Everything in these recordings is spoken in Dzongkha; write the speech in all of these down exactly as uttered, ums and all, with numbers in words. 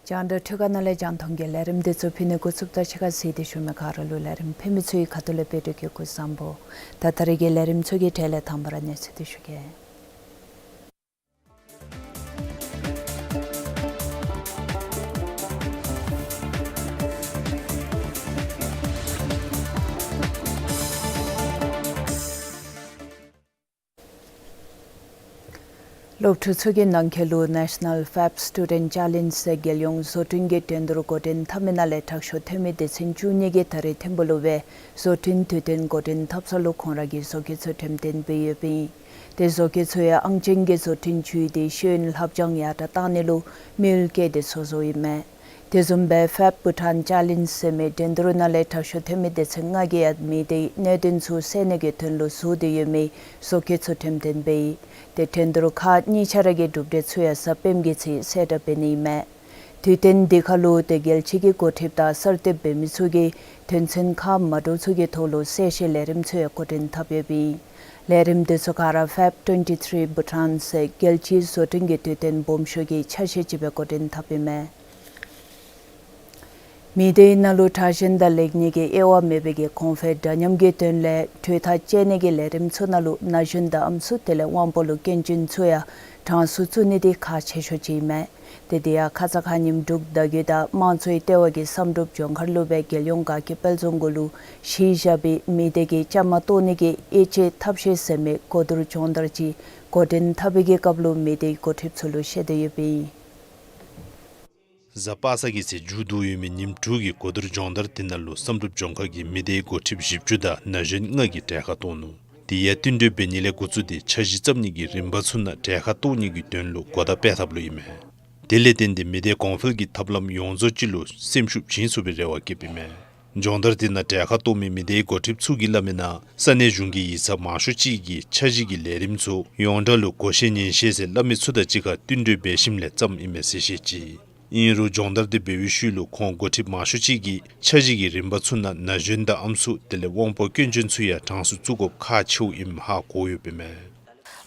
རྒྱང་བསྒྲགས་འཕྲུལ་ཁང་ནང་ལས་རྒྱང་མཐོང་གི་ལས་རིམ་འདི་ཚུ་ཕུལ་ནི་འགོ་བཙུགསཔ་ད་ཕྱི་ཁར་གཟིགས་ཏེ་བཞུགས་མི་ག་ར་ལུ་ལས་རིམ་ཕུལ་མི་ཚུ་གི་ཁ་ཐུག་ལས་འབད་བརྩོན་གྱིས་སྐུ་གཟུགས་བཟང་པོ། ད་ད་རེས་ཀྱི་ལས་རིམ་ཚུ་གི་གྲས་ལས་དང་པ་ར་གནས་ཚུལ་འདི་ཞུ་གེ། སློབ་ཕྲུག་ཚུ་གི་ནང་འཁོད་ལུ་National Fab Student Challenge ཟེར་རྒྱལ་ཡོངས་བཟོ་སྐྲུན་གྱི་འགྲན་བསྡུར་འགོ་འདྲེན་འཐབ་མི་ནང་ལས་དྲག་ཤོས་ཐོན་མི་སྡེ་ཚན་བཅུ་གཉིས་ཀྱིས་ད་རེས་ཐིམ་ཕུག་ལུ་སྦེ་བཟོ་སྐྲུན་དུས་སྟོན་འགོ་འདྲེན་འཐབ་ས་ལུ་ཁོང་ར་གི་བཟོ་བཀོད་ཚུ་འགྲེམས་སྟོན་འབད་ཡོདཔ་ཨིན། ཏེ་བཟོ་བཀོད་ཚུ་ཡང་ཨང་ཅན་གྱི་བཟོ་སྐྲུན་ཚུ་ཡོད་དེ་ཤེས་ཡོན་བསླབ་སྦྱང་ཡར་དྲག་གཏང་ནི་ལུ་དམིགས་ཡུལ་བསྐྱེད་དེ་ཚོགས་བཟོཝ་ཨིན་མས། དེ་བཟུམ་སྦེ་Fab Bhutan Challenge ཟེར་མི་འགྲན་བསྡུར་ནང་ལས་དྲག་ཤོས་ཐོན་མི་སྡེ་ཚན་ལྔ་གིས་ཡང་མི་སྡེའི་གནད་དོན་ཚུ་སེལ་ནི་གི་དོན་ལུ་བཟོ་སྟེ་ཡོད་མི་བཟོ་བཀོད་ཚུ་འགྲེམས་སྟོན་འབད་ཡི། ཏེ་འགྲན་བསྡུར་ཁག་གཉིས་ཆ་ར་གི་གྲུབ་འབྲས་ཚུ་ཡང་གཟའ་སྤེནམ་གྱི་ཚེས་གསལ་བསྒྲགས་འབད་ནི་ཨིན་མས། དུས་སྟོན་འདི་ཁར་ལུ་ཏེ་རྒྱལ་སྤྱི་གི་འགོ་ཁྲིདཔ་དང་གསར་འདེབས་འབད་མི་ཚུ་གིས་དོན་ཚན་ཁག་མ་འདྲཝ་ཚུ་གི་ཐོག་ལུ་གསལ་བཤད་ལས་རིམ་ཚུ་ཡང་འགོ་འདྲེན་འཐབ་ཡོདཔ་ཨིན། ལས་རིམ་འདི་ཚུ་ག་ར་Fab twenty-three Bhutan ཟེར་རྒྱལ་སྤྱིའི་བཟོ་སྐྲུན་གྱི་དུས་སྟོན་སྦོམ་ཤོས་ཀྱི་ཆ་ཤས་ཅིག་སྦེ་འགོ་འདྲེན་འཐབ་ཨིན་མས། མི་སྡེའི་ནང་ལུ་དྲག་ཞན་དང་ལེགས་ཉེས་ཀྱི་དབྱེ་བ་མེད་པའི་གི་གོང་འཕེལ་འདྲ་མཉམ་གྱི་དོན་ལས་གྲོས་ཐག་བཅད་ནི་གི་ལས་རིམ་ཚུ་ནང་ལུ་ན་གཞོན་དང་ཨམ་སྲུ་དེ་ལས་དབང་པོ་ལུ་སྐྱོན་ཅན་ཚུ་ཡང་གྲངས་སུ་བཙུགས་ནི་འདི་ཁག་ཆེ་ཤོས་ཅིག་ཨིན་མས། ཏེ་དེ་ཡང་ཁ་ཙ་ཁ་ཉིནམ་འབྲུག་བརྡ་བརྒྱུད་དང་དམངས་གཙོའི་ལྟེ་བ་གིས་བསམ་གྲུབ་ལྗོངས་མཁར་ལུ་སྦེ་རྒྱལ་ཡོངས་དགའ་སྐྱིད་དཔལ་འཛོམས་གུ་ལུ་གཞི་བཞག་པའི་མི་སྡེ་གི་བཅའ་མར་གཏོགས་ནི་གི་དབྱེ་དཔྱད་ཐབས་ཤེས་ཟེར་མི་གོ་བསྡུར་སྦྱོང་བརྡར་ཅིག་འགོ་འདྲེན་འཐབ་པའི་གི་སྐབས་ལུ་མི་སྡེའི་འགོ་ཁྲིདཔ་ཚུ་ལུ་བཤད་དེ་ཡོདཔ་ཨིན། གཟའ་པ་སངས་ཀྱི་ཚེ་མཇུག་བསྡུ་ཡོད་མི་ཉིནམ་དྲུག་གི་གོ་བསྡུར་སྦྱོང་བརྡར་དེ་ནང་ལུ་བསམ་གྲུབ་ལྗོངས་མཁར་གྱི་མི་སྡེའི་འགོ་ཁྲིདཔ་བཞི་བཅུ་དང་ན་གཞོན་ལྔ་གིས་གྲལ་ཁར་གཏོགས་ནུག། དེ་ཡང་བསྟུན་གྲོས་འབད་ནི་ལས་འགོ་བཙུགས་ཏེ་འཆར་གཞི་བརྩམ་ནི་གི་རིམ་པ་ཚུ་ནང་གྲལ་ཁར་གཏོགས་ནི་གི་དོན་ལུ་གོ་བརྡ་སྤེལ་ཐབས་ལུ་ཨིན་མས། དེ་ལས་བརྟེན་ཏེ་མི་སྡེ་གོང་འཕེལ་གྱི་ཐབས་ལམ་ཡོངས་རྫོགས་ཅིག་ལུ་སེམས་ཤུགས་བྱིན་ཚུགས་པའི་རེ་བ་བསྐྱེདཔ་ཨིན་མས། སྦྱོང་བརྡར་དེ་ནང་གྲལ་ཁར་གཏོགས་མི་མི་སྡེའི་འགོ་ཁྲིདཔ་ཚུ་གིས་སླབ་མིའི་ནང་ས་གནས་གཞུང་གི་ཡིག་ཚང་མང་ཤོས་ཅིག་གིས་འཆར་གཞི་གི་ལས་རིམ་ཚུ་ཡོངས་གྲགས་ལུ་བགོ་བཤའ་ཉན་ཤེས་ཟེར་སླབ་མི་ཚུ་དང་གཅིག་ཁར་བསྟུན་གྲོས་འབད་ཞིནམ་ལས་བརྩམས་ཨིན་མས་ཟེར་བཤད་ཅི། ཨིན་རུང་སྦྱོང་བརྡར་དེ་འབད་བའི་ཤུལ་ལུ་ཁོང་འགོ་ཁྲིདཔ་མང་ཤོས་ཅིག་གིས་འཆར་གཞི་གི་རིམ་པ་ཚུ་ནང་ན་གཞོན་དང་ཨམ་སྲུ་དེ་ལས་དབང་པོ་སྐྱོན་ཅན་ཚུ་ཡང་གྲངས་སུ་བཙུགས་དགོཔ་ཁག་ཆེཝ་ཨིནམ་ཧ་གོ་ཡོདཔ་ཨིན་མས།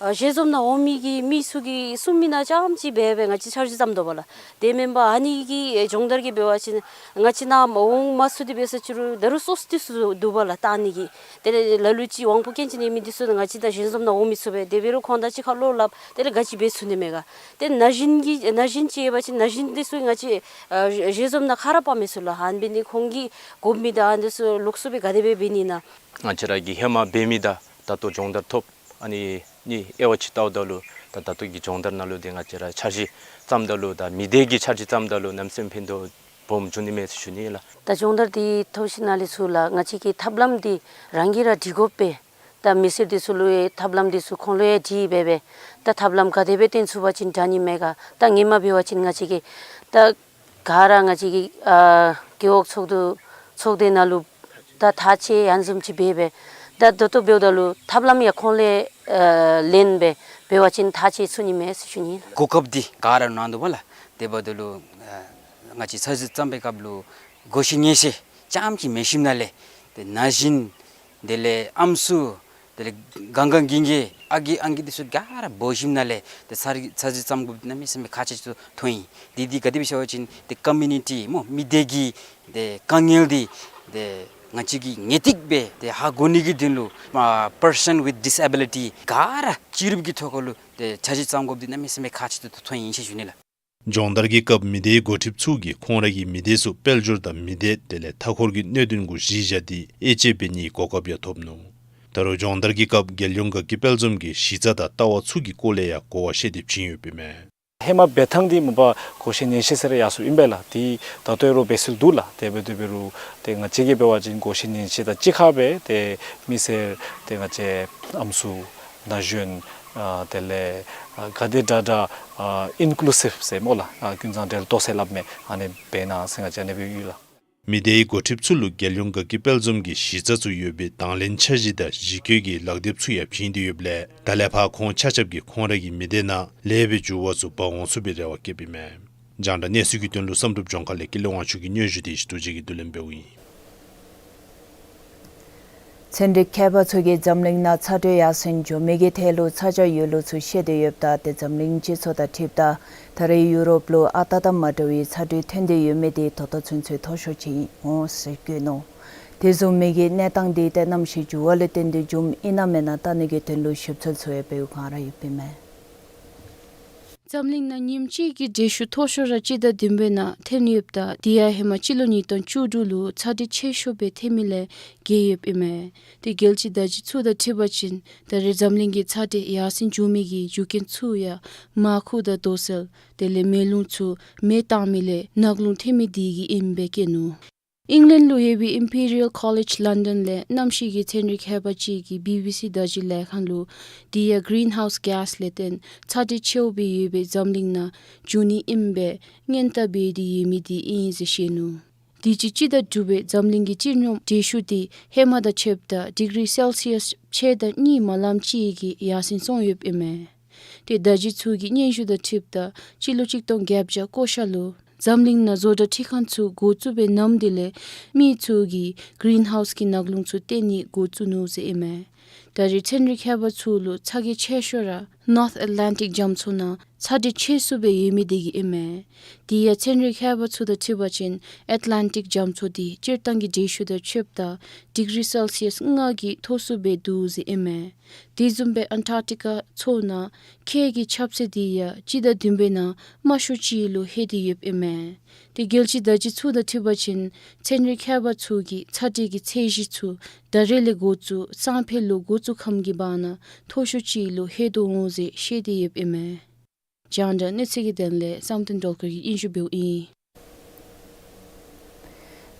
ཨ་ཞལ་འཛོམས་ནང་འོང་མི་གི་མི་ཚུ་གིས་གསུང་མི་ནང་རྐྱངམ་ཅིག་འབད་སྦེ་ང་བཅས་འཆར་གཞི་བརྩམ་དོ་བ་ལགས། དེ་མེན་པར་ཨ་ནི་གི་སྦྱོང་བརྡར་གྱི་འབད་བ་ཅིན་ང་བཅས་ནཱ་འོང་མ་ཚུགས་ཏེ་འབད་ས་ཅིག་རུང་ད་རུང་སོ་སོ་འདི་ཚུ་འདུག་པ་ལགས་བལྟ་ནི་གི། དེ་ལས་ལ་ལུ་ཅིག་དབང་པོ་སྐྱོན་ཅན་ཡོད་མི་འདི་ཚུ་ང་བཅས་དང་ཞལ་འཛོམས་ནང་འོང་མི་ཚུགས་པས། དེ་འབད་རུང་ཁོང་དང་གཅིག་ཁར་བློ་སླབ་དེ་ལས་ག་ཅི་འབད་ཚུགས་ནི་མས་ག། ཏེ་ན་གཞོན་གྱི་ན་གཞོན་ཅིག་ཡོད་པ་ཅིན་ན་གཞོན་འདི་ཚུ་ང་བཅས་ཨ་ཞལ་འཛོམས་ནང་ཁ་ར་དཔག་མི་ཚུགས་ལགས། ཨ་ནི་འབད་ནི་ཁོང་གིས་དགོ་མི་དང་ཨ་འདི་ཚུ་ལོགས་སུ་སྦེ་ག་དེ་སྦེ་འབད་ནི་ན། ང་བཅས་ར་གིས་ཧེ་མ་འབད་མི་དང་ད་ལྟོ་སྦྱོང་བརྡར་ཐོབ་ཨ་ནི་གཉིས་དབྱེ་བ་ཕྱེ་བལྟཝ་ད་ལུ་ད་ད་ལྟོ་གི་སྦྱོང་བརྡར་ནང་ལུ་ཏེ་ང་བཅས་ར་འཆར་གཞི་བརྩམ་ད་ལུ་དང་མི་སྡེ་གི་འཆར་གཞི་བརྩམ་ད་ལུ་གནམ་མེད་ས་མེད་ཕན་ཐོགས་སྦོམ་བྱུང་ནི་མས་ཟེར་ཞུ་ནི་ལགས། ད་སྦྱོང་བརྡར་འདི་ཐོབ་ཞིནམ་ལས་ཚུར་ལགས་ང་བཅས་ཀྱི་ཐབས་ལམ་འདི་རང་གིས་ར་སྒྲིག་དགོ་པས། ད་མི་སེར་འདི་ཚུ་ལུ་ཡང་ཐབས་ལམ་འདི་ཚུ་ཁོང་ལུ་ཡང་དྲི་སྦེ་སྦེ་ད་ཐབས་ལམ་ག་དེ་སྦེ་བཏོན་ཚུགས་པ་ཅིན་དྲག་ནི་མས་ག། ད་ཧེ་མ་འབད་བ་ཅིན་ང་བཅས་ཀྱིས་ད་ག་ར་ང་བཅས་ཀྱི་ཨ་རྒེད་འོག་ཚོགས་འདུ་ཚོགས་སྡེ་ནང་ལུ་ ད་ཐག་བཅད་ཡང་བཟུམ་ཅིག་འབད་སྦེ་ད་ད་ལྟོ་འབདཝ་ད་ལུ་ཐབས་ལམ་ཡང་ཁོང་ལས་ཨ་ལེན་སྦེ་འབད་བ་ཅིན་ཐག་བཅད་ཚུགས་ནི་མས་ཟེར་ཞུ་ནི་ལགས། གོ་སྐབས་འདི་ག་ར་གནང་འདུག་པ་ལགས། དེ་འབདཝ་ད་ལུ་ཨ་ང་བཅས་ཚར་གཅིག་བརྩམ་པའི་སྐབས་ལུ་གོ་ཤེས་ཉན་ཤེས་ཙམ་ཅིག་མེད་ཞིནམ་ལས་ཏེ་ན་གཞོན་དེ་ལས་ཨམ་སྲུ་དེ་ལས་གང་གང་གིན་གིན་ཨ་རྒས་ཨང་རྒས་འདི་ཚུ་ག་ར་འབོ་ཞིནམ་ལས་ཏེ་ཚར་ཚར་གཅིག་བརྩམ་དགོཔ་འདི་གནམ་མེད་ས་མེད་ཁག་ཆེ་ཏོག་ཏོ་ཨིན། འདི་འདི་ག་དེ་སྦེ་ཟེར་བ་ཅིན་ཏེ་ཀོ་མིའུ་ནི་ཊི་སྨོ་མི་སྡེ་གི་ཏེ་དཀའ་ངལ་འདི་ཏེ་ང་བཅས་ཀྱིས་ངེས་ཏིག་སྦེ་ཏེ་ཧ་གོ་ནི་གི་དོན་ལུ་ཨ་པར་སཱན་ཝིཐ་ཌིས་ཨེ་བི་ལི་ཊི་ག་ར་སྤྱི་རབས་ཀྱི་ཐོག་ཁ་ལུ་ཏེ་འཆར་གཞི་བརྩམ་དགོཔ་འདི་གནམ་མེད་ས་མེད་ཁག་ཆེ་ཏོག་ཏོ་ཐོན་ཡི་ཟེར་ཞུ་ནི་ལགས། སྦྱོང་བརྡར་གྱི་སྐབས་མི་སྡེའི་འགོ་ཁྲིདཔ་ཚུ་གིས་ཁོང་ར་གི་མི་སྡེ་ཚུ་དཔལ་འབྱོར་དང་མི་སྡེ་དེ་ལས་མཐའ་འཁོར་གྱི་གནད་དོན་གུ་གཞི་བཞག་སྟེ་དབྱེ་དཔྱད་འབད་ནིའི་གོ་སྐབས་ཡང་ཐོབ་ནུག། ད་རུང་སྦྱོང་བརྡར་གྱི་སྐབས་རྒྱལ་ཡོངས་དགའ་སྐྱིད་དཔལ་འཛོམས་ཀྱིས་གཞི་རྩ་དང་ལྟ་བ་ཚུ་གི་སྐོར་ལས་ཡང་གོ་བ་བཤད་དེ་བྱིན་ཡོདཔ་ཨིན་མས། ཧེ་མ་འབད་ཐངས་འདི་མ་པ་གོ་ཤེས་ཉན་ཤེས་ཟེར་ཡར་སོང་ཨིན་པས་ལགས། ཏེ་ད་ལྟོ་ཡང་རོགས་འབད་སྲོལ་འདུག་ལགས། དེ་འབད་དེ་འབད་རུང་ཏེ་ང་བཅས་ཀྱིས་འབད་བ་ཅིན་གོ་ཤེས་ཉན་ཤེས་དང་གཅིག་ཁར་སྦེ་ཏེ་མི་སེར་ཏེ་ང་བཅས་ཨམ་སྲུ་ན་གཞོན་ཨ་དེ་ལས་ཨ་ག་དེ་དྲག་དྲག་ཨ་ཨིན་ཀུ་ལུ་སིབ་ཟེར་སྨོ་ལགས། ཨ་ཀུན་བཟང་འབྲེལ་གཏོགས་ཟེར་སླབ་མས། ཨ་ནི་འབད་གནང་ཟེར་ང་བཅས་ཨ་ནི་སྦེ་ཡོད་ལགས། མི་སྡེའི་འགོ་ཁྲིདཔ་ཚུ་ལུ་རྒྱལ་ཡོངས་དགའ་སྐྱིད་དཔལ་འཛོམས་ཀྱི་གཞི་རྩ་ཚུ་ཡོད་པའི་དང་ལེན་འཆར་གཞི་དང་གཞི་བཀོད་ཀྱི་ལག་དེབ་ཚུ་ཡང་བྱིན་ཏེ་ཡོདཔ་ལས་ད་ལས་ཕར་ཁོང་ཆ་ཁྱབ་ཀྱིས་ཁོང་ར་གི་མི་སྡེ་ནང་ལེགས་པའི་འགྱུར་བ་ཚུ་འབག་འོང་ཚུགས་པའི་རེ་བ་བསྐྱེདཔ་ཨིན་མས། རྒྱང་བསྒྲགས་གནས་ཚུལ་གྱི་དོན་ལུ་བསམ་གྲུབ་ལྗོངས་མཁར་ལས་ཀུན་ལེགས་དབང་ཕྱུག་གི་སྙན་ཞུ་དེ་ཞུ་ཐུགས་རྗེ་གིས་བསྡུ་ལེན་འབདཝ་ཨིན། ཚན་རིག་མཁས་པ་ཚུ་གིས་འཛམ་གླིང་ནང་ཚ་དྲོད་ཡར་སེང་འགྱོ་མི་གི་ཐད་ལུ་ཚ་གྱང་ཡོད་ལུགས་ཚུ་བཤད་དེ་ཡོདཔ་ད་ཏེ་འཛམ་གླིང་སྤྱི་ཚོགས་དང་འཁྲིལཝ་ད་ད་རེས་ཡུ་རོབ་ལུ་ཨ་རྟག་དང་མ་འདྲ་བའི་ཚ་དྲོད་ཐོན་ཏེ་ཡོད་མི་དེ་ད་ལྟོ་ཚུན་ཚོད་མཐོ་ཤོས་ཅིག་འོང་ཟེར་བཀོད་ནུག། དེ་བཟུམ་མའི་གི་གནས་སྟངས་དེ་ཏེ་གནམ་གཤིས་འགྱུར་བ་ལས་བརྟེན་ཏེ་འབྱུངམ་ཨིན་ན་མེན་ན་བལྟ་ནི་གི་དོན་ལུ་ཞིབ་འཚོལ་ཚུ་ཡང་འབདཝ་གང་ར་ཡོདཔ་ཨིན་མས། འཛམ་གླིང་ནང་ཉིནམ་གཅིག་གི་དྲོད་ཤུགས་མཐོ་ཤོས་ར་སྤྱི་ཟླ་བདུན་པའི་ནང་ཐོན་ཡོདཔ་ད་དེ་ཡང་ཧེ་མ་སྤྱི་ལོ་ཉིས་སྟོང་བཅུ་དྲུག་ལུ་ཚ་དྲོད་ཆེ་ཤོས་སྦེ་ཐོན་མི་ལས་བརྒལ་ཡོདཔ་ཨིན་མས། ཏེ་རྒྱལ་སྤྱིའི་བརྡ་བརྒྱུད་ཚུ་དང་འཁྲིལ་བ་ཅིན་ད་རེས་འཛམ་གླིང་གི་ཚ་དྲོད་ཡར་སེང་འགྱོ་མི་གི་རྒྱུ་རྐྱེན་ཚུ་ཡང་མར་ཁུ་དང་རྡོ་སོལ་དེ་ལས་མེ་རླུང་ཚུ་མེ་བཏང་མི་ལས་ནག་རླུང་ཐོན་མི་དེ་གིས་ཨིནམ་སྦེ་བཀོད་ནུག། ཨིང་ལེནཌ་ལུ་ཡོད་པའི་ཨིམ་པི་རི་ཡལ་ཀོ་ལེཇ་ལོན་ཌོན་ལས་གནམ་གཤིས་ཀྱི་ཚན་རིག་མཁས་པ་ཅིག་གིས་བི་བི་སི་བརྡ་བརྒྱུད་ལས་ཁང་ལུ་དེ་ཡང་གིརིན་ཧའུསི་གེསི་ལས་བརྟེན་ཚ་དྲོད་ཆེཝ་སྦེ་ཡོད་པའི་འཛམ་གླིང་ནང་འབྱུང་ནི་ཨིནམ་སྦེ་སྔོན་བརྡ་འབད་དེ་ཡོད་མི་དེ་ཨིན་ཟེར་བཤད་ནུག། དུས་ཅི་སྤྱི་ཟླ་དྲུག་པའི་འཛམ་གླིང་གི་སྤྱི་སྙོམས་དྲོད་ཤུགས་དེ་ཧེ་མ་དང་ཕྱདཔ་ད་ཌིག་རི་སེལ་སི་ཡས་ཕྱེད་དང་གཉིས་མ་ལམ་ཅིག་གི་ཡར་སེང་སོང་ཡོདཔ་ཨིན་མས། ཏེ་བརྡ་བརྒྱུད་ཚུ་གི་སྙན་ཞུ་དང་འཁྲིལཝ་ད་སྤྱི་ལོ་གཅིག་སྟོང་བརྒྱད་བརྒྱ་ལྔ་ལུ་འཛམ་གླིང་ནང་བཟོ་གྲྭ་འཕྲུལ་ཁང་ཚུ་འགོ་བཙུགས་པའི་ནམ་དེ་ལས་མི་ཚུ་གིས་གིརིན་ཧའུསི་གི་ནག་རླུང་ཚུ་བཏོན་ནི་འགོ་བཙུགས་ནུག་ཟེར་ཨིན་མས། ད་རེས་ཚན་རིག་མཁས་པ་ཚུ་ལུ་ཚ་གྱང་ཆེ་ཤོས་ར་ནོརཐ་ཨེཊ་ལན་ཊིཀ་རྒྱ་མཚོ་ནང་ཚ་དྲོད་ཆེ་སུ་སྦེ་ཡོད་མི་དེ་གིས་ཨིན་མས། དེ་ཡང་ཚན་རིག་མཁས་པ་ཚུ་དང་འཁྲིལ་བ་ཅིན་ཨེཊ་ལན་ཊིཀ་རྒྱ་མཚོ་དེ་སྤྱིར་བཏང་གི་དྲོད་ཤུགས་དང་ཕྱདཔ་ད་ཌིག་རི་སེལ་སི་ཡས་ལྔ་གི་མཐོ་སུ་སྦེ་འདུག་ཟེར་ཨིན་མས། དེ་བཟུམ་སྦེ་ཨན་ཊར་ཊི་ཀ་མཚོ་ནང་ཁྱེགས་ཀྱི་ཁྱབ་ཚད་དེ་ཡང་སྤྱི་ཟླ་བདུན་པའི་ནང་དམའ་ཤོས་ཅིག་ལུ་ལྷོད་དེ་ཡོདཔ་ཨིན་མས། ཏེ་རྒྱལ་སྤྱིའི་བརྡ་བརྒྱུད་ཚུ་དང་འཁྲིལ་བ་ཅིན་ཚན་རིག་མཁས་པ་ཚུ་གིས་ཚ་དྲོད་ཀྱི་ཚད་གཞི་ཚུ་ད་རེས་ལས་འགོ་བཙུགས་སང་ཕོད་ལུ་འགོ་བཙུགས་ཁམས་ཀྱི་བར་ན་མཐོ་ཤོས་ཅིག་ལུ་ལྷོད་དོ་འོང་ཟེར་བཤད་དེ་ཡོདཔ་ཨིན་མས། རྒྱང་བསྒྲགས་གནས་ཚུལ་གྱི་དོན་ལས་བསམ་གཏན་སྒྲོལ་དཀར་གྱིས་སྙན་ཞུ་འབདཝ་ཨིན།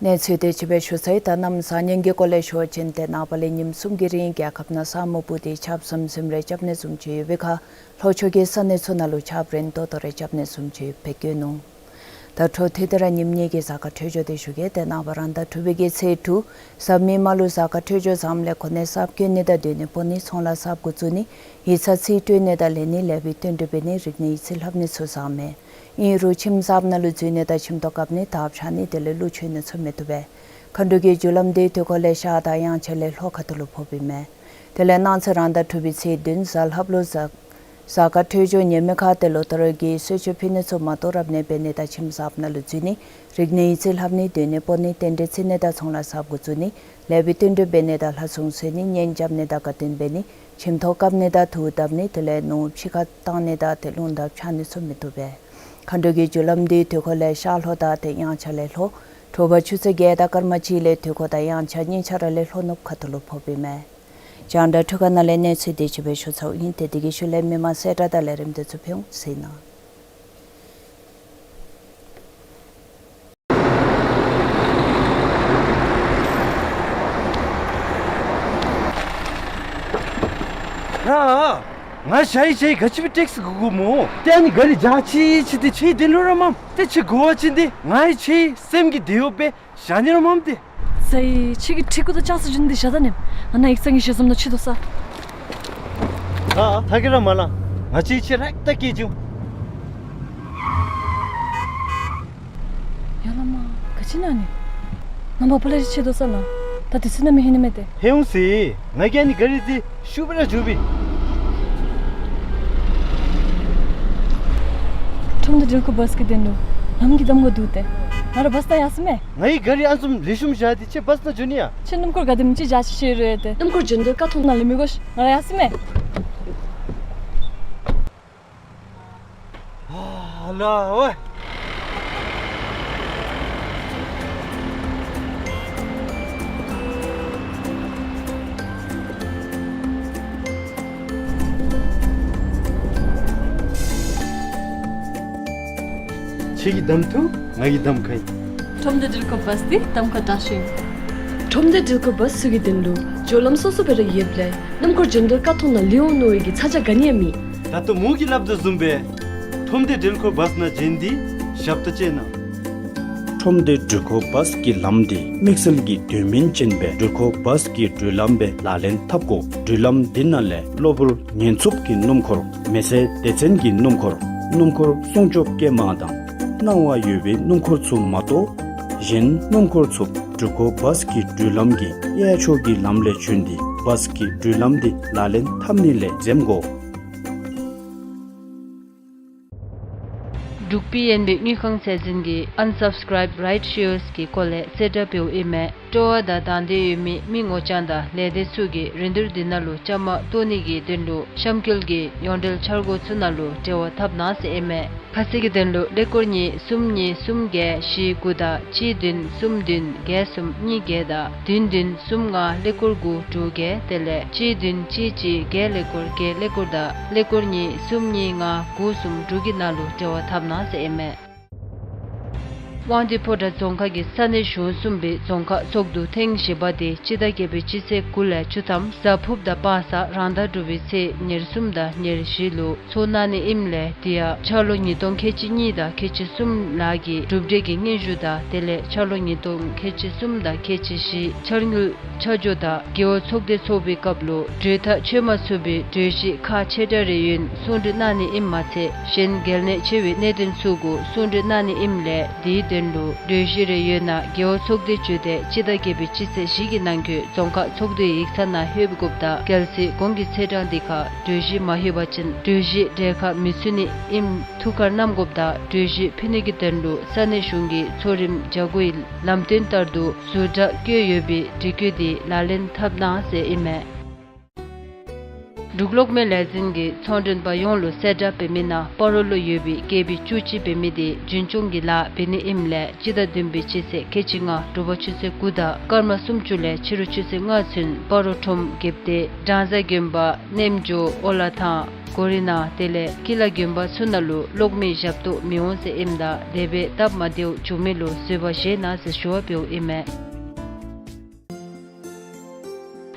གནས་ཚུལ་དེ་ཅིག་སྦེ་ཞུ་ཚར་ཡི། ད་གནམ་གཟའ་སྙིང་གི་སྐོར་ལས་ཞུ་བ་ཅིན་ཏེ་ནངས་པ་ལས་ཉིནམ་གསུམ་གྱི་རིང་རྒྱལ་ཁབ་ནང་ས་སྨུག་སྤུབས་ཏེ་ཆརཔ་ཟིམ་ཟིམ་རེ་རྐྱབ་ནི་བཟུམ་ཅིག་ཡོད་པའི་ཁར་ལྷོ་ཕྱོགས་ཀྱི་ས་གནས་ཚུ་ནང་ལུ་ཆརཔ་རན་ཏོག་ཏོ་རེ་རྐྱབ་ནི་བཟུམ་ཅིག་ཡོདཔ་སྦེ་བཀོད་ནུག། ད་འཕྲོ་མཐུད་དེ་ར་ཉིནམ་གཉིས་ཀྱི་གཟའ་སྐར་འཕྲོད་སྦྱོར་དེ་ཞུ་གེ། ཏེ་ནངས་པ་རང་ཟླ་དྲུག་པའི་གི་ཚེས་དྲུག་གཟའ་མིག་དམར་ལུ་གཟའ་སྐར་འཕྲོད་སྦྱོར་བཟངམ་ལས་གོ་གནས་གསརཔ་བསྐོ་ནི་དང་སྡོད་གནས་སྤོ་ནི་ཚོང་ལཱ་གསརཔ་འགོ་བཙུགས་ནི་ཡིག་ཚང་རྩིས་སྤྲོད་ནི་དང་ལེན་ནི་ལེགས་པའི་བསྟུན་གྲོས་འབད་ནི་རིག་གནས་ཡིག་རྩིས་ལྷབ་ནི་ཚུ་བཟང་མས། ཨིན་རུང་ཁྱིམ་གསརཔ་ནང་ལུ་འཛུལ་ནི་དང་ཁྱིམ་ཐོག་བཀབ་ནི་དར་འཕྱར་ནི་དེ་ལས་ཀླུ་མཆོད་ནི་ཚུ་མི་བཏུབ་པས། མཁའ་འགྲོ་གི་རྒྱུ་ལམ་འདི་དུས་འཁོར་ལས་ཤར་དང་དབྱངས་འཆར་ལས་ལྷོ་ཁ་ཐུག་ལུ་ཕོགཔ་ཨིན་མས། དེ་ལས་གནངས་ཚེ་རང་ཟླ་དྲུག་པའི་ཚེས་བདུན་གཟའ་ལྷགཔ་ལུ་གཟའ་གཟའ་སྐར་འཕྲོད་སྦྱོར་ཉེས་མེད་ཁར་ཏེ་ལོ་ལྟར་གྱི་གསོལ་མཆོད་ཕུལ་ནི་ཚུ་མ་གཏོགས་རབ་གནས་འབད་ནི་དང་ཁྱིམ་གསརཔ་ནང་ལུ་འཛུལ་ནི་རིག་གནས་ཡིག་རྩིས་ལྷབ་ནི་སྡོད་གནས་སྤོ་ནི་རྟེན་འབྲེལ་བརྩི་ནི་དང་ཚོང་ལཱ་གསརཔ་འགོ་བཙུགས་ནི་ལེགས་པའི་བསྟུན་གྲོས་འབད་ནི་དང་ལྷ་སྲུང་གསོལ་ནི་གཉེན་རྐྱབ་ནི་དང་དགའ་སྟོན་འབད་ནི་ཁྱིམ་ཐོག་བཀབ་ནི་དང་དུར་བརྡབ་ནི་དེ་ལས་ནོར་ཕྱི་ཁར་བཏང་ནི་དང་ཏེ་རླུང་དར་འཕྱར་ནི་ཚུ་མི་བཏུབ་པས། མཁའ་འགྲོ་གི་རྒྱུ་ལམ་འདི་དུས་འཁོར་ལས་ཤར་ལྷོ་དང་ཏེ་དབྱངས་འཆར་ལས་ལྷོ། དྲོ་པ་ཆུ་ཚོད་བརྒྱད་དང་སྐར་མ་གཅིག་ལས་དུས་འཁོར་དང་དབྱངས་འཆར་ཉིན་འཆར་ལས་ལྷོ་ནུབ་ཁ་ཐུག་ལུ་ཕོགཔ་ཨིན་མས། རྒྱང་བསྒྲགས་འཕྲུལ་ཁང་ནང་ལས་གནས་ཚུལ་དེ་ཅིག་སྦེ་ཞུ་ཚརཝ་ཨིན། ཏེ་དེ་གི་ཤུལ་ལས་མི་མང་གསལ་བསྒྲགས་དང་ལས་རིམ་དེ་ཚུ་ཕུལ་འོང་ཟེར་ནི། ར། ང་ཞ་ཡི་ཞ་ཡི་ག་ཅི་སྦེ་ཊེག་སི་གོ་གོ་སྨོ། ཏེ་ཨ་ནི་ག་རི་འཇག་ཅི་ཅི་ཏེ་ཁྱོད་དེ་ལུ་ར་མམ། ཏེ་ཁྱོད་གོ་བ་ཅིན་ཏེ་ང་ཡི་ཁྱོད་སེམས་ཀྱི་དེ་ཡོད་པས། ཞ་ནི་ར་མམ་ཏེ། ད་ཁྱེད་ཀྱི་ཁྲི་གུ་དང་ལྕགས་སི་རྒྱུན་འདི་བཞག་ད་ནི། ང་ནཱ་ཡིག་ཚང་གི་ཞལ་འཛོམས་ནང་ཕྱད་དོ་ས། ཨ་ཨ་ཐ་གི་ར་མ་ལ། ང་བཅས་ཁྱེད་ར་ད་སྐད་ཅིག། ཡ་ལ་མ། ག་ཅི་ན་ནི། ང་མ་པ་ལ་ཅིག་ཕྱད་དོ་ས་ལ། ད་དེ་ཚུ་ན་མི་ཧེ་ནི་མེད་དེ། ཧེ་འོང་སི། ང་གིས་ཨ་ནི་ག་རི་འདི་ཤུགས་སྦེ་ར་འཇུ་བི། ཁྲོམ་སྡེ་འགྲུལ་འཁོར་བཱས་ཀྱི་དོན་ལུ་ལམ་གྱི་གདམ་ཁ་འདུག་སྟེ། ང་ར་བཱས་ད་ཡར་སོང་མས། ང་གིས་ག་རི་ཨ་ནི་བཟུམ་ལེགས་ཤོམ་བཞག་སྟེ་ཁྱེད་བཱས་ནང་འགྱོ་ནི་ཡ། ཁྱེད་སྣུམ་འཁོར་ག་དེམ་ཅིག་བཞག་ཤེས་རུང་ཡོད་དེ། སྣུམ་འཁོར་འགྱོ་དོ་ཀ་ཐོག་ནང་ལས་མི་དགོ་ཤིག། ང་ར་ཡར་སོང་མས། ཨ་ལ་ཝེ། ཁྱེད་ཀྱིས་གདམ་ཐུབ། ང་གིས་གདམ་ཁ་ཨིན། ཁྲོམ་སྡེ་འགྲུལ་འཁོར་བཱས་འདི་གདམ་ཁ་དྲག་ཤོས། ཁྲོམ་སྡེ་འགྲུལ་འཁོར་བཱས་ཚུ་གི་དོན་ལུ་སྦྱོར་ལམ་སོ་སོ་སྦེ་ར་ཡོདཔ་ལས་སྣུམ་འཁོར་འགྱོ་དོ་ཀ་ཐོག་ནང་ལུས་འོང་མནོ་བའི་གི་ཚ་གྱང་ག་ནི་ཡང་མེད། ད་ལྟོ་མོ་གིས་སླབ་དོ་བཟུམ་སྦེ་ཁྲོམ་སྡེ་འགྲུལ་འཁོར་བཱས་ནང་འགྱོ་ནི་འདི་ཞབས་ཏོག་ཅིག་ཨིན་ན། ཁྲོམ་སྡེ་འགྲུལ་འཁོར་བཱས་ཀྱི་ལམ་འདི་དམིགས་བསལ་གྱི་དོན་སྨིན་ཅན་སྦེ་འགྲུལ་འཁོར་བཱས་ཀྱི་འགྲུལ་ལམ་སྦེ་ལག་ལེན་འཐབ་དགོ། འགྲུལ་ལམ་འདི་ནང་ལས་གློ་བུར་ཉེན་འཚུབ་ཀྱི་སྣུམ་འཁོར། མེ་སེར་སྡེ་ཚན་གྱི་སྣུམ་འཁོར། སྣུམ་འཁོར་སྲུང་སྐྱོབ་སྐྱེལ་མ་དང་སྣང་བ་ཡོད་པའི་སྣུམ་འཁོར་ཚུ་མ་གཏོགས་གཞན་སྣུམ་འཁོར་ཚུ་འགྲུལ་འཁོར་བཱས་ཀྱི་འགྲུལ་ལམ་གྱི་གཡས་ཕྱོགས་ཀྱི་ལམ་ལས་བྱོན་ཏེ་བཱས་ཀྱི་འགྲུལ་ལམ་འདི་ལག་ལེན་འཐབ་ནི་ལས་འཛེམ་དགོ། འབྲུག་པི་ཨེན་བི་དངུལ་ཁང་ཚད་འཛིན་གྱིས་ཨན་སབ་སི་ཀརའིབ་རའིཊ་ཤེརསི་གི་སྐོར་ལས་གསལ་བསྒྲགས་འབདཝ་ཨིན་མས། སྤྲོ་བ་དང་དང་འདོད་ཡོད་མི་མི་ངོ་རྐྱང་དང་ལས་སྡེ་ཚུ་གིས་རིན་བསྡུར་འདི་ནང་ལུ་བཅའ་མར་གཏོགས་ནི་གི་དོན་ལུ་གཤམ་འཁོད་ཀྱི་ཡོངས་འབྲེལ་འཆར་སྒོ་ཚུ་ནང་ལུ་འབྲེལ་བ་འཐབ་གནང་ཟེར་ཨིན་མས། ཁ་གསལ་གྱི་དོན་ལུ་ཀླད་ཀོར་གཉིས་གསུམ་གཉིས་གསུམ་བརྒྱད་བཞི་དགུ་དང་གཅིག་བདུན་གསུམ་བདུན་བརྒྱད་གསུམ་གཉིས་བརྒྱད་དང་བདུན་བདུན་གསུམ་ལྔ་ཀླད་ཀོར་དགུ་དྲུག་བརྒྱད། དེ་ལས་གཅིག་བདུན་གཅིག་གཅིག་བརྒྱད་ཀླད་ཀོར་བརྒྱད་ཀླད་ཀོར་དང་ཀླད་ཀོར་གཉིས་གསུམ་གཉིས་ལྔ་དགུ་གསུམ་དྲུག་གི་ནང་ལུ་འབྲེལ་བ་འཐབ་གནང་ཟེར་ཨིན་མས། དབང་འདུས་ཕོ་བྲང་རྫོང་ཁག་གི་ས་གནས་གཞུང་གསུམ་པའི་རྫོང་ཁག་ཚོགས་འདུ་ཐེངས་བཞི་པ་དེ་སྤྱི་ཟླ་བརྒྱད་པའི་སྤྱི་ཚེས་དགུ་ལས་བཅུ་ཐམ་གཟའ་ཕུརཔ་དང་སྤང་གཟའ་རང་ཟླ་དྲུག་པའི་ཚེས་ཉེར་གསུམ་དང་ཉེར་བཞི་ལུ་ཚོགས་གནང་ནི་ཨིནམ་ལས་དེ་ཡང་འཆར་ལོ་ཉིས་སྟོང་ཁལ་གཅིག་གཉིས་དང་ཁལ་གཅིག་གསུམ་ལགས་ཀྱི་གྲུབ་འབྲས་ཀྱི་སྙན་ཞུ་དང་དེ་ལས་འཆར་ལོ་ཉིས་སྟོང་ཁལ་གཅིག་གསུམ་དང་ཁལ་གཅིག་བཞི་འཆར་དངུལ་ཆ་འཇོག་དང་རྒེད་འོག་ཚོགས་སྡེ་ཚོགས་པའི་སྐབས་ལུ་གྲོས་ཐག་ཆོད་མ་ཚུགས་པའི་གྲོས་གཞི་ཁག་ཆེ་ཕྲ་རེ་ཡོད་ན་གསུང་གྲོས་གནང་ནི་ཨིནམ་མ་ཚད་གཞན་གལ་གནད་ཆེ་བའི་གནད་དོན་ཚུ་གུ་གསུང་གྲོས་གནང་ནི་ཨིནམ་ལས་དེའི་དོན་ལུ་གྲོས་གཞི་རེ་ཡོད་ན་རྒེད་འོག་ཚོགས་སྡེ་བརྒྱུད་དེ་སྤྱི་ཟླ་བརྒྱད་པའི་སྤྱི་ཚེས་བཞི་གི་ནང་འཁོད་རྫོང་ཁག་ཚོགས་འདུའི་ཡིག་ཚང་ནང་ལྷོད་དགོཔ་དང་གལ་སྲིད་གོང་གི་ཚེས་གྲངས་འདི་ཁར་གྲོས་གཞི་མ་ལྷོད་པ་ཅིན་གྲོས་གཞི་གྲལ་ཁར་མི་ཚུད་ནི་ཨིནམ་ཐུགས་ཁར་བསྣམ་དགོཔ་དང་གྲོས་གཞི་ཕུལ་ནི་གི་དོན་ལུ་ས་གནས་གཞུང་གི་ཚོགས་རིམ་བརྒྱ་དགུའི་ལམ་སྟོན་ལྟར་དུ་ཟུར་དྲག་བཀོད་ཡོད་པའི་སྒྲིག་བཀོད་དེ་ལག་ལེན་འཐབ་གནང་ཟེར་ཨིན་མས། འབྲུག་གློག་མེ་ལས་འཛིན་གྱིས་ཚོང་མགྲོན་པ་ཡོངས་ལུ་གསལ་བསྒྲགས་འབད་མི་ནང་སྤ་རོ་ལུ་ཡོད་པའི་ཀེ་བི་བཅུ་གཅིག་འབད་མི་དེ་རྒྱུན་སྐྱོང་གི་ལཱ་འབད་ནི་ཨིནམ་ལས་སྤྱི་ཟླ་བདུན་པའི་སྤྱི་ཚེས་ཁལ་གཅིག་ལྔ་དྲོ་པ་ཆུ་ཚོད་དགུ་དང་སྐར་མ་སུམ་ཅུ་ལས་ཕྱི་རུ་ཆུ་ཚོད་ལྔ་ཚུན་སྤ་རོ་ཁྲོམ་རྒེད་འོག་སྦྲང་བཟའ་དགོན་པ་རྣམ་འབྱོར་ཨོ་ལ་ཐང་གོ་རི་ནང་དེ་ལས་ཀི་ལ་དགོན་པ་ཚུ་ནང་ལུ་གློག་མེ་ཞབས་ཏོག་མི་འོང་ཟེར་ཨིནམ་ད་དེ་སྦེ་སྟབས་མ་བདེཝ་བྱུང་མི་ལུ་བཟོད་པ་བཞེས་གནང་ཟེར་ཞུ་བ་འབདཝ་ཨིན་མས།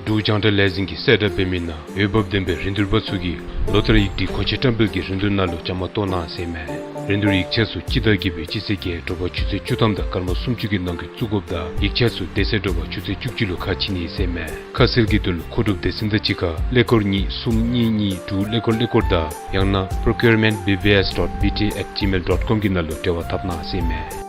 འབྲུག་རྒྱང་བསྒྲགས་ལས་འཛིན་གྱིས་གསལ་བསྒྲགས་འབད་མི་ནང་འོས་འབབ་ལྡན་པའི་རིན་བསྡུར་པ་ཚུ་གིས་ལོ་ལྟར་ཡིག་སྒྲིག་མཁོ་ཆས་བཀྲམ་སྤེལ་གྱི་རིན་བསྡུར་ནང་ལུ་བཅའ་མར་གཏོགས་གནང་ཟེར་ཨིན་མས། རིན་བསྡུར་ཡིག་ཆ་ཚུ་སྤྱི་ཟླ་བརྒྱད་པའི་སྤྱི་ཚེས་བརྒྱད་དྲོ་པ་ཆུ་ཚོད་བཅུ་ཐམ་དང་སྐར་མ་སུམ་ཅུ་གི་ནང་འཁོད་བཙུགས་དགོཔ་དང་ཡིག་ཆ་ཚུ་དེ་ཚེ་དྲོ་པ་ཆུ་ཚོད་བཅུ་གཅིག་ལུ་ཁ་ཕྱེ་ནི་ཟེར་ཨིན་མས། ཁ་གསལ་གྱི་དོན་ལུ་མཁོ་སྒྲུབ་སྡེ་ཚན་དང་གཅིག་ཁར་ཀླད་ཀོར་གཉིས་གསུམ་གཉིས་གཉིས་དྲུག་ཀླད་ཀོར་ཀླད་ཀོར་དང་ཡང་ན་procurement B B S dot B T at gmail dot com གི་ནང་ལུ་འབྲེལ་བ་འཐབ་གནང་ཟེར་ཨིན་མས།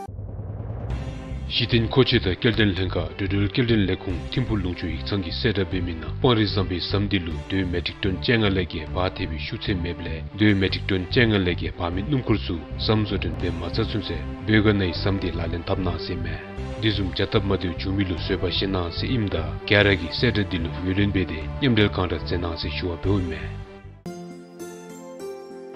གཞི་རྟེན་མཁོ་ཆས་དང་སྐྱེལ་འདྲེན་ལྷན་ཁག་འགྲོ་འགྲུལ་སྐྱེལ་འདྲེན་ལས་ཁུངས་ཐིམ་ཕུག་ལུང་ཕྱོགས་ཡིག་ཚང་གིས་གསལ་བསྒྲགས་འབད་མི་ནང་སྤང་རི་ཟམ་པའི་ཟམ་འདི་ལུ་དོས་མེ་ཊིག་ཊོན་བཅོ་ལྔ་ལས་བརྒལ་འབག་ཐེབས་པའི་ཤུགས་ཚད་མེདཔ་ལས་དོས་མེ་ཊིག་ཊོན་བཅོ་ལྔ་ལས་བརྒལ་འབག་མི་སྣུམ་འཁོར་ཚུ་ཟམ་བཟོ་སྐྲུན་འབད་མ་ཚར་ཚུན་ཚོད་བོད་ག་ནའི་ཟམ་འདི་ལག་ལེན་འཐབ་གནང་ཟེར་ཨིན་མས། དེ་བཟུམ་བྱ་སྟབས་མ་བདེཝ་བྱུང་མི་ལུ་བཟོད་པ་བཞེས་གནང་ཟེར་ཨིནམ་ད་ག་ར་གིས་གསལ་བསྒྲགས་འདི་ལུ་ངོས་ལེན་འབད་དེ་མཉམ་འབྲེལ་གང་དྲག་མཛད་གནང་ཟེར་ཞུ་བ་འབདཝ་ཨིན་མས།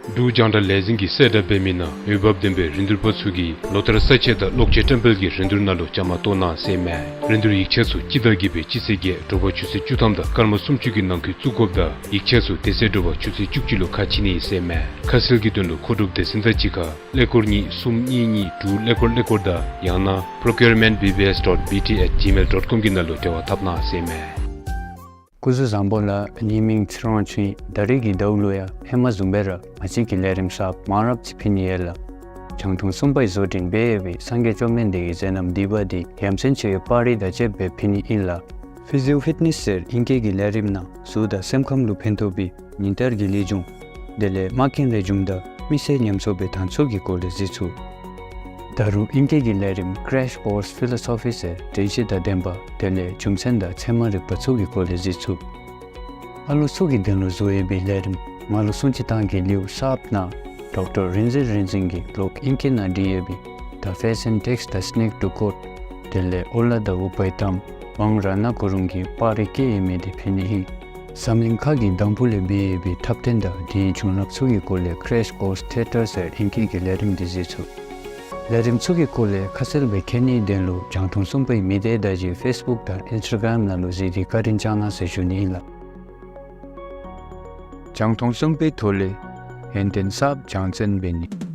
འབྲུག་རྒྱང་བསྒྲགས་ལས་འཛིན་གྱིས་གསལ་བསྒྲགས་འབད་མི་ནང་འོས་འབབ་ལྡན་པའི་རིན་བསྡུར་པ་ཚུ་གིས་ལོ་ལྟར་ས་ཆས་དང་གློག་ཆས་བཀྲམ་སྤེལ་གྱི་རིན་བསྡུར་ནང་ལུ་བཅའ་མར་གཏོགས་གནང་ཟེར་ཨིན་མས། རིན་བསྡུར་ཡིག་ཆ་ཚུ་སྤྱི་ཟླ་བརྒྱད་པའི་སྤྱི་ཚེས་བརྒྱད་དྲོ་པ་ཆུ་ཚོད་བཅུ་ཐམ་དང་སྐར་མ་སུམ་ཅུ་གི་ནང་འཁོད་བཙུགས་དགོཔ་དང་ཡིག་ཆ་ཚུ་དེ་ཚེ་དྲོ་པ་ཆུ་ཚོད་བཅུ་གཅིག་ལུ་ཁ་ཕྱེ་ནི་ཨིན་ཟེར་ཨིན་མས། ཁ་གསལ་གྱི་དོན་ལུ་མཁོ་སྒྲུབ་སྡེ་ཚན་དང་གཅིག་ཁར་ཀླད་ཀོར་གཉིས་གསུམ་གཉིས་གཉིས་དྲུག་ཀླད་ཀོར་ཀླད་ཀོར་དང་ཡང་ན་procurement B B S dot B T at gmail dot com གི་ནང་ལུ་འབྲེལ་བ་འཐབ་གནང་ཟེར་ཨིན་མས། སྐུ་གཟུགས་བཟང་པོ་ལགས། ངེའི་མིང་ཚེ་རིང་དབང་ཕྱུག་ཨིན། ད་རེས་ཀྱི་ཟླཝ་ལུ་ཡང་ཧེ་མ་བཟུམ་སྦེ་ར་ང་བཅས་ཀྱི་ལས་རིམ་གསརཔ་མང་རབས་ཅིག་ཕུལ་ནི་ཡོད་ལགས། རྒྱང་མཐོང་གསུམ་པའི་བཟོ་སྐྲུན་འབད་ཡོད་པའི་སངས་རྒྱས་བཅོམ་ལྡན་འདས་ཀྱི་མཛད་རྣམ་བསྡུས་པ་འདི་ཡ་མཚན་ཆེ་བའི་པར་རིས་དང་བཅསཔ་སྦེ་ཕུལ་ནི་ཨིན་ལགས། Physio Fitness ཟེར་ཨིང་སྐད་ཀྱི་ལས་རིམ་ནང་གཟུགས་དང་སེམས་ཁམས་ལུ་ཕན་ཐོགས་པའི་ཉིན་བསྟར་གྱི་ལེགས་བྱུང་དེ་ལས་མ་རྐྱེན་ལེགས་བྱུང་དང་མི་སེར་ཉམས་གསོ་འབད་ཐངས་ཚུ་གི་སྐོར་ལས་གཟིགས་ཚུགས། ད་རུང་ཨིང་སྐད་ཀྱི་ལས་རིམ་Crash Course Philosophy ཟེར་དྲན་ཤེས་དང་ལྡན་པ་དེ་ལས་རྒྱུ་མཚན་དང་ཚད་མ་རིག་པ་ཚུ་གི་སྐོར་ལས་གཟིགས་ཚུགས། ཨ་ལོ་ཚུ་གི་དོན་ལུ་བཟོ་ཡོད་པའི་ལས་རིམ་མ་ལུ་སྲུང་བརྩི་བཏང་གི་ལེའུ་གསརཔ་ནང་ཌོག་ཊར་རིག་འཛིན་རིག་འཛིན་གྱིས་ལོག་ཨིང་སྐད་ནང་བྲིས་ཡོད་པའི The Fashion Takes the Snake to Court དེ་ལས་ཨོ་ལ་དང་ཨུ་པའི་གཏམ་ཝང་ར་ན་གུ་རུང་གི་པར་རིས་བཀོད་ཡོད་མི་དེ་ཕུལ་ནི་ཨིན། འཛམ་གླིང་ཁག་གི་དང་ཕུ་ལས་འབད་ཡོད་པའི་འཁྲབ་སྟོན་དང་དེའི་བྱུང་རབས་ཚུ་གི་སྐོར་ལས་Crash Course Theatre ཟེར་ཨིང་སྐད་ཀྱི་ལས་རིམ་འདི་གཟིགས་ཚུགས། ལས་རིམ་ཚུ་གི་སྐོར་ལས་ཁ་གསལ་སྦེ་མཁྱེན་ནིའི་དོན་ལུ་རྒྱང་མཐོང་གསུམ་པའི་མི་སྡེ་དང་གཅིག་ཁར་ཕེསི་བུཀ་དང་ཨིནསི་ཊ་གརམ་ནང་ལུ་གཟིགས་ཏེ་བཀའ་དྲིན་བསྐྱང་གནང་ཟེར་ཞུ་ནི་ཨིན་ལགས། རྒྱང་མཐོང་གསུམ་པའི་ཐོག་ལས་ཧན་ཏན་གསརཔ་རྒྱང་བཙོང་འབད་ནི།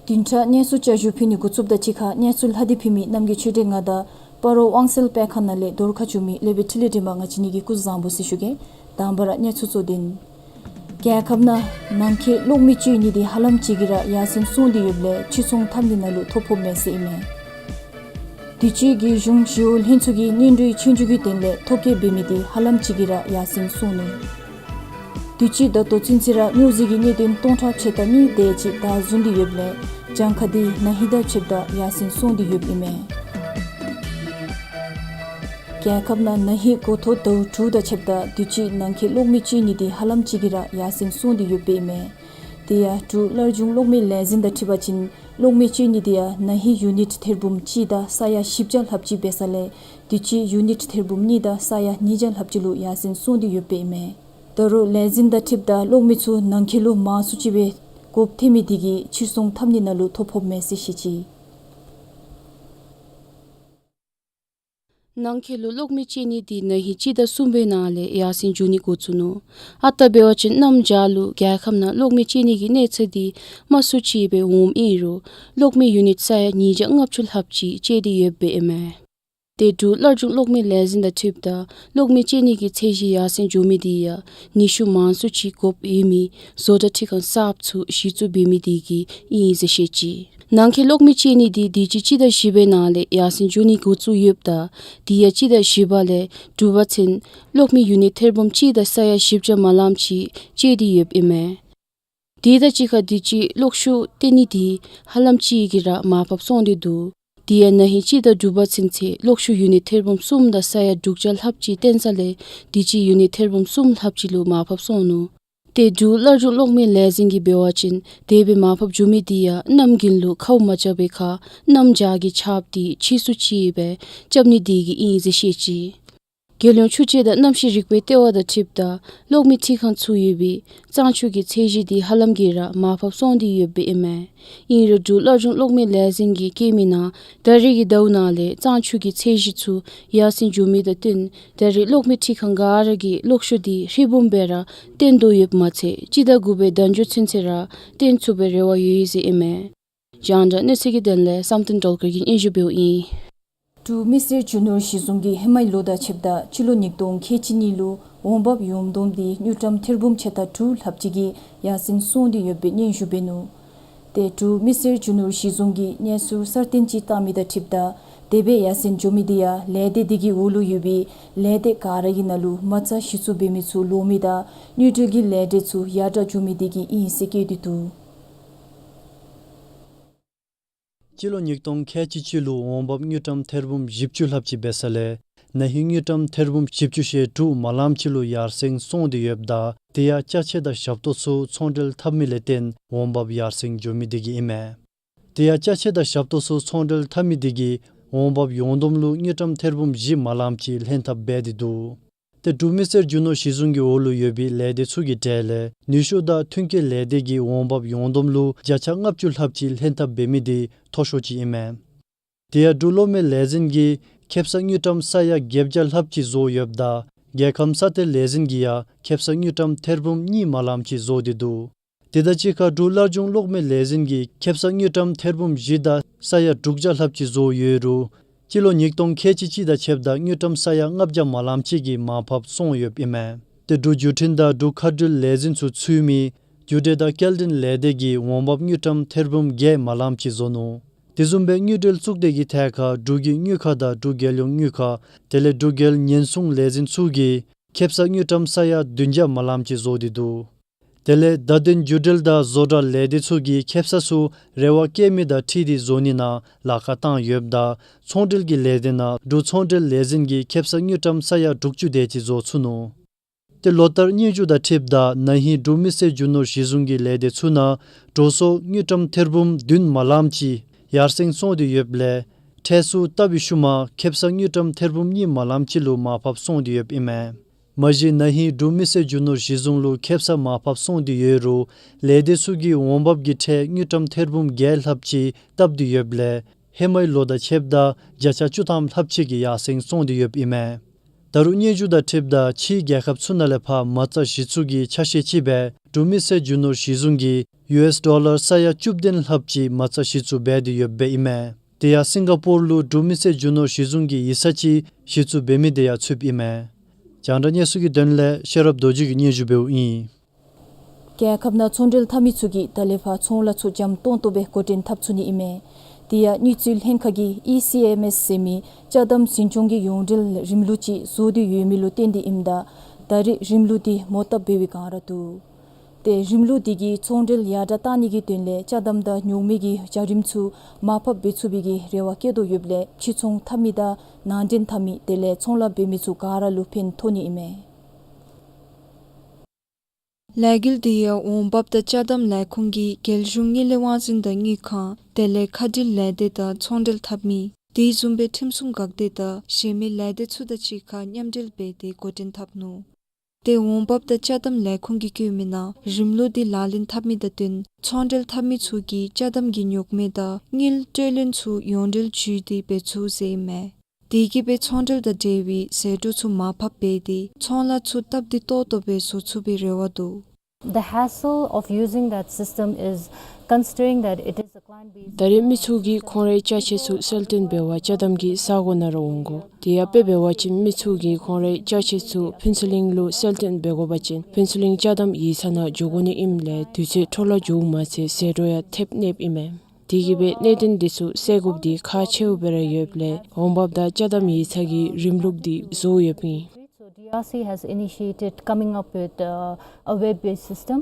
བདུན་ཕྲག་གནས་ཚུལ་བསྐྱར་ཞུ་ཕུལ་ནི་འགོ་བཙུགསཔ་དང་གཅིག་ཁར་གནས་ཚུལ་ལྷག་སྟེ་ཕུལ་མི་རྣམ་རྒྱལ་ཆོས་སྒྲོན་ང་དང་སྤ་རོ་དབང་གསལ་དཔེ་ཁང་ནང་ལས་བརྡ་ཁ་བསྒྱུར་མི་ལེགས་པའི་འཕྲིན་ལས་སྒྲོན་མ་ང་བཅས་གཉིས་ཀྱིས་སྐུ་གཟུགས་བཟང་པོ་ཟེར་ཞུ་གེ། དང་པ་ར་གནས་ཚུལ་གཙོ་དོན། རྒྱལ་ཁབ་ནང་ནང་འཁོད་གློག་མེ་སྤྱོད་ནི་འདི་ཧ་ལམ་ཅིག་གིས་ར་ཡར་སེང་སོང་སྟེ་ཡོདཔ་ལས་ཕྱིར་ཚོང་འཐབ་ནི་ནང་ལུ་ཐོ་ཕོགཔ་མས་ཟེར་ཨིན་མས། དུས་ཅི་གི་གཞུང་ཞི་གཡོག་ལྷན་ཚོགས་ཀྱིས་སྔོན་འགྲོའི་ཆོས་རྒྱུགས་ཀྱི་དོན་ལས་ཐོ་བཀོད་འབད་མི་འདི་ཧ་ལམ་ཅིག་གིས་ར་ཡར་སེང་སོང་ནུག། དུས་ཅི་ད་ལྟོ་ཚུན་ཚོད་ར་སྨྱོ་རྫས་ཀྱི་གནད་དོན་སྟོང་ཕྲག་ཕྱེད་དང་གཉིས་དེ་ཅིག་བདའ་ཟུན་ཏེ་ཡོདཔ་ལས་གྱངས་ཁ་འདི་ན་ཧིང་དང་ཕྱདཔ་ད་ཡར་སེང་སོང་སྟེ་ཡོདཔ་ཨིན་མས། རྒྱལ་ཁབ་ནང་ན་ཧིང་འགོ་ཐོག་ཟླཝ་དྲུག་དང་ཕྱདཔ་ད་དུས་ཅི་ནང་འཁོད་གློག་མེ་སྤྱོད་ནི་འདི་ཧ་ལམ་ཅིག་གིས་ར་ཡར་སེང་སོང་སྟེ་ཡོདཔ་ཨིན་མས། དེ་ཡང་འབྲུག་སླར་འབྱུང་གློག་མེ་ལས་འཛིན་དང་འཁྲིལ་བ་ཅིན་གློག་མེ་སྤྱོད་ནི་འདི་ཡང་ན་ཧིང་ཡུ་ནིཊ་ཐེར་འབུམ་གཅིག་དང་ས་ཡ་བཞི་བརྒྱ་ལྷགཔ་ཅིག་འབད་ས་ལས་དུས་ཅི་ཡུ་ནིཊ་ཐེར་འབུམ་གཉིས་དང་ས་ཡ་ཉིས་བརྒྱ་ལྷགཔ་ཅིག་ལུ་ཡར་སེང་སོང་སྟེ་ཡོདཔ་ཨིན་མས། ད་རུང་ལས་འཛིན་དང་འཁྲིལཝ་ད་གློག་མེ་ཚུ་ནང་འཁོད་ལུ་མང་སུ་ཅིག་སྦེ་དགོཔ་ཐོན་མི་དེ་གིས་ཕྱིར་ཚོང་འཐབ་ནི་ནང་ལུ་ཐོ་ཕོགཔ་མས་ཟེར་བཤད་ཅི། ནང་འཁོད་ལུ་གློག་མེ་སྤྱོད་ནི་དེ་ན་ཧིང་སྤྱི་ཟླ་གསུམ་པའི་ནང་ལས་ཡར་སེང་འགྱོ་ནི་འགོ་བཙུགས་ནུག། ཨ་རྟག་འབད་བ་ཅིན་གནམ་བྱཱར་ལུ་རྒྱལ་ཁབ་ནང་གློག་མེ་སྤྱོད་ནི་གི་གནས་ཚད་དེ་དམའ་སུ་ཅིག་སྦེ་འོངམ་ཨིན་རུང་གློག་མེ་ཡུ་ནིཊ་ས་ཡ་ཉིས་བརྒྱ་ལྔ་བཅུ་ལྷགཔ་ཅིག་སྤྱོད་དེ་ཡོདཔ་ཨིན་མས། དེ་འབྲུག་སླར་འབྱུང་གློག་མེ་ལས་འཛིན་དང་འཁྲིལཝ་ད་གློག་མེ་སྤྱོད་ནི་གི་ཚད་གཞི་ཡར་སེང་འགྱོ་མི་དེ་ཡང་ནུས་ཤུགས་མང་སུ་ཅིག་དགོཔ་ཡོད་མི་བཟོ་གྲྭ་འཕྲུལ་ཁང་གསརཔ་ཚུ་གཞི་བཙུགས་འབད་མི་དེ་གིས་ཨིན་ཟེར་བཤད་ཅི། ནང་འཁོད་གློག་མེ་སྤྱོད་ནི་དེ་དུས་ཅི་སྤྱི་ཟླ་བཞི་པའི་ནང་ལས་ཡར་སེང་འགྱོ་ནི་འགོ་བཙུགས་ཡོདཔ་ད་དེ་ཡང་སྤྱི་ཟླ་བཞི་པ་ལས་དྲུག་པ་ཚུན་གློག་མེ་ཡུ་ནིཊ་ཐེར་འབུམ་གཅིག་དང་ས་ཡ་བཞི་བརྒྱ་མ་ལངམ་ཅིག་སྤྱོད་དེ་ཡོདཔ་ཨིན་མས། དེ་དང་གཅིག་ཁར་དུས་ཅི་གློག་ཤུགས་བཏོན་ནི་དེ་ཧ་ལམ་ཅིག་གིས་ར་མར་ཕབ་སོང་སྟེ་འདུག། དེ་ཡང་ན་ཧིང་སྤྱི་ཟླ་དྲུག་པ་ཚུན་ཚོད་གློག་ཤུགས་ཡུ་ནིཊ་ཐེར་འབུམ་གསུམ་དང་ས་ཡ་དྲུག་བརྒྱ་ལྷགཔ་ཅིག་བཏོན་ས་ལས་དུས་ཅི་ཡུ་ནིཊ་ཐེར་འབུམ་གསུམ་ལྷགཔ་ཅིག་ལུ་མར་ཕབ་སོང་ནུག། དེ་འབྲུག་སླར་འབྱུང་གློག་མེ་ལས་འཛིན་གྱིས་འབད་བ་ཅིན་དེ་སྦེ་མར་ཕབ་འགྱོ་མི་དེ་ཡང་གནམ་དགུན་ལུ་ཁཝ་མ་རྐྱབ་པའི་ཁར་གནམ་བྱཱར་གྱི་ཆརཔ་དེ་ཆེ་སུ་ཅིག་སྦེ་རྐྱབ་ནི་དེ་གིས་ཨིན་ཟེར་བཤད་ཅི། རྒྱལ་ཡོངས་ཆུ་དཔྱད་དང་གནམ་གཤིས་རིག་པའི་ལྟེ་བ་དང་འཁྲིལཝ་ད་གློག་མེ་འཕྲུལ་ཁང་ཚུ་ཡོད་པའི་གཙང་ཆུ་གི་ཚད་གཞི་དེ་ཧ་ལམ་གྱིས་ར་མར་ཕབ་སོང་སྟེ་ཡོདཔ་ཨིན་མས། ཨིན་རུང་འབྲུག་སླར་འབྱུང་གློག་མེ་ལས་འཛིན་གྱིས་བཀོད་མི་ནང་ད་རེས་ཀྱི་ཟླཝ་ནང་ལས་གཙང་ཆུ་གི་ཚད་གཞི་ཚུ་ཡར་སེང་འགྱོ་མི་དང་བསྟུན་ད་རེས་གློག་མེ་འཕྲུལ་ཁང་ག་ར་གིས་གློག་ཤུགས་དེ་ཧྲིལ་བུམ་སྦེ་ར་བཏོན་དོ་ཡོདཔ་མ་ཚད་སྤྱི་ཟླ་དགུ་པའི་ཟླ་མཇུག་ཚུན་ཚོད་ར་བཏོན་ཚུགས་པའི་རེ་བ་ཡོད་ཟེར་ཨིན་མས། རྒྱང་བསྒྲགས་གནས་ཚུལ་གྱི་དོན་ལས་བསམ་གཏན་སྒྲོལ་དཀར་གྱིས་སྙན་ཞུ་འབདཝ་ཨིན། འབྲུག་མི་སེར་རྒྱུ་ནོར་གཞི་བཟུང་གིས་ཧེ་མའི་ལོ་དང་ཕྱདཔ་ད་སྤྱི་ལོ་ཉིས་སྟོང་ཁལ་གཅིག་གཉིས་ལུ་འོང་འབབ་ཡོངས་བསྡོམས་དེ་དངུལ་ཀྲམ་ཐེར་འབུམ་ཕྱེད་དང་དྲུག་ལྷགཔ་ཅིག་གིས་ཡར་སེང་སོང་སྟེ་ཡོད་པའི་སྙན་ཞུ་འབད་ནུག། དེ་འབྲུག་མི་སེར་རྒྱུ་ནོར་གཞི་བཟུང་གིས་གནས་ཚུལ་གསར་བཏོན་ཅིག་བཏང་མི་དང་འཁྲིལཝ་ད་དེ་སྦེ་ཡར་སེང་འགྱོ་མི་དེ་ཡང་ལས་སྡེ་དེ་གི་འོག་ལུ་ཡོད་པའི་ལས་སྡེ་ག་ར་གི་ནང་ལུ་མ་རྩ་གཞི་བཙུགས་འབད་མི་ཚུ་ལོག་མི་དང་དངུལ་འབྲེལ་གྱི་ལས་སྡེ་ཚུ་ཡར་དྲག་འགྱོ་མི་དེ་གིས་ཨིན་ཟེར་བཀོད་དེ་འདུག། སྤྱི་ལོ་ཉིས་སྟོང་ཁལ་གཅིག་གཅིག་ལུ་འོང་འབབ་དངུལ་ཀྲམ་ཐེར་འབུམ་བཞི་བཅུ་ལྷགཔ་ཅིག་འབད་ས་ལས་ ན་ཧིང་དངུལ་ཀྲམ་ཐེར་འབུམ་བཞི་བཅུ་ཞེ་དྲུག་མ་ལམ་ཅིག་ལུ་ཡར་སེང་སོང་སྟེ་ཡོདཔ་ད་དེ་ཡང་ཅ་ཆས་དང་ཞབས་ཏོག་ཚུ་ཚོང་འབྲེལ་འཐབ་མི་ལས་བརྟེན་འོང་འབབ་ཡར་སེང་འགྱོ་མི་དེ་གིས་ཨིན་མས། དེ་ཡང་ཅ་ཆས་དང་ཞབས་ཏོག་ཚུ་ཚོང་འབྲེལ་འཐབ་མི་དེ་གིས་འོང་འབབ་ཡོངས་བསྡོམས་ལུ་དངུལ་ཀྲམ་ཐེར་འབུམ་བཞི་མ་ལམ་ཅིག་ལྷན་ཐབས་འབད་དེ་འདུག། ཏེ་འབྲུག་མི་སེར་རྒྱུ་ནོར་གཞི་བཟུང་གི་འོག་ལུ་ཡོད་པའི་ལས་སྡེ་ཚུ་གི་གྲས་ལས་ནུས་ཤུགས་དང་མཐུན་རྐྱེན་ལས་སྡེ་གིས་འོང་འབབ་ཡོངས་བསྡོམས་ལུ་བརྒྱ་ཆ་ལྔ་བཅུ་ལྷགཔ་ཅིག་ལྷན་ཐབས་འབད་མི་དེ་མཐོ་ཤོས་ཅིག་ཨིན་མས། དེ་ཡང་འབྲུག་གློག་མེ་ལས་འཛིན་གྱིས་ཁེ་སང་དངུལ་ཀྲམ་ས་ཡ་བརྒྱད་བརྒྱ་ལྷགཔ་ཅིག་བཟོ་ཡོདཔ་ད་རྒྱལ་ཁམས་ས་གཏེར་ལས་འཛིན་གྱིས་ཡང་ཁེ་སང་དངུལ་ཀྲམ་ཐེར་འབུམ་གཉིས་མ་ལམ་ཅིག་བཟོ་སྟེ་འདུག། དེ་དང་གཅིག་ཁར་འབྲུག་སླར་འབྱུང་གློག་མེ་ལས་འཛིན་གྱིས་ཁེ་སང་དངུལ་ཀྲམ་ཐེར་འབུམ་བཞི་དང་ས་ཡ་དྲུག་བརྒྱ་ལྷགཔ་ཅིག་བཟོ་ཡོད་རུང་སྤྱི་ལོ་ཉིས་སྟོང་ཁལ་གཅིག་གཅིག་དང་ཕྱདཔ་ད་དངུལ་ཀྲམ་ས་ཡ་ལྔ་བརྒྱ་མ་ལམ་ཅིག་གི་མར་ཕབ་སོང་ཡོདཔ་ཨིན་མས། ཏེ་འབྲུག་བརྒྱུད་འཕྲིན་དང་འབྲུག་མཁའ་འགྲུལ་ལས་འཛིན་ཚུ་ཚུད་མི་རྒྱུ་འབྲས་དང་སྐྱེལ་འདྲེན་ལས་སྡེ་གིས་འོང་འབབ་དངུལ་ཀྲམ་ཐེར་འབུམ་བརྒྱད་མ་ལམ་ཅིག་བཟོ་ནུག། དེ་བཟུམ་སྦེ་དངུལ་འབྲེལ་གཙུག་སྡེ་གི་ཐད་ཁར་འབྲུག་གི་དངུལ་ཁང་དང་འབྲུག་རྒྱལ་ཡོངས་དངུལ་ཁང་དེ་ལས་འབྲུག་རྒྱལ་ཉེན་སྲུང་ལས་འཛིན་ཚུ་གིས་ཁེ་སང་དངུལ་ཀྲམ་ས་ཡ་བདུན་བརྒྱ་མ་ལམ་ཅིག་བཟོ་སྟེ་འདུག། དེ་ལས་བརྡ་དོན་རྒྱུ་འབྲེལ་དང་བཟོ་གྲྭ་ལས་སྡེ་ཚུ་གིས་ཁེ་སང་ཚུ་རེ་བ་བསྐྱེད་མི་དང་འཁྲིལ་ཏེ་བཟོ་ནི་ནང་ལཱ་ཁག་བཏང་ཡོདཔ་ད་ཚོང་འབྲེལ་གྱི་ལས་སྡེ་ནང་འབྲུག་ཚོང་འབྲེལ་ལས་འཛིན་གྱིས་ཁེ་སང་དངུལ་ཀྲམ་ས་ཡ་དྲུག་ཅུ་དེ་ཅིག་བཟོ་ཚུགས་ནུག། ཏེ་ལོ་ལྟར་སྙན་ཞུ་དང་འཁྲིལཝ་ད་ན་ཧིང་འབྲུག་མི་སེར་རྒྱུ་ནོར་གཞི་བཟུང་གི་ལས་སྡེ་ཚུ་ནང་འགྲོ་སོང་དངུལ་ཀྲམ་ཐེར་འབུམ་བདུན་མ་ལམ་ཅིག་ཡར་སེང་སོང་སྟེ་ཡོདཔ་ལས་ཁྲལ་ཚུ་བཏབ་པའི་ཤུལ་མ་ཁེ་སང་དངུལ་ཀྲམ་ཐེར་འབུམ་གཉིས་མ་ལམ་ཅིག་ལུ་མར་ཕབ་སོང་སྟེ་ཡོདཔ་ཨིན་མས། མ་གཞི་ན་ཧིང་འབྲུག་མི་སེར་རྒྱུ་ནོར་གཞི་བཟུང་ལུ་ཁེ་སང་མར་ཕབ་སོང་སྟེ་ཡོད་རུང་ལས་སྡེ་ཚུ་གིས་འོང་འབབ་ཀྱི་ཁྲལ་དངུལ་ཀྲམ་ཐེར་འབུམ་བརྒྱད་ལྷགཔ་ཅིག་བཏབ་སྟེ་ཡོདཔ་ལས་ཧེ་མའི་ལོ་དང་ཕྱདཔ་ད་བརྒྱ་ཆ་བཅུ་ཐམ་ལྷགཔ་ཅིག་གིས་ཡར་སེང་སོང་སྟེ་ཡོདཔ་ཨིན་མས། ད་རུང་སྙན་ཞུ་དང་འཁྲིལཝ་ད་ཕྱིའི་རྒྱལ་ཁབ་ཚུ་ནང་ལས་ཕར་མ་རྩ་གཞི་བཙུགས་ཀྱི་ཆ་ཤས་ཅིག་སྦེ་འབྲུག་མི་སེར་རྒྱུ་ནོར་གཞི་བཟུང་གིས་ཡུ་ཨེསི་ཌོ་ལར་ས་ཡ་བཅུ་བདུན་ལྷགཔ་ཅིག་མ་རྩ་གཞི་བཙུགས་འབད་དེ་ཡོདཔ་ཨིན་མས། དེ་ཡང་སིང་ག་པོར་ལུ་འབྲུག་མི་སེར་རྒྱུ་ནོར་གཞི་བཟུང་གི་ཡིག་ཚང་ཅིག་གཞི་བཙུགས་འབད་མི་དེ་ཡང་ཚུདཔ་ཨིན་མས། རྒྱང་བསྒྲགས་གནས་ཚུལ་གྱི་དོན་ལས་ཤེས་རབ་རྡོ་རྗེ་གིས་སྙན་ཞུ་འབདཝ་ཨིན། རྒྱལ་ཁབ་ནང་ཚོང་འབྲེལ་འཐབ་མི་ཚུ་གིས་ད་ལས་ཕར་ཚོང་ལཱ་ཚུ་འཇམ་ཏོང་ཏོ་སྦེ་འགོ་འདྲེན་འཐབ་ཚུགས་ནི་ཨིན་མས། དེ་ཡང་དངུལ་རྩིས་ལྷན་ཁག་གིས་ཨི་སི་ཨེམ་ཨེསི་ཟེར་མི་ཅ་དམ་འཛིན་སྐྱོང་གི་ཡོངས་འབྲེལ་རིམ་ལུགས་ཅིག་བཟོ་སྟེ་ཡོད་མི་ལུ་བརྟེན་ཏེ་ཨིནམ་ད་ད་རེས་རིམ་ལུགས་དེ་མོ་བཏབ་འབད་བའི་སྒང་ར་འདུག། ཏེ་རིམ་ལུགས་དེ་གིས་ཚོང་འབྲེལ་ཡར་དྲག་གཏང་ནི་གི་དོན་ལས་ཅ་དམ་དང་ཉོག་མེད་ཀྱི་བྱ་རིམ་ཚུ་མར་ཕབ་འབད་ཚུགས་པའི་གི་རེ་བ་བསྐྱེད་དོ་ཡོདཔ་ལས་ཕྱིར་ཚོང་འཐབ་མི་དང་ནང་འདྲེན་འཐབ་མི་དེ་ལས་ཚོང་ལཱ་འབད་མི་ཚུ་ག་ར་ལུ་ཕན་ཐོགས་ནི་ཨིན་མས། ལས་འགུལ་དེ་ཡང་འོང་འབབ་དང་ཅ་དམ་ལས་ཁུངས་ཀྱིས་རྒྱལ་གཞུང་དངུལ་ལས་དབང་འཛིན་དང་དངུལ་ཁང་དེ་ལས་མཁའ་འགྲུལ་ལས་སྡེ་དང་ཚོང་འབྲེལ་འཐབ་མི་དེ་བཟུམ་སྦེ་ཁྲིམས་སྲུང་འགག་སྡེ་དང་གཞན་མི་ལས་སྡེ་ཚུ་དང་གཅིག་ཁར་མཉམ་འབྲེལ་འབད་དེ་འགོ་འདྲེན་འཐབ་ནུག། ཏེ་འོང་འབབ་དང་ཅ་དམ་ལས་ཁུངས་ཀྱིས་བཀོད་མི་ནང་རིམ་ལུགས་དེ་ལག་ལེན་འཐབ་མི་དང་བསྟུན་ཚོང་འབྲེལ་འཐབ་མི་ཚུ་གིས་ཅ་དམ་གྱི་ཉོག་མེད་དང་དངུལ་སྤྲོད་ལེན་ཚུ་ཡོངས་འབྲེལ་བརྒྱུད་དེ་འབད་ཚུགས་ཟེར་ཨིན་མས། དེ་གིས་སྦེ་ཚོང་འབྲེལ་དང་འབྲེལ་བའི་ཟད་འགྲོ་ཚུ་མར་ཕབ་འབད་དེ་ཚོང་ལཱ་ཚུ་སྟབས་བདེ་ཏོག་ཏོ་སྦེ་བཟོ་ཚུགས་པའི་རེ་བ་འདུག། The hassle of using that system is considering that it is a client based. ད་རེས་མི་ཚུ་གིས་ཁོང་རའི་ཅ་ཆས་ཚུ་གསལ་སྟོན་འབད་བར་ཅ་དམ་གྱི་ས་གོ་ནང་ར་འོང་དགོ། དེ་ཡང་དཔེ་འབད་བ་ཅིན་མི་ཚུ་གིས་ཁོང་རའི་ཅ་ཆས་ཚུ་ཕུན་ཚོགས་གླིང་ལུ་གསལ་སྟོན་འབད་དགོ་པ་ཅིན་ཕུན་ཚོགས་གླིང་ཅ་དམ་ཡིག་ཚང་ནང་འགྱོ་དགོ་ནི་ཨིནམ་ལས་དུས་ཚོད་འཕྲོ་བརླག་འགྱོཝ་མ་ཚད་ཟད་འགྲོ་ཡང་ཐེབས་ནི་ཨིན་མས། དེ་གིས་སྦེ་གནད་དོན་འདི་ཚུ་སེལ་དགོཔ་འདི་ཁག་ཆེཝ་སྦེ་ར་ཡོདཔ་ལས་འོང་འབབ་དང་ཅ་དམ་ཡིག་ཚང་གི་རིམ་ལུགས་འདི་བཟོ་ཡོདཔ་ཨིན། So D R C has initiated coming up with, uh, a web-based system.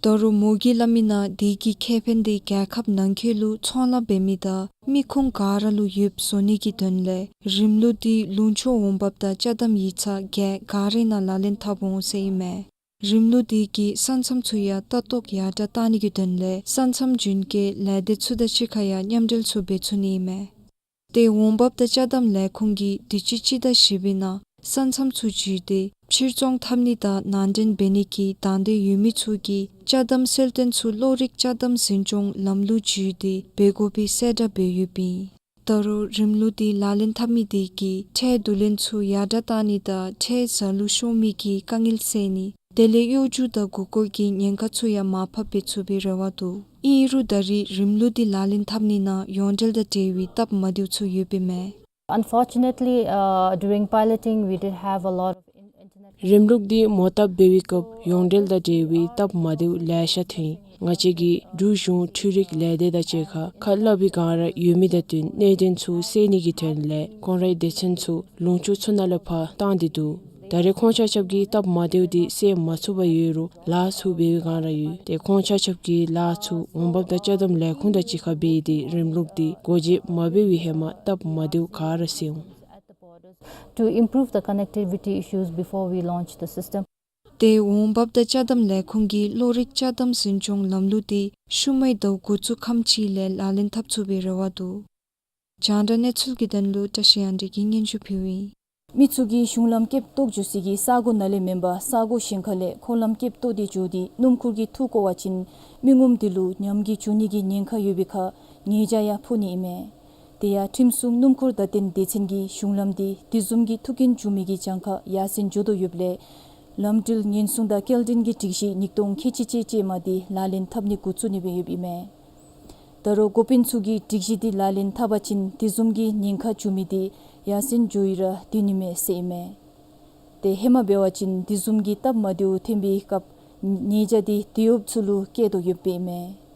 ད་རུང་མོ་གིས་སླབ་མི་ནང་དེ་གི་ཁེ་ཕན་འདི་རྒྱལ་ཁབ་ནང་འཁོད་ལུ་ཚོང་ལཱ་འབད་མི་དང་མི་ཁུངས་ག་ར་ལུ་ཡོདཔ་བཟོ་ནི་གི་དོན་ལས་རིམ་ལུགས་འདི་ལུང་ཕྱོགས་འོང་འབབ་དང་ཅ་དམ་ཡིག་ཚང་བརྒྱད་ག་རའི་ནང་ལག་ལེན་འཐབ་འོང་ཟེར་ཨིན་མས། རིམ་ལུགས་དེ་གིས་ས་མཚམས་ཚུ་ཡང་ལྟ་རྟོག་ཡར་དྲག་གཏང་ནི་གི་དོན་ལས་ས་མཚམས་རྒྱུན་སྐྱེལ་ལས་སྡེ་ཚུ་དང་གཅིག་ཁར་ཡང་མཉམ་འབྲེལ་ཚུ་འབད་ཚུགས་ནི་ཨིན་མས། ཏེ་འོང་འབབ་དང་ཅ་དམ་ལས་ཁུངས་ཀྱིས་དུས་ཅི་སྤྱི་ཟླ་བཞི་པའི་ནང་ས་མཚམས་ཚུ་བརྒྱུད་དེ་ཕྱིར་ཚོང་འཐབ་ནི་དང་ནང་འདྲེན་འབད་ནི་གི་དང་འདོད་ཡོད་མི་ཚུ་གིས་ཅ་དམ་གསལ་སྟོན་ཚུ་གློག་རིག་ཅ་དམ་འཛིན་སྐྱོང་ལམ་ལུགས་བརྒྱུད་དེ་འབད་དགོ་པའི་གསལ་བསྒྲགས་འབད་ཡོདཔ་ཨིན། ད་རུང་རིམ་ལུགས་དེ་ལག་ལེན་འཐབ་མི་དེ་གིས་ཁྲལ་བསྡུ་ལེན་ཚུ་ཡར་དྲག་གཏང་ནི་དང་ཁྲལ་ཟད་ལུ་ཤོར་མི་གི་དཀའ་ངལ་སེལ་ནི་དེ་ལས་གཡོ་སྒྱུ་དང་མགུ་སྐོར་གྱི་ཉེན་ཁ་ཚུ་ཡང་མར་ཕབ་འབད་ཚུགས་པའི་རེ་བ་འདུག། ཨིན་རུང་ད་རེས་རིམ་ལུགས་དེ་ལག་ལེན་འཐབ་ནི་ནང་ཡོངས་འབྲེལ་དང་འབྲེལ་བའི་སྟབས་མ་བདེཝ་ཚུ་ཡོདཔ་ཨིན་མས། Unfortunately, uh, during piloting, we did have a lot of in-, internet རིམ་ལུགས་འདི་མོ་བཏབ་འབད་བའི་སྐབས་ཡོངས་འབྲེལ་དང་འབྲེལ་བའི་སྟབས་མ་བདེཝ་ལེ་ཤ་ཐོན། ང་བཅས་ཀྱིས་འབྲུག་གཞུང་འཕྲུལ་རིག་ལས་སྡེ་དང་གཅིག་ཁར་ཁ་སླབ་པའི་སྒང་ར་ཡོད་མི་དང་བསྟུན་གནད་དོན་ཚུ་སེལ་ནི་གི་དོན་ལས་ཁོང་རའི་སྡེ་ཚན་ཚུ་ལུང་ཕྱོགས་ཚུ་ནང་ལས་ཕར་བཏང་སྟེ་འདུག། ད་རེས་ཁོང་ཆ་ཁྱབ་ཀྱིས་སྟབས་མ་བདེཝ་འདི་སེལ་མ་ཚུགས་པར་ཡོད་རུང་ལཱ་ཚུ་འབད་བའི་སྒང་ར་ཡོད། ཏེ་ཁོང་ཆ་ཁྱབ་ཀྱིས་ལཱ་ཚུ་འོང་འབབ་དང་ཅ་དམ་ལས་ཁུངས་དང་གཅིག་ཁར་འབད་དེ་རིམ་ལུགས་འདི་སྒོ་འབྱེད་མ་འབད་བའི་ཧེ་མ་སྟབས་མ་བདེཝ་ག་ར་སེལ་འོང་། to improve the connectivity issues before we launch the system. ཏེ་འོང་འབབ་དང་ཅ་དམ་ལས་ཁུངས་ཀྱིས་གློག་རིག་ཅ་དམ་འཛིན་སྐྱོང་ལམ་ལུགས་དེ་ཤུལ་མའི་ཟླཝ་འགོ་བཙུགས་ཁམས་ཅིག་ལས་ལག་ལེན་འཐབ་ཚུགས་པའི་རེ་བ་འདུག། རྒྱང་བསྒྲགས་གནས་ཚུལ་གྱི་དོན་ལུ་བཀྲ་ཤིས་དབྱངས་སྒྲོན་གྱིས་སྙན་ཞུ་ཕུལཝ་ཨིན། མི་ཚུ་གིས་གཞུང་ལམ་ཀེབ་བཏོག་འགྱོ་སའི་གི་ས་གོ་ནང་ལས་མེན་པར་ས་གོ་གཞན་ཁ་ལས་འཁོར་ལམ་ཀེབ་བཏོག་སྟེ་འགྱོ་སྟེ་སྣུམ་འཁོར་གྱིས་འཐུ་བཀོ་བ་ཅིན་མི་ངོམ་དེ་ལུ་ཉམས་རྒུད་འབྱུང་ནི་གི་ཉེན་ཁ་ཡོད་པའི་ཁར་ཉེས་བྱ་ཡང་ཕོག་ནི་ཨིན་མས། དེ་ཡང་ཁྲིམས་སྲུང་སྣུམ་འཁོར་བརྡ་སྟོན་སྡེ་ཚན་གྱིས་གཞུང་ལམ་དེ་དེ་བཟུམ་གྱི་ཐུག་རྐྱེན་བྱུང་མི་གི་གྱངས་ཁ་ཡར་སེང་འགྱོ་དོ་ཡོདཔ་ལས་ལམ་འགྲུལ་ཉེན་སྲུང་དང་སྐྱེལ་འདྲེན་གྱི་སྒྲིག་གཞི་ཉིས་སྟོང་ཁལ་གཅིག་གཅིག་ཅན་མ་དེ་ལག་ལེན་འཐབ་ནི་འགོ་བཙུགས་ནི་སྦེ་ཡོདཔ་ཨིན་མས། ད་རུང་འགོ་དཔོན་ཚུ་གིས་སྒྲིག་གཞི་དེ་ལག་ལེན་འཐབ་པ་ཅིན་དེ་བཟུམ་གྱི་ཉེན་ཁ་བྱུང་མི་དེ་ཡར་སེང་འགྱོ་བའི་ར་སྡོད་ནི་མས་ཟེར་ཨིན་མས། ཏེ་ཧེ་མ་འབད་བ་ཅིན་དེ་བཟུམ་གྱི་སྟབས་མ་བདེཝ་ཐོན་པའི་སྐབས་ཉེས་བྱ་དེ་དེད་གཡོགཔ་ཚུ་ལུ་བཀལ་དོ་ཡོདཔ་ཨིན་མས།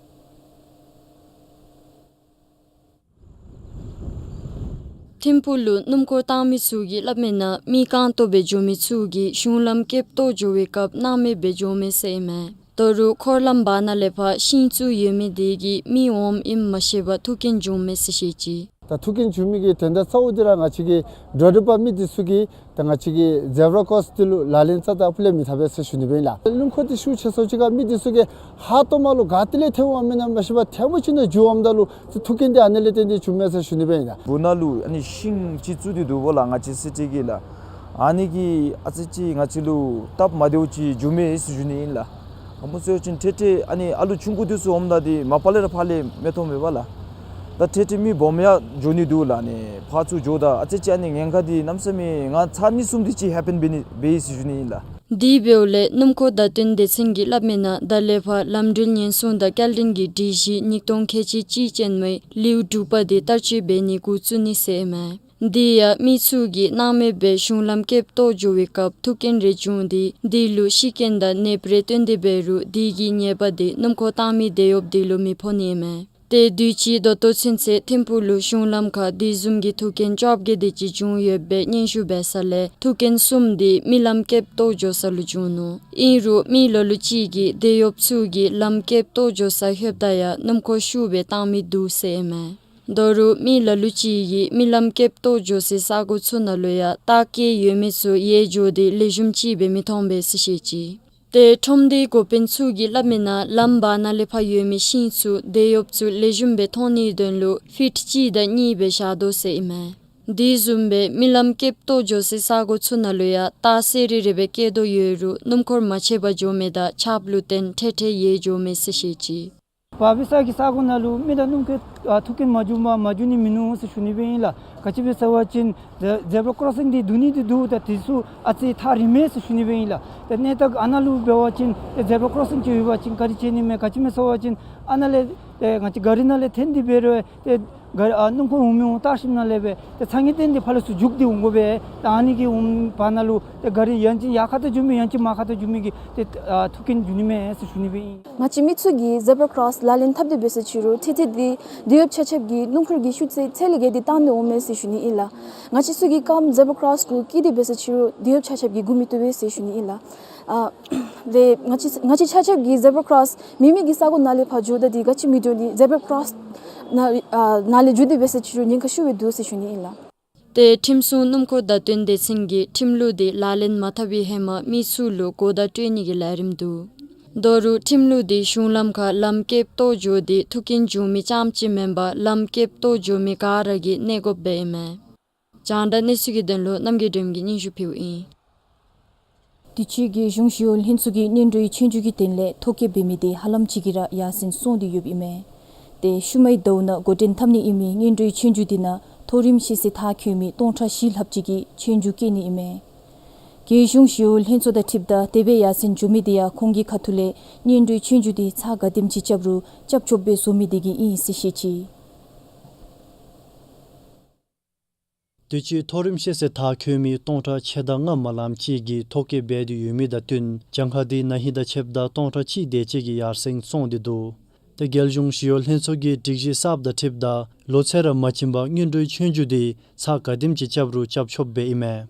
ཐིམ་ཕུག་ལུ་སྣུམ་འཁོར་བཏང་མི་ཚུ་གིས་སླབ་མིའི་ནང་མི་རྐང་སྟོང་སྦེ་འགྱོ་མི་ཚུ་གིས་གཞུང་ལམ་ཀེབ་བཏོག་འགྱོ་བའི་སྐབས་སྣང་མེད་སྦེ་འགྱོཝ་མས་ཟེར་ཨིན་མས། ད་རུང་འཁོར་ལམ་བར་ན་ལས་ཕར་ཤིང་བཙུགས་ཡོད་མི་དེ་གིས་མི་འོངམ་ཨིནམ་མ་ཤེས་པར་ཐུག་རྐྱེན་བྱུངམ་མས་ཟེར་བཤད་ཅི། ད་ཐུག་རྐྱེན་བྱུང་མི་གི་དོན་དག་གཙོ་བོ་དེ་ར་ང་བཅས་ཀྱི་འགྲོ་འགྲུལ་པ་མི་དེ་ཚུ་གིས་ད་ང་བཅས་ཀྱི་ཛེབ་ར་ཀོརོསི་དེ་ལུ་ལག་ལེན་རྩ་དང་ཕུ་ལས་མི་འཐབ་པས་ཟེར་ཞུ་ནི་སྦེ་ཨིན་ལགས། སྣུམ་འཁོར་དེ་ཤུགས་ཆེ་སུ་ཅིག་ཁར་མི་དེ་ཚུ་གིས་ཧ་སྟོངམ་ལུ་ག་ཏེ་ལས་ཐལཝ་མེན་ན་མ་ཤེས་པར་ཐལ་མོ་ཅིག་ནང་འཛུལ་འོངམ་ད་ལུ་ཐུག་རྐྱེན་དེ་ཨ་ནི་ལས་བརྟེན་ཏེ་བྱུངམ་མས་ཟེར་ཞུ་ནི་སྦེ་ཨིན་ལགས། སྦུག་ན་ལུ་ཨ་ནི་ཤིང་ཅིག་བཙུགས་ཏེ་འདུག་པ་ལགས། ང་བཅས་སི་ཊི་གི་ལགས། ཨ་ནི་གིས་ཨ་ཙི་ཅིག་ང་བཅས་ལུ་སྟབས་མ་བདེཝ་ཅིག་བྱུངམ་མས་ཟེར་ཞུ་ནི་ཨིན་ལགས། ཨ་མོ་ཟེར་བ་ཅིན་ཏེ་ཏེ་ཨ་ནི་ཨ་ལུ་ཆུང་ཀུ་དེ་ཚུ་འོངམ་ད་དེ་མ་པ་ལས་ར་ཕར་ལས་མི་མཐོངམ་མས་པ་ལགས། ད་ཏེ་ཏེ་མི་སྦོམ་ཡང་འགྱོ་ནི་འདུག་ལགས། ཨ་ནི་ཕར་ཚུར་འགྱོཝ་ད་ཨ་ཙི་ཅིག་ཨ་ནི་ཉེན་ཁ་དེ་གནམ་མེད་ས་མེད་ང་ཚར་གཉིས་གསུམ་དེ་ཅིག་ཧེ་པེན་འབད་ནི་འབད་ཡི་ཟེར་ཞུ་ནི་ཨིན་ལགས། དེ་འབདཝ་ལས་སྣུམ་འཁོར་བརྡ་སྟོན་སྡེ་ཚན་གྱིས་སླབ་མིའི་ནང་ད་ལས་ཕར་ལམ་འགྲུལ་ཉེན་སྲུང་དང་སྐྱེལ་འདྲེན་གྱི་སྒྲིག་གཞི་ཉིས་སྟོང་ཁལ་གཅིག་གཅིག་ཅན་མའི་ལེའུ་དྲུག་པ་དེ་བསྟར་སྤྱོད་འབད་ནི་འགོ་བཙུགས་ནི་ཟེར་ཨིན་མས། དེ་ཡང་མི་ཚུ་གིས་སྣང་མེད་སྦེ་གཞུང་ལམ་ཀེབ་བཏོག་འགྱོ་བའི་སྐབས་ཐུག་རྐྱེན་རེ་བྱུང་སྟེ་དེ་ལུ་ཤི་རྐྱེན་དང་ནདཔ་རེ་བཏོན་ཏེ་འབད་རུང་དེ་གི་ཉེས་པ་དེ་སྣུམ་འཁོར་བཏང་མི་དེད་གཡོགཔ་དེ་ལུ་མི་ཕོག་ནི་ཨིན་མས། ཏེ་དུས་ཅི་ད་ལྟོ་ཚུན་ཚོད་ཐིམ་ཕུག་ལུ་གཞུང་ལམ་ཁར་དེ་བཟུམ་གྱི་ཐུག་རྐྱེན་བཅོ་བརྒྱད་དེ་ཅིག་བྱུང་ཡོདཔ་སྦེ་སྙན་ཞུ་འབད་ས་ལས་ཐུག་རྐྱེན་གསུམ་དེ་མི་ལམ་ཀེབ་བཏོག་འགྱོ་ས་ལུ་བྱུང་ནུག། ཨིན་རུང་མི་ལ་ལུ་ཅིག་གིས་དེད་གཡོགཔ་ཚུ་གིས་ལམ་ཀེབ་བཏོག་འགྱོ་ས་ལྷོདཔ་ད་ཡང་སྣུམ་འཁོར་ཤུགས་སྦེ་བཏང་མི་འདུག་ཟེར་ཨིན་མས། ད་རུང་མི་ལ་ལུ་ཅིག་གིས་མི་ལམ་ཀེབ་བཏོག་འགྱོ་སའི་ས་གོ་ཚུ་ནང་ལུ་ཡང་རྟ་སྐྱེལ་ཡོད་མི་ཚུ་ཡལ་འགྱོ་སྟེ་ལེགས་ཤོམ་ཅིག་སྦེ་མི་མཐོང་པས་ཟེར་བཤད་ཅི། ཏེ་ཁྲོམ་སྡེའི་འགོ་དཔོན་ཚུ་གིས་སླབ་མིའི་ནང་ལམ་བར་ན་ལས་ཕར་ཡོད་མི་ཤིང་ཚུ་དེད་གཡོགཔ་ཚུ་ལེགས་ཤོམ་སྦེ་མཐོང་ནིའི་དོན་ལུ་ཕིཊ་གཅིག་དང་གཉིས་སྦེ་བཞག་དོ་ཟེར་ཨིན་མས། དེ་བཟུམ་སྦེ་མི་ལམ་ཀེབ་བཏོག་འགྱོ་སའི་ས་གོ་ཚུ་ནང་ལུ་ཡང་རྟ་གསལ་རི་རི་སྦེ་སྐྱེལ་དོ་ཡོད་རུང་སྣུམ་འཁོར་མ་ཆད་པར་འགྱོ་མི་དང་ཆརཔ་ལུ་བརྟེན་ཏེ་ཏེ་ཡལ་འགྱོཝ་མས་ཟེར་བཤད་ཅི། བར་པའི་ས་གི་ས་གོ་ནང་ལུ་མི་དང་སྣུམ་འཁོར་ཨ་ཐུག་རྐྱེན་མ་བྱུང་བར་མ་བྱུང་ནི་མིན་ནུག་ཟེར་ཞུ་ནི་སྦེ་ཨིན་ལགས། ག་ཅི་སྦེ་ཟེར་བ་ཅིན་ཛེ་ཛེབ་ར་ཀོརོ་སིང་འདི་བསྡུ་ནི་འདི་བསྡུཝ་ད་དེ་ཚུ་ཨ་ཙི་ཐག་རིངམ་མས་ཟེར་ཞུ་ནི་སྦེ་ཨིན་ལགས། ཏེ་གནས་སྟངས་ཨ་ནཱ་ལུ་འབད་བ་ཅིན་ཏེ་ཛེབ་ར་ཀོརོ་སིང་ཅིག་ཡོད་པ་ཅིན་ག་ར་ཤེས་ནི་མས། ག་ཅི་སྦེ་ཟེར་བ་ཅིན་ཨ་ནཱ་ལས་ཏེ་ང་བཅས་གཱ་རི་ནང་ལས་འཐོན་ཏེ་འབད་རུང་ཏེ་གཱ་རི་ཨ་སྣུམ་འཁོར་འོང་མི་འོང་བརྟག་ཞིནམ་ལས་སྦེ་ཏེ་ཚ་ངེས་བརྟེན་ཏེ་ཕར་ལས་ཚུར་རྒྱུག་སྟེ་འོང་དགོ་པས། ཏེ་ཨ་ནི་གི་འོང་བར་ན་ལུ་ཏེ་གཱ་རི་ཡང་ཅིན་ཡར་ཁ་ཐུག་འགྱོ་མི་ཡང་ཅིན་མར་ཁ་ཐུག་འགྱོ་མི་གི་ཏེ་ཨ་ཐུག་རྐྱེན་འབྱུང་ནི་མས་ཟེར་ཞུ་ནི་སྦེ་ཨིན། ང་བཅས་མི་ཚུ་གིས་ཛེབ་ར་ཀོརོསི་ལག་ལེན་འཐབ་སྟེ་འབད་ས་ཅིག་རུང་ཏེ་ཏེ་དེ་དེད་གཡོགཔ་ཆ་ཁྱབ་ཀྱིས་སྣུམ་འཁོར་གྱི་ཤུགས་ཚད་ཚད་ལས་བརྒལ་ཏེ་བཏང་སྟེ་འོངམ་མས་ཟེར་ཞུ་ནི་ཨིན་ལགས། ང་བཅས་ཚུ་གིས་ཀམ་ཛེབ་ར་ཀོརོསི་གུ་སྐྱེལ་ཏེ་འབད་ས་ཅིག་རུང་དེད་གཡོགཔ་ཆ་ཁྱབ་ཀྱིས་སྒུག་མི་བཏུབ་པས་ཟེར་ཞུ་ནི་ཨིན་ལགས། ཨ་ཏེ་ང་བཅས་ང་བཅས་ཆ་ཁྱབ་ཀྱིས་ཛེབ་ར་ཀོརོསི་མེད་མི་གི་ས་གོ་ནང་ལས་ཕར་འགྱོཝ་ད་དེ་ག་ཅི་མི་འགྱོ་ནི་ཛེབ་ར་ཀོརོསི་ནང་ཨ་ནང་ལས་འགྱོ་སྟེ་འབད་ས་ཅིག་རུང་ཉེན་ཁ་ཤུགས་སྦེ་འདུག་ཟེར་ཞུ་ནི་ཨིན་ལགས། ཏེ་ཁྲིམས་སྲུང་སྣུམ་འཁོར་བརྡ་སྟོན་སྡེ་ཚན་གྱིས་ཁྲིམས་ལུགས་དེ་ལག་ལེན་མ་འཐབ་པའི་ཧེ་མ་མི་ཚུ་ལུ་གོ་བརྡ་སྤྲོད་ནི་གི་ལས་རིམ་འདུག། ད་རུང་ཁྲིམས་ལུགས་དེ་གཞུང་ལམ་ཁར་ལམ་ཀེབ་བཏོག་འགྱོ་སྟེ་ཐུག་རྐྱེན་བྱུང་མི་རྐྱངམ་ཅིག་མེན་པར་ལམ་ཀེབ་བཏོག་འགྱོ་མི་ག་ར་གིས་གནས་དགོཔ་སྦེ་ཨིན་མས། རྒྱང་བསྒྲགས་གནས་ཚུལ་གྱི་དོན་ལུ་རྣམ་རྒྱལ་སྒྲོལམ་གྱིས་སྙན་ཞུ་ཕུལཝ་ཨིན། དུས་ཅི་གི་གཞུང་ཞི་གཡོག་ལྷན་ཚོགས་ཀྱིས་སྔོན་འགྲོའི་ཆོས་རྒྱུགས་ཀྱི་དོན་ལས་ཐོ་བཀོད་འབད་མི་དེ་ཧ་ལམ་ཅིག་གིས་ར་ཡར་སེང་སོང་སྟེ་ཡོདཔ་ཨིན་མས། ཏེ་ཤུལ་མའི་ཟླཝ་ནང་འགོ་འདྲེན་འཐབ་ནི་ཨིན་མི་སྔོན་འགྲོའི་ཆོས་རྒྱུགས་དེ་ནང་མཐོ་རིམ་ཤེས་ཚད་མཐར་འཁྱོལ་མི་སྟོང་ཕྲག་བཞི་ལྷགཔ་ཅིག་གིས་ཆོས་རྒྱུགས་རྐྱབ་ནི་ཨིན་མས། རྒྱལ་གཞུང་ཞི་གཡོག་ལྷན་ཚོགས་དང་འཁྲིལཝ་ད་དེ་སྦེ་ཡར་སེང་འགྱོ་མི་དེ་ཡང་ཁོང་གི་ཁ་ཐུག་ལས་སྔོན་འགྲོའི་ཆོས་རྒྱུགས་དེ་ཚར་ག་དེམ་ཅིག་རྐྱབ་རུང་རྐྱབ་ཆོགཔ་སྦེ་བཟོ་མི་དེ་གིས་ཨིན་ཟེར་བཤད་ཅི། དུས་ཅི་མཐོ་རིམ་ཤེས་ཚད་མཐར་འཁྱོལ་མི་སྟོང་ཕྲག་ཕྱེད་དང་ལྔ་མ་ལངམ་ཅིག་གིས་ཐོ་བཀོད་འབད་དེ་ཡོད་མི་དང་བསྟུན་གྱངས་ཁ་དེ་ན་ཧིང་དང་ཕྱདཔ་ད་སྟོང་ཕྲག་གཅིག་དེ་ཅིག་གིས་ཡར་སེང་སོང་སྟེ་འདུག། ཏེ་རྒྱལ་གཞུང་ཞི་གཡོག་ལྷན་ཚོགས་ཀྱིས་སྒྲིག་གཞི་གསརཔ་དང་འཁྲིལཝ་ད་ལོ་ཚད་ར་མ་བྱིན་པར་སྔོན་འགྲོའི་ཆོས་རྒྱུགས་དེ་ཚར་ག་དེམ་ཅིག་རྐྱབ་རུང་རྐྱབ་ཆོགཔ་སྦེ་ཨིན་མས།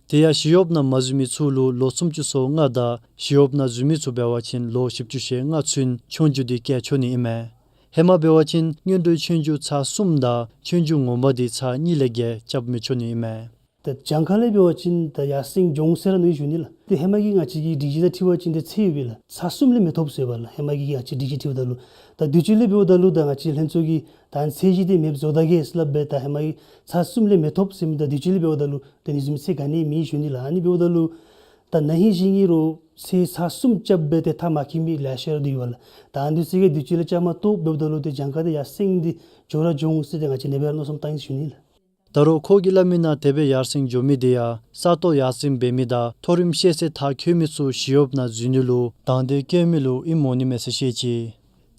དེ་ཡང་ཞི་གཡོགཔ་ནང་མ་འཛུལ་མི་ཚུ་ལུ་ལོ་སུམ་ཅུ་སོ་ལྔ་དང་ཞི་གཡོགཔ་ནང་འཛུལ་མི་ཚུ་འབད་བ་ཅིན་ལོ་བཞི་བཅུ་ཞེ་ལྔ་ཚུན་ཆོས་རྒྱུགས་དེ་རྐྱབ་ཆོག་ནི་ཨིན་མས། ཧེ་མ་འབད་བ་ཅིན་སྔོན་འགྲོའི་ཆོས་རྒྱུགས་ཚར་གསུམ་དང་ཆོས་རྒྱུགས་ངོ་མ་དེ་ཚར་གཉིས་ལས་བརྒལ་རྐྱབ་མི་ཆོག་ནི་ཨིན་མས། ད་གྱངས་ཁ་ལས་འབད་བ་ཅིན་ད་ཡར་སེང་འགྱོ་འོང་ཟེར་ར་མནོ་ནི་ཞུ་ནི་ལགས། ཏེ་ཧེ་མ་གི་ང་བཅས་ཀྱི་སྒྲིག་གཞི་དང་འཁྲིལ་བ་ཅིན་ཏེ་ཚད་ཡོད་པས་ལགས། ཚར་གསུམ་ལས་མི་ཐོབ་ཟེར་བས་ལགས། ཧེ་མ་གི་ང་བཅས་སྒྲིག་གཞི་འཁྲིལཝ་ད་ལུ། ད་དུས་ཅི་ལས་འབདཝ་ད་ལུ་ད་ང་བཅས་ལྷན་ཚོགས་ཀྱིས་ད་ཚད་གཞི་འདི་མེདཔ་བཟོ་ད་གེ་ཟེར་སླབ་སྦེ་ད་ཧེ་མ་གི་ཚར་གསུམ་ལས་མི་ཐོབ་ཟེར་མི་ད་དུས་ཅི་ལས་འབདཝ་ད་ལུ་ཏེ་ཨ་ནི་བཟུམ་ཚད་ག་ནི་མེད་ཞུ་ནི་ལགས། ཨ་ནི་འབདཝ་ད་ལུ་ད་ན་ཧིང་བཞེངས་ནི་རུང་ཚད་ཚར་གསུམ་རྐྱབ་སྦེ་ཏེ་མཐའ་མ་འཁྱོལ་མི་ལེ་ཤ་ར་འདུག་པས་ལགས། ད་ཨ་ནི་ཚུ་གིས་དུས་ཅི་ལས་བཅའ་མར་གཏོགས། འབདཝ་ད་ལུ་ཏེ་གྱངས་ཁ་འདི་ཡར་སེང་འདི་འགྱོ་ར་འགྱོ་འོང་ཟེར་ཏེ་ང་བཅས་ཨ་ནེ་སྦེ་ར་མནོ་བསམ་བཏང་ཡི་ཞུ་ནི་ལགས། ད་རུང་ཁོ་གིས་སླབ་མི་ནང་དེ་སྦེ་ཡར་སེང་འགྱོ་མི་འདི་ཡང་ས་སྟོང་ཡར་སེང་འབད་མི་དང་མཐོ་རིམ་ཤེས་ཚད་མཐར་འཁྱོལ་མི་ཚུ་ཞི་གཡོགཔ་ནང་འཛུལ་ནི་ལུ་དང་འདོད་བསྐྱེད་མི་ལུ་ཨིནམ་འོང་ནི་མས་ཟེར་བཤད་ཅི།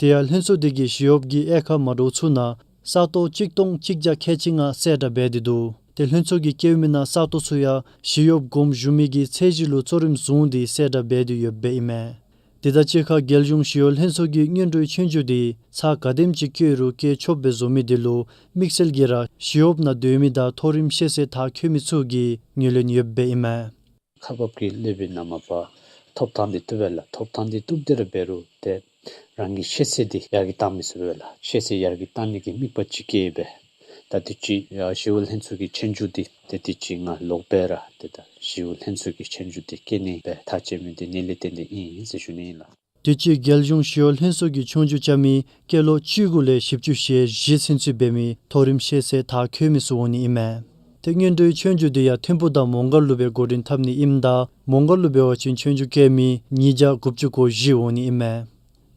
དེ་ཡང་ལྷན་ཚོགས་འདི་གིས་ཞི་གཡོགཔ་གི་དབྱེ་ཁག་མ་འདྲཝ་ཚུ་ནང་ས་སྟོང་གཅིག་སྟོང་གཅིག་བརྒྱ་ཁལ་གཅིག་ལྔ་གསལ་བསྒྲགས་འབད་དེ་འདུག། ཏེ་ལྷན་ཚོགས་ཀྱིས་བཀོད་མི་ནང་ས་སྟོང་ཚུ་ཡང་ཞི་གཡོགཔ་དགོངསམ་ཞུ་མི་གི་ཚད་གཞི་ལུ་གཙོ་རིམ་བཟུང་སྟེ་གསལ་བསྒྲགས་འབད་དེ་ཡོདཔ་ཨིན་མས། དེ་དང་གཅིག་ཁར་རྒྱལ་གཞུང་ཞི་གཡོག་ལྷན་ཚོགས་ཀྱིས་སྔོན་འགྲོའི་ཆོས་རྒྱུགས་འདི་ཚར་ག་དེམ་ཅིག་བཀོད་རུང་བཀོད་ཆོགཔ་སྦེ་བཟོ་མི་དེ་ལུ་དམིགས་བསལ་གྱིས་ར་ཞི་གཡོགཔ་ནང་སྡོད་མི་དང་མཐོ་རིམ་ཤེས་ཚད་མཐར་འཁྱོལ་མི་ཚུ་གིས་ངོས་ལེན་ཡོདཔ་ཨིན་མས། ཁག་འབགཔ་གིས་སླབ་པའི་ནང་མ་པ་ཐོབ་ཐང་འདི་བཏུབ་པས་ལགས། ཐོབ་ཐང་འདི་བཏུབ་སྟེ་ར་འབད་རུང་ཏེ་རང་གི་ཤེས་ཚད་འདི་ཡར་གྱི་བཏང་མི་ཚུགས་པས་ལགས། ཤེས་ཚད་ཡར་གྱི་བཏང་ནི་གི་དམིགས་པ་ཅིག་བསྐྱེད་སྦེ་ད་དུས་ཅི་ཡང་ཞི་གཡོག་ལྷན་ཚོགས་ཀྱི་ཆོས་རྒྱུགས་འདི་ཏེ་དུས་ཅི་ང་ལོག་སྦེ་ར་ཏེ་ད་ཞི་གཡོག་ལྷན་ཚོགས་ཀྱི་ཆོས་རྒྱུགས་འདི་བཀོད་ནི་སྦེ་ཐག་བཅད་མི་འདི་ཨ་ནི་ལས་བརྟེན་ཏེ་ཨིན་ཟེར་ཞུ་ནི་ཨིན་ལགས། དུས་ཅི་རྒྱལ་གཞུང་ཞི་གཡོག་ལྷན་ཚོགས་ཀྱིས་ཆོས་རྒྱུགས་རྐྱབ་མི་སྐྱེས་ལོ་བཅུ་དགུ་ལས་བཞི་བཅུ་ཞེ་བཞི་ཚུན་ཚོད་འབད་མི་མཐོ་རིམ་ཤེས་ཚད་མཐར་འཁྱོལ་མི་ཚུ་འོང་ནི་ཨིན་མས། ཏེ་སྔོན་འགྲོའི་ཆོས་རྒྱུགས་འདི་ཡང་ཐིམ་ཕུག་དང་མོང་སྒར་ལུ་སྦེ་འགོ་འདྲེན་འཐབ་ནི་ཨིནམ་ད་མོང་སྒར་ལུ་འབད་བ་ཅིན་ཆོས་རྒྱུགས་རྐྱབ་མི་ཉིས་བརྒྱ་དགུ་བཅུ་གོ་བཞི་འོང་ནི་ཨིན་མས།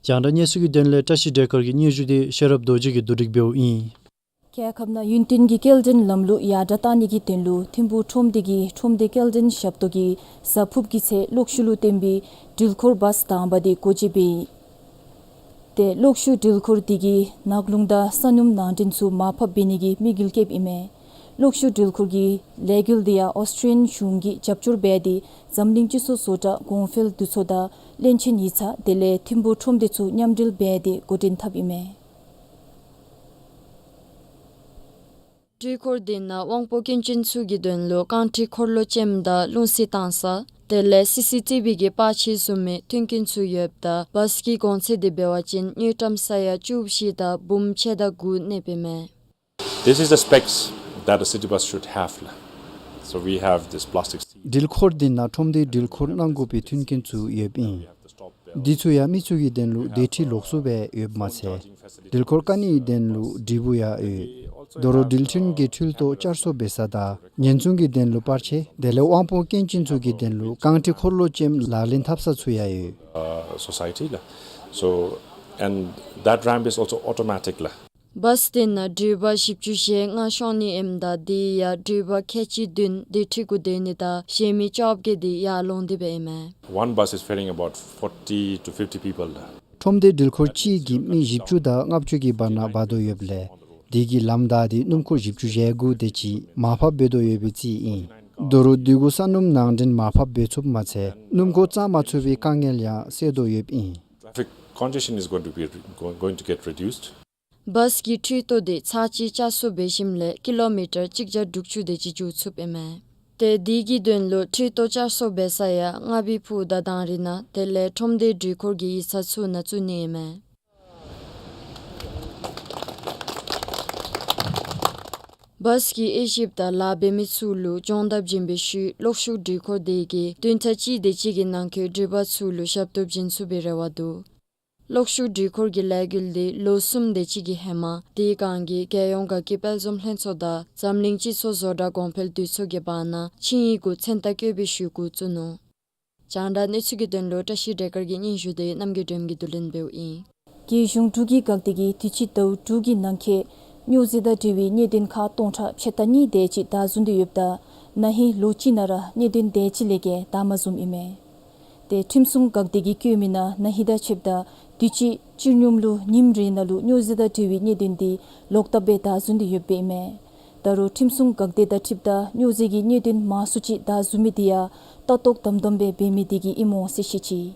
རྒྱང་བསྒྲགས་གནས་ཚུལ་གྱི་དོན་ལས་བཀྲ་ཤིས་བདེ་དཀར་གྱི་སྙན་ཞུ་འདི་ཤེས་རབ་རྡོ་རྗེ་གིས་བསྡུ་སྒྲིག་འབདཝ་ཨིན། རྒྱལ་ཁབ་ནང་ཡུན་བརྟན་གྱི་སྐྱེལ་འདྲེན་ལམ་ལུགས་ཡར་དྲག་གཏང་ནི་གི་དོན་ལུ་ཐིམ་ཕུག་ཁྲོམ་སྡེ་གིས་ཁྲོམ་སྡེ་སྐྱེལ་འདྲེན་ཞབས་ཏོག་གི་གཟའ་ཕུརཔ་གི་ཚེ་གློག་ཤུགས་ལུ་བརྟེན་པའི་འགྲུལ་འཁོར་བཱས་དང་པ་འདི་སྒོ་འབྱེད་འབད་ཡི། ཏེ་གློག་ཤུགས་འགྲུལ་འཁོར་འདི་གིས་ནགས་ཀླུང་དང་ས་སྣུམ་ནང་འདྲེན་ཚུ་མར་ཕབ་འབད་ནི་གི་དམིགས་ཡུལ་བསྐྱེདཔ་ཨིན་མས། གློག་ཤུགས་འགྲུལ་འཁོར་གྱི་ལས་འགུལ་འདི་ཡང་ཨོསི་ཊྲེ་ལི་ཡན་གཞུང་གིས་རྒྱབ་སྐྱོར་འབད་དེ་འཛམ་གླིང་སྤྱི་ཚོགས་བཟོ་གྲྭ་གོང་འཕེལ་འདུ་ཚོགས་དང་བློན་ཆེན་ཡིག་ཚང་དེ་ལས་ཐིམ་ཕུག་ཁྲོམ་སྡེ་ཚུ་མཉམ་འབྲེལ་འབད་དེ་འགོ་འདྲེན་འཐབ་ཨིན་མས། འགྲུལ་འཁོར་འདི་ནང་དབང་པོ་སྐྱོན་ཅན་ཚུ་གི་དོན་ལུ་རྐང་ཁྲི་འཁོར་ལོ་ཅནམ་དང་རླུང་བསིལ་བཏང་ས་དེ་ལས་སི་སི་ཊི་བི་གི་པར་ཆས་བཟུམ་མའི་མཐུན་རྐྱེན་ཚུ་ཡོདཔ་ད་བཱས་ཀྱི་གོང་ཚད་འདི་འབད་བ་ཅིན་དངུལ་ཀྲམ་ས་ཡ་བཅུ་བཞི་དང་འབུམ་ཕྱེད་དང་དགུ་གནསཔ་ཨིན་མས། This is the specs that a city bus should have. So we have this plastic seat. འགྲུལ་འཁོར་འདི་ནང་ཁྲོམ་སྡེའི་འགྲུལ་འཁོར་གནང་དགོ་པའི་མཐུན་རྐྱེན་ཚུ་ཡོདཔ་ཨིན། འདི་ཚུ་ཡང་མི་ཚུ་གི་དོན་ལུ་སྡོད་ཁྲི་ལོགས་སུ་སྦེ་ཡོདཔ་མ་ཚད་འགྲུལ་འཁོར་བཀག་ནིའི་དོན་ལུ་དྲིལ་བུ་ཡང་ཡོད། དོ་རུང་འགྲུལ་འཕྲིན་གྱི་འཕྲུལ་ཐོག་བསྐྱར་གསོ་འབད་ས་དང་ཉེན་སྲུང་གི་དོན་ལུ་པར་ཆས་དེ་ལས་དབང་པོ་སྐྱོན་ཅན་ཚུ་གི་དོན་ལུ་རྐང་ཁྲི་འཁོར་ལོ་ཅནམ་ལག་ལེན་འཐབ་ས་ཚུ་ཡང་ཡོད། Uh, society la. So, and that ramp is also automatic la. བཱས་འདི་ནང་འགྲུལ་པ་བཞི་བཅུ་ཞེ་ལྔ་ཤོང་ནི་ཨིནམ་ད་དེ་ཡང་འགྲུལ་པ་ཁལ་གཅིག་བདུན་སྡོད་ཁྲི་གུ་སྡོད་ནི་དང་གཞན་མི་བཅོ་བརྒྱད་འདི་ཡར་ལོང་སྟེ་འབདཝ་ཨིན་མས། One bus is ferrying about forty to fifty people. ཁྲོམ་སྡེ་འགྲུལ་འཁོར་གཅིག་གིས་མི་བཞི་བཅུ་དང་ལྔ་བཅུ་གི་བར་ན་འབག་དོ་ཡོདཔ་ལས་དེ་གིས་ལམ་བདའ་སྟེ་སྣུམ་འཁོར་བཞི་བཅུ་ཞེ་དགུ་དེ་ཅིག་མར་ཕབ་འབད་དོ་ཡོད་པའི་རྩིས་ཨིན། དོ་རུང་དེ་གུ་ས་སྣུམ་ནང་འདྲེན་མར་ཕབ་འབད་ཚུགསཔ་མ་ཚད་སྣུམ་འཁོར་བཙང་མ་ཚུགས་པའི་དཀའ་ངལ་ཡང་སེལ་དོ་ཡོདཔ་ཨིན། Traffic congestion is going to be re- go- going to get reduced. བཱས་ཀྱི་འཕྲུལ་ཐོག་འདི་ཚར་གཅིག་བསྐྱར་གསོ་འབད་ཞིནམ་ལས་ཀི་ལོ་མི་ཊར་གཅིག་བརྒྱ་དྲུག་ཅུ་དེ་ཅིག་འགྱོ་ཚུགསཔ་ཨིན་མས། ཏེ་དེ་གི་དོན་ལུ་འཕྲུལ་ཐོག་བསྐྱར་གསོ་འབད་ས་ཡང་རྔ་བའི་ཕུག་དང་དང་རི་ནང་དེ་ལས་ཁྲོམ་སྡེའི་འགྲུལ་འཁོར་གྱི་ཡིག་ཚང་ཚུ་ནང་བཙུགས་ནི་ཨིན་མས། བཱས་ཀྱི་དབྱེ་ཞིབ་དང་ལཱ་འབད་མི་ཚུ་ལུ་སྦྱོང་བརྡར་བྱིན་པའི་ཤུལ་གློག་ཤུགས་འགྲུལ་འཁོར་དེ་གིས་བདུན་ཕྲག་གཅིག་དེ་ཅིག་གི་ནང་འཁོད་འགྲུལ་པ་ཚུ་ལུ་ཞབས་ཏོག་བྱིན་ཚུགས་པའི་རེ་བ་འདུག། གློག་ཤུགས་འགྲུལ་འཁོར་གྱི་ལས་འགུལ་འདི་ལོ་གསུམ་དེ་ཅིག་གི་ཧེ་མ་དེའི་སྒང་གི་རྒྱལ་ཡོངས་དགའ་སྐྱིད་དཔལ་འཛོམས་ལྷན་ཚོགས་དང་འཛམ་གླིང་སྤྱི་ཚོགས་བཟོ་གྲྭ་གོང་འཕེལ་འདུ་ཚོགས་ཀྱི་བར་ན་ཆིངས་ཡིག་གུ་མཚན་རྟགས་བཀོད་པའི་ཤུལ་འགོ་བཙུགས་ནུག། རྒྱང་བསྒྲགས་གནས་ཚུལ་གྱི་དོན་ལུ་བཀྲ་ཤིས་བདེ་དཀར་གྱི་སྙན་ཞུ་འདི་རྣམ་རྒྱལ་སྒྲོལམ་གྱིས་བསྡུ་ལེན་འབདཝ་ཨིན། རྒྱལ་གཞུང་འབྲུག་གི་འགག་སྡེ་གིས་དུས་ཅི་ཟླཝ་དྲུག་གི་ནང་འཁོད་སྨྱོ་རྫས་དང་འབྲེལ་བའི་གནད་དོན་ཁག་སྟོང་ཕྲག་ཕྱེད་དང་གཉིས་དེ་ཅིག་བདའ་བཟུང་སྟེ་ཡོདཔ་ད་ན་ཧིང་ལོ་གཅིག་ནང་ར་གནད་དོན་དེ་ཅིག་ལས་བརྒལ་བདའ་མ་བཟུངམ་ཨིན་མས། ཏེ་ཁྲིམས་སྲུང་འགག་སྡེ་གིས་བཀོད་མི་ནང་ན་ཧིང་དང་ཕྱདཔ་ད་དུས་ཅི་སྤྱི་སྙོམས་ལུ་ཉིནམ་རེ་ནང་ལུ་སྨྱོ་རྫས་དང་འབྲེལ་བའི་གནད་དོན་འདི་ལོག་བཏབ་སྦེ་བདའ་བཟུང་སྟེ་ཡོདཔ་ཨིན་མས། ད་རུང་ཁྲིམས་སྲུང་འགག་སྡེ་དང་འཁྲིལཝ་ད་སྨྱོ་རྫས་ཀྱི་གནད་དོན་མང་སུ་ཅིག་བདའ་བཟུང་མི་འདི་ཡང་ལྟ་རྟོག་དམ་དམ་སྦེ་འབད་མི་དེ་གིས་ཨིནམ་འོང་ཟེར་བཤད་ཅི།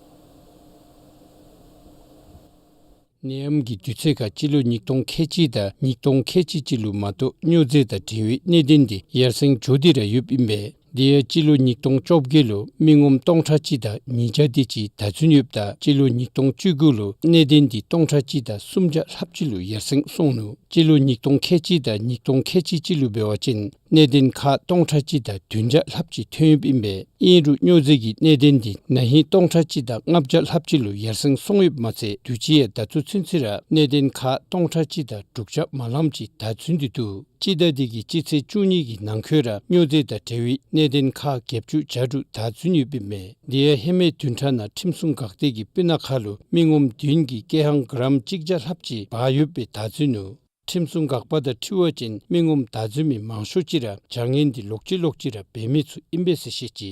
ནད་ཡམས་ཀྱི་དུས་ཚོད་ཁར་སྤྱི་ལོ་ཉིས་སྟོང་ཁལ་གཅིག་དང་ཉིས་སྟོང་ཁལ་གཅིག་གཅིག་ལུ་མ་གཏོགས་སྨྱོ་རྫས་དང་འབྲེལ་བའི་གནད་དོན་འདི་ཡར་སེང་འགྱོ་སྟེ་ར་ཡོདཔ་ཨིན་པས། དེ་ཡང་སྤྱི་ལོ་ཉིས་སྟོང་བཅོ་བརྒྱད་ལུ་མི་ངོམ་སྟོང་ཕྲག་གཅིག་དང་ཉིས་བརྒྱ་དེ་ཅིག་བདའ་བཟུང་ཡོདཔ་ད་སྤྱི་ལོ་ཉིས་སྟོང་བཅུ་དགུ་ལུ་གནད་དོན་འདི་སྟོང་ཕྲག་གཅིག་དང་སུམ་བརྒྱ་ལྷགཔ་ཅིག་ལུ་ཡར་སེང་སོང་ནུག། སྤྱི་ལོ་ཉིས་སྟོང་ཁལ་གཅིག་དང་ཉིས་སྟོང་ཁལ་གཅིག་གཅིག་ལུ་འབད་བ་ཅིན་གནད་དོན་ཁག་སྟོང་ཕྲག་གཅིག་དང་བདུན་བརྒྱ་ལྷགཔ་ཅིག་ཐོན་ཡོདཔ་ཨིན་པས། ཨིན་རུང་སྨྱོ་རྫས་ཀྱི་གནད་དོན་འདི་ན་ཧིང་སྟོང་ཕྲག་གཅིག་དང་ལྔ་བརྒྱ་ལྷགཔ་ཅིག་ལུ་ཡར་སེང་སོང་ཡོདཔ་མ་ཚད་དུས་ཅི་ཡང་ད་ལྟོ་ཚུན་ཚོད་ར་གནད་དོན་ཁག་སྟོང་ཕྲག་གཅིག་དང་དྲུག་བརྒྱ་མ་ལངམ་ཅིག་བདའ་འཛིན་ཏེ་འདུག། སྤྱི་ཟླ་འདི་གི་སྤྱི་ཚེས་བཅུ་གཉིས་ཀྱི་ནང་འཁོད་ར་སྨྱོ་རྫས་དང་འབྲེལ་བའི་གནད་དོན་ཁག་བརྒྱད་ཅུ་གྱ་དྲུག་བདའ་འཛིན་ཡོདཔ་ཨིན་མས། དེ་ཡང་ཧེ་མའི་བདུན་ཕྲག་ནང་ཁྲིམས་སྲུང་འགག་སྡེ་གིས་སྤུ་ན་ཁ་ལུ་མི་ངོམ་བདུན་གྱིས་ཀེ་ཧང་གྲམ་གཅིག་བརྒྱ་ལྷགཔ་ཅིག་འབག་ཡོདཔ་སྦེ་བདའ་འཛིན་ནུག། ཁྲིམས་སྲུང་འགག་པ་དང་འཁྲིལ་བ་ཅིན་མི་ངོམ་བདའ་འཛིན་མི་མང་ཤོས་ཅིག་ར་བྱ་ངན་འདི་ལོག་ཅི་ལོག་ཅི་ར་འབད་མི་ཚུ་ཨིན་པས་ཟེར་བཤད་ཅི།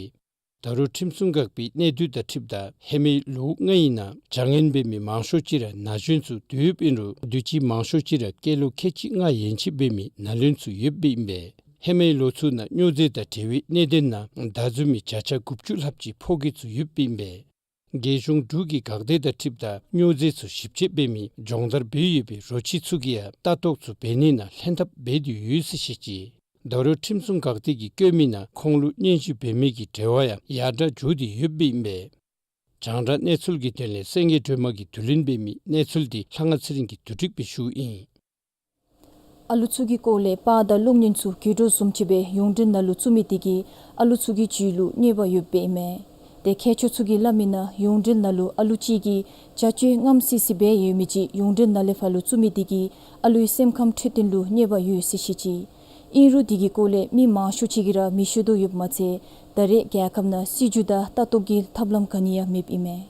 ད་རུང་ཁྲིམས་སྲུང་འགག་པའི་གནས་སྡུད་དང་འཁྲིལཝ་ད་ཧེ་མའི་ལོ་ལྔའི་ནང་བྱ་ངན་འབད་མི་མང་ཤོས་ཅིག་ར་ན་གཞོན་ཚུ་འདུ་ཡོདཔ་ཨིན་རུང་དུས་ཅི་མང་ཤོས་ཅིག་ར་སྐྱེས་ལོ་ཁལ་གཅིག་ལྔ་ཡན་ཆད་འབད་མི་ནཱ་ལུན་ཚུ་ཡོདཔ་ཨིན་པས། ཧེ་མའི་ལོ་ཚུ་ནང་སྨྱོ་རྫས་དང་འབྲེལ་བའི་གནད་དོན་ནང་བདའ་འཛིན་མི་བརྒྱ་ཆ་དགུ་བཅུ་ལྷགཔ་ཅིག་ཕོ་སྐྱེས་ཚུ་ཡོདཔ་ཨིན་པས། རྒྱལ་གཞུང་འབྲུག་གི་འགག་སྡེ་དང་འཁྲིལཝ་ད་སྨྱོ་རྫས་ཚུ་ཞིབ་དཔྱད་འབད་མི་སྦྱོང་བརྡར་འབད་ཡོད་པའི་རོ་ཁྱི་ཚུ་གིས་ཡང་ལྟ་རྟོག་ཚུ་འབད་ནི་ནང་ལྷན་ཐབས་འབད་དེ་ཡོད་ཟེར་བཤད་ཅི། ད་རུང་ཁྲིམས་སྲུང་འགག་སྡེ་གིས་བཀོད་མི་ནང་ཁོང་ལུ་སྙན་ཞུ་འབད་མི་གི་འབྲེལ་བ་ཡང་ཡར་དྲགས་འགྱོ་སྟེ་ཡོདཔ་ཨིན་པས། རྒྱང་བསྒྲགས་གནས་ཚུལ་གྱི་དོན་ལས་སེང་གེ་སྒྲོལ་མ་གིས་བསྡུ་ལེན་འབད་མི་གནས་ཚུལ་འདི་ལྷ་དབང་ཚེ་རིང་གིས་བསྡུ་སྒྲིག་འབད་ཞུཝ་ཨིན། ཨ་ལུ་ཚུ་གི་སྐོར་ལས་པར་དང་གློག་བརྙན་ཚུ་བརྒྱུད་འཕྲིན་བཟུམ་ཅིག་སྦེ་ཡོངས་འབྲེལ་ནང་ལུ་བཙུགས་མི་དེ་གིས་ཨ་ལུ་ཚུ་གི་རྒྱུད་ལུ་གནོད་པ་ཡོདཔ་ཨིན་མས། དེ་མཁས་མཆོག་ཚུ་གིས་སླབ་མི་ནང་ཡོངས་འབྲེལ་ནང་ལུ་ཨ་ལུ་ཅིག་གིས་བྱ་སྤྱོད་རྔམ་སི་སི་སྦེ་ཡོད་མི་ཅིག་ཡོངས་འབྲེལ་ནང་ལས་ཕར་ལུ་བཙུགས་མི་དེ་གིས་ཨ་ལུའི་སེམས་ཁམས་འཕྲོད་བསྟེན་ལུ་གནོད་པ་ཡོད་ཟེར་བཤད་ཅི། ཨིན་རུང་དེ་གི་སྐོར་ལས་མི་མང་ཤོས་ཅིག་གིས་ར་མི་ཤེས་དོ་ཡོདཔ་མ་ཚད་ད་རེས་རྒྱལ་ཁབ་ནང་སྲིད་བྱུས་དང་ལྟ་རྟོག་གི་ཐབས་ལམ་ག་ནི་ཡང་མེདཔ་ཨིན་མས།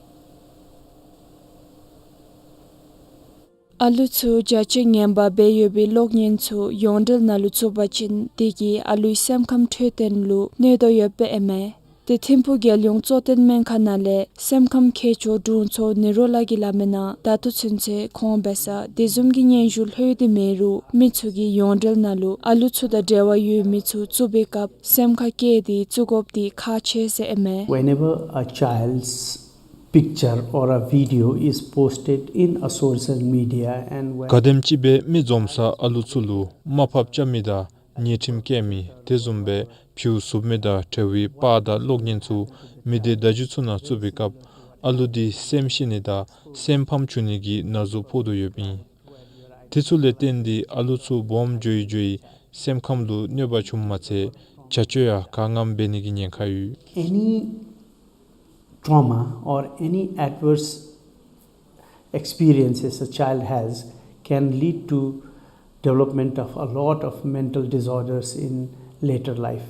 ཨ་ལུ་ཚུ་བྱ་སྤྱོད་ངན་པ་འབད་ཡོད་པའི་གློག་བརྙན་ཚུ་ཡོངས་འབྲེལ་ནང་ལུ་བཙུགས་པ་ཅིན་དེ་གིས་ཨ་ལུའི་སེམས་ཁམས་འཕྲོད་བསྟེན་ལུ་གནོད་དོ་ཡོདཔ་ཨིན་མས། དེ་ཐིམ་ཕུག་རྒྱལ་ཡོངས་གཙོ་བསྟེན་སྨན་ཁང་ནང་ལས་སེམས་ཁམས་མཁས་མཆོག་དྲུང་འཚོ་ནི་རོ་ལགས་ཀྱིས་སླབ་མི་ནང་ད་ལྟོ་ཚུན་ཚོད་ཁོང་འབད་སར་དེ་བཟུམ་གྱི་སྙན་ཞུ་ལྷོད་དེ་མེད་རུང་མི་ཚུ་གིས་ཡོངས་འབྲེལ་ནང་ལུ་ཨ་ལུ་ཚུ་དང་འབྲེལ་བ་ཡོད་མི་ཚུ་བཙུགས་པའི་སྐབས་སེམས་ཁར་བཀལ་ཏེ་བཙུགས་དགོཔ་དེ་ཁག་ཆེ་ཟེར་ཨིན་མས། Whenever a child's picture or a video is posted in a social media and when ག་དེམ་ཅིག་སྦེ་མི་འཛོམས་སར་ཨ་ལུ་ཚུ་ལུ་དམའ་ཕབ་རྐྱབ་མི་དང་ཉེས་ཁྲིམས་བཀལ་མི་དེ་བཟུམ་སྦེ་བྱིའུ་ཟུག་མི་དང་འབྲེལ་བའི་པར་དང་གློག་བརྙན་ཚུ་མི་སྡེ་བརྡ་བརྒྱུད་ཚུ་ནང་བཙུགས་པའི་སྐབས་ཨ་ལུ་དེ་སེམས་ཤི་ནི་དང་སེམས་ཕམ་བྱུང་ནི་གི་ན་ཟུག་ཕོག་དོ་ཡོདཔ་ཨིན། དེ་ཚུ་ལས་བརྟེན་ཏེ་ཨ་ལུ་ཚུ་སྦོམ་འགྱོ་ཡི་འགྱོ་ཡི་སེམས་ཁམས་ལུ་གནོད་པ་བྱུངམ་མ་ཚད་བྱ་སྤྱོད་ཡང་ག་རྔམ་འབད་ནི་གི་ཉེན་ཁ་ཡོད། Any trauma or any adverse experiences a child has can lead to development of a lot of mental disorders in later life.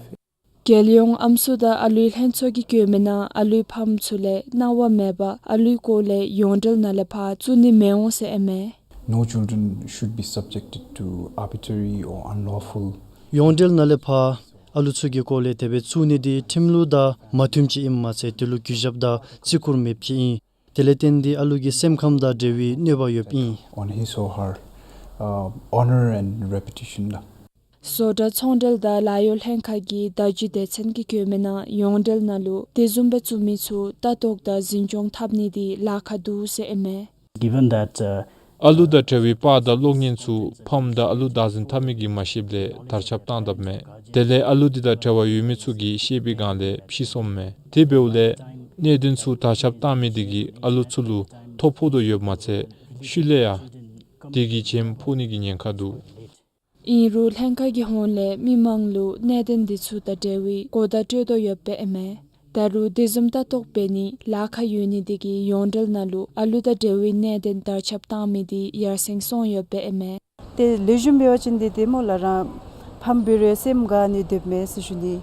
རྒྱལ་ཡོངས་ཨམ་སྲུ་དང་ཨ་ལུའི་ལྷན་ཚོགས་ཀྱིས་བཀོད་མི་ནང་ཨ་ལུའི་ཕམ་ཚུ་ལས་གནང་བ་མེད་པར་ཨ་ལུའི་སྐོར་ལས་ཡོངས་འབྲེལ་ནང་ལས་ཕར་བཙུགས་ནི་མི་འོང་ཟེར་ཨིན་མས། No children should be subjected to arbitrary or unlawful. ཡོངས་འབྲེལ་ནང་ལས་ཕར་ཨ་ལུ་ཚུ་གི་སྐོར་ལས་དེ་སྦེ་བཙུགས་ནི་དེ་ཁྲིམས་ལུགས་དང་མ་མཐུནམ་ཅིག་ཨིནམ་མ་ཚད་དེ་ལུ་གུས་ཞབས་དང་བརྩི་བཀུར་མེདཔ་ཅིག་ཨིན། དེ་ལས་བརྟེན་ཏེ་ཨ་ལུ་གི་སེམས་ཁམས་དང་འབྲེལ་བའི་གནོད་པ་ཡོདཔ་ཨིན། On his or her, uh, honor and reputation ལགས། བཟོ་གྲྭ་ཚོང་འབྲེལ་དང་ལཱ་གཡོག་ལྷན་ཁག་གི་བརྡ་བརྒྱུད་སྡེ་ཚན་གྱིས་བཀོད་མི་ནང་ཡོངས་འབྲེལ་ནང་ལུ་དེ་བཟུམ་སྦེ་བཙུགས་མི་ཚུ་ལྟ་རྟོག་དང་འཛིན་སྐྱོང་འཐབ་ནི་དེ་ལཱ་ཁག་འདུག་ཟེར་ཨིན་མས། Given that, uh, ཨ་ལུ་དང་འབྲེལ་བའི་པར་དང་གློག་བརྙན་ཚུ་ཕམ་དང་ཨ་ལུ་བདག་འཛིན་འཐབ་མི་གིས་མ་ཤེསཔ་ལས་དར་ཁྱབ་བཏང་དཔ་མས། དེ་ལས་ཨ་ལུ་དེ་དང་འབྲེལ་བ་ཡོད་མི་ཚུ་གིས་ཤེས་པའི་སྒང་ལས་ཕྱིས་སོངམ་མས། དེ་འབདཝ་ལས་གནད་དོན་ཚུ་དར་ཁྱབ་བཏང་མི་དེ་གིས་ཨ་ལུ་ཚུ་ལུ་ཐོ་ཕོག་དོ་ཡོདཔ་མ་ཚད་ཤུལ་ལས་ཡང་དེ་གིས་བྱེམ་ཕོག་ནི་གི་ཉེན་ཁ་འདུག། ཨིན་རུང་ལྷན་ཁག་གི་ཧོངས་ལས་མི་མང་ལུ་གནད་དོན་འདི་ཚུ་དང་འབྲེལ་བའི་གོ་བརྡ་སྤྲོད་དོ་ཡོདཔ་ཨིན་མས། ད་རུང་དེ་བཟུམ་ལྟ་རྟོག་འབད་ནི་ལཱ་ཁག་ཡོད་ནི་དེ་གིས་ཡོངས་འབྲེལ་ནང་ལུ་ཨ་ལུ་དང་འབྲེལ་བའི་གནད་དོན་དར་ཁྱབ་བཏང་མི་དེ་ཡར་སེང་སོང་ཡོདཔ་ཨིན་མས། ཏེ་ལེགས་ཤོམ་འབད་བ་ཅིན་འདི་ཏེ་སྨོ་ལགས་རང་ཕམ་འབད་རུང་སེམས་དགའ་ནི་སྡོདཔ་མས་ཟེར་ཞུ་ནི།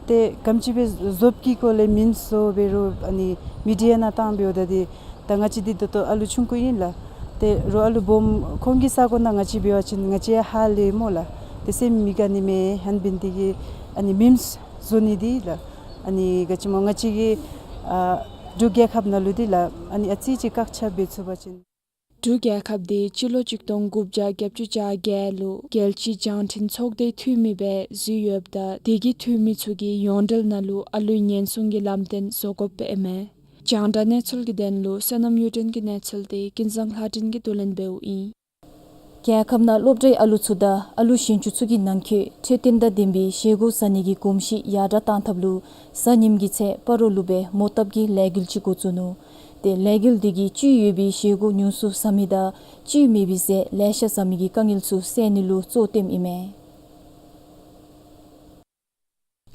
ཏེ་ག་དེམ་ཅིག་སྦེ་བཟོཔ་ཀྱི་སྐོར་ལས་མིམསི་བཟོ་འབད་རུང་ཨ་ནི་མི་ཌི་ཡ་ནང་བཏང་འབདཝ་ད་ཏེ་ད་ང་བཅས་འདི་ད་ལྟོ་ཨ་ལུ་ཆུང་ཀུ་ཨིན་ལགས། ཏེ་རོགས་ཨ་ལུ་སྦོམ་ཁོང་གི་ས་གོ་ནང་ང་བཅས་འབད་བ་ཅིན་ང་བཅས་ཧ་ལས་སྨོ་ལགས། ཏེ་སེམས་མི་དགའ་ནི་མས། ཧན་འབད་ནི་དེ་གིས་ཨ་ནི་མིམསི་བཟོ་ནི་འདི་ལགས། ཨ་ནི་ག་ཅི་སྨོ་ང་བཅས་ཀྱི་ཨ་འབྲུག་རྒྱལ་ཁབ་ནང་ལུ་འདི་ལགས་ཨ་ནི་ཨ་ཙི་ཅིག་བཀག་ཆ་འབད་ཚུགས་པ་ཅིན། འབྲུག་རྒྱལ་ཁབ་འདི་སྤྱི་ལོ་གཅིག་སྟོང་དགུ་བརྒྱ་བརྒྱད་ཅུ་གྱ་བརྒྱད་ལུ་རྒྱལ་སྤྱིའི་བྱང་འཕྲིན་ཚོགས་སྡེའི་འཐུས་མི་སྦེ་འཛུལ་ཡོདཔ་ད་དེ་གི་འཐུས་མི་ཚུ་གིས་ཡོངས་འབྲེལ་ནང་ལུ་ཨ་ལུའི་ཉེན་སྲུང་གི་ལམ་སྟོན་བཟོ་དགོཔ་ཨིན་མས། རྒྱང་བསྒྲགས་གནས་ཚུལ་གྱི་དོན་ལུ་བསོད་ནམས་གཡུ་སྒྲོན་གྱི་གནས་ཚུལ་དེ་ཀུན་བཟང་ལྷ་སྒྲོན་གྱིས་བསྡུ་ལེན་འབདཝ་ཨིན། རྒྱལ་ཁབ་ནང་སློབ་གྲྭའི་ཨ་ལུ་ཚུ་དང་ཨ་ལུ་གཞོན་ཆུང་ཚུ་གི་ནང་འཁོད་འཕྲོད་བསྟེན་དང་ལྡན་པའི་བཞེས་སྒོ་བཟའ་ནི་གི་གོམས་གཤིས་ཡར་དྲགས་བཏང་ཐབས་ལུ་གཟའ་ཉིམ་གྱི་ཚེ་སྤ་རོ་ལུ་སྦེ་མོ་བཏབ་ཀྱི་ལས་འགུལ་ཅིག་འགོ་བཙུགས་ནུག། ཏེ་ལས་འགུལ་འདི་གིས་བཅུད་ཡོད་པའི་བཞེས་སྒོ་ཉུང་སུ་ཟ་མི་དང་བཅུད་མེད་པའི་ཟས་ལེ་ཤ་ཟ་མི་གི་དཀའ་ངལ་ཚུ་སེལ་ནི་ལུ་གཙོ་བཏོནམ་ཨིན་མས།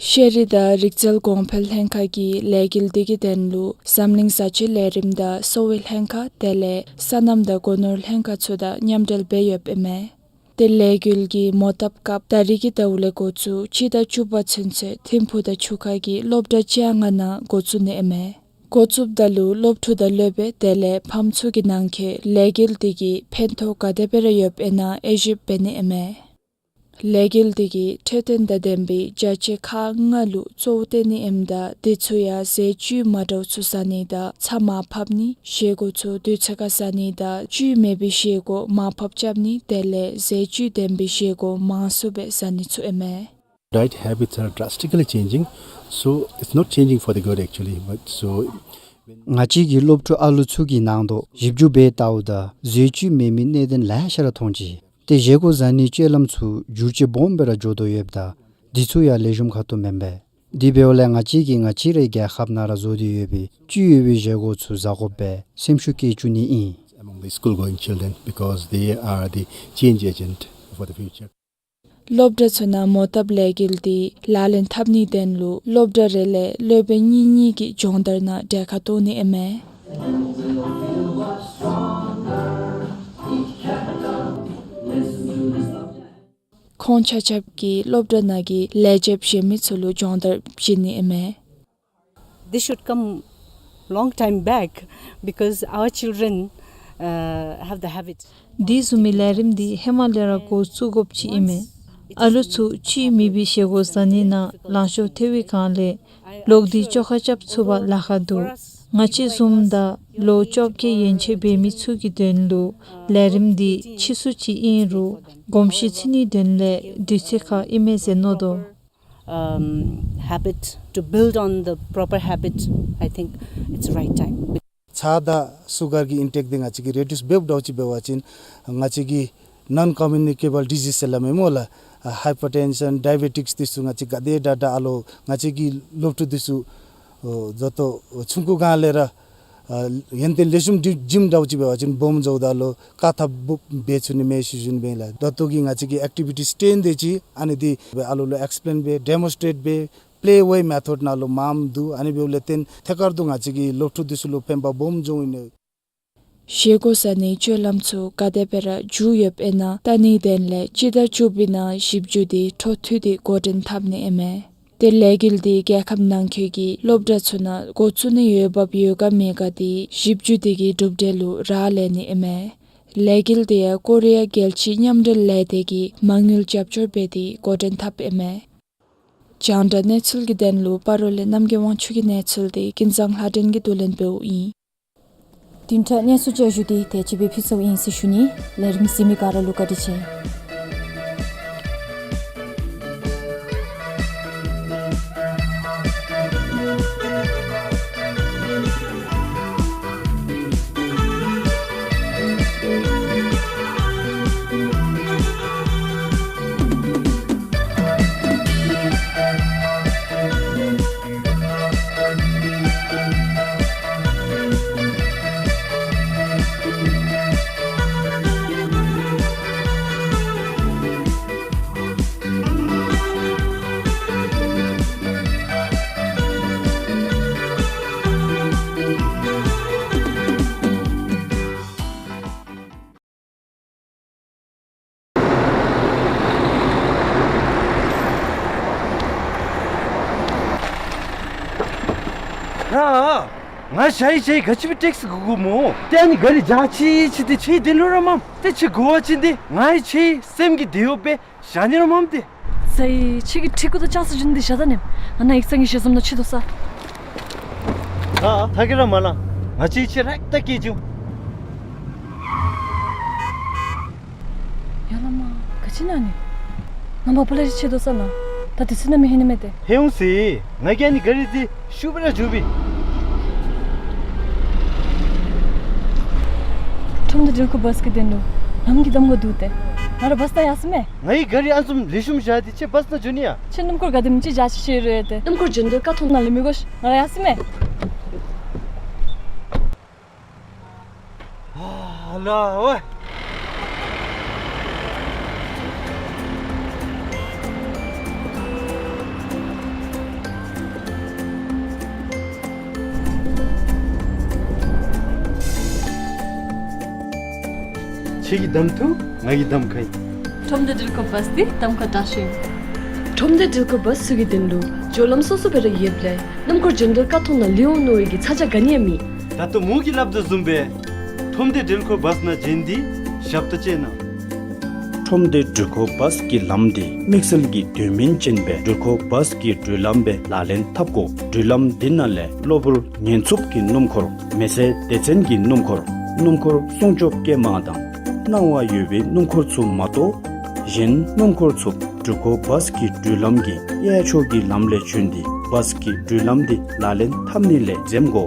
ཤེས་རིག་དང་རིག་རྩལ་གོང་འཕེལ་ལྷན་ཁག་གིས་ལས་འགུལ་འདི་གི་དོན་ལུ་འཛམ་གླིང་བཟའ་བཅའི་ལས་རིམ་དང་གསོ་བའི་ལྷན་ཁག་དེ་ལས་སོ་ནམ་དང་སྒོ་ནོར་ལྷན་ཁག་ཚུ་དང་མཉམ་འབྲེལ་འབད་ཡོདཔ་ཨིན་མས། ཏེ་ལས་འགུལ་གྱི་མོ་བཏབ་སྐབས་ད་རིས་ཀྱི་ཟླཝ་ལས་འགོ་བཙུགས་སྤྱི་ཟླ་བཅུ་པ་ཚུན་ཚོད་ཐིམ་ཕུག་དང་ཆུ་ཁ་གི་སློབ་གྲྭ་བཅོ་ལྔ་ནང་འགོ་བཙུགས་ནི་ཨིན་མས། འགོ་བཙུགསཔ་ད་ལུ་སློབ་ཕྲུག་དང་སློབ་དཔོན་དེ་ལས་ཕམ་ཚུ་གི་ནང་འཁོད་ལས་འགུལ་འདི་གིས་ཕན་ཐོགས་ག་དེ་སྦེ་ར་ཡོདཔ་ཨིན་ན་དབྱེ་ཞིབ་འབད་ནི་ཨིན་མས། ལས་འགུལ་འདི་གིས་འཕྲོད་བསྟེན་དང་ལྡན་པའི་བྱ་སྤྱོད་ཁག་ལྔ་ལུ་གཙོ་བོ་བསྟེན་ནི་ཨིནམ་ད་དེ་ཚུ་ཡང་ཟས་བཅུད་མ་འདྲཝ་ཚུ་ཟ་ནི་དང་ཚྭ་མར་ཕབ་ནི་བཞེས་སྒོ་ཚུ་དུས་ཚོད་ཁར་ཟ་ནི་དང་བཅུད་མེད་པའི་བཞེས་སྒོ་མར་ཕབ་རྐྱབ་ནི་དེ་ལས་ཟས་བཅུད་ལྡན་པའི་བཞེས་སྒོ་མང་སུ་སྦེ་ཟ་ནི་ཚུ་ཨིན་མས། Diet habits are drastically changing, so it's not changing for the good actually, but so ང་བཅས་ཀྱི་སློབ་ཕྲུག་ཨ་ལུ་ཚུ་གི་ནང་དོག་ཞིབ་འཇུག་འབད་བལྟཝ་ད་ཟས་བཅུད་མེད་མི་གནད་དོན་ལེ་ཤ་ར་མཐོང་ཅི། ཏེ་བཞེས་སྒོ་ཟ་ནིའི་སྤྱོད་ལམ་ཚུ་འགྱུར་བཅོས་སྦོམ་སྦེ་ར་འགྱོ་དོ་ཡོདཔ་ད་འདི་ཚུ་ཡང་ལེགས་ཤོམ་ཁ་ཐུག་མེན་པས། དེ་འབདཝ་ལས་ང་བཅས་ཀྱིས་ང་བཅས་རའི་རྒྱལ་ཁབ་ནང་ར་བཟོ་སྟེ་ཡོད་པའི་བཅུད་ཡོད་པའི་བཞེས་སྒོ་ཚུ་ཟ་དགོ་པའི་སེམས་ཤུགས་བསྐྱེད་བཅུག་ནི་ཨིན། Among the school going children, because they are the change agent for the future. སློབ་གྲྭ་ཚུ་ནང་མོ་བཏབ་ལས་འགུལ་འདི་ལག་ལེན་འཐབ་ནིའི་དོན་ལུ་སློབ་གྲྭ་རེ་ལས་སློབ་དཔོན་གཉིས་གཉིས་ཀྱིས་སྦྱོང་བརྡར་ནང་གྲལ་ཁར་གཏོགས་ནི་ཨིན་མས། ཁོང་ཆ་ཁྱབ་ཀྱིས་སློབ་གྲྭ་ནང་གི་ལས་བྱེདཔ་གཞན་མི་ཚུ་ལུ་སྦྱོང་བརྡར་བྱིན་ནི་ཨིན་མས། This should come long time back because our children, uh, have the habit. འདི་བཟུམ་མའི་ལས་རིམ་འདི་ཧེ་མ་ལས་ར་འགོ་བཙུགས་དགོཔ་ཅིག་ཨིན་མས། ཨ་ལུ་ཚུ་བཅུད་མེད་པའི་བཞེས་སྒོ་ཟ་ནི་ནང་ལང་ཤོར་ཐལ་བའི་སྒང་ལས་ལོག་སྟེ་བཅོ་ཁ་རྐྱབ་ཚུགས་པར་ལཱ་ཁག་འདུག། ང་བཅས་བཟུམ་དང་ལོ་བཅོ་བརྒྱད་ཡན་ཆད་འབད་མི་ཚུ་གི་དོན་ལུ་ལས་རིམ་འདི་ཕྱིས་སུ་ཅིག་ཨིན་རུང་གོམས་གཤིས་ཚུད་ནིའི་དོན་ལས་དུས་ཚོད་ཁར་ཨིན་མས་ཟེར་མནོ་དོ། Um, habit, to build on the proper habit, I think it's right time. ཚྭ་དང་སུ་གར་གྱི་ཨིན་ཊེཀ་འདི་ང་བཅས་ཀྱིས་རི་ཌིའུསི་འབདཝ་འདྲཝ་ཅིག་འབད་བ་ཅིན་ང་བཅས་ཀྱི་ནཱོན་ཀོ་མིའུ་ནི་ཀེ་བཱལ་ཌི་ཛིསི་ཟེར་སླབ་མས་སྨོ་ལགས། ཨ་ཧའི་པར་ཊེན་ཤཱན་ཌའི་བེ་ཊིཀསི་འདི་ཚུ་ང་བཅས་ག་དེ་དྲག་དྲག་ཨ་ལོ་ང་བཅས་ཀྱི་སློབ་ཕྲུག་འདི་ཚུ་ཨོ་ད་ལྟོ་ཆུང་ཀུ་སྒང་ལས་ར་ཨ་ཡོན་ཏན་ལེགས་ཤོམ་འགྲིམ་འགྲིམ་འདྲཝ་ཅིག་འབད་བ་ཅིན་སྦོམ་འགྱོཝ་ད་ལུ་བཀག་ཐབས་འབད་ཚུགས་ནི་མས་ཞུ་ཞུ་ནི་སྦེ་ལགས། ད་ལྟོ་གི་ང་བཅས་ཀྱི་ཨེཀ་ཊི་བི་ཊིསི་སྟོན་ཏེ་ཅིག་ཨ་ནི་འདི་ཨ་ལོ་ལུ་ཨེགསི་པི་ལེན་འབད་ཌེ་མོན་སི་ཊྲེཊ་འབད་པེ་ལེ་ཝེ་མེ་ཐོཌ་ནང་ལུ་མངམ་འདུག། ཨ་ནི་འབདཝ་ལས་བརྟེན་ཐད་ཀར་དུ་ང་བཅས་ཀྱི་སློབ་ཕྲུག་འདི་ཚུ་ལུ་ཕན་པ་སྦོམ་འབྱུང་ནི། བཞེས་སྒོ་ཟ་ནིའི་སྤྱོད་ལམ་ཚུ་ག་དེ་སྦེ་ར་འགྱུར་ཡོདཔ་ཨིན་ན་བལྟ་ནིའི་དོན་ལས་སྤྱི་ཟླ་བཅུ་པའི་ནང་ཞིབ་འཇུག་འདི་འཕྲོ་མཐུད་དེ་འགོ་འདྲེན་འཐབ་ནི་ཨིན་མས། ཏེ་ལས་འགུལ་འདི་རྒྱལ་ཁབ་ནང་འཁོད་ཀྱི་སློབ་གྲྭ་ཚུ་ནང་འགོ་བཙུགས་ནི་འོས་འབབ་ཡོད་ག་མེད་ག་འདི་ཞིབ་འཇུག་འདི་གི་གྲུབ་འབྲས་ལུ་རག་ལས་ནི་ཨིན་མས། ལས་འགུལ་འདི་ཡང་ཀོ་རི་ཡ་རྒྱལ་སྤྱིའི་མཉམ་འབྲེལ་ལས་སྡེ་གིས་མ་དངུལ་རྒྱབ་སྐྱོར་འབད་དེ་འགོ་འདྲེན་འཐབ་ཨིན་མས། རྒྱང་བསྒྲགས་གནས་ཚུལ་གྱི་དོན་ལུ་སྤ་རོ་ལས་རྣམ་རྒྱལ་དབང་ཕྱུག་གི་གནས་ཚུལ་འདི་ཀུན་བཟང་ལྷ་སྒྲོན་གྱིས་བསྡུ་ལེན་འབདཝ་ཨིན། བདུན་ཕྲག་གནས་ཚུལ་བསྐྱར་ཞུ་འདི་དེ་ཅིག་སྦེ་ཕུལ་ཚརཝ་ཨིན་ཟེར་ཞུ་ནི། ལས་རིམ་གཟིགས་མི་ག་ར་ལུ་བཀའ་དྲིན་ཆེ། ཡ། ང་ཞ་ཡི་ཞ་ཡི་ག་ཅི་སྦེ་ཊེག་སི་དགོ་དགོ་སྨོ། ཏེ་ཨ་ནི་ག་རི་འཇག་ཅི་ཅི་ཏེ་ཁྱོད་དེ་ལུ་ར་མམ། ཏེ་ཁྱོད་དགོ་བ་ཅིན་ཏེ་ང་ཡང་ཁྱོད་སེམས་ཀྱི་དེ་ཡོད་པས། བཞག་ནི་ར་མམ་ཏེ། ས་ཡི་ཁྱོད་ཀྱི་ཁྲི་གུ་དང་ལྕགས་སི་རྒྱུ་འདི་བཞག་ད་ནེམ། ང་ནཱ་ཡིག་ཚང་གི་ཞལ་འཛོམས་ནང་ཕྱད་དོ་ས། ཨ་ཨ་ཐ་གི་ར་མ་ལང་། ང་ཅིག་ཁྱོད་རེག་ད་སྐྱེལ་བྱུང་། ཡ་ལ་མ་ག་ཅི་ན་ནི། ང་མ་པ་ལ་རི་ཕྱད་དོ་ས་ལ། ད་དེ་ཚུ་ན་མི་ཧེ་ནི་མེད་དེ། ཧེ་འོང་སི། ང་གིས་ཨ་ནི་ག་རི་འདི་ཤུགས་སྦེ་ར་འཇུ་བི། ཁྲོམ་དུ་འགྲུལ་འཁོར་བཱས་ཀྱི་དོན་ལུ་ལམ་གྱི་གདམ་ཁ་འདུག་སྟེ། ང་ར་བཱས་ད་ཡར་སོང་མས། ངའི་ག་རི་ཨ་ནི་བཟུམ་ལེགས་ཤོམ་བཞག་སྟེ་ཁྱོད་བཱས་ནང་འགྱོ་ནི་ཡ། ཁྱོད་སྣུམ་འཁོར་ག་དེམ་ཅིག་འཇག་ཅིག་ཤེས་རུང་ཡོད་དེ། སྣུམ་འཁོར་འགྱོ་འདོད་ཀ་ཐོག་ནང་ལས་མི་དགོ་ཤིག། ང་ར་ཡར་སོང་མས། ཨ་ལ་ཝེ། ཁྱེད་ཀྱིས་གདམ་ཐུབ། ང་གིས་གདམ་ཁ་ཨིན། ཁྲོམ་སྡེ་འགྲུལ་འཁོར་བཱས་འདི་གདམ་ཁ་དྲག་ཤོས་ཨིན། ཁྲོམ་སྡེ་འགྲུལ་འཁོར་བཱས་ཚུ་གི་དོན་ལུ་སྦྱོར་ལམ་སོ་སོ་སྦེ་ར་ཡོདཔ་ལས་གནམ་འཁོར་འགྲན་བསྡུར་ཀ་ཐོག་ནང་ལུས་འོང་མནོ་བའི་གི་ཚ་གྱང་ག་ནི་ཡང་མེད། ད་ལྟོ་མོ་གིས་སླབ་དོ་བཟུམ་སྦེ་ཁྲོམ་སྡེ་འགྲུལ་འཁོར་བཱས་ནང་འབྱོན་ཏེ་ཞབས་ཏོག་སྤྱོད་གནང་། ཁྲོམ་སྡེ་འགྲུལ་འཁོར་བཱས་ཀྱི་ལམ་འདི་དམིགས་བསལ་གྱི་དོན་སྨིན་ཅན་སྦེ་འགྲུལ་འཁོར་བཱས་ཀྱི་འགྲུལ་ལམ་སྦེ་ལག་ལེན་འཐབ་དགོ། འགྲུལ་ལམ་འདི་ནང་ལས་གློ་བུར་ཉེན་འཚུབ་ཀྱི་སྣུམ་འཁོར། མེ་སེར་སྡེ་ཚན་གྱི་སྣུམ་འཁོར། སྣུམ་འཁོར་སྲུང་སྐྱོབ་སྐྱེལ་མ་དང་སྣང་བ་ཡོད་པའི་སྣུམ་འཁོར་ཚུ་མ་གཏོགས་གཞན་སྣུམ་འཁོར་ཚུ་འགྲུལ་འཁོར་བཱས་ཀྱི་འགྲུལ་ལམ་གྱི་གཡས་ཕྱོགས་ཀྱི་ལམ་ལས་བྱོན་ཏེ་བཱས་ཀྱི་འགྲུལ་ལམ་འདི་ལག་ལེན་འཐབ་ནི་ལས་འཛེམ་དགོ།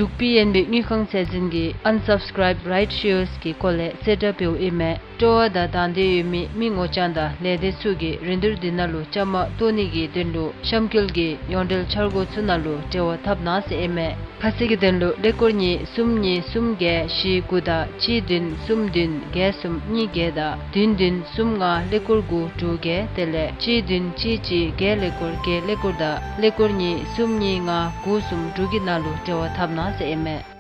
འབྲུག་པི་ཨེན་བི་དངུལ་ཁང་ཚད་འཛིན་གྱིས་Unsubscribed Right Shares གྱི་སྐོར་ལས་གསལ་བསྒྲགས་འབདཝ་ཨིན་མས། སྤྲོ་བ་དང་དང་འདོད་ཡོད་མི་མི་ངོ་རྐྱང་དང་ལས་སྡེ་ཚུ་གིས་རིན་བསྡུར་འདི་ནང་ལུ་བཅའ་མར་གཏོགས་ནི་གི་དོན་ལུ་གཤམ་འཁོད་ཀྱི་ཡོངས་འབྲེལ་འཆར་སྒོ་ཚུ་ནང་ལུ་འབྲེལ་བ་འཐབ་གནང་ཟེར་ཨིན་མས། ཁ་གསལ་གྱི་དོན་ལུ་ཀླད་ཀོར་གཉིས་གསུམ་གཉིས་གསུམ་བརྒྱད་བཞི་དགུ་དང་གཅིག་བདུན་གསུམ་བདུན་བརྒྱད་གསུམ་གཉིས་བརྒྱད་དང་བདུན་བདུན་གསུམ་ལྔ་ཀླད་ཀོར་དགུ་དྲུག་བརྒྱད། དེ་ལས་གཅིག་བདུན་གཅིག་གཅིག་བརྒྱད་ཀླད་ཀོར་བརྒྱད་ཀླད་ཀོར་དང་ཀླད་ཀོར་གཉིས་གསུམ་གཉིས་ལྔ་དགུ་གསུམ་དྲུག་གི་ནང་ལུ་འབྲེལ་བ་འཐབ་གནང་ཟེར་ཨིན་མས།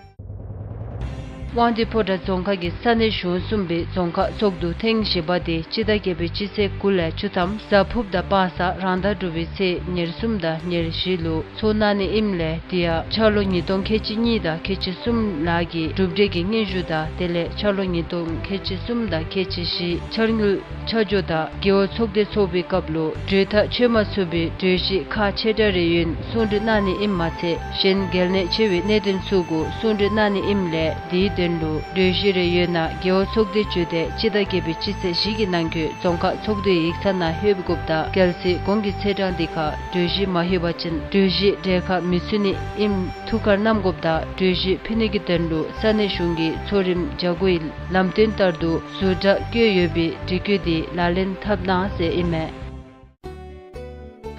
དབང་འདུས་ཕོ་བྲང་རྫོང་ཁག་གི་ས་གནས་གཞུང་གསུམ་པའི་རྫོང་ཁག་ཚོགས་འདུ་ཐེངས་བཞི་པ་དེ་སྤྱི་ཟླ་བརྒྱད་པའི་སྤྱི་ཚེས་དགུ་ལས་བཅུ་ཐམ་གཟའ་ཕུརཔ་དང་སྤང་གཟའ་རང་ཟླ་དྲུག་པའི་ཚེས་ཉེར་གསུམ་དང་ཉེར་བཞི་ལུ་ཚོགས་གནང་ནི་ཨིནམ་ལས་དེ་ཡང་འཆར་ལོ་ཉིས་སྟོང་ཁལ་གཅིག་གཉིས་དང་ཁལ་གཅིག་གསུམ་ལག་གི་གྲུབ་འབྲས་ཀྱི་སྙན་ཞུ་དང་དེ་ལས་འཆར་ལོ་ཉིས་སྟོང་ཁལ་གཅིག་གསུམ་དང་ཁལ་གཅིག་བཞི་འཆར་དངུལ་ཆ་འཇོག་དང་རྒེད་འོག་ཚོགས་སྡེ་ཚོགས་པའི་སྐབས་ལུ་གྲོས་ཐག་ཆོད་མ་ཚུགས་པའི་གྲོས་གཞི་ཁག་ཆེ་ཕྲ་རེ་ཡོད་ན་གསུང་གྲོས་གནང་ནི་ཨིནམ་མ་ཚད་གཞན་གལ་གནད་ཆེ་བའི་གནད་དོན་ཚུ་གུ་གསུང་གྲོས་གནང་ནི་ཨིནམ་ལས་དེའི་དོན་ལུ་གྲོས་གཞི་རེ་ཡོད་ན་རྒེད་འོག་ཚོགས་སྡེ་བཅུ་དེ་སྤྱི་ཟླ་བརྒྱད་པའི་སྤྱི་ཚེས་བཞི་གི་ནང་འཁོད་རྫོང་ཁག་ཚོགས་འདུའི་ཡིག་ཚང་ནང་ལྷོད་པའི་སྐབས་དང་གལ་སྲིད་གོང་གི་ཚེས་གྲངས་འདི་ཁར་གྲོས་གཞི་མ་ལྷོད་པ་ཅིན་གྲོས་གཞི་གྲལ་ཁར་མི་ཚུད་ནི་ཨིནམ་ཐུགས་ཁར་བསྣམ་དགོཔ་དང་གྲོས་གཞི་ཕུལ་ནི་གི་དོན་ལུ་ས་གནས་གཞུང་གི་ཚོགས་རིམ་བརྒྱ་དགུའི་ལམ་སྟོན་ལྟར་དུ་ཟུར་དྲག་བཀོད་ཡོད་པའི་སྒྲིག་བཀོད་དེ་ལག་ལེན་འཐབ་གནང་ཟེར་ཨིན་མས།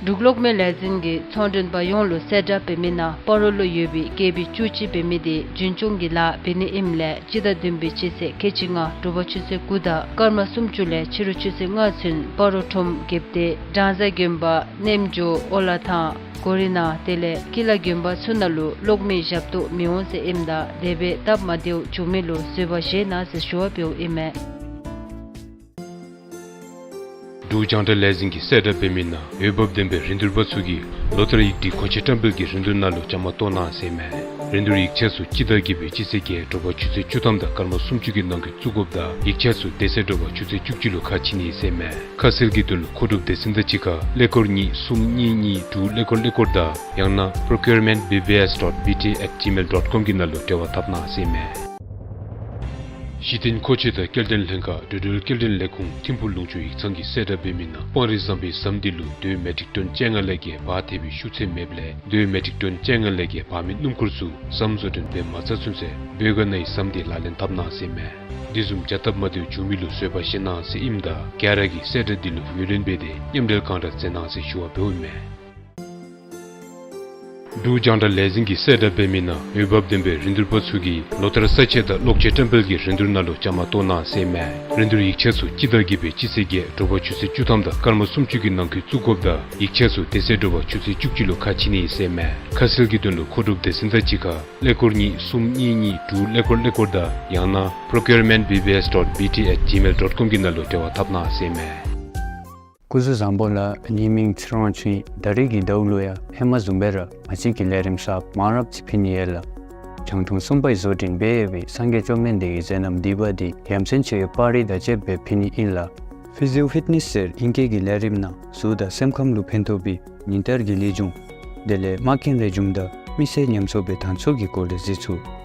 འབྲུག་གློག་མེ་ལས་འཛིན་གྱིས་ཚོང་མགྲོན་པ་ཡོངས་ལུ་གསལ་བསྒྲགས་འབད་མི་ནང་སྤ་རོ་ལུ་ཡོད་པའི་ཀེ་བི་བཅུ་གཅིག་འབད་མི་དེ་རྒྱུན་སྐྱོང་གི་ལཱ་འབད་ནི་ཨིནམ་ལས་སྤྱི་ཟླ་བདུན་པའི་སྤྱི་ཚེས་ཁལ་གཅིག་ལྔ་དྲོ་པ་ཆུ་ཚོད་དགུ་དང་སྐར་མ་སུམ་ཅུ་ལས་ཕྱི་རུ་ཆུ་ཚོད་ལྔ་ཚུན་སྤ་རོ་ཁྲོམ་རྒྱལཔོ་སྡེ་སྦྲང་བཟའ་དགོན་པ་རྣམ་འབྱོར་ཨོ་ལ་ཐང་གོ་རི་ན་དེ་ལས་ཀི་ལ་དགོན་པ་ཚུ་ནང་ལུ་གློག་མེ་ཞབས་ཏོག་མི་འོང་ཟེར་ཨིནམ་ད་དེ་སྦེ་སྟབས་མ་བདེཝ་བྱུང་མི་ལུ་བཟོད་པ་བཞེས་གནང་ཟེར་ཞུ་བ་འབདཝ་ཨིན་མས། འབྲུག་རྒྱང་བསྒྲགས་ལས་འཛིན་གྱིས་གསལ་བསྒྲགས་འབད་མི་ནང་འོས་འབབ་ལྡན་པའི་རིན་བསྡུར་པ་ཚུ་གིས་ལོ་ལྟར་ཡིག་སྒྲིག་མཁོ་ཆས་བཀྲམ་སྤེལ་གྱི་རིན་བསྡུར་ནང་ལུ་བཅའ་མར་གཏོགས་གནང་ཟེར་ཨིན་མས། རིན་བསྡུར་ཡིག་ཆ་ཚུ་སྤྱི་ཟླ་བརྒྱད་པའི་སྤྱི་ཚེས་བརྒྱད་དྲོ་པ་ཆུ་ཚོད་བཅུ་ཐམ་དང་སྐར་མ་སུམ་ཅུ་གི་ནང་འཁོད་བཙུགས་དགོཔ་དང་ཡིག་ཆ་ཚུ་དེ་ཚེ་དྲོ་པ་ཆུ་ཚོད་བཅུ་གཅིག་ལུ་ཁ་ཕྱེ་ནི་ཟེར་ཨིན་མས། ཁ་གསལ་གྱི་དོན་ལུ་མཁོ་སྒྲུབ་སྡེ་ཚན་དང་གཅིག་ཁར་ཀླད་ཀོར་གཉིས་གསུམ་གཉིས་གཉིས་དྲུག་ཀླད་ཀོར་ཀླད་ཀོར་དང་ཡང་ན་procurement B B S dot B T at gmail dot com གི་ནང་ལུ་འབྲེལ་བ་འཐབ་གནང་ཟེར་ཨིན་མས། གཞི་རྟེན་མཁོ་ཆས་དང་སྐྱེལ་འདྲེན་ལྷན་ཁག་འགྲོ་འགྲུལ་སྐྱེལ་འདྲེན་ལས་ཁུངས་ཐིམ་ཕུག་ལུང་ཕྱོགས་ཡིག་ཚང་གིས་གསལ་བསྒྲགས་འབད་མི་ནང་སྤང་རི་ཟམ་པའི་ཟམ་འདི་ལུ་རྡོའི་མེ་ཊིག་ཊོན་བཅོ་ལྔ་ལས་བརྒལ་འབག་ཐེབས་པའི་ཤུགས་ཚད་མེདཔ་ལས་རྡོའི་མེ་ཊིག་ཊོན་བཅོ་ལྔ་ལས་བརྒལ་འབག་མི་སྣུམ་འཁོར་ཚུ་ཟམ་བཟོ་སྐྲུན་འབད་མ་ཚར་ཚུན་ཚོད་བོད་ག་ན་ཡི་ཟམ་འདི་ལག་ལེན་འཐབ་གནང་ཟེར་ཨིན་མས། དེ་བཟུམ་བྱ་སྟབས་མ་བདེཝ་བྱུང་མི་ལུ་བཟོད་པ་བཞེས་གནང་ཟེར་ཨིནམ་ད་ག་ར་གིས་གསལ་བསྒྲགས་འདི་ལུ་ངོས་ལེན་འབད་དེ་མཉམ་འབྲེལ་གང་དྲག་མཛད་གནང་ཟེར་ཞུ་བ་འབདཝ་ཨིན་མས། འབྲུག་རྒྱང་བསྒྲགས་ལས་འཛིན་གྱིས་གསལ་བསྒྲགས་འབད་མི་ནང་འོས་འབབ་ལྡན་པའི་རིན་བསྡུར་པ་ཚུ་གིས་ལོ་ལྟར་ས་ཆ་དང་གློག་ཆས་བཀྲམ་སྤེལ་གྱི་རིན་བསྡུར་ནང་ལུ་བཅའ་མར་གཏོགས་གནང་ཟེར་ཨིན་མས། རིན་བསྡུར་ཡིག་ཆ་ཚུ་སྤྱི་ཟླ་བརྒྱད་པའི་སྤྱི་ཚེས་བརྒྱད་དྲོ་པ་ཆུ་ཚོད་བཅུ་ཐམ་དང་སྐར་མ་སུམ་ཅུ་གི་ནང་འཁོད་བཙུགས་དགོཔ་དང་ཡིག་ཆ་ཚུ་དེ་ཚེ་དྲོ་པ་ཆུ་ཚོད་བཅུ་གཅིག་ལུ་ཁ་ཕྱེ་ནི་ཨིན་ཟེར་ཨིན་མས། ཁ་གསལ་གྱི་དོན་ལུ་མཁོ་སྒྲུབ་སྡེ་ཚན་དང་གཅིག་ཁར་ཀླད་ཀོར་གཉིས་གསུམ་གཉིས་གཉིས་དྲུག་ཀླད་ཀོར་ཀླད་ཀོར་དང་ཡང་ན་procurement B B S dot B T at gmail dot com གི་ནང་ལུ་འབྲེལ་བ་འཐབ་གནང་ཟེར་ཨིན་མས། སྐུ་གཟུགས་བཟང་པོ་ལགས། ངེའི་མིང་ཚེ་རིང་དབང་ཕྱུག་ཨིན། ད་རིས་ཀྱི་ཟླཝ་ལུ་ཡང་ཧེ་མ་བཟུམ་སྦེ་ར་ང་བཅས་ཀྱི་ལས་རིམ་གསརཔ་མང་རབས་ཅིག་ཕུལ་ནི་ཡོད་ལགས། བྱང་ཐང་གསུམ་པའི་བཟོ་སྐྲུན་འབད་ཡོད་པའི་སངས་རྒྱས་བཅོམ་ལྡན་འདས་ཀྱི་མཛད་རྣམ་བསྡུས་པ་འདི་ཡ་མཚན་ཆེ་བའི་པར་རིས་དང་བཅསཔ་སྦེ་ཕུལ་ནི་ཨིན་ལགས། Physio Fitness ཟེར་ཨིང་སྐད་ཀྱི་ལས་རིམ་ནང་གཟུགས་དང་སེམས་ཁམས་ལུ་ཕན་ཐོགས་པའི་ཉིན་བསྟར་གྱི་ལེགས་བྱུང་དེ་ལས་རྨ་སྐྱོན་རེ་བྱུངམ་ད་མི་སེར་ཉམས་གསོ་འབད་ཐངས་ཚུ་གི་སྐོར་ལས་གཟིགས་ཚུགས།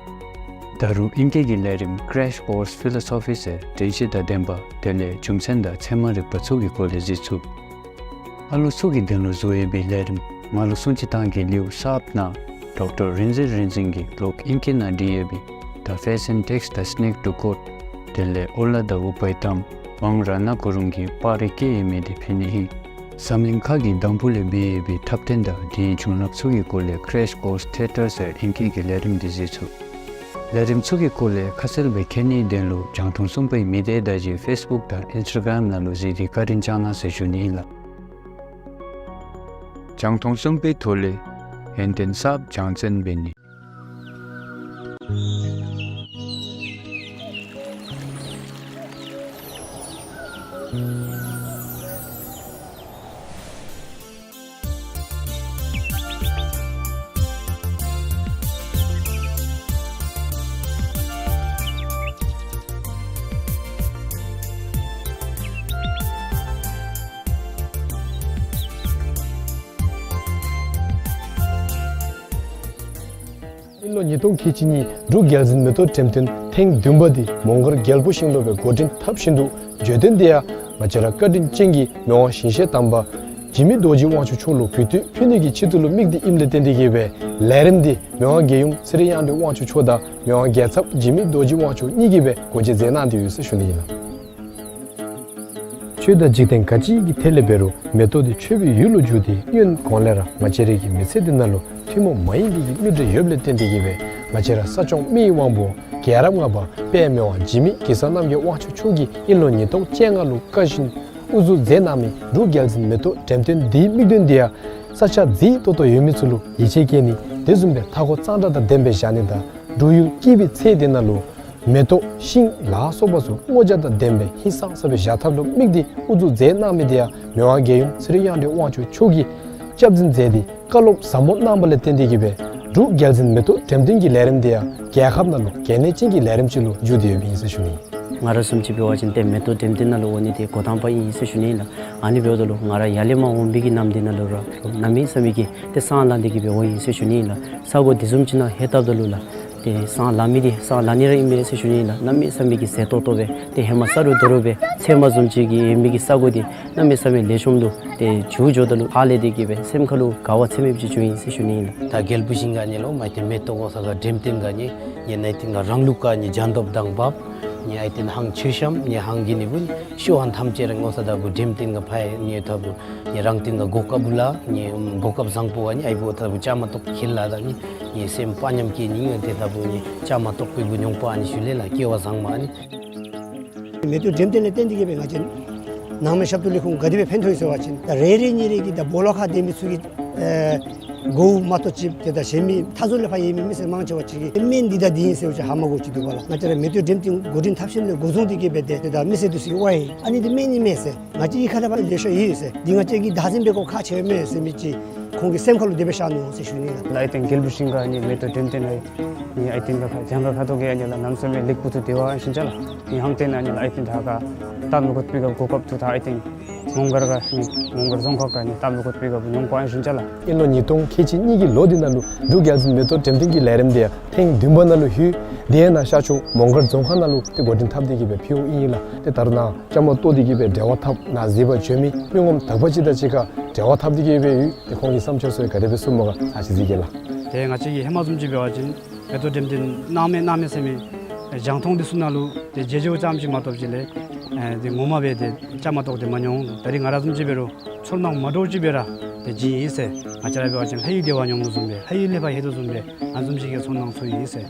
ད་རུང་ཨིང་སྐད་ཀྱི་ལས་རིམ་Crash Course Philosophy ཟེར་དྲན་ཤེས་དང་ལྡན་པ་དེ་ལས་རྒྱུ་མཚན་དང་ཚད་མ་རིག་པ་ཚུ་གི་སྐོར་ལས་གཟིགས་ཚུགས། ཨ་ལོ་ཚུ་གི་དོན་ལུ་བཟོ་ཡོད་པའི་ལས་རིམ་མ་ལུ་སུན་ཅི་ཐང་གི་ལེའུ་གསརཔ་ནང་ཌོག་ཊར་རིག་འཛིན་རིག་འཛིན་གྱིས་ལོག་ཨིང་སྐད་ནང་བྲིས་ཡོད་པའི་The Fascinating Technique to Code དེ་ལས་ཨོ་ལ་དང་ཨུ་པའི་ཏམ་ཝང་རཏྣ་གུ་རུང་གིས་པར་རིས་བཀོད་ཡོད་མི་དེ་ཕུལ་ནི་ཨིན། འཛམ་གླིང་ཁག་གི་འདམ་བུ་ལས་འབད་བའི་འཐབ་རྩོད་དང་དེའི་བྱུང་རབས་ཚུ་གི་སྐོར་ལས་Crash Course Theatre ཟེར་ཨིང་སྐད་ཀྱི་ལས་རིམ་འདི་གཟིགས་ཚུགས། ལས་རིམ་ཚུ་གི་སྐོར་ལས་ཁ་གསལ་སྦེ་མཁྱེན་ནིའི་དོན་ལུ་རྒྱང་མཐོང་གསུམ་པའི་མི་སྡེ་བརྡ་བརྒྱུད་Facebook་དང་Instagram་ནང་ལུ་གཟིགས་ཏེ་བཀའ་དྲིན་བསྐྱང་གནང་ཟེར་ཞུ་ནི་ཨིན་ལགས། རྒྱང་མཐོང་གསུམ་པའི་ཐོག་ལས་ཡོན་ཏན་གསརཔ་སྦྱང་བརྩོན་འབད་ནི། ཨིན་ལོ་ཉིས་སྟོང་ཁལ་གཅིག་གཉིས་འབྲུག་རྒྱལ་འཛིན་མེ་ཏོག་འགྲེམས་སྟོན་ཐེངས་བདུན་པ་འདི་མོང་སྒར་རྒྱལ་པོ་ཤིང་ལུ་སྦེ་འགོ་འདྲེན་འཐབ་བཞིན་འདུག། བརྗོད་དོན་འདི་ཡང་ང་བཅས་ར་བཀའ་དྲིན་ཅན་གྱི་མི་དབང་ཞིང་གཤེགས་དམ་པ་འཇིགས་མེད་རྡོ་རྗེ་དབང་ཕྱུག་མཆོག་ལུ་གུས་བཏུད་ཕུལ་ནི་གི་ཆེད་དུ་ལུ་དམིགས་ཏེ་ཨིནམ་ལས་བརྟེན་ཏེ་གིས་སྦེ་ལས་རིམ་འདི་མི་དབང་རྒྱལ་ཡུམ་ཚེ་རིང་དབྱངས་སྒྲོན་དབང་ཕྱུག་མཆོག་དང་མི་དབང་རྒྱལ་ཚབ་འཇིགས་མེད་རྡོ་རྗེ་དབང་ཕྱུག་གཉིས་ཀྱིས་སྦེ་འགོ་འབྱེད་མཛད་གནང་སྟེ་ཡོད་ཟེར་ཞུ་ནི་ཨིན་ལགས། ཆོས་དང་འཇིག་རྟེན་ག་ཅི་གི་ཐད་ལས་འབད་རུང་མེ་ཏོག་འདི་ཆོས་པའི་ཡུལ་ལུ་བསྒྱུར་ཏེ་སྔོན་གོང་ལས་ར་ང་བཅས་རའི་གི་མི་ཚེ་འདི་ནང་ལུ་ཐུན་མོང་མ་ཡིན་པའི་གི་མིག་འབྲས་ཡོདཔ་ལས་བརྟེན་ཏེ་གིས་སྦེ་ང་བཅས་ར་ས་སྐྱོང་མི་ཡི་དབང་པོ་རྒྱལ་རབས་ལྔ་པ་དཔལ་མི་དབང་འཇིགས་མེད་གེ་སར་རྣམ་རྒྱལ་དབང་ཕྱུག་མཆོག་གིས་ཨིན་ལོ་ཉིས་སྟོང་བཅོ་ལྔ་ལུ་བཀའ་བཞིན་དབུ་འཛུགས་མཛད་གནང་མི་འབྲུག་རྒྱལ་འཛིན་མེ་ཏོག་འགྲེམས་སྟོན་འདིའི་དམིགས་དོན་འདི་ཡང་ས་ཆ་མཛེས་ཏོག་ཏོ་ཡོད་མི་ཚུ་ལུ་ཡིད་ཆེས་བསྐྱེད་ནི་དེ་བཟུམ་སྦེ་མཐའ་འཁོར་གཙང་སྦྲ་དང་ལྡན་པའི་བཞག་ནི་དང་འབྲུག་ཡུལ་སྐྱིད་པའི་ཚལ་འདི་ནང་ལུ་མེ་ཏོག་ཤིང་ལ་སོགས་པ་ཚུ་སྔོ་སྦྱང་དང་ལྡན་པའི་ཧིང་སངས་ས་སྦེ་བཞག་ཐབས་ལུ་དམིགས་ཏེ་དབུ་འཛུགས་མཛད་གནང་མི་འདི་ཡང་མི་དབང་རྒྱལ་ཡུམ་ཚེ་རིང་དབྱངས་སྒྲོན་དབང་ཕྱུག་མཆོག་གིས་སྐྱབས་འཛིན་མཛད་དེ་བཀའ་སློབ་ཟབ་མོ་གནང་བ་ལས་བརྟེན་ཏེ་གིས་སྦེ་འབྲུག་རྒྱལ་འཛིན་མེ་ཏོག་འགྲེམས་སྟོན་གྱི་ལས་རིམ་འདི་ཡང་རྒྱལ་ཁབ་ནང་ལུ་གལ་གནད་ཅན་གྱི་ལས་རིམ་ཅིག་ལུ་འགྱུར་ཏེ་ཡོདཔ་ཨིན་ཟེར་ཞུ་ནི། ང་ར་བཟུམ་ཅིག་འབད་བ་ཅིན་ཏེ་མེ་ཏོག་འགྲེམས་སྟོན་ནང་ལུ་འོང་ནི་འདི་འགོ་དང་པ་ཨིན་ཟེར་ཞུ་ནི་ཨིན་ལགས། ཨ་ནི་འབདཝ་ད་ལུ་ང་ར་ཡར་ལས་མར་འོང་མི་གི་ནམ་འདི་ནང་ལུ་ར་གནམ་མེད་ས་མེད་ཀྱི་ཏེ་སང་ལང་སྟེ་གིས་སྦེ་འོང་ཡི་ཟེར་ཞུ་ནི་ཨིན་ལགས། ས་གོ་འདི་བཟུམ་ཅིག་ནང་ལྷོདཔ་ད་ལུ་ལགས་ཏེ་སང་ལང་མི་འདི་སང་ལང་ནི་ར་ཨིན་མས་ཟེར་ཞུ་ནི་ཨིན་ལགས། གནམ་མེད་ས་མེད་ཀྱི་མཛེས་ཏོག་ཏོ་སྦེ་ཏེ་ཧེ་མ་ས་རུ་རྡོ་རུ་སྦེ་ཚལ་མ་བཟུམ་ཅིག་གི་ཡོད་མི་གི་ས་གོ་འདི་གནམ་མེད་ས་མེད་ལེགས་ཤོམ་ལུ་ཏེ་འགྱུར་འགྱོཝ་ད་ལུ་ཧ་ལས་ཏེ་གིས་སྦེ་སེམས་ཁ་ལུ་དགའ་བ་ཚད་མེདཔ་ཅིག་བྱུང་ཡི་ཟེར་ཞུ་ནི་ཨིན་ལགས། ད་རྒྱལ་པོ་ཞིང་ག་ཨ་ནི་ལུ་མ་ཏེ་མེ་ཏོག་འོང་ས་ག་འགྲེམས་སྟོན་ག་ཨ་ནི་ཨ་ནི་ནཱ་ཏེ་ང་རང་ལུགས་ག་ཨ་ནི་སྦྱང་དོཔ་དང་འབདཝ་ཨ་ནི་ཨའི་ཏེན་ཧང་མཆོད་བཤམ་ཨ་ནི་ཧང་གི་ནི་བུ་ཤོ་ཧང་ཐམས་ཅད་ར་འོང་ས་ད་བུ་འགྲེམས་སྟོན་ག་ཕར་ཨ་ནི་ད་བུ་ཨ་ནི་རང་ཏེན་ག་གོ་སྐབས་ལ་ཨ་ནི་གོ་སྐབས་བཟང་པོ་ཨ་ནི་ཨའི་བུ་ད་བུ་བཅའ་མར་གཏོགས་ཁེལ་ལགས། ད་ཨ་ནི་ཨ་ནི་སེམས་དཔའ་ཉམས་སྐྱེ་ནི་ཨ་ནི་ཏེ་ད་བུ་ཨ་ནི་བཅའ་མར་གཏོགས་པའི་བུ་མྱོང་པ་ཨ་ནི་ཞུ་ལེ་ལགས། སྐལ་བ་བཟང་མ་ཨ་ནི། མེ་ཏོག་འགྲེམས་སྟོན་ལས་བརྟེན་ཏེ་གིས་སྦེ་ང་བཅས་ནང་མི་ཞབས་ཏོག་ལས་ཁུངས་ག་དེ་སྦེ་ཕན་ཐོགས་ཡི་ཟེར་བ་ཅིན་ད་རེ་རེ་གཉིས་རེ་གིས་ད་སྦོ་ལོགས་ཁར་སྡོད་མི་ཚུ་གིས་ཨེ་གོཝ་མ་གཏོགས་ཅིག་ཏེ་ད་གཞན་མི་མཐའ་ཟུར་ལས་ཕར་ཡོད་མི་མི་སེར་མང་ཆེ་བ་ཅིག་གིས་སྨན་འདི་དང་འདི་ཨིན་ཟེར་བ་ཅིན་ཧ་མ་གོཝ་ཅིག་འདུག་པ་ལགས། ང་བཅས་ར་མེ་ཏོག་འགྲེམས་སྟོན་འགོ་འདྲེན་འཐབ་ཞིནམ་ལས་འགོ་བཟུང་སྟེ་གིས་སྦེ་ཏེ་ད་མི་སེར་འདི་ཚུ་གིས་ཝའི་ཨ་ནི་འདི་སྨན་ཨིན་མས་ཟེར། ང་བཅས་གཡུས་ཁ་ལས་ཕར་ལེ་ཤ་ཡོད་ཟེར། འདི་ང་བཅས་ཀྱིས་བདག་འཛིན་འབད་དགོཔ་ཁག་ཆེ་བས་མས་ཟེར་མི་ཅིག་ཁོང་གི་སེམས་ཁ་ལུ་དེ་སྦེ་ཤར་ནུག་ཟེར་ཞུ་ནི་ལགས། ལགས་ཨའི་ཏེན་རྒྱལ་པོ་ཤིང་ག་ཨ་ནི་མེ་ཏོག་འགྲེམས་སྟོན་ཨ་ནི་ཨའི་ཏེན་ལགས་ཁ་གྱངས་ཁ་ཁ་ཐུག་གི་ཨ་ནི་ལགས་གནམ་མེད་ས་མེད་ལེགས་པོ་ཐུག་སྟེ་བ་ཨ་ནི་ཞིན་ཅ་ལགས། ཨ་ནི་ཧང་ཏེན་ཨ་ནི་ལགས་ཨའི་ཏེན་ད་ག་སྟབས་མ་བཀོད་པའི་ག་གོ་སྐབས་ཐུག་ད་ཨའི་ཏེན་མོང་སྒར་ག་ཨ་ནི་མོང་སྒར་རྫོང་ཁག་ག་ཨ་ནི་སྟབས་མ་བཀོད་པའི་ག་བུ་མྱོང་པ་ཨ་ནི་ཞིན་ཅ་ལགས། ཨིན་ལོ་ཉིས་སྟོང་ཁལ་གཅིག་གཉིས་ཀྱི་ལོ་འདི་ནང་ལུ་འབྲུག་རྒྱལ་འཛིན་མེ་ཏོག་འགྲེམས་སྟོན་གྱི་ལས་རིམ་འདི་ཡང་ཐེངས་བདུན་པ་ནང་ལུ་ལྷོད། དེ་ཡང་ནཱ་ཤར་ཕྱོགས་མོང་སྒར་རྫོང་ཁག་ནང་ལུ་ཏེ་འགོ་འདྲེན་འཐབ་སྟེ་གིས་སྦེ་ཕུལཝ་ཨིན་ལགས། ཏེ་ད་རུང་ནཱ་བཅའ་མར་གཏོགས་ཏེ་གིས་སྦེ་འབྲེལ་བ་འཐབ་ནཱ་གཟིགས་པར་བྱོན་མི་མི་ངོམ་དག་པ་ཅིག་དང་གཅིག་ཁར་འབྲེལ་བ་འཐབ་སྟེ་གིས་སྦེ་ཡོད། ཏེ་ཁོང་གི་བསམ་འཆར་ཚུ་ག་དེ་སྦེ་གསུངམ་ག་ཚར་ཅིག་གཟིགས་གེ་ལགས། ཏེ་ང་བཅས་ཀྱིས་ཧེ་མ་བཟུམ་ཅིག་འབད་བ་ཅིན་མེ་ཏོག་འགྲེམས་སྟོན་གནང་མི་གནང་མི་ཟེར་མི་རྒྱང་མཐོང་འདི་ཚུ་ནང་ལུ་ཏེ་མཇལ་མཇལཝ་ཙམ་ཅིག་མ་གཏོགས་ཅིག་ལས་ཨེ་ཏེ་ངོ་མ་སྦེ་ཏེ་བཅའ་མར་གཏོགས་ཏེ་མ་མྱོང་། ད་རིས་ང་ར་བཟུམ་ཅིག་འབད་རུང་ཚོར་སྣང་མ་འདྲཝ་ཅིག་སྦེ་ར་ཏེ་བྱིན་ཡི་ཟེར། ང་བཅས་ར་འབད་བ་ཅིན་ལྷ་ཡུལ་དེ་བ་མྱོང་དོ་བཟུམ་སྦེ་ལྷ་ཡུལ་ལས་ཕར་ལྷོད་དོ་བཟུམ་སྦེ་ཨ་ནི་བཟུམ་ཅིག་གི་ཚོར་སྣང་ཚོར་ཡི་ཟེར།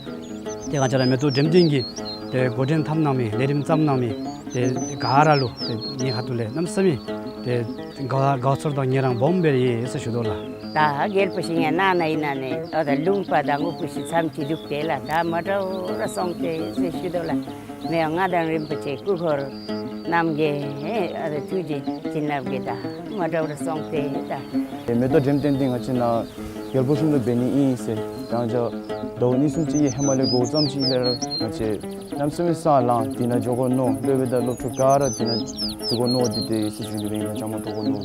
ཏེ་ང་བཅས་ར་མེ་ཏོག་འགྲེམས་སྟོན་གྱི་ཏེ་འགོ་འདྲེན་འཐབ་གནང་མི་ལས་རིམ་བརྩམ་གནང་མི་ཏེ་ག་ར་ལུ་ཏེ་ངེའི་ཁ་ཐུག་ལས་གནམ་མེད་ས་མེད་ཏེ་དགའ་དགའ་ཚོར་དང་ངལ་རངས་སྦོམ་སྦེ་ཡོད་ཟེར་ཞུ་དོ་ལགས། ད་རྒྱལ་པོ་ཤིང་ཡང་ནང་ན་ཨིན་ན་ནི་ཨོ་ད་ལུང་པ་དང་ཨུ་ཀུ་ཤི་ཙམ་ཅིག་འདུག་སྟེ་ལགས། ད་མ་འདྲཝ་ར་སོང་སྟེ་ཟེར་ཞུ་དོ་ལགས། མི་དབང་མངའ་བདག་རིན་པོ་ཆེ་སྐུ་འཁོར་རྣམས་ཀྱིས་ཨ་ད་ཐུགས་རྗེ་བྱིན་རླབས་ཀྱིས་ད་མ་འདྲཝ་ར་སོང་སྟེ་ད། མེ་ཏོག་འགྲེམས་སྟོན་འདི་ང་བཅས་ནཱ་རྒྱལ་པོ་ཤིང་ལུ་འབད་ནི་ཨིན་ཟེར། ཡང་ཅིན་ཟླཝ་གཉིས་གསུམ་ཅིག་གི་ཧེ་མ་ལས་འགོ་བཙུགས་ཅིག་ལས་ར་ང་བཅས་གནམ་མེད་ས་མེད་ལཱ་འདི་ནང་འགྱོ་དགོ་མནོ། སློབ་དཔོན་དང་སློབ་ཕྲུག་ག་ར་འདི་ནང་འཛུལ་དགོ་མནོ་སྟེ་ཏེ་ཟེར་ཞུ་ནི་སྦེ་ང་བཅའ་མར་གཏོགས་དགོ་མནོ།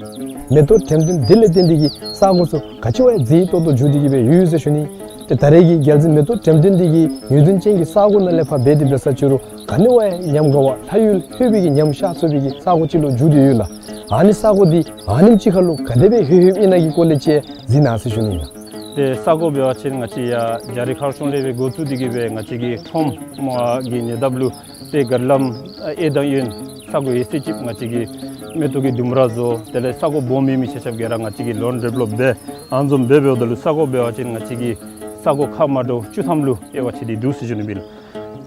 མེ་ཏོག་འགྲེམས་སྟོན་འདི་ལས་བརྟེན་ཏེ་གིས་ས་གོ་ཚུ་ག་ཅི་བ་ཡང་མཛེས་ཏོག་ཏོ་འགྱུར་ཏེ་གིས་སྦེ་ཡོད་ཟེར་ཞུ་ནི། ཏེ་ད་རེས་ཀྱི་རྒྱལ་འཛིན་མེ་ཏོག་འགྲེམས་སྟོན་འདི་གིས་ཡུན་བདུན་ཅན་གྱི་ས་གོ་ནང་ལས་ཕར་འབད་དེ་འབད་ས་ཅིག་རུང་ག་ནི་བ་ཡང་ཉམས་དགའ་བ་ལྷ་ཡུལ་ལྷོད་པའི་གི་ཉམས་ཤར་ཚུགས་པའི་གི་ས་གོ་ཅིག་ལུ་འགྱུར་ཏེ་ཡོད་ལགས། ཨ་ནི་ས་གོ་འདི་ཨ་ནེམ་ཅིག་ཁར་ལུ་ག་དེ་སྦེ་ལྷོད་ལྷོདཔ་ཨིན་ན་གི་སྐོར་ལས་ཅིག་གཟིགས་གནང་ཟེར་ཞུ་ནི་ཨིན་ལགས། ཏེ་ས་གོ་འབད་བ་ཅིན་ང་བཅས་ཡར་རྒྱ་རི་མཁར་གཞུང་ལས་སྦེ་འགོ་བཙུགས་ཏེ་གིས་སྦེ་ང་བཅས་ཀྱི་ཁྲོམ་གི་ཉེ་འདབས་ལུ་ཏེ་གར་ལམ་ཨེ་དང་གཡོན་ས་གོ་ཡོད་ས་ཅིག་ང་བཅས་ཀྱི་ མེ་ཏོག་གི་ལྡུམ་ར་བཟོ། དེ་ལས་ས་གོ་སྦོམ་ཡོད་མི་ཆ་ཁྱབ་ག་ར་ང་བཅས་ཀྱིས་ལོན་ཌེ་བེ་ལོཔ་འབད། ཨ་ནི་བཟུམ་འབད་འབདཝ་ད་ལུ་ས་གོ་འབད་བ་ཅིན་ང་བཅས་ཀྱིས་ས་གོ་ཁལ་མ་འདྲཝ་བཅུ་ཐམ་ལུ་དབྱེ་བ་ཕྱེ་སྟེ་འདུག་ཟེར་ཞུ་ནི་ཨིན་པས།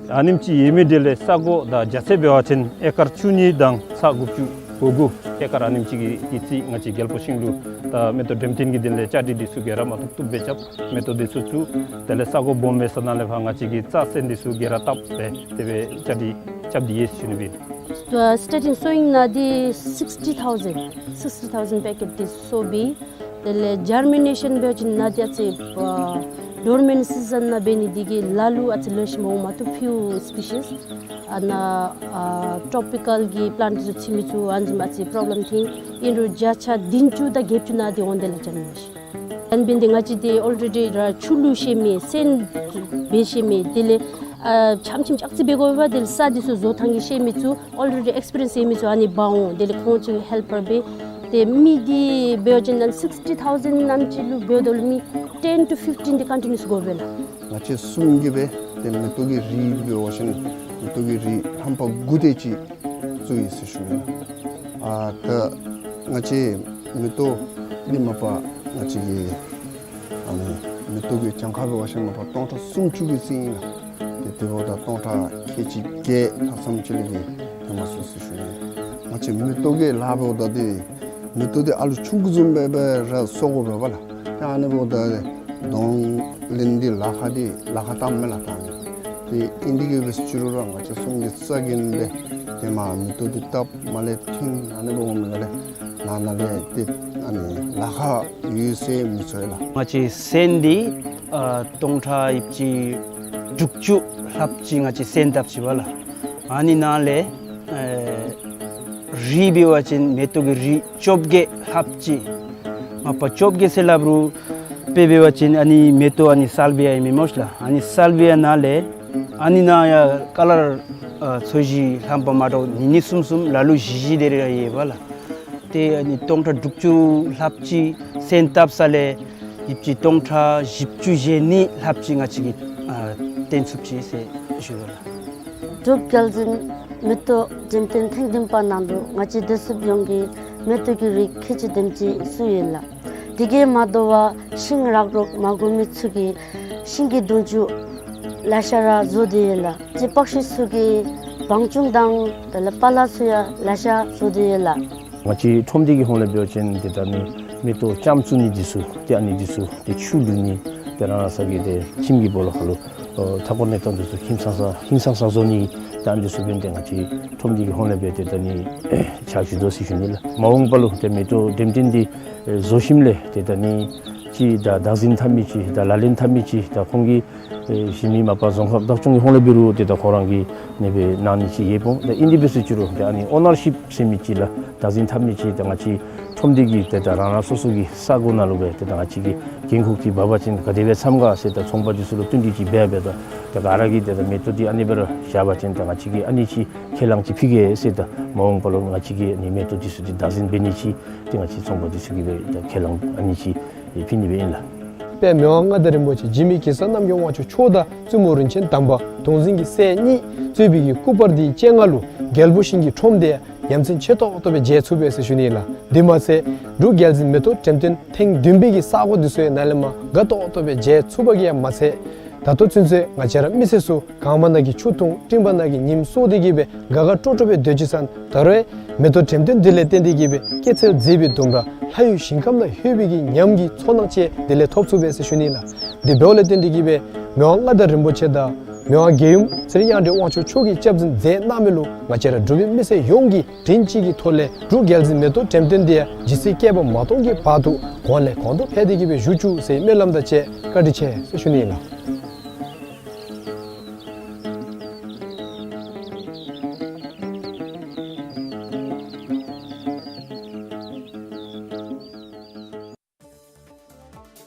ཨ་ནེམ་ཅིག་ཡོད་མི་དེ་ལས་ས་གོ་ད་རྒྱ་ཚད་འབད་བ་ཅིན་ཨེ་ཀར་བཅུ་གཉིས་དང་ཚག་དགུ་བཅུ་གོ་དགུ་ཨེ་ཀར་ཨ་ནེམ་ཅིག་གི་ཡོད་ཅི། ང་བཅས་རྒྱལ་པོ་ཤིང་ལུ་ད་མེ་ཏོག་འགྲེམས་སྟོན་གྱི་དོན་ལས་བཅའ་སྒྲིག་འདི་ཚུ་ག་ར་མ་བཏུབ་བཏུབ་སྦེ་རྐྱབ། མེ་ཏོག་འདི་ཚུ་བཙུགས། དེ་ལས་ས་གོ་སྦོམ་འབད་ས་ནང་ལས་ཕར་ང་བཅས་ཀྱིས་རྩྭ་སོན་འདི་ཚུ་ག་ར་བཏབ་སྦེ་དེ་སྦེ་བཅའ་སྒྲིག་རྐྱབ་སྟེ་ཡོད་ཟེར་ཞུ་ནི་ཨིན་པས། ད་སི་ཊར་ཊིང་སོ་ཝིང་ནང་འདི་སིགསི་ཊི་ཐའུ་ཟེན་སིགསི་ཊི་ཐའུ་ཟེན་པེ་ཀེཊ་འདི་སོ་བི། དེ་ལས་ཇར་མི་ནེ་ཤཱན་འབད་བ་ཅིན་ནཱ་འདི་ཨ་ཙི་ཨ་ཌོར་མེནཊ་སི་ཛཱན་ནང་འབད་ནི་འདི་གིས་ལ་ལུ་ཨ་ཙི་ལེ་ཤ་མ་འོང་། མ་ཏོག་ཕིའུ་སི་པི་ཤིས་ཨ་ནཱ་ཨ་ཊོ་པི་ཀཱལ་གྱི་པི་ལཱནཊ་འདི་ཚུ་ཚུད་མི་ཚུ་ཨ་ནི་བཟུམ་ཨ་ཙི་པོརོབ་ལེམ་ཐོན། ཨིན་རུང་བརྒྱ་ཆ་བདུན་ཅུ་དང་བརྒྱད་ཅུ་ནང་འདི་འོང་། དེ་ལས་ཇར་མི་ནེ་ཤཱན། ཨ་ནི་འབད་ནི་འདི་ང་བཅས་འདི་ཨོལ་རེ་ཌི་ར་ཆུ་བླུག་ཤེས་མི་སོན་འབད་ཤེས་མི་དེ་ལས་ཨ་ཆམ་ཆིམ་ཅིག་ཨ་ཙི་འབད་དགོ་པས། དེ་ལས་ས་འདི་ཚུ་བཟོ་ཐངས་ཀྱི་ཤེས་མི་ཚུ་ཨོལ་རེ་ཌི་ཨེགསི་པི་རི་ཡེནསི་ཡོད་མི་ཚུ་ཨ་ནི་འབག་འོང་། དེ་ལས་ཁོང་ཚུ་ཧེལ་པར་འབད། ཏེ་མི་འདི་འབད་བ་ཅིན་ནཱ་སིགསི་ཊི་ཐའུ་ཟེན་ནང་ཅིག་ལུ་འབདཝ་ད་ལུ་མི་ཊེན་ཊུ་ཕིཕ་ཊིན་འདི་ཀོན་ཊི་ནིའུ་སི་དགོ་པས་ལགས། ང་བཅས་གསུམ་གྱིས་སྦེ་ཏེ་མེ་ཏོག་གི་རིགས་འབད་བ་ཅིན་མེ་ཏོག་གི་རིགས་རྣམ་པ་དགུ་དེ་ཅིག་བཙུགས་ཡི་ཟེར་ཞུ་ནི། ཨ་ད་ང་བཅས་མེ་ཏོག་འདི་མ་པ་ང་བཅས་ཀྱི་ཨ་ནི་མེ་ཏོག་གི་གྱངས་ཁ་འབད་བ་ཅིན་མ་པ་སྟོང་ཕྲག་སུམ་ཅུ་གི་རྩིས་ཨིན་ལགས། ཏེ་དེ་འབདཝ་ད་སྟོང་ཕྲག་ཁལ་གཅིག་བརྒྱད་ལྷགཔ་ཙམ་ཅིག་ལས་ཀྱི་ཐོན་མ་ཚུགས་ཟེར་ཞུ་ནི། ང་བཅས་མེ་ཏོག་གི་ལཱ་འབདཝ་ད་འདི་མེ་ཏོག་འདི་ཨ་ལུ་ཆུང་ཀུ་བཟུམ་སྦེ་སྦེ་ར་གསོ་དགོ་པས་ལགས། ཏེ་ཨ་ནི་འབདཝ་ད་གདོང་ལེན་འདི་ལཱ་ཁག་འདི་ལཱ་ཁག་དྲགས་མས་ལགས། ད་ཨ་ནི་ཏེ་ཨིན་དེ་གིས་འབད་ཟེར་ཞུ་རུང་ར་ང་བཅས་གསུམ་གྱིས་རྩ་འགེངས་ཏེ་ཏེ་མ་མེ་ཏོག་འདི་བཏབ་མ་ལས་ཐོན་ཨ་ནི་འབདཝ་མས་ལགས། ནང་ན་ལས་ཏེ་ཨ་ནི་ལཱ་ཁག་ཡོད་ཟེར་མི་ཚོར་ལགས། ང་བཅས་སོན་འདི་ཨ་སྟོང་ཕྲག་ཡོད་ཅི་དྲུག་ཅུ་ལྷགཔ་ཅིག་ང་བཅས་སོན་བཏབ་ཅི་པ་ལགས། ཨ་ནི་ནང་ལས་ཨེ་རིགས་འབད་བ་ཅིན་མེ་ཏོག་གི་རིགས་བཅོ་བརྒྱད་ལྷགཔ་ཅིག། མ་པ་བཅོ་བརྒྱད་ཟེར་སླབ་རུང་དཔེ་འབད་བ་ཅིན་ཨ་ནི་མེ་ཏོག་ཨ་ནི་སཱལ་བི་ཡ་ཨིན་མས་སྨོ་ཤ་ལགས། ཨ་ནི་སཱལ་བི་ཡ་ནང་ལས་ཨ་ནི་ནང་ཡང་ཀ་ལར་ཨ་ཚོས་གཞི་རྣམ་པ་མ་འདྲཝ་གཉིས་གཉིས་གསུམ་གསུམ་ལ་ལུ་བཞི་བཞི་དེ་རེ་རེ་ཡོད་པ་ལགས། ཏེ་ཨ་ནི་སྟོང་ཕྲག་དྲུག་ཅུ་ལྷགཔ་ཅིག་སོན་བཏབ་ས་ལས་ཡོད་ཅི་སྟོང་ཕྲག་བཞི་བཅུ་ཞེ་གཉིས་ལྷགཔ་ཅིག་ང་བཅས་ཀྱིས་ཨ་བཏོན་ཚུགས་ཅི་ཟེར་ཞུ་དོ་ལགས། འབྲུག་རྒྱལ་འཛིན་མེ་ཏོག་འགྲེམས་སྟོན་ཐེངས་བདུན་པ་ནང་ལུ་ང་བཅས་བདུད་འཚོབ་ཡོངས་ཀྱིས་མེ་ཏོག་གི་རིགས་ཁལ་གཅིག་དེམ་ཅིག་བཙུགས་ཡི་ལགས། དེ་གིས་མ་དོ་བར་ཤིང་རག་རོག་མ་དགོ་མི་ཚུ་གིས་ཤིང་གི་སྡོང་ཆུང་ལེ་ཤ་ར་བཟོ་སྟེ་ཡོད་ལགས། ཏེ་སྤགས་ཤིང་ཚུ་གིས་བང་ཅུང་དང་དེ་ལས་པ་ལ་ཚུ་ཡང་ལེ་ཤ་བཟོ་སྟེ་ཡོད་ལགས། ང་བཅས་ཁྲོམ་སྡེ་གི་ཧོངས་ལས་འབད་བ་ཅིན་ཏེ་ད་ཨ་ནི་མེ་ཏོག་ལྕངམ་བཙུགས་ནི་འདི་ཚུ་ཏེ་ཨ་ནི་འདི་ཚུ་ཏེ་ཆུ་བླུག་ནི་ཏེ་རང་རང་སོ་གི་ཏེ་ཁྱིམ་གྱི་སྦོ་ལོགས་ཁར་ལུ་ཨོ་མཐའ་འཁོར་གནས་སྟངས་འདི་ཚུ་ཧིང་སངས་ས་ཧིང་སངས་ས་བཟོ་ནི་ཏེ་ཨ་ནི་འདི་ཚུ་འབདན་ཏེ་ང་བཅས་ཁྲོམ་སྡེ་གི་ཧོངས་ལས་འབད་ཏེ་ད་ཨ་ནི་ཕྱག་ཞུ་དོ་ཟེར་ཞུ་ནི་ལགས། མ་འོངས་པ་ལུ་ཏེ་མེ་ཏོག་འགྲེམས་སྟོན་འདི་ཨེ་བཟོ་ཞིནམ་ལས་ཏེ་ད་ཨ་ནི་ཅིག་ད་བདག་འཛིན་འཐབ་མི་ཅིག་ད་ལག་ལེན་འཐབ་མི་ཅིག་ད་ཁོང་གི་ཨེ་གཞན་མི་མ་པ་རྫོང་ཁག་བདག་སྐྱོང་གི་ཧོངས་ལས་འབད་རུང་ཏེ་ད་ཁོང་ར་གིས་ཨ་ནི་སྦེ་གནང་ནི་ཅིག་ཡོདཔ་འོང་། ད་ཨིན་དེ་འབད་ཟེར་ཞུ་རུང་ཏེ་ཨ་ནི་ཨོ་ནར་ཤིཔ་ཟེར་མི་ཅིག་ལགས། བདག་འཛིན་འཐབ་མི་ཅིག་ད་ང་བཅས་ཁྲོམ་སྡེ་གི་ཏེ་ད་རང་རང་སོ་སོ་གི་ས་གོ་ནང་ལུ་སྦེ་ཏེ་ད་ང་བཅས་ཀྱིས་འགན་ཁུར་ཅིག་འབག་པ་ཅིན་ག་དེ་སྦེ་འཚམས་ག་ཟེར་ད་ཚོང་པ་འདི་ཚུ་ལུ་བསྟུན་ཏེ་ཅིག་འབད་འབདཝ་ད་ད་ག་ར་གིས་ཏེ་ད་མེ་ཏོག་འདི་ཨ་ནི་སྦེ་ར་བཞག་པ་ཅིན་ད་ང་བཅས་ཀྱིས་ཨ་ནི་ཅིག་ཁས་བླངས་ཅིག་ཕུལ་གེ་ཟེར། ད་མ་འོངས་པ་ལུ་ང་བཅས་ཀྱིས་ཨ་ནི་མེ་ཏོག་འདི་ཚུ་འདི་བདག་འཛིན་འབད་ནི་ཅིག་ཏེ་ང་བཅས་ཚོང་པ་འདི་ཚུ་གིས་སྦེ་ད་ཁས་བླངས་ཨ་ནི་ཅིག་ཕུལ་ནི་སྦེ་ཨིན་ལགས། དཔལ་མི་དབང་མངའ་བདག་རིན་པོ་ཆེ་འཇིགས་མེད་གེ་སར་རྣམ་རྒྱལ་དབང་ཕྱུག་མཆོག་དང་བཙུན་མོ་རིན་ཆེན་དམ་པ་གདུང་འཛིན་གྱི་སྲས་གཉིས་གཙོས་པའི་གི་སྐུ་པར་འདི་སྤྱན་སྔ་ལུ་རྒྱལ་པོ་ཤིང་གི་ཁྲོམ་འདི་ཡ་ཡ་མཚན་ཆེ་ཏོག་ཏོ་སྦེ་མཇལ་ཚུགས་པས་ཟེར་ཞུ་ནི་ལགས། དེ་མ་ཚད་འབྲུག་རྒྱལ་འཛིན་མེ་ཏོག་འགྲེམས་སྟོན་ཐེངས་བདུན་པའི་གི་ས་གོ་འདི་ཚུ་ཡང་ནཱ་ལས་མར་དགའ་ཏོག་ཏོ་སྦེ་མཇལ་ཚུགས་པ་གིས་ཡང་མ་ཚད་ད་ལྟོ་ཚུན་ཚོད་ང་བཅས་ར་མི་སེར་ཚུ་གངམ་ནང་གི་ཆུ་འཐུང་སྤྲིནམ་ནང་གི་ཉིམ་གསོ་སྟེ་གིས་སྦེ་དགའ་དགའ་སྤྲོ་སྤྲོ་སྦེ་སྡོད་ཅི་ས་ད་རུང་མེ་ཏོག་འགྲེམས་སྟོན་འདི་ལས་བརྟེན་ཏེ་གིས་སྦེ་སྐྱེད་ཚལ་མཛེས་པའི་ལྡུམ་ར་ལྷ་ཡུལ་ཞིང་ཁམས་ནང་ལྷོད་པའི་གི་ཉམས་ཀྱི་ཚོར་སྣང་ཅིག་དེ་ལས་ཐོབ་ཚུགས་པས་ཟེར་ཞུ་ནི་ལགས། དེ་འབདཝ་ལས་བརྟེན་ཏེ་གིས་སྦེ་མི་དབང་མངའ་བདག་རིན་པོ་ཆེ་དང་མི་དབང་རྒྱལ་ཡུམ་ཚེ་རིང་དབྱངས་སྒྲོན་དབང་ཕྱུག་མཆོག་གིས་སྐྱབས་འཛིན་མཛད་གནང་མི་ལུ་ང་བཅས་ར་འབྲུག་པའི་མི་སེར་ཡོངས་ཀྱིས་དྲིན་གཅིག་གི་ཐོག་ལས་འབྲུག་རྒྱལ་འཛིན་མེ་ཏོག་འགྲེམས་སྟོན་འདི་ཡང་ཇི་སྲིད་བསྐལ་པ་མ་སྟོང་གི་བར་དུ་གོང་ལས་གོང་དུ་འཕེལ་ཏེ་གིས་སྦེ་བཞུགས་བཅུག་ཟེར་སྨོན་ལམ་དང་བཅས་བཀའ་དྲིན་ཆེ་ཟེར་ཞུ་ནི་ཨིན་ལགས།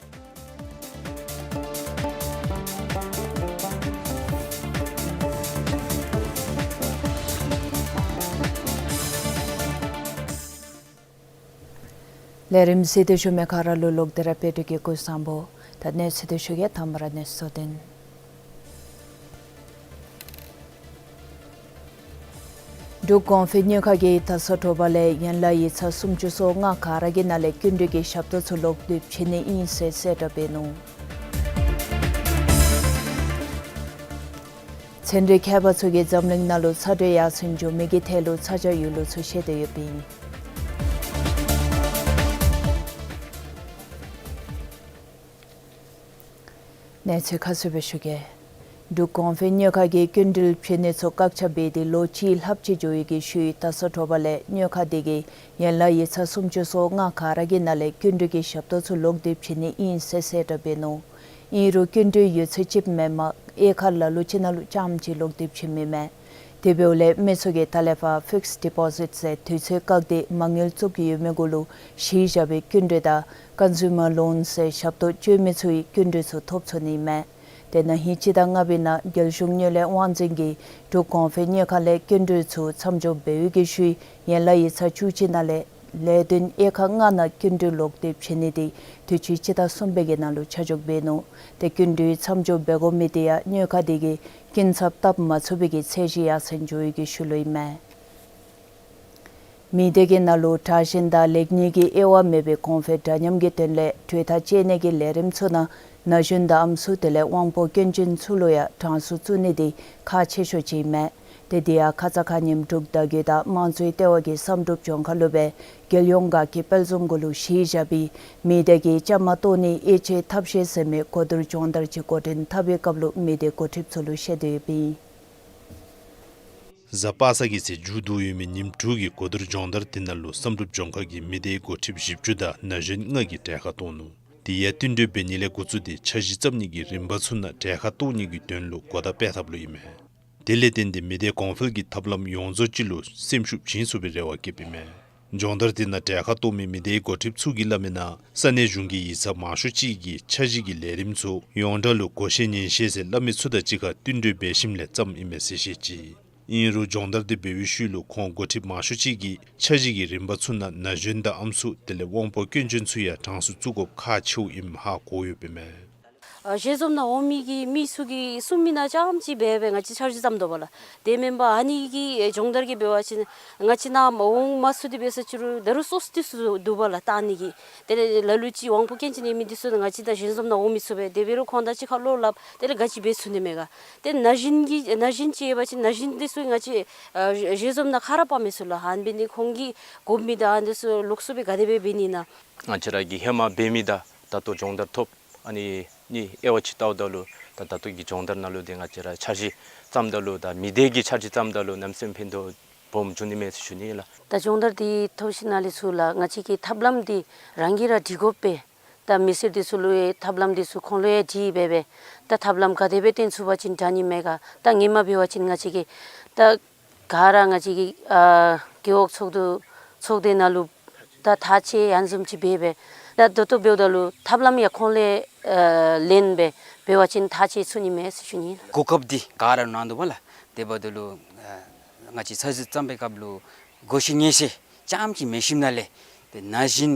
ལས་རིམ་གཟིགས་ཏེ་བཞུགས་མི་ག་ར་ལུ་ལོག་སྟེ་ར་དཔལ་འབྱོར་གྱི་སྐུ་གཟུགས་བཟང་པོ། ད་གནས་ཚུལ་འདི་ཞུ་གེ། དང་པ་ར་གནས་ཚུལ་གཙོ་དོན། འབྲུག་གོང་འཕེལ་དངུལ་ཁང་གིས་ད་སོ་དྲོ་པ་ལས་ཡན་ལག་ཡིག་ཚང་སུམ་ཅུ་སོ་ལྔ་ག་ར་གི་ནང་ལས་སྐྱིན་འགྲུལ་གྱི་ཞབས་ཏོག་ཚུ་ལོག་དེབ་བྱིན་ནི་ཨིན་ཟེར་གསལ་བསྒྲགས་འབད་ནུག། ཚན་རིག་མཁས་པ་ཚུ་གིས་འཛམ་གླིང་ནང་ལུ་ཚ་དྲོད་ཡར་སེང་འགྱོ་མི་གི་ཐད་ལུ་ཚ་གྱང་ཡོད་ལུགས་ཚུ་བཤད་དེ་ཡོདཔ་ཨིན། གནས་ཚུལ་ཁ་གསལ་སྦེ་ཞུ་གེ། འབྲུག་གོང་འཕེལ་དངུལ་ཁང་གིས་སྐྱིན་འགྲུལ་བྱིན་ནི་ཚུ་བཀག་ཆ་འབད་དེ་ལོ་གཅིག་ལྷགཔ་ཅིག་འགྱོ་ཡི་གི་ཤུལ་ད་སོ་དྲོ་པ་ལས་དངུལ་ཁང་དེ་གིས་ཡན་ལག་ཡིག་ཚང་སུམ་ཅུ་སོ་ལྔ་ག་ར་གི་ནང་ལས་སྐྱིན་འགྲུལ་གྱི་ཞབས་ཏོག་ཚུ་ལོག་དེབ་བྱིན་ནི་ཨིན་ཟེར་གསལ་བསྒྲགས་འབད་ནུག། ཨིན་རུང་སྐྱིན་འགྲུལ་ཡོད་ཚད་ཅིག་མེན་པར་དབྱེ་ཁག་ལ་ལུ་ཅིག་ནང་ལུ་རྐྱངམ་ཅིག་ལོག་དེབ་བྱིན་མི་མས། དེ་འབདཝ་ལས་མི་ཚུ་གིས་ད་ལས་ཕར་ཕིགསི་ཌི་པོ་ཟིཊ་ཟེར་དུས་ཚོད་བཀག་སྟེ་མ་དངུལ་བཙུགས་ཡོད་མི་གུ་ལུ་གཞི་བཞག་པའི་སྐྱིན་འགྲུལ་དང་ཀོན་སུ་མར་ལོན་ཟེར་ཞབས་ཏོག་སྤྱོད་མི་ཚུ་གིས་སྐྱིན་འགྲུལ་ཚུ་ཐོབ་ཚུགས་ནི་མས། དེ་ན་ཧིང་སྤྱི་ཟླ་ལྔ་པའི་ནང་རྒྱལ་གཞུང་དངུལ་ལས་དབང་འཛིན་གྱིས་འབྲུག་གོང་འཕེལ་དངུལ་ཁང་ལས་སྐྱིན་འགྲུལ་ཚུ་མཚམས་འཇོག་འབད་བའི་གི་ཤུལ་ཡན་ལག་ཡིག་ཚང་བཅུ་གཅིག་ནང་ལས་ལས་དོན་དབྱེ་ཁག་ལྔ་ནང་སྐྱིན་འགྲུལ་ལོག་དེབ་བྱིན་ནི་དེ་དུས་ཅི་སྤྱི་ཟླ་གསུམ་པའི་གི་ནང་ལུ་ཆ་འཇོག་འབད་ནུག། དེ་སྐྱིན་འགྲུལ་མཚམས་འཇོག་འབད་དགོ་མི་དེ་ཡང་དངུལ་ཁང་དེ་གིས་སྐྱིན་ཚབ་བཏབ་མ་ཚུགས་པའི་གི་ཚད་གཞི་ཡར་སེང་འགྱོ་བའི་གི་ཤུལ་ལུ་ཨིན་མས། མི་སྡེ་གི་ནང་ལུ་དྲག་ཞན་དང་ལེགས་ཉེས་ཀྱི་དབྱེ་བ་མེད་པའི་གོང་འཕེལ་འདྲ་མཉམ་གྱི་དོན་ལས་གྲོས་ཐག་བཅད་ནི་གི་ལས་རིམ་ཚུ་ནང་ན་གཞོན་དང་ཨམ་སྲུ་དེ་ལས་དབང་པོ་སྐྱོན་ཅན་ཚུ་ལུ་ཡང་གྲངས་སུ་བཙུགས་ནི་དེ་ཁག་ཆེ་ཤོས་ཅིག་ཨིན་མས། དེ་དེ་ཡང་ཁ་ཙ་ཁ་ཉིནམ་འབྲུག་བརྡ་བརྒྱུད་དང་དམངས་གཙོའི་ལྟེ་བ་གིས་བསམ་གྲུབ་ལྗོངས་མཁར་ལུ་སྦེ་རྒྱལ་ཡོངས་དགའ་སྐྱིད་དཔལ་འཛོམས་གུ་ལུ་གཞི་བཞག་པའི་མི་སྡེ་གི་བཅའ་མར་གཏོགས་ནིའི་དབྱེ་དཔྱད་ཐབས་ཤེས་ཟེར་མི་གོ་བསྡུར་སྦྱོང་བརྡར་ཅིག་འགོ་འདྲེན་འཐབ་པའི་སྐབས་ལུ་མི་སྡེ་འགོ་ཁྲིདཔ་ཚུ་ལུ་བཤད་དེ་ཡོདཔ་ཨིན། གཟའ་པ་སངས་ཀྱི་ཚེ་མཇུག་བསྡུ་ཡོད་མི་ཉིནམ་དྲུག་གི་གོ་བསྡུར་སྦྱོང་བརྡར་དེ་ནང་ལུ་བསམ་གྲུབ་ལྗོངས་མཁར་གྱི་མི་སྡེའི་འགོ་ཁྲིདཔ་བཞི་བཅུ་དང་ན་གཞོན་ལྔ་གིས་གྲལ་ཁར་གཏོགས་ནུག། དེ་ཡང་བསྟུན་གྲོས་འབད་ནི་ལས་འགོ་བཙུགས་ཏེ་འཆར་གཞི་བརྩམ་ནི་གི་རིམ་པ་ཚུ་ནང་གྲལ་ཁར་གཏོགས་ནི་གི་དོན་ལུ་གོ་བརྡ་སྤེལ་ཐབས་ལུ་ཨིན་མས། དེ་ལས་བརྟེན་ཏེ་མི་སྡེ་གོང་འཕེལ་གྱི་ཐབས་ལམ་ཡོངས་རྫོགས་ཅིག་ལུ་སེམས་ཤུགས་བྱིན་ཚུགས་པའི་རེ་བ་བསྐྱེདཔ་ཨིན་མས། སྦྱོང་བརྡར་དེ་ནང་གྲལ་ཁར་གཏོགས་མི་མི་སྡེའི་འགོ་ཁྲིདཔ་ཚུ་གིས་སླབ་མིའི་ནང་ས་གནས་གཞུང་གི་ཡིག་ཚང་མང་ཤོས་ཅིག་གིས་འཆར་གཞི་གི་ལས་རིམ་ཚུ་ཡོངས་གྲགས་ལུ་བགོ་བཤའ་ཉེན་བཤད་ཟེར་སླབ་མི་ཚུ་དང་གཅིག་ཁར་བསྟུན་གྲོས་འབད་ཞིནམ་ལས་བརྩམ་ཨིན་མས་ཟེར་བཤད་ཅི། ཨིན་རུང་སྦྱོང་བརྡར་དེ་འབད་བའི་ཤུལ་ལུ་ཁོང་འགོ་ཁྲིདཔ་མང་ཤོས་ཅིག་གིས་འཆར་གཞི་གི་རིམ་པ་ཚུ་ནང་ན་གཞོན་དང་ཨམ་སྲུ་དེ་ལས་དབང་པོ་སྐྱོན་ཅན་ཚུ་ཡང་གྲངས་སུ་བཙུགས་དགོཔ་ཁག་ཆེཝ་ཨིནམ་ཧ་གོ་ཡོདཔ་ཨིན་མས། ཨ་ཞལ་འཛོམས་ནང་འོང་མི་གི་མི་ཚུ་གིས་གསུང་མི་ནང་རྐྱངམ་ཅིག་སྦེ་སྦེ་ང་བཅས་འཆར་གཞི་བརྩམ་དོ་བ་ལགས། དེ་མེན་པར་ཨ་ནི་གི་སྦྱོང་བརྡར་གྱི་འབད་བ་ཅིན་ང་བཅས་ནང་འོང་མ་ཚུགས་ཏེ་འབད་ས་ཅིག་རུང་ད་རུང་སོ་སོ་དེ་ཚུ་འདུག་པ་ལགས་བལྟ་ནི་གི། དེ་ལས་ལ་ལུ་ཅིག་དབང་པོ་སྐྱོན་ཅན་ཡོད་མི་དེ་ཚུ་ང་བཅས་དང་ཞལ་འཛོམས་ནང་འོང་མི་ཚུགས་པས། དེ་འབད་རུང་ཁོང་དང་གཅིག་ཁར་བློ་སླབ་དེ་ལས་ག་ཅི་འབད་ཚུགས་ནི་མས་ག། དེ་ན་གཞོན་གྱི་ན་གཞོན་ཅིག་ཡོད་པ་ཅིན་ན་གཞོན་དེ་ཚུ་ང་བཅས་ཨ་ཞལ་འཛོམས་ནང་ཁ་ར་སྤར་མི་ཚུགས་ལགས། ཨ་ནི་འབད་ནི་ཁོང་གིས་དགོ་མི་དང་ཨ་ནི་ཚུ་ལོགས་སུ་སྦེ་ག་དེ་སྦེ་འབད་ནི་ན། ང་བཅས་ར་གིས་ཧེ་མ་འབད་མི་དང་ད་ལྟོ་སྦྱོང་བརྡར་ཐོབ་ཨ་ནི་གཉིས་དབྱེ་བ་ཅིག་བལྟཝ་ད་ལུ་ད་ད་ལྟོ་གི་སྦྱོང་བརྡར་ནང་ལུ་དེ་ང་བཅས་ར་འཆར་གཞི་བརྩམ་ད་ལུ་དང་མི་སྡེ་གི་འཆར་གཞི་བརྩམ་ད་ལུ་གནམ་མེད་ས་མེད་ཕན་ཐོགས་སྦོམ་བྱུང་ནི་མས་ཟེར་ཞུ་ནི་ལགས། ད་སྦྱོང་བརྡར་འདི་ཐོབ་ཞིནམ་ལས་ཚུར་ལགས་ང་བཅས་ཀྱིས་ཐབས་ལམ་འདི་རང་གིས་ར་སྒྲིག་དགོ་པས། ད་མི་སེར་འདི་ཚུ་ལུ་ཡང་ཐབས་ལམ་འདི་ཚུ་ཁོང་ལུ་ཡང་སྒྲིག་སྦེ་སྦེ་ད་ཐབས་ལམ་ག་དེ་སྦེ་བཏོན་ཚུགས་པ་ཅིན་དྲག་ནི་མས་ག། ད་སྔོན་མ་འབད་བ་ཅིན་ང་བཅས་ཀྱིས་ད་ག་ར་ང་བཅས་ཀྱི་ཨ་རྒེད་འོག་ཚོགས་འདུ་ཚོགས་སྡེ་ནང་ལུ་ད་ཐག་བཅད་ཡང་བཟུམ་ཅིག་འབད་སྦེ་ད་ད་ལྟོ་འབདཝ་ད་ལུ་ཐབས་ལམ་ཡང་ཁོང་ལས་ཨ་ལེན་སྦེ་འབད་བ་ཅིན་ཐག་བཅད་ཚུགས་ནི་མས་ཟེར་ཞུ་ནི་ལགས། གོ་སྐབས་འདི་ག་ར་གནང་འདུག་པ་ལགས། དེ་འབདཝ་ད་ལུ་ཨ་ང་བཅས་འཆར་གཞི་བརྩམ་པའི་སྐབས་ལུ་བགོ་བཤའ་ཉེན་བཤད་རྐྱངམ་ཅིག་མེད་ཞིནམ་ལས་དེ་ན་གཞོན་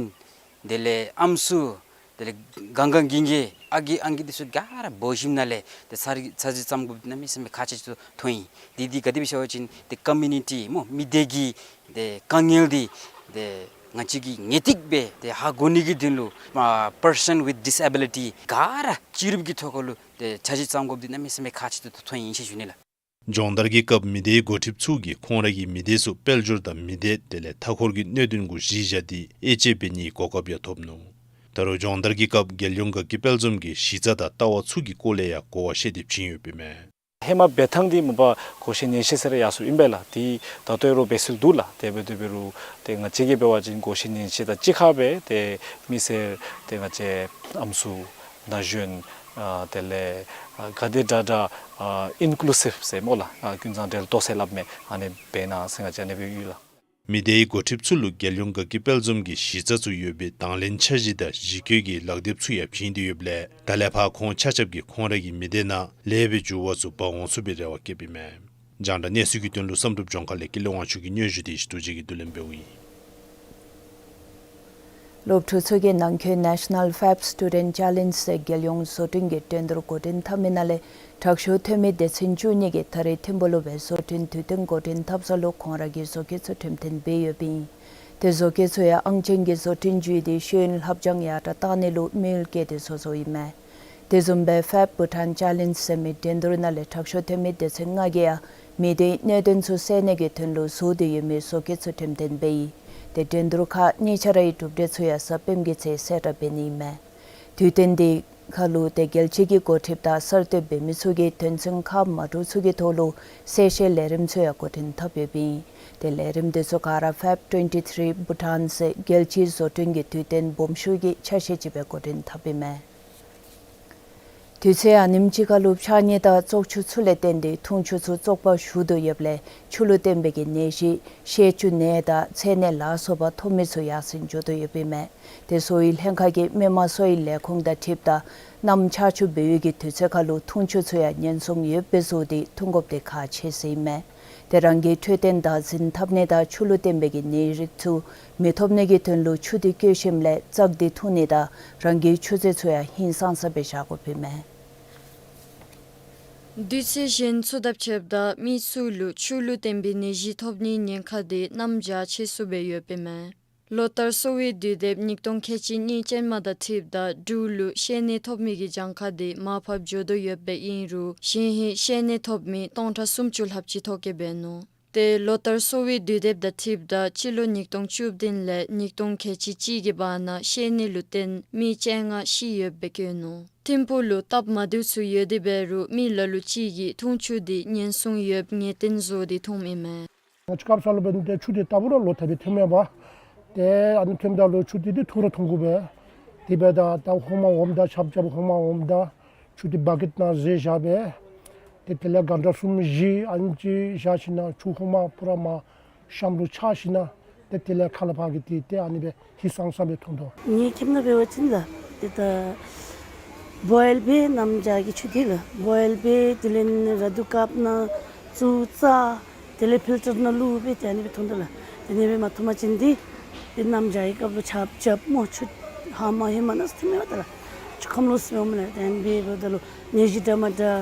དེ་ལས་ཨམ་སྲུ་དེ་ལས་གང་ག་གིང་གི་ཨ་རྒས་ཨང་རྒས་དེ་ཚུ་ག་ར་འབོ་ཞིནམ་ལས་དེ་འཆར་འཆར་གཞི་བརྩམ་དགོཔ་གནམ་མེད་ས་མེད་ཁག་ཆེ་ཏོག་ཏོ་ཨིན། དེ་དེ་ག་དེ་སྦེ་ཟེར་བ་ཅིན་དེ་ཀོ་མིའུ་ནི་ཊི་སྨོ་མི་སྡེ་གི་དེ་དཀའ་ངལ་འདི་དེ་ང་བཅས་ཀྱིས་ངེས་ཏིག་སྦེ་དེ་ཧ་གོ་ནི་གི་དོན་ལུ་ཨ་པར་སཱན་ཝིཐ་ཌིས་ཨེ་བི་ལི་ཊི་ག་ར་སྤྱི་རབས་ཀྱི་ཐོག་ཁ་ལུ་དེ་འཆར་གཞི་བརྩམ་དགོཔ་འདི་གནམ་མེད་ས་མེད་ཁག་ཆེ་ཏོག་ཏོ་ཨིན་ཟེར་ཞུ་ནི་ལགས། སྦྱོང་བརྡར་གྱི་སྐབས་མི་སྡེའི་འགོ་ཁྲིདཔ་ཚུ་གིས་ཁོང་ར་གི་མི་སྡེ་ཚུ་དཔལ་འབྱོར་དང་མི་སྡེ་དེ་ལས་མཐའ་འཁོར་གྱི་གནད་དོན་གུ་གཞི་བཞག་སྟེ་དབྱེ་དཔྱད་འབད་ནིའི་གོ་སྐབས་ཡང་ཐོབ་ནུག། ད་རུང་སྦྱོང་བརྡར་གྱི་སྐབས་རྒྱལ་ཡོངས་དགའ་སྐྱིད་དཔལ་འཛོམས་ཀྱི་གཞི་རྩ་དང་ལྟ་བ་ཚུ་གི་སྐོར་ལས་ཡང་གོ་བ་བཤད་དེ་བྱིན་ཡོདཔ་ཨིན་མས། ཧེ་མ་འབད་ཐངས་འདི་མ་པ་བགོ་བཤའ་ཉེན་བཤད་ཟེར་ཡར་སོང་ཨིན་པས་ལགས། དེ་ད་ལྟོ་ཡང་ར་འབད་སྲོལ་འདུག་ལགས། དེ་འབད་དེ་འབད་རུང་དེ་ང་བཅས་ཀྱིས་འབད་བ་ཅིན་བགོ་བཤའ་ཉེན་བཤད་དང་གཅིག་ཁར་སྦེ་དེ་མི་སེར་དེ་ང་བཅས་ཨམ་སྲུ་ན་གཞོན་ཨ་དེ་ལས་ཨ་ག་དེ་དྲག་དྲག་ཨ་ཨིན་ཀུ་ལུ་སིབ་ཟེར་སྨོ་ལགས། ཨ་ཀུན་བཟང་འབྲེལ་གཏོགས་ཟེར་སླབ་མི་ཨ་ནི་འབད་གནང་ཟེར་ང་བཅས་ཨ་ནི་སྦེ་ཡོད་ལགས། མི་སྡེའི་འགོ་ཁྲིདཔ་ཚུ་ལུ་རྒྱལ་ཡོངས་དགའ་སྐྱིད་དཔལ་འཛོམས་ཀྱི་གཞི་རྩ་ཚུ་ཡོད་པའི་དང་ལེན་འཆར་གཞི་དང་གཞི་བཀོད་ཀྱི་ལག་དེབ་ཚུ་ཡང་བྱིན་ཏེ་ཡོདཔ་ལས་ད་ལས་ཕར་ཁོང་ཆ་ཁྱབ་ཀྱིས་ཁོང་ར་གི་མི་སྡེ་ནང་ལེགས་པའི་འགྱུར་བ་ཚུ་འབག་འོང་ཚུགས་པའི་རེ་བ་བསྐྱེདཔ་ཨིན་མས། རྒྱང་བསྒྲགས་གནས་ཚུལ་གྱི་དོན་ལུ་བསམ་གྲུབ་ལྗོངས་མཁར་ལས་ཀུན་ལེགས་དབང་ཕྱུག་གི་སྙན་ཞུ་དེ་བཞིན་དུ་ཅིག་གིས་བསྡུ་ལེན་འབདཝ་ཨིན། སློབ་ཕྲུག་ཚུ་གིས་ནང་འཁོད་National Fab Student Challenge ཟེར་རྒྱལ་ཡོངས་བཟོ་སྐྲུན་གྱི་འགྲན་བསྡུར་འགོ་འདྲེན་འཐབ་མི་ནང་ལས་དྲག་ཤོས་ཐོན་མི་སྡེ་ཚན་བཅུ་གཉིས་ཀྱིས་ད་རེས་ཐིམ་ཕུག་ལུ་སྦེ་བཟོ་སྐྲུན་དུས་སྟོན་འགོ་འདྲེན་འཐབ་ས་ལུ་ཁོང་ར་གི་བཟོ་བཀོད་ཚུ་འགྲེམས་སྟོན་འབད་ཡོདཔ་ཨིན། ཏེ་བཟོ་བཀོད་ཚུ་ཡང་ཨང་ཅན་གྱི་བཟོ་སྐྲུན་བརྒྱུད་དེ་ཤེས་ཡོན་བསླབ་སྦྱང་ཡར་དྲག་གཏང་ནི་ལུ་དམིགས་ཡུལ་བསྐྱེད་དེ་བཟོ་བཟོཝ་ཨིན་མས། དེ་བཟུམ་སྦེ་Fab Bhutan Challenge ཟེར་མི་འགྲན་བསྡུར་ནང་ལས་དྲག་ཤོས་ཐོན་མི་སྡེ་ཚན་ལྔ་གིས་ཡང་མི་སྡེའི་གནད་དོན་ཚུ་སེལ་ནི་གི་དོན་ལུ་བཟོ་སྟེ་ཡོད་མི་བཟོ་བཀོད་ཚུ་འགྲེམས་སྟོན་འབད་ཡི། ཏེ་འགྲན་བསྡུར་ཁག་གཉིས་ཆ་རའི་གྲུབ་འབྲས་ཚུ་ཡང་གཟའ་སྤེནམ་གྱི་ཚེ་གསལ་བསྒྲགས་འབད་ནི་ཨིན་མས། དུས་སྟོན་དེ་ཁར་ལུ་ཏེ་རྒྱལ་སྤྱི་གི་འགོ་ཁྲིདཔ་དང་གསར་གཏོད་འབད་མི་ཚུ་གིས་དོན་ཚན་ཁག་མ་འདྲཝ་ཚུ་གི་ཐོག་ལུ་གསལ་བཤད་ལས་རིམ་ཚུ་ཡང་འགོ་འདྲེན་འཐབ་ཡོདཔ་ཨིན། ཏེ་ལས་རིམ་དེ་ཚུ་ག་ར་Fab twenty-three Bhutan ཟེར་རྒྱལ་སྤྱིའི་བཟོ་སྐྲུན་གྱི་དུས་སྟོན་སྦོམ་ཤོས་ཀྱི་ཆ་ཤས་ཅིག་སྦེ་འགོ་འདྲེན་འཐབ་ཨིན་མས། དུས་ཚོད་ཨ་ནེམ་ཅིག་ཁར་ལུ་ཕྱགས་སྙིགས་དང་བཙོག་ཆུ་ཚུ་ལས་བརྟེན་ཏེ་འཐུང་ཆུ་ཚུ་བཙོག་པ་ཞུགས་དོ་ཡོདཔ་ལས་ཆུ་ལུ་བརྟེན་པའི་གི་ནད་གཞི་བཤལ་ཆུ་ནད་དང་ཚད་ནད་ལ་སོགས་པ་ཐོབ་མི་ཚུ་ཡར་སེང་འགྱོ་དོ་ཡོདཔ་ཨིན་མས། ཏེ་གསོ་བའི་ལྷན་ཁག་གིས་མི་དམངས་གསོ་བའི་ལས་ཁུངས་དང་འཁྲིལཝ་ད་གནམ་ཆར་ཆུ་འབབ་པའི་གི་དུས་ཚོད་ཁར་ལུ་འཐུང་ཆུ་ཚུ་ཡང་ཉེན་སྲུང་ཡོདཔ་སྦེ་བཟོ་སྟེ་འཐུང་དགོཔ་དེ་ཁག་ཆེ་ཟེར་ཨིན་མས། ཏེ་རང་གི་འཕྲོད་བསྟེན་བདག་འཛིན་འཐབ་ནི་དང་ཆུ་ལུ་བརྟེན་པའི་གི་ནད་རིགས་ཚུ་མི་ཐོབ་ནི་གི་དོན་ལུ་ཆུ་དེ་བཀོལ་ཞིནམ་ལས་བཙགས་ཏེ་འཐུང་ནི་དང་རང་གི་ཆུ་ཚོད་ཚུ་ཡང་ཧིང་སངས་ས་སྦེ་བཞག་དགོཔ་ཨིན་མས། དུས་ཚོད་གཞན་ཚུ་དང་ཕྱདཔ་ད་མི་ཚུ་ལུ་ཆུ་ལུ་བརྟེན་པའི་ནད་གཞི་ཐོབ་ནིའི་ཉེན་ཁ་དེ་གནམ་བྱཱར་ཆེ་སུ་སྦེ་ཡོདཔ་ཨིན་མས། ལོ་ལྟར་གསོ་བའི་དུས་དེབ་ཉིས་སྟོང་ཁལ་གཅིག་གཉིས་ཅན་མ་དང་འཁྲིལཝ་ད་འབྲུག་ལུ་བཤལ་ནད་ཐོབ་མི་གི་གྱངས་ཁ་དེ་མར་ཕབ་འགྱོ་དོ་ཡོདཔ་ཨིན་རུང་གཞེས་ཧིང་བཤལ་ནད་ཐོབ་མི་སྟོང་ཕྲག་སུམ་ཅུ་ལྷགཔ་ཅིག་ཐོབ་གེ་འབད་ནུག། ཏེ་ལོ་ལྟར་གསོ་བའི་དུས་དེབ་དང་འཁྲིལཝ་ད་སྤྱི་ལོ་ཉིས་སྟོང་བཅུ་བདུན་ལས་ཉིས་སྟོང་ཁལ་གཅིག་གཅིག་གི་བར་ན་བཤལ་ནད་ལུ་བརྟེན་མི་བཅོ་ལྔ་ཤི་ཡོདཔ་སྦེ་བཀོད་ནུག། ཐིམ་ཕུག་ལུ་སྟབས་མ་བདེཝ་ཚུ་ཡོད་དེ་འབད་རུང་མི་ལ་ལུ་ཅིག་གིས་འཐུང་ཆུ་དེ་ཉེན་སྲུང་ཡོདཔ་ངེས་གཏན་བཟོ་སྟེ་འཐུངམ་ཨིན་མས། ང་བཅས་སྐབས་སུ་ལུ་འབད་ནི་དེ་ཆུ་དེ་ལྟ་བུ་ར་ལོ་ཐ་བའི་ཐོནམ་མས་པ། ཏེ་ཨ་ནི་ཐོནམ་ད་ལུ་ཆུ་དེ་དེ་འཐུང་ར་འཐུང་དགོ་པས། དེ་འབདཝ་ད་ད་ཧོ་མ་འོངམ་ད་ཆབ་ཆབ་ཧོ་མ་འོངམ་ད་ཆུ་དེ་བ་ཀེཊ་ནང་བཟོ་བཞག་པས། ཏེ་དེ་ལས་གྷན་ཊ་གསུམ་བཞི་ཨ་ནི་ཅིག་བཞག་ཞིནམ་ལས་ཆུ་ཧོ་མ་པུ་ར་མར་ཤམ་ལུ་ཆགས་ཞིནམ་ལས་ཏེ་དེ་ལས་ཁ་ལས་ཕར་གྱི་ཏེ་ཏེ་ཨ་ནི་སྦེ་ཧིང་སངས་ས་སྦེ་འཐུང་དོ། ངེའི་ཁྱིམ་ནང་འབད་བ་ཅིན་ལགས་ཏེ་ད་བོའིལ་སྦེ་གནམ་བྱཱར་གྱི་ཆུ་དེ་ལགས་བོའིལ་སྦེ་དེ་ལས་ར་དུ་ཀབ་ནང་བཙུགས་བཙག། དེ་ལས་ཕིལ་ཊར་ནང་བླུགས་སྦེ་ཏེ་ཨ་ནི་སྦེ་འཐུང་དོ་ལགས། དེ་ཨ་ནི་སྦེ་མ་འཐུང་པ་ཅིན་འདི་ཏེ་གནམ་བྱཱར་གྱི་སྐབས་ལུ་ཆརཔ་རྐྱབ་སྨོ་ཆུ་ཧ་མ་ཧེ་མ་ནང་ཐོནམ་མས་པ་ད་ལགས། ཆུ་ཁམས་ལོག་སོངམ་ལགས། ཏེ་ཨ་ནི་སྦེ་འབདཝ་ད་ལུ་ནད་གཞི་འདྲ་མ་འདྲ་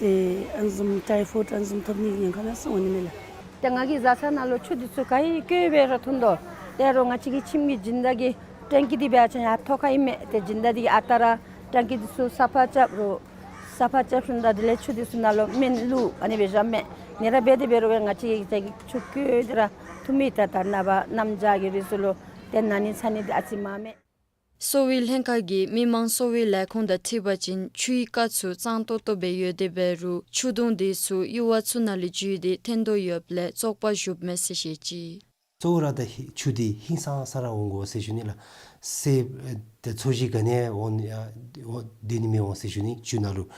ཏེ་ཨ་ནི་བཟུམ་ཊའི་ཕོའིཌ་ཨ་ནི་བཟུམ་ཐོབ་ནིའི་ཉེན་ཁ་ཡང་སོང་འོང་ནི་མས་ལགས། ཏེ་ང་གིས་བཟའ་ཚང་ནང་ལུ་ཆུ་འདི་ཚུ་ག་ཡི་བཀོལ་སྦེ་ར་འཐུང་དོ། ཏེ་རོགས་ང་བཅས་ཀྱི་ཁྱིམ་གྱི་སྦྱིན་བདག་གི་ཊེང་ཀི་འདི་འབད་བ་ཅིན་ཡར་ཐོག་ཁར་ཨིན་མས། ཏེ་སྦྱིན་བདག་འདི་གིས་ཨ་རྟག་ར་ཊེང་ཀི་འདི་ཚུ་སབ་ཕར་རྐྱབ་རུང་སབ་ཕར་རྐྱབ་ཞིནམ་ད་དེ་ལས་ཆུ་འདི་ཚུ་ནང་ལུ་སྨན་བླུགས་ཨ་ནི་སྦེ་བཞགཔ་མས། ཨ་ནི་ར་འབད་དེ་འབད་རུང་ང་བཅས་ཀྱིས་ཆུ་བཀོལ་ཏེ་ར་འཐུང་མི་ད་ད་ནངས་པ་གནམ་བྱཱར་གྱི་རིགས་ཚུ་ལུ་ཏེ་ན་ནི་ཚ་ནི་འདི་ཨ་ཙི་མང་མས། གསོ་བའི་ལྷན་ཁག་གིས་མི་དམངས་གསོ་བའི་ལས་ཁུངས་དང་འཁྲིལ་བ་ཅིན་ཆུའི་རྐ་ཚུ་གཙང་ཏོག་ཏོ་སྦེ་ཡོད་དེ་འབད་རུང་ཆུ་དུང་དེ་ཚུ་ཡུར་བ་ཚུ་ནང་ལས་འཇུས་ཏེ་འཐོན་དོ་ཡོདཔ་ལས་བཙོག་པ་ཞུགསཔ་མས་ཟེར་བཤད་ཅི། གཙོ་བོ་ར་ད་ཧི་ཆུ་དེ་ཧིང་སངས་ས་ར་འོང་དགོ་ཟེར་ཞུ་ནི་ལགས། སེརཔོ་ད་ཚོས་གཞི་ག་ནི་འོང་ནི་ཨ་འོ་དེ་ནི་མི་འོང་ཟེར་ཞུ་ནི་ཆུ་ནང་ལུ།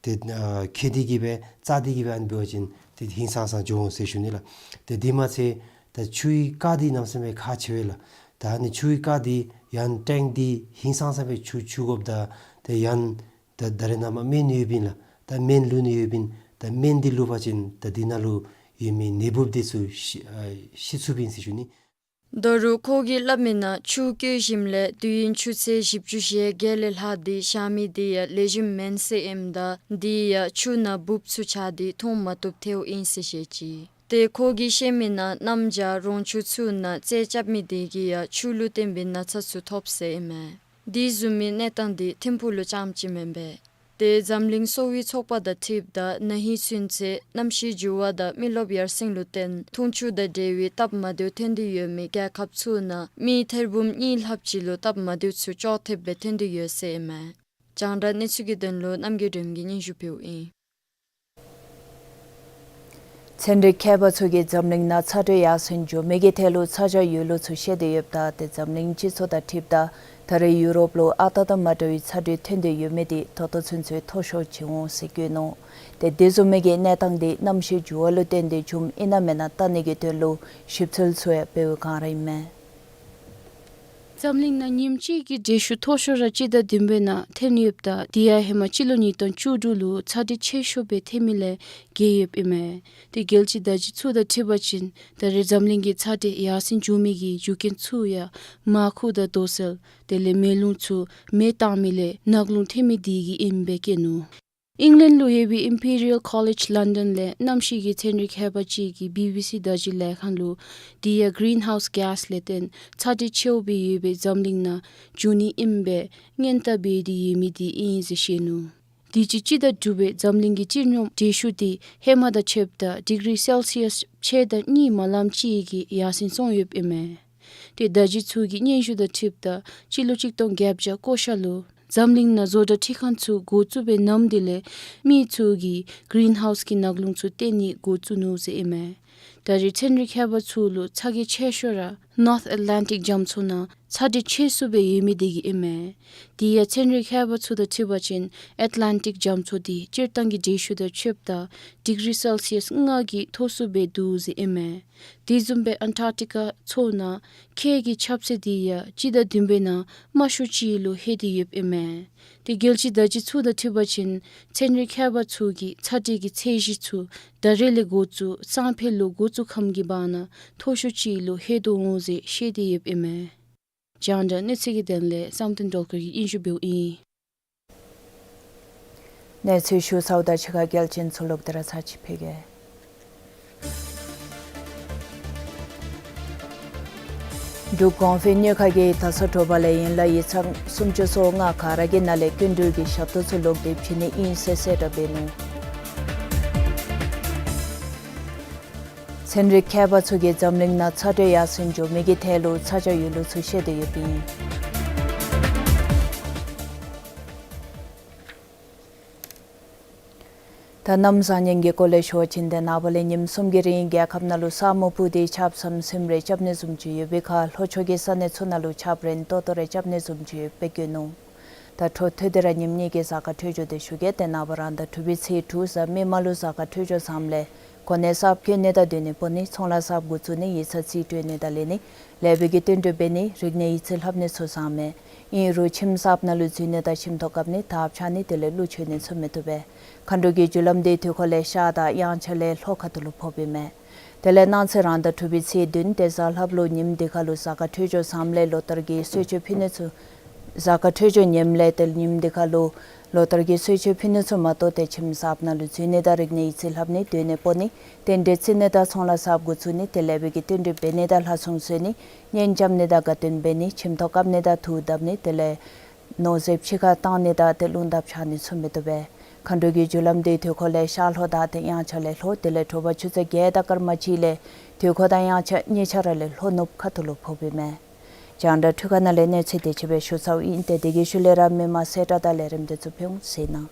ཏེ་ཨ་ཁྱེར་ཏེ་གི་སྦེ་བཙག་སྟེ་གི་སྦེ་ཨ་ནི་འབད་བ་ཅིན་ཏེ་ཧིང་སངས་ས་འགྱོ་འོང་ཟེར་ཞུ་ནི་ལགས། ཏེ་དེ་མ་ཚད་ད་ཆུའི་རྐ་འདི་གནམ་མེད་ས་མེད་ཁག་ཆེ་བས་ལགས། ད་ཨ་ནི་ཆུའི་རྐ་འདི་ཡང་ཊེང་འདི་ཧིང་སངས་ས་སྦེ་ཆུ་འཁྱུ་དགོཔ་ད་ཏེ་ཡང་ད་ད་རེས་ནངས་པ་སྨན་ཡོདཔ་ཨིན་ལགས། ད་སྨན་བླུག་ནི་ཡོདཔ་ཨིན། ད་སྨན་འདི་བླུག་པ་ཅིན་ད་འདི་ནང་ལུ་ཡོད་མི་ནད་འབུཔ་འདི་ཚུ་ཤི་ཨ་ཤི་ཚུགསཔ་ཨིན་ཟེར་ཞུ་ནི། ད་རུང་ཁོ་གིས་སླབ་མིའི་ནང་ཆུ་བཀོལ་ཞིནམ་ལས་དུས་ཡུན་ཆུ་ཚོད་བཞི་བཅུ་ཞེ་བརྒྱད་ལས་ལྷག་སྟེ་བཞག་མི་དེ་ཡང་ལེགས་ཤོམ་མེན་ཟེར་ཨིནམ་ད་དེ་ཡང་ཆུ་ནང་འབུཔ་ཚུ་ཆགས་ཏེ་འཐུང་མ་བཏུབ་ཐལཝ་ཨིན་ཟེར་བཤད་ཅི། ཏེ་ཁོ་གིས་བཤད་མིའི་ནང་གནམ་བྱཱར་རོང་ཆུ་ཚུ་ནང་རྩལ་རྐྱབ་མི་དེ་གིས་ཡང་ཆུ་ལུ་བརྟེན་པའི་ན་ཚ་ཚུ་ཐོབ་ཟེར་ཨིན་མས། དེ་བཟུམ་མའི་གནས་སྟངས་དེ་ཐིམ་ཕུག་ལུ་རྐྱངམ་ཅིག་མེན་པས། ཏེ་འཛམ་གླིང་གསོ་བའི་ཚོགས་པ་དང་འཁྲིལཝ་ད་ན་ཧིང་ཚུན་ཚོད་གནམ་གཤིས་འགྱུར་བ་དང་མི་རློབས་ཡར་སེང་ལུ་བརྟེན་འཐུང་ཆུ་དང་འབྲེལ་བའི་སྟབས་མ་བདེཝ་ཐོན་ཏེ་ཡོད་མི་རྒྱལ་ཁབ་ཚུ་ནང་མི་ཐེར་འབུམ་གཉིས་ལྷགཔ་ཅིག་ལུ་སྟབས་མ་བདེཝ་ཚུ་ཅོག་འཐདཔ་སྦེ་ཐོན་ཏེ་ཡོད་ཟེར་ཨིན་མས། རྒྱང་བསྒྲགས་གནས་ཚུལ་གྱི་དོན་ལུ་རྣམ་རྒྱལ་སྒྲོལམ་གྱིས་སྙན་ཞུ་ཕུལཝ་ཨིན། ཚན་རིག་མཁས་པ་ཚུ་གིས་འཛམ་གླིང་ནང་ཚ་དྲོད་ཡར་སེང་འགྱོ་མི་གི་ཐད་ལུ་ཚ་གྱང་ཡོད་ལུགས་ཚུ་བཤད་དེ་ཡོདཔ་ད་ཏེ་འཛམ་གླིང་སྤྱི་ཚོགས་དང་འཁྲིལཝ་ད་ད་རེས་ཡུ་རོབ་ལུ་ཨ་རྟག་དང་མ་འདྲ་བའི་ཚ་དྲོད་ཐོན་ཏེ་ཡོད་མི་དེ་ད་ལྟོ་ཚུན་ཚོད་མཐོ་ཤོས་ཅིག་འོང་ཟེར་བཀོད་ནུག། ཏེ་དེ་བཟུམ་མའི་གི་གནས་སྟངས་དེ་གནམ་གཤིས་འགྱུར་བ་ལུ་བརྟེན་ཏེ་བྱུངམ་ཨིན་ན་མེན་ན་བལྟ་ནི་གི་དོན་ལུ་ཞིབ་འཚོལ་ཚུ་ཡང་འབད་བའི་བསྒང་ར་ཨིན་མས། འཛམ་གླིང་ནང་ཉིནམ་གཅིག་གི་འགྲུལ་བཞུད་མཐོ་ཤོས་ར་སྤྱི་ཟླ་བདུན་པའི་ནང་ཐོན་ཡོདཔ་ད་དེ་ཡང་ཧེ་མ་སྤྱི་ལོ་ཉིས་སྟོང་བཅུ་དྲུག་ལུ་ཚ་དྲོད་ཆེ་ཤོས་སྦེ་ཐོན་མི་ལས་བརྒལ་ཡོདཔ་ཨིན་མས། ཏེ་རྒྱལ་སྤྱི་བརྡ་བརྒྱུད་ཚུ་དང་འཁྲིལ་བ་ཅིན་ད་རེས་འཛམ་གླིང་གི་ཚ་དྲོད་ཡར་སེང་འགྱོ་མི་གི་རྒྱུ་རྐྱེན་ཚུ་ཡང་མར་ཁུ་དང་རྡོ་སོལ་དེ་ལས་མེ་རླུང་ཚུ་མེ་བཏང་མི་ལས་ནག་རླུང་ཐོན་མི་དེ་གིས་ཨིནམ་སྦེ་བཀོད་ནུག། ཨིང་ལེནཌ་ལུ་ཡོད་པའི་Imperial College London ལས་གནམ་གཤིས་ཀྱི་ཚན་རིག་མཁས་པ་ཅིག་གིས་བི་བི་སི་བརྡ་བརྒྱུད་ལས་ཁང་ལུ་དེ་ཡང་གི་རིན་ཧའུསི་གེསི་ལས་བརྟེན་ཚ་དྲོད་ཆེཝ་སྦེ་ཡོད་པའི་འཛམ་གླིང་ནང་འགྱོ་ནི་ཨིནམ་སྦེ་སྔོན་བརྡ་འབད་དེ་ཡོད་མི་དེ་ཨིན་ཟེར་བཤད་ནུག། དུས་ཅི་སྤྱི་ཟླ་དྲུག་པའི་འཛམ་གླིང་གི་སྤྱི་སྙོམས་འགྲུལ་བཞུད་དེ་ཧེ་མ་དང་ཕྱདཔ་ད་ཌིག་རི་སེལ་སི་ཡས་ཕྱེད་དང་གཉིས་མ་ལམ་ཅིག་གི་ཡར་སེང་སོང་ཡོདཔ་ཨིན་མས། ཏེ་བརྡ་བརྒྱུད་ཚུ་གི་སྙན་ཞུ་དང་འཁྲིལཝ་ད་སྤྱི་ལོ་གཅིག་སྟོང་བརྒྱད་བརྒྱ་གོ་ཤ་ལུ་འཛམ་གླིང་ནང་བཟོ་གྲྭ་འཕྲུལ་ཁང་ཚུ་འགོ་བཙུགས་པའི་ནམ་དེ་ལས་མི་ཚུ་གིས་གི་རིན་ཧའུསི་གི་ནག་རླུང་ཚུ་བཏོན་ནི་འགོ་བཙུགས་ནུག་ཟེར་ཨིན་མས། ད་རེས་ཚན་རིག་མཁས་པ་ཚུ་ལུ་ཚ་གྱང་ཆེ་ཤོས་ར་North Atlantic རྒྱ་མཚོ་ནང་ཚ་དྲོད་ཆེ་སུ་སྦེ་ཡོད་མི་དེ་གིས་ཨིན་མས། དེ་ཡང་ཚན་རིག་མཁས་པ་ཚུ་དང་འཁྲིལ་བ་ཅིན་ཨེཊ་ལན་ཊིཀ་རྒྱ་མཚོ་དེ་སྤྱིར་བཏང་གི་འགྲུལ་བཞུད་དང་ཕྱདཔ་ད་ཌིག་རི་སེལ་སི་ཡས་ལྔ་གིས་མཐོ་སུ་སྦེ་འདུག་ཟེར་ཨིན་མས། དེ་བཟུམ་སྦེ་ཨན་ཊར་ཊི་ཀ་མཚོ་ནང་ཁྱེགས་ཀྱི་ཁྱབ་ཚད་དེ་ཡང་སྤྱི་ཟླ་བདུན་པའི་ནང་དམའ་ཤོས་ཅིག་ལུ་ལྷོད་དེ་ཡོདཔ་ཨིན་མས། ཏེ་རྒྱལ་སྤྱིའི་བརྡ་བརྒྱུད་ཚུ་དང་འཁྲིལ་བ་ཅིན་ཚན་རིག་མཁས་པ་ཚུ་གིས་ཚ་དྲོད་ཀྱི་ཚད་གཞི་ཚུ་ད་རེས་ལས་འགོ་བཙུགས་སང་ཕོད་ལོ་འགོ་བཙུགས་ཁམས་ཀྱི་བར་ན་མཐོ་ཤོས་ཅིག་ལུ་ལྷོད་དོ་འོང་ཟེར་བཤད་དེ་ཡོདཔ་ཨིན་མས། རྒྱང་བསྒྲགས་གནས་ཚུལ་གྱི་དོན་ལས་བསམ་གཏན་སྒྲོལ་དཀར་གྱིས་སྙན་ཞུ་འབདཝ་ཨིན། གནས་ཚུལ་ཞུ་ཚརཝ་ད་ཕྱི་ཁ་གལ་ཆེན་ཚུ་ལོག་སྟེ་ར་ཚར་ཅིག་ཕུལ་གེ། འབྲུག་གོང་འཕེལ་དངུལ་ཁང་གིས་ད་སོ་དྲོ་པ་ལས་ཡན་ལག་ཡིག་ཚང་སུམ་ཅུ་སོ་ལྔ་ག་ར་གི་ནང་ལས་སྐྱིན་འགྲུལ་གྱི་ཞབས་ཏོག་ཚུ་ལོག་སྟེ་བྱིན་ནི་ཨིན་ཟེར་གསལ་བསྒྲགས་འབད་ནུག། ཚན་རིག་མཁས་པ་ཚུ་གིས་འཛམ་གླིང་ནང་ཚ་དྲོད་ཡར་སེང་འགྱོ་མི་གི་ཐད་ལུ་ཚ་གྱང་ཡོད་ལུགས་ཚུ་བཤད་དེ་ཡོདཔ་ཨིན། ད་གནམ་བཟང་ངན་གྱི་སྐོར་ལས་ཞུ་བ་ཅིན་ཏེ་ནངས་པ་ལས་ཉིནམ་གསུམ་གྱི་རིང་རྒྱལ་ཁབ་ནང་ལུ་ས་སྨུག་སྤུབས་ཏེ་ཆརཔ་ཟམ་ཟིམ་རེ་རྐྱབ་ནི་བཟུམ་ཅིག་ཡོད་པའི་ཁར་ལྷོ་ཕྱོགས་ཀྱི་ས་གནས་ཚུ་ནང་ལུ་ཆརཔ་རན་ཏོག་ཏོ་རེ་རྐྱབ་ནི་བཟུམ་ཅིག་ཡོདཔ་སྦེ་བཀོད་ནུག། ད་འཕྲོ་མཐུད་དེ་ར་ཉིནམ་གཉིས་ཀྱི་གཟའ་སྐར་འཕྲོད་སྦྱོར་དེ་ཞུ་གེ། ཏེ་ནངས་པ་རང་ཟླ་དྲུག་པའི་ཚེས་དྲུག་གཟའ་མིག་དམར་ལུ་གཟའ་སྐར་འཕྲོད་སྦྱོར་ཟམ་ལས་གོ་གནས་གསརཔ་བཀོད་ནི་དང་སྡོད་གནས་སྤོ་ནི་ཚོང་ལཱ་གསརཔ་འགོ་བཙུགས་ནི་ཡིག་ཚང་རྩིས་སྤྲོད་ནི་དང་ལེན་ནི་ལེགས་པའི་གི་བསྟུན་གྲོས་འབད་ནི་རིག་གནས་ཡིག་རྩིས་ལྷབ་ནི་ཚུ་ཟམ་མས། ཨིན་རུང་ཁྱིམ་གསརཔ་ནང་ལུ་འཛུལ་ནི་དང་ཁྱིམ་ཐོག་བཀབ་ནི་དར་ཁྱབ་ནི་དེ་ལས་གླུ་མཆོད་ནི་ཚུ་མི་བཏུབ་པས། མཁའ་འགྲོ་གི་རྒྱུ་ལམ་དེ་དུས་འཁོར་ལས་ཤར་དང་དབྱངས་འཆར་ལས་ལྷོ་ཁ་ཐུག་ལུ་ཕོགཔ་ཨིན་མས། དེ་ལས་གནངས་ཚེ་རང་ཟླ་དྲུག་པའི་ཚེས་བདུན་ཏེ་གཟའ་ལྷགཔ་ལུ་ཉིནམ་དེ་ཁར་ལུ་གཟའ་སྐར་འཕྲོད་སྦྱོར་ཟམ་ལས་ལོ་ལྟར་གྱི་གསོལ་མཆོད་ཕུལ་ནི་ཚུ་གཟའ་སྐར་འཕྲོད་སྦྱོར་ཉིནམ་ལས་ཏེ་ཉིནམ་དེ་ཁར་ལུ་ལོ་ལྟར་གྱི་གསོལ་མཆོད་ཕུལ་ནི་ཚུ་མ་གཏོགས་ཏེ་ཁྱིམ་གསརཔ་ནང་ལུ་འཛུལ་ནི་དང་རིག་གནས་ཡིག་རྩིས་ལྷབ་ནི་སྡོད་གནས་སྤོ་ནི་རྟེན་འབྲེལ་བརྩི་ནི་དང་ཚོང་ལཱ་གསརཔ་འགོ་བཙུགས་ནི་དེ་ལས་ལེགས་པའི་གི་བསྟུན་གྲོས་འབད་ནི་དང་ལྷ་སྲུང་གསོལ་ནི་གཉེན་རྐྱབ་ནི་དང་དགའ་སྟོན་འབད་ནི་ཁྱིམ་ཐོག་བཀབ་ནི་དང་དུག་བརྡབ་ནི་དེ་ལས་ནོར་རྫས་ཕྱི་ཁར་བཏང་ནི་དང་ཏེ་རླུང་རྟ་འཕྱར་ནི་ཚུ་མི་བཏུབ་པས། མཁའ་འགྲོ་གི་རྒྱུ་ལམ་དེ་དུས་འཁོར་ལས་ཤར་ལྷོ་དང་ཏེ་དབྱངས་འཆར་ལས་ལྷོ་དེ་ལས་དྲོ་པ་ཆུ་ཚོད་བརྒྱད་དང་སྐར་མ་གཅིག་ལས་དུས་འཁོར་དང་དབྱངས་འཆར་གཉིས་ཆ་ར་ལས་ལྷོ་ནུབ་ཁ་ཐུག་ལུ་ཕོགཔ་ཨིན་མས། རྒྱང་བསྒྲགས་འཕྲུལ་ཁང་ནང་ལས་གནས་ཚུལ་དེ་ཅིག་སྦེ་ཞུ་ཚརཝ་ཨིན། ཏེ་དེ་གི་ཤུལ་ལས་ར་མི་མང་གསལ་བསྒྲགས་དང་ལས་རིམ་དེ་ཚུ་ཕུལ་འོང་ཟེར་ནི།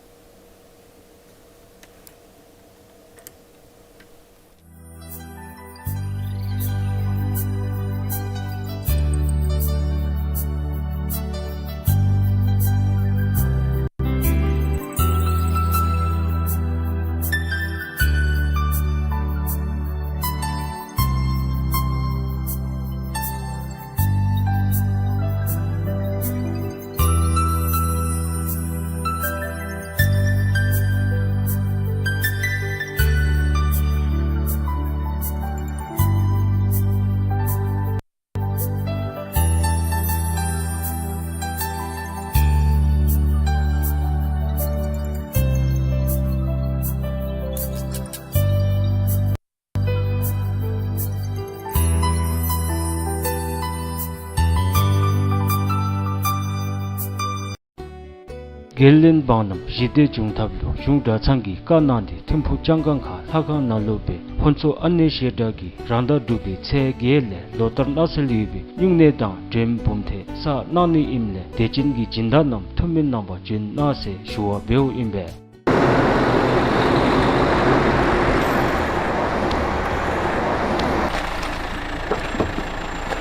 རྒྱུན་ལས་འབངས་རྣམས་ཞི་བདེ་འབྱུང་ཐབས་ལུ་གཞུང་གྲྭ་ཚང་གིས་བཀའ་གནང་སྟེ་ཐིམ་ཕུག་ལྕང་སྒང་ཁ་ལྷ་ཁང་ནང་ལུ་སྦེ་ཕུན་ཚོགས་ཨ་ནེ་ཞལ་གྲངས་ཀྱིས་རང་ཟླ་དྲུག་པའི་ཚེས་བརྒྱད་ལས་ལོ་ལྟར་གནང་སྲོལ་ཡོད་པའི་སྨྱུང་གནས་དང་འདྲེན་འབུམ་ཐེབས་གནང་ནི་ཨིནམ་ལས་དད་ཅན་གྱི་སྦྱིན་བདག་རྣམས་ཐུགས་སྨོན་གནང་བར་བྱོན་གནང་ཟེར་ཞུ་བ་འབདཝ་ཨིན་པས།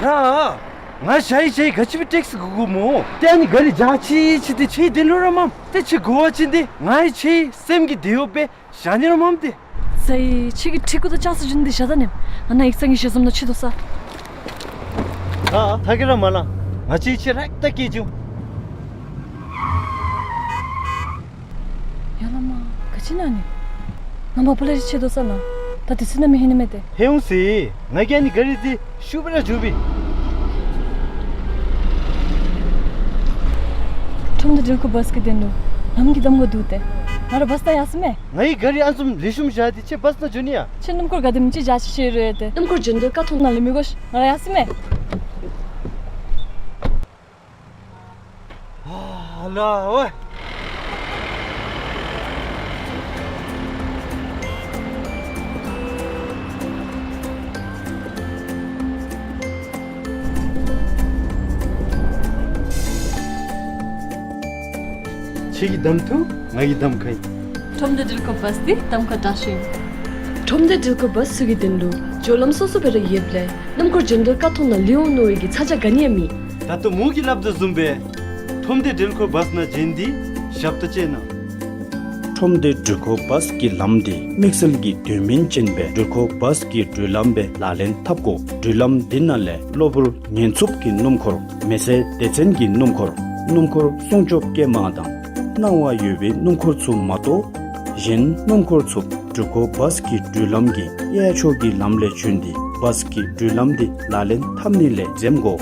ར། ང་ཞ་ཡི་ཞ་ཡི་ག་ཅི་སྦེ་ཊེག་སི་དགོ་དགོ་སྨོ། ཏེ་ཨ་ནི་ག་རི་འཇག་ཅི་ཅི་ཏེ་ཁྱོད་དེ་ལུ་ར་མམ། ཏེ་ཁྱོད་དགོ་པ་ཅིན་ཏེ་ང་ཡང་ཁྱོད་སེམས་ཀྱི་དེ་ཡོད་པས་བཞག་ནི་ར་མམ་ཏེ། ས་ཡི་ཁྱོད་ཀྱི་ཁྲི་གུ་དང་ལྕགས་སི་རྒྱུན་དེ་བཞག་ད་ནི། ང་ནཱ་ཡིག་ཚང་གི་ཞལ་འཛོམས་ནང་ཕྱད་དོ་ས། ཨ་ཐ་གི་ར་མ་ལང་། ང་བཅས་ཁྱེད་ར་ད་སྐྱེལ་འགྱོ། ཡ་ལ་མ། ག་ཅི་ཨིན་ན་ནི། ང་མ་པ་ལས་ཆེ་དོ་ས་ལ། ད་དེ་སྲིད་ན་མི་ཧིང་ནི་མེད་དེ། ཧེ་ཡོང་སི། ང་གིས་ཨ་ནི་ག་རི་འདི་ཤུགས་སྦེ་ར་འགྱོ་བི། ཁྲོམ་སྡེ་འགྲུལ་འཁོར་བཱས་ཀྱི་དོན་ལུ་ལམ་གྱི་གདམ་ཁ་འདུག་སྟེ། ང་ར་བཱས་ནང་ཡར་སོང་མས། ངེའི་ག་རི་ཨ་ནི་བཟུམ་ལེགས་ཤོམ་བཞག་སྟེ་ཁྱོད་བཱས་ནང་འགྱོ་ནི་ཡ། ཁྱོད་སྣུམ་འཁོར་ག་དེམ་ཅིག་བཞག་ཤེས་རུང་ཡོད་དེ། སྣུམ་འཁོར་འགྱོ་འདོད་ཀ་ཐོག་ནང་ལས་མི་དགོ་ཤིག། ང་ར་ཡར་སོང་མས། ཨ་ལ་ཝེ། ཁྱོད་ཀྱིས་གདམ་ཐུབ། ང་གིས་གདམ་ཁ་ཨིན། ཁྲོམ་སྡེ་འགྲུལ་འཁོར་བཱས་འདི་གདམ་ཁ་དྲག་ཤོས་ཨིན། ཁྲོམ་སྡེ་འགྲུལ་འཁོར་བཱས་ཚུ་གི་དོན་ལུ་འགྱོ་ལམ་སོ་སོ་སྦེ་ར་ཡོདཔ་ལས་སྣུམ་འཁོར་འགྱོ་འདོད་ཀ་ཐོག་ནང་ལུས་འོང་མནོ་བའི་གི་ཚ་གྱང་ག་ནི་ཡང་མེད། ད་ལྟོ་མོ་གིས་སླབ་དོ་བཟུམ་སྦེ་ཁྲོམ་སྡེ་འགྲུལ་འཁོར་བཱས་ནང་འགྱོ་ནི་འདི་ཞབས་ཏོག་ཅིག་ཨིན་ན། ཁྲོམ་སྡེ་འགྲུལ་འཁོར་བཱས་ཀྱི་ལམ་འདི་དམིགས་བསལ་གྱི་དོན་སྨིན་ཅན་སྦེ་འགྲུལ་འཁོར་བཱས་ཀྱི་འགྲུལ་ལམ་སྦེ་ལག་ལེན་འཐབ་དགོ། འགྲུལ་ལམ་འདི་ནང་ལས་གློ་བུར་ཉེན་འཚུབ་ཀྱི་སྣུམ་འཁོར། མེ་སེར་སྡེ་ཚན་གྱི་སྣུམ་འཁོར། སྣུམ་འཁོར་སྲུང་སྐྱོབ་སྐྱེལ་མ་དང་སྣང་བ་ཡོད་པའི་སྣུམ་འཁོར་ཚུ་མ་གཏོགས་གཞན་སྣུམ་འཁོར་ཚུ་འགྲུལ་འཁོར་བཱས་ཀྱི་འགྲུལ་ལམ་གྱི་གཡས་ཕྱོགས་ཀྱི་ལམ་ལས་བྱོན་ཏེ་བཱས་ཀྱི་འགྲུལ་ལམ་འདི་ལག་ལེན་འཐབ་ནི་ལས་འཛེམ་དགོ།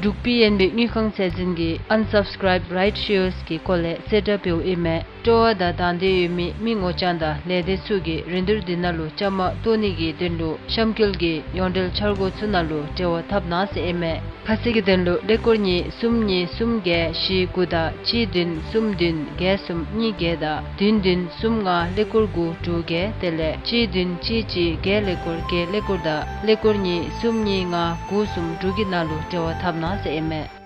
འབྲུག་པི་ཨེན་བི་དངུལ་ཁང་ཚད་འཛིན་གྱིས་Unsubscribe Rights Shares གི་སྐོར་ལས་གསལ་བསྒྲགས་འབདཝ་ཨིན་མས། སྤྲོ་བ་དང་དང་འདོད་ཡོད་མི་མི་ངོ་རྐྱང་དང་ལས་སྡེ་ཚུ་གིས་རིན་བསྡུར་འདི་ནང་ལུ་བཅའ་མར་གཏོགས་ནི་གི་དོན་ལུ་གཤམ་འཁོད་ཀྱི་ཡོངས་འབྲེལ་འཆར་སྒོ་ཚུ་ནང་ལུ་འབྲེལ་བ་འཐབ་གནང་ཟེར་ཨིན་མས། ཁ་གསལ་གྱི་དོན་ལུ་ཀླད་ཀོར་གཉིས་གསུམ་གཉིས་གསུམ་བརྒྱད་བཞི་དགུ་དང་གཅིག་བདུན་གསུམ་བདུན་བརྒྱད་གསུམ་གཉིས་བརྒྱད་དང་བདུན་བདུན་གསུམ་ལྔ་ཀླད་ཀོར་དགུ་དྲུག་བརྒྱད་དེ་ལས་གཅིག་བདུན་གཅིག་གཅིག་བརྒྱད་ཀླད་ཀོར་བརྒྱད་ཀླད་ཀོར་དང་ཀླད་ཀོར་གཉིས་གསུམ་གཉིས་ལྔ་དགུ་གསུམ་དྲུག་གི་ནང་ལུ་འབྲེལ་བ་འཐབ་གནང་ཟེར་ཨིན་མས།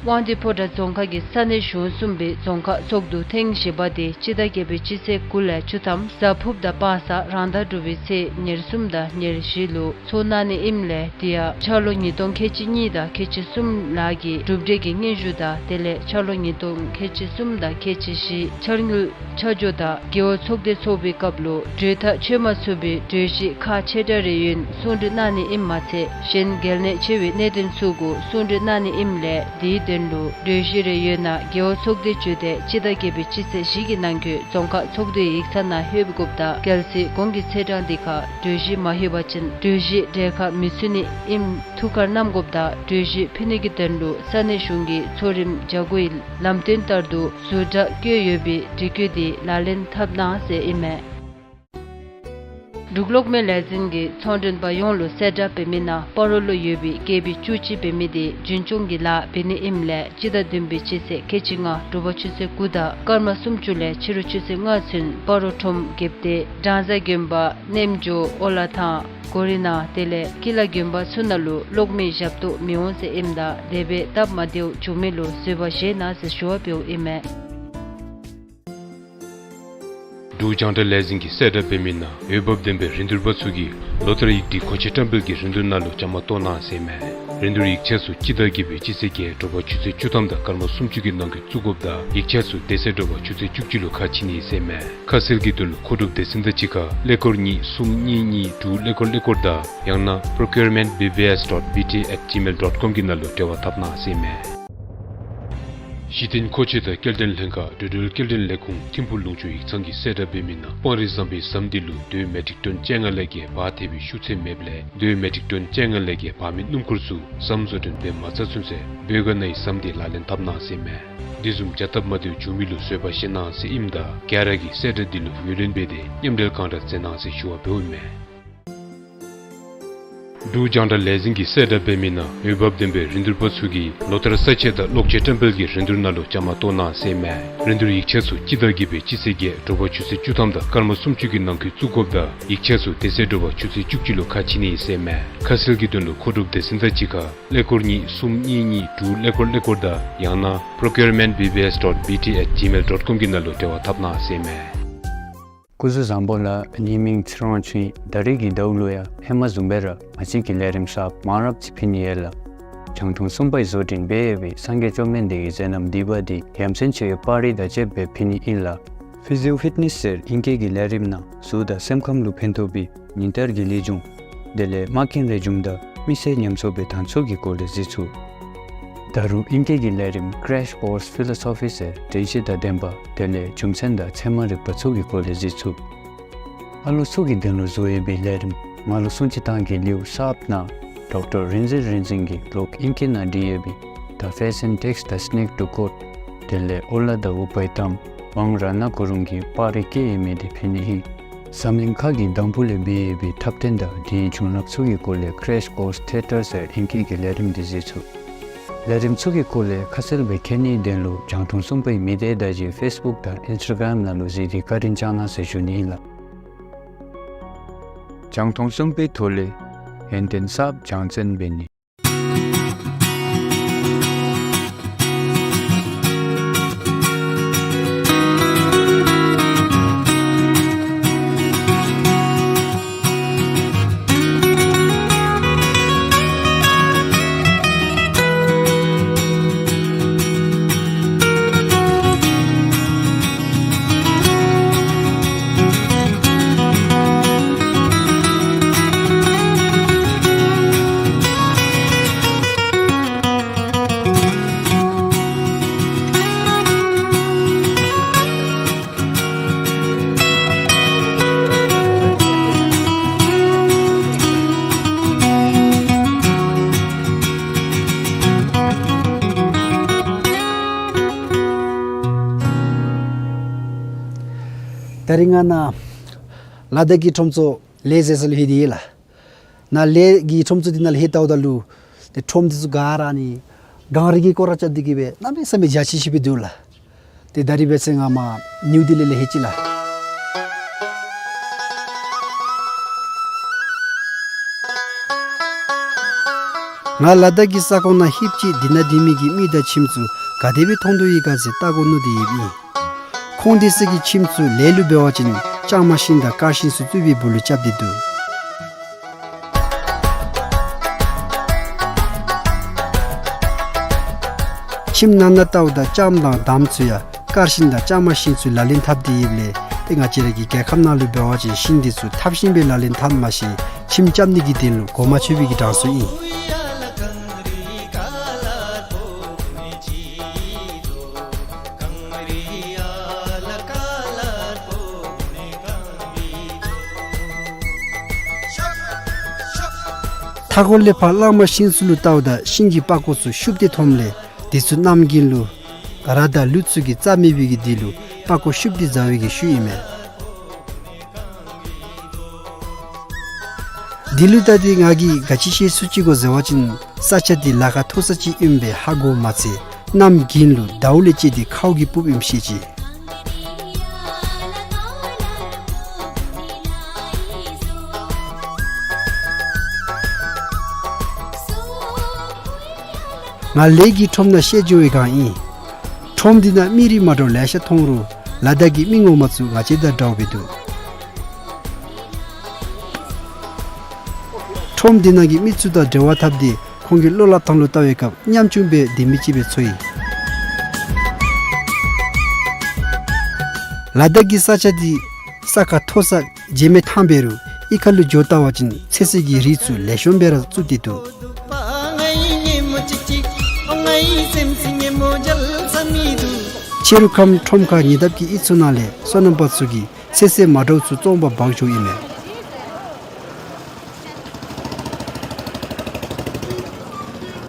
དབང་འདུས་ཕོ་བྲང་རྫོང་ཁག་གི་ས་གནས་གཞུང་གསུམ་པའི་རྫོང་ཁག་ཚོགས་འདུ་ཐེངས་བཞི་པ་དེ་སྤྱི་ཟླ་བརྒྱད་པའི་སྤྱི་ཚེས་དགུ་ལས་བཅུ་ཐམ་གཟའ་ཕུརཔ་དང་བར་ས་རང་ཟླ་དྲུག་པའི་ཚེས་ཉེར་གསུམ་དང་ཉེར་བཞི་ལུ་ཚོགས་གནང་ནི་ཨིནམ་ལས་དེ་ཡང་འཆར་ལོ་ཉིས་སྟོང་ཁལ་གཅིག་གཉིས་དང་ཁལ་གཅིག་གསུམ་ལག་གི་གྲུབ་འབྲས་ཀྱི་སྙན་ཞུ་དང་དེ་ལས་འཆར་ལོ་ཉིས་སྟོང་ཁལ་གཅིག་གསུམ་དང་ཁལ་གཅིག་བཞི་འཆར་དངུལ་ཆ་འཇོག་དང་རྒེད་འོག་ཚོགས་སྡེ་ཚོགས་པའི་སྐབས་ལུ་གྲོས་ཐག་ཆོད་མ་ཚུགས་པའི་གྲོས་གཞི་ཁག་ཆེ་ཕྲ་རེ་ཡོད་གསུང་གྲོས་གནང་ནི་ཨིནམ་མ་ཚད་གཞན་གལ་གནད་ཆེ་བའི་གནད་དོན་ཚུ་གུ་གསུང་གྲོས་གནང་ནི་ཨིནམ་ལས་དེའི་དོན་ལུ་གྲོས་གཞི་རེ་ཡོད་ན་རྒེད་འོག་ཚོགས་སྡེ་བརྒྱུད་དེ་སྤྱི་ཟླ་བརྒྱད་པའི་སྤྱི་ཚེས་བཞི་གི་ནང་འཁོད་རྫོང་ཁག་ཚོགས་འདུའི་ཡིག་ཚང་ནང་ལྷོད་པའི་དགོཔ་དང་གལ་སྲིད་གོང་གི་ཚེས་གྲངས་དེ་ཁར་གྲོས་གཞི་མ་ལྷོད་པ་ཅིན་གྲོས་གཞི་གྲལ་ཁར་མི་ཚུད་ནི་ཨིནམ་ཐུགས་ཁར་བསྣམ་དགོཔ་དང་གྲོས་གཞི་ཕུལ་ནི་གི་དོན་ལུ་ས་གནས་གཞུང་གི་ཚོགས་རིམ་བརྒྱ་དགུའི་ལམ་སྟོན་ལྟར་དུ་ཟུར་དྲག་བཀོད་ཡོད་པའི་སྒྲིག་བཀོད་དེ་ལག་ལེན་འཐབ་གནང་ཟེར་ཨིན་མས། འབྲུག་གློག་མེ་ལས་འཛིན་གྱིས་ཚོང་མགྲོན་པ་ཡོངས་ལུ་གསལ་བསྒྲགས་འབད་མི་ནང་སྤ་རོ་ལུ་ཡོད་པའི་ཀེ་བི་བཅུ་གཅིག་འབད་མི་དེ་རྒྱུན་སྐྱོང་གི་ལཱ་འབད་ནི་ཨིནམ་ལས་སྤྱི་ཟླ་བདུན་པའི་སྤྱི་ཚེས་ཁལ་གཅིག་ལྔ་དྲོ་པ་ཆུ་ཚོད་དགུ་དང་སྐར་མ་སུམ་ཅུ་ལས་ཕྱི་རུ་ཆུ་ཚོད་ལྔ་ཚུན་སྤ་རོ་ཁྲོམ་རྒྱལཔོ་སྡེ་སྦྲང་རྩི་དགོན་པ་རྣམ་འབྱོར་ཨོ་ལ་ཐང་གོ་རི་ན་དེ་ལས་ཀི་ལ་དགོན་པ་ཚུ་ནང་ལུ་གློག་མེ་ཞབས་ཏོག་མི་འོང་ཟེར་ཨིནམ་ད་དེ་སྦེ་སྟབས་མ་བདེཝ་འབྱུང་མི་ལུ་བཟོད་པ་བཞེས་གནང་ཟེར་ཞུ་བ་འབདཝ་ཨིན་མས། འབྲུག་རྒྱང་བསྒྲགས་ལས་འཛིན་གྱིས་གསལ་བསྒྲགས་འབད་མི་ནང་འོས་འབབ་ལྡན་པའི་རིན་བསྡུར་པ་ཚུ་གིས་ལོ་ལྟར་ཡིག་སྒྲིག་མཁོ་ཆས་བཀྲམ་སྤེལ་གྱི་རིན་བསྡུར་ནང་ལུ་བཅའ་མར་གཏོགས་གནང་ཟེར་ཨིན་མས། རིན་བསྡུར་ཡིག་ཆ་ཚུ་སྤྱི་ཟླ་བརྒྱད་པའི་སྤྱི་ཚེས་བརྒྱད་དྲོ་པ་ཆུ་ཚོད་བཅུ་ཐམ་དང་སྐར་མ་སུམ་ཅུ་གི་ནང་འཁོད་བཙུགས་དགོཔ་དང་ཡིག་ཆ་ཚུ་དེ་ཚེ་དྲོ་པ་ཆུ་ཚོད་བཅུ་གཅིག་ལུ་ཁ་ཕྱེ་ནི་ཟེར་ཨིན་མས། ཁ་གསལ་གྱི་དོན་ལུ་མཁོ་སྒྲུབ་སྡེ་ཚན་དང་གཅིག་ཁར་ཀླད་ཀོར་གཉིས་གསུམ་གཉིས་གཉིས་དྲུག་ཀླད་ཀོར་ཀླད་ཀོར་དང་ཡང་ན་procurement B B S dot B T at gmail dot com གི་ནང་ལུ་འབྲེལ་བ་འཐབ་གནང་ཟེར་ཨིན་མས། གཞི་རྟེན་མཁོ་ཆས་དང་སྐྱེལ་འདྲེན་ལྷན་ཁག་འགྲོ་འགྲུལ་སྐྱེལ་འདྲེན་ལས་ཁུངས་ཐིམ་ཕུག་ལུང་ཕྱོགས་ཡིག་ཚང་གིས་གསལ་བསྒྲགས་འབད་མི་ནང་སྤང་རི་ཟམ་པའི་ཟམ་འདི་ལུ་རྡོའི་མེ་ཊིག་ཊོན་བཅོ་ལྔ་ལས་བརྒལ་བག་ཐེབས་པའི་ཤུགས་ཚད་མེདཔ་ལས་རྡོའི་མེ་ཊིག་ཊོན་བཅོ་ལྔ་ལས་བརྒལ་བག་མེད་སྣུམ་འཁོར་ཚུ་ཟམ་བཟོ་སྐྲུན་འབད་མ་ཚར་ཚུན་ཚོད་བོད་ག་ནའི་ཟམ་འདི་ལག་ལེན་འཐབ་གནང་ཟེར་ཨིན་མས། དེ་བཟུམ་བྱ་སྟབས་མ་བདེཝ་བྱུང་མི་ལུ་བཟོད་པ་བཞེས་གནང་ཟེར་ཨིནམ་ད་ག་ར་གིས་གསལ་བསྒྲགས་འདི་ལུ་ངོས་ལེན་འབད་དེ་མཉམ་འབྲེལ་གང་དྲག་མཛད་གནང་ཟེར་ཞུ་བ་འབདཝ་ཨིན་མས། འབྲུག་རྒྱང་བསྒྲགས་ལས་འཛིན་གྱིས་གསལ་བསྒྲགས་འབད་མི་ནང་འོས་འབབ་ལྡན་པའི་རིན་བསྡུར་པ་ཚུ་གིས་ལོ་ལྟར་ས་ཆ་དང་གློག་ཆས་བཀྲམ་སྤེལ་གྱི་རིན་བསྡུར་ནང་ལུ་བཅའ་མར་གཏོགས་གནང་ཟེར་ཨིན་མས། རིན་བསྡུར་ཡིག་ཆ་ཚུ་སྤྱི་ཟླ་བརྒྱད་པའི་སྤྱི་ཚེས་བརྒྱད་དྲོ་པ་ཆུ་ཚོད་བཅུ་ཐམ་དང་སྐར་མ་སུམ་ཅུ་གི་ནང་འཁོད་བཙུགས་དགོཔ་དང་ཡིག་ཆ་ཚུ་དེ་ཚེ་དྲོ་པ་ཆུ་ཚོད་བཅུ་གཅིག་ལུ་ཁ་ཕྱེ་ནི་ཨིན་ཟེར་ཨིན་མས། ཁ་གསལ་གྱི་དོན་ལུ་མཁོ་སྒྲུབ་སྡེ་ཚན་དང་གཅིག་ཁར་ཀླད་ཀོར་གཉིས་གསུམ་གཉིས་གཉིས་དྲུག་ཀླད་ཀོར་ཀླད་ཀོར་དང་ཡང་ན་procurement B B S dot B T at gmail dot com གི་ནང་ལུ་འབྲེལ་བ་འཐབ་གནང་ཟེར་ཨིན་མས། སྐུ་གཟུགས་བཟང་པོ་ལགས། ངེའི་མིང་ཚེ་རིང་དབང་ཕྱུག་ཨིན། ད་རིས་ཀྱི་ཟླཝ་ལུ་ཡང་ཧེ་མ་བཟུམ་སྦེ་ར་ང་བཅས་ཀྱི་ལས་རིམ་གསརཔ་མང་རབས་ཅིག་ཕུལ་ནི་ཡོད་ལགས། བྱང་ཐང་གསུམ་པའི་བཟོ་སྐྲུན་འབད་ཡོད་པའི་སངས་རྒྱས་བཅོམ་ལྡན་འདས་ཀྱི་མཛད་རྣམ་བསྡུས་པ་འདི་ཡ་མཚན་ཆེ་བའི་པར་རིས་དང་བཅསཔ་སྦེ་ཕུལ་ནི་ཨིན་ལགས། Physio Fitness ཟེར་ཨིང་སྐད་ཀྱི་ལས་རིམ་ནང་གཟུགས་དང་སེམས་ཁམས་ལུ་ཕན་ཐོགས་པའི་ཉིན་ལྟར་གྱི་ལེགས་བྱུང་ དེ་ལས་མ་རྒན་རེ་བྱུངམ་ད་མི་སེར་ཉམས་གསོ་འབད་ཐངས་ཚུ་གི་སྐོར་ལས་གཟིགས་ཚུགས། ད་རུང་ཨིང་སྐད་ཀྱི་ལས་རིམ་Crash Course Philosophy ཟེར་དྲན་ཤེས་དང་ལྡན་པ་དེ་ལས་རྒྱུ་མཚན་དང་ཚད་མ་རིག་པ་ཚུ་གི་སྐོར་ལས་གཟིགས་ཚུགས། ཨ་ལོ་ཚུ་གི་དོན་ལུ་བཟོ་ཡོད་པའི་ལས་རིམ་ང་ལུ་སྲུང་བརྩི་དང་གི་ལེའུ་གསརཔ་ནང་ཌོག་ཊར་རིན་འཛིན་རིན་འཛིན་གྱིས་ལོག་ཨིང་སྐད་ནང་བྲིས་ཡོད་པའི་The Fashion Takes the Sneak to Court དེ་ལས་ཨོ་ལ་དང་ཨུ་པའི་གཏམ་ཝང་རཏྣ་གུ་རུང་གིས་པར་རིས་བཀལ་ཡོད་མི་དེ་ཕུལ་ནི་ཨིན། འཛམ་གླིང་ཁ་གི་འདམ་བུ་ལས་འབད་ཡོད་པའི་འཁྲབ་སྟོན་དང་དེའི་བྱུང་ལམ་ཚུ་གི་སྐོར་ལས་Crash Course Theatre ཟེར་ཨིང་སྐད་ཀྱི་ལས་རིམ་དེ་གཟིགས་ཚུགས། ལས་རིམ་ཚུ་གི་སྐོར་ལས་ཁ་གསལ་སྦེ་མཁྱེན་ནིའི་དོན་ལུ་རྒྱང་མཐོང་གསུམ་པའི་མི་སྡེ་བརྡ་བརྒྱུད་ཕེསི་བུཀ་དང་ཨིནསི་ཊ་གརམ་ནང་ལུ་གཟིགས་ཏེ་བཀའ་དྲིན་བསྐྱང་གནང་ཟེར་ཞུ་ནི་ཨིན་ལགས། རྒྱང་མཐོང་གསུམ་པའི་ཐོག་ལས་ཡོན་ཏན་གསརཔ་སྦྱང་བརྩོན་འབད་ནི། ད་རིས་ང་ནཱ་ལ་དྭགས་ཀྱི་ཁྲོམ་ཚུ་ལེགས་ཟེར་ས་ལུ་ལྷོད་དེ་ཡོད་ལགས། ནཱ་ལས་ཀྱི་ཁྲོམ་ཚུ་འདི་ནང་ལྷོད་ལྟཝ་ད་ལུ་ཏེ་ཁྲོམ་འདི་ཚུ་ག་ར་ནི་གངས་རི་གི་སྐོར་ར་རྐྱབ་སྟེ་གི་སྦེ་གནམ་མེད་ས་མེད་འཇའ་ཆི་ཆི་སྦེ་འདུག་ལགས། ཏེ་ད་རིས་འབད་ཚེ་ང་མར་ནིའུ་ལྡི་ལི་ལས་ལྷོད་ཅི་ལགས། ང་ལ་དྭགས་ཀྱི་ས་ཁོངས་ནང་ལྷོདཔ་ཅིག་འདི་ན་སྡོད་མི་གི་མི་དང་ཁྱིམ་ཚུ་ག་དེ་སྦེ་མཐོང་དོ་ཡོད་ག་ཟེར་བལྟ་དགོ་མནོ་སྟེ་ཡོདཔ་ཨིན། ཁོང་དེ་ཚུ་གི་ཁྱིམ་ཚུ་ལས་ལུ་འབད་བ་ཅིན་ལྕང་མ་ཤིང་དང་དཀར་ཤིང་ཚུ་བཙུགས་པའི་སྦུག་ལུ་རྐྱབ་སྟེ་འདུག། ཁྱིམ་ནང་ན་ལྟཝ་ད་ལྕང་དང་འདམ་ཚུ་ཡང་དཀར་ཤིང་དང་ལྕང་མ་ཤིང་ཚུ་ལག་ལེན་འཐབ་སྟེ་ཡོདཔ་ལས་ཏེ་ང་བཅས་ར་གི་རྒྱལ་ཁབ་ནང་ལུ་འབད་བ་ཅིན་ཤིང་འདི་ཚུ་འཐབ་ཤིང་སྦེ་ལག་ལེན་འཐབ་མ་ཤེས། ཁྱིམ་རྐྱབ་ནི་གི་དོན་ལུ་གོ་མ་ཆོད་པའི་གི་གྲངས་སུ་ཨིན། མཐའ་འཁོར་ལས་ཕར་གླང་མ་ཤིང་ཚུ་ལུ་ལྟཝ་ད་ཤིང་གི་པགས་ཀོ་ཚུ་ཤུབས་ཏེ་མཐོངམ་ལས་དེ་ཚུ་གནམ་དགུན་ལུ་ར་དང་ལུད་ཚུ་གིས་རྩ་མེད་པའི་གི་དོན་ལུ་པགས་ཀོ་ཤུབས་ཏེ་བཟའ་བའི་གི་ཤུལ་ཨིན་མས། དེ་ལུ་བལྟ་སྟེ་ང་གིས་ག་ཅི་ཤེས་ཚུགས་ཅི་གོ་ཟེར་བ་ཅིན་ས་ཆ་འདི་ལ་ཁ་མཐོ་ས་ཅིག་ཨིནམ་སྦེ་ཧ་གོ་མ་ཚད་གནམ་དགུན་ལུ་ཟླཝ་ལས་བཅད་དེ་ཁཝ་གིས་སྤུབ་ཨིནམ་ཤེས་ཅི། ང་ལས་ཀྱི་ཁྲོམ་ནང་བཤལ་འགྱོ་བའི་སྒང་ཨིན། ཁྲོམ་འདི་ནང་མི་རིགས་མ་འདྲཝ་ལེ་ཤ་མཐོང་རུང་ལ་དྭགས་ཀྱི་མི་ངོ་མ་ཚུ་ང་བཅས་དང་འདྲཝ་སྦེ་འདུག། ཁྲོམ་འདི་ནང་གི་མི་ཚུ་དང་འབྲེལ་བ་འཐབ་སྟེ་ཁོང་གི་བློ་སླབ་ཐངས་ལུ་བལྟ་བའི་སྐབས་ཉམ་ཆུང་སྦེ་སྡོད་མི་ཅིག་སྦེ་ཚོར་ཡི། ལ་དྭགས་ཀྱི་ས་ཆ་འདི་ས་ཁ་མཐོ་ས་བརྗེད་མེད་ཐང་འབད་རུང་གཡུས་ཁ་ལུ་འགྱོ་བལྟ་བ་ཅིན་ཚོད་བསྲེ་གི་རིགས་ཚུ་ལེགས་ཤོམ་སྦེ་ར་བཙུགས་ཏེ་འདུག། ཕྱི་རུ་ཁམས་ཁྲོམ་ཁ་ཉེ་འདབས་ཀྱི་གཡུས་ཚུ་ནང་ལས་སོ་ནམ་པ་ཚུ་གིས་ཚོད་བསྲེ་མ་འདྲཝ་ཚུ་བཙོང་པར་འབག་འགྱོཝ་ཨིན་མས།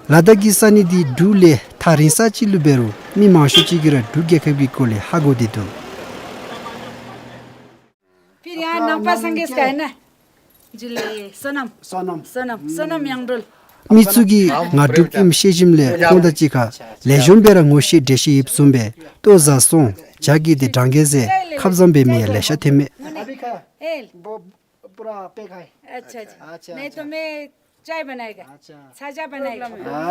ལ་དྭགས་ཀྱི་ས་གནས་འདི་འབྲུག་ལས་ཐག་རིང་ས་ཅིག་ལུ་འབད་རུང་མི་མང་ཤོས་ཅིག་གིས་ར་འབྲུག་རྒྱལ་ཁབ་ཀྱི་སྐོར་ལས་ཧ་གོ་སྟེ་འདུག། སྤེར་ཡང་ནང་པ་སངས་རྒྱས་ཀྱི་ཨིན་ན། ཇུ་ལེ། བསོད་ནམས། བསོད་ནམས། བསོད་ནམས། བསོད་ནམས་མྱང་གྲོལ། མི་ཚུ་གིས་ང་འབྲུགཔ་ཨིནམ་ཤེས་ཞིནམ་ལས་ཁོང་དང་གཅིག་ཁར་ལེགས་ཤོམ་སྦེ་ར་ངོ་ཤེས་འདྲིས་ཤེས་ཡོདཔ་བཟུམ་སྦེ་ལྟོ་བཟའ་སོང་ཇ་གི་དེ་འདྲ་གེ་ཟེར་ཁབ་བཟང་འབད་མི་ཡང་ལེ་ཤ་ཐོན་མས། ཨེལ། पूरा पैक है। अच्छा, अच्छा। नहीं तो मैं चाय बनाएगा। अच्छा। छाजा बनाएगा।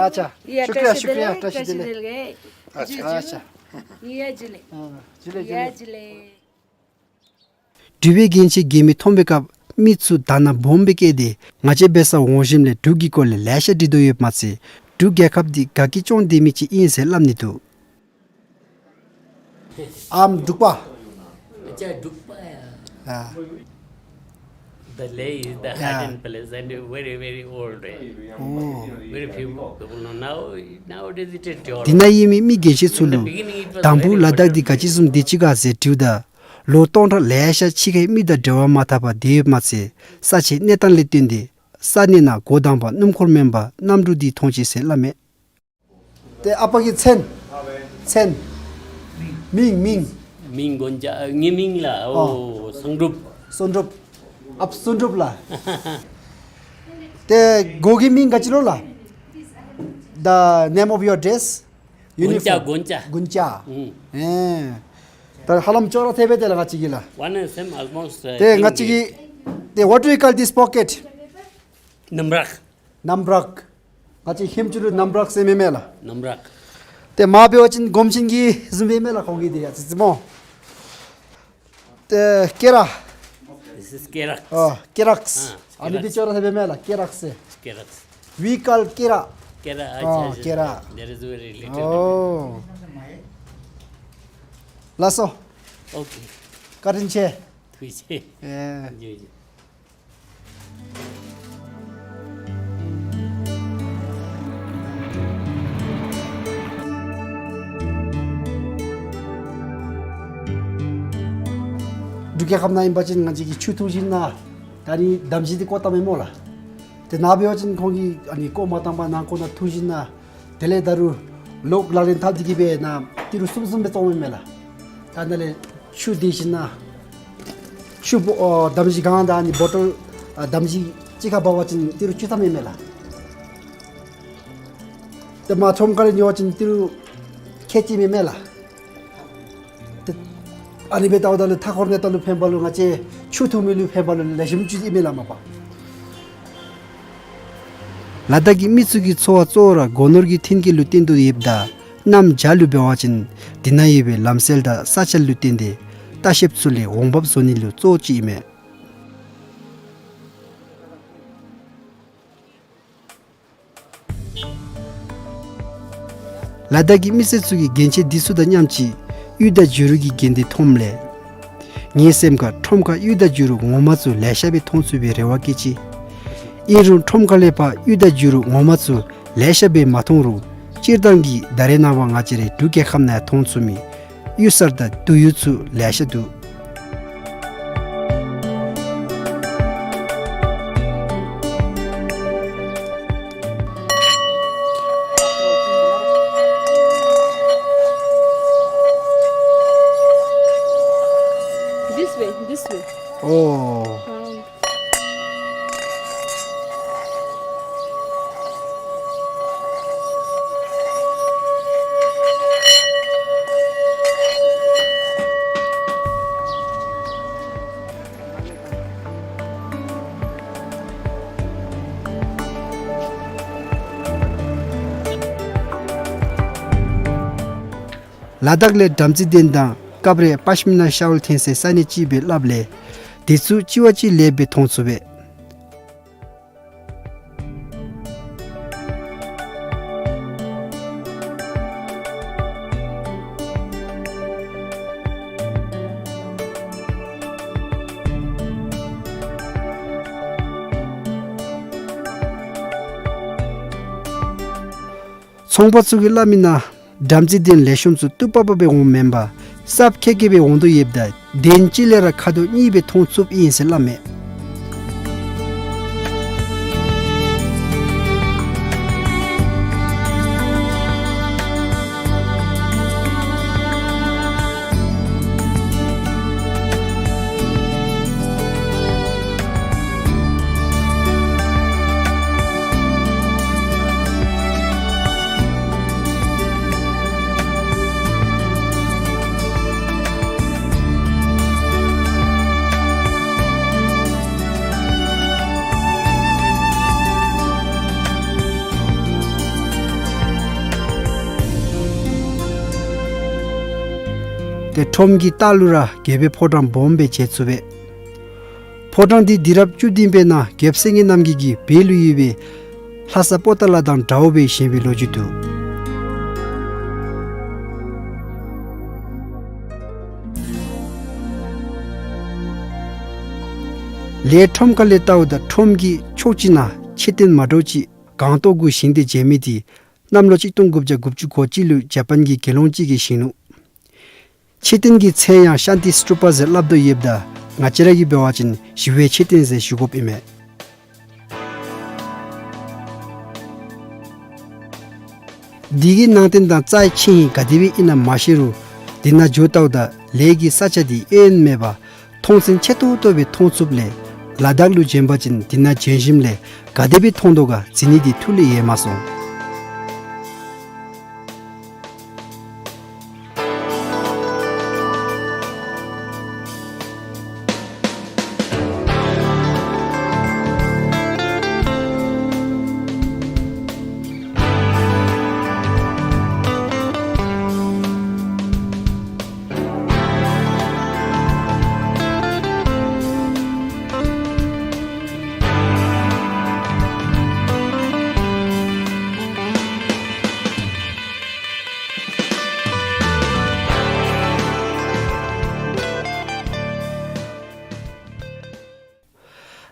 अच्छा। ये शुक्रिया, अट्ठासी शुक्रिया, दिल गए, अट्ठासी अट्ठासी दिल दिल गए। अच्छा, जी, जी। अच्छा। ये जिले। हाँ, जिले, ये जिले। जिले। འབྲུག་པའི་རྒྱན་ཆ་གྱོན་མི་མཐོང་པའི་སྐབས་མི་ཚུ་དག་སྣང་སྦོམ་སྦེ་བསྐྱེད་དེ་ང་བཅས་འབད་སར་འོང་ཞིནམ་ལས་འབྲུག་གི་སྐོར་ལས་ལེ་ཤ་དྲི་དོ་ཡོདཔ་མ་ཚད་འབྲུག་རྒྱལ་ཁབ་འདི་ག་གིས་སྐྱོང་སྡོད་མི་ཅིག་ཨིན་ཟེར་སླབ་ནི་འདུག། ཨམ་འབྲུག་པ། ཨ་ཅག་འབྲུག་པ་ཡ། ཨ། The Leh is the, yeah, hidden place and very, very old, eh? Oh. Very few people know. Now, nowadays it is developed. དེ་ནང་ཡོད་མི་མི་རྒན་ཤོས་ཚུ་ལུ་དང་པ་ལ་དྭགས་འདི་ག་ཅི་བཟུམ་སྡོད་ཅི་ག་ཟེར་དྲིཝ་ད་ལོ་སྟོང་ཕྲག་ལེ་ཤ་ཕྱི་ཁའི་མི་དང་འབྲེལ་བ་མ་འཐབ་པར་སྡོད་ཡོདཔ་མ་ཚད་ས་ཆའི་གནས་སྟངས་ལས་བརྟེན་ཏེ་ས་གནས་ནང་འགོ་དང་པ་སྣུམ་འཁོར་མེན་པར་གནམ་གྲུ་འདི་མཐོང་ཅི་ཟེར་སླབ་མས། ཏེ་ཨ་པ་གི་མཚན། མཚན། མིང་མིང་། མིང་དགོན་ཇ། ཨ་ངེའི་མིང་ལགས། ཨོ། ཨོ་བསམ་གྲུབ། བསམ་གྲུབ། ཨཔ་བསམ་གྲུབ་ལགས། ཏེ་གོ་གི་མིང་ག་ཅི་ལོ་ལགས། The name of your dress? དགོན་ཇ། Uniform. དགོན་ཇ། དགོན་ཇ། ཨུམ། ཨེ། ད་ཧ་ལམ་ཅོག་ར་འཐདཔ་སྦེ་ཏེ་ལགས་ང་བཅས་ཀྱི་ལགས། One and same almost, uh, ཏེ་ང་བཅས་ཀྱི་ཏེ་what do you call this pocket? ནམ་རག། ནམ་རག། ང་བཅས་ཁྱིམ་ཚུ་ལུ་ནམ་རག་ཟེར་མས་མས་ལགས། ནམ་རག། ཏེ་མ་འབད་བ་ཅིན་སྒོམ་ཆེན་གྱི་བཟུམ་སྦེ་མས་ལགས་ཁོང་གི་འདི་ཡ་ཙི་ཙི་སྨོ། ཏེ་སྐེ་རགས། This is སྐེ་རགས། ཨོ་སྐེ་རགས། ཨ་ཨ་ནི་འདི་ཅོག་ར་འཐདཔ་མས་ལགས་སྐེ་རགས་ཟེར། སྐེ་རགས། We call སྐེ་རགས། སྐེ་རགས། ཨོ་ཨ་ཅ་ཅ། སྐེ་རགས། There is very little. ཨོ། ལགས་སོ། Okay. བཀའ་དྲིན་ཆེ། ཐུགས་རྗེ་ཆེ། ཨེ། ཐུགས་རྗེ་ཆེ། འབྲུག་རྒྱལ་ཁབ་ནང་ཨིན་པ་ཅིན་ང་བཅས་ཀྱིས་ཆུ་འཐུང་ཞིན་ན་ད་ནི་འདམ་གཞི་འདི་བརྐོ་བཏངམ་མས་སྨོ་ལགས། ཏེ་ནཱ་འབད་བ་ཅིན་ཁོང་གིས་ཨ་ནི་བརྐོ་མ་བཏང་པར་ནང་འཁོད་ནང་འཐུང་ཞིན་ན་དེ་ལས་ད་རུང་ལོག་ལག་ལེན་འཐབ་སྟེ་གི་སྦེ་ནཱ་ཏི་རུ་གསུམ་གསུམ་སྦེ་བཙོངམ་མས་ལགས། ད་ནཱ་ལས་ཆུ་འདི་ཞིན་ན་ཆུ་བོ་ཨོ་འདམ་གཞི་གང་དང་ཨ་ནི་བོ་ཊལ་ཨ་འདམ་གཞི་གཅིག་ཁར་འབག་པ་ཅིན་ཏི་རུ་བཅུ་ཐམ་ཨིན་མས་ལགས། ཏེ་མར་ཁྲོམ་ཁ་ལས་ཉོ་བ་ཅིན་ཏི་རུ་ཁལ་གཅིག་ཨིན་མས་ལགས། ཏེ་ཨ་ནི་སྦེ་ལྟཝ་ད་ལུ་མཐའ་འཁོར་གནས་སྟངས་ལུ་ཕན་པ་ལུ་ང་བཅས་ཆུ་འཐུང་མི་ལུ་ཕན་པ་ལུ་ལེགས་ཤོམ་ཅིག་ཨིན་མས་ལགས་མ་པ། ལ་དྭགས་ཀྱི་མི་ཚུ་གི་འཚོ་བ་གཙོ་བོ་ར་སྒོ་ནོར་གྱི་མཐུན་རྐྱེན་ལུ་བརྟེན་ཏེ་ཡོདཔ་ད་གནམ་བྱཱར་ལུ་འབད་བ་ཅིན་དེ་ནང་ཡོད་པའི་ལམ་བསལ་དང་ས་ཆ་ལུ་བརྟེན་ཏེ་ལྟ་བཤལཔ་ཚུ་ལས་འོང་འབབ་བཟོ་ནི་ལུ་གཙོ་བོ་ཅིག་ཨིན་མས། ལ་དྭགས་ཀྱི་མི་སེར་ཚུ་གིས་རྒྱན་ཆས་འདི་ཚུ་དང་མཉམ་ཅིག་གཡུ་དང་བྱུ་རུ་གི་རྒྱན་འདི་མཐོངམ་ལས་ངེའི་སེམས་ཁར་ཁྲོམ་ཁར་གཡུ་དང་བྱུ་རུ་ངོ་མ་ཚུ་ལེ་ཤ་སྦེ་མཐོང་ཚུགས་པའི་རེ་བ་བསྐྱེད་ཅི། ཨིན་རུང་ཁྲོམ་ཁ་ལས་ཕར་གཡུ་དང་བྱུ་རུ་ངོ་མ་ཚུ་ལེ་ཤ་སྦེ་མ་མཐོང་རུང་སྤྱིར་བཏང་གི་ད་རེས་ནངས་པ་ང་བཅས་རའི་འབྲུག་རྒྱལ་ཁབ་ནང་ཡང་མཐོང་ཚུགས་མི་གཡུ་གསར་དང་དུ་གཡུ་ཚུ་ལེ་ཤ་འདུག། This way, this way. Oh. ལ་དྭགས་ལས་བྲམ་ཟེ་གདན་དང་སྐབས་རེ་པཤ་མི་ན་ཤཱོལ་ཐོན་སའི་ས་གནས་ཅིག་སྦེ་སླབ་ལས་དེ་ཚུ་གཅིག་བ་གཅིག་ལས་སྦེ་མཐོང་ཚུགས་པས། ཚོང་པ་ཚུ་གིས་སླབ་མི་ནང་བྲམ་ཟེ་གདན་ལེགས་ཤོམ་ཚུ་སྟུག་པག་པ་སྦེ་འོངམ་མེན་པར་སྲབ་ཁེ་ཁེ་སྦེ་འོང་དོ་ཡོདཔ་ད་གདན་གཅིག་ལས་ར་ཁ་དོག་གཉིས་སྦེ་མཐོང་ཚུགསཔ་ཨིན་ཟེར་སླབ་མས། ཏེ་ཁྲོམ་གྱི་ལྟག་ལུ་ར་རྒྱལ་པོའི་ཕོ་བྲང་སྦོམ་སྦེ་མཇལ་ཚུགས་པས། ཕོ་བྲང་འདི་དུས་རབས་བཅུ་བདུན་པའི་ནང་རྒྱལཔོ་སེང་གེ་རྣམ་རྒྱལ་གྱིས་བོད་ལུ་ཡོད་པའི་ལྷ་ས་པོ་ཏ་ལ་དང་འདྲཝ་སྦེ་བཞེངས་པའི་ལོ་རྒྱུས་འདུག། ལས་ཁྲོམ་ཁ་ལས་བལྟཝ་ད་ཁྲོམ་གྱི་ཕྱོགས་གཅིག་ནང་མཆོད་རྟེན་མ་འདྲཝ་ཅིག་སྒང་ཏོག་གུ་བཞེངས་ཏེ་མཇལ་མི་དེ་གནམ་ལོ་གཅིག་སྟོང་དགུ་བརྒྱ་དགུ་བཅུ་གོ་གཅིག་ལུ་ཇ་པཱན་གྱི་དགེ་སློང་གཅིག་གིས་བཞེངས་ནུག། མཆོད་རྟེན་གྱི་མཚན་ཡང་ཤཱན་ཏི་སྟུ་པ་ཟེར་སླབ་དོ་ཡོདཔ་ད་ང་བཅས་ར་གིས་འབད་བ་ཅིན་ཞི་བའི་མཆོད་རྟེན་ཟེར་ཞུ་དགོཔ་ཨིན་མས། འདི་གི་ནང་རྟེན་དང་རྩ་ཆེན་ཧིང་ག་དེ་སྦེ་ཨིན་ན་མ་ཤེས་རུང་འདི་ནང་འགྱོ་བལྟཝ་ད་ལས་ཀྱི་ས་ཆ་འདི་གཡས་གཡོན་མེད་པར་མཐོང་སེམས་ཆེ་ཏོག་ཏོ་སྦེ་མཐོང་ཚུགསཔ་ལས་ལ་དྭགས་ལུ་བྱོན་པ་ཅིན་འདི་ནང་བྱོན་ཞིནམ་ལས་ག་དེ་སྦེ་མཐོང་དོ་ག་གཟིགས་ནི་འདི་ཐུགས་ལས་ཡལ་མ་སོང་།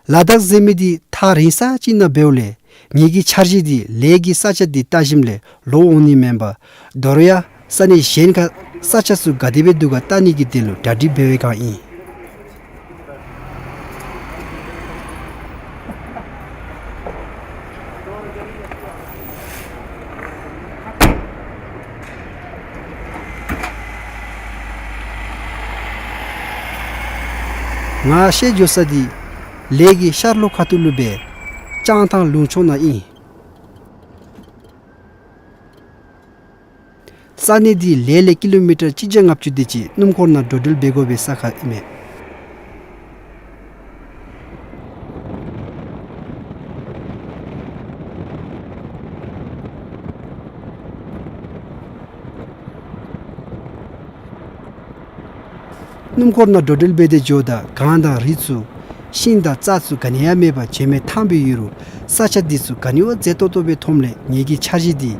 ལ་དྭགས་ཟེར་མི་འདི་ཐག་རིང་ས་ཅིག་ནང་འབདཝ་ལས་ངེ་གི་འཆར་གཞི་འདི་ལས་ཀྱི་ས་ཆ་འདི་བལྟ་ཞིནམ་ལས་ལོག་འོང་ནི་མེན་པར་དོ་རུང་ཡང་ས་གནས་གཞན་ཁར་ས་ཆ་ཚུ་ག་དེ་སྦེ་འདུག་ག་བལྟ་ནི་གི་དོན་ལུ་གྲ་སྒྲིག་འབད་བའི་བསྒང་ཨིན། ང་བཤལ་འགྱོ་ས་འདི་ལས་ཀྱི་ཤར་ལྷོ་ཁ་ཐུག་ལུ་སྦེ་ལྕང་ཐང་ལུང་ཕྱོགས་ནང་ཨིན། ས་གནས་འདི་ལས་ལས་ཀི་ལོ་མི་ཊར་གཅིག་བརྒྱ་ལྔ་བཅུ་དེ་ཅིག་སྣུམ་འཁོར་ནང་འགྲོ་འགྲུལ་འབད་དགོ་པའི་ས་ཁར་ཨིན་མས། སྣུམ་འཁོར་ནང་འགྲོ་འགྲུལ་འབད་དེ་འགྱོཝ་ད་གངས་དང་རི་ཚུ་ཤིང་དང་རྩྭ་ཚུ་ག་ནི་ཡང་མེད་པར་བྱེ་མ་ཐང་སྦེ་ཡོད་རུང་ས་ཆ་འདི་ཚུ་ག་ནི་བ་མཛེས་ཏོག་ཏོ་སྦེ་མཐོངམ་ལས་ངེ་གི་འཆར་གཞི་འདི་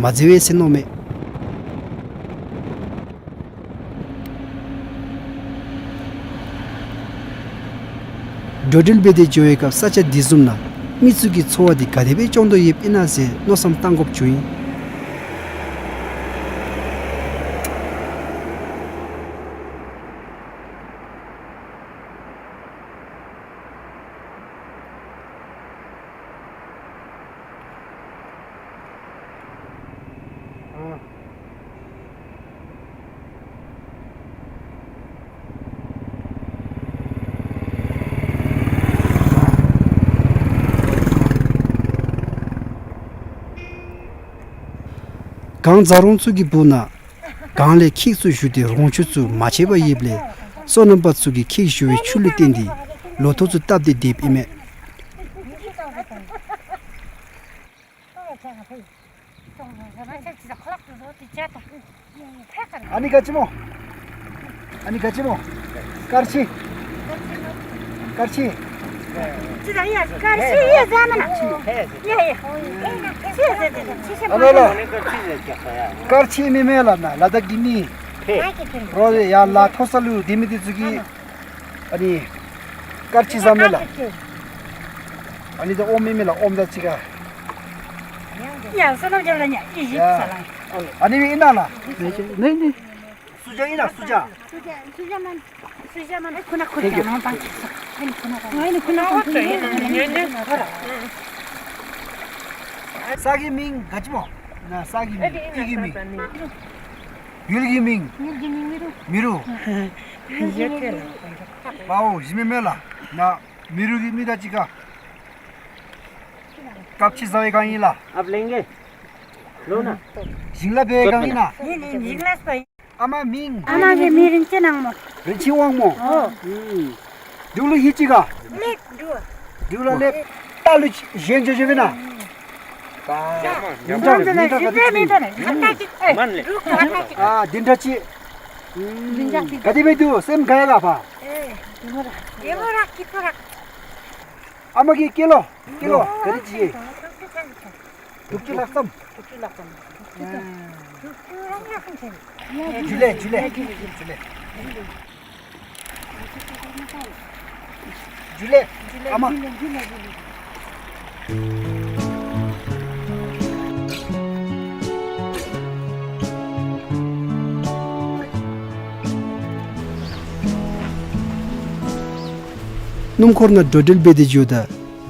མ་འཛོལ་བས་ཟེར་མནོཝ་མས། འགྲོ་འགྲུལ་འབད་དེ་འགྱོ་བའི་སྐབས་ས་ཆ་འདི་བཟུམ་ནང་མི་ཚུ་གི་འཚོ་བ་འདི་ག་དེ་སྦེ་སྐྱོང་དོ་ཡོདཔ་ཨིན་ན་ཟེར་མནོ་བསམ་བཏང་དགོཔ་བྱུང་ཡི། གངས་འཛག་རོང་ཚུ་གི་སྦུག་ན་གངས་ལས་ཁྱེགས་ཚུ་ཞུ་སྟེ་རོང་ཆུ་ཚུ་མ་ཆད་པར་ཡོདཔ་ལས་སོ་ནམ་པ་ཚུ་གིས་ཁྱེགས་ཞུ་བའི་ཆུ་ལུ་བརྟེན་ཏེ་ལོ་ཐོག་ཚུ་བཏབ་སྟེ་སྡོདཔ་ཨིན་མས། ཨ་ནི་ག་ཅི་སྨོ། ཨ་ནི་ག་ཅི་སྨོ། དཀར་ཕྱེ། དཀར་ཕྱེ། ཨ་ལ་ལ། དཀར་ཕྱེ་མེན་མས་ལགས་ན་ལ་དྭགས་ཀྱི་མི། རོགས་ཡར་ལ་མཐོ་ས་ལུ་སྡོད་མི་འདི་ཚུ་གིས་ཨ་ནི་དཀར་ཕྱེ་ཟ་མས་ལགས། ཨ་ནི་ད་ཨོམ་མེན་མས་ལགས། ཨོམ་དང་གཅིག་ཁར། ཡ་སོ་ནམ་རྒྱབ་ལ་ཉ་ཨི་ཞིབ་ས་ལ། ཨ་ནི་མེན་ན་ལགས། ནི་ནི། སུ་ཇ་ཨིན་ན་སུ་ཇ། སུ་ཇ་མན། སུ་ཇ་མན། ཁོ་ན་ཁོ་ཇ་མང་པང་ཁྱེར་སོ། ཨ་ནི་ཁོ་ན་ཨ་ནི་ཁོ་ན་པང་ཁྱེར་སོ། ས་གི་མིང་ག་ཅི་སྨོ། ན་ས་གི་མིང་ཡུལ་གྱི་མིང་། ཡུལ་གྱི་མིང་། ཡུལ་གྱི་མིང་མི་རུ། མི་རུ། ཡུལ་གྱི་མིང་མི་རུ། པའོ་ཞི་མི་མེ་ལ་ན། མི་རུ་གི་མི་དང་གཅིག་ཁར་དཀར་ཕྱེ་ཟ་བའི་བསྒང་ཨིན་ལགས། ཨབ་ལེང་གེ། ལོ་ན། ཞིང་ལཱ་འབད་བའི་བསྒང་ཨིན་ན། ཨ་མ་མིང་། ཨ་མ་གི་མིང་རིན་ཆེན་དབང་མོ། རིན་ཆེན་དབང་མོ། ཨོ། འབྲུག་ལུ་ཧེ་ཅི་ག། ལེབ་འབྲུག། འབྲུག་ལུ་ལེབ། ད་ལུ་གཞན་འགྱོ་འགྱོཝ་མེན་ན། ཨ་འདི་འདྲ་ཅིག། ག་དེ་སྦེ་འདུག། སེམས་དགའ་ཡི་ག་ཕར། ཨ་མ་གི་སྐྱེས་ལོ། སྐྱེས་ལོ་ག་དེ་ཅིག། དྲུག་ཅུ་ལྷག་ཙམ། དྲུག་ཅུ་ལྷག་ཙམ་ཅིག། ཇུ་ལེ་ཇུ་ལེ་ཇུ་ལེ། ཇུ་ལེ། ཨ་མ། སྣུམ་འཁོར་ནང་འགྲོ་འགྲུལ་འབད་དེ་འགྱོཝ་ད་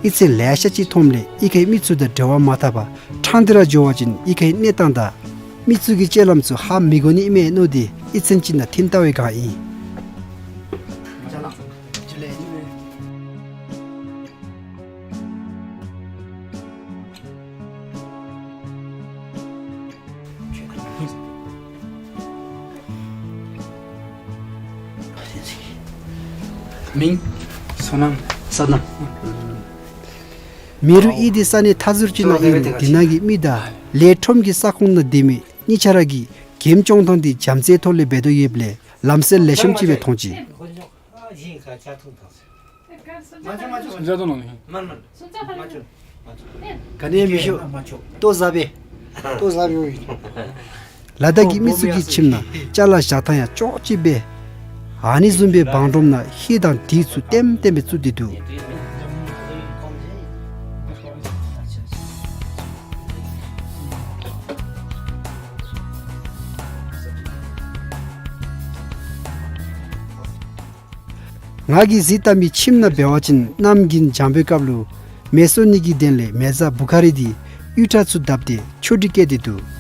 ཨི་ཚན་ལེ་ཤ་ཅིག་མཐོངམ་ལས་ཨི་ཁའི་མི་ཚུ་དང་འབྲེལ་བ་མ་འཐབ་པར་ཕྲང་སྟེ་ར་འགྱོ་བ་ཅིན་ཨི་ཁའི་གནས་སྟངས་དང་མི་ཚུ་གི་སྤྱོད་ལམ་ཚུ་ཧ་མི་གོ་ནི་ཨིན་མས་མནོ་སྟེ་ཨི་ཚན་ཅིག་ནང་ཐོན་བལྟ་བའི་བསྒང་ཨིན། མིང་། བསོད་ནམས། བསོད་ནམས། མེ་རུ་ཨི་དེ་ས་གནས་མཐའ་ཟུར་ཅིག་ནང་ཨིན་རུང་དེ་ནང་གི་མི་དང་ལས་ཁྲོམ་གྱི་ས་ཁོངས་ནང་སྡོད་མི་གཉིས་ཆ་ར་གིས་གྱིམ་སྐྱོང་ཐངས་དེ་བྱམས་བརྩེའི་ཐོག་ལས་འབད་དོ་ཡོདཔ་ལས་ལམ་སེལ་ལེགས་ཤོམ་ཅིག་སྦེ་མཐོང་ཅི། ག་ནི་མི་ཤོ། ལྟོ་བཟའ་བས། ལྟོ་བཟའ་བས། ལ་དྭགས་ཀྱི་མི་ཚུ་གི་ཁྱིམ་ནང་ཅ་ལ་བཞག་ཐངས་ཡང་ཅོག་གཅིག་སྦེ། ཨ་ནི་བཟུམ་སྦེ་བང་སྒྲོམ་ནང་ཧིང་དང་དྲིལ་ཚུ་ལྟེམ་ལྟེམ་སྦེ་བཙུགས་ཏེ་འདུག། ང་གིས་གཟིགས་བལྟ་མི་ཁྱིམ་ནང་འབད་བ་ཅིན་གནམ་དགུན་འཇམ་པའི་སྐབས་ལུ་མེ་གསོད་ནི་གི་དོན་ལས་མེ་བཟའ་བུ་ཁ་རི་དེ་གཡུ་ཁྲ་ཚུ་བརྡབས་ཏེ་ཆོ་འཕྲུལ་བཀོད་དེ་འདུག།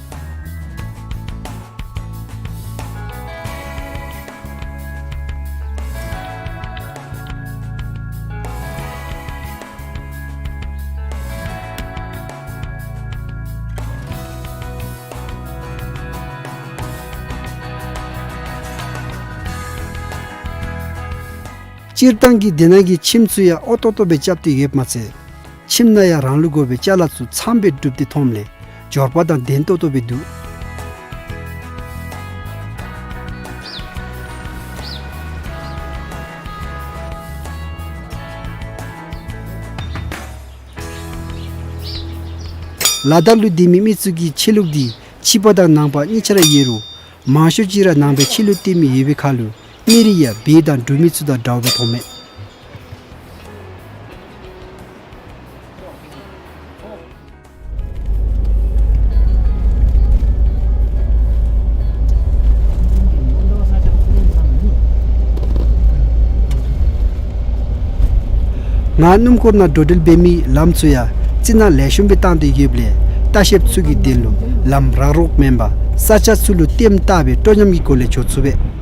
སྤྱིར་བཏང་གི་དེ་ནང་གི་ཁྱིམ་ཚུ་ཡང་ཨོ་ཏོག་ཏོ་སྦེ་རྐྱབ་སྟེ་ཡོདཔ་མ་ཚད་ཁྱིམ་ནང་ཡང་རང་ལུ་དགོ་པའི་ཅ་ལ་ཚུ་ཚངམ་སྦེ་བསྒྲུབས་ཏེ་མཐོངམ་ལས་འབྱོར་པ་དང་ལྡན་ཏོག་ཏོ་སྦེ་འདུག། ལ་དྭགས་ལུ་སྡོད་མི་མི་ཚུ་གི་ཆོས་ལུགས་འདི་ཕྱི་པ་དང་ནང་པ་གཉིས་ཆ་ར་ཡོད་རུང་མང་ཤོས་ཅིག་ར་ནང་པའི་ཆོས་ལུགས་བསྟེན་མི་ཡོད་པའི་ཁར་ལུ་མི་རིགས་ཡང་བོད་དང་འབྲུག་མི་ཚུ་དང་འདྲཝ་སྦེ་མཐོང་མས། ང་སྣུམ་འཁོར་ནང་འགྲོ་འགྲུལ་འབད་མི་ལམ་ཚུ་ཡང་རྩི་ནག་ལེགས་ཤོམ་སྦེ་བཏང་སྟེ་ཡོདཔ་ལས་ལྟ་བཤལཔ་ཚུ་གི་དོན་ལུ་ལམ་རག་རོག་མེན་པར་ས་ཆ་ཚུ་ལུ་ལྟེམ་བཏགས་སྦེ་སྤྲོ་ཉམས་ཀྱི་སྒོ་ལས་འགྱོ་ཚུགས་པས།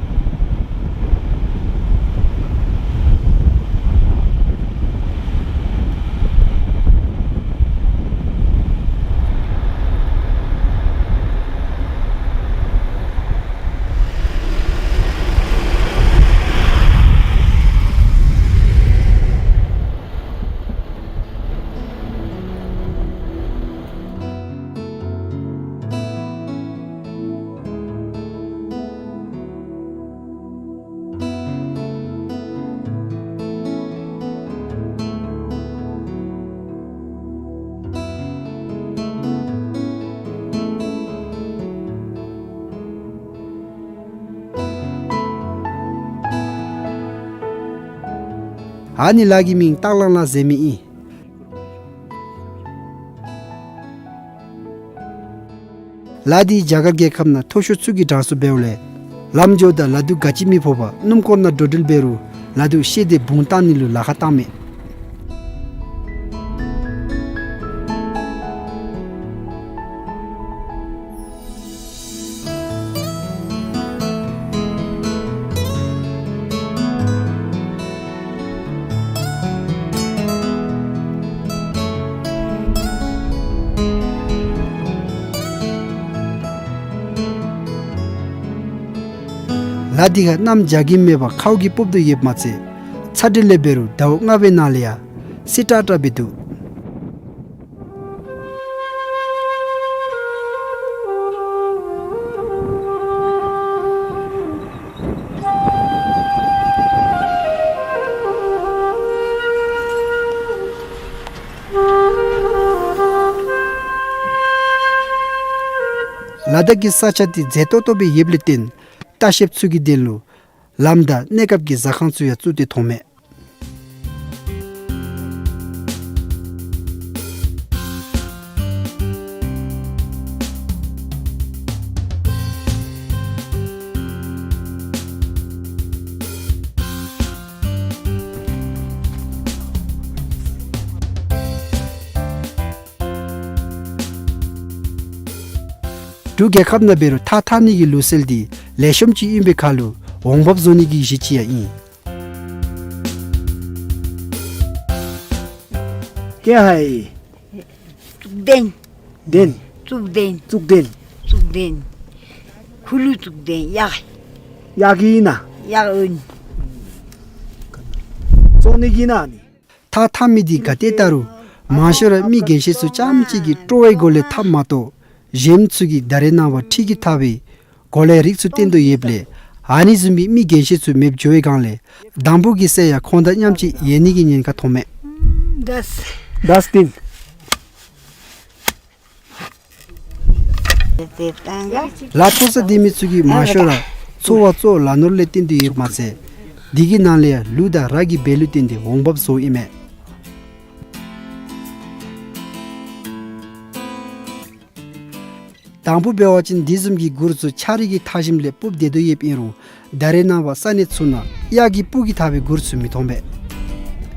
ཨ་ནི་ལ་གི་མིང་སྟག་ལང་ལ་ཟེར་མི་ཨིན། ལ་འདི་རྒྱ་གར་རྒྱལ་ཁབ་ནང་མཐོ་ཤོས་ཚུ་གི་གྲངས་སུ་འབདཝ་ལས་ལམ་འགྱོཝ་ད་ལ་དུག་ག་ཅི་མི་ཕོག་པར་སྣུམ་འཁོར་ནང་འགྲོ་འགྲུལ་འབད་རུང་ལ་དུག་ཤེད་དེ་བུང་བཏང་ནི་ལུ་ལཱ་ཁག་བཏང་མས། ལ་འདི་ཁར་གནམ་འཇའ་གིས་མེད་པར་ཁཝ་གིས་སྤུབས་ཏེ་ཡོདཔ་མ་ཚད་ཚ་དྲོད་ལས་འབད་རུང་ཟླཝ་ལྔ་པའི་ནང་ལས་ཡང་བསིལ་དྲགས་དྲགས་སྦེ་འདུག། ལ་དྭགས་ཀྱི་ས་ཆ་འདི་མཛེས་ཏོག་ཏོ་སྦེ་ཡོདཔ་ལས་བརྟེན་ལྟ་བཤལཔ་ཚུ་གི་དོན་ལུ་ལམ་དང་གནས་སྐབས་ཀྱི་ཟ་ཁང་ཚུ་ཡང་བཙུགས་ཏེ་མཐོང་མས། ལུ་རྒྱལ་ཁབ་ནང་འབད་རུང་ཐགས་འཐག་ནི་གི་ལུགས་སྲོལ་འདི་ལེགས་ཤོམ་ཅིག་ཨིན་པའི་ཁར་ལུ་འོང་འབབ་བཟོ་ནི་གི་གཞི་ཅིག་ཡང་ཨིན། ཀྱེ་ཧའི། བཙུགས་ལྡན། ལྡན། བཙུགས་ལྡན། བཙུགས་ལྡན། བཙུགས་ལྡན། ཁུ་ལུ་བཙུགས་ལྡན་གཡག། གཡག་གི་ཨིན་ན། གཡག་ཨིན། བཙོང་ནི་གི་ཨིན་ན་ནི། ཐགས་འཐག་མི་འདི་ག་ཏེ་བལྟ་རུང་མང་ཤོས་ར་མི་རྒན་ཤོས་ཚུ་རྐྱངམ་གཅིག་གིས་སྤྲོ་བའི་སྒོ་ལས་འཐགཔ་མ་གཏོགས་གཞན་ཚུ་གིས་ད་རེས་ནངས་པ་ཁྲི་གིས་འཐག་པའི་གོ་ལའི་རིགས་ཚུ་བཏོན་དོ་ཡོདཔ་ལས་ཨ་ནི་བཟུམ་མའི་མི་རྒན་ཤོས་ཚུ་མེདཔ་འགྱོ་བའི་སྒང་ལས་དང་ཕུ་གི་སྲས་ཡང་ཁོང་དང་མཉམ་གཅིག་ཡལ་ནི་གི་ཉེན་ཁ་མཐོངམ་མས། ཌསཊ་ཌསཊ་བིན། ལ་འཐོར་ས་སྡོད་མི་ཚུ་གིས་མང་ཤོས་ར་འཚོ་བ་གཙོ་བོ་ལ་ནོར་ལས་བརྟེན་ཏེ་ཡོདཔ་མ་ཚད་འདི་གི་ནང་ལས་ཡང་ལུག་དང་ར་གི་བལ་ལུ་བརྟེན་ཏེ་འོང་འབབ་བཟོཝ་ཨིན་མས། དང་ཕུ་འབད་བ་ཅིན་འདི་བཟུམ་གྱི་གུར་ཚུ་ཆ་རིགས་ཀྱིས་འཐག་ཞིནམ་ལས་སྤུབས་སྡོད་དོ་ཡོདཔ་ཨིན་རུང་ད་རེས་ནངས་པ་ས་གནས་ཚུ་ནང་གཡག་གི་སྤུ་གིས་འཐག་པའི་གུར་ཚུ་མི་མཐོང་པས།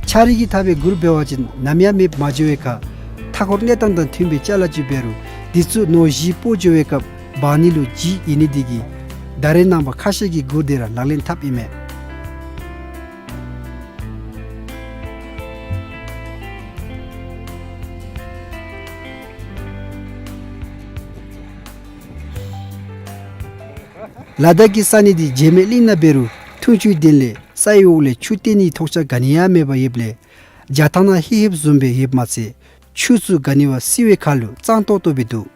ཆ་རིགས་ཀྱིས་འཐག་པའི་གུར་འབད་བ་ཅིན་ནམ་ཡང་མེདཔ་མ་འགྱོ་བའི་ཁར་མཐའ་འཁོར་གནས་སྟངས་དང་མཐུན་པའི་ཅ་ལ་ཅིག་འབད་རུང་འདི་ཚུ་ནོར་གཞི་སྤོ་འགྱོ་བའི་སྐབས་འབག་ནི་ལུ་ལྗིད་ཡོད་ནི་འདི་གིས་ད་རེས་ནངས་པ་ཁ་ཤས་ཀྱིས་གུར་འདི་ར་ལག་ལེན་འཐབ་ཨིན་མས། ལ་དྭགས་ཀྱི་ས་གནས་འདི་བྱེ་མའི་གླིང་ནང་འབད་རུང་འཐུང་ཆུའི་དོན་ལས་ས་ཡི་འོག་ལས་ཆུ་བཏོན་ནིའི་ཐོགས་ཆགས་ག་ནི་ཡང་མེདཔ་ཡོདཔ་ལས་རྒྱ་ཐང་ནང་ཧེ་ཧེབ་བཟུམ་སྦེ་ཡོདཔ་མ་ཚད་ཆུ་ཚུ་ག་ནི་བ་བསིལ་བའི་ཁར་ལུ་གཙང་ཏོག་ཏོ་སྦེ་འདུག།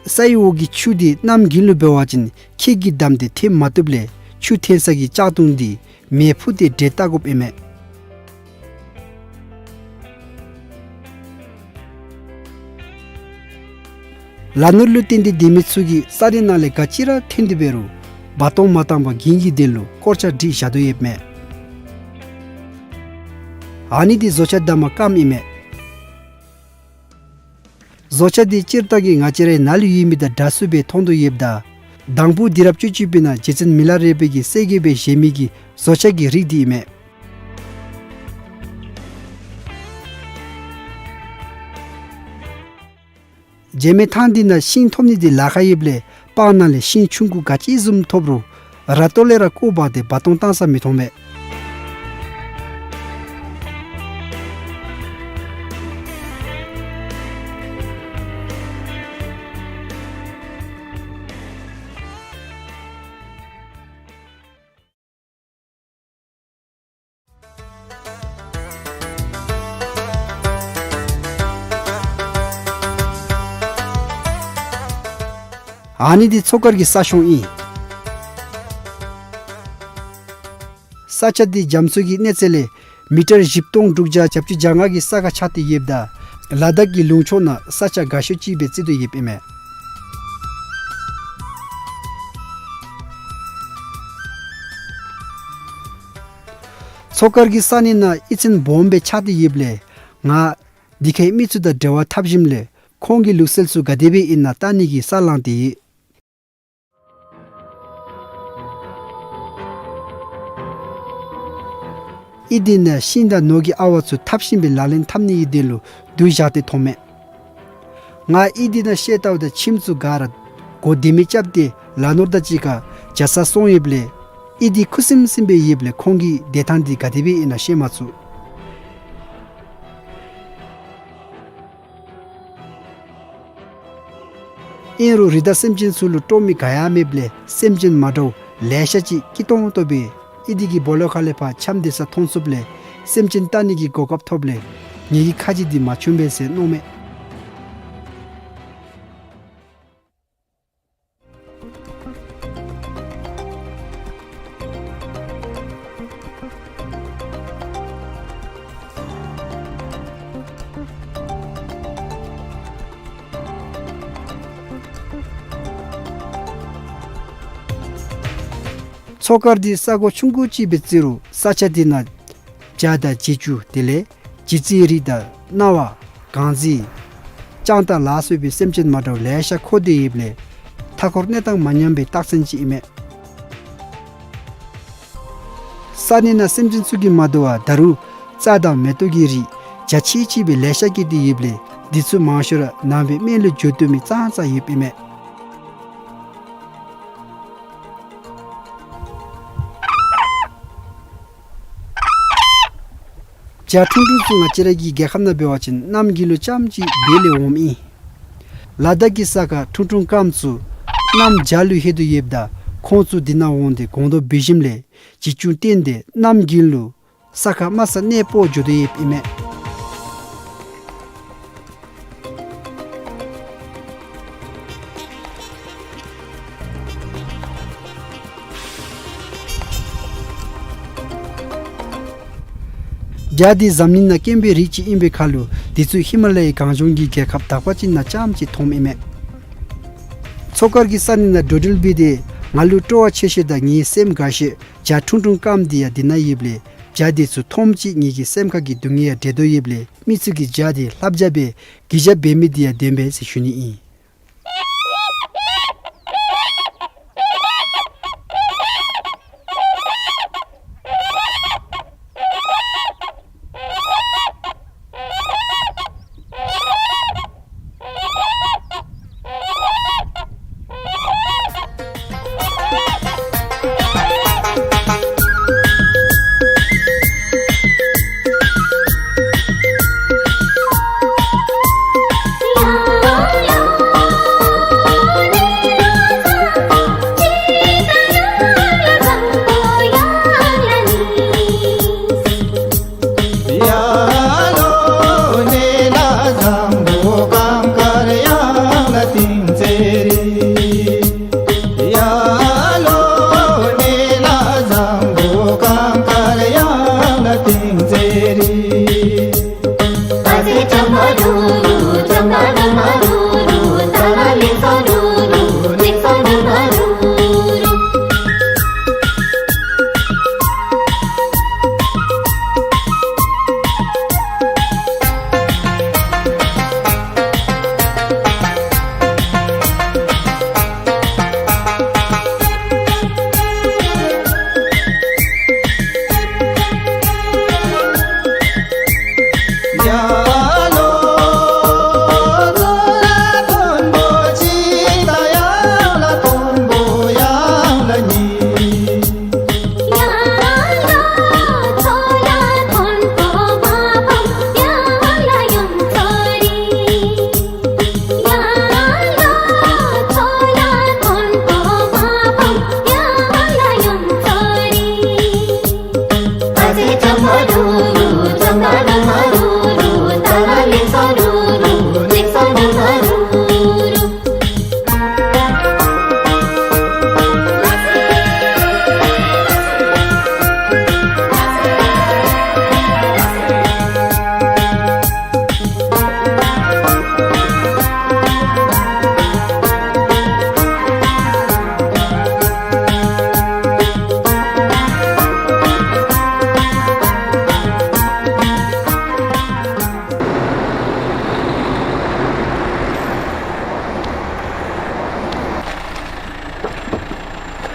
ས་ཡི་འོག་གི་ཆུ་འདི་གནམ་དགུན་ལུ་འབད་བ་ཅིན་ཁྱེགས་ཀྱིས་བསྡམས་ཏེ་འཐེན་མ་བཏུབ་ལས་ཆུ་འཐེན་ས་གི་ལྕགས་དུང་འདི་མེ་ཕུ་སྟེ་སྒྲིལ་བཏབ་དགོཔ་ཨིན་མས། ལ་ནོར་ལུ་བརྟེན་ཏེ་སྡོད་མི་ཚུ་གིས་ས་གནས་ནང་ལས་ག་ཅི་ར་འཐེན་ཏེ་འབད་རུང་འབག་གཏོང་མ་བཏང་པར་རྒྱུན་གྱི་དོན་ལུ་སྐོར་ཆ་སྒྲིག་བཞག་དོ་ཡོདཔ་མས། ཨ་ནི་འདི་བཟོ་ཆས་བསྡམ་པའི་སྒམ་ཨིན་མས། བཟོ་ཆས་འདི་སྤྱིར་བཏང་གི་ང་བཅས་རའི་ནཱ་ལུ་ཡོད་མི་དང་འདྲ་སུ་སྦེ་མཐོང་དོ་ཡོདཔ་ད་དང་ཕུ་དུས་རབས་བཅུ་གཅིག་པའི་ནང་རྗེ་བཙུན་མི་ལ་རས་པ་གིས་གསལ་རྒྱས་སྦེ་བཞེངས་མི་གི་བཟོ་ཆས་ཀྱི་རིགས་འདི་ཨིན་མས། བྱེ་མའི་ཐང་འདི་ནང་ཤིང་ཐོབ་ནི་འདི་ལཱ་ཁག་ཡོདཔ་ལས་སྤང་ནང་ལས་ཤིང་ཆུང་ཀུ་ག་ཅི་བཟུམ་ཐོབ་རུང་ར་ཏོ་ལས་ར་བརྐོ་འབག་སྟེ་འབག་གཏོང་བཏང་ས་མི་མཐོང་མས། ཨ་ནི་འདི་མཚོ་དཀར་གྱི་ས་གཤོང་ཨིན། ས་ཆ་འདི་རྒྱ་མཚོ་གི་གནས་ཚད་ལས་མི་ཊར་བཞི་སྟོང་དྲུག་བརྒྱ་གྱ་བཅུ་གྱ་ལྔ་གི་ས་ཁར་ཆགས་ཏེ་ཡོདཔ་ད་ལ་དྭགས་ཀྱི་ལུང་ཕྱོགས་ནང་ས་ཆ་དགའ་ཤོས་ཅིག་སྦེ་བརྩི་དོ་ཡོདཔ་ཨིན་མས། མཚོ་དཀར་གྱི་ས་གནས་ནང་གཡུས་ཚན་སྦོམ་སྦེ་ཆགས་ཏེ་ཡོདཔ་ལས་ང་འདི་ཁའི་མི་ཚུ་དང་འབྲེལ་བ་འཐབ་ཞིནམ་ལས་ཁོང་གི་ལུགས་སྲོལ་ཚུ་ག་དེ་སྦེ་ཨིན་ན་བལྟ་ནི་གི་ས་ལངས་ཏེ་ཡོད། གཡུས་འདི་ནང་ཤིང་དང་ནོར་གྱི་ཨ་ཝ་ཚུ་འཐབ་ཞིནམ་སྦེ་ལག་ལེན་འཐབ་ནི་གི་དོན་ལུ་བསྡུ་བཞག་སྟེ་མཐོངམ་མས། ང་གཡུས་འདི་ནང་ཤེས་ལྟཝ་ད་ཁྱིམ་ཚུ་ག་ར་སྒོ་ལྡེ་མིག་རྐྱབ་སྟེ་ལ་ནོར་དང་གཅིག་ཁར་བྱ་ས་སོང་ཡོདཔ་ལས་གཡུས་འདི་ཁུ་སིམ་སིམ་སྦེ་ཡོདཔ་ལས་ཁོང་གི་བསྡད་ཐངས་འདི་ག་དེ་སྦེ་ཨིན་ན་ཤེས་མ་ཚུགས། ཨིན་རུང་རི་དྭགས་སེམས་ཅན་ཚུ་ལུ་སྤྲོ་མི་ག་ཡང་མེདཔ་ལས་སེམས་ཅན་མ་འདྲཝ་ལེ་ཤ་ཅིག་སྐྱིད་ཏོང་ཏོ་སྦེ་གཡུས་འདི་གི་སྦོ་ལོགས་ཁ་ལས་ཕར་འཁྱམས་སྡོད་ས་མཐོང་ཚུགསཔ་ལས་སེམས་ཅན་བལྟ་ནི་གི་གོ་སྐབས་ཐོབ་ལས་ངེ་གི་ཁ་རྗེ་འདི་མ་ཆུངམ་མས་ཟེར་མནོཝ་མས། མཚོ་དཀར་འདི་ས་གོ་ཆུང་ཀུ་ཅིག་སྦེ་བརྩི་རུང་ས་ཆ་འདི་ནང་བྱ་དང་བྱི་ཅུང་དེ་ལས་བྱི་ཙའི་རིགས་དང་གནའ་བ་གངས་རྫི་སྤྱང་ཐང་ལ་སོགས་པའི་སེམས་ཅན་མ་འདྲཝ་ལེ་ཤ་འཁོར་ཏེ་ཡོདཔ་ལས་མཐའ་འཁོར་གནས་སྟངས་མ་ཉམས་པའི་རྟགས་མཚན་ཅིག་ཨིན་མས། ས་གནས་ནང་སེམས་ཅན་ཚུ་གིས་མ་དོ་བར་ད་རུང་རྩྭ་དང་མེ་ཏོག་གི་རིགས་ རྒྱ་ཆེ་ཆེ་སྦེ་ལེ་ཤ་སྐྱེས་ཏེ་ཡོདཔ་ལས་འདི་ཚུ་མང་ཤོས་ར་ནང་པའི་སྨན་ལུ་འགྱོ་བཏུབ་མི་ཙང་ཙང་ཡོདཔ་ཨིན་མས། བྱ་ཁྲུང་ཁྲུང་ཚུ་ང་བཅས་ར་གི་རྒྱལ་ཁབ་ནང་འབད་བ་ཅིན་གནམ་དགུན་ལུ་རྐྱངམ་ཅིག་བལ་ལས་འོངམ་ཨིན། ལ་དྭགས་ཀྱི་ས་ཁར་ཁྲུང་ཁྲུང་སྐམ་ཚུ་གནམ་བྱཱར་ལུ་ལྷོད་དོ་ཡོདཔ་ད་ཁོང་ཚུ་འདི་ནང་འོང་སྟེ་སྒོང་རྡོག་འབུད་ཞིནམ་ལས་བྱི་ཅུང་བཏོན་ཏེ་གནམ་དགུན་ལུ་ས་ཁར་དམའ་ས་གནས་སྤོ་འགྱོ་དོ་ཡོདཔ་ཨིན་མས། བྱ་འདི་འཛམ་གླིང་ནང་དཀོན་པའི་རིགས་ཅིག་ཨིན་པའི་ཁར་ལུ་འདི་ཚུ་ཧི་མ་ལ་ཡའི་གངས་ལྗོངས་ཀྱི་རྒྱལ་ཁབ་དག་པ་ཅིག་ནང་རྐྱངམ་ཅིག་མཐོངམ་ཨིན་མས། མཚོ་དཀར་གྱི་ས་གནས་ནང་འགྲོ་འགྲུལ་འབད་དེ་ང་ལུ་སྤྲོ་བ་ཆེ་ཤོས་དང་ངེའི་སེམས་དགའ་ཤོས་བྱ་ཁྲུང་ཁྲུང་སྐམ་འདི་ཡང་འདི་ནང་ཡོདཔ་ལས་བྱ་འདི་ཚུ་མཐོངམ་ཅིག་ངེ་གི་སེམས་ཁ་གི་སྡུག་བསྔལ་ཡང་བྲལ་དོ་ཡོདཔ་ལས་མི་ཚུ་གིས་བྱ་འདི་ལྷ་བྱ་སྦེ་གུས་ཞབས་འབད་མི་འདི་ཡང་བདེན་པས་ཟེར་ཞུ་ནི་ཨིན།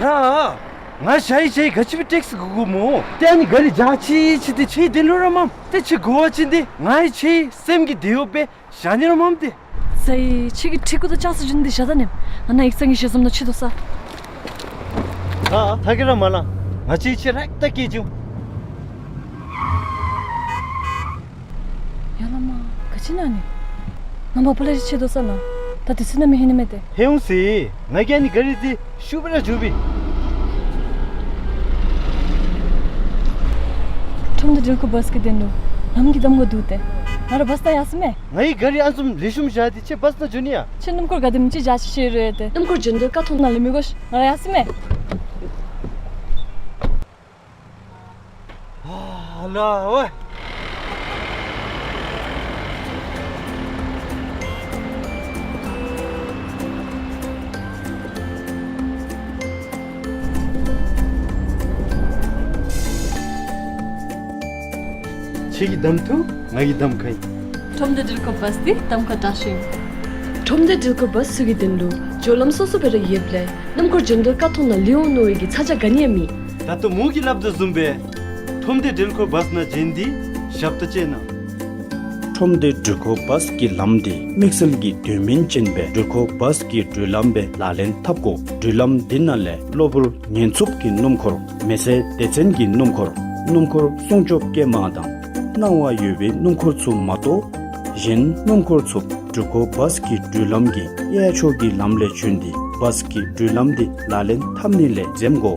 ར། ང་ཞ་ཡི་ཞ་ཡི་ག་ཅི་སྦེ་ཊེག་སི་དགོ་དགོཔ་སྨོ། ཏེ་ཨ་ནི་ག་རི་འཇག་ཅི་ཅི་ཏེ་ཁྱོད་དེ་ལུ་ར་མམ། ཏེ་ཁྱོད་དགོ་བ་ཅིན་ཏེ་ང་ཡང་ཁྱོད་སེམས་ཀྱི་དེ་ཡོད་པས་བཞག་ནི་ར་མམ་ཏེ། ས་ཡི་ཁྱོད་ཀྱི་ཁྲི་གུ་དང་ལྕང་ས་བྱིན་ཏེ་བཞག་ད་ནི། ང་ནཱ་ཡིག་ཚང་གི་ཞལ་འཛོམས་ནང་ཁྱོད་དོ་ས། ཨ་ཐ་གི་ར་མ་ལང་། ང་ཁྱོད་ཁྱོད་ར་ད་སྐྱེལ་བྱིན། ཡ་ལ་མ། ག་ཅི་ཨིན་ན་ཨ་ནི། ང་མ་པ་ལས་ཁྱོད་དོ་ས་ན། ད་དུས་ཚོད་ནམ་ཧེ་ནི་མས་ཏེ། ཧེ་འོང་ཟེར། ང་གིས་ཨ་ནི་ག་རི་འདི་ཤུགས་སྦེ་ར་རྒྱུག་པས། ཁྲོམ་སྡེ་སྒྲིལ་འཁོར་བཱས་ཀྱི་དོན་ལུ་ལམ་གྱི་གདམ་ཁ་འདུག་ཏེ། ང་ར་བཱས་ནང་ཡར་སོང་མས། ང་གིས་ག་རི་ཨ་ནི་བཟུམ་ལེགས་ཤོམ་བཞག་སྟེ་ཁྱོད་བཱས་ནང་འགྱོ་ནི་ཡ། ཁྱོད་སྣུམ་འཁོར་ག་དེམ་ཅིག་བཞག་ཅི་ཤེས་རུང་ཡོད་ཏེ། སྣུམ་འཁོར་འགྱོ་དོ་ཁ་ཐུག་ནང་ལུ་མི་དགོ་ཤིག། ང་ར་ཡར་སོང་མས། ཨ་ལ་ཝེ། ཁྱོད་ཀྱིས་གདམ་འཐུ། ང་གིས་གདམ་ཁ་ཨིན། ཁྲོམ་སྡེ་སྒྲིལ་འཁོར་བཱས་འདི་གདམ་ཁ་དྲག་ཤོས་ཨིན། ཁྲོམ་སྡེ་སྒྲིལ་འཁོར་བཱས་ཚུ་གི་དོན་ལུ་འགྱོ་ལམ་སོ་སོ་སྦེ་ར་ཡོདཔ་ལས་སྣུམ་འཁོར་འགྱོ་དོ་ཁ་ཐུག་ནང་ལུས་འོང་མནོ་བའི་གི་ཚ་གྱང་ག་ནི་ཡང་མེད། ད་ལྟོ་མོ་གིས་སླབ་དོ་བཟུམ་སྦེ་ཁྲོམ་སྡེ་སྒྲིལ་འཁོར་བཱས་ནང་བྱོན་ཏེ་ཞབས་ཏོག་སྤྱོད་གནང་། ཁྲོམ་སྡེ་འགྲུལ་འཁོར་བཱས་ཀྱི་ལམ་འདི་དམིགས་བསལ་གྱི་དོན་སྨིན་ཅན་སྦེ་འགྲུལ་འཁོར་བཱས་ཀྱི་འགྲུལ་ལམ་སྦེ་ལག་ལེན་འཐབ་དགོ། འགྲུལ་ལམ་འདི་ནང་ལས་གློ་བུར་ཉེན་འཚུབ་ཀྱི་སྣུམ་འཁོར་མེ་སྲེག་སྡེ་ཚན་གྱི་སྣུམ་འཁོར་སྣུམ་འཁོར་སྲུང་སྐྱོབ་སྐྱེལ་མ་དང་སྣང་བ་ཡོད་པའི་སྣུམ་འཁོར་ཚུ་མ་གཏོགས་གཞན་སྣུམ་འཁོར་ཚུ་འགྲུལ་འཁོར་བཱས་ཀྱི་འགྲུལ་ལམ་གྱི་གཡས་ཕྱོགས་ཀྱི་ལམ་ལས་བྱོན་ཏེ་བཱས་ཀྱི་འགྲུལ་ལམ་འདི་ལག་ལེན་འཐབ་ནི་ལས་འཛེམ་དགོ།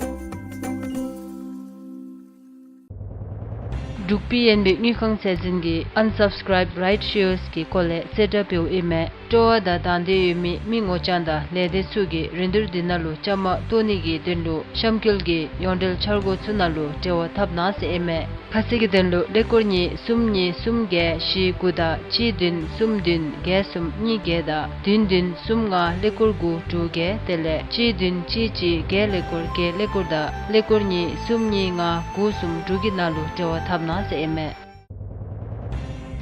འབྲུག་པི་ཨེན་བི་དངུལ་ཁང་ཚད་འཛིན་གྱིས་Unsubscribe Rights Shares གི་སྐོར་ལས་གསལ་བསྒྲགས་འབདཝ་ཨིན་མས། སྤྲོ་བ་དང་དང་འདོད་ཡོད་མི་མི་ངོ་རྐྱང་དང་ལས་སྡེ་ཚུ་གིས་རིན་བསྡུར་འདི་ནང་ལུ་བཅའ་མར་གཏོགས་ནི་གི་དོན་ལུ་གཤམ་འཁོད་ཀྱི་ཡོངས་འབྲེལ་འཆར་སྒོ་ཚུ་ནང་ལུ་འབྲེལ་བ་འཐབ་གནང་ཟེར་ཨིན་མས། ཁ་གསལ་གྱི་དོན་ལུ་ཀླད་ཀོར་གཉིས་གསུམ་གཉིས་གསུམ་བརྒྱད་བཞི་དགུ་དང་གཅིག་བདུན་གསུམ་བདུན་བརྒྱད་གསུམ་གཉིས་བརྒྱད་དང་བདུན་བདུན་གསུམ་ལྔ་ཀླད་ཀོར་དགུ་དྲུག་བརྒྱད་དེ་ལས་གཅིག་བདུན་གཅིག་གཅིག་བརྒྱད་ཀླད་ཀོར་བརྒྱད་ཀླད་ཀོར་དང་ཀླད་ཀོར་གཉིས་གསུམ་གཉིས་ལྔ་དགུ་གསུམ་དྲུག་གི་ནང་ལུ་འབྲེལ་བ་འཐབ་གནང་ཟེར་ཨིན་མས།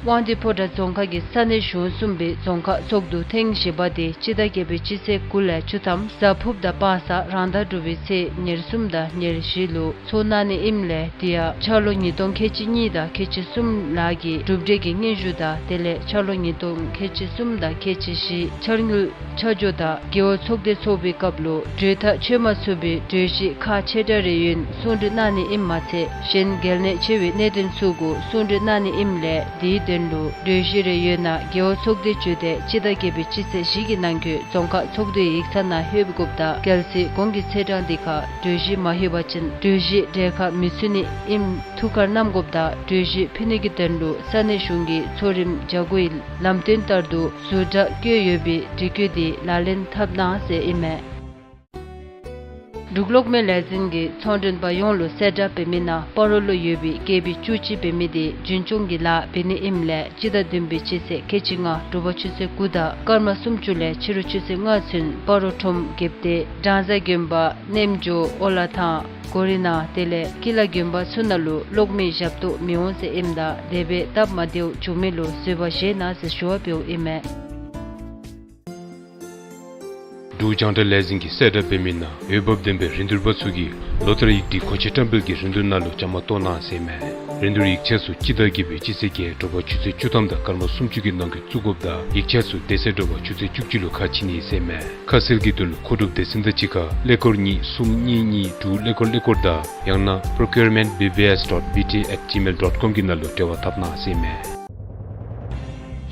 དབང་འདུས་ཕོ་བྲང་རྫོང་ཁག་གི་ས་གནས་གཞུང་གསུམ་པའི་རྫོང་ཁག་ཚོགས་འདུ་ཐེངས་བཞི་པ་དེ་སྤྱི་ཟླ་བརྒྱད་པའི་སྤྱི་ཚེས་དགུ་ལས་བཅུ་ཐམ་གཟའ་ཕུརཔ་དང་སྤང་གཟའ་རང་ཟླ་དྲུག་པའི་ཚེས་ཉེར་གསུམ་དང་ཉེར་བཞི་ལུ་ཚོགས་གནང་ནི་ཨིནམ་ལས་དེ་ཡང་འཆར་ལོ་ཉིས་སྟོང་ཁལ་གཅིག་གཉིས་དང་ཁལ་གཅིག་གསུམ་ལག་གི་གྲུབ་འབྲས་ཀྱི་སྙན་ཞུ་དང་དེ་ལས་འཆར་ལོ་ཉིས་སྟོང་ཁལ་གཅིག་གསུམ་དང་ཁལ་གཅིག་བཞི་འཆར་དངུལ་ཆ་འཇོག་དང་རྒེད་འོག་ཚོགས་སྡེ་ཚོགས་པའི་སྐབས་ལུ་གྲོས་ཐག་ཆོད་མ་ཚུགས་པའི་གྲོས་གཞི་ཁག་ཆེ་ཕྲ་རེ་ཡོད་ན་གསུང་གྲོས་གནང་ནི་ཨིནམ་མ་ཚད་གཞན་གལ་གནད་ཆེ་བའི་གནད་དོན་ཚུ་གུ་གསུང་གྲོས་གནང་ནི་ཨིནམ་ལས་དེའི་དོན་ལུ་གྲོས་གཞི་རེ་ཡོད་ན་རྒེད་འོག་ཚོགས་སྡེ་བརྒྱུད་དེ་སྤྱི་ཟླ་བརྒྱད་པའི་སྤྱི་ཚེས་བཞི་གི་ནང་འཁོད་རྫོང་ཁག་ཚོགས་སྡེའི་ཡིག་ཚང་ནང་ལྷོད་པའི་དགོཔ་དང་གལ་སྲིད་གོང་གི་ཚེས་གྲངས་འདི་ཁར་གྲོས་གཞི་མ་ལྷོད་པ་ཅིན་གྲོས་གཞི་གྲལ་ཁར་མི་ཚུད་ནི་ཨིནམ་ཐུགས་ཁར་བསྣམ་དགོཔ་དང་གྲོས་གཞི་ཕུལ་ནི་གི་དོན་ལུ་ས་གནས་གཞུང་གི་ཚོགས་རིམ་བརྒྱ་དགུའི་ལམ་སྟོན་ལྟར་དུ་ཟུར་དྲག་བཀོད་ཡོད་པའི་སྒྲིག་བཀོད་འདི་ལག་ལེན་འཐབ་གནང་ཟེར་ཨིན་མས། འབྲུག་གློག་མེ་ལས་འཛིན་གྱིས་ཚོང་མགྲོན་པ་ཡོངས་ལུ་གསལ་བསྒྲགས་འབད་མི་ནང་སྤ་རོ་ལུ་ཡོད་པའི་ཀེ་བི་བཅུ་གཅིག་འབད་མི་དེ་རྒྱུན་སྐྱོང་གི་ལཱ་འབད་ནི་ཨིནམ་ལས་སྤྱི་ཟླ་བདུན་པའི་སྤྱི་ཚེས་ཁལ་གཅིག་ལྔ་དྲོ་པ་ཆུ་ཚོད་དགུ་དང་སྐར་མ་སུམ་ཅུ་ལས་ཕྱི་རུ་ཆུ་ཚོད་ལྔ་ཚུན་སྤ་རོ་ཁྲོམ་རྒྱལཔོ་སྡེ་སྦྲང་བཟའ་དགོན་པ་རྣམ་ཇོ་ཨོ་ལ་ཐང་གོ་རི་ན་དེ་ལས་ཀི་ལ་དགོན་པ་ཚུ་ནང་ལུ་གློག་མེ་ཞབས་ཏོག་མི་འོང་ཟེར་ཨིནམ་ད་དེ་སྦེ་སྟབས་མ་བདེཝ་བྱུང་མི་ལུ་བཟོད་པ་བཞེས་གནང་ཟེར་ཞུ་བ་འབདཝ་ཨིན་མས། འབྲུག་རྒྱང་བསྒྲགས་ལས་འཛིན་གྱིས་གསལ་བསྒྲགས་འབད་མི་ནང་འོས་འབབ་ལྡན་པའི་རིན་བསྡུར་པ་ཚུ་གིས་ལོ་ལྟར་ཡིག་སྒྲིག་མཁོ་ཆས་བཀྲམ་སྤེལ་གྱི་རིན་བསྡུར་ནང་ལུ་བཅའ་མར་གཏོགས་གནང་ཟེར་ཨིན་མས། རིན་བསྡུར་ཡིག་ཆ་ཚུ་སྤྱི་ཟླ་བརྒྱད་པའི་སྤྱི་ཚེས་བརྒྱད་དྲོ་པ་ཆུ་ཚོད་བཅུ་ཐམ་དང་སྐར་མ་སུམ་ཅུ་གི་ནང་འཁོད་བཙུགས་དགོཔ་དང་ཡིག་ཆ་ཚུ་དེ་ཚེ་དྲོ་པ་ཆུ་ཚོད་བཅུ་གཅིག་ལུ་ཁ་ཕྱེ་ནི་ཟེར་ཨིན་མས། ཁ་གསལ་གྱི་དོན་ལུ་མཁོ་སྒྲུབ་སྡེ་ཚན་དང་གཅིག་ཁར་ཀླད་ཀོར་གཉིས་གསུམ་གཉིས་གཉིས་དྲུག་ཀླད་ཀོར་ཀླད་ཀོར་དང་ཡང་ན་procurement B B S dot B T at gmail dot com གི་ནང་ལུ་འབྲེལ་བ་འཐབ་གནང་ཟེར་ཨིན་མས།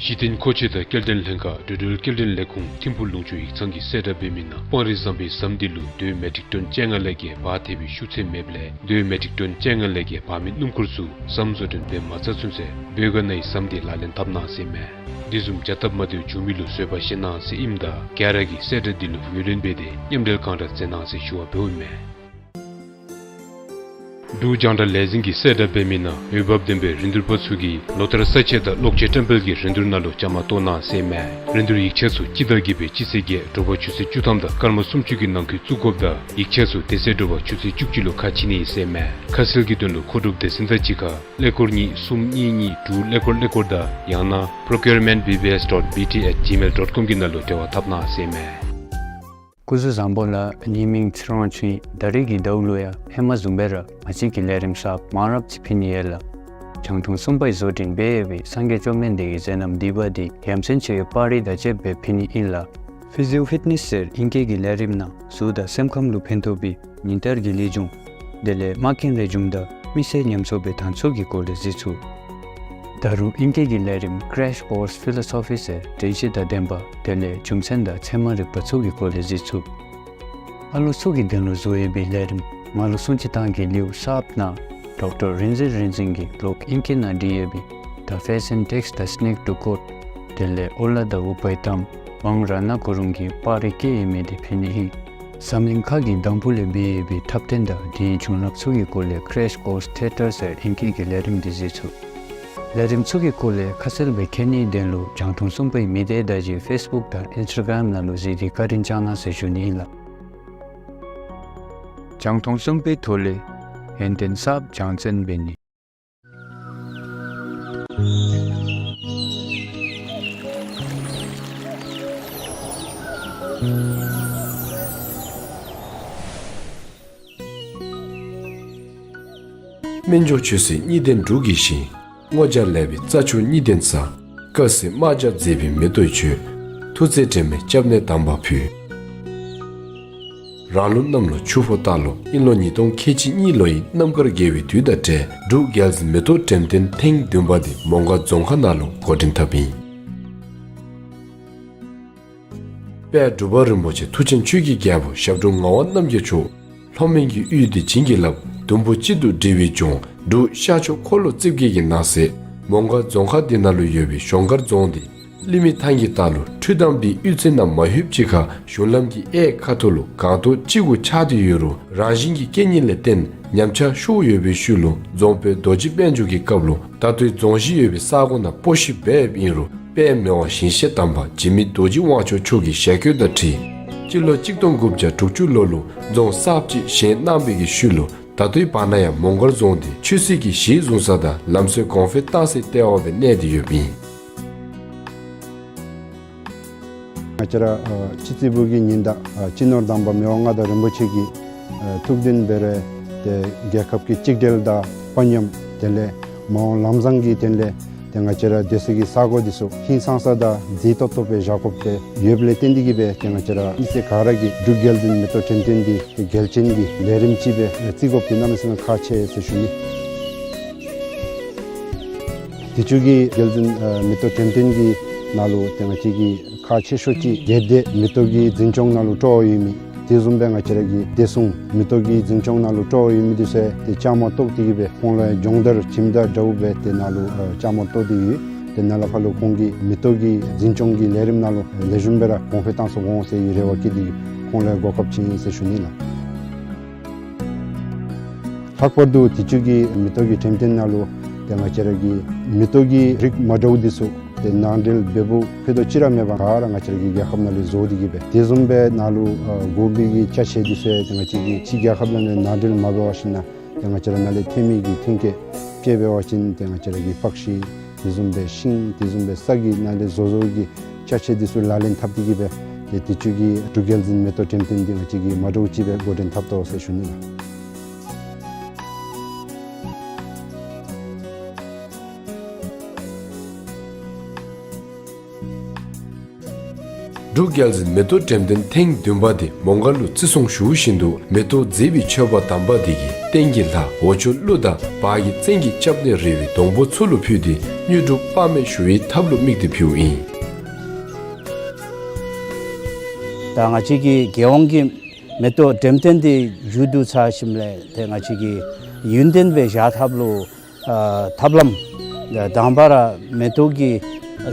གཞི་རྟེན་མཁོ་ཆས་དང་སྐྱེལ་འདྲེན་ལྷན་ཁག་འགྲོ་འགྲུལ་སྐྱེལ་འདྲེན་ལས་ཁུངས་ཐིམ་ཕུག་ལུང་ཕྱོགས་ཡིག་ཚང་གིས་གསལ་བསྒྲགས་འབད་མི་ནང་སྤང་རི་ཟམ་པའི་ཟམ་འདི་ལུ་རྡོའི་མེ་ཊིག་ཊོན་བཅོ་ལྔ་ལས་བརྒལ་འབག་ཐེབས་པའི་ཤུགས་ཚད་མེདཔ་ལས་རྡོའི་མེ་ཊིག་ཊོན་བཅོ་ལྔ་ལས་བརྒལ་འབག་མི་སྣུམ་འཁོར་ཚུ་ཟམ་བཟོ་སྐྲུན་འབད་མ་ཚར་ཚུན་ཚོད་བོད་ག་ནའི་ཟམ་འདི་ལག་ལེན་འཐབ་གནང་ཟེར་ཨིན་མས། དེ་བཟུམ་བྱ་སྟབས་མ་བདེཝ་བྱུང་མི་ལུ་བཟོད་པ་བཞེས་གནང་ཟེར་ཨིནམ་ད་ག་ར་གིས་གསལ་བསྒྲགས་འདི་ལུ་ངོས་ལེན་འབད་དེ་མཉམ་འབྲེལ་གང་དྲག་མཛད་གནང་ཟེར་ཞུ་བ་འབདཝ་ཨིན་མས། འབྲུག་རྒྱང་བསྒྲགས་ལས་འཛིན་གྱིས་གསལ་བསྒྲགས་འབད་མི་ནང་འོས་འབབ་ལྡན་པའི་རིན་བསྡུར་པ་ཚུ་གིས་ལོ་ལྟར་ས་ཆ་དང་གློག་ཆས་བཀྲམ་སྤེལ་གྱི་རིན་བསྡུར་ནང་ལུ་བཅའ་མར་གཏོགས་གནང་ཟེར་ཨིན་མས། རིན་བསྡུར་ཡིག་ཆ་ཚུ་སྤྱི་ཟླ་བརྒྱད་པའི་སྤྱི་ཚེས་བརྒྱད་དྲོ་པ་ཆུ་ཚོད་བཅུ་ཐམ་དང་སྐར་མ་སུམ་ཅུ་གི་ནང་འཁོད་བཙུགས་དགོཔ་དང་ཡིག་ཆ་ཚུ་དེ་ཚེ་དྲོ་པ་ཆུ་ཚོད་བཅུ་གཅིག་ལུ་ཁ་ཕྱེ་ནི་ཟེར་ཨིན་མས། ཁ་གསལ་གྱི་དོན་ལུ་མཁོ་སྒྲུབ་སྡེ་ཚན་དང་གཅིག་ཁར་ཀླད་ཀོར་གཉིས་གསུམ་གཉིས་གཉིས་དྲུག་ཀླད་ཀོར་ཀླད་ཀོར་དང་ཡང་ན་procurement B B S dot B T at gmail dot com གི་ནང་ལུ་འབྲེལ་བ་འཐབ་གནང་ཟེར་ཨིན་མས། སྐུ་གཟུགས་བཟང་པོ་ལགས། ངེའི་མིང་ཚེ་རིང་དབང་ཕྱུག་ཨིན། ད་རེས་ཀྱི་ཟླཝ་ལུ་ཡང་ཧེ་མ་བཟུམ་སྦེ་ར་ང་བཅས་ཀྱི་ལས་རིམ་གསརཔ་མང་རབས་ཅིག་ཕུལ་ནི་ཡོད་ལགས། རྒྱང་མཐོང་གསུམ་པའི་བཟོ་སྐྲུན་འབད་ཡོད་པའི་སངས་རྒྱས་བཅོམ་ལྡན་འདས་ཀྱི་མཛད་རྣམ་བསྡུས་པ་འདི་ཡ་མཚན་ཆེ་བའི་པར་རིས་དང་བཅསཔ་སྦེ་ཕུལ་ནི་ཨིན་ལགས། Physio Fitness ཟེར་ཨིང་སྐད་ཀྱི་ལས་རིམ་ནང་གཟུགས་དང་སེམས་ཁམས་ལུ་ཕན་ཐོགས་པའི་ཉིན་ལྟར་གྱི་ལེགས་བྱུང་དེ་ལས་མངའ་ཁྱིམ་རེ་བྱུང་དང་མི་སེར་ཉམས་གསོ་སྦེ་དང་ཚོགས་ཀྱི་སྐོར་ལས་གཟིགས་ཚུགས། ད་རུང་ཨིང་སྐད་ཀྱི་ལས་རིམ་Crash Course Philosophy ཟེར་དྲན་ཤེས་དང་ལྡན་པ་དེ་ལས་རྒྱུ་མཚན་དང་ཚད་མ་རིག་པ་ཚུ་གི་སྐོར་ལས་གཟིགས་ཚུགས། ཨ་ལོ་ཚུ་གི་དོན་ལུ་བཟོ་ཡོད་པའི་ལས་རིམ་མ་ལུ་སྲུང་བརྩི་བཏང་གི་ལེའུ་གསརཔ་ནང་ཌོག་ཊར་རིག་འཛིན་རིག་འཛིན་གྱིས་ལོག་ཨིང་སྐད་ནང་བྲིས་ཡོད་པའི་The Fashion Text, The Snake to Quote དེ་ལས་ཨོ་ལ་དང་ཨུཏྤལ་གཏམ་དབང་ར་ན་གུ་རུང་གི་པར་རིས་བཀོད་ཡོད་མི་དེ་ཕུལ་ནི་ཨིན། འཛམ་གླིང་ཁ་གི་དང་ཕུ་ལས་འབད་ཡོད་པའི་འཁྲབ་སྟོན་དང་དེའི་བྱུང་རབས་ཚུ་གི་སྐོར་ལས་Crash Course Theatre ཟེར་ཨིང་སྐད་ཀྱི་ལས་རིམ་འདི་གཟིགས་ཚུགས། ལས་རིམ་ཚུ་གི་སྐོར་ལས་ཁ་གསལ་སྦེ་མཁྱེན་ནིའི་དོན་ལུ་རྒྱང་མཐོང་གསུམ་པའི་མི་སྡེ་བརྡ་བརྒྱུད་ཕེསི་བུཀ་དང་ཨིནསི་ཊ་གརམ་ནང་ལུ་གཟིགས་ཏེ་བཀའ་དྲིན་བསྐྱང་གནང་ཟེར་ཞུ་ནི་ཨིན་ལགས། རྒྱང་མཐོང་གསུམ་པའི་ཐོག་ལས་ཡོན་ཏན་གསརཔ་སྦྱང་བརྩོན་འབད་ནི། སྨན་མཆོག་ཆོས་སྲིད་གཉིས་ལྡན་འབྲུག་གི་ཞིང་། སྔོ་སྦྱར་ལེགས་པའི་རྩྭ་མཆོག་གཉིས་ལྡན་ས། དཀར་གསལ་དམར་ལྗང་མཛེས་པའི་མེ་ཏོག་མཆོད། ཐུགས་བརྩེ་དྲན་པས་སྐྱབས་གནས་དམ་པ་ཕུལ། རང་ལུགས་གནམ་ལོ་ཆུ་ཕོ་སྟག་ལོ། དབྱིན་ལོ་ཉིས་སྟོང་ཁལ་གཅིག་གཉིས་ལོ་ཡི་རྣམ་དཀར་དགེ་བའི་དུས་དང་འབྲེལ་འབྲུག་རྒྱལ་འཛིན་མེ་ཏོག་འགྲེམས་སྟོན་ཐེངས་བདུན་པ་འདི་མོང་སྒར་རྫོང་ཁག་ནང་ལུ་འགོ་འདྲེན་འཐབ་ཨིན། དཔལ་འབྲུག་པ་རིན་པོ་ཆེ་མཐུ་ཆེན་ཆོས་ཀྱི་རྒྱལ་པོ་ཞབས་དྲུང་ངག་དབང་རྣམ་རྒྱལ་མཆོག་ལྷོ་མོན་གྱི་དབུས་འདི་བྱིན་གྱིས་བརླབས་ཟླུམ་པོ་གཅིག་ཏུ་སྒྲིལ་བའི་ལྗོངས་འབྲུག་ཤར་ཕྱོགས་འཁོར་ལོ་རྩིབས་བརྒྱད་ཀྱི་ནང་གསེས་མོང་སྒར་རྫོང་ཁག་འདི་ནང་ལུ་ཡོད་པའི་གཞོང་སྒར་རྫོང་འདི་གླིང་མི་ཐང་གི་ལྟག་ལུ་འཕྲུལ་གདམས་པའི་གཡུས་ཚན་ནང་མ་ལྷོདཔ་ཅིག་ཁར་གཞུང་ལམ་གྱི་གཡས་ཁ་ཐུག་ལུ་སྒང་ཏོག་གཅིག་གུ་ཆགས་ཏེ་ཡོད་རུང་རང་བཞིན་གྱི་རྐྱེན་ངན་ལས་བརྟེན་ཉམས་ཆག་ཤོར་ཡོད་པའི་ཤུལ་ལུ་རྫོང་དཔོན་རྡོ་རྗེ་དཔལ་འབྱོར་གྱི་སྐབས་ལུ་ད་ལྟོའི་རྫོང་གཞི་ཡོད་པའི་ས་གོ་ནང་སྤོ་བཤུད་འབད་ཡོདཔ་ཨིན་རུང་དཔལ་མི་དབང་ཞིང་གཤེགས་དམ་པ་འཇིགས་མེད་རྡོ་རྗེ་དབང་ཕྱུག་མཆོག་གི་ཞལ་བཀོད་དང་འཁྲིལ་སྤྱི་ལོ་གཅིག་སྟོང་དགུ་བརྒྱ་དྲུག་ཅུ་ལོ་ལུ་རྫོང་གསརཔ་ཅིག་བཞེངས་གནང་བའི་གི་ཤུལ་ལུ་ད་ལྟོའི་བར་ན་ཡང་མོང་སྒར་རྫོང་འདི་ཆོས་སྲིད་ཀྱི་གཞི་བཟུང་ས་དང་ལམ་སྲོལ་གོང་འཕེལ་བཏང་སའི་ལྟེ་བ་སྦེ་གནས་ཏེ་ཡོདཔ་ཨིན། ང་བཅས་ར་ཨ་སྤྱི་རྩིས་པའི་གི་ཉི་ཟླ་ཨ་སྤྱི་ནོར་དམ་པ་མི་དབང་མངའ་བདག་རིན་པོ་ཆེ་གི་ཨ་ཐུགས་འདུན་འབད་རུང་ཏེ་རྒྱལ་ཁབ་ཀྱི་གཅིག་སྒྲིལ་དང་དཔའ་ཉམས་དེ་ལས་མ་འོངས་ལམ་བཟང་གི་དོན་ལས་ཏེ་ང་བཅས་ར་སྡོད་སའི་གི་ས་གོ་འདི་ཚུ་ཧིང་སངས་ས་དང་མཛེས་ཏོག་ཏོ་སྦེ་བཞག་དགོཔ་སྦེ་ཡོདཔ་ལས་བརྟེན་ཏེ་གིས་སྦེ་ཏེ་ང་བཅས་ར་མི་སེར་ག་ར་གིས་འབྲུག་རྒྱལ་འཛིན་མེ་ཏོག་འགྲེམས་སྟོན་འདི་ཏེ་གལ་ཆེན་གྱི་ལས་རིམ་ཅིག་སྦེ་བརྩི་དགོཔ་འདི་གནམ་མེད་ས་མེད་ཁག་ཆེ་ཟེར་ཞུ་ནི། དུས་ཅི་གི་རྒྱལ་འཛིན་ཨ་མེ་ཏོག་འགྲེམས་སྟོན་གྱི་ནང་ལུ་ཏེ་ང་བཅས་ཀྱི་ཁག་ཆེ་ཤོས་ཅིག་སྒེར་སྡེ་མེ་ཏོག་གི་འཛིན་སྐྱོང་ནང་ལུ་སྤྲོ་བ་ཡོད་མི་དེ་བཟུམ་སྦེ་ང་བཅས་ར་གི་བདེ་སྲུང་མེ་ཏོག་གི་འཛིན་སྐྱོང་ནང་ལུ་སྤྲོ་བ་ཡོད་མི་འདི་ཚུ་ཏེ་བཅའ་མར་གཏོགས་ཏེ་གིས་སྦེ་ཁོང་ལུ་སྦྱོང་བརྡར་ཁྱིམ་བདག་འདྲཝ་སྦེ་ཏེ་ནཱ་ལུ་ཨ་བཅའ་མར་གཏོགས་ཏེ་ཡོད། ཏེ་ནཱ་ལས་ཕར་ལུ་ཁོང་གིས་མེ་ཏོག་གི་འཛིན་སྐྱོང་གི་ལས་རིམ་ནང་ལུ་ལེགས་ཤོམ་སྦེ་ར་གོང་འཕེལ་བཏང་ཚུགས་འོང་ཟེར་བའི་རེ་བ་བསྐྱེད་དེ་གིས་ཁོང་ལུ་གོ་སྐབས་བྱིན་ཡི་ཟེར་ཞུ་ནི་ལགས། ལྷག་པར་དུ་དུས་ཅི་གི་མེ་ཏོག་གི་འགྲེམས་སྟོན་ནང་ལུ་ཏེ་ང་བཅས་ར་གི་མེ་ཏོག་གི་རིགས་མ་འདྲཝ་འདི་ཚུ་ཏེ་ནང་འདྲེན་འབདཝ་ཕུད་རྡོག་ཅིག་ར་མེད་པར་ག་ར་ང་བཅས་ར་གི་རྒྱལ་ཁབ་ནང་ལས་བཟོ་སྟེ་གིས་སྦེ་དེ་བཟུམ་སྦེ་ནཱ་ལུ་ཨ་དགོ་པའི་གི་ཅ་ཆས་འདི་ཚུ་ཡང་ཏེ་ང་བཅས་ཀྱི་ཕྱི་རྒྱལ་ཁབ་ནང་ལས་ནང་འདྲེན་མ་འབད་བར་ཞིན་ན་ཏེ་ང་བཅས་ར་ནཱ་ལས་ཐོན་མི་གི་ཐོན་སྐྱེད་དཔྱེ་འབད་བ་ཅིན་ཏེ་ང་བཅས་ར་གི་པགས་ཤིང་དེ་བཟུམ་སྦེ་ཤིང་དེ་བཟུམ་སྦེ་ས་གི་ནང་ལས་བཟོ་བཟོཝ་གི་ཅ་ཆས་འདི་ཚུ་ལག་ལེན་འཐབ་སྟེ་གིས་སྦེ་ཏེ་དུས་ཅི་གི་འབྲུག་རྒྱལ་འཛིན་མེ་ཏོག་འགྲེམས་སྟོན་འདི་ང་བཅས་ཀྱིས་མ་འདྲཝ་ཅིག་སྦེ་འགོ་འདྲེན་འཐབ་དོ་ཟེར་ཞུ་ནི་ལགས། འབྲུག་རྒྱལ་འཛིན་མེ་ཏོག་འགྲེམས་སྟོན་ཐེངས་བདུན་པ་འདི་མོང་སྒར་ལུ་བརྩི་སྲུང་ཞུ་བཞིན་དུ་མེ་ཏོག་མཛེས་པའི་མཆོད་པ་དམ་པ་འདི་གིས་གཏན་གྱི་ལྷ་འོག་ཆུ་ཀླུ་དང་བར་གྱི་བཙན་གྱི་སྐྱབས་གནས་རི་བོའི་སྡོང་པོ་ཚུ་ལུ་ཕུལ་ཏེ་དངོས་གྲུབ་དཔག་མེད་ཞུ་བའི་ཐབས་ལུ་དམིགས་ཏེ་ཕུལཝ་ཨིན། ད་ང་བཅས་ཀྱི་རྒྱལ་ཡོངས་ཀྱི་མེ་ཏོག་འགྲེམས་སྟོན་འདི་མཇུག་བསྡུ་ཚར་ཞིནམ་ལས་ཏེ་ང་བཅས་ཀྱི་ཡུན་བརྟན་སྦེ་བཞག་ཐབས་ལུ་ཨ་ཐབས་ལམ་དང་པ་ར་མེ་ཏོག་གི་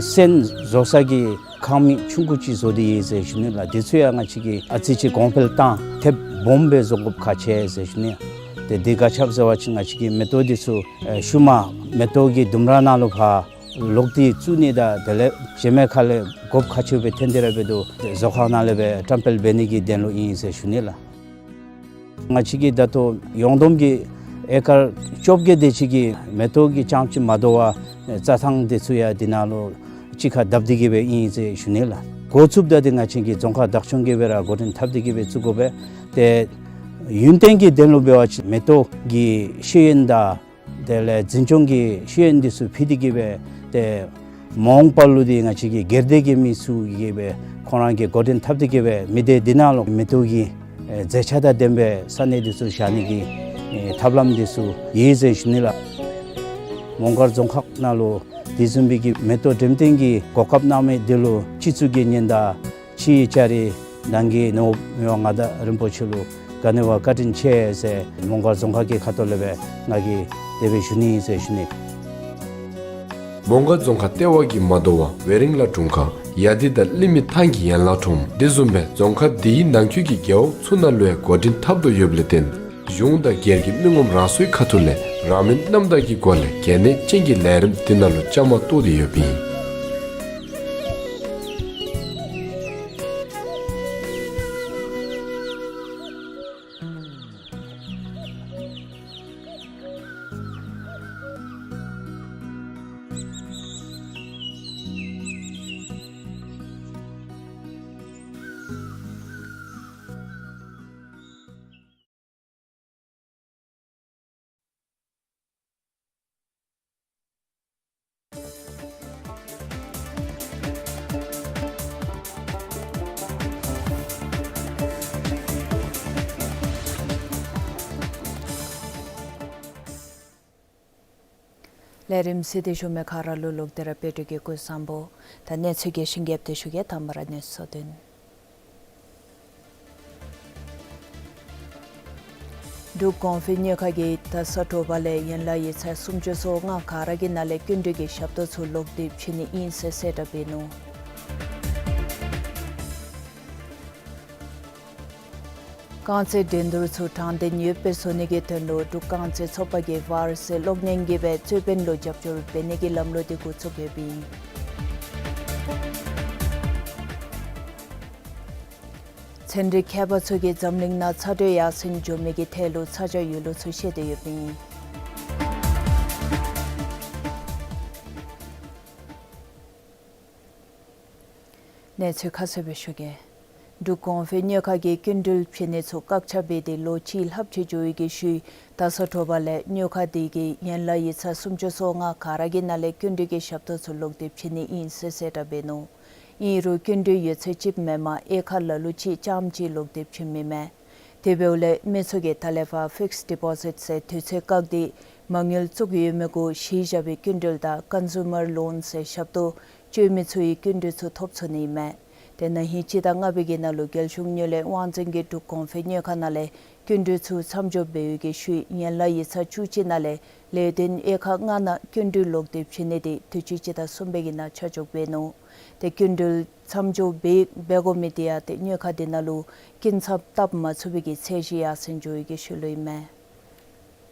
སོན་བཟོ་ས་གི་ཁང་མིག་ཆུང་ཀུ་ཅིག་བཟོ་སྟེ་ཡོད་ཟེར་ཞུ་ནི་ལགས། དེ་ཚུ་ཡང་ང་བཅས་ཀྱིས་ཨ་ཙི་ཅིག་གོང་འཕེལ་བཏང་ཐེབས་སྦོམ་སྦེ་བཟོ་དགོཔ་ཁག་ཆེ་ཟེར་ཞུ་ནི། ཏེ་འདི་ག་ཅི་སྦེ་ཟེར་བ་ཅིན་ང་བཅས་ཀྱི་མེ་ཏོག་འདི་ཚུ་ཨེ་ཤུལ་མ་མེ་ཏོག་གི་ལྡུམ་ར་ནང་ལུ་ཕར་ལོག་སྟེ་བཙུགས་ནི་དང་དེ་ལས་བྱེ་མའི་ཁ་ལས་སྒོ་ཁ་ཕྱེ་སྦེ་འཐོན་ཏེ་ར་འབད་དོ། བཟོ་ཁང་ནང་ལས་སྦེ་བཀྲམ་སྤེལ་འབད་ནི་གི་དོན་ལུ་ཨིན་ཟེར་ཞུ་ནི་ལགས། ང་བཅས་ཀྱིས་ད་ལྟོ་ཡོངས་བསྡོམས་ཀྱི་ཨེ་ཀར་བཅོ་བརྒྱད་དེ་ཅིག་གི་མེ་ཏོག་གི་རྐྱངམ་ཅིག་མ་དོ་བར་རྩྭ་ཐང་དེ་ཚུ་ཡང་འདི་ནང་ལུ་གཅིག་ཁར་བརྡབ་སྟེ་གིས་སྦེ་ཨིན་ཟེར་ཞུ་ནི་ལགས། འགོ་བཙུགསཔ་ད་འདི་ང་བཅས་ཀྱི་རྫོང་ཁག་བདག་སྐྱོང་གིས་སྦེ་ར་འགོ་འདྲེན་འཐབ་སྟེ་གིས་སྦེ་བཙུགས་དགོ་པས། ཏེ་ཡུན་བརྟན་གྱི་དོན་ལུ་འབད་བ་ཅིན་མེ་ཏོག་གི་ཤེས་ཡོན་དང་དེ་ལས་འཛིན་སྐྱོང་གི་ཤེས་ཡོན་འདི་ཚུ་ཕུལ་ཏེ་གིས་སྦེ་ཏེ་མ་འོངས་པ་ལུ་འདི་ང་བཅས་ཀྱི་སྒེར་སྡེ་གི་མི་ཚུ་གིས་སྦེ་ཁོང་ར་གིས་འགོ་འདྲེན་འཐབ་སྟེ་གིས་སྦེ་མི་སྡེ་འདི་ནང་ལུ་མེ་ཏོག་གི་ཨེ་མཛེས་ཆ་དང་ལྡན་པའི་ས་གནས་འདི་ཚུ་བཞག་ནི་གི་ཨེ་ཐབས་ལམ་འདི་ཚུ་ཡོད་ཟེར་ཞུ་ནི་ལགས། མོང་སྒར་རྫོང་ཁག་ནང་ལུ་དེ་བཟུམ་སྦེ་གི་མེ་ཏོག་འགྲེམས་སྟོན་གྱི་གོ་སྐབས་གནང་མི་འདི་ལུ་སྤྱི་གཙུག་གི་ཉི་ཟླ་ཕྱིའི་ལྕགས་རི་ནང་གི་ནོར་བུ་མི་དབང་མངའ་བདག་རིན་པོ་ཆེ་ལུ་ག་ནི་བ་བཀའ་དྲིན་ཆེ་ཟེར་མོང་སྒར་རྫོང་ཁག་གི་ཁ་ཐུག་ལས་སྦེ་ང་གིས་དེ་སྦེ་ཞུ་ནི་ཨིན་ཟེར་ཞུ་ནི། མོང་སྒར་རྫོང་ཁག་ལྟེ་བ་གིས་མ་དོ་བར་ཝེ་རིང་ལ་དྲུང་ཁག་ཡ་དི་དང་གླིང་མི་ཐང་གི་ཡན་ལག་ཁྲོམ་དེ་བཟུམ་སྦེ་རྫོང་ཁག་འདི་ཡི་ནང་འཁོད་ཀྱི་རྒེད་འོག་ཚུ་ནང་ལུ་ཡང་འགོ་འདྲེན་འཐབ་དོ་ཡོདཔ་ལས་བརྟེན་གཞུང་དང་སྒེར་གྱི་མི་ངོམ་རང་སོའི་ཁ་ཐུག་ལས་རང་མོས་རྣམ་དག་གི་སྒོ་ལས་གལ་གནད་ཅན་གྱི་ལས་རིམ་འདི་ནང་ལུ་བཅའ་མར་གཏོགས་ཏེ་ཡོདཔ་ཨིན། ལས་རིམ་གཟིགས་ཏེ་བཞུགས་མི་ག་ར་ལུ་ལོག་སྟེ་ར་བཀྲིས་བདེ་ལེགས་སྐུ་གཟུགས་བཟང་པོ། ད་གནས་ཚུལ་རྒྱས་ཤིང་རྒྱསཔ་སྦེ་ཞུ་གེ། དང་པ་ར་གནས་ཚུལ་དོན། འབྲུག་གོང་འཕེལ་གཉོས་མཁར་གྱིས་ད་ས་དྲོ་པ་ལས་ཡན་ལག་ཡིག་ཚང་སུམ་ཅུ་སོ་ལྔ་ག་ར་གི་ནང་ལས་སྐྱིན་འགྲུལ་གྱི་ཞབས་ཏོག་ཚུ་ལོག་དེབ་བྱིན་ནི་ཨིན་ཟེར་གསལ་བསྒྲགས་འབད་ནུག། རྐང་རྩེད་འགྲན་བསྡུར་ཚུ་དྲང་བདེན་ཡོདཔ་སྦེ་བཟོ་ནི་གི་དོན་ལུ་འབྲུག་རྐང་རྩེད་ཚོགས་པ་གིས་བར་གསེང་གློག་བརྙན་གྱི་སྦེ་རྩོད་དཔོན་ལུ་རྒྱབ་སྐྱོར་འབད་ནི་གི་ལམ་ལུགས་འདི་འགོ་བཙུགས་ཡོདཔ་ཨིན། ཚན་རིག་མཁས་པ་ཚུ་གིས་འཛམ་གླིང་ནང་ཚ་དྲོད་ཡར་སེང་འགྱོ་མི་གི་ཐད་ལུ་ཚ་གྱང་ཡོད་ལུགས་ཚུ་བཤད་དེ་ཡོདཔ་ཨིན། གནས་ཚུལ་ཁ་གསལ་སྦེ་ཞུ་གེ། འབྲུག་གོང་འཕེལ་གཉོས་མཁར་གྱིས་སྐྱིན་འགྲུལ་བྱིན་ནི་ཚུ་བཀག་ཆ་འབད་དེ་ལོ་གཅིག་ལྷགཔ་ཅིག་འགྱོ་ཡི་གི་ཤུལ་ད་ས་དྲོ་པ་ལས་གཉོས་མཁར་དེ་གིས་ཡན་ལག་ཡིག་ཚང་སུམ་ཅུ་སོ་ལྔ་ག་ར་གི་ནང་ལས་སྐྱིན་འགྲུལ་གྱི་ཞབས་ཏོག་ཚུ་ལོག་དེབ་བྱིན་ནི་ཨིན་ཟེར་གསལ་བསྒྲགས་འབད་ནུག། ཨིན་རུང་སྐྱིན་འགྲུལ་ཡོད་ཚད་ཅིག་མེན་པར་དབྱེ་ཁག་ལ་ལུ་ཅིག་རྐྱངམ་ཅིག་ལོག་དེབ་བྱིནམ་ཨིན་མས། དེ་འབདཝ་ལས་མི་ཚུ་གིས་ད་ལས་ཕར་ཕིགསི་ཌི་པོ་ཟིཊ་ཟེར་དུས་ཚོད་བཀག་སྟེ་མ་དངུལ་བཙུགས་ཡོད་མི་གུ་གཞི་བཞག་པའི་སྐྱིན་འགྲུལ་དང་ཀོན་སུ་མར་ལོན་ཟེར་ཞབས་ཏོག་སྤྱོད་མི་ཚུ་གིས་སྐྱིན་འགྲུལ་ཚུ་ཐོབ་ཚུགས་ནི་ཨིན་མས། དེ་ན་ཧིང་སྤྱི་ཟླ་ལྔ་པའི་གི་ནང་ལུ་རྒྱལ་གཞུང་དངུལ་ལས་དབང་འཛིན་གྱིས་འབྲུག་གོང་འཕེལ་གཉོས་མཁར་ནང་ལས་སྐྱིན་འགྲུལ་ཚུ་མཚམས་འཇོག་འབད་བའི་གི་ཤུལ་ཡན་ལག་ཡིག་ཚང་བཅུ་གཅིག་ནང་ལས་ལས་དོན་དབྱེ་ཁག་ལྔ་ནང་སྐྱིན་འགྲུལ་ལོག་དེབ་བྱིན་ནི་དེ་དུས་ཅི་སྤྱི་ཟླ་གསུམ་པའི་གི་ནང་ཆ་འཇོག་འབད་ནུག། དེ་སྐྱིན་འགྲུལ་མཚམས་འཇོག་འབད་འབད་དགོ་མི་དེ་ཡང་ཏེ་གཉོས་མཁར་དེ་ནང་ལུ་སྐྱིན་ཚབ་བཏབ་མ་ཚུགས་པའི་གི་ཚད་གཞི་ཡར་སེང་འགྱོ་ཡི་གི་ཤུལ་ལུ་ཨིན་མས།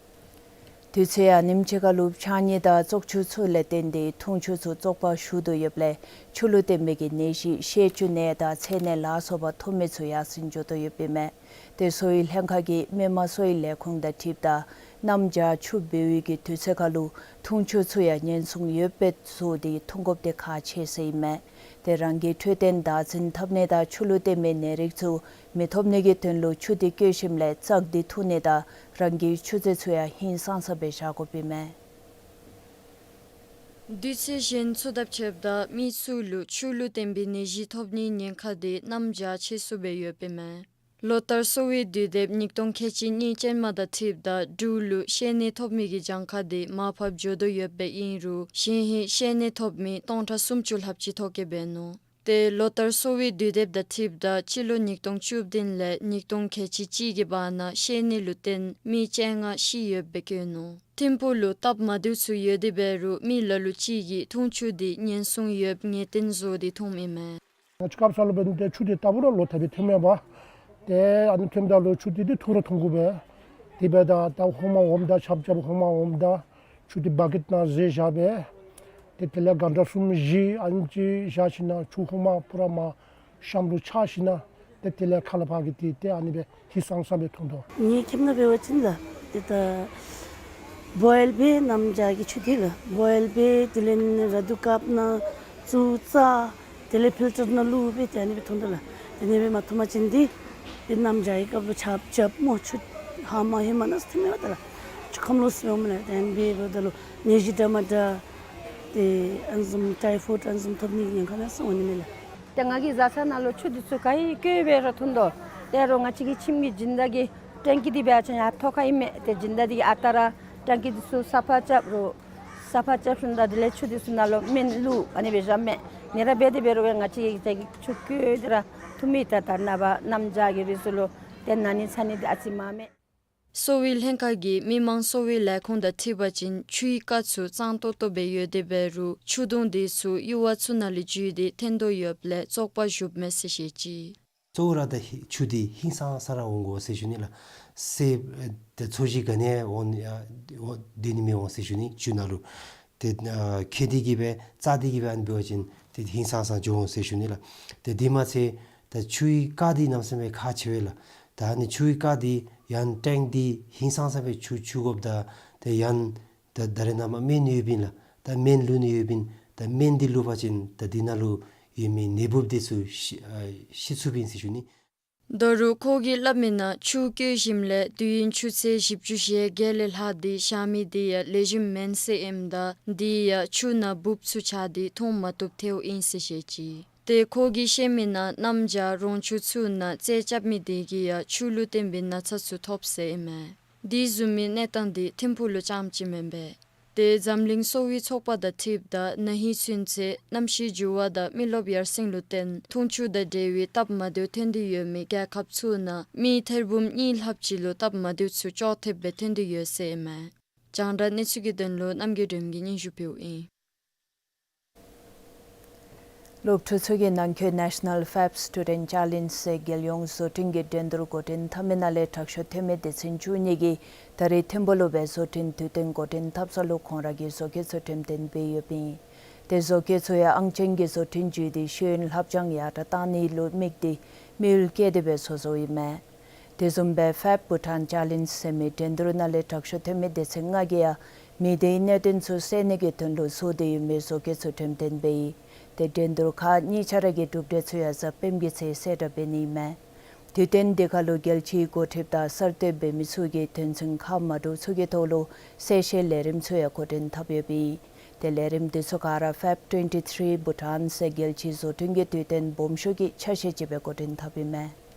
དུས་ཚོད་ཨ་ནེམ་ཅིག་ཁར་ལུ་ཕྱགས་སྙིགས་དང་བཙོག་ཆུ་ཚུ་ལས་བརྟེན་ཏེ་འཐུང་ཆུ་ཚུ་བཙོག་པ་ཞུགས་དོ་ཡོདཔ་ལས་ཆུ་ལུད་བརྟེན་པའི་གི་ནད་གཞི་བཤལ་སྐྱུག་ནད་དང་ཚད་ནད་ལ་སོགས་པ་ཐོབ་མི་ཚུ་ཡར་སེང་འགྱོ་དོ་ཡོདཔ་ཨིན་མས། དེ་གསོ་བའི་ལྷན་ཁག་གིས་མི་དམངས་གསོ་བའི་ལས་ཁུངས་དང་འཁྲིལཝ་ད་གནམ་བྱཱར་ཆུ་འབེལ་བའི་གི་དུས་ཚོད་ཁར་ལུ་འཐུང་ཆུ་ཚུ་ཡང་ཉེན་སྲུང་ཡོདཔ་སྦེ་བཟོ་སྟེ་འཐུང་དགོཔ་དེ་ཁག་ཆེ་ཟེར་ཨིན་མས། དེ་རང་གི་འཕྲོད་བསྟེན་བདག་འཛིན་འཐབ་ནི་དང་ཆུ་ལུད་བརྟེན་པའི་ནད་རིགས་ཚུ་མི་ཐོབ་ནི་གི་དོན་ལུ་ཆུ་དེ་བཀོལ་ཞིནམ་ལས་བཙག་སྟེ་འཐུང་ནི་དང་རང་གི་ཆུ་རྫས་ཚུ་ཡང་ཧིང་སངས་ས་སྦེ་བཞག་དགོཔ་ཨིན་མས། དུས་ཚོད་གཞན་ཚུ་དང་ཕྱདཔ་ད་མི་ཚུ་ལུ་ཆུ་ལུད་བརྟེན་པའི་ནད་གཞི་ཐོབ་ནིའི་ཉེན་ཁ་དེ་གནམ་བྱཱར་ཆེ་སུ་སྦེ་ཡོདཔ་ཨིན་མས། ལོ་ལྟར་གསོ་བའི་དུས་དེབ་ཉིས་སྟོང་ཁལ་གཅིག་གཉིས་ཅན་མ་དང་འཁྲིལཝ་ད་འབྲུག་ལུ་བཤལ་ནད་ཐོབ་མི་གི་གྱངས་ཁ་དེ་མར་ཕབ་འགྱོ་དོ་ཡོདཔ་ཨིན་རུང་གཞེས་ཧིང་བཤལ་ནད་ཐོབ་མི་སྟོང་ཕྲག་སུམ་ཅུ་ལྷགཔ་ཅིག་ཐོབ་གེ་འབད་ནུག། ཏེ་ལོ་ལྟར་གསོ་བའི་དུས་དེབ་དང་འཁྲིལཝ་ད་སྤྱི་ལོ་ཉིས་སྟོང་བཅུ་བདུན་ལས་ཉིས་སྟོང་ཁལ་གཅིག་གཅིག་གི་བར་ན་བཤལ་ནད་ལུ་བརྟེན་མི་བཅོ་ལྔ་ཤི་ཡོདཔ་སྦེ་བཀོད་ནུག། ཐིམ་ཕུག་ལུ་སྟབས་མ་བདེཝ་ཚུ་ཡོད་དེ་འབད་རུང་མི་ལ་ལུ་ཅིག་གིས་འཐུང་ཆུ་དེ་ཉེན་སྲུང་ཡོདཔ་ངེས་གཏན་བཟོ་སྟེ་འཐུངམ་ཨིན་མས། ང་བཅས་སྐབས་སུ་ལུ་འབད་ནི་དེ་ཆུ་དེ་ལྟ་བུ་ར་ལོ་ཐ་བའི་ཐོན་མེད་པ། ཏེ་ཨ་ནི་ཐོནམ་ད་ལུ་ཆུ་དེ་དེ་འཐུང་ར་འཐུང་དགོ་པས། དེ་འབདཝ་ད་ད་ཧོ་མ་འོངམ་ད་ཆབ་ཆབ་ཧོ་མ་འོངམ་ད་ཆུ་དེ་བ་ཀེཊ་ནང་བཟོ་བཞག་པས། ཏེ་དེ་ལས་གང་ཊ་གསུམ་བཞི་ཨ་ནི་ཅིག་བཞག་ཞིནམ་ལས་ཆུ་ཧོ་མ་པུ་ར་མར་ཤམ་ལུ་ཆགས་ཞིནམ་ལས་ཏེ་དེ་ལས་ཁ་ལས་ཕར་གྱི་དེ་ཏེ་ཨ་ནི་སྦེ་ཧིང་སངས་ས་སྦེ་འཐུང་དོ། ངེའི་ཁྱིམ་ནང་འབད་བ་ཅིན་ལགས་ཏེ་ད་བོའིལ་འབད་གནམ་བྱཱར་གྱི་ཆུ་དེ་ལགས་བོའིལ་འབད་དེ་ལས་ནི་ར་དུ་ཀབ་ནང་བཙུགས་བཙག་དེ་ལས་ཕིལ་ཊར་ནང་བླུགས་སྦེ་ཏེ་ཨ་ནི་སྦེ་འཐུང་དོ་ལགས། དེ་ཨ་ནི་སྦེ་མ་འཐུང་པ་ཅིན་འདི་ཏེ་གནམ་བྱཱར་གྱི་སྐབས་ལུ་ཆབ་ཆབ་སྨོ་ཆུ་ཧ་མ་ཧེ་མ་ནང་ཐོན་མེད་པ་ད་ལགས། ཆུ་ཁམས་ལོག་སོངམ་ལགས། ཏེ་ཨ་ནི་སྦེ་འབདཝ་ད་ལུ་ནད་གཞི་འདྲ་མ་འདྲ་ཏེ་ཨ་ནི་བཟུམ་ཊའི་ཕོའིཌ་ཨ་ནི་བཟུམ་ཐོབ་ནི་ཉེན་ཁ་ཡང་སོང་འོང་ནི་མས་ལགས། ཏེ་ང་གི་བཟའ་ཚང་ནང་ལུ་ཆུ་འདི་ཚུ་ག་ཡི་བཀོལ་སྦེ་ར་འཐུང་དོ། ཏེ་རོགས་ང་བཅས་ཀྱི་ཁྱིམ་གྱི་སྦྱིན་བདག་གིས་ཊེང་ཀི་འདི་སྦེ་ཨ་ཙང་ཡར་ཐོག་ཁར་ཨིན་མས། ཏེ་སྦྱིན་བདག་འདི་གིས་ཨ་རྟག་ར་ཊེང་ཀི་འདི་ཚུ་སབ་ཕར་རྐྱབ་རུང་སབ་ཕར་རྐྱབ་ཞིནམ་ད་དེ་ལས་ཆུ་འདི་ཚུ་ནང་ལུ་སྨན་བླུགས་ཨ་ནི་སྦེ་བཞགཔ་མས། ཨ་ནི་ར་འབད་དེ་འབད་རུང་ང་བཅས་ཀྱིས་ཆུ་བཀོལ་ཏེ་ར་འཐུང་མི་ད་ད་རེས་ནངས་པ་གནམ་བྱཱར་གྱི་རིགས་ཚུ་ལུ་ཏེ་ན་ནི་ཚ་ནི་འདི་ཨ་ཙི་མང་མས། གསོ་བའི་ལྷན་ཁག་གིས་མི་དམངས་གསོ་བའི་ལས་ཁུངས་དང་འཁྲིལ་བ་ཅིན་ཆུའི་རྐ་ཚུ་གཙང་ཏོག་ཏོ་སྦེ་ཡོད་དེ་འབད་རུང་ཆུ་དུང་འདི་ཚུ་ཡུར་བ་ཚུ་ནང་ལས་འཇུས་ཏེ་འཐོན་དོ་ཡོདཔ་ལས་བཙོག་པ་ཞུགསཔ་མས་ཟེར་བཤད་ཅི། གཙོ་བོ་ར་ད་ཧི་ཆུ་འདི་ཧིང་སངས་ས་ར་འོང་དགོ་ཟེར་ཞུ་ནི་ལགས། སེརཔོ་ཨེ་ད་ཚོས་གཞི་ག་ནི་འོང་ཨ་འོ་དེ་ནི་མི་འོང་ཟེར་ཞུ་ནི་ཆུ་ནང་ལུ། ཏེ་ཨ་ཁྱེགས་ཏེ་གི་སྦེ་བཙག་སྟེ་གི་སྦེ་ཨ་ནི་འབད་བ་ཅིན་ཏེ་ཧིང་སངས་ས་འགྱོ་འོང་ཟེར་ཞུ་ནི་ལགས། ཏེ་དེ་མ་ཚད་ད་ཆུའི་རྐ་འདི་གནམ་མེད་ས་མེད་ཁག་ཆེ་བས་ལགས། ད་ཨ་ནི་ཆུའི་རྐ་འདི་ཡང་ཊེང་ཀི་འདི་ཧིང་སངས་ས་སྦེ་ཆུ་འཁྱུ་དགོཔ་ད་ཏེ་ཡང་ད་ད་རེས་ནངས་པ་སྨན་ཡོདཔ་ཨིན་ལགས། ད་སྨན་བླུག་ནི་ཡོདཔ་ཨིན། ད་སྨན་འདི་བླུག་པ་ཅིན་ད་འདི་ནང་ལུ་ཡོད་མི་ནད་འབུཔ་འདི་ཚུ་ཤི་ཨ་ཤི་ཚུགསཔ་ཨིན་ཟེར་ཞུ་ནི། ད་རུང་ཁོ་གིས་སླབ་མི་ནང་ཆུ་བཀོལ་ཞིནམ་ལས་དུས་ཡུན་ཆུ་ཚོད་བཞི་བཅུ་ཞེ་བརྒྱད་ལས་ལྷག་སྟེ་བཞག་མི་འདི་ཡང་ལེགས་ཤོམ་མེན་ཟེར་ཨིནམ་ད་འདི་ཡང་ཆུ་ནང་འབུཔ་ཚུ་ཆགས་ཏེ་འཐུང་མ་བཏུབ་ཐལཝ་ཨིན་ཟེར་བཤད་ཅི། ཏེ་ཁོ་གིས་བཤད་མི་ནང་གནམ་བྱཱར་རོང་ཆུ་ཚུ་ནང་རྩལ་རྐྱབ་མི་དེ་གིས་ཡང་ཆུ་ལུད་བརྟེན་པའི་ན་ཚ་ཚུ་ཐོབ་ཟེར་ཨིན་མས། དེ་བཟུམ་མའི་གནས་སྟངས་འདི་ཐིམ་ཕུག་ལུ་རྐྱངམ་ཅིག་མེན་པས། དེ་འཛམ་གླིང་གསོ་བའི་ཚོགས་པ་དང་འཁྲིལཝ་ད་ན་ཧིང་ཚུན་ཚོད་གནམ་གཤིས་འགྱུར་བ་དང་མི་རློབས་ཡར་སེང་ལུ་བརྟེན་འཐུང་ཆུ་དང་འབྲེལ་བའི་སྟབས་མ་བདེཝ་ཐོན་ཏེ་ཡོད་མི་རྒྱལ་ཁབ་ཚུ་ནང་མི་ཐེར་འབུམ་གཉིས་ལྷགཔ་ཅིག་ལུ་སྟབས་མ་བདེཝ་ཚུ་ཅོག་འཐདཔ་སྦེ་ཐོན་ཏེ་ཡོད་ཟེར་ཨིན་མས། རྒྱང་བསྒྲགས་གནས་ཚུལ་གྱི་དོན་ལུ་རྣམ་རྒྱལ་སྒྲོལ་མ་གིས་སྙན་ཞུ་ཕུལཝ་ཨིན། སློབ་ཕྲུག་ཚུ་གིས་ནང་འཁོད་National Fab Student Challenge ཟེར་རྒྱལ་ཡོངས་བཟོ་སྐྲུན་གྱི་འགྲན་བསྡུར་འགོ་འདྲེན་འཐབ་མི་ནང་ལས་དྲག་ཤོས་ཐོན་མི་སྡེ་ཚན་བཅུ་གཉིས་ཀྱིས་ད་རེས་ཐིམ་ཕུག་ལུ་སྦེ་བཟོ་སྐྲུན་དུས་སྟོན་འགོ་འདྲེན་འཐབ་ས་ལུ་ཁོང་ར་གི་བཟོ་བཀོད་ཚུ་འགྲེམས་སྟོན་འབད་ཡོདཔ་ཨིན། དེ་བཟོ་བཀོད་ཚུ་ཡང་ཨང་ཅན་གྱི་བཟོ་སྐྲུན་བརྒྱུད་དེ་ཤེས་ཡོན་ལྷབ་སྦྱང་ཡར་དྲགས་གཏང་ནི་ལུ་དམིགས་ཏེ་དམིགས་ཡུལ་བསྐྱེད་དེ་སྦེ་བཟོ་བཟོཝ་ཨིན་མས། དེ་བཟུམ་སྦེ་Fab Bhutan Challenge ཟེར་མི་འགྲན་བསྡུར་ནང་ལས་དྲག་ཤོས་ཐོན་མི་སྡེ་ཚན་ལྔ་གིས་ཡང་མི་སྡེའི་གནད་དོན་ཚུ་སེལ་ནི་གི་དོན་ལུ་བཟོ་སྟེ་ཡོད་མི་བཟོ་བཀོད་ཚུ་འགྲེམས་སྟོན་འབད་ཡི། དེ་འགྲན་བསྡུར་ཁག་གཉིས་ཆ་ར་གི་གྲུབ་འབྲས་ཚུ་ཡང་གཟའ་སྤེནམ་གྱི་ཚེ་གསལ་བསྒྲགས་འབད་ནི་ཨིན་མས། དུས་སྟོན་འདི་ཁར་ལུ་རྒྱལ་སྤྱིའི་འགོ་ཁྲིདཔ་དང་གསར་གཏོད་འབད་མི་ཚུ་གིས་དོན་ཚན་ཁག་མ་འདྲཝ་ཚུ་གི་ཐོག་ལུ་གསལ་བཤད་ལས་རིམ་ཚུ་ཡང་འགོ་འདྲེན་འཐབ་ཡོདཔ་ཨིན། དེ་ལས་རིམ་འདི་ཚུ་ག་ར་Fab twenty-three Bhutan ཟེར་རྒྱལ་སྤྱིའི་བཟོ་སྐྲུན་གྱི་དུས་སྟོན་སྦོམ་ཤོས་ཀྱི་ཆ་ཤས་ཅིག་སྦེ་འགོ་འདྲེན་འཐབ་ཨིན་མས།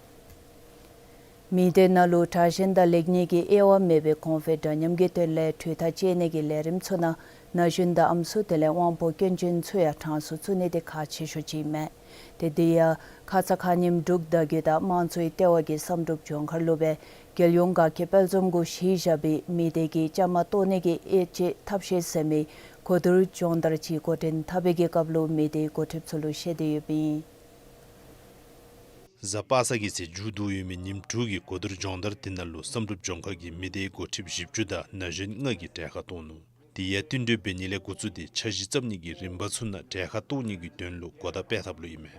མི་སྡེ་ནང་ལུ་དྲག་ཞན་དང་ལེགས་ཉེས་ཀྱི་དབྱེ་བ་མེད་པའི་གོང་འཕེལ་འདྲ་མཉམ་གྱི་དོན་ལས་གྲོས་ཐག་བཅད་ནི་གི་ལས་རིམ་ཚུ་ནང་ན་གཞོན་དང་ཨམ་སྲུ་དེ་ལས་དབང་པོ་སྐྱོན་ཅན་ཚུ་ཡང་གྲངས་སུ་བཙུགས་ནི་དེ་ཁག་ཆེ་ཤོས་ཅིག་ཨིན་མས། དེ་དེ་ཡང་ཁ་ཙ་ཁ་ཉིནམ་འབྲུག་བརྡ་བརྒྱུད་དང་དམངས་གཙོའི་ལྟེ་བ་གིས་བསམ་གྲུབ་ལྗོངས་མཁར་ལུ་སྦེ་རྒྱལ་ཡོངས་དགའ་སྐྱིད་དཔལ་འཛོམས་གུ་གཞི་བཞག་པའི་མི་སྡེ་གི་བཅའ་མར་གཏོགས་ནི་གི་དབྱེ་དཔྱད་ཐབས་ཤེས་ཟེར་མི་གོ་བསྡུར་སྦྱོང་བརྡར་ཅིག་འགོ་འདྲེན་འཐབ་པའི་གི་སྐབས་ལུ་མི་སྡེའི་འགོ་ཁྲིདཔ་ཚུ་ལུ་བཤད་དེ་ཡོདཔ་ཨིན། གཟའ་པ་སངས་ཀྱི་ཚེ་མཇུག་བསྡུ་ཡོད་མི་ཉིནམ་དྲུག་གི་གོ་བསྡུར་སྦྱོང་བརྡར་དེ་ནང་ལུ་བསམ་གྲུབ་ལྗོངས་མཁར་གྱིས་མི་སྡེའི་འགོ་ཁྲིདཔ་བཞི་བཅུ་དང་ན་གཞོན་ལྔ་གི་གྲལ་ཁར་གཏོགས་ནུག། དེ་ཡང་བསྟུན་གྲོས་འབད་ནི་ལས་འགོ་བཙུགས་ཏེ་འཆར་གཞི་བརྩམ་ནི་གི་རིམ་པ་ཚུ་ནང་གྲལ་ཁར་གཏོགས་ནི་གི་དོན་ལུ་གོ་བརྡ་སྤེལ་ཐབས་ལུ་ཨིན་མས།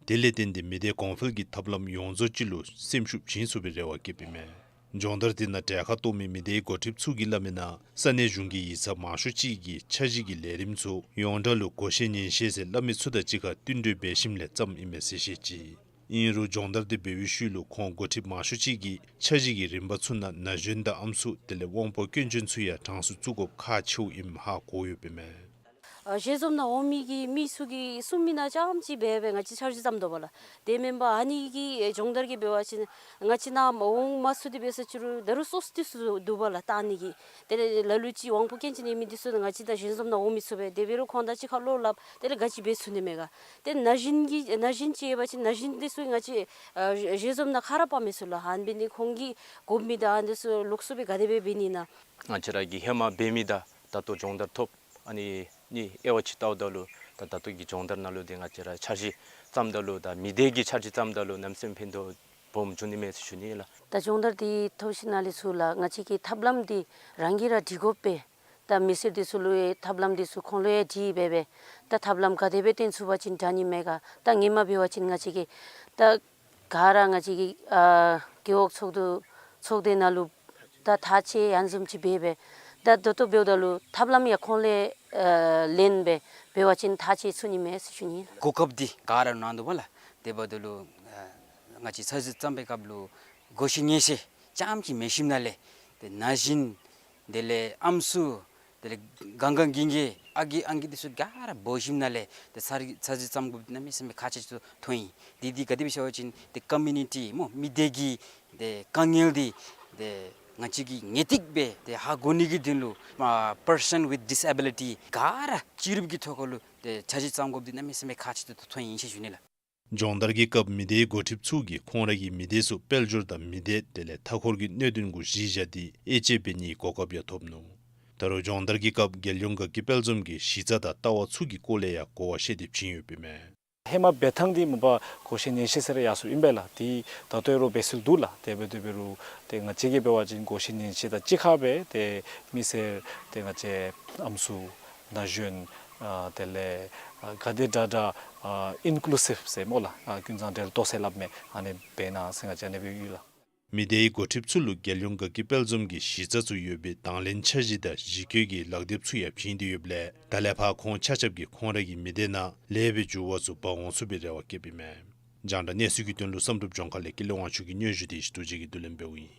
དེ་ལས་བརྟེན་ཏེ་མི་སྡེ་གོང་འཕེལ་གྱི་ཐབས་ལམ་ཡོངས་རྫོགས་ཅིག་ལུ་སེམས་ཤུགས་བྱིན་ཚུགས་པའི་རེ་བ་བསྐྱེདཔ་ཨིན་མས། སྦྱོང་བརྡར་དེ་ནང་གྲལ་ཁར་གཏོགས་མི་མི་སྡེའི་འགོ་ཁྲིདཔ་ཚུ་གིས་སླབ་མི་ནང་ས་གནས་གཞུང་གི་ཡིག་ཚང་མང་ཤོས་ཅིག་གིས་འཆར་གཞི་གི་ལས་རིམ་ཚུ་ཡོངས་གྲགས་ལུ་བགོ་བཤའ་ཉན་བཤད་ཟེར་སླབ་མི་ཚུ་དང་གཅིག་ཁར་བསྟུན་གྲོས་འབད་ཞིནམ་ལས་བརྩམས་ཨིན་མས་ཟེར་བཤད་ཅི། ཨིན་རུང་སྦྱོང་བརྡར་དེ་འབད་བའི་ཤུལ་ལུ་ཁོང་འགོ་ཁྲིདཔ་མང་ཤོས་ཅིག་གིས་འཆར་གཞི་གི་རིམ་པ་ཚུ་ནང་ན་གཞོན་དང་ཨམ་སྲུ་དེ་ལས་དབང་པོ་སྐྱོན་ཅན་ཚུ་ཡང་གྲངས་སུ་བཙུགས་དགོཔ་ཁག་ཆེཝ་ཨིནམ་ཧ་གོ་ཡོདཔ་ཨིན་མས། ཨ་ཞལ་འཛོམས་ནང་འོང་མི་གི་མི་ཚུ་གིས་གསུང་མི་ནང་རྐྱངམ་ཅིག་འབད་སྦེ་ང་བཅས་འཆར་གཞི་བརྩམ་དོ་བ་ལགས། དེ་མེན་པར་ཨ་ནི་གི་སྦྱོང་བརྡར་གྱི་འབད་བ་ཅིན་ང་བཅས་ནང་འོང་མ་ཚུགས་ཏེ་འབད་ས་ཅིག་རུང་ད་རུང་སོ་སོ་ཏེ་ཚུ་འདུག་པ་ལགས། བལྟ་ནི་གི་དེ་ལས་ལ་ལུ་ཅིག་དབང་པོ་སྐྱོན་ཅན་ཡོད་མི་འདི་ཚུ་ང་བཅས་དང་ཞལ་འཛོམས་ནང་འོང་མི་ཚུགས་པས། དེ་འབད་རུང་ཁོང་དང་གཅིག་ཁར་བློ་སླབ་དེ་ལས་ག་ཅི་འབད་ཚུགས་ནི་མས་ག། ཏེ་ན་གཞོན་གྱི་ན་གཞོན་ཅིག་ཡོད་པ་ཅིན་ན་གཞོན་འདི་ཚུ་ང་བཅས་ཨ་ཞལ་འཛོམས་ནང་ཁ་ར་དཔག་མི་ཚུགས་ལགས། ཨ་ནི་འབད་ནི་ཁོང་གིས་དགོ་མི་དང་ཨ་འདི་ཚུ་ལོགས་སུ་སྦེ་ག་དེ་སྦེ་འབད་ནི་ན། ང་བཅས་ར་གི་ཧེ་མ་འབད་མི་དང་ད་ལྟོ་སྦྱོང་བརྡར་ཐོབ་ཨ་ནི་ནི་དབྱེ་བ་ཅིག་བལྟཝ་ད་ལུ་ད་ད་ལྟོ་གི་སྦྱོང་བརྡར་ནང་ལུ་དེ་ང་བཅས་ར་འཆར་གཞི་བརྩམ་ད་ལུ་ད་མི་སྡེ་གི་འཆར་གཞི་བརྩམ་ད་ལུ་གནམ་མེད་ས་མེད་ཕན་ཐོགས་སྦོམ་འབྱུང་ནི་མས་ཟེར་ཞུ་ནི་ལགས། ད་སྦྱོང་བརྡར་འདི་ཐོབ་ཞིནམ་ལས་ཚུར་ལགས་ང་བཅས་ཀྱིས་ཐབས་ལམ་འདི་རང་གིས་ར་སྒྲིག་དགོ་པས། ད་མི་སེར་འདི་ཚུ་ལུ་ཡང་ཐབས་ལམ་འདི་ཚུ་ཁོང་ལུ་ཡང་དྲིས་སྦེ་སྦེ་ད་ཐབས་ལམ་ག་དེ་སྦེ་བཏོན་ཚུགས་པ་ཅིན་དྲག་ནི་མས་ག། ད་ཧེ་མ་འབད་བ་ཅིན་ང་བཅས་ཀྱིས་ད་ག་ར་ང་བཅས་ཀྱི་ཨ་རྒེད་འོག་ཚོགས་འདུ་ཚོགས་སྡེ་ནང་ལུ་ད་ཐག་བཅད་ཡང་བཟུམ་ཅིག་འབད་སྦེ་ད་ད་ལྟོ་འབདཝ་ད་ལུ་ཐབས་ལམ་ཡང་ཁོང་ལས་ཨ་ལེན་སྦེ་འབད་བ་ཅིན་ཐག་བཅད་ཚུགས་ནི་མས་ཟེར་ཞུ་ནི་ལགས། གོ་སྐབས་འདི་ག་ར་གནང་དོ་བ་ལགས། དེ་འབདཝ་ད་ལུ་ཨ་ང་བཅས་འཆར་གཞི་བརྩམ་པའི་སྐབས་ལུ་བགོ་བཤའ་ཉན་བཤད་རྐྱངམ་ཅིག་མེད་ཞིནམ་ལས་ཏེ་ན་གཞོན་དེ་ལས་ཨམ་སྲུ་དེ་ལས་གང་གང་གིང་གི་ཨ་རྒས་ཨང་རྒས་འདི་ཚུ་ག་ར་འབོ་ཞིནམ་ལས་ཏེ་འཆར་འཆར་གཞི་བརྩམ་དགོཔ་འདི་གནམ་མེད་ས་མེད་ཁག་ཆེ་ཤོས་མཐོང་ཡི། དེ་འདི་ག་དེ་སྦེ་ཟེར་བ་ཅིན་ཏེ་ཀོ་མིའུ་ནི་ཊི་སྨོ་མི་སྡེ་གི་ཏེ་དཀའ་ངལ་འདི་ཏེ་ང་བཅས་ཀྱིས་ངེས་ཏིག་སྦེ་ཏེ་ཧ་གོ་ནི་གི་དོན་ལུ་ཨ་པར་སཱན་ཝིད་ཌིས་ཨེ་བི་ལི་ཊི་ག་ར་སྤྱི་རུབ་ཀྱི་ཐོག་ཁར་ལུ་ཏེ་འཆར་གཞི་བརྩམ་དགོཔ་འདི་གནམ་མེད་ས་མེད་ཁག་ཆེ་ཏོག་ཏོ་མཐོང་ཡི་ཟེར་ཞུ་ནི་ལགས། སྦྱོང་བརྡར་གྱི་སྐབས་མི་སྡེའི་འགོ་ཁྲིདཔ་ཚུ་གིས་ཁོང་ར་གི་མི་སྡེ་ཚུ་དཔལ་འབྱོར་དང་མི་སྡེ་དེ་ལས་མཐའ་འཁོར་གྱི་གནད་དོན་གུ་གཞི་བཞག་སྟེ་དབྱེ་དཔྱད་འབད་ནིའི་གོ་སྐབས་ཡང་ཐོབ་ནུག། ད་རུང་སྦྱོང་བརྡར་གྱི་སྐབས་རྒྱལ་ཡོངས་དགའ་སྐྱིད་དཔལ་འཛོམས་ཀྱིས་གཞི་རྩ་དང་ལྟ་བ་ཚུ་གི་སྐོར་ལས་ཡང་གོ་བ་བཤད་དེ་བྱིན་ཡོདཔ་ཨིན་མས། ཧེ་མ་འབད་ཐངས་འདི་མ་པ་བགོ་བཤའ་ཉན་བཤད་ཟེར་ཡར་སོང་ཨིན་པས་ལགས། དེ་ད་ལྟོ་ཡང་རོགས་འབད་སྲོལ་འདུག་ལགས། དེ་འབདཝ་ད་འབད་རུང་ཏེ་ང་བཅས་ཀྱིས་འབད་བ་ཅིན་བགོ་བཤའ་ཉན་བཤད་དང་གཅིག་ཁར་སྦེ་ཏེ་མི་སེར་ཏེ་ང་བཅས་ཨམ་སྲུ་ན་གཞོན་ཨ་དེ་ལས་ཨ་ག་དེ་དྲག་དྲག་ཨ་ཨིན་ཀུ་ལུ་སིབ་ཟེར་སྨོ་ལགས། ཨ་ཀུན་ཚང་འབྲེལ་གཏོགས་ཟེར་སླབ་མས། ཨ་ནི་འབད་གནང་ཟེར་ང་བཅས་ཨ་ནི་སྦེ་ཡོད་ལགས། མི་སྡེའི་འགོ་ཁྲིདཔ་ཚུ་ལུ་རྒྱལ་ཡོངས་དགའ་སྐྱིད་དཔལ་འཛོམས་ཀྱི་གཞི་རྩ་ཚུ་ཡོད་པའི་དང་ལེན་འཆར་གཞི་དང་གཞི་བཀོད་ཀྱི་ལག་དེབ་ཚུ་ཡང་བྱིན་ཏེ་ཡོདཔ་ལས་ད་ལས་ཕར་ཁོང་ཆ་ཁྱབ་ཀྱིས་ཁོང་ར་གི་མི་སྡེ་ནང་ལེགས་པའི་འགྱུར་བ་ཚུ་འབག་འོང་ཚུགས་པའི་རེ་བ་བསྐྱེདཔ་ཨིན་མས། རྒྱང་བསྒྲགས་གནས་ཚུལ་གྱི་དོན་ལུ་བསམ་གྲུབ་ལྗོངས་མཁར་ལས་ཀུན་ལེགས་དབང་ཕྱུག་གི་སྙན་ཞུ་དེ་ཞི་ཏོ་རྗེ་གིས་བསྡུ་ལེན་འབདཝ་ཨིན།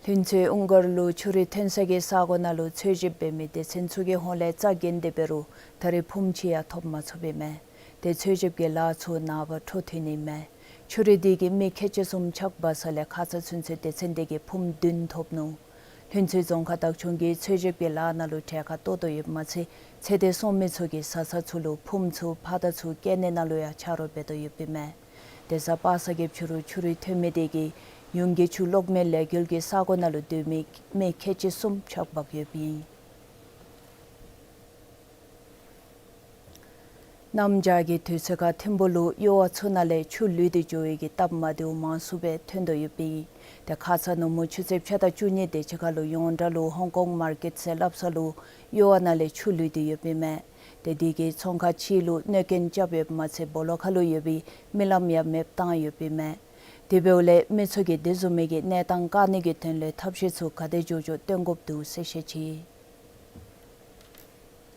ལྷུན་རྩེ་ཨུན་དཀར་ལུ་ཆུ་རུད་ཐོན་ས་གི་ས་གོ་ནང་ལུ་འཚོལ་ཞིབ་འབད་མི་སྡེ་ཚན་ཚུ་གི་ཧོངས་ལས་རྩ་འགེངས་ཏེ་འབད་རུང་ད་རེས་ཕུངམ་ཅིག་ཡང་ཐོབ་མ་ཚུགསཔ་ཨིན་མས། དེ་འཚོལ་ཞིབ་ཀྱི་ལཱ་ཚུ་ནངས་པ་འཕྲོ་མཐུད་ནི་ཨིན་མས། ཆུ་རུད་དེ་གིས་མི་ཁལ་གཅིག་གསུམ་ཆག་འབག་ས་ལས་ཁ་ཙ་ཚུན་ཚོད་སྡེ་ཚན་དེ་གིས་ཕུངམ་བདུན་ཐོབ་ནུག། ལྷུན་རྩེ་རྫོང་ཁག་བདག་སྐྱོང་གིས་འཚོལ་ཞིབ་ཀྱི་ལཱ་ནང་ལུ་གྲལ་ཁར་གཏོགས་དོ་ཡོདཔ་མ་ཚད་ཚེ་འདས་སོང་མི་ཚུ་གི་བཟའ་ཚང་ཚུ་ལུ་ཕུངམ་ཚུ་ཕར་དང་ཚུར་སྐྱེལ་ནི་ནང་ལུ་ཡང་ཆ་རོགས་འབད་དོ་ཡོདཔ་ཨིན་མས། དེ་ཟ་པ་ས་གེབ་ཆུ་རུ་ཆུ་རུད་ཐོན་མི་དེ་གིས་ཡུན་གྱི་ཆུ་གློག་མེ་ལས་འགུལ་གྱི་ས་གོ་ནང་ལུ་སྡོད་མི་མི་ཁལ་གཅིག་གསུམ་ཆག་འབག་ཡོདཔ་ཨིན། གནམ་བྱཱར་གྱི་དུས་ཚོད་ཁར་ཐིམ་ཕུག་ལུ་གཡུར་བ་ཚུ་ནང་ལས་ཆུ་ལུད་དེ་འགྱོ་བའི་གི་སྟབས་མ་བདེཝ་མང་སུ་སྦེ་ཐོན་དོ་ཡོདཔ་ཨིན། དེ་ཁ་ཙ་ནུབ་མོ་ཆུ་ཚོད་ཕྱེད་དང་བཅུ་གཉིས་དེ་ཅིག་ཁར་ལུ་ཡོངས་གྲགས་ལུ་ཧོང་ཀོང་མར་ཀེཊ་ཟེར་སླབ་ས་ལུ་གཡུར་བ་ནང་ལས་ཆུ་ལུད་དེ་ཡོདཔ་ཨིན་མས། དེ་དེ་གིས་ཚོང་ཁང་ཅིག་ལུ་གནོད་རྐྱེན་རྐྱབ་ཡོདཔ་མ་ཚད་སྦོ་ལོགས་ཁར་ལུ་ཡོད་པའི་མི་ལམ་ཡང་མེདཔ་བཏང་ཡོདཔ་ཨིན་མས། དེ་འབདཝ་ལས་མི་ཚུ་གིས་དེ་བཟུམ་མའི་གི་གནས་སྟངས་བཀག་ནི་གི་དོན་ལས་ཐབས་ཤེས་ཚུ་ག་དེ་མགྱོགས་མགྱོགས་སྟོན་དགོཔ་འདུག་ཟེར་བཤད་ཅི།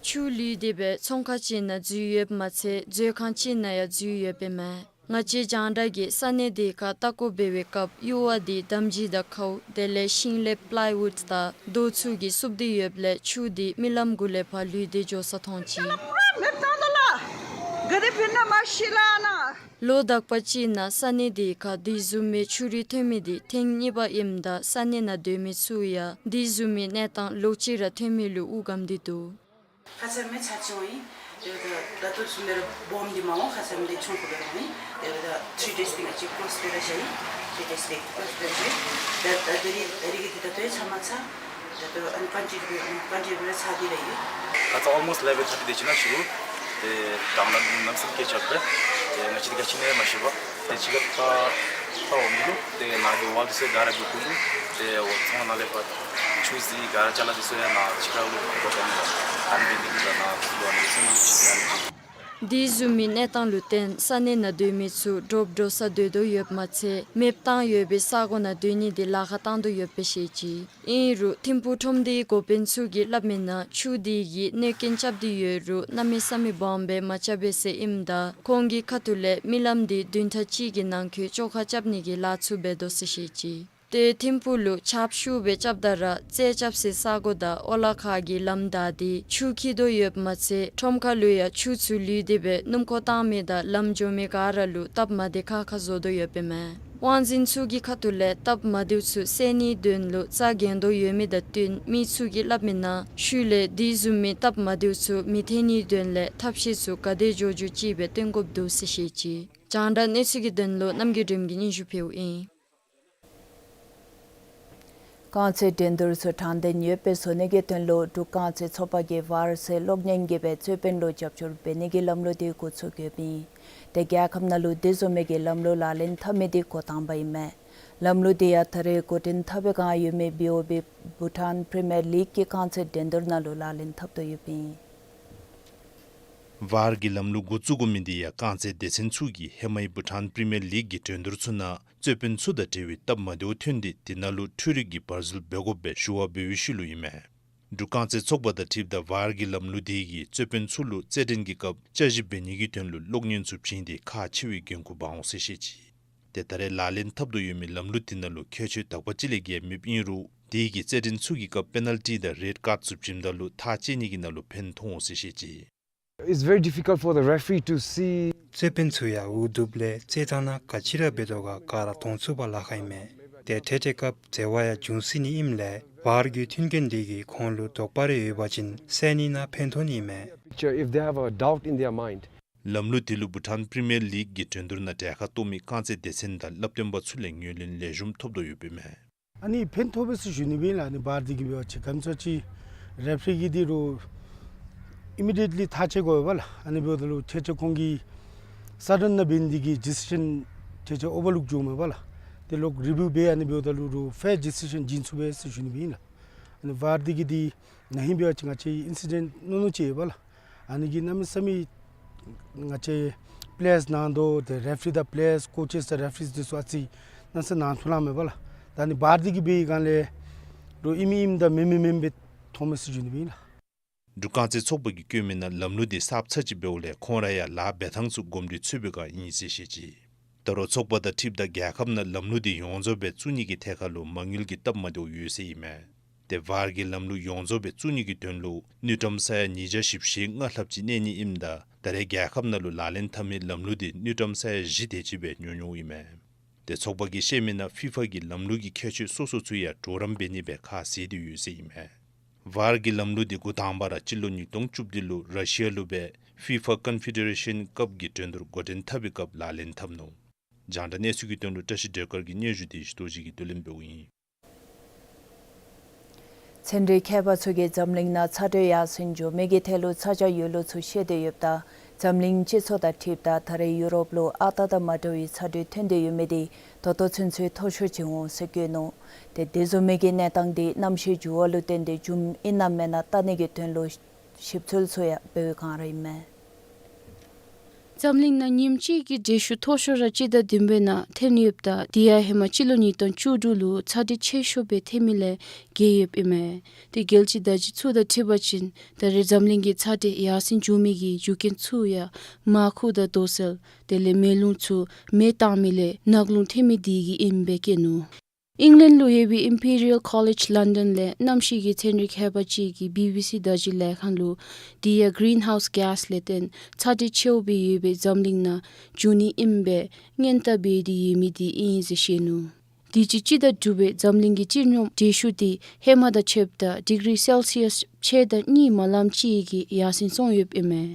ཆུ་ལུད་དེ་སྦེ་ཚོང་ཁང་ཅིག་ནང་འཛུལ་ཡོདཔ་མ་ཚད་མཛོད་ཁང་ཅིག་ནང་ཡང་འཛུལ་ཡོདཔ་ཨིན་མས། ང་བཅས་རྒྱང་བསྒྲགས་ཀྱིས་ས་གནས་དེ་ཁར་ལྟ་སྐོར་འབད་བའི་སྐབས་གཡུར་བ་དེ་འདམ་སྦྱིས་དང་ཁཝ་དེ་ལས་ཤིང་ལེབ་པ་ལའི་ཝུཌ་དང་རྡོ་ཚུ་གིས་བསུབ་སྟེ་ཡོདཔ་ལས་ཆུ་དེ་རྨི་ལམ་གུ་ལས་ཕར་ལུད་དེ་འགྱོ་ས་མཐོང་ཅི། ལོ་དག་པ་ཅིག་ནང་ས་གནས་དེ་ཁར་དེ་བཟུམ་མའི་ཆུ་རུད་ཐོན་མི་དེ་ཐེངས་གཉིས་པ་ཨིནམ་ད་ས་གནས་ནང་སྡོད་མི་ཚུ་ཡང་དེ་བཟུམ་མའི་གནས་སྟངས་ལོག་ཅི་ར་ཐོན་མི་ལུ་དབུགས་སྒམ་སྟེ་འདུག། ཁ་ཙ་མེ་ཚ་ཅིག་འོང་ཡི། དེ་ད་ད་ལྟོ་ཚུ་མེ་ར་སྦོམ་འདི་མ་འོང་། ཁ་ཙ་མེ་འདི་ཆུང་ཀུ་སྦེ་འོང་ཡི། དེ་ད་ཐི་རི་ཌེསི་འདི་ང་བཅས་ཀློསི་སྦེ་ར་བཞག་ཡི། ཐི་རི་ཌེསི་འདི་ཀློསི་སྦེ་བཞག་ཡི། ད་ད་དེ་རིང་དེ་རིང་གི་འདི་ད་ལྟོ་ཡང་ཚ་མ་ཚ། ད་ལྟོ་ཨན་ཀོན་ཊི་ནུ་ཨན་ཀོན་ཊི་ནུ་སྦེ་ཚ་སྟེ་ར་ཡོད། ཁ་ཙ་ཨོལ་མོསཊི་ལེ་ཝེལ་ཐར་ཊི་དེ་ཅིག་ནང་ཞུ། དེ་དང་ལ་ནམ་སེམས་སྐད་ཆ་སྦེ། དེ་ང་བཅས་འདི་ག་ཅི་ནི་མ་ཤེས་པར། དེ་ཅིག་ཁར་ཕར་འོང་མི་ལུ་དེ་ནཱ་གི་ཝཱལ་དེ་ཚུ་ག་ར་གི་ཁུངས་ལུ་དེ་འོ་ཚོང་ནང་ལས་ཕར་ཆུ་ཟི་ག་ར་ཅ་ལ་དེ་ཚུ་ཡང་ནཱ་ཕྱི་ར་ལུ་གོ་ཏོ་མི་ལ་ཨན་བེ་ནི་གི་ད་ནཱ་ཚུ་ལུ་ཨ་ནི་སེམས་ལུ་ཅིག་ཨ་ནི་ཅིག། དེ་བཟུམ་མའི་གནས་སྟངས་ལུ་བརྟེན་ས་གནས་ནང་སྡོད་མི་ཚུ་འདྲོག་འདྲོག་སར་སྡོད་དོ་ཡོདཔ་མ་ཚད་མེདཔ་བཏང་ཡོད་པའི་ས་གོ་ནང་སྡོད་ནི་དེ་ལཱ་ཁག་བཏང་དོ་ཡོདཔ་སྦེ་བཤད་ཅི། ཨིན་རུང་ཐིམ་ཕུག་ཁྲོམ་སྡེའི་འགོ་དཔོན་ཚུ་གིས་སླབ་མིའི་ནང་ཆུ་དེ་གིས་གནོད་རྐྱེན་རྐྱབ་སྟེ་ཡོད་རུང་གནམ་མེད་ས་མེད་སྦོམ་སྦེ་མ་རྐྱབ་པས་ཟེར་ཨིནམ་ད་ཁོང་གི་ཁ་ཐུག་ལས་རྨི་ལམ་དེ་བདུན་ཕྲག་གཅིག་གི་ནང་འཁོད་བཅོ་ཁ་རྐྱབ་ནི་གི་ལཱ་ཚུ་འབད་དོ་ཟེར་བཤད་ཅི། དེ་ཐིམ་ཕུག་ལུ་ཆརཔ་ཤུགས་སྦེ་རྐྱབ་ད་ར་རྩེ་རྐྱབ་སའི་ས་གོ་དང་ཨོ་ལ་ཁ་གི་ལམ་བདའ་སྟེ་ཆུ་འཁྱིལ་དོ་ཡོདཔ་མ་ཚད་ཁྲོམ་ཁ་ལུ་ཡང་ཆུ་ཚུ་ལུད་དེ་སྦེ་སྣུམ་འཁོར་བཏང་མི་དང་ལམ་འགྱོ་མི་ག་ར་ལུ་སྟབས་མ་བདེ་ཁག་ཁ་བཟོ་དོ་ཡོདཔ་ཨིན་མས། དབང་འཛིན་ཚུ་གི་ཁ་ཐུག་ལས་སྟབས་མ་བདེཝ་ཚུ་སེལ་ནིའི་དོན་ལུ་རྩ་འགེངས་དོ་ཡོད་མི་དང་བསྟུན་མི་ཚུ་གིས་སླབ་མིའི་ནང་ཤུལ་ལས་དེ་བཟུམ་མའི་སྟབས་མ་བདེཝ་ཚུ་མི་ཐོན་ནིའི་དོན་ལས་ཐབས་ཤེས་ཚུ་ག་དེ་མགྱོགས་མགྱོགས་ཅིག་སྦེ་སྟོན་དགོཔ་འདུག་ཟེར་བཤད་ཅི། རྒྱང་བསྒྲགས་གནས་ཚུལ་གྱི་དོན་ལུ་རྣམ་རྒྱལ་སྒྲོལམ་གིས་སྙན་ཞུ་ཕུལཝ་ཨིན། རྐང་རྩེད་འགྲན་བསྡུར་ཚུ་དྲང་བདེན་ཡོད་པའི་བཟོ་ནི་གི་དོན་ལུ་འབྲུག་རྐང་རྩེད་ཚོགས་པ་གིས་ཝར་ཟེར་གློག་བརྙན་གྱི་སྦེ་རྩོད་དཔོན་ལུ་རྒྱབ་སྐྱོར་འབད་ནི་གི་ལམ་ལུགས་དེ་འགོ་བཙུགས་ཡོདཔ་ཨིན། དེ་རྒྱལ་ཁབ་ནང་ལུ་དེ་བཟུམ་མའི་གི་ལམ་ལུགས་ལག་ལེན་འཐབ་མི་དེ་འགོ་དང་པ་ཨིན་མས། ལམ་ལུགས་དེ་ཡང་ད་རེས་འགོ་འདྲེན་འཐབ་པའི་བསྒང་ཡོད་མི་བི་ཨོ་བི་བྷུ་ཊཱན་པི་རི་མི་ཡར་ལིག་གི་རྐང་རྩེད་འགྲན་བསྡུར་ནང་ལུ་ལག་ལེན་འཐབ་དོ་ཡོདཔ་ཨིན། ཝར་གྱི་ལམ་ལུགས་འགོ་བཙུགས་དགོ་མི་དེ་ཡང་རྐང་རྩེད་སྡེ་ཚན་ཚུ་གིས་ཧེ་མའི་བྷུ་ཊཱན་པི་རི་མི་ཡར་ལིག་གི་འགྲན་བསྡུར་ཚུ་ནང་རྩོད་དཔོན་ཚུ་དང་འབྲེལ་བའི་སྟབས་མ་བདེཝ་ཐོན་ཏེ་དེ་ནང་ལུ་འཕྲུལ་རིག་གི་བར་འཛུལ་འབད་དགོཔ་སྦེ་ཞུ་བ་འབད་བའི་ཤུལ་ལུ་ཨིན་མས། འབྲུག་རྐང་རྩེད་ཚོགས་པ་དང་འཁྲིལཝ་ད་ཝར་གྱི་ལམ་ལུགས་དེ་གིས་རྩོད་དཔོན་ཚུ་ལུ་རྩེད་འགྲན་གྱི་སྐབས་དཔྱད་ཞིབ་འབད་ནི་གི་དོན་ལུ་གློག་བརྙན་ཚུ་བྱིན་ཏེ་ཁག་ཆེ་བའི་འགན་ཁུར་འབག་འོང་ཟེར་བཤད་ཅི། དེ་ད་རེས་ལག་ལེན་འཐབ་དོ་ཡོད་མི་ལམ་ལུགས་དེ་ནང་ལུ་ཁྱད་ཆོས་དག་པ་ཅིག་ལས་བརྒལ་མེདཔ་ཨིན་རུང་དེ་གིས་རྩེད་འགྲན་ཚུ་གི་སྐབས་པེ་ནཱལ་ཊི་དང་རེཌ་ཀཱཌ་ཚུ་བྱིནམ་ད་ལུ་ཐག་བཅད་ནི་གི་ནང་ལུ་ཕན་ཐོགས་འོང་ཟེར་བཤད་ཅི། It's very difficult for the referee to see. རྩོད་དཔོན་ཚུ་ཡང་འུ་སྡུག་ལས་རྩེད་ཐང་ནང་ག་ཅི་ར་འབད་དོ་ག་ག་ར་མཐོང་ཚུགས་པར་ལཱ་ཁག་ཨིན་མས། དེ་འཕྲལ་འཕྲལ་སྐབས་འཛོལ་བ་ཡང་འབྱུང་སྲིད་ནི་ཨིནམ་ལས་ཝར་གྱི་མཐུན་རྐྱེན་དེ་གིས་ཁོང་ལུ་དོགས་པ་རེ་ཡོད་པ་ཅིན་སེལ་ནི་ནང་ཕན་ཐོགས་ནི་ཨིན་མས། If they have a doubt in their mind. ལམ་ལུགས་དེ་ལུ་བྷུ་ཊཱན་པི་རི་མི་ཡར་ལིག་གི་འགྲན་བསྡུར་ནང་གྲལ་ཁར་གཏོགས་མི་རྐང་རྩེད་སྡེ་ཚན་དང་བསླབ་སྟོན་པ་ཚུ་ལས་ངོས་ལེན་ལེགས་ཤོམ་ཐོབ་དོ་ཡོདཔ་ཨིན་མས། ཨ་ནི་ཕན་ཐོགས་པས་ཟེར་ཞུ་ནི་སྦེ་ཨིན་ལགས། ཨ་ནི་ཝར་འདི་གིས་འབད་བ་ཅིན་ག་ཅི་ཅིག་རེ་ཕི་རི་གིས་འདི་རུ་ཨི་མི་ཌི་ཡེཊ་ལི་ཐག་བཅད་དགོ་པས་ལགས། ཨ་ནི་འབདཝ་ད་ལུ་ཁྱད་ཆེ་ཁོང་གིས་སཱ་ཌེན་ནང་འབད་ནི་འདི་གིས་ཌི་སི་ཤཱན་ཁྱད་ཆེ་ཨོ་བར་ལུག་འགྱོཝ་མས་པ་ལགས། དེ་ལོག་རི་བིའུ་འབད་ཨ་ནི་འབདཝ་ད་ལུ་རུ་ཕེར་ཌི་སི་ཤཱན་བྱིན་ཚུགས་པས་ཟེར་ཞུ་ནི་སྦེ་ཨིན་ལགས། ཨ་ནི་ཝར་འདི་གིས་འདི་ན་ཧིང་འབད་བ་ཅིན་ང་བཅས་ཨིན་སི་ཌེནཊ་ནུ་ནུ་ཅིག་ཡོད་པ་ལགས། ཨ་ནི་གིས་གནམ་མེད་ས་མེད་ང་བཅས་པི་ལེ་ཡརསི་ནང་དོག་དེ་རེ་ཕི་རི་དང་པི་ལེ་ཡརསི་ཀོ་ཅེསི་དང་རེ་ཕི་རིསི་འདི་ཚུ་ཨ་ཙི་གནམ་མེད་ས་མེད་ནང་འཐུ་ལང་མས་པ་ལགས། ད་ཨ་ནི་ཝར་འདི་གིས་འབད་བའི་སྒང་ལས་རུ་ཨིན་མི་ཨིནམ་དང་མེན་མི་མེནམ་སྦེ་མཐོངམ་མས་ཟེར་ཞུ་ནི་སྦེ་ཨིན་ལགས། འབྲུག་རྐང་རྩེད་ཚོགས་པ་གིས་བཀོད་མིའི་ནང་ལམ་ལུགས་དེ་གསརཔ་ཚར་ཅིག་འབདཝ་ལས་ཁོང་ར་ཡང་ལཱ་འབད་ཐངས་ཚུ་གོམས་འདྲིས་ཚུད་པའི་སྒང་ཨིན་ཟེར་བཤད་ཅི། ད་རུང་ཚོགས་པ་དང་འཁྲིལཝ་ད་རྒྱལ་ཁབ་ནང་ལམ་ལུགས་དེ་ཡོངས་རྫོགས་སྦེ་བཙུགས་ནི་གི་ཐད་ཁར་ལུ་མ་དངུལ་གྱི་སྟབས་མ་བདེཝ་ཡོད་ཟེར་ཨིན་མས། དེ་ཝར་གྱི་ལམ་ལུགས་ཡོངས་རྫོགས་སྦེ་བཙུགས་ནི་གི་དོན་ལུ་དངུལ་ཀྲམ་ས་ཡ་ཉིས་བརྒྱ་བཞི་བཅུ་ཞེ་ལྔ་ལྷགཔ་ཅིག་གནས་ནི་ཨིནམ་ད་ད་རེས་རྒྱལ་ཁབ་ནང་ལུ་ལག་ལེན་འཐབ་མི་ལམ་ལུགས་དེ་དངུལ་ཀྲམ་ས་ཡ་བཞི་དེ་ཅིག་སྦེ་ཉོ་ཉོཝ་ཨིན་མས། ཏེ་ཚོགས་པ་གིས་བཤད་མི་ནང་ཕི་ཕ་གི་ལམ་ལུགས་ཀྱི་ཁྱད་ཆོས་སོ་སོ་ཚུ་ཡང་གྲོགས་རམ་འབད་ནི་སྦེ་ཁ་བཟེད་དེ་ཡོད་ཟེར་ཨིན་མས། ཝར་གྱི་ལམ་ལུགས་འདི་འགོ་དང་པ་ར་སྤྱི་ལོ་ཉིས་སྟོང་བཅུ་བདུན་ལུ་ར་ཤི་ཡ་ལུ་སྦེ་ཕི་ཕ་ཀོན་ཕི་ཌེ་རེ་ཤཱན་ཀབ་ཀྱི་འགྲན་བསྡུར་འགོ་འདྲེན་འཐབ་པའི་སྐབས་ལག་ལེན་འཐབ་ནུག། རྒྱང་བསྒྲགས་གནས་ཚུལ་གྱི་དོན་ལུ་བཀྲ་ཤིས་སྒྲོལ་དཀར་གྱི་སྙན་ཞུ་དེ་ཡེ་ཤེས་རྡོ་རྗེ་གིས་བསྡུ་ལེན་འབདཝ་ཨིན། ཚན་རིག་མཁས་པ་ཚུ་གིས་འཛམ་གླིང་ནང་ཚ་དྲོད་ཡར་སེང་འགྱོ་མི་གི་ཐད་ལུ་ཚ་གྱང་ཡོད་ལུགས་ཚུ་བཤད་དེ་ཡོདཔ་ད་འཛམ་གླིང་སྤྱི་ཚོགས་དང་འཁྲིལཝ་ད་ད་རེས་ཡུ་རོབ་ལུ་ཨ་རྟག་དང་མ་འདྲ་བའི་ཚ་དྲོད་ཐོན་ཏེ་ཡོད་མི་དེ་ད་ལྟོ་ཚུན་ཚོད་མཐོ་ཤོས་ཅིག་འོང་ཟེར་བཀོད་ནུག། ཏེ་དེ་བཟུམ་མའི་གི་གནས་སྟངས་དེ་གནམ་གཤིས་འགྱུར་བ་ལུ་བརྟེན་ཏེ་བྱུངམ་ཨིན་ན་མེན་ན་བལྟ་ནི་གི་དོན་ལུ་ཞིབ་འཚོལ་ཚུ་ཡང་འབད་བའི་བསྒང་ར་ཨིན་མས། འཛམ་གླིང་ནང་ཉིནམ་གཅིག་གི་དྲོད་ཤུགས་མཐོ་ཤོས་ར་སྤྱི་ཟླ་བདུན་པའི་ནང་ཐོན་ཡོདཔ་ད་དེ་ཡང་ཧེ་མ་སྤྱི་ལོ་ཉིས་སྟོང་བཅུ་དྲུག་ལུ་ཚ་དྲོད་ཆེ་ཤོས་སྦེ་ཐོན་མི་ལས་བརྒལ་ཡོདཔ་ཨིན་མས། ཏེ་རྒྱལ་སྤྱིའི་བརྡ་བརྒྱུད་ཚུ་དང་འཁྲིལ་བ་ཅིན་ད་རེས་འཛམ་གླིང་གི་ཚ་དྲོད་ཡར་སེང་འགྱོ་མི་གི་རྒྱུ་རྐྱེན་ཚུ་ཡང་མར་ཁུ་དང་རྡོ་སོལ་དེ་ལས་མེ་རླུང་ཚུ་མེ་བཏང་མི་ལས་ནག་རླུང་ཐོན་མི་དེ་གིས་ཨིནམ་སྦེ་བཀོད་ནུག། ཨིང་ལེནཌ་ལུ་ཡོད་པའི་ཨིམ་པི་རི་ཡལ་ཀོ་ལེཇ་ལོན་ཌོན་ལས་གནམ་གཤིས་ཀྱི་ཚན་རིག་མཁས་པ་ཅིག་གིས་བི་བི་སི་བརྡ་བརྒྱུད་ལས་ཁང་ལུ་དེ་ཡང་གིརིན་ཧའུསི་གེསི་ལས་བརྟེན་ཚ་དྲོད་ཆེཝ་སྦེ་ཡོད་པའི་འཛམ་གླིང་ནང་འགྱོ་ནི་ཨིནམ་སྦེ་སྔོན་བརྡ་འབད་དེ་ཡོད་མི་དེ་ཨིན་ཟེར་བཤད་ནུག། དུས་ཅི་སྤྱི་ཟླ་དྲུག་པའི་འཛམ་གླིང་གི་སྤྱི་ཡོངས་དྲོད་ཤུགས་དེ་ཧེ་མ་དང་ཕྱདཔ་ད་ཌིག་རི་སེལ་སི་ཡཱས་ཕྱེད་དང་གཉིས་མ་ལངམ་ཅིག་གི་ཡར་སེང་སོང་ཡོདཔ་ཨིན་མས།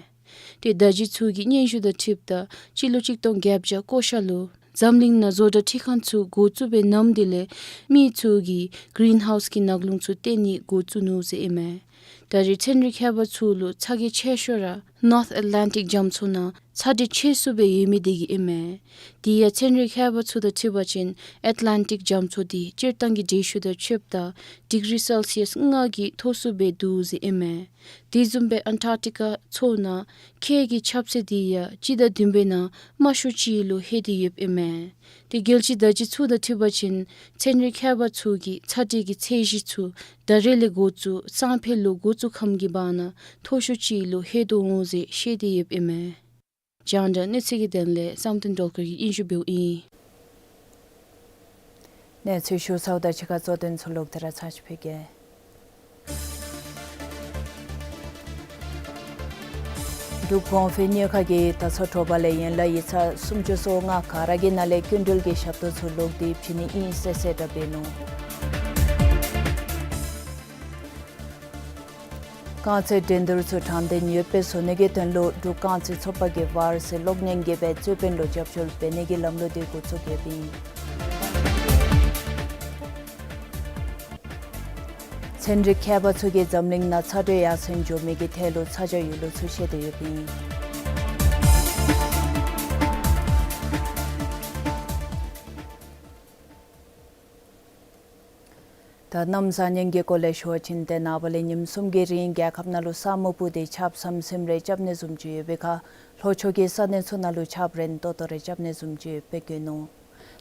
ཏེ་བརྡ་བརྒྱུད་ཚུ་གི་སྙན་ཞུ་དང་འཁྲིལཝ་ད་སྤྱི་ལོ་གཅིག་སྟོང་བརྒྱད་བརྒྱ་གོ་ཤ་ལུ་འཛམ་གླིང་ནང་བཟོ་གྲྭ་འཕྲུལ་ཁང་ཚུ་འགོ་བཙུགས་པའི་ནམ་དེ་ལས་མི་ཚུ་གིས་གིརིན་ཧའུསི་གི་ནག་རླུང་ཚུ་བཏོན་ནི་འགོ་བཙུགས་ནུག་ཟེར་ཨིན་མས། ད་རེས་ཚན་རིག་མཁས་པ་ཚུ་ལུ་ཚ་གྱང་ཆེ་ཤོས་ར་ནོརཐ་ཨེཊ་ལན་ཊིཀ་རྒྱ་མཚོ་ནང་ཚ་དྲོད་ཆེ་སུ་སྦེ་ཡོད་མི་དེ་གིས་ཨིན་མས། དེ་ཡང་ཚན་རིག་མཁས་པ་ཚུ་དང་འཁྲིལ་བ་ཅིན་ཨེཊ་ལན་ཊིཀ་རྒྱ་མཚོ་དེ་སྤྱིར་བཏང་གི་དྲོད་ཤུགས་དང་ཕྱདཔ་ད་ཌིག་རི་སེལ་སི་ཡཱས་ལྔ་གིས་མཐོ་སུ་སྦེ་འདུག་ཟེར་ཨིན་མས། དེ་བཟུམ་སྦེ་ཨན་ཊར་ཊི་ཀ་མཚོ་ནང་ཁྱེགས་ཀྱི་ཁྱབ་ཚད་དེ་ཡང་སྤྱི་ཟླ་བདུན་པའི་ནང་དམའ་ཤོས་ཅིག་ལུ་ལྷོད་དེ་ཡོདཔ་ཨིན་མས། ཏེ་རྒྱལ་སྤྱིའི་བརྡ་བརྒྱུད་ཚུ་དང་འཁྲིལ་བ་ཅིན་ཚན་རིག་མཁས་པ་ཚུ་གིས་ཚ་དྲོད་ཀྱི་ཚད་གཞི་ཚུ་ད་རེས་ལས་འགོ་བཙུགས་སང་ཕོད་ལོ་འགོ་བཙུགས་ཁམས་ཀྱི་བར་ན་མཐོ་ཤོས་ཅིག་ལུ་ལྷོད་དོ་འོང་ཟེར་བཤད་དེ་ཡོདཔ་ཨིན་མས། རྒྱང་བསྒྲགས་གནས་ཚུལ་གྱི་དོན་ལས་བསམ་གཏན་སྒྲོལ་དཀར་གྱིས་སྙན་ཞུ་འབདཝ་ཨིན། གནས་ཚུལ་ཞུ་ཚརཝ་དང་གཅིག་ཁར་གཙོ་དོན་ཚུ་ལོག་སྟེ་ར་ཚར་ཅིག་ཕུལ་གེ། འབྲུག་གོང་འཕེལ་གཉེར་ཁང་གིས་ད་ཚོ་དྲོ་པ་ལས་ཡན་ལག་ཡིག་ཚང་སུམ་ཅུ་སོ་ལྔ་ག་ར་གི་ནང་ལས་སྐྱིན་འགྲུལ་གྱི་ཞབས་ཏོག་ཚུ་ལོག་སྟེ་བྱིན་ནི་ཨིན་ཟེར་གསལ་བསྒྲགས་འབད་ནུག། རྐང་རྩེད་འགྲན་བསྡུར་ཚུ་དྲང་བདེན་ཡོད་པའི་བཟོ་ནི་གི་དོན་ལུ་འབྲུག་རྐང་རྩེད་ཚོགས་པ་གིས་ཝར་ཟེར་གློག་བརྙན་གྱི་སྦེ་རྩོད་དཔོན་ལུ་རྒྱབ་སྐྱོར་འབད་ནི་གི་ལམ་ལུགས་དེ་འགོ་བཙུགས་ཡོདཔ་ཨིན། ཚན་རིག་མཁས་པ་ཚུ་གིས་འཛམ་གླིང་ནང་ཚ་དྲོད་ཡར་སེང་འགྱོ་མི་གི་ཐད་ལུ་ཚ་གྱང་ཡོད་ལུགས་ཚུ་བཤད་དེ་ཡོདཔ་ཨིན། ད་གནམ་བཟང་ངན་གྱི་སྐོར་ལས་ཞུ་བ་ཅིན་ཏེ་ནངས་པ་ལས་ཉིནམ་གསུམ་གྱི་རིང་རྒྱལ་ཁབ་ནང་ལུ་ས་སྨུག་སྤུབས་ཏེ་ཆརཔ་ཟམ་ཟིམ་རེ་རྐྱབ་ནི་བཟུམ་ཅིག་ཡོད་པའི་ཁར་ལྷོ་ཕྱོགས་ཀྱི་ས་གནས་ཚུ་ནང་ལུ་ཆརཔ་རན་ཏོག་ཏོ་རེ་རྐྱབ་ནི་བཟུམ་ཅིག་ཡོདཔ་སྦེ་བཀོད་ནུག།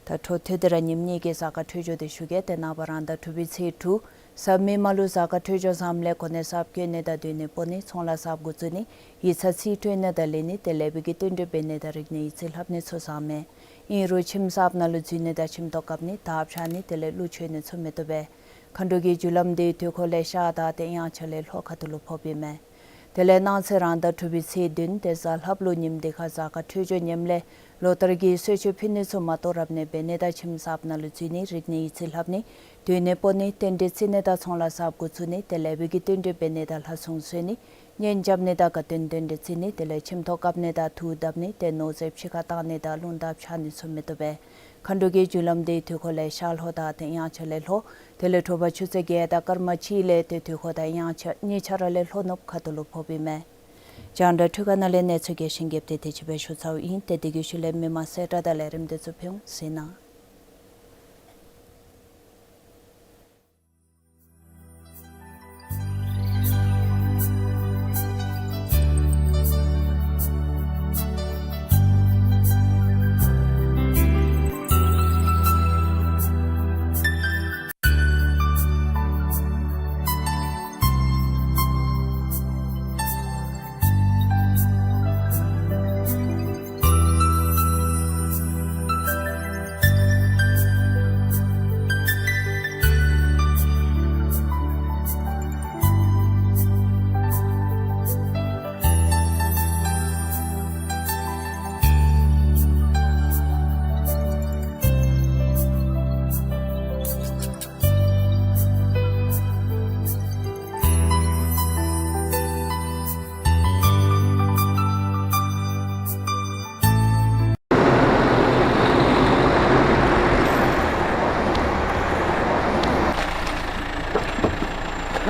ད་འཕྲོ་མཐུད་དེ་ར་ཉིནམ་གཉིས་ཀྱི་གཟའ་སྐར་འཕྲོད་སྦྱོར་དེ་ཞུ་གེ། ཏེ་ནངས་པ་རང་ཟླ་དྲུག་པའི་ཚེས་དྲུག་གཟའ་མིག་དམར་ལུ་གཟའ་སྐར་འཕྲོད་སྦྱོར་བཟངམ་ལས་གོ་གནས་གསརཔ་བཀོད་ནི་དང་སྡོད་གནས་སྤོ་ནི་ཚོང་ལཱ་གསརཔ་འགོ་བཙུགས་ནི་ཡིག་ཚང་རྩིས་སྤྲོད་ནི་དང་ལེན་ནི་དེ་ལས་བོད་ཀྱི་བསྟུན་གྲོས་འབད་ནི་དང་རིག་གནས་ཡིག་རྩིས་ལྷབ་ནི་ཚུ་བཟང་མས། ཨིན་རུང་ཁྱིམ་གསརཔ་ནང་ལུ་འཛུལ་ནི་དང་ཁྱིམ་ཐོག་བཀབ་ནི་དར་འཕྱར་ནི་དེ་ལས་གླུ་མཆོད་ནི་ཚུ་མི་བཏུབ་པས། མཁའ་འགྲོ་གི་རྒྱུ་ལམ་དེ་དུས་འཁོར་ལས་ཤར་དང་ཏེ་དབྱངས་འཆར་ལས་ལྷོ་ཁ་ཐུག་ལུ་ཕོགཔ་ཨིན་མས། དེ་ལས་གནངས་ཚེ་རང་ཟླ་དྲུག་པའི་ཚེས་བདུན་ཏེ་གཟའ་ལྷགཔ་ལུ་ཉིནམ་དེ་ཁར་གཟའ་སྐར་འཕྲོད་སྦྱོར་ངནམ་ལས་ལོ་ལྟར་གྱི་གསོལ་མཆོད་ཕུལ་ནི་ཚུ་མ་གཏོགས་རབ་གནས་འབད་ནི་དང་ཁྱིམ་གསརཔ་ནང་ལུ་འཛུལ་ནི་རིག་གནས་ཡིག་རྩིས་ལྷབ་ནི་སྡོད་གནས་སྤོ་ནི་རྟེན་འབྲེལ་བརྩི་ནི་དང་ཚོང་ལཱ་གསརཔ་འགོ་བཙུགས་ནི་དེ་ལས་བོད་ཀྱི་བསྟུན་གྲོས་འབད་ནི་དང་ལྷ་སྲུང་གསོལ་ནི་གཉེན་རྐྱབ་ནི་དང་དགའ་སྟོན་རྟེན་འབྲེལ་བརྩི་ནི་དེ་ལས་ཁྱིམ་ཐོག་བཀབ་ནི་དང་ཐུགས་བརྡབ་ནི་ཏེ་ནོར་རྫས་ཕྱི་ཁར་བཏང་ནི་དང་རླུང་དར་འཕྱར་ནི་ཚུ་མི་བཏུབ་པས། མཁའ་འགྲོ་གི་རྒྱུ་ལམ་དེ་དུས་འཁོར་ལས་ཤར་ལྷོ་དང་ཏེ་དབྱངས་འཆར་ལས་ལྷོ། དེ་ལས་དྲོ་པ་ཆུ་ཚོད་བརྒྱད་དང་སྐར་མ་གཅིག་ལས་ཏེ་དུས་འཁོར་དང་དབྱངས་འཆར་གཉིས་ཆ་ར་ལས་ལྷོ་ནུབ་ཁ་ཐུག་ལུ་ཕོགཔ་ཨིན་མས། རྒྱང་བསྒྲགས་འཕྲུལ་ཁང་ནང་ལས་གནས་ཚུལ་རྒྱས་ཤིང་རྒྱསཔ་དེ་དེ་ཅིག་སྦེ་ཞུ་ཚརཝ་ཨིན། ཏེ་དེ་གི་ཤུལ་ལས་མི་མང་གསལ་བསྒྲགས་དང་ལས་རིམ་དེ་ཚུ་ཕུལ་འོང་། གཟིགས་གནང་།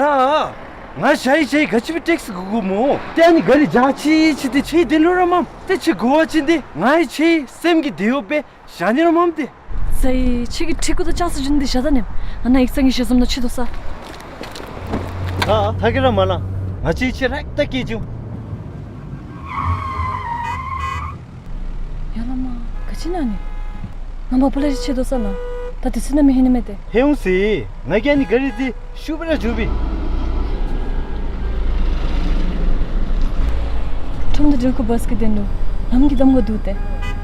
ཨ། ང་ཞའི་ཞའི་ག་ཅི་སྦེ་ཊེག་སི་དགོ་དགོཔ་སྨོ། ཏེ་ཨ་ནི་ག་རི་བཞག་ཅི་ཅི་ཏེ་ཁྱོད་དེ་ལུ་ར་མམ། ཏེ་ཁྱོད་དགོ་པ་ཅིན་ཏེ་ང་ཡང་ཁྱོད་སེམས་ཀྱི་དེ་ཡོད་པས། ཞག་ནི་ར་མམ་ཏེ། ཚའི་ཁྱོད་ཀྱི་ཁྲི་གུ་དང་ཅང་སི་འགྱོ་ནི་འདི་བཞག་ད་ནི། ང་ནཱ་ཡིག་ཚང་གི་ཞལ་འཛོམས་ནང་ཁྱོད་དོ་ས། ཨ་ཐ་གི་ར་མ་ལང་། ང་ཁྱོད་ཁྱོད་ར་ད་སྐྱེལ་འགྱོ། ཡ་ལ་མ་ག་ཅི་ཨིན་ན་ནི། ང་མ་པ་ལས་ཁྱོད་དོ་ས་ན། ད་དེ་ཚུ་ན་མི་ཧེ་ནི་མེད་དེ། ཧེ་འོང་ཟེར། ང་གིས་ཨ་ནི་ག་རི་འདི་ཤུགས་སྦེ་ར་འགྱོ་བས། ཁྲོམ་སྡེ་འགྲུལ་འཁོར་བཱས་ཀྱི་དོན་ལུ་ལམ་གྱི་གདམ་ཁ་འདུག་སྟེ།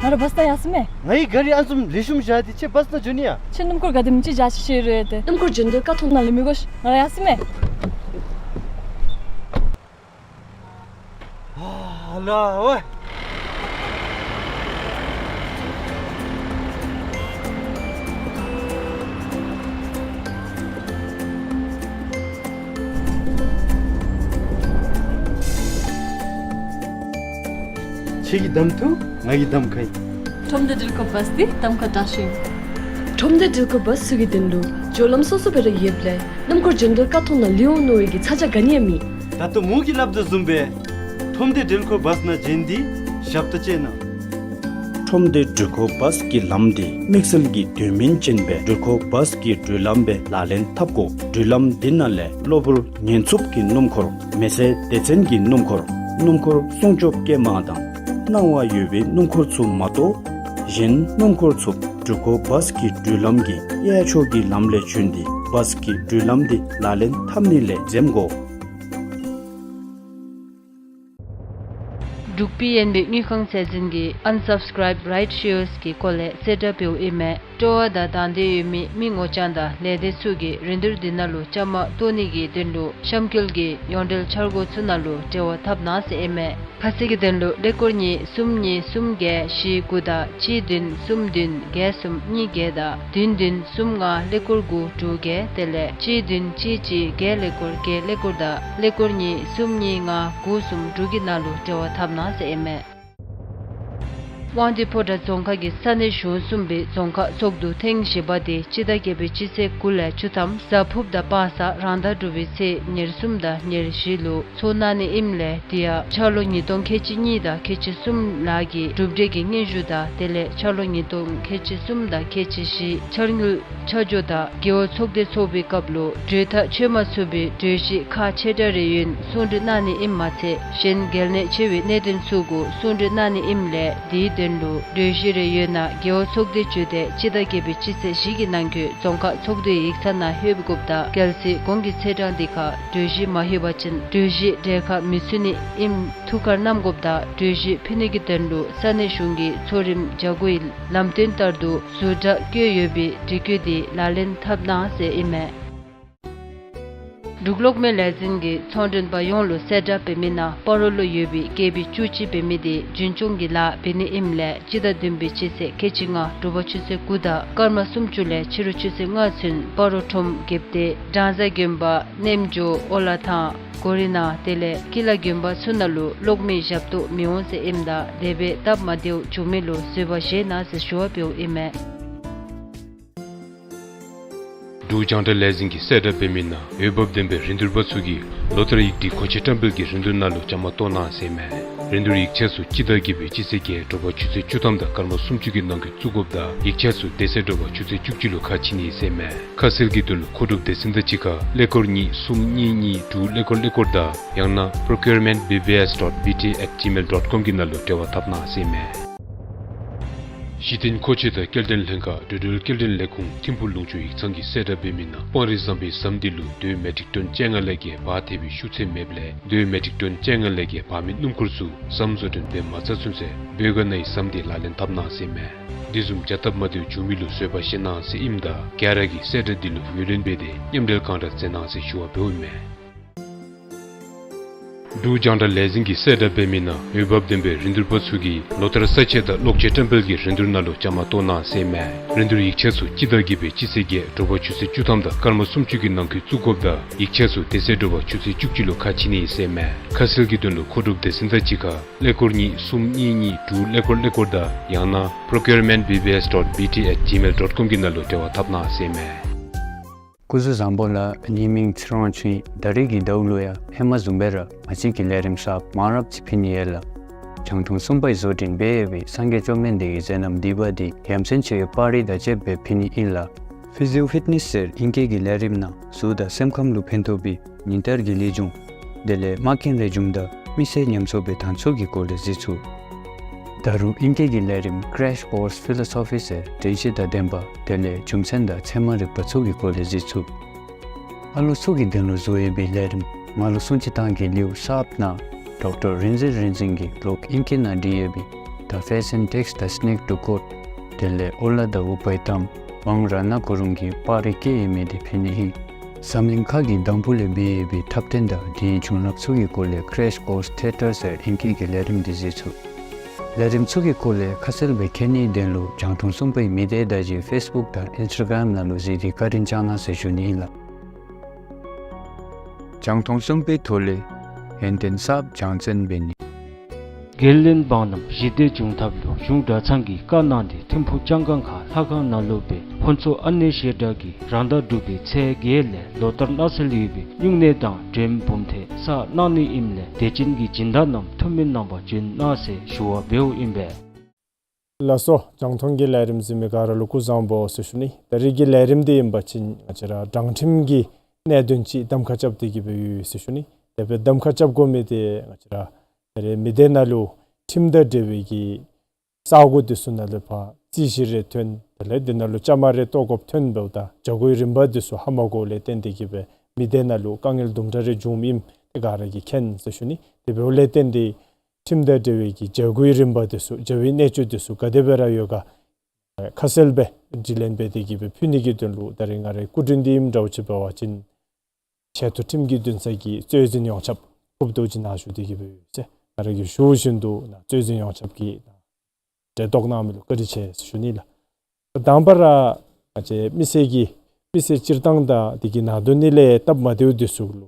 ང་ར་བཱས་ད་ཡར་སོང་མས། ངེའི་ག་རི་ཨ་ནི་བཟུམ་ལེགས་ཤོམ་བཞག་སྟེ་ཁྱོད་བཱས་ནང་འགྱོ་ནི་ཡ། ཁྱོད་སྣུམ་འཁོར་ག་དེམ་ཅིག་བཞག་ཅི་ཤེས་རུང་ཡོད་དེ། སྣུམ་འཁོར་འགྱོ་དོ་ཀ་ཐོག་ནང་ལས་མི་དགོ་ཤིག། ང་ར་ཡར་སོང་མས། ཨ་ལ་ཝེ། ཁྱོད་ཀྱིས་གདམ་འཐུ། ང་གིས་གདམ་ཁ་ཨིན། ཁྲོམ་སྡེ་འགྲུལ་འཁོར་བཱས་འདི་གདམ་ཁ་དྲག་ཤོས་ཨིན། ཁྲོམ་སྡེ་འགྲུལ་འཁོར་བཱས་ཚུ་གི་དོན་ལུ་འགྱོ་ལམ་སོ་སོ་སྦེ་ར་ཡོདཔ་ལས་སྣུམ་འཁོར་འགྱོ་དོ་ཀ་ཐོག་ནང་ལུས་འོང་མནོ་བའི་གི་ཚ་གྱང་ག་ནི་ཡང་མེད། ད་ལྟོ་མོ་གིས་སླབ་དོ་བཟུམ་སྦེ་ཁྲོམ་སྡེ་འགྲུལ་འཁོར་བཱས་ནང་འགྱོ་ནི་འདི་ཞབས་ཏོག་ཅིག་གནང་། ཁྲོམ་སྡེ་འགྲུལ་འཁོར་བཱས་ཀྱི་ལམ་འདི་དམིགས་བསལ་གྱི་དོན་སྨིན་ཅན་སྦེ་འགྲུལ་འཁོར་བཱས་ཀྱི་འགྲུལ་ལམ་སྦེ་ལག་ལེན་འཐབ་དགོ། འགྲུལ་ལམ་འདི་ནང་ལས་གློ་བུར་ཉེན་འཚུབ་ཀྱི་སྣུམ་འཁོར། མེ་སེར་སྡེ་ཚན་གྱི་སྣུམ་འཁོར། སྣུམ་འཁོར་སྲུང་སྐྱོབ་སྐྱེལ་མ་དང་སྣང་བ་ཡོད་པའི་སྣུམ་འཁོར་ཚུ་མ་གཏོགས་གཞན་སྣུམ་འཁོར་ཚུ་འགྲུལ་འཁོར་བཱས་ཀྱི་འགྲུལ་ལམ་གྱི་གཡས་ཕྱོགས་ཀྱི་ལམ་ལས་བྱོན་ཏེ་བཱས་ཀྱི་འགྲུལ་ལམ་འདི་ལག་ལེན་འཐབ་ནི་ལས་འཛེམ་དགོ། འབྲུག་པི་ཨེན་བི་དངུལ་ཁང་ཚད་འཛིན་གྱིས་ཨན་སབ་སི་ཀརའིབ་རའིཊ་ཤེརསི་གི་སྐོར་ལས་གསལ་བསྒྲགས་འབདཝ་ཨིན་མས། སྤྲོ་བ་དང་དང་འདོད་ཡོད་མི་མི་ངོ་རྐྱང་དང་ལས་སྡེ་ཚུ་གིས་རིན་བསྡུར་འདི་ནང་ལུ་བཅའ་མར་གཏོགས་ནི་གི་དོན་ལུ་གཤམ་འཁོད་ཀྱི་ཡོངས་འབྲེལ་འཆར་སྒོ་ཚུ་ནང་ལུ་འབྲེལ་བ་འཐབ་གནང་ཟེར་ཨིན་མས། ཁ་གསལ་གྱི་དོན་ལུ་ཀླད་ཀོར་གཉིས་གསུམ་གཉིས་གསུམ་བརྒྱད་བཞི་དགུ་དང་གཅིག་བདུན་གསུམ་བདུན་བརྒྱད་གསུམ་གཉིས་བརྒྱད་དང་བདུན་བདུན་གསུམ་ལྔ་ཀླད་ཀོར་དགུ་དྲུག་བརྒྱད། དེ་ལས་གཅིག་བདུན་གཅིག་གཅིག་བརྒྱད་ཀླད་ཀོར་བརྒྱད་ཀླད་ཀོར་དང་ཀླད་ཀོར་གཉིས་གསུམ་གཉིས་ལྔ་དགུ་གསུམ་དྲུག་གི་ནང་ལུ་འབྲེལ་བ་འཐབ་གནང་ཟེར་ཨིན་མས། དབང་འདུས་ཕོ་བྲང་རྫོང་ཁག་གི་ས་གནས་གཞུང་གསུམ་པའི་རྫོང་ཁག་ཚོགས་འདུ་ཐེངས་བཞི་པ་དེ་སྤྱི་ཟླ་བརྒྱད་པའི་སྤྱི་ཚེས་དགུ་ལས་བཅུ་ཐམ་གཟའ་ཕུརཔ་དང་སྤང་གཟའ་རང་ཟླ་དྲུག་པའི་ཚེས་ཉེར་གསུམ་དང་ཉེར་བཞི་ལུ་ཚོགས་གནང་ནི་ཨིནམ་ལས་དེ་ཡང་འཆར་ལོ་ཉིས་སྟོང་ཁལ་གཅིག་གཉིས་དང་ཁལ་གཅིག་གསུམ་ལག་གི་གྲུབ་འབྲས་ཀྱི་སྙན་ཞུ་དང་དེ་ལས་འཆར་ལོ་ཉིས་སྟོང་ཁལ་གཅིག་གསུམ་དང་ཁལ་གཅིག་བཞི་འཆར་དངུལ་ཆ་འཇོག་དང་རྒེད་འོག་ཚོགས་སྡེ་ཚོགས་པའི་སྐབས་ལུ་གྲོས་ཐག་ཆོད་མ་ཚུགས་པའི་གྲོས་གཞི་ཁག་ཆེ་ཕྲ་རེ་ཡོད་ན་གསུང་གྲོས་གནང་ནི་ཨིནམ་མ་ཚད་གཞན་གལ་གནད་ཆེ་བའི་གནད་དོན་ཚུ་གུ་གསུང་གྲོས་གནང་ནི་ཨིནམ་ལས་དེའི་དོན་ལུ་གྲོས་གཞི་རེ་ཡོད་ན་རྒེད་འོག་ཚོགས་སྡེ་བརྒྱུད་དེ་སྤྱི་ཟླ་བརྒྱད་པའི་སྤྱི་ཚེས་བཞི་གི་ནང་འཁོད་རྫོང་ཁག་ཚོགས་འདུའི་ཡིག་ཚང་ནང་ལྷོད་པའི་སྐབས་དང་གལ་སྲིད་གོང་གི་ཚེས་གྲངས་འདི་ཁར་གྲོས་གཞི་མ་ལྷོད་པ་ཅིན་གྲོས་གཞི་གྲལ་ཁར་མི་ཚུད་ནི་ཨིནམ་ཐུགས་ཁར་བསྣམ་དགོཔ་དང་གྲོས་གཞི་ཕུལ་ནི་གི་དོན་ལུ་ས་གནས་གཞུང་གི་ཚོགས་རིམ་བརྒྱ་དགུ་ཡི་ལམ་སྟོན་ལྟར་དུ་ཟུར་དྲག་བཀོད་ཡོད་པའི་སྒྲིག་བཀོད་དེ་ལག་ལེན་འཐབ་གནང་ཟེར་ཨིན་མས། འབྲུག་གློག་མེ་ལས་འཛིན་གྱིས་ཚོང་མགྲོན་པ་ཡོངས་ལུ་གསལ་བསྒྲགས་འབད་མི་ནང་སྤ་རོ་ལུ་ཡོད་པའི་ཀེ་བི་བཅུ་གཅིག་འབད་མི་དེ་རྒྱུན་སྐྱོང་གི་ལཱ་འབད་ནི་ཨིནམ་ལས་སྤྱི་ཟླ་བདུན་པའི་སྤྱི་ཚེས་ཁལ་གཅིག་ལྔ་དྲོ་པ་ཆུ་ཚོད་དགུ་དང་སྐར་མ་སུམ་ཅུ་ལས་ཕྱི་རུ་ཆུ་ཚོད་ལྔ་ཚུན་སྤ་རོ་ཁྲོམ་རྒྱལཔོ་སྡེ་སྦྲང་བཟའ་དགོན་པ་རྣམ་འབྱོར་ཨོ་ལ་ཐང་གོ་རི་ནང་དེ་ལས་ཀི་ལ་དགོན་པ་ཚུ་ནང་ལུ་གློག་མེ་ཞབས་ཏོག་མི་འོང་ཟེར་ཨིནམ་ད་དེ་སྦེ་སྟབས་མ་བདེཝ་བྱུང་མི་ལུ་བཟོད་པ་བཞེས་གནང་ཟེར་ཞུ་བ་འབདཝ་ཨིན་མས། འབྲུག་རྒྱང་བསྒྲགས་ལས་འཛིན་གྱིས་གསལ་བསྒྲགས་འབད་མི་ནང་འོས་འབབ་ལྡན་པའི་རིན་བསྡུར་པ་ཚུ་གིས་ལོ་ལྟར་ཡིག་སྒྲིག་མཁོ་ཆས་བཀྲམ་སྤེལ་གྱི་རིན་བསྡུར་ནང་ལུ་བཅའ་མར་གཏོགས་གནང་ཟེར་ཨིན་མས། རིན་བསྡུར་ཡིག་ཆ་ཚུ་སྤྱི་ཟླ་བརྒྱད་པའི་སྤྱི་ཚེས་བརྒྱད་དྲོ་པ་ཆུ་ཚོད་བཅུ་ཐམ་དང་སྐར་མ་སུམ་ཅུ་གི་ནང་འཁོད་བཙུགས་དགོཔ་དང་ཡིག་ཆ་ཚུ་དེ་ཚེ་དྲོ་པ་ཆུ་ཚོད་བཅུ་གཅིག་ལུ་ཁ་ཕྱེ་ནི་ཟེར་ཨིན་མས། ཁ་གསལ་གྱི་དོན་ལུ་མཁོ་སྒྲུབ་སྡེ་ཚན་དང་གཅིག་ཁར་ཀླད་ཀོར་གཉིས་གསུམ་གཉིས་གཉིས་དྲུག་ཀླད་ཀོར་ཀླད་ཀོར་དང་ཡང་ན་procurement B B S dot B T at gmail dot com གི་ནང་ལུ་འབྲེལ་བ་འཐབ་གནང་ཟེར་ཨིན་མས། གཞི་རྟེན་མཁོ་ཆས་དང་སྐྱེལ་འདྲེན་ལྷན་ཁག་འགྲོ་འགྲུལ་སྐྱེལ་འདྲེན་ལས་ཁུངས་ཐིམ་ཕུག་ལུང་ཕྱོགས་ཡིག་ཚང་གིས་གསལ་བསྒྲགས་འབད་མི་ནང་སྤང་རི་ཟམ་པའི་ཟམ་འདི་ལུ་རྡོའི་མེ་ཊིག་ཊོན་བཅོ་ལྔ་ལས་བརྒལ་འབག་ཐེབས་པའི་ཤུགས་ཚད་མེདཔ་ལས་རྡོའི་མེ་ཊིག་ཊོན་བཅོ་ལྔ་ལས་བརྒལ་འབག་མི་སྣུམ་འཁོར་ཚུ་ཟམ་བཟོ་སྐྲུན་འབད་མ་ཚར་ཚུན་ཚོད་བོད་ག་ནའི་ཟམ་འདི་ལག་ལེན་འཐབ་གནང་ཟེར་ཨིན་མས། དེ་བཟུམ་བྱ་སྟབས་མ་བདེཝ་བྱུང་མི་ལུ་བཟོད་པ་བཞེས་གནང་ཟེར་ཨིནམ་ད་ག་ར་གིས་གསལ་བསྒྲགས་འདི་ལུ་ངོས་ལེན་འབད་དེ་མཉམ་འབྲེལ་གང་དྲག་མཛད་གནང་ཟེར་ཞུ་བ་འབདཝ་ཨིན་མས། འབྲུག་རྒྱང་བསྒྲགས་ལས་འཛིན་གྱིས་གསལ་བསྒྲགས་འབད་མི་ནང་འོས་འབབ་ལྡན་པའི་རིན་བསྡུར་པ་ཚུ་གིས་ལོ་ལྟར་ས་ཆས་དང་གློག་ཆས་བཀྲམ་སྤེལ་གྱི་རིན་བསྡུར་ནང་ལུ་བཅའ་མར་གཏོགས་གནང་ཟེར་ཨིན་མས། རིན་བསྡུར་ཡིག་ཆ་ཚུ་སྤྱི་ཟླ་བརྒྱད་པའི་སྤྱི་ཚེས་བརྒྱད་དྲོ་པ་ཆུ་ཚོད་བཅུ་ཐམ་དང་སྐར་མ་སུམ་ཅུ་གི་ནང་འཁོད་བཙུགས་དགོཔ་དང་ཡིག་ཆ་ཚུ་དེ་ཚེ་དྲོ་པ་ཆུ་ཚོད་བཅུ་གཅིག་ལུ་ཁ་ཕྱེ་ནི་ཨིན་ཟེར་ཨིན་མས། ཁ་གསལ་གྱི་དོན་ལུ་མཁོ་སྒྲུབ་སྡེ་ཚན་དང་གཅིག་ཁར་ཀླད་ཀོར་གཉིས་གསུམ་གཉིས་གཉིས་དྲུག་ཀླད་ཀོར་ཀླད་ཀོར་དང་ཡང་ན་procurement B B S dot B T at gmail dot com གི་ནང་ལུ་འབྲེལ་བ་འཐབ་གནང་ཟེར་ཨིན་མས། སྐུ་གཟུགས་བཟང་པོ་ལགས། ངེའི་མིང་ཚེ་རིང་དབང་ཕྱུག་ཨིན། ད་རིས་ཀྱི་ཟླཝ་ལུ་ཡང་ཧེ་མ་བཟུམ་སྦེ་ར་ང་བཅས་ཀྱིས་ལས་རིམ་གསརཔ་མང་རབས་ཅིག་ཕུལ་ནི་ཡོད་ལགས། རྒྱང་མཐོང་གསུམ་པའི་བཟོ་སྐྲུན་འབད་ཡོད་པའི་སངས་རྒྱས་བཅོམ་ལྡན་འདས་ཀྱི་མཛད་རྣམ་བསྡུས་པ་འདི་ཡ་མཚན་ཆེ་བའི་པར་རིས་དང་བཅསཔ་སྦེ་ཕུལ་ནི་ཨིན་ལགས། ཕི་ཟི་ཡོ་ཕིཊ་ནེསི་ཟེར་ཨིང་སྐད་ཀྱི་ལས་རིམ་ནང་གཟུགས་དང་སེམས་ཁམས་ལུ་ཕན་ཐོགས་པའི་ཉིན་བསྟར་གྱི་ལེགས་ཆུང་དེ་ལས་མ་རྐྱེན་རེ་བྱུངམ་ད་མི་སེར་ཉམས་གསོ་འབད་ཐངས་ཚུ་གི་སྐོར་ལས་གཟིགས་ཚུགས། ད་རུང་ཨིང་སྐད་ཀྱི་ལས་རིམ་Crash Course Philosophy ཟེར་དྲན་ཤེས་དང་ལྡན་པ་དེ་ལས་རྒྱུ་མཚན་དང་ཚད་མ་རིག་པ་ཚུ་གི་སྐོར་ལས་གཟིགས་ཚུགས། ཨ་ལོ་ཚུ་གི་དོན་ལུ་བཟོ་ཡོད་པའི་ལས་རིམ་ང་ལུ་སྲུང་བརྩི་བཏང་གི་ལེའུ་གསརཔ་ནང་ཌོག་ཊར་རིག་འཛིན་རིག་འཛིན་གྱིས་ལོག་ཨིང་སྐད་ནང་བྲིས་ཡོད་པའི་The Fashion Text, The Snake to Court དེ་ལས་ཨོ་ལ་དང་ཨུ་པའི་ཏམ་ཝང་རཏྣ་གུ་རུང་གིས་པར་རིས་བཀོད་ཡོད་མི་འདི་ཕུལ་ནི་ཨིན། འཛམ་གླིང་ཁ་གི་འདམ་བུ་ལས་འབད་ཡོད་པའི་འཁྲབ་སྟོན་དང་དེའི་བྱུང་རབས་ཚུ་གི་སྐོར་ལས་Crash Course Theatre ཟེར་ཨིང་སྐད་ཀྱི་ལས་རིམ་འདི་གཟིགས་ཚུགས། ལས་རིམ་ཚུ་གི་སྐོར་ལས་ཁ་གསལ་སྦེ་མཁྱེན་ནིའི་དོན་ལུ་རྒྱང་མཐོང་གསུམ་པའི་མི་སྡེ་བརྡ་བརྒྱུད་ཕེསི་བུཀ་དང་ཨིནསི་ཊ་གརམ་ནང་ལུ་གཟིགས་ཏེ་བཀའ་དྲིན་བསྐྱང་གནང་ཟེར་ཞུ་ནི་ཨིན་ལགས། རྒྱང་མཐོང་གསུམ་པའི་ཐོག་ལས་ཧན་ཏན་གསརཔ་སྦྱང་བརྩོན་འབད་ནི། རྒྱལ་བློན་འབངས་རྣམས་ཞི་བདེ་འབྱུང་ཐབས་ལུ་གཞུང་གྲྭ་ཚང་གིས་བཀའ་གནང་སྟེ་ཐིམ་ཕུག་ལྕང་སྒང་ཁ་ལྷ་ཁང་ནང་ལུ་སྦེ་ཕུན་ཚོགས་ཨ་ནེ་ཤེ་དྲག་གི་རང་ཟླ་དྲུག་པའི་ཚེས་བརྒྱད་ལས་ལོ་ལྟར་གནང་སྲོལ་ཡོད་པའི་སྨྱུང་གནས་དང་འགྲེམས་འབུམ་ཐེངས་གསར་གནང་ནི་ཨིནམ་ལས་དད་ཅན་གྱི་སྦྱིན་བདག་རྣམས་ཐུགས་སྨོན་གནང་བར་བྱོན་གནང་ཟེར་ཞུ་བ་འབདཝ་ཨིན་པས། ལགས་སོ། རྒྱང་མཐོང་གི་ལས་རིམ་གཟིགས་མི་ག་ར་ལུ་སྐུ་གཟུགས་བཟང་པོ་ཟེར་ཞུ་ནི། ད་རིས་ཀྱི་ལས་རིམ་འདི་ཨིན་པ་ཅིན་ང་བཅས་ར་དྲང་ཁྲིམས་ཀྱི་གནད་དོན་ཅིག་གདམ་ཁ་རྐྱབ་སྟེ་གི་སྦེ་ཡོད་ཟེར་ཞུ་ནི། དེ་སྦེ་གདམ་ཁ་རྐྱབ་དགོ་མི་འདི་ང་བཅས་ར་ད་རིས་མི་སྡེ་ནང་ལུ་ཁྲིམས་དང་འབྲེལ་བའི་གི་ས་གོ་འདི་ཚུ་ནང་ལུ་ཕར་རྩོད་གཞི་རེ་ཐོན། དེ་ལས་འདི་ནང་ལུ་བཅའ་མར་རེ་གཏོགས་དགོཔ་ཐོན་འབདཝ་ད་བྱ་སྒོའི་རིམ་པ་འདི་ཚུ་ཧ་མ་གོཝ་ལས་བརྟེན་ཏེ་གི་སྦེ་མི་སྡེ་ནང་ལུ་དཀའ་ངལ་དུམ་གྲ་རེ་བྱུངམ་ཨིནམ་འདི་ག་ར་གིས་མཁྱེན་ཟེར་ཞུ་ནི། དེ་འབདཝ་ལས་བརྟེན་ཏེ་ཁྲིམས་དང་འབྲེལ་བའི་གི་བྱ་སྒོའི་རིམ་པ་འདི་ཚུ་བྱ་བའི་གནད་སྤྱོད་འདི་ཚུ་ག་དེ་སྦེ་ར་ཡོད་ག་ཁ་གསལ་སྦེ་དྲི་ལན་འབད་དེ་གི་སྦེ་ཕུལ་ནི་གི་དོན་ལུ་ད་རིས་ང་རའི་སྐུ་མགྲོན་འདི་ཨིནམ་འདྲཝ་ཅིག་འབད་བ་ཅིན་ཆེ་མཐོ་ཁྲིམས་ཀྱི་འདུན་ས་གི་གཙོ་འཛིན་ཡོངས་ཁྱབ་ཕུརཔ་རྡོ་རྗེ་ནཱ་བཞུགས་ཏེ་གི་སྦེ་ཡོད་ཟེར། ང་ར་གིས་ཞུ་བཞིན་དུ་ནཱ་གཙོ་འཛིན་ཡོངས་ཁྱབ་ཀྱིས་ནཱ་གྲལ་གཏོགས་གནང་མི་ལུ་བཀའ་དྲིན་ཆེ་ཟེར་ཞུ་ནི་ལགས། དང་པ་ར་ང་བཅས་མི་སེར་གྱི་མི་སེར་སྤྱིར་བཏང་དང་དེ་གི་ནང་དོན་ནི་ལས་སྟབས་མ་བདེཝ་འདི་ཚུ་ལུ་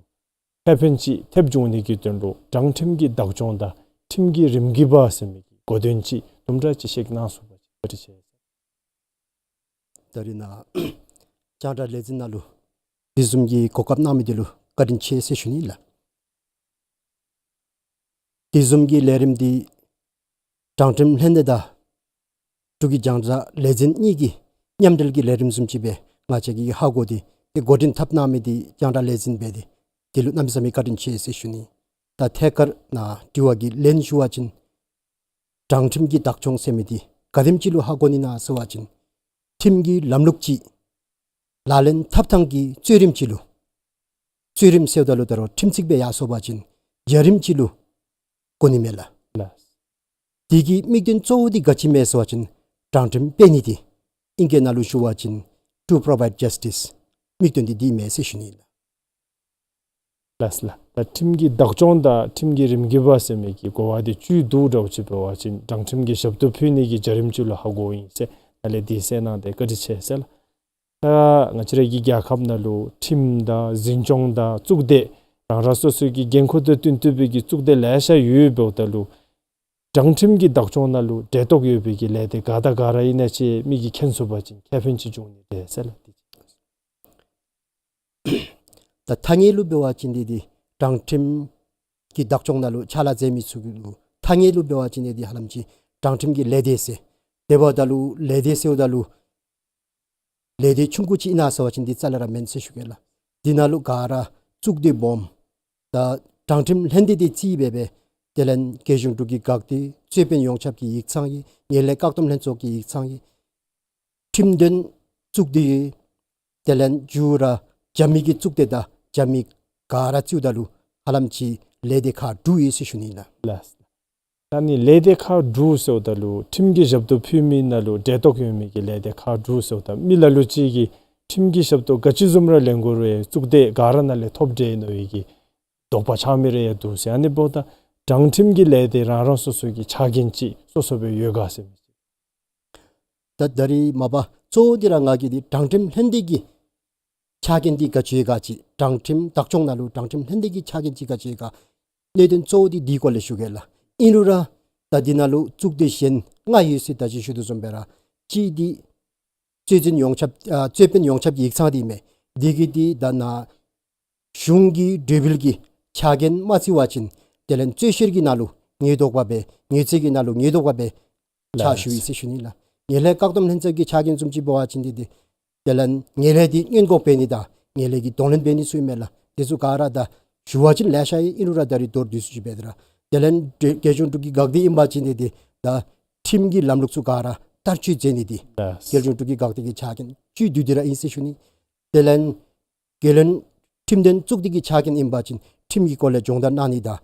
ཁེ་ཕན་ཅིག་ཐེབས་འབྱུང་ནི་གི་དོན་ལུ་དྲང་ཁྲིམས་ཀྱི་བདག་སྐྱོང་དང་ཁྲིམས་ཀྱི་རིམ་གྱིས་པ་ཟེར་མི་གི་གོ་དོན་ཅིག་དུམ་གྲ་ཅིག་བཤད་གནང་ཚུགས་པ་ཅིན་བཀའ་དྲིན་ཆེ། ད་རིས་ནཱ་རྒྱང་བསྒྲགས་ལས་འཛིན་ནང་ལུ་དེ་བཟུམ་གྱི་གོ་སྐབས་གནང་མི་འདི་ལུ་བཀའ་དྲིན་ཆེ་ཟེར་ཞུ་ནི་ལགས། དེ་བཟུམ་གྱི་ལས་རིམ་འདི་དྲང་ཁྲིམས་ལྷན་སྡེ་དང་འབྲུག་གི་རྒྱང་བསྒྲགས་ལས་འཛིན་གཉིས་ཀྱི་མཉམ་འབྲེལ་གྱི་ལས་རིམ་བཟུམ་ཅིག་སྦེ་ང་བཅས་ཀྱིས་ཧ་གོ་སྟེ་དེ་འགོ་འདྲེན་འཐབ་གནང་མི་འདི་རྒྱང་བསྒྲགས་ལས་འཛིན་འབད་དེ་དེ་ལུ་གནམ་མེད་ས་མེད་བཀའ་དྲིན་ཆེ་ཟེར་ཞུ་ནི། ད་ཐད་ཀར་ནཱ་དྲི་བ་གི་ལན་ཞུ་བ་ཅིན་དྲང་ཁྲིམས་ཀྱི་བདག་སྐྱོང་ཟེར་མི་འདི་ག་དེམ་ཅིག་ལུ་ཧ་གོ་ནི་ན་ཟེར་བ་ཅིན་ཁྲིམས་ཀྱི་ལམ་ལུགས་ཅིག་ལག་ལེན་འཐབ་ཐངས་ཀྱི་བརྩོན་རིམ་ཅིག་ལུ། བརྩོན་རིམ་ཟེརཝ་ད་ལུ་ད་རུང་ཁྲིམས་ཚིག་སྦེ་ཡར་སོང་པ་ཅིན་བྱ་རིམ་ཅིག་ལུ་གོ་ནི་མས་ལགས། ལགས། དེ་གི་དམིགས་དོན་གཙོ་བོ་འདི་ག་ཅི་མས་ཟེར་བ་ཅིན་དྲང་ཁྲིམས་སྤེལ་ནི་འདི་ཨིང་སྐད་ནང་ལུ་ཞུ་བ་ཅིན་to provide justice དམིགས་དོན་འདི་འདི་མས་ཟེར་ཞུ་ནི་ལགས། ལགས་ལགས། ད་ཁྲིམས་ཀྱི་བདག་སྐྱོང་དང་ཁྲིམས་ཀྱི་རིམ་གྱིས་པ་ཟེར་མི་གི་གོ་བ་འདི་བཅུད་བསྡུ་འདྲཝ་ཅིག་འབད་བ་ཅིན་དྲང་ཁྲིམས་ཀྱི་ཞབས་ཏོག་ཕུལ་ནི་གི་བྱ་རིམ་ཅིག་ལུ་ཧ་གོཝ་ཨིན་ཟེར། ཨ་ལས་འདི་གསལ་གནང་སྟེ་བཀའ་དྲིན་ཆེ་ཟེར་ལགས། ད་ང་བཅས་ར་གི་རྒྱལ་ཁབ་ནང་ལུ་ཁྲིམས་དང་འཛིན་སྐྱོང་དང་གཙུག་སྡེ་རང་རང་སོ་སོའི་གི་འགན་ཁུར་དང་བསྟུན་ཏེ་སྦེ་གི་གཙུག་སྡེ་ལེ་ཤ་ཡོདཔ་འབདཝ་ད་ལུ་དྲང་ཁྲིམས་ཀྱི་བདག་སྐྱོང་ནང་ལུ་འབྲེལ་གཏོགས་ཡོད་པའི་གི་ལས་སྡེ་ག་དང་ག་ར་ཨིན་ན་ཅིག་མི་གིས་མཁྱེན་ཚུགས་པ་ཅིན་ཁེ་ཕན་ཅིག་འབྱུང་ནི་རེད་ཟེར་ལགས། དེ་ཅིག། ད་ཐ་སྙད་ལུ་འབད་བ་ཅིན་འདི་འདི་དྲང་ཁྲིམས་ཀྱི་བདག་སྐྱོང་ནང་ལུ་ཕྱག་ལཱ་མཛད་མི་ཚུ་གི་ལུ་ཐ་སྙད་ལུ་འབད་བ་ཅིན་འདི་འདི་ཧ་ལམ་ཅིག་དྲང་ཁྲིམས་ཀྱི་ལས་སྡེ་ཟེར། དེ་འབདཝ་ད་ལུ་ལས་སྡེ་ཟེརཝ་ད་ལུ་ལས་སྡེ་ཆུང་ཀུ་ཅིག་ཨིན་ན་ཟེར་བ་ཅིན་འདི་རྩ་ལས་ར་མེན་ཟེར་ཞུ་གེ་ལགས། འདི་ནང་ལུ་ག་ར་གཙུག་སྡེ་སྦོམ་ད་དྲང་ཁྲིམས་ལྷན་སྡེ་འདི་རྩིས་འབད་འབད་དེ་ལས་རྒྱལ་གཞུང་འབྲུག་གི་འགག་སྡེ་རྩོད་དཔོན་ཡོངས་ཁྱབ་ཀྱི་ཡིག་ཚང་གི་ངན་ལྷད་བཀག་སྡོམ་ལྷན་ཚོགས་ཀྱི་ཡིག་ཚང་གི་ཁྲིམས་དོན་གཙུག་སྡེ་དེ་ལས་མཇུག་ར་རྒྱབ་མི་གི་གཙུག་སྡེ་དང་རྒྱབ་མི་ག་ར་རྩིསཝ་ད་ལུ་ཧ་ལམ་ཅིག་ལས་སྡེ་ཁག་དྲུག་ཡོད་ཟེར་ཞུ་ནི་ལགས། ལགས། ད་ནི་ལས་སྡེ་ཁག་དྲུག་ཟེརཝ་ད་ལུ་ཁྲིམས་ཀྱི་ཞབས་ཏོག་ཕུལ་མི་ནང་ལུ་འབྲེལ་གཏོགས་ཡོད་མི་གི་ལས་སྡེ་ཁག་དྲུག་ཟེརཝ་ད་མི་ལ་ལུ་ཅིག་གིས་ཁྲིམས་ཀྱི་ཞབས་ཏོག་ག་ཅི་བཟུམ་ར་ལེན་དགོ་རུང་གཙུག་སྡེ་ག་ར་ནང་ལས་ཐོབ་འདྲེས་ནི་ཡོད་གི་དོགས་པ་ཆགས་མི་རེ་ཡང་འདུག་ཟེར། ཨ་ནི་འབདཝ་ད་དྲང་ཁྲིམས་ཀྱི་ལས་སྡེ་རང་རང་སོ་སོ་གི་ཆ་རྐྱེན་ཅིག་སོ་སོ་སྦེ་ཡོད་ག་ཟེར་མི་ཅིག། ད་ད་རིས་མ་པ་གཙོ་བོ་འདི་ར་ང་གིས་འདི་དྲང་ཁྲིམས་ལྷན་སྡེ་གི་ཆ་རྐྱེན་འདི་ག་ཅི་ཡོད་ག་ཅིག་དྲང་ཁྲིམས་བདག་སྐྱོང་ནང་ལུ་དྲང་ཁྲིམས་ལྷན་སྡེ་གི་ཆ་རྐྱེན་ཅིག་ག་ཅི་ཡོད་ག་གནད་དོན་གཙོ་བོ་འདི་འདི་སྐོར་ལས་ཞུ་གེ་ལགས། ཨིན་རུང་ར་ད་འདི་ནང་ལུ་གཙུག་སྡེ་གཞན་ལྔ་ཡོད་ཟེར་ད་ཅི་ཞུ་དོ་བཟུམ་སྦེ་ར་གཅིག་འདི་རྩོད་འཛིན་ཡོངས་ཁྱབ་ཨ་རྩོད་དཔོན་ཡོངས་ཁྱབ་ཀྱི་ཡིག་ཚང་འདི་མས། འདི་གིས་འདི་ད་ནཱ་གཞུང་གི་གྲོས་འབུལ་གྱི་ཕྱག་འགན་མ་བརྩི་བ་ཅིན་དེ་ལས་རྩོད་བཤེར་གྱི་ནང་ལུ་ཉེས་དོགས་འབད་སྦེ་ཉེས་རྩོད་ཀྱི་ནང་ལུ་ཉེས་དོགས་འབད་སྦེ་ཕྱག་ཞུ་ཡི་ཟེར་ཞུ་ནི་ལགས། ངན་ལྷད་བཀག་སྡོམ་ལྷན་ཚོགས་ཀྱི་ཕྱག་འགན་བཟུམ་ཅིག་འབད་བ་ཅིན་འདི་འདི་དེ་ལས་ངན་ལྷད་འདི་སྔོན་འགོག་འབད་ནི་དང་ངན་ལྷད་ཀྱི་གདོང་ལེན་འབད་ནི་ཚུ་ཨིན་མས་ལགས། དེ་ཚུ་ག་ར་ད་ཞུ་བ་ཅིན་ལེ་ཤ་ཨིན་རུང་ར་ད་རིས་མདོར་བསྡུས་སུ་ཅིག་འབད་དེ་ར་དེ་ལས་རྒྱལ་གཞུང་འབྲུག་གི་འགག་སྡེ་ཨིན་པ་ཅིན་འདི་འདི་ད་ཁྲིམས་ཀྱི་ལམ་ལུགས་ཚུ་ག་ར་བསྟར་སྤྱོད་མཛད་ནི་འདི་རྒྱལ་གཞུང་འབྲུག་གི་འགག་སྡེ་གི་ཕྱག་འགན་བཅུད་བསྡུས་ཏེ་ར་ཨིན་ཟེར་ཞུ་ནི། དེ་ལས་རྒྱལ་ཡོངས་ཁྲིམས་དོན་གཙུག་སྡེ་གི་ཕྱག་འགན་ཨིན་པ་ཅིན་ཁྲིམས་ཀྱི་སྐོར་ལས་སྦྱོང་བརྡར་གནང་ནི་དང་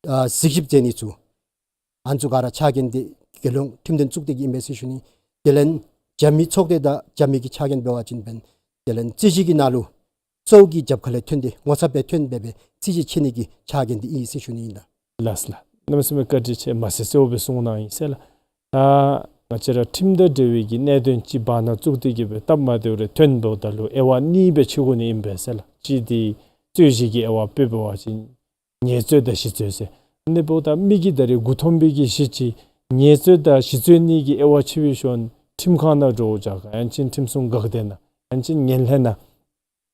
ཨ་གཟིགས་ཞིབ་མཛད་ནི་ཚུ་ཨ་ནི་ཚུ་ག་ར་ཕྱག་འགན་འདི་རྒྱལ་ཡོངས་ཁྲིམས་དོན་གཙུག་སྡེ་གི་ཨིན་པས་ཟེར་ཞུ་ནི། དེ་ལས་རྒྱབ་མི་ཚོགས་སྡེ་དང་རྒྱབ་མི་གི་ཕྱག་འགན་འབད་བ་ཅིན་འབདན་དེ་ལས་རྩོད་གཞི་གི་ནང་ལུ་གཙོ་བོ་གི་རྒྱབ་ཁ་ལས་ཐོན་ཏེ་ངོ་ཚབ་སྦེ་ཐོན་སྦེ་སྦེ་རྩོད་གཞི་ཆད་ནི་གི་ཕྱག་འགན་འདི་ཨིན་ཟེར་ཞུ་ནི་ཨིན་ལགས། ལགས་ལགས། གནམ་མེད་ས་མེད་བཀའ་དྲིན་ཆེ། མ་ཟད་གསལ་བོ་སྦེ་གསུངས་གནང་ཡི་ཟེར་ལགས། ད་ང་བཅས་ར་ཁྲིམས་དང་འབྲེལ་བའི་གི་གནད་དོན་ཅིག་བར་ན་བཙུགས་ཏེ་གི་སྦེ་སྟབས་མ་བདེཝ་རེ་ཐོན་འབདཝ་ད་ལུ་དབྱེ་བ་གཉིས་སྦེ་ཕྱེ་དགོ་ནི་ཨིན་པས་ཟེར་ལགས། གཅིག་འདི་རྩོད་གཞི་གི་དབྱེ་བ་སྦེ་འབད་བ་ཅིན་ཉེས་རྩོད་དང་ཞི་རྩོད་ཟེར། ཨ་ནི་འབདཝ་ད་མི་གིས་ད་རེས་མགུ་འཐོམ་པའི་གི་གཞི་ཅིག་ཉེས་རྩོད་དང་ཞི་རྩོད་གཉིས་ཀྱི་དབྱེ་བ་ཕྱེ་བའི་ཤུལ་ཁྲིམས་ཁང་ནང་འགྱོ་བཞག་ག་ཡང་ཅིན་ཁྲིམས་སྲུང་འགག་སྡེ་ནང་ཡང་ཅིན་ངན་ལྷད་ནང་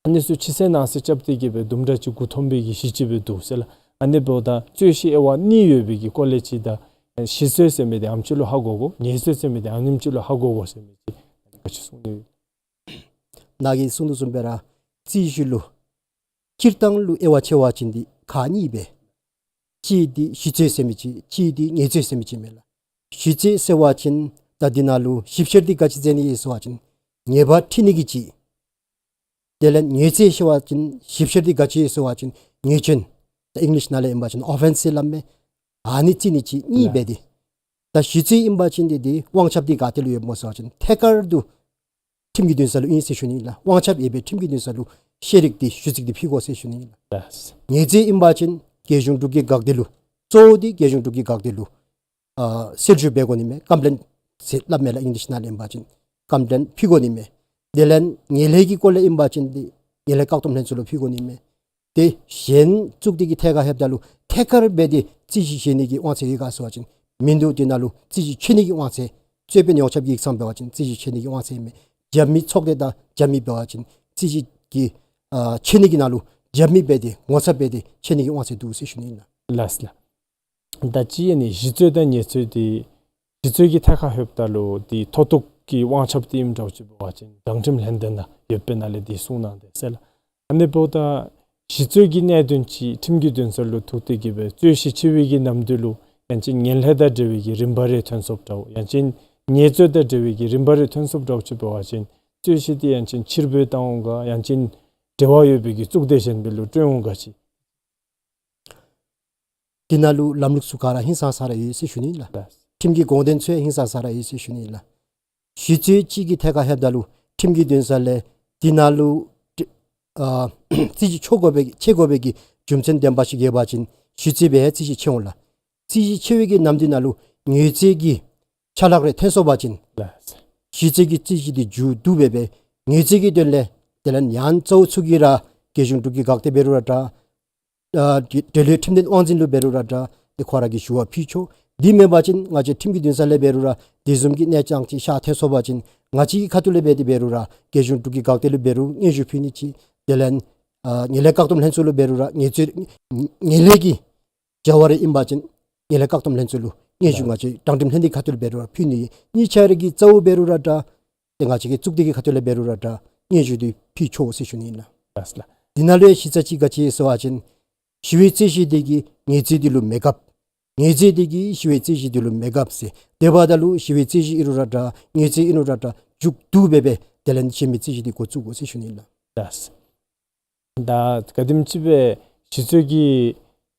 ཨ་ནི་ཚུ་ཕྱི་གསལ་ནང་གསལ་རྐྱབ་སྟེ་གི་སྦེ་དུམ་གྲ་ཅིག་མགུ་འཐོམ་པའི་གི་གཞི་ཅིག་སྦེ་འདུག་ཟེར་ལགས། ཨ་ནི་འབདཝ་ད་རྩོད་གཞི་དབྱེ་བ་གཉིས་ཡོད་པའི་གི་སྐོར་ལས་ཅིག་དང་ཞི་རྩོད་ཟེར་མི་འདི་ཨ་ནེམ་ཅིག་ལུ་ཧ་གོ་དགོ། ཉེས་རྩོད་ཟེར་མི་འདི་ཨ་ནེམ་ཅིག་ལུ་ཧ་གོ་དགོ་ཟེར་མི་ཅིག་ག་ཅི་གསུང་ནི་ཡོད། ནཱ་གིས་གསུང་དོ་བཟུམ་སྦེ་ར་རྩོད་གཞི་ལུ་སྤྱིར་བཏང་ལུ་དབྱེ་བ་ཕྱེ་བ་ཅིན་འདི་ཁག་གཉིས་སྦེ། གཅིག་འདི་ཞི་རྩོད་ཟེར་མི་ཅིག་གཅིག་འདི་ཉེས་རྩོད་ཟེར་མི་ཅིག་མས་ལགས། ཞི་རྩོད་ཟེར་བ་ཅིན་ད་འདི་ནང་ལུ་ཞིབ་བཤེར་འདི་ག་ཅི་མཛད་ནི་ཨིན་ཟེར་བ་ཅིན་ཉེས་པ་འཁྲི་ནི་གི་ཅིག། དེ་ལས་ཉེས་རྩོད་ཟེར་བ་ཅིན་ཞིབ་བཤེར་འདི་ག་ཅི་ཨིན་ཟེར་བ་ཅིན་ཉེས་སྐྱོན། ད་ཨིང་ལིཤ་ནང་ལས་ཨིན་པ་ཅིན་ཨོ་ཕེནསི་ཟེར་སླབ་མས། ཨ་ནི་རྩི་ནི་ཅིག་གཉིས་སྦེ་འདི། ད་ཞི་རྩོད་ཨིན་པ་ཅིན་འདི་འདི་དབང་ཁྱབ་འདི་ག་ཏེ་ལུ་ཡོདཔ་སྨོ་ཟེར་བ་ཅིན་ཐད་ཀར་དུ་ཁྲིམས་ཀྱི་འདུན་ས་ལུ་ཨིན་ཟེར་ཞུ་ནི་ལགས། དབང་ཁྱབ་ཡོད་པའི་ཁྲིམས་ཀྱི་འདུན་ས་ལུ་ཤེས་རིག་འདི་ཞུ་ཚིག་འདི་ཕུལ་དགོ་ཟེར་ཞུ་ནི་ལགས། ཉེས་རྩོད་ཨིན་པ་ཅིན་རྒྱལ་གཞུང་འབྲུག་གི་འགག་སྡེ་ལུ་གཙོ་བོ་འདི་རྒྱལ་གཞུང་འབྲུག་གི་འགག་སྡེ་ལུ་ཨ་གསལ་ཞུ་འབད་དགོ་ནི་མས། ཀམ་པི་ལེནཊ་ཟེར་སླབ་མས་ལགས། ཨིང་ལིཤ་ནང་ལས་ཨིན་པ་ཅིན་ཀམ་པི་ལེནཊ་ཕུལ་དགོ་ནི་མས། དེ་ལས་ངན་ལྷད་ཀྱི་སྐོར་ལས་ཨིན་པ་ཅིན་འདི་ངན་ལྷད་བཀག་སྡོམ་ལྷན་ཚོགས་ལུ་ཕུལ་དགོ་ནི་མས། ཏེ་གཞན་བཙུགས་ཏེ་གི་ཐད་ཁར་ལྷོདཔ་ད་ལུ་ཐད་ཀར་སྦེ་འདི་རྩོད་གཞི་བཞེས་ནི་གི་དབང་ཚད་ཡོད་ག་ཟེར་བ་ཅིན་མིན་འདུག། འདི་ནང་ལུ་རྩོད་གཞི་ཆད་ནི་གི་དབང་ཚད་རྩོད་དཔོན་ཡོངས་ཁྱབ་ཀྱི་ཡིག་ཚང་འབད་བ་ཅིན་རྩོད་གཞི་ཆད་ནི་གི་དབང་ཚད་མས། རྒྱབ་མི་ཚོགས་སྡེ་དང་རྒྱབ་མི་འབད་བ་ཅིན་རྩོད་གཞི་གི་ཨ་ཆད་ནི་གི་ནང་ལུ་རྒྱབ་མི་སྦེ་འདི་ངོ་ཚབ་སྦེ་འདི་ཆད་ནི་གི་དབང་ཚད་འདུག་ཟེར་ཞུ་ནི་ཨིན་ལགས། ལགས་ལགས། ད་ཅི་ཨ་ནི་ཞི་རྩོད་དང་ཉེས་རྩོད་འདི་ཞི་རྩོད་ཀྱི་ཐད་ཁར་ལྷོདཔ་ད་ལུ་འདི་མཐོ་གཏུགས་ཀྱི་དབང་ཁྱབ་འདི་ཨིནམ་འདྲཝ་ཅིག་འབད་བ་ཅིན་དྲང་ཁྲིམས་ལྷན་སྡེ་ནང་ཡོད་པའི་ནང་ལས་འདི་གསུངས་གནང་དེས་ཟེར་ལགས། ཨ་ནི་འབདཝ་ད་ཞི་རྩོད་ཀྱི་གནད་དོན་ཅིག་ཁྲིམས་ཀྱི་འདུན་ས་ལུ་ཐུག་སྟེ་གི་སྦེ་རྩོད་གཞི་ཆད་པའི་གི་ནམ་དུས་ལུ་ཡང་ཅིན་ངན་ལྷད་དང་འབྲེལ་བའི་གི་རིམ་པ་རེ་ཐོན་སོངམ་འདྲཝ་ཡང་ཅིན་ཉེས་རྩོད་དང་འབྲེལ་བའི་གི་རིམ་པ་རེ་ཐོན་སོངམ་འདྲཝ་ཅིག་འབད་བ་ཅིན་རྩོད་གཞི་འདི་ཡང་ཅིན་ཕྱིར་འབུད་བཏང་འོང་ག་ཡང་ཅིན་འབྲེལ་བ་ཡོད་པའི་གི་གཙུག་སྡེ་གཞན་པ་ལུ་སྤྲོད་འོང་ག་ཅིག། འདི་ནང་ལུ་ལམ་ལུགས་ཚུ་ག་ར་ཧིང་སངས་ས་ར་ཡོད་ཟེར་ཞུ་ནི་ལགས། ལགས། ཁྲིམས་ཀྱི་དགོངས་དོན་ཚུ་ཡང་ཧིང་སངས་ས་ར་ཡོད་ཟེར་ཞུ་ནི་ལགས། ཞི་རྩོད་ཅིག་གི་ཐད་ཁར་ལྷོདཔ་ད་ལུ་ཁྲིམས་ཀྱི་འདུན་ས་ལས་འདི་ནང་ལུ་ཨ་རྩོད་གཞི་ཆད་དགོ་པའི་ཆད་དགོ་པའི་གི་རྒྱུ་མཚན་བདེན་པ་ཅིག་ཡོད་པ་ཅིན་ཞི་རྩོད་སྦེ་ཡང་རྩོད་གཞི་ཆད་འོང་ལགས། རྩོད་གཞི་ཆད་པའི་གི་ནམ་དུས་ནང་ལུ་ཉེས་རྩོད་ཀྱི་ཆ་ལག་རེ་ཐོན་སོང་པ་ཅིན་ལགས། ཞི་རྩོད་ཀྱི་རྩོད་གཞི་འདི་མཇུག་བསྡུ་སྦེ་སྦེ་ཉེས་རྩོད་ཀྱི་དོན་ལས་དེ་ལས་ཡང་གཙོ་བོ་ཚུ་གིས་ར་རྒྱལ་གཞུང་འབྲུག་གི་འགག་སྡེ་འབད་རུང་ར་འདྲ། ཨ་འབྲེལ་ཡོད་ཁྲིམས་དོན་དབང་འཛིན་ལུ་འབད་རུང་ར་འདྲ། ཏེ་ཁོ་ར་གིས་ཞུ་བ་ཕུལ་ཆོག། འདི་མེན་པ་ཅིན་ང་བཅས་ཁྲིམས་ཀྱི་འདུན་ས་ལས་འབད་རུང་ར་དེ་བཟུམ་གྱི་གནས་སྟངས་ཅིག་ཤར་ཐལ་སོང་པ་ཅིན་ང་བཅས་ཀྱི་ཁ་ཐུག་ལས་འབད་དེ་འབད་རུང་ར་རྒྱལ་གཞུང་འབྲུག་གི་འགག་སྡེ་ལུ་འབད་རུང་སྙན་ཞུ་ཕུལ་ནི་ཅིག། དེ་ལས་ཨ་ངན་ལྷད་བཀག་སྡོམ་ལྷན་ཚོགས་ལུ་འབད་རུང་ར་ཉེས་རྩོད་ངན་ལྷད་ཀྱི་བྱ་བ་རེ་ཨིན་པ་ཅིན་ངན་ལྷད་བཀག་སྡོམ་ལྷན་ཚོགས་ལུ་སྙན་ཞུ་ང་བཅས་དྲང་ཁྲིམས་ལྷན་སྡེ་ཁ་ཐུག་ལས་འབད་རུང་ར་ཕུལ་ནི། གཉིས་ཆ་ར་གི་གཙོ་བོ་འབད་རུང་ར་འདྲ། ཏེ་ང་བཅས་ཀྱི་གཙུག་སྡེ་གི་ཁ་ཐུག་ལས་འབད་རུང་ར་འདྲ་སྙན་ཞུ་འདི་ཕུལ་ཆོག་ཟེར་ཞུ་ནི་ཨིན་ལགས། ལགས་ལགས། འདི་ནང་ལུ་ཡང་ཞིབ་ཆ་ཅིག་ག་ཅི་ཟེར་བ་ཅིན་ཞི་བའི་རྩོད་གཞི་འདི་གིས་ཉེས་རྩོད་འདི་ལུ་མེ་རྒཔ། ཉེས་རྩོད་འདི་གིས་ཞི་བའི་རྩོད་གཞི་འདི་ལུ་མེ་རྒཔ་ཟེར། དེ་འབདཝ་ད་ལུ་ཞི་བའི་རྩོད་གཞི་ཨིན་རུང་ར་འདྲ་ཉེས་རྩོད་ཨིན་རུང་ར་འདྲ་མཇུག་བསྡུ་སྦེ་སྦེ་དེ་ལས་གཞན་མི་རྩོད་གཞི་འདི་འགོ་བཙུགས་དགོ་ཟེར་ཞུ་ནི་ཨིན་ལགས། ལགས། ད་ག་དེམ་ཅིག་སྦེ་ཞི་རྩོད་ཀྱི་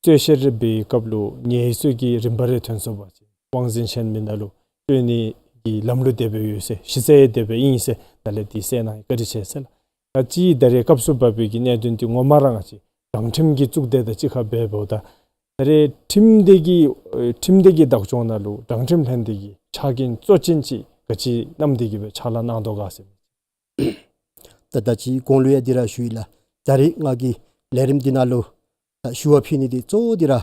རྩོད་བཤེར་འབད་བའི་སྐབས་ལུ་ཉེས་རྩོད་ཀྱི་རིམ་པ་རེ་ཐོན་སོང་པ་ཅིན་དབང་འཛིན་གཞན་མི་ནང་ལུ་སྤྲོད་ནི་གི་ལམ་ལུགས་དེ་སྦེ་ཡོད་ཟེར། ཞི་རྩོད་དེ་སྦེ་ཨིན་ཟེར། ད་ལས་འདི་གསལ་གནང་བཀའ་དྲིན་ཆེ་ཟེར་ལགས། ད་ཅི་ད་རེས་སྐབས་སུ་བབས་པའི་གི་གནད་དོན་འདི་ངོ་མ་ར་ང་བཅས་དྲང་ཁྲིམས་ཀྱི་གཙུག་སྡེ་དང་གཅིག་ཁར་འབདཝ་ད་ད་རེས་ཁྲིམས་སྡེ་གི་ཨེ་ཁྲིམས་སྡེ་གི་བདག་སྐྱོང་ནང་ལུ་དྲང་ཁྲིམས་ལྷན་སྡེ་གི་ཕྱག་འགན་གཙོ་ཅན་ཅིག་ག་ཅི་བསྣམས་ཏེ་གི་སྦེ་ཕྱག་ལཱ་གནང་དོ་ག་ཟེར། ད་ད་ཅི་གོང་ལུ་ཡང་འདི་ར་ཞུ་ཡི་ལགས། ད་རེས་ང་གིས་ལས་རིམ་འདི་ནང་ལུ་ད་ཞུ་བ་ཕུལ་ནི་འདི་གཙོ་བོ་འདི་ར་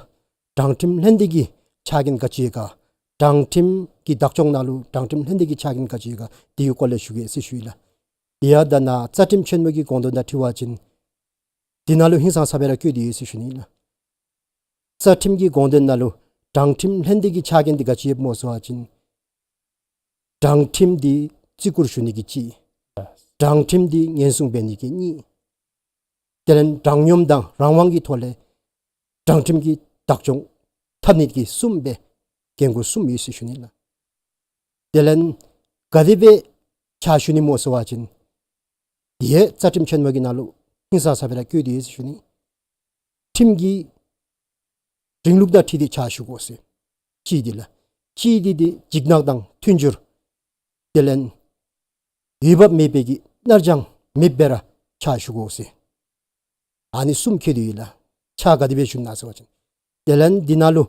དྲང་ཁྲིམས་ལྷན་སྡེ་གི་ཕྱག་འགན་ག་ཅི་ཡོད་ག། དྲང་ཁྲིམས་ཀྱི་བདག་སྐྱོང་ནང་ལུ་དྲང་ཁྲིམས་ལྷན་སྡེ་གི་ཕྱག་འགན་ག་ཅི་ཡོད་ག། འདི་གི་སྐོར་ལས་ཞུ་གེ་ཟེར་ཞུ་ཡི་ལགས། དེ་ཡང་ད་ནཱ་རྩ་ཁྲིམས་ཆེན་མོ་གི་དགོངས་དོན་དང་འཁྲིལ་བ་ཅིན་དེ་ནང་ལུ་ཧིང་སངས་ས་སྦེ་ར་བཀོད་དེ་ཡོད་ཟེར་ཞུ་ནི་ལགས། རྩ་ཁྲིམས་ཀྱི་དགོངས་དོན་ནང་ལུ་དྲང་ཁྲིམས་ལྷན་སྡེ་གི་ཕྱག་འགན་འདི་ག་ཅི་ཡོདཔ་སྨོ་ཟེར་བ་ཅིན་དྲང་ཁྲིམས་འདི་བརྩི་བཀུར་ཞུ་ནི་གི་གཅིག། དྲང་ཁྲིམས་འདི་ཉེན་སྲུང་འབད་ནི་གི་གཉིས། དེ་ལས་དྲང་སྙོམས་དང་རང་དབང་གི་ཐོག་ལས་དྲང་ཁྲིམས་ཀྱི་བདག་སྐྱོང་འཐབ་ནི་གི་གསུམ་སྦེ་འགན་ཁུར་གསུམ་ཡོད་ཟེར་ཞུ་ནི་ལགས། དེ་ལས་ག་དེ་སྦེ་ཕྱག་ཞུ་ནི་སྨོ་ཟེར་བ་ཅིན་དེ་ཡང་རྩ་ཁྲིམས་ཆེན་མོ་གི་ནང་ལུ་ཧིང་སངས་ས་སྦེ་ར་བཀོད་དེ་ཡོད་ཟེར་ཞུ་ནི། ཁྲིམས་ཀྱི་རིང་ལུགས་དང་འཁྲིལ་ཏེ་ཕྱག་ཞུ་དགོ་ཟེར། གཅིག་འདི་ལགས། གཅིག་འདི་འདི་འཇིགས་སྣང་དང་མཐུན་འགྱུར། དེ་ལས་འོས་འབབ་མེད་པའི་གི་ནར་འགྱངས་མེདཔ་སྦེ་ར་ཕྱག་ཞུ་དགོ་ཟེར། ཨ་ནི་གསུམ་བཀོད་དེ་ཡོད་ལགས། ཕྱག་ག་དེ་སྦེ་ཞུ་ན་ཟེར་བ་ཅིན། དེ་ལས་འདི་ནང་ལུ་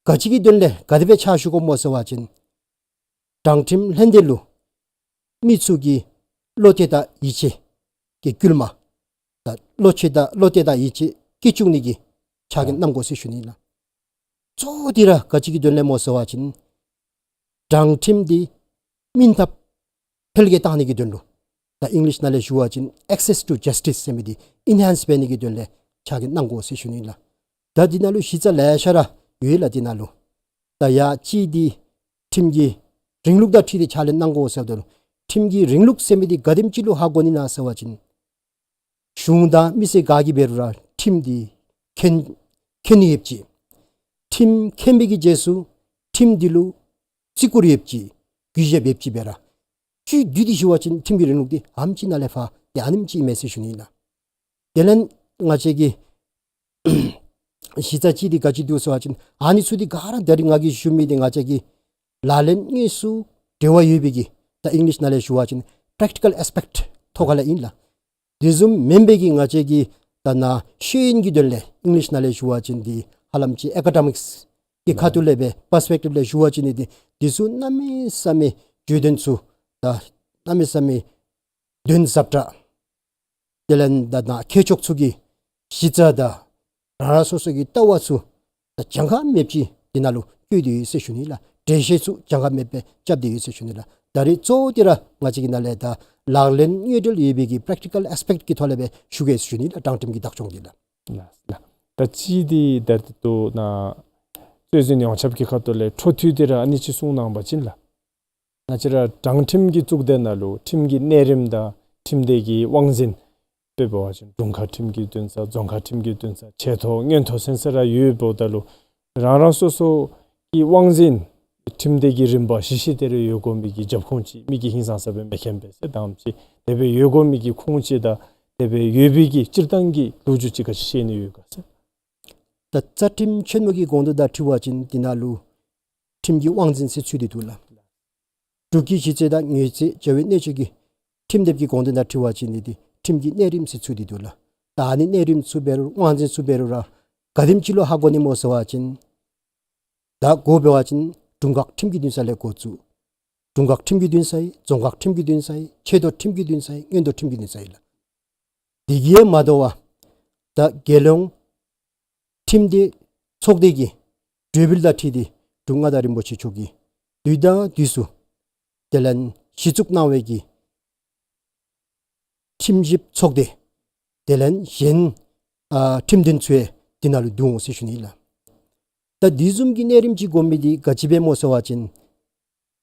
ག་ཅི་གི་དོན་ལས་ག་དེ་སྦེ་ཕྱག་ཞུ་དགོཔ་སྨོ་ཟེར་བ་ཅིན་དྲང་ཁྲིམས་ལྷན་སྡེ་ལུ་མི་ཚུ་གིས་བློ་གཏད་དང་ཡིད་ཆེས་ཀྱི་བསྐུལ་མ་དང་བློ་གཏད་དང་བློ་གཏད་དང་ཡིད་ཆེས་སྐྱེ་བཅུག་ནི་གི་ཕྱག་འགན་གནང་དགོ་ཟེར་ཞུ་ནི་ལགས། གཙོ་བོ་འདི་ར་ག་ཅི་གི་དོན་ལས་སྨོ་ཟེར་བ་ཅིན་དྲང་ཁྲིམས་འདི་སྨིན་ཐབས་འཕེལ་རྒྱས་གཏང་ནི་གི་དོན་ལུ། ད་ཨིང་ལིཤ་ནང་ལས་ཞུ་བ་ཅིན་access to justice ཟེར་མི་འདི་ཨིན་ཧེནསི་འབད་ནི་གི་དོན་ལས་ཕྱག་འགན་གནང་དགོ་ཟེར་ཞུ་ནི་ལགས། ད་འདི་ནང་ལུ་གཞི་རྩ་ལེ་ཤ་ར་ཡོད་ལགས་འདི་ནང་ལུ། ད་ཡ་གཅིག་འདི་ཁྲིམས་ཀྱི་རིང་ལུགས་དང་འཁྲིལ་ཏེ་ཕྱག་ལཱ་གནང་དགོ་ཟེརཝ་ད་ལུ་ཁྲིམས་ཀྱི་རིང་ལུགས་ཟེར་མི་འདི་ག་དེམ་ཅིག་ལུ་ཧ་གོ་ནི་ན་ཟེར་བ་ཅིན་གཞུང་དང་མི་སེར་ག་གིས་འབད་རུང་ར་ཁྲིམས་འདི་མཁྱེན་མཁྱེན་ནི་ཡོདཔ་ཅིག། ཁྲིམས་མཁྱེན་པའི་གི་རྗེས་སུ་ཁྲིམས་འདི་ལུ་བརྩི་བཀུར་ཡོདཔ་ཅིག་གུས་ཞབས་ཡོདཔ་ཅིག་འབད་ར་བཅུད་བསྡུས་ཏེ་ཞུ་བ་ཅིན་ཁྲིམས་ཀྱི་རིང་ལུགས་འདི་ཨ་ནེམ་ཅིག་ནང་ལས་ཕར་ཏེ་ཨ་ནེམ་ཅིག་ཨིན་མས་ཟེར་ཞུ་ནི་ཨིན་ལགས། དེ་ལས་ང་བཅས་ཀྱི་གཞི་རྩ་ཅིག་འདི་ག་ཅི་འདུག་ཟེར་བ་ཅིན་ཨ་ནི་ཚུ་འདི་ག་ར་ད་རིས་ང་གིས་ཞུ་མི་འདི་ང་བཅས་ཀྱི་ལག་ལེན་དངོས་སུ་འབྲེལ་བ་ཡོད་པའི་གི་ད་ཨིང་ལིཤ་ནང་ལས་ཞུ་བ་ཅིན་practical aspect ཐོག་ཁ་ལས་ཨིན་ལགས། དེ་བཟུམ་མེན་པའི་གི་ང་བཅས་ཀྱི་ད་ནཱ་ཤེས་ཡོན་གྱི་དོན་ལས་ཨིང་ལིཤ་ནང་ལས་ཞུ་བ་ཅིན་འདི་ཧ་ལམ་ཅིག་ཨེ་ཀ་ཌེ་མིཀསི་གི་ཁ་ཐུག་ལས་སྦེ་པར་སི་པེག་ཊིབ་ལས་ཞུ་བ་ཅིན་འདི་འདི་ཚུ་གནམ་མེད་ས་མེད་བརྗོད་དོན་ཚུ་ད་གནམ་མེད་ས་མེད་དོན་ཟབ་དྲགས། དེ་ལས་ད་ནཱ་མཁས་མཆོག་ཚུ་གི་གཞི་རྩ་དང་རང་རང་སོ་སོ་གི་ལྟ་བ་ཚུ་ད་གྱངས་ཁ་མེདཔ་ཅིག་འདི་ནང་ལུ་བཀོད་དེ་ཡོད་ཟེར་ཞུ་ནི་ལགས། འགྲེལ་བཤད་ཚུ་གྱངས་ཁ་མེདཔ་སྦེ་རྐྱབ་སྟེ་ཡོད་ཟེར་ཞུ་ནི་ལགས། ད་རིས་གཙོ་བོ་འདི་ར་ང་བཅས་ཀྱི་ནང་ལས་ད་ལག་ལེན་དངོས་འབྲེལ་ཡོད་པའི་གི་པེ་རེག་ཊི་ཀལ་ཨེ་སི་པེཀཊ་གི་ཐོག་ལས་སྦེ་ཞུ་གེ་ཟེར་ཞུ་ནི་ལགས། དྲང་ཁྲིམས་ཀྱི་བདག་སྐྱོང་འདི་ལགས། ལགས་ལགས། ད་ཅིག་འདི་ད་ལྟོ་ནཱ་རྩོད་འཛིན་ཡོངས་ཁྱབ་ཀྱི་ཁ་ཐུག་ལས་འཕྲོ་མཐུད་དེ་ར་ཨ་ནི་ཅིག་གསུང་གནང་བ་ཅིན་ལགས། ང་བཅས་ར་དྲང་ཁྲིམས་ཀྱི་གཙུག་སྡེ་ནང་ལུ་ཁྲིམས་ཀྱི་གནས་རིམ་དང་ཁྲིམས་སྡེ་གི་དབང་འཛིན་དཔེ་འབད་བ་ཅིན་དྲུང་ཁག་ཁྲིམས་ཀྱི་འདུན་ས་རྫོང་ཁག་ཁྲིམས་ཀྱི་འདུན་ས་ཆེ་མཐོ་མངོན་མཐོ་ཚུན་ཚོད་ར་ཡོདཔ་ད་ལུ་རང་རང་སོ་སོ་གི་དབང་འཛིན་ཁྲིམས་སྡེ་གི་རིམ་པ་བཞི་བཞི་དེ་རེ་ཡོད་དགོ་མི་གི་རྒྱབ་ཁུངས་ཅིག་མི་གིས་ཧིང་སངས་ས་སྦེ་མི་མཁྱེན་པས་ཟེར་དང་ཅིག་དེ་སྦེ་ཡོད་དགོ་མི་གི་ཁུངས་ཅིག་དང་དེ་སྦེ་ཡོད་པའི་གི་སྤྱིར་བཏང་གི་ལོ་རྒྱུས་ཅིག་ག་ཅི་ཤེས་ནི་ཡོད་ག་ཟེར། ད་རྩ་ཁྲིམས་ཆེན་མོ་གི་དགོངས་དོན་དང་འཁྲིལ་བ་ཅིན་འདི་ནང་ལུ་ཁྲིམས་ཀྱི་དབང་འཛིན་ཟེར་ཚུད་དེ་འདུག་ལགས། འབྲུག་གི་གཞི་རྩའི་དང་དངོས་རྫས་བྱ་བའི་གནས་ཆོས་ཀྱི་ཁྲིམས་དེབ་ཀྱི་དགོངས་དོན་དང་འཁྲིལ་བ་ཅིན་འདི་ཁྲིམས་ཀྱི་གནས་རིམ་ཟེར་ཚུད་དེ་འདུག་ལགས། ད་ཨ་ནི་གནས་རིམ་ཚུ་འབད་རུང་དབང་འཛིན་ཚུ་འབད་རུང་ར་ག་དེམ་ཅིག་ལུ་ཧ་གོ་ནི་སྨོ་ཟེར་བ་ཅིན་ད་འགོ་འབད་བ་ཅིན་དྲུང་ཁག་ཁྲིམས་ཀྱི་འདུན་ས་ལས་འགོ་བཙུགས། དྲུང་ཁག་ཁྲིམས་ཀྱི་འདུན་ས་ཡང་རྫོང་ཁག་ཁྲིམས་ཀྱི་འདུན་ས་ཡང་ཆེ་མཐོ་ཁྲིམས་ཀྱི་འདུན་ས་ཡང་མངོན་མཐོ་ཁྲིམས་ཀྱི་འདུན་ས་ཡང་ལགས། དེ་གིས་ཡང་མ་དོ་བར་ད་རྒྱལ་ཡོངས་ཁྲིམས་སྡེ་ཚོགས་སྡེ་གི་གྲོས་འབུལ་དང་འཁྲིལ་ཏེ་འབྲུག་མངའ་བདག་རིན་པོ་ཆེ་མཆོག་གིས་དུས་དང་དུས་སུ་དེ་ལས་གཞི་བཙུགས་གནང་བའི་གི་ཁྲིམས་ཞིབ་ཚོགས་སྡེ་དེ་ལས་གཞན་ཨ་ཁྲིམས་དོན་ཚུ་ཡང་འདི་ནང་ལུ་འདུ་འོང་ཟེར་ཞུ་ནི་ལགས། ད་འདི་བཟུམ་གྱི་གནས་རིམ་ཅིག་དགོ་མི་འདི་ག་ཅི་སྦེ་སྨོ་ཟེར་བ་ཅིན་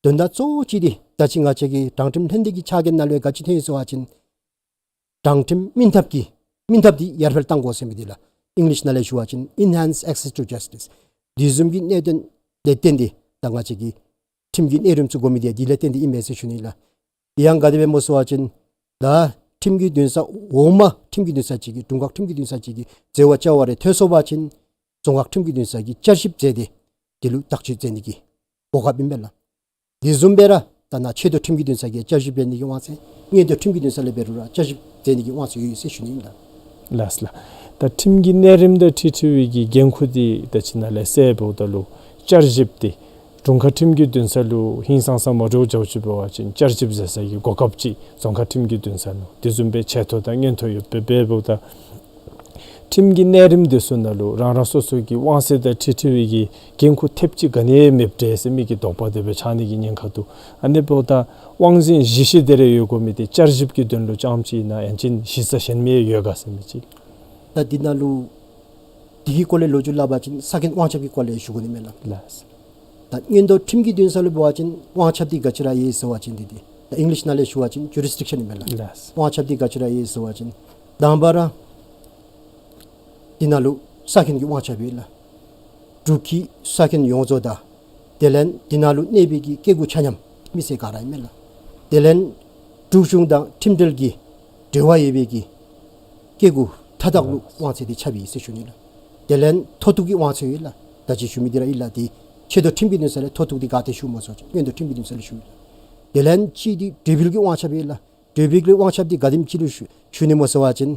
དོན་དག་གཙོ་བོ་ཅིག་འདི་ད་ཅི་ང་བཅས་ཀྱི་དྲང་ཁྲིམས་ལྷན་སྡེ་གི་ཕྱག་འགན་ནང་ལུ་ཡང་ག་ཅི་ཐོན་ཡི་ཟེར་བ་ཅིན་དྲང་ཁྲིམས་སྨིན་ཐབས་ཀྱི་སྨིན་ཐབས་འདི་ཡར་འཕེལ་གཏང་དགོ་ཟེར་མི་འདི་ལགས། ཨིང་ལིཤ་ནང་ལས་ཞུ་བ་ཅིན་Enhance Access to Justice། འདི་བཟུམ་གྱི་གནད་དོན་ལས་བརྟེན་ཏེ་ད་ང་བཅས་ཀྱི་ཁྲིམས་ཀྱི་གནས་རིམ་ཚུ་དགོ་མི་འདི་འདི་ལས་བརྟེན་ཏེ་ཨིན་མས་ཟེར་ཞུ་ནི་ལགས། དེ་ཡང་ག་དེ་སྦེ་སྨོ་ཟེར་བ་ཅིན་ད་ཁྲིམས་ཀྱི་འདུན་ས་འོག་མ་ཁྲིམས་ཀྱི་འདུན་ས་ཅིག་གིས་དྲུང་ཁག་ཁྲིམས་ཀྱི་འདུན་ས་ཅིག་གིས་འཛོལ་བ་བྱ་བ་རེ་ཐོན་སོང་བ་ཅིན་རྫོང་ཁག་ཁྲིམས་ཀྱི་འདུན་ས་གིས་བསྐྱར་ཞིབ་མཛད་དེ་དེ་ལུ་བརྟག་དཔྱད་མཛད་ནི་གི་གོ་སྐབས་ཨིན་པས་ལགས། དེ་བཟུམ་སྦེ་ར་ད་ནཱ་ཆེ་མཐོ་ཁྲིམས་ཀྱི་འདུན་ས་གིས་བསྐྱར་ཞིབ་འབད་ནི་གི་དབང་ཚད་མངོན་མཐོ་ཁྲིམས་ཀྱི་འདུན་ས་ལས་འབད་རུང་ར་བསྐྱར་ཞིབ་མཛད་ནི་གི་དབང་ཚད་ཡོད་ཡོད་ཟེར་ཞུ་ནི་ཨིན་ལགས། ལགས་ལགས། ད་ཁྲིམས་ཀྱི་གནས་རིམ་དང་འཁྲིལ་འཁྲིལ་བའི་གི་འགན་ཁུར་འདི་ད་ཅི་ནཱ་ལས་གསལ་འབདཝ་ད་ལུ་བསྐྱར་ཞིབ་འདི་དྲུང་ཁག་ཁྲིམས་ཀྱི་འདུན་ས་ལུ་ཧིང་སངས་ས་མ་འདྲཝ་འཇལ་ཅི་འབད་བ་ཅིན་བསྐྱར་ཞིབ་མཛད་ས་གི་གོ་སྐབས་ཅིག་རྫོང་ཁག་ཁྲིམས་ཀྱི་འདུན་ས་ལུ་དེ་བཟུམ་སྦེ་ཆེ་མཐོ་དང་མངོན་མཐོ་ཡོདཔ་སྦེ་འབདཝ་ད་ ཁྲིམས་ཀྱི་གནས་རིམ་དེ་ཚུ་ནང་ལུ་རང་རང་སོ་སོ་གི་དབང་ཚད་དང་འཁྲིལ་འཁྲིལ་བའི་གི་འགན་ཁུར་ཐེབས་ཅིག་ག་ནི་ཡང་མེདཔ་འདྲས་ཟེར་མི་གི་དོགས་པ་དེ་སྦེ་ཆགས་ནི་གི་ཉེན་ཁ་འདུག། ཨ་ནི་འབདཝ་ད་དབང་འཛིན་གཞི་གཞི་དེ་ར་ཡོད་དགོ་མི་དེ་བསྐྱར་ཞིབ་ཀྱི་དོན་ལུ་རྐྱངམ་ཅིག་ཨིན་ན་ཡང་ཅིན་གཞི་རྩ་གཞན་མི་ཡང་ཡོད་ག་ཟེར་མི་ཅིག། ད་འདི་ནང་ལུ་འདི་གི་སྐོར་ལས་ལོ་རྒྱུས་སླབ་པ་ཅིན་ས་ཁོངས་དབང་ཁྱབ་ཀྱི་སྐོར་ལས་ཞུ་དགོ་ནི་མས་ལགས། ལགས། ད་མངོན་མཐོ་ཁྲིམས་ཀྱི་འདུན་ས་ལུ་འབད་བ་ཅིན་དབང་ཁྱབ་འདི་ག་ཅི་ར་ཡོད་ཟེར་བ་ཅིན་འདི་འདི་ད་ཨིང་ལིཤ་ནང་ལས་ཞུ་བ་ཅིན་ཇུ་རིས་ཌིག་ཤཱན་ཨིན་མས་ལགས། ལགས། དབང་ཁྱབ་འདི་ག་ཅི་ར་ཡོད་ཟེར་བ་ཅིན་དང་པ་ར་འདི་ནང་ལུ་ས་ཁོངས་ཀྱི་དབང་ཁྱབ་ཡོད་ལགས། འབྲུག་གི་ས་ཁོངས་ཡོངས་རྫོགས་དང་དེ་ལས་འདི་ནང་ལུ་གནས་པའི་གི་སྐྱེ་དགུ་ཆ་མཉམ་མི་སེར་ག་ར་ཨིན་མས་ལགས། དེ་ལས་འབྲུག་གཞུང་དང་ཁྲིམས་འབྲེལ་གྱི་འབྲེལ་བ་ཡོད་པའི་གི་སྐྱེ་དགུ་མཐའ་དག་ལུ་དབང་ཚད་འདི་ཁྱབ་ཡི་ཟེར་ཞུ་ནི་ལགས། དེ་ལས་མཐོ་གཏུགས་ཀྱི་དབང་ཚད་ཡོད་ལགས། ད་ཅི་ཞུ་མི་འདི་ར་ཨིན་ལགས། འདི་ཆེ་མཐོ་ཁྲིམས་ཀྱི་འདུན་ས་ལས་མཐོ་གཏུགས་འདི་ག་ཏེ་ཞུ་སྨོ་ཟེར་བ་ཅིན་མངོན་མཐོ་ཁྲིམས་ཀྱི་འདུན་ས་ལུ་ཞུ་ཡི་ལགས། དེ་ལས་གཅིག་འདི་གྲོས་འབུལ་གྱི་དབང་ཁྱབ་ཡོད་ལགས། གྲོས་འབུལ་གྱི་དབང་ཁྱབ་འདི་ག་དེམ་ཅིག་ལུ་ཞུ་ཞུ་ནི་སྨོ་ཟེར་བ་ཅིན་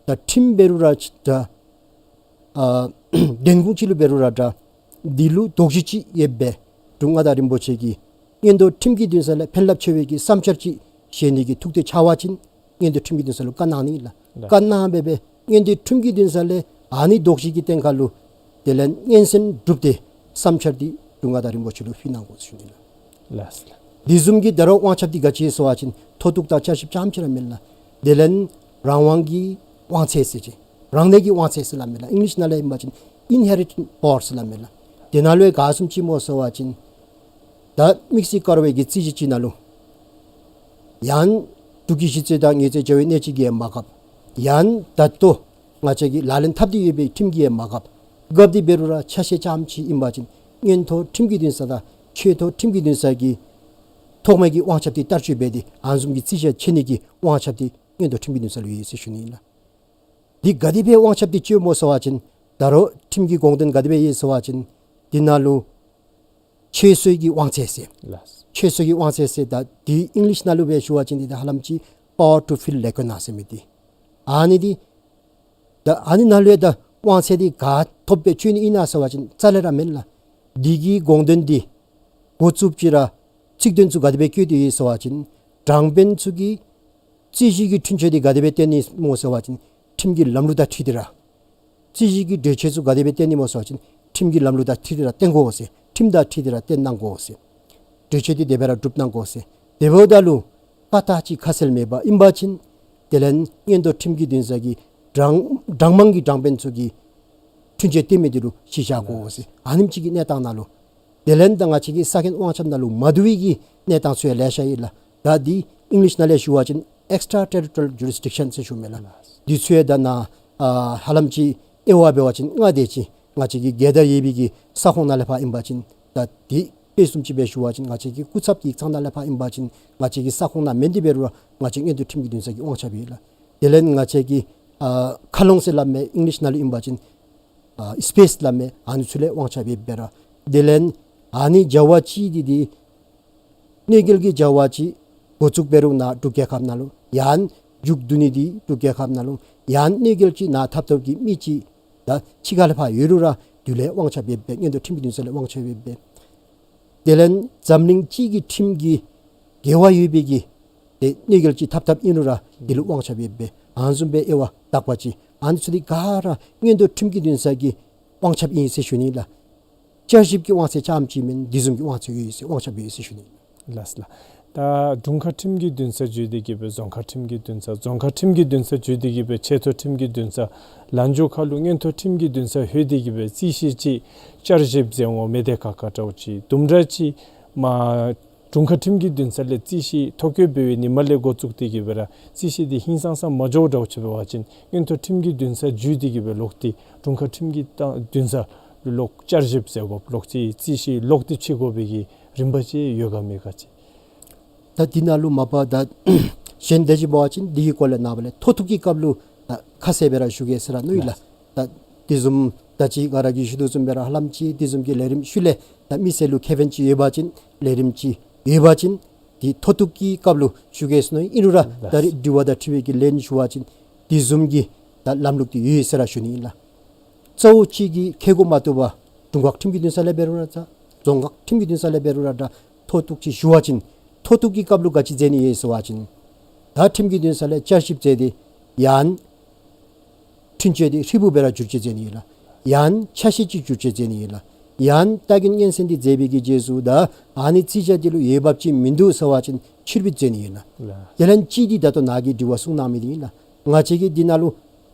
ད་ཁྲིམས་འབད་རུང་ར་ད་ཨ་བདེན་དཔུང་ཅིག་ལུ་འབད་རུང་ར་འདྲ། འདི་ལུ་དོགས་གཞི་ཅིག་ཡོདཔ་སྦེ་འབྲུག་མངའ་བདག་རིན་པོ་ཆེ་གིས་མངོན་མཐོ་ཁྲིམས་ཀྱི་འདུན་ས་ལས་ཕན་རླབས་ཆེ་བའི་གི་བསམ་འཆར་ཅིག་བཞེས་ནི་གི་ཐུགས་འདོད་ཆགས་པ་ཅིན་མངོན་མཐོ་ཁྲིམས་ཀྱི་འདུན་ས་ལུ་བཀའ་གནང་ནི་ལགས། ལགས། བཀའ་གནང་སྦེ་སྦེ་མངོན་མཐོ་ཁྲིམས་ཀྱི་འདུན་ས་ལས་ཨ་ནི་དོགས་གཞི་གི་སྟེང་ཁར་ལུ་དེ་ལས་སྙན་གསན་གྲུབ་སྟེ་བསམ་འཆར་འདི་འབྲུག་མངའ་བདག་རིན་པོ་ཆེ་ལུ་ཕུལ་གནང་དགོ་ཟེར་ཞུ་ནི་ལགས། ལགས། འདི་བཟུམ་གྱི་ད་རུང་དབང་ཁྱབ་འདི་ག་ཅི་ཟེར་བ་ཅིན་མཐོ་གཏུགས་དང་བསྐྱར་ཞིབ་རྐྱངམ་ཅིག་ར་མེན་ལགས། དེ་ལས་རང་དབང་གི་དབང་ཚད་ཟེར་ཅིག་རང་གནས་ཀྱི་དབང་ཚད་ཟེར་སླབ་མས་ལགས། ཨིང་ལིཤ་ནང་ལས་ཨིན་པ་ཅིན་ཨིན་ཧེ་རི་ཊེནསི་པ་ཝར་ཟེར་སླབ་མས་ལགས། དེ་ནང་ལུ་ག་བཟུམ་ཅིག་སྨོ་ཟེར་བ་ཅིན་ད་དམིགས་བསལ་བཀའ་འཁྲོལ་བའི་གི་རྩོད་གཞི་ཅིག་ནང་ལུ་ཡང་འབྲུག་གི་གཞི་རྩའི་དང་ངེས་རྩའི་བྱ་བའི་གནད་སྤྱོད་ཀྱིས་ཡང་མ་འགབ། ཡང་ད་ལྟོ་ང་བཅས་ཀྱིས་ལག་ལེན་འཐབ་སྟེ་ཡོད་པའི་ཁྲིམས་ཀྱིས་ཡང་མ་འགབ། འགབ་སྟེ་འབད་རུང་ར་ཆ་ཤས་རྐྱངམ་ཅིག་ཨིན་པ་ཅིན་མངོན་མཐོ་ཁྲིམས་ཀྱི་འདུན་ས་དང་ཆེ་མཐོ་ཁྲིམས་ཀྱི་འདུན་ས་གིས་ཐོག་མའི་གི་དབང་ཁྱབ་འདི་བསྟར་སྤྱོད་འབད་དེ་ཨ་ནི་བཟུམ་གྱི་རྩོད་གཞི་འཕྱད་ནི་གི་དབང་ཁྱབ་འདི་མངོན་མཐོ་ཁྲིམས་ཀྱི་འདུན་ས་ལུ་ཡོད་ཟེར་ཞུ་ནི་ཨིན་ལགས། འདི་ག་དེ་སྦེ་དབང་ཁྱབ་འདི་སྤྱོད་སྨོ་ཟེར་བ་ཅིན་ད་རུང་ཁྲིམས་ཀྱི་དགོངས་དོན་ག་དེ་སྦེ་ཡོད་ཟེར་བ་ཅིན་འདི་ནང་ལུ་ཆོད་སོལ་གྱི་དབང་ཚད་ཟེར། ལགས། ཆོད་སོལ་གྱི་དབང་ཚད་ཟེར་ད་འདི་ཨིང་ལིཤ་ནང་ལུ་སྦེ་ཞུ་བ་ཅིན་འདི་ད་ཧ་ལམ་ཅིག་པ་ཝར་ཊུ་ཕིལ་ལེ་ཀོ་ན་ཟེར་མི་འདི། ཨ་ནི་འདི་ད་ཨ་ནི་ནང་ལུ་ཡང་ད་དབང་ཚད་འདི་ག་ཐོབ་སྦེ་སྤྱོད་ནི་ཨིན་ན་ཟེར་བ་ཅིན་རྩ་ལས་ར་མེན་ལགས། འདི་གི་དགོངས་དོན་འདི་འགོ་བཙུགསཔ་ཅིག་ར་ཚིག་དོན་ཚུ་ག་དེ་སྦེ་བཀོད་དེ་ཡོད་ཟེར་བ་ཅིན་དྲང་དཔོན་ཚུ་གིས་རྩོད་གཞི་གི་འཁྲུན་ཆོད་འདི་ག་དེ་སྦེ་བཏོན་ནི་སྨོ་ཟེར་བ་ཅིན་ཁྲིམས་ཀྱི་ལམ་ལུགས་དང་འཁྲིལ་ཏེ་ར། རྩོད་གཞི་གི་གྲོས་ཆོད་ཚུ་ག་དེ་སྦེ་བཏོན་ནི་སྨོ་ཟེར་བ་ཅིན་ཁྲིམས་ཀྱི་ལམ་ལུགས་དང་འཁྲིལ་ཏེ་ར་བཏོན་དགོ་ཟེར། ཁྲིམས་དང་འཁྲིལ་ཏེ་ར་བཏོན་གནང་དགོ་ཟེར། གྲོས་ཆོད་འདི་དེ་སྦེ་ར་སྒྲུབ་གནང་དགོ་ཟེར། དེ་འབདཝ་ད་ལུ་བཀའ་རྟགས་ཅིག་ཁ་གསལ་མེད་པ་ཨིན་པ་ཅིན་དེ་ལས་མངོན་མཐོ་ཁྲིམས་ཀྱི་འདུན་ས་གི་དྲང་དྲང་དམངས་ཀྱི་དྲང་དཔོན་ཚུ་གིས་འཁྲུན་ཆོད་བཏོན་མི་འདི་ལུ་གཞི་བཞག་དགོ་ཟེར། ཨ་ནེམ་ཅིག་གི་གནས་སྟངས་ནང་ལུ་དེ་ལས་ད་ང་བཅས་ཀྱི་ས་ཁོངས་དབང་ཁྱབ་ནང་ལུ་མ་བསྡུ་བའི་གི་གནས་སྟངས་ཚུ་ཡང་ལེ་ཤ་ཡོད་ལགས། ད་འདི་ཨིང་ལིཤ་ནང་ལས་ཞུ་བ་ཅིན་ཨེགསི་ཊྲ་ཊེ་རི་ཊོ་རི་ཡལ་ཇུ་རིས་ཌིག་ཤཱན་ཟེར་ཞུ་མས་ལགས། འདི་ཚུ་ཡང་ད་ནཱ་ཨ་ཧ་ལམ་ཅིག་དབྱེ་བ་འབད་བ་ཅིན་ལྔ་དེ་ཅིག་ང་བཅས་ཀྱི་རྒྱལ་དར་ཡོད་པའི་གི་ས་ཁོངས་ནང་ལས་ཕར་ཨིན་པ་ཅིན་ད་འདི་དཔེ་བཟུམ་ཅིག་སྦེ་ཞུ་བ་ཅིན་ང་བཅས་ཀྱི་སྐུ་ཚབ་ཀྱི་ཡིག་ཚང་ནང་ལས་ཕར་ཨིན་པ་ཅིན་ང་བཅས་ཀྱི་ས་ཁོངས་ནང་མེན་ཏེ་འབད་རུང་ར་ང་བཅས་མངོན་མཐོ་ཁྲིམས་ཀྱི་འདུན་ས་གི་དབང་ཆ་སྦེ་ཨིན་ལགས། དེ་ལས་ང་བཅས་ཀྱི་ཨ་མཁའ་ཀློང་ཟེར་སླབ་མི་ཨིང་ལིཤ་ནང་ལུ་ཨིན་པ་ཅིན་ཨ་སི་པེསི་སླབ་མི་ཨ་ནི་ཚུ་ལས་དབང་ཆ་སྦེ་འབད་ར། དེ་ལས་ཨ་ནི་བྱ་བ་ཅིག་འདི་འདི་གནོད་སྐྱེལ་གྱི་བྱ་བ་ཅིག་འགོ་བཙུགས་འབད་རུང་ནཱ་འབྲུག་རྒྱལ་ཁབ་ནང་ལུ་ཡང་མཇུག་བསྡུ་ནི་འདི་འབྲུག་རྒྱལ་ཁབ་ནང་ལུ་ཡང་གནོད་སྐྱེལ་ཅིག་ནཱ་འཐབ་འཐབ་ཀྱི་མི་ཅིག་ད་ཕྱི་ཁ་ལས་ཕར་ཡོད་རུང་ར་འདི་ལུ་ཡང་དབང་ཆ་སྦེ་འབད། མངོན་མཐོ་ཁྲིམས་ཀྱི་འདུན་ས་ལུ་དབང་ཆ་སྦེ་འབད། དེ་ལས་འཛམ་གླིང་སྤྱི་གི་ཁྲིམས་ཀྱི་འགལ་བ་ཡོད་པའི་གི་ཏེ་གནོད་སྐྱེལ་ཅིག་འཐབ་འཐབ་ཨིན་རུང་ར་འདི་ལུ་དབང་ཆ་སྦེ་འབད། ཨ་ནི་བཟུམ་སྦེ་དབྱེ་བ་དག་པ་ཅིག་ཨ་ནི་ཚུ་འདི་ག་ར་མངོན་མཐོ་ཁྲིམས་ཀྱི་འདུན་ས་གི་དབང་ཆ་ཨིན་ཟེར་ཞུ་ནི་ལགས། བསྐྱར་ཞིབ་ཀྱི་དབང་ཚད་རྐྱངམ་ཅིག་མེན། འདི་བཟུམ་གྱི་དབང་ཚད་ཡོད་ཟེར་དབང་ཆ་སྦེ་ཡོད་ཟེར་ཞུ་ནི། ལགས་ལགས། ད་དྲུང་ཁག་ཁྲིམས་ཀྱི་འདུན་ས་བརྒྱུད་དེ་གི་སྦེ་རྫོང་ཁག་ཁྲིམས་ཀྱི་འདུན་ས། རྫོང་ཁག་ཁྲིམས་ཀྱི་འདུན་ས་བརྒྱུད་དེ་གི་སྦེ་ཆེ་མཐོ་ཁྲིམས་ཀྱི་འདུན་ས། ལམ་འཇུག་ཁར་ལུ་མངོན་མཐོ་ཁྲིམས་ཀྱི་འདུན་ས་ལྷོད་དེ་གི་སྦེ་རྩོད་གཞི་ཅིག་བསྐྱར་ཞིབ་མཛད་འོང་མི་དེ་ཁག་ཁ་འདྲཝ་ཅིག་དུམ་གྲ་ཅིག་མ་དྲུང་ཁག་ཁྲིམས་ཀྱི་འདུན་ས་ལས་རྩོད་གཞི་ཐོ་བཀོད་འབད་བའི་ཉིན་མ་ལས་འགོ་བཙུགས་ཏེ་གི་སྦེ་ར་རྩོད་གཞི་འདི་ཧིང་སངས་ས་མ་འགྱོཝ་འདྲཝ་ཅིག་འབད་བ་ཅིན་མངོན་མཐོ་ཁྲིམས་ཀྱི་འདུན་ས་བརྒྱུད་དེ་གི་སྦེ་ལོག་སྟེ་དྲུང་ཁག་ཁྲིམས་ཀྱི་ཏང་འདུན་ས་ལུ་ལོག་བསྐྱར་ཞིབ་མཛད་དགོཔ་ལོག་རྩོད་རྩོད་གཞི་ལོག་སྟེ་ཕྱེ་དགོ་པའི་གི་རིམ་པ་ཅིག་ཡོད་ག་མེད་ག་ཅིག། ད་འདི་ནང་ལུ་མ་པ་ད་གཞན་དེ་ཅིག་འབད་བ་ཅིན་འདི་གི་སྐོར་ལས་ནངས་པ་ལས་མཐོ་གཏུགས་ཀྱི་སྐབས་ལུ་ད་ཁ་གསལ་སྦེ་ར་ཞུ་གེ་ཟེར་ར་མནོ་ཡི་ལགས། ད་དེ་བཟུམ་ད་ཅི་ག་ར་གིས་ཞུ་དོ་བཟུམ་སྦེ་ར་ཧ་ལམ་ཅིག་དེ་བཟུམ་གྱི་ལས་རིམ་ཤུལ་ལས་ད་མི་སེར་ལུ་ཁེ་ཕན་ཅིག་ཡོད་པ་ཅིན་ལས་རིམ་ཅིག་ཡོད་པ་ཅིན་འདི་མཐོ་གཏུགས་ཀྱི་སྐབས་ལུ་ཞུ་གེ་ཟེར་མནོ་ཡི། ཨིན་རུང་ར་ད་རིས་དྲི་བ་དང་འཁྲིལ་བའི་གི་ལན་ཞུ་བ་ཅིན་དེ་བཟུམ་གྱི་ད་ལམ་ལུགས་འདི་ཡོད་ཟེར་ར་ཞུ་ནི་ཨིན་ལགས། གཙོ་བོ་ཅིག་གིས་ཁེ་གོ་མ་བཏུབ་པར་དྲུང་ཁག་ཁྲིམས་ཀྱི་འདུན་ས་ལས་འབད་རུང་ར་ད་རྫོང་ཁག་ཁྲིམས་ཀྱི་འདུན་ས་ལས་འབད་རུང་ར་ད་མཐོ་གཏུགས་ཅིག་ཞུ་བ་ཅིན་མཐོ་གཏུགས་ཀྱི་སྐབས་ལུ་ག་ཅི་མཛད་ནི་ཡོད་ཟེར་བ་ཅིན་ད་ཁྲིམས་ཀྱི་འདུན་ས་ལས་བསྐྱར་ཞིབ་མཛད་དེ་ཡང་ འཁྲུན་ཆོད་འདི་ཧྲིལ་བུ་སྦེ་ར་བསྒྱུར་བཅོས་མཛད་ནི་ཨིན་ལགས། ཡང་ཆ་ཤས་ཅིག་བསྒྱུར་བཅོས་མཛད་ནི་ཨིན་ལགས། ཡང་ལྟ་གིན་སྙན་གསན་འདི་མཛད་པའི་གི་རྗེས་སུ་ད་ཨ་ནི་རྩིས་ཆ་འདི་ལུ་འོས་འབབ་ཅིག་མིན་འདུག་ཟེར་བ་ཅིན་ཕྱིར་འབུད་མཛད་ནི་ཨིན་ལགས། ལགས། དེ་ལས་གཅིག་འདི་ད་ལྟོ་ནཱ་གིས་དྲི་བ་གསུངས་གནང་མི་འདི་ཨིན་ལགས། ང་བཅས་ཀྱིས་འདི་ནང་ལུ་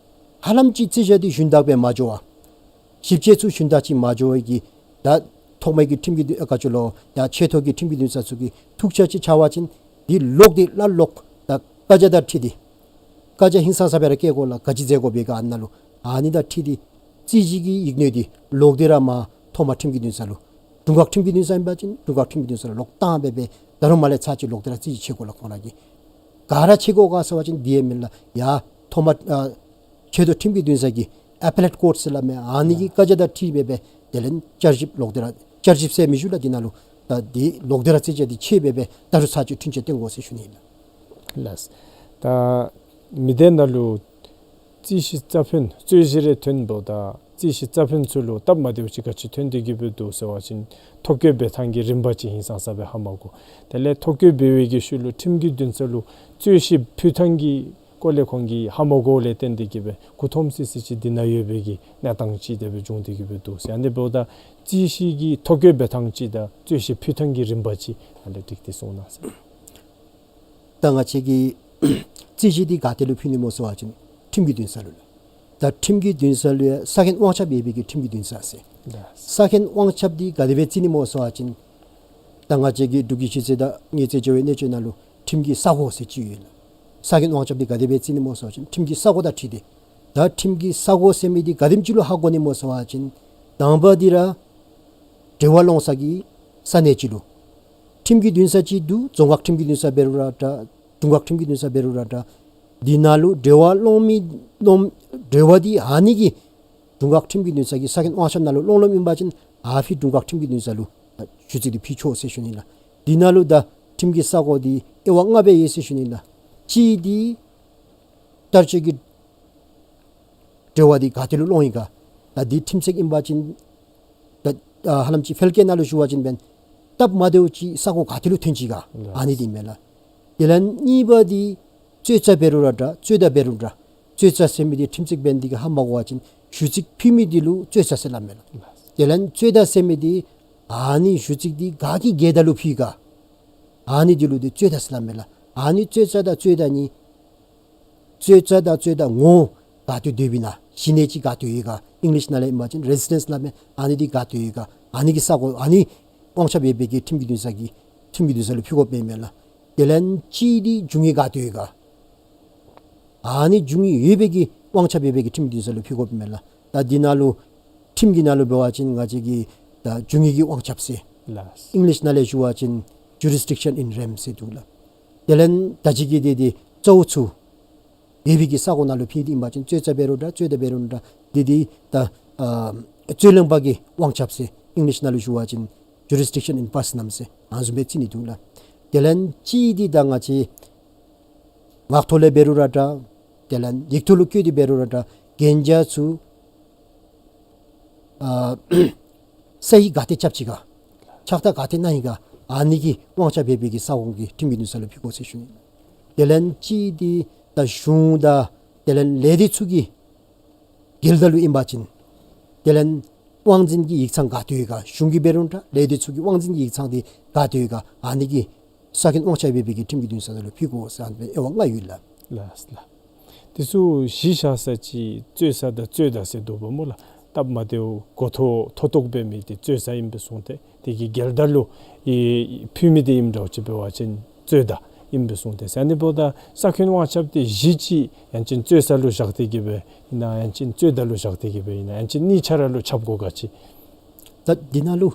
ཧ་ལམ་ཅིག་རྩིས་ཆ་འདི་ཞུན་དག་སྦེ་མ་འགྱོ་བར་ཞིབ་དཔྱད་ཚུ་ཞུན་དག་ཅིག་མ་འགྱོ་བའི་གི་ད་ཐོག་མའི་གི་ཁྲིམས་ཀྱི་འདུན་ཨ་ག་ཅི་ལོ་ཡ་ཆེ་མཐོ་གི་ཁྲིམས་ཀྱི་འདུན་ས་ཚུ་གི་ཐུགས་འཆར་ཅིག་འཆར་བ་ཅིན་འདི་ལོག་སྟེ་སླར་ལོག་ད་བཀའ་རྒྱ་དང་འཁྲིལ་ཏེ་བཀའ་རྒྱ་ཧིང་སངས་ས་སྦེ་ར་བཀལ་དགོ་ལགས། ག་ཅི་མཛད་དགོ་པའི་ག་ཨ་ནཱ་ལུ་ཨ་ནི་དང་འཁྲིལ་ཏེ་རྩོད་གཞི་གི་ཡིག་སྣོད་འདི་ལོག་སྟེ་ར་མར་ཐོག་མ་ཁྲིམས་ཀྱི་འདུན་ས་ལུ་དྲུང་ཁག་ཁྲིམས་ཀྱི་འདུན་ས་ཨིན་པ་ཅིན་དྲུང་ཁག་ཁྲིམས་ཀྱི་འདུན་ས་ལུ་ལོག་བཏང་སྦེ་སྦེ་ད་རུང་མར་ལས་ཚར་ཅིག་ལོག་སྟེ་ར་རྩོད་གཞི་ཕྱེ་དགོ་ལགས། ཁོང་ར་གིས་ག་ར་ཕྱེ་དགོ་ག་ཟེར་བ་ཅིན་འདི་ཡང་མེན་ལགས། ཡ་ཐོག་མ་ཨ་ཆེ་མཐོ་ཁྲིམས་ཀྱི་འདུན་ས་གི་ཨེ་པེ་ལེཊ་ཀོརཊ་ཟེར་སླབ་མི་ཨ་ནི་གི་བཀའ་རྒྱ་དང་འཁྲིལ་སྦེ་སྦེ་དེ་ལས་བསྐྱར་ཞིབ་ལོག་སྟེ་ར་བསྐྱར་ཞིབ་ཟེར་མི་ཞུ་ལགས། འདི་ནང་ལུ་ད་འདི་ལོག་སྟེ་ར་རྩོད་གཞི་འདི་ཕྱེ་སྦེ་སྦེ་ད་རུང་ཚར་ཅིག་འཁྲུན་ཆོད་བཏོན་དགོ་ཟེར་ཞུ་ནི་ཨིན་ལགས། ལགས། ད་མི་སྡེ་ནང་ལུ་རྩོད་གཞི་རྩ་ཕན་རྩོད་གཞི་རེ་ཐོན་འབདཝ་ད་རྩོད་གཞི་རྩ་ཕན་ཚུ་ལུ་སྟབས་མ་བདེཝ་ཅིག་ག་ཅི་ཐོན་ཏེ་གི་སྦེ་འདུག་ཟེར་བ་ཅིན་ཐོ་བཀོད་འབད་ཐངས་ཀྱི་རིམ་པ་ཅིག་ཧིང་སངས་ས་སྦེ་ཧ་མ་གོ། དེ་ལས་ཐོ་བཀོད་འབད་བའི་གི་ཤུལ་ལུ་ཁྲིམས་ཀྱི་འདུན་ས་ལུ་རྩོད་གཞི་ཕུལ་ཐངས་ཀྱི་སྐོར་ལས་ཁོང་གིས་ཧ་མ་གོཝ་ལས་བརྟེན་ཏེ་གི་སྦེ་མགུ་འཐོམ་སི་སི་ཅིག་འདི་ནང་ཡོད་པའི་གི་གནས་སྟངས་ཅིག་དེ་སྦེ་བྱུང་སྟེ་གི་སྦེ་འདུག་ཟེར། ཨ་ནི་འབདཝ་ད་རྩོད་གཞི་གི་ཐོ་བཀོད་འབད་ཐངས་ཅིག་དང་རྩོད་གཞི་ཕུལ་ཐངས་ཀྱི་རིམ་པ་ཅིག་ཨ་ནི་འདི་ཏིག་ཏིག་གསུང་གནང་ཟེར། ད་ང་བཅས་ཀྱིས་རྩོད་གཞི་འདི་ག་ཏེ་ལུ་ཕུལ་ནི་སྨོ་ཟེར་བ་ཅིན་ཁྲིམས་ཀྱི་འདུན་ས་ལུ་ལགས། ད་ཁྲིམས་ཀྱི་འདུན་ས་ལུ་ཡང་ས་ཁོངས་དབང་ཁྱབ་ཡོད་པའི་གི་ཁྲིམས་ཀྱི་འདུན་ས་ཟེར། ལགས། ས་ཁོངས་དབང་ཁྱབ་འདི་ག་དེ་སྦེ་བརྩི་ནི་སྨོ་ཟེར་བ་ཅིན་ད་ང་བཅས་ཀྱི་འབྲུག་གི་གཞི་རྩའི་དང་དངུལ་རྩའི་འབྱོར་བའི་གནས་སྤྱོད་ནང་ལུ་ཁྲིམས་ཀྱི་ས་གོ་ཟེར་ཅིག་ཡོད་ལགས། ས་ཁོངས་དབང་ཁྱབ་འདི་ག་དེ་སྦེ་བརྩི་ནི་སྨོ་ཟེར་བ་ཅིན་ཁྲིམས་ཀྱི་ས་གོ་དང་འཁྲིལ་ཏེ། ད་ཁྲིམས་ཀྱི་ས་གོ་ཟེར་མི་འདི་ག་དེམ་ཅིག་ལུ་ཧ་གོ་ནི་སྨོ་ཟེར་བ་ཅིན་དང་པ་འདི་ར་འབྲེལ་བ་སློང་ས་གི་ས་གནས་ཅིག་ལུ་ཁྲིམས་ཀྱི་འདུན་ས་ཅིག་འདུག། རྫོང་ཁག་ཁྲིམས་ཀྱི་འདུན་ས་འབད་རུང་ར་འདྲ་དྲུང་ཁག་ཁྲིམས་ཀྱི་འདུན་ས་འབད་རུང་ར་འདྲ་འདི་ནང་ལུ་འབྲེལ་བ་སློང་མི་སློང་འབྲེལ་བ་འདི་ཨ་ནི་གི་དྲུང་ཁག་ཁྲིམས་ཀྱི་འདུན་ས་གི་ས་ཁོངས་དབང་ཁྱབ་ནང་ལུ་སློང་སློངམ་ཨིན་པ་ཅིན་ཨ་ཕི་དྲུང་ཁག་ཁྲིམས་ཀྱི་འདུན་ས་ལུ་ད་ཞུ་ཚིག་འདི་ཕུལ་ཆོག་ཟེར་ཞུ་ནི་ལགས། འདི་ནང་ལུ་ད་ཁྲིམས་ཀྱི་ས་གོ་འདི་དབྱེ་བ་ལྔ་སྦེ་ཡོད་ཟེར་ཞུ་ནི་ལགས། གཅིག་འདི་བསྟར་སྤྱོད་ཀྱི་འབྲེལ་བ་འདི་ག་ཏེ་ལུ་སློང་ཡི་ག། ད་འདི་ཁྲིམས་ཆད་ཨིན་པ་ཅིན་ད་ཨ་ཧ་ལམ་ཅིག་ཕལ་སྐད་ནང་ལུ་ཞུ་བ་ཅིན་འབདན་སྟབས་མ་བདེཝ་ཅིག་ས་གོ་ག་ཏེ་ལུ་ཐོན་ཅི་ག། ལགས། ཨ་ནི་འདི་མས་ལགས། དེ་ལས་གཉིས་པ་འདི་རྩོད་རྩ་འབད་རུང་ར་འདྲ་རྩོད་ཟླ་འབད་རུང་འདྲ། རྩོད་རྩ་ཟེར་མི་འདི་ཁྲིམས་ཆད་འབད་ནི་འདི་གིས་ཧ་མ་གོ་བ་ཅིན་ཞུ་ཚིག་ཕུལ་མི་འདི་ལུ་རྩོད་རྩ་ཟེར་སླབ་མས་ལགས། ལགས། དེ་ལས་རྩོད་ཟླ་ཟེར་མི་འདི་ཨ་ནི་ཞུ་ཚིག་འདི་ག་གི་འགལ་ཟླ་ལུ་ཕུལ་ག། ཨ་ནི་འདི་ལུ་འདི་རྩོད་ཟླ་ཟེར་སླབ་མས་ལགས། ཨ་ནི་རྩོད་རྩ་དང་རྩོད་ཟླ་གཉིས་རྩོད་རྩ་དང་རྩོད་ཟླ་ངོ་བོ་ག་ཏེ་སྡོདཔ་ཨིན་ན་གཞི་གནས་ཅིག་ག་ཏེ་ཡོད་ག། ཨིང་ལིཤ་ནང་ལས་ཨིན་པ་ཅིན་རེ་སི་ཌེནསི་སླབ་མས། ཨ་ནི་འདི་ག་ཏེ་ཡོད་ག། ཨ་ནི་གི་ས་གོ་ཨ་ནི་དབང་ཆ་ཡོད་པའི་གི་ཁྲིམས་ཀྱི་འདུན་ས་གི་ཁྲིམས་ཀྱི་འདུན་ས་ལུ་ཕུལ་དགོཔ་ཨིན་མས་ལགས། དེ་ལས་གཅིག་འདི་རྒྱུ་དངོས་ག་ཏེ་ཡོད་ག། ཨ་ནི་རྒྱུ་དངོས་ཡོད་པའི་གི་དབང་ཆ་ཡོད་པའི་གི་ཁྲིམས་ཀྱི་འདུན་ས་ལུ་ཕུལ་དགོཔ་ཨིན་མས་ལགས། ད་འདི་ནང་ལུ་ཁྲིམས་ཀྱི་ནང་ལུ་འབད་བ་ཅིན་ང་བཅས་ཀྱི་ད་རྒྱུ་དངོས་ཀྱི་དབང་ཆ་ཟེར། ལགས། ཨིང་ལིཤ་ནང་ལས་ཞུ་བ་ཅིན་jurisdiction in rem ཟེར་འདུག་ལགས། དེ་ལས་ད་ཅི་གི་འདི་འདི་གཙོ་བོ་ཚུ་ཡོད་པའི་གི་ས་གོ་ནང་ལུ་ཕུལ་ཏེ་ཨིན་པ་ཅིན་རྩོད་རྩ་འབད་རུང་འདྲ་རྩོད་ཟླ་འབད་རུང་འདྲ་འདི་འདི་ད་ཨ་རྩོད་ལེན་པ་གི་དབང་ཆ་ཟེར་ཨིང་ལིཤ་ནང་ལུ་ཞུ་བ་ཅིན་jurisdiction in personam ཟེར་ཨ་ནི་བཟུམ་སྦེ་བརྩི་ནི་འདུག་ལགས། དེ་ལས་གཅིག་འདི་ད་ང་བཅས་ངག་ཐོག་ལས་འབད་རུང་ར་འདྲ། དེ་ལས་ཡིག་ཐོག་ལུ་བཀོད་དེ་འབད་རུང་ར་འདྲ། གན་རྒྱ་ཚུ་ཨ་ས་ཡིག་ག་ཏེ་རྐྱབ་ཅི་ག། ཕྱག་རྟགས་ག་ཏེ་གནང་ཡི་ག། ཨ་ནི་གི་དབང་ཆ་ཡོད་པའི་གི་ས་གོ་གི་ཁྲིམས་ཀྱི་འདུན་ས་ལུ་ཕུལ་དགོ་ཟེར་ཞུ་ནི། དེ་ལས་གཅིག་འདི་ད་གཞུང་དང་དེ་ལས་ལས་སྡེ་ཚུ་གི་འགལ་ཟླ་ལུ་ཨིན་པ་ཅིན་དེ་ལས་དབང་འཛིན་གྱི་ཡིག་ཚང་ག་ཏེ་ཡོད་ག། གཞུང་གི་འབད་རུང་འདྲ་ལས་སྡེ་ཚུ་གི་དབང་འཛིན་གྱི་ཡིག་ཚང་འདི་ག་ཏེ་ཡོད་ག། ཨ་ནི་གི་ས་ཁོངས་དབང་ཆ་ཡོད་པའི་གི་ཁྲིམས་ཀྱི་འདུན་ས་ནང་ལུ་ཕུལ་དགོ་ཟེར་ཨ་ནི་སྦེ་དབྱེ་བ་ལྔ་ཡོད་ལགས། ལགས་ལགས། དེ་ཚུ་གཞི་བཞག་ས་ཅིག་རྩོད་ས་དང་རྩོད་ཟླ་ཟེར་འདུག་པ་སྨོ་ལགས། སྟབས་མ་བདེཝ་གོ་ཐོག་མཐོ་དོགས་འབད་མི་འདི་རྩོད་ས་ཨིན་པས་གསུངས་ཏེ་དེ་གི་འགལ་ཟླ་ལུ་ཨེ་ཕུལ་མི་འདི་ཨིནམ་འདྲཝ་ཅིག་འབད་བ་ཅིན་རྩོད་ཟླ་ཨིན་པས་གསུངས་ཏེ་ཟེར། ཨ་ནི་འབདཝ་ད་ས་ཁོངས་དབང་ཆ་འདི་གཞི་ཅིག་ཡང་ཅིན་རྩོད་ས་ལུ་བཞག་སྟེ་གི་སྦེ་ཨིན་ན་ཡང་ཅིན་རྩོད་ཟླ་ལུ་བཞག་སྟེ་གི་སྦེ་ཨིན་ན་ཡང་ཅིན་གཉིས་ཆ་ར་ལུ་ཁྱབ་དགོ་ག་ཅི། ད་འདི་ནང་ལུ་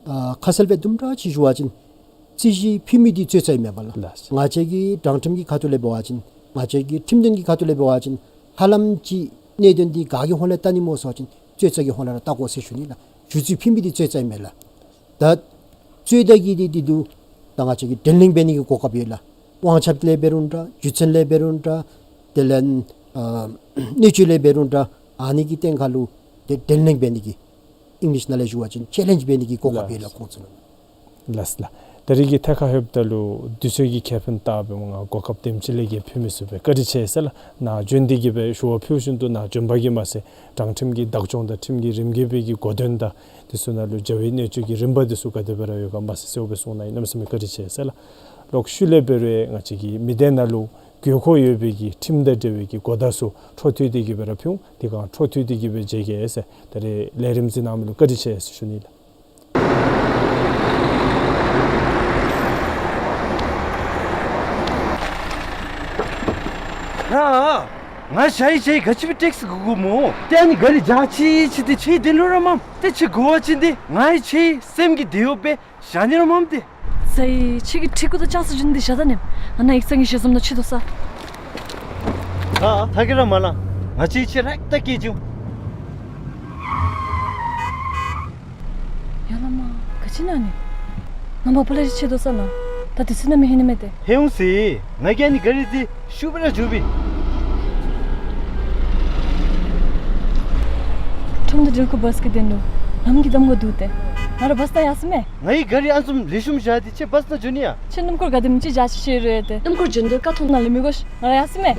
ཨ་ཁ་གསལ་སྦེ་དུམ་གྲ་ཅིག་ཞུ་བ་ཅིན་རྩོད་གཞི་ཕུལ་མི་འདི་རྩོད་ས་ཨིན་མས་པ་ལགས། ལགས། ང་བཅས་ཀྱི་དྲང་ཁྲིམས་ཀྱི་ཁ་ཐུག་ལས་འབད་བ་ཅིན་ང་བཅས་ཀྱི་ཁྲིམས་དོན་གྱི་ཁ་ཐུག་ལས་འབད་བ་ཅིན་ཧ་ལམ་ཅིག་གནད་དོན་འདི་ག་གི་ཧོང་ལས་བལྟ་ནི་སྨོ་ཟེར་བ་ཅིན་རྩོད་ས་གི་ཧོང་ལས་ར་བལྟ་དགོ་ཟེར་ཞུ་ནི་ལགས། ཞུ་ཚིག་ཕུལ་མི་འདི་རྩོད་ས་ཨིན་མས་ལགས། ད་རྩོད་ཟླ་གི་འདི་འདི་འདུག། ད་ང་བཅས་ཀྱིས་དྲན་གླེང་འབད་ནི་གི་གོ་སྐབས་ཡོད་ལགས། དབང་ཆ་ལས་འབད་རུང་འདྲ་རྒྱུ་མཚན་ལས་འབད་རུང་འདྲ་དེ་ལས་ཨ་གནས་ཚུལ་ལས་འབད་རུང་འདྲ་ཨ་ནི་གི་སྟེང་ཁར་ལུ་ཏེ་དྲན་གླེང་འབད་ནི་གི་ཨིང་ལིཤ་ནང་ལས་ཞུ་བ་ཅིན་ཆེ་ལེནཇ་འབད་ནི་གི་གོ་སྐབས་ཡོད་ལགས་ཁོང་ཚུ་ལུ། ལགས་ལགས། ད་རིས་ཀྱི་ཐད་ཁར་ལྷོདཔ་ད་ལུ་དུས་ཚོད་ཀྱི་ཁེ་ཕན་བལྟཝ་སྦེ་ང་གོ་སྐབས་དེམ་ཅིག་ལས་བརྒལ་ཕུལ་མི་ཚུགས་པས། བཀའ་དྲིན་ཆེ་ཟེར་ལགས། ནཱ་བྱོན་ཏེ་གི་སྦེ་ཞུ་བ་ཕུལ་བཞིན་དུ་ནཱ་བྱོན་པ་གིས་མ་ཚད་དྲང་ཁྲིམས་ཀྱི་བདག་སྐྱོང་དང་ཁྲིམས་ཀྱི་རིམ་གྱིས་སྦེ་གི་གོ་དོན་དང་དེ་ཚུ་ནང་ལུ་བྱ་བའི་གནད་སྤྱོད་ཀྱི་རིམ་པ་དེ་ཚུ་ག་དེ་སྦེ་ར་ཡོད་ག་མ་ཚད་གསལཝ་སྦེ་གསུངས་གནང་ཡི། གནམ་མེད་ས་མེད་བཀའ་དྲིན་ཆེ་ཟེར་ལགས། ལོག་ཤུལ་ལས་འབད་རུང་ང་བཅས་ཀྱི་མི་སྡེ་ནང་ལུ་དགོས་མཁོ་ཡོད་པའི་གི་ཁྲིམས་དང་འབྲེལ་བའི་གི་གོ་བརྡ་ཚུ་འཕྲོ་མཐུད་དེ་གི་སྦེ་ར་ཕུལ་འོང་། དེ་སྒང་འཕྲོ་མཐུད་དེ་གི་སྦེ་མཇལ་གེ་ཟེར། ད་རིས་ལས་རིམ་གཟིགས་གནང་མི་ལུ་བཀའ་དྲིན་ཆེ་ཟེར་ཞུ་ནི་ལགས། ར། ང་ཞ་ཡི་ཞ་ཡི་ག་ཅི་སྦེ་ཊེག་སི་དགོ་དགོ་སྨོ། ཏེ་ཨ་ནི་གཱ་རི་འཇག་ཅི་ཅི་ཏེ་ཁྱོད་དེ་ལུ་ར་མམ། ཏེ་ཁྱོད་དགོ་པ་ཅིན་ཏེ་ང་ཡི་ཁྱོད་སེམས་ཀྱི་དེ་ཡོད་པས། ཞང་ནི་ར་མམ་ཏེ། ས་ཡི་ཁྱོད་ཀྱི་ཁྲི་གུ་དང་ཅང་ས་བྱིན་ཏེ་བཞག་ད་ནི། ང་ནཱ་ཡིག་ཚང་གི་ཞལ་འཛོམས་ནང་ཕྱད་དོ་ས། ཨ་ཐ་གི་ར་མ་ལང་། ང་བཅས་ཁྱོད་རེག་ཏ་སྐྱེལ་བྱིན་འོང་། ཡ་ལ་མ་ག་ཅི་ཨིན་ན་ནི། ང་མ་པ་ལས་ཕྱད་དོ་ས་ནཱ། ད་དུས་ཚོད་ནམ་ཡང་ཧེ་ནི་མས་ཏེ། ཧེ་འོང་ཟེར། ང་གིས་ཨ་ནི་གཱ་རི་འདི་ཤུགས་སྦེ་ར་འགྱོ་བས། ཁྲོམ་སྡེ་སྒྲིལ་འཁོར་བཱས་ཀྱི་དོན་ལུ་ལམ་གྱི་གདམ་ཁ་འདུག་སྟེ། ང་ར་བཱས་ནང་ཡར་སོང་མས། ང་གིས་གཱ་རི་ཨ་ནི་བཟུམ་ལེགས་ཤོམ་བཞག་སྟེ་ཁྱོད་བཱས་ནང་འགྱོ་ནི་ཡ། ཁྱོད་སྣུམ་འཁོར་ག་དེམ་ཅིག་བཞག་ཅི་ཤེས་རུང་ཡོད་དེ། སྣུམ་འཁོར་འགྱོ་དོ་ཀ་ཐོག་ནང་ལུ་མི་དགོ་ཤིག། ང་ར་ཡར་སོང་མས།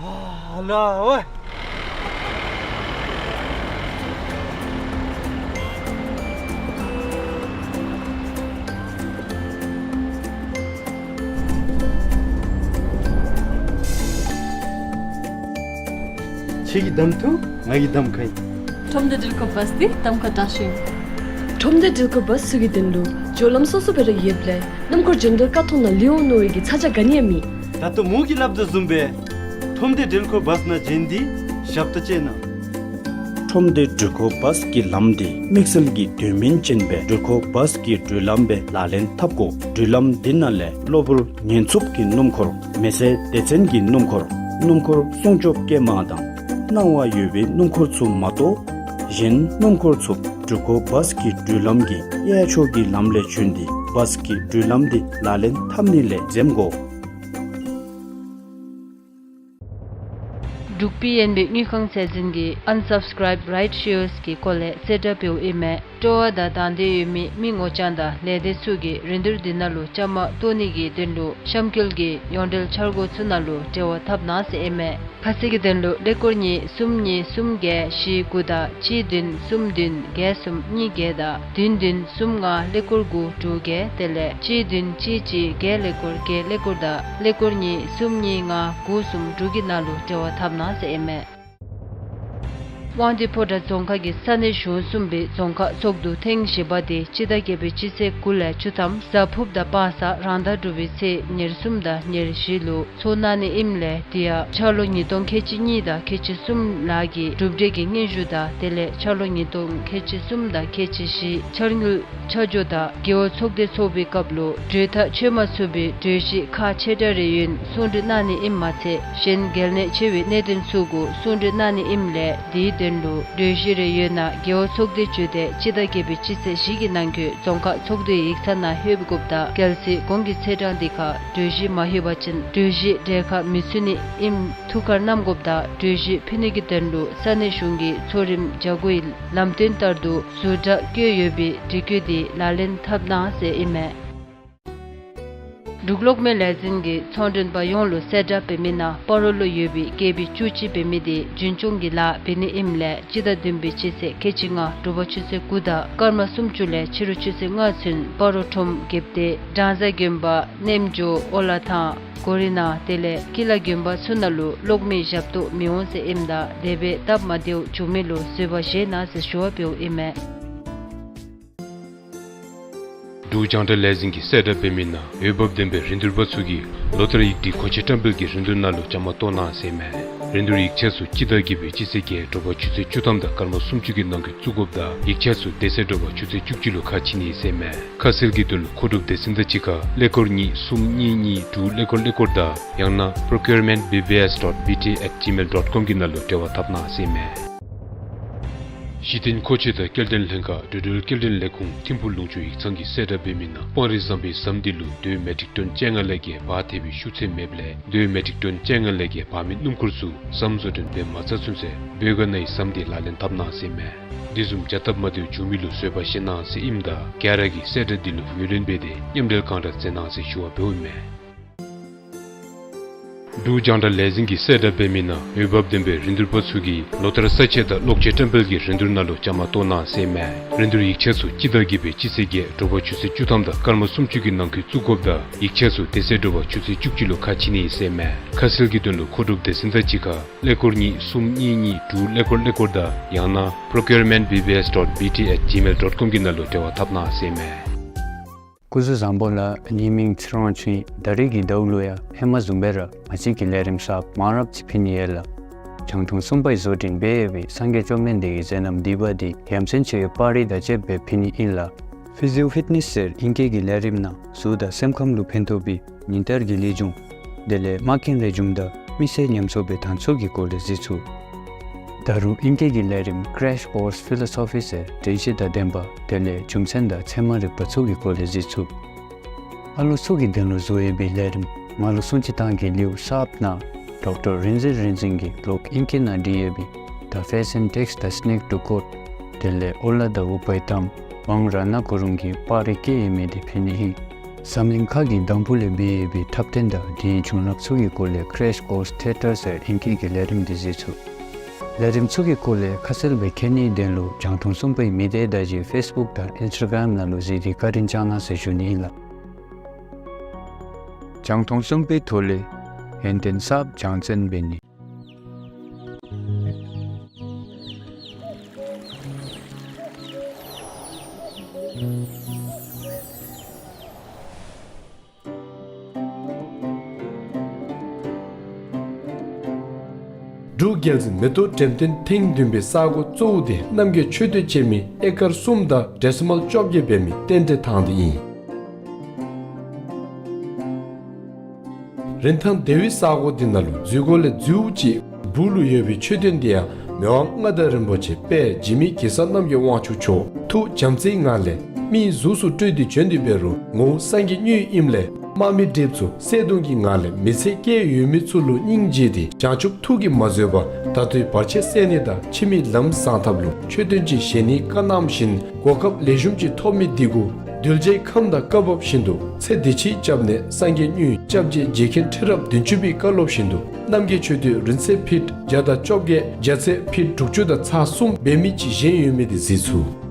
ཨ་ལ་ཝེ། ཁྱོད་ཀྱིས་གདམ་འཐུ། ང་གིས་གདམ་ཁ་ཨིན། ཁྲོམ་སྡེ་སྒྲིལ་འཁོར་བཱས་འདི་གདམ་ཁ་དྲག་ཤོས་ཨིན། ཁྲོམ་སྡེ་སྒྲིལ་འཁོར་བཱས་ཚུ་གི་དོན་ལུ་སྦྱོར་ལམ་སོ་སོ་སྦེ་ར་ཡོདཔ་ལས་སྣུམ་འཁོར་འགྱོ་དོ་ཀ་ཐོག་ནང་ལུས་འོང་མནོ་བའི་གི་ཚ་གྱང་ག་ནི་ཡང་མེད། ད་ལྟོ་མོ་གིས་སླབ་དོ་བཟུམ་སྦེ་ཁྲོམ་སྡེ་སྒྲིལ་འཁོར་བཱས་ནང་བྱོན་ཏེ་ཞབས་ཏོག་སྤྱོད་གནང་། ཁྲོམ་སྡེ་སྒྲིལ་འཁོར་བཱས་ཀྱི་ལམ་འདི་དམིགས་བསལ་གྱི་དོན་སྨིན་ཅན་སྦེ་སྒྲིལ་འཁོར་བཱས་ཀྱི་འགྲུལ་ལམ་སྦེ་ལག་ལེན་འཐབ་དགོ། འགྲུལ་ལམ་འདི་ནང་ལས་གློ་བུར་ཉེན་འཚུབ་ཀྱི་སྣུམ་འཁོར། མེ་བསད་སྡེ་ཚན་གྱི་སྣུམ་འཁོར། སྣུམ་འཁོར་སྲུང་སྐྱོབ་སྐྱེལ་མ་དང་སྣང་བ་ཡོད་པའི་སྣུམ་འཁོར་ཚུ་མ་གཏོགས་གཞན་སྣུམ་འཁོར་ཚུ་སྒྲིལ་འཁོར་བཱས་ཀྱི་འགྲུལ་ལམ་གྱི་གཡས་ཕྱོགས་ཀྱི་ལམ་ལས་བྱོན་ཏེ་བཱས་ཀྱི་འགྲུལ་ལམ་འདི་ལག་ལེན་འཐབ་ནི་ལས་འཛེམ་དགོ། འབྲུག་པི་ཨེན་བི་དངུལ་ཁང་ཚད་འཛིན་གྱིས་Unsubscribe Rights Shares གི་སྐོར་ལས་གསལ་བསྒྲགས་འབདཝ་ཨིན་མས། སྤྲོ་བ་དང་དང་འདོད་ཡོད་མི་མི་ངོ་རྐྱང་དང་ལས་སྡེ་ཚུ་གིས་རིན་བསྡུར་འདི་ནང་ལུ་བཅའ་མར་གཏོགས་ནི་གི་དོན་ལུ་གཤམ་འཁོད་ཀྱི་ཡོངས་འབྲེལ་འཆར་སྒོ་ཚུ་ནང་ལུ་འབྲེལ་བ་འཐབ་གནང་ཟེར་ཨིན་མས། ཁ་གསལ་གྱི་དོན་ལུ་ཀླད་ཀོར་གཉིས་གསུམ་གཉིས་གསུམ་བརྒྱད་བཞི་དགུ་དང་གཅིག་བདུན་གསུམ་བདུན་བརྒྱད་གསུམ་གཉིས་བརྒྱད་དང་བདུན་བདུན་གསུམ་ལྔ་ཀླད་ཀོར་དགུ་དྲུག་བརྒྱད་དེ་ལས་གཅིག་བདུན་གཅིག་གཅིག་བརྒྱད་ཀླད་ཀོར་བརྒྱད་ཀླད་ཀོར་དང་ཀླད་ཀོར་གཉིས་གསུམ་གཉིས་ལྔ་དགུ་གསུམ་དྲུག་གི་ནང་ལུ་འབྲེལ་བ་འཐབ་གནང་ཟེར་ཨིན་མས། དབང་འདུས་ཕོ་བྲང་རྫོང་ཁག་གི་ས་གནས་གཞུང་གསུམ་པའི་རྫོང་ཁག་ཚོགས་འདུ་ཐེངས་བཞི་པ་དེ་སྤྱི་ཟླ་བརྒྱད་པའི་སྤྱི་ཚེས་དགུ་ལས་བཅུ་ཐམ་གཟའ་ཕུརཔ་དང་བར་ས་རང་ཟླ་དྲུག་པའི་ཚེས་ཉེར་གསུམ་དང་ཉེར་བཞི་ལུ་ཚོགས་གནང་ནི་ཨིནམ་ལས་དེ་ཡང་འཆར་ལོ་ཉིས་སྟོང་ཁལ་གཅིག་གཉིས་དང་ཁལ་གཅིག་གསུམ་ལགས་ཀྱི་གྲུབ་འབྲས་ཀྱི་སྙན་ཞུ་དང་དེ་ལས་འཆར་ལོ་ཉིས་སྟོང་ཁལ་གཅིག་གསུམ་དང་ཁལ་གཅིག་བཞི་འཆར་དངུལ་ཆ་འཇོག་དང་རྒེད་འོག་ཚོགས་སྡེ་ཚོགས་པའི་སྐབས་ལུ་གྲོས་ཐག་ཆོད་མ་ཚུགས་པའི་གྲོས་གཞི་ཁག་ཆེ་ཕྲ་རེ་ཡོད་ན་གསུང་གྲོས་གནང་ནི་ཨིནམ་མ་ཚད་གཞན་གལ་གནད་ཆེ་བའི་གནད་དོན་ཚུ་གུ་གསུང་གྲོས་གནང་ནི་ཨིནམ་ལས་དེའི་དོན་ལུ་གྲོས་གཞི་རེ་ཡོད་ན་རྒེད་འོག་ཚོགས་སྡེ་བརྒྱུད་དེ་སྤྱི་ཟླ་བརྒྱད་པའི་སྤྱི་ཚེས་བཞི་གི་ནང་འཁོད་རྫོང་ཁག་ཚོགས་འདུའི་ཡིག་ཚང་ནང་ལྷོད་པའི་སྐབས་དང་གལ་སྲིད་གོང་གི་ཚེས་གྲངས་དེ་ཁར་གྲོས་གཞི་མ་ལྷོད་པ་ཅིན་གྲོས་གཞི་གྲལ་ཁར་མི་ཚུད་ནི་ཨིནམ་ཐུགས་ཁར་བསྣམ་དགོཔ་དང་གྲོས་གཞི་ཕུལ་ནི་གི་དོན་ལུ་ས་གནས་གཞུང་གི་ཚོགས་རིམ་བརྒྱ་དགུའི་ལམ་སྟོན་ལྟར་དུ་ཟུར་དྲག་བཀོད་ཡོད་པའི་སྒྲིག་བཀོད་དེ་ལག་ལེན་འཐབ་གནང་ཟེར་ཨིན་མས། འབྲུག་གློག་མེ་ལས་འཛིན་གྱིས་ཚོང་མགྲོན་པ་ཡོངས་ལུ་གསལ་བསྒྲགས་འབད་མི་ནང་སྤ་རོ་ལུ་ཡོད་པའི་ཀེ་བི་བཅུ་གཅིག་འབད་མི་དེ་རྒྱུན་སྐྱོང་གི་ལཱ་འབད་ནི་ཨིནམ་ལས་སྤྱི་ཟླ་བདུན་པའི་སྤྱི་ཚེས་ཁལ་གཅིག་ལྔ་དྲོ་པ་ཆུ་ཚོད་དགུ་དང་སྐར་མ་སུམ་ཅུ་ལས་ཕྱི་རུ་ཆུ་ཚོད་ལྔ་ཚུན་སྤ་རོ་ཁྲོམ་རྒྱལཔོ་སྡེ་བྲང་བཟའ་དགོན་པ་རྣམ་ཇོ་ཨོ་ལ་ཐང་གོ་རི་ནང་དེ་ལས་ཀི་ལ་དགོན་པ་ཚུ་ནང་ལུ་གློག་མེ་ཞབས་ཏོག་མི་འོང་ཟེར་ཨིནམ་ད་དེ་སྦེ་སྟབས་མ་བདེཝ་བྱུང་མི་ལུ་བཟོད་པ་བཞེས་གནང་ཟེར་ཞུ་བ་འབདཝ་ཨིན་མས། འབྲུག་རྒྱང་བསྒྲགས་ལས་འཛིན་གྱིས་གསལ་བསྒྲགས་འབད་མི་ནང་འོས་འབབ་ལྡན་པའི་རིན་བསྡུར་པ་ཚུ་གིས་ལོ་ལྟར་ཡིག་སྒྲིག་གོང་ཆེ་བཀྲམ་སྤེལ་གྱི་རིན་བསྡུར་ནང་ལུ་བཅའ་མར་གཏོགས་གནང་ཟེར་ཨིན་མས། རིན་བསྡུར་ཡིག་ཆ་ཚུ་སྤྱི་ཟླ་བརྒྱད་པའི་སྤྱི་ཚེས་བརྒྱད་དྲོ་པ་ཆུ་ཚོད་བཅུ་ཐམ་དང་སྐར་མ་སུམ་ཅུ་གི་ནང་འཁོད་བཙུགས་དགོཔ་དང་ཡིག་ཆ་ཚུ་དེ་ཚེ་དྲོ་པ་ཆུ་ཚོད་བཅུ་གཅིག་ལུ་ཁ་ཕྱེ་ནི་ཟེར་ཨིན་མས། ཁ་གསལ་གྱི་དོན་ལུ་མཁོ་སྒྲུབ་སྡེ་ཚན་དང་གཅིག་ཁར་ཀླད་ཀོར་གཉིས་གསུམ་གཉིས་གཉིས་དྲུག་ཀླད་ཀོར་ཀླད་ཀོར་དང་ཡང་ན་procurement B B S dot B T at gmail dot com གི་ནང་ལུ་འབྲེལ་བ་འཐབ་གནང་ཟེར་ཨིན་མས། གཞི་རྟེན་མཁོ་ཆས་དང་སྐྱེལ་འདྲེན་ལྷན་ཁག་འགྲོ་འགྲུལ་སྐྱེལ་འདྲེན་ལས་ཁུངས་ཐིམ་ཕུག་ལུང་ཕྱོགས་ཡིག་ཚང་གིས་གསལ་བསྒྲགས་འབད་མི་ནང་སྤང་རི་ཟམ་པའི་ཟམ་འདི་ལུ་རྡོའི་མེ་ཊིག་ཊོན་བཅོ་ལྔ་ལས་བརྒལ་འབག་ཐེབས་པའི་ཤུགས་ཚད་མེདཔ་ལས་རྡོའི་མེ་ཊིག་ཊོན་བཅོ་ལྔ་ལས་བརྒལ་འབག་མི་སྣུམ་འཁོར་ཚུ་ཟམ་བཟོ་སྐྲུན་འབད་མ་ཚར་ཚུན་ཚོད་བོད་ག་ན་ཡི་ཟམ་འདི་ལག་ལེན་འཐབ་གནང་ཟེར་མས། འདི་བཟུམ་བྱ་སྟབས་མ་བདེཝ་བྱུང་མི་ལུ་བཟོད་པ་བཞེས་གནང་ཟེར་ཨིནམ་ད་ག་ར་གིས་གསལ་བསྒྲགས་འདི་ལུ་ངོས་ལེན་འབད་དེ་མཉམ་འབྲེལ་གང་དྲག་མཛད་གནང་ཟེར་ཞུ་བ་འབདཝ་ཨིན་མས། འབྲུག་རྒྱང་བསྒྲགས་ལས་འཛིན་གྱིས་གསལ་བསྒྲགས་འབད་མི་ནང་འོས་འབབ་ལྡན་པའི་རིན་བསྡུར་པ་ཚུ་གིས་ལོ་ལྟར་ས་ཆས་དང་གློག་ཆས་བཀྲམ་སྤེལ་གྱི་རིན་བསྡུར་ནང་ལུ་བཅའ་མར་གཏོགས་གནང་ཟེར་མས། རིན་བསྡུར་ཡིག་ཆ་ཚུ་སྤྱི་ཟླ་བརྒྱད་པའི་སྤྱི་ཚེས་བརྒྱད་དྲོ་པ་ཆུ་ཚོད་བཅུ་ཐམ་དང་སྐར་མ་སུམ་ཅུ་གི་ནང་འཁོད་བཙུགས་དགོཔ་དང་ཡིག་ཆ་ཚུ་དེ་ཚེ་དྲོ་པ་ཆུ་ཚོད་བཅུ་གཅིག་ལུ་ཁ་ཕྱེ་ནི་ཨིན་ཟེར་མས། ཁ་གསལ་གྱི་དོན་ལུ་མཁོ་སྒྲུབ་སྡེ་ཚན་དང་གཅིག་ཁར་ཀླད་ཀོར་གཉིས་གསུམ་གཉིས་གཉིས་དྲུག་ཀླད་ཀོར་ཀླད་ཀོར་དང་ཡང་ན་procurement B B S dot B T at gmail dot com གི་ནང་ལུ་འབྲེལ་བ་འཐབ་གནང་ཟེར་མས། སྐུ་གཟུགས་བཟང་པོ་ལགས། ངེའི་མིང་ཚེ་རིང་ཆོས་དབྱིངས། ད་རིས་ཀྱི་ཟླཝ་ལུ་ཡང་ཧེ་མ་བཟུམ་སྦེ་ར་ང་བཅས་ཀྱིས་ལས་རིམ་གསརཔ་མང་རབས་ཅིག་ཕུལ་ནི་ཡོད་ལགས། རྒྱང་མཐོང་གསུམ་པའི་བཟོ་སྐྲུན་འབད་ཡོད་པའི་སངས་རྒྱས་བཅོམ་ལྡན་འདས་ཀྱི་མཛད་རྣམ་བསྡུས་པ་འདི་ཡ་མཚན་ཆེ་བའི་པར་རིས་དང་བཅསཔ་སྦེ་ཕུལ་ནི་ཨིན་ལགས། Physio Fitness ཟེར་ཨིང་སྐད་ཀྱི་ལས་རིམ་ནང་གཟུགས་དང་སེམས་ཁམས་ལུ་ཕན་ཐོགས་པའི་ཉིན་ལྟར་གྱི་ལེགས་བྱུང་དེ་ལས་མ་རྐྱེན་རེ་བྱུངམ་ད་མི་སེར་ཉམས་གསོ་འབད་ཐངས་ཚུ་གི་སྐོར་ལས་གཟིགས་ཚུགས། ད་རུང་ཨིང་སྐད་ཀྱི་ལས་རིམ་Crash Course Philosophy ཟེར་དྲན་ཤེས་དང་ལྡན་པ་དེ་ལས་རྒྱུ་མཚན་དང་ཚད་མ་རིག་པ་ཚུ་གི་སྐོར་ལས་གཟིགས་ཚུགས། ཨ་ལོ་ཚུ་གི་དོན་ལུ་བཟོ་ཡོད་པའི་ལས་རིམ་ང་ལུ་སུན་ཅི་ཐང་གི་ལེའུ་གསརཔ་ནང་ཌོག་ཊར་རིག་འཛིན་རིག་འཛིན་གྱིས་ལོག་ཨིང་སྐད་ནང་བྲིས་ཡོད་པའི་The Fashion Text, The Sneak to Court དེ་ལས་ཨོ་ལ་དང་ཨུཏྤལ་གཏམ་ཝང་རཏྣ་གུ་རུང་གིས་པར་རིས་བཀོད་ཡོད་མི་འདི་ཕུལ་ནི་ཨིན། འཛམ་གླིང་ཁ་གི་དང་ཕུ་ལས་འབད་ཡོད་པའི་འཁྲབ་སྟོན་དང་དེའི་བྱུང་རབས་ཚུ་གི་སྐོར་ལས་Crash Course Theatre ཟེར་ཨིང་སྐད་ཀྱི་ལས་རིམ་འདི་གཟིགས་ཚུགས། ལས་རིམ་ཚུ་གི་སྐོར་ལས་ཁ་གསལ་སྦེ་མཁྱེན་ནིའི་དོན་ལུ་རྒྱང་མཐོང་གསུམ་པའི་མི་སྡེ་བརྡ་བརྒྱུད་ཕེསི་བུཀ་དང་ཨིནསི་ཊ་གརམ་ནང་ལུ་གཟིགས་ཏེ་བཀའ་དྲིན་བསྐྱང་གནང་ཟེར་ཞུ་ནི་ཨིན་ལགས། རྒྱང་མཐོང་གསུམ་པའི་ཐོག་ལས་ཡོན་ཏན་གསརཔ་སྦྱང་བརྩོན་འབད་ནི། འབྲུག་རྒྱལ་འཛིན་མེ་ཏོག་འགྲེམས་སྟོན་ཐེངས་བདུན་པའི་ས་གོ་གཙོ་བོ་དེ་རྣམ་རྒྱལ་མཆོད་རྟེན་བཅས་མི་ཨེ་ཀར་གསུམ་དང་ཌེ་སི་མལ་བཅོ་བརྒྱད་འབད་མི་རྟེན་འབྲེལ་ཐང་འདི་ཨིན། རིན་ཐང་བདེ་བའི་ས་གོ་འདི་ནང་ལུ་འཛུལ་སྒོ་ལས་འཛུལཝ་ཅིག་སྦུག་ལུ་ཡོད་པའི་མཆོད་རྟེན་འདི་ཡང་མི་དབང་མངའ་བདག་རིན་པོ་ཆེ་དཔལ་འཇིགས་མེད་གེ་སར་རྣམ་རྒྱལ་དབང་ཕྱུག་མཆོག་ཐུགས་བྱམས་བརྩེའི་ངང་ལས་མིའི་གཟུགས་སུ་སྤྲུལ་ཏེ་བྱོན་ཏེ་འབད་རུང་ངོ་བོ་སངས་རྒྱས་དངོས་ཨིནམ་ལས་དམག་མི་གྲིབ་ཚུ་བསད་གཏོང་གི་ངང་ལས་མི་ཚེ་བསྐྱལ་ཡོད་མི་ཚུ་ལུ་སྙིང་རྗེ་སྟེ་བྱང་ཆུབ་ཐུགས་ཀྱིས་མ་བཟོད་པར་ད་ལྟོའི་བར་ཆད་སེལ་ནི་དང་ཕྱི་མའི་ལམ་བཟང་ཐབས་ལུ་མཆོད་རྟེན་ཅིག་བཞེངས་ནིའི་བཀའ་གནངམ་བཞིན་གོ་སྐབས་ལེགས་ཤོམ་ཅིག་ཐོབ་མི་འདི་གུ་གདུལ་བྱའི་ཁམས་དང་བཀའ་བབས་བཞིན་དུ་ཚེ་འདི་ཕྱིའི་སྐྱབས་གནས་སངས་རྒྱས་དངོས་སྐྱབས་རྗེ་རྗེ་མཁན་ཁྲི་རབས་བདུན་ཅུ་པའི་བཀའ་སློབ་བཞིན་དུ་རྣམ་རྒྱལ་མཆོད་རྟེན་རིང་ཚད་ཕིཊ་བརྒྱ་དང་བཅོ་བརྒྱད་རྒྱ་ཚད་ཕིཊ་དྲུག་ཅུ་དང་ཚག་གསུམ་འབད་མི་ཅིག་བཞེངས་ཡོད་མི་འདི་གཟིགས་ཚུགས།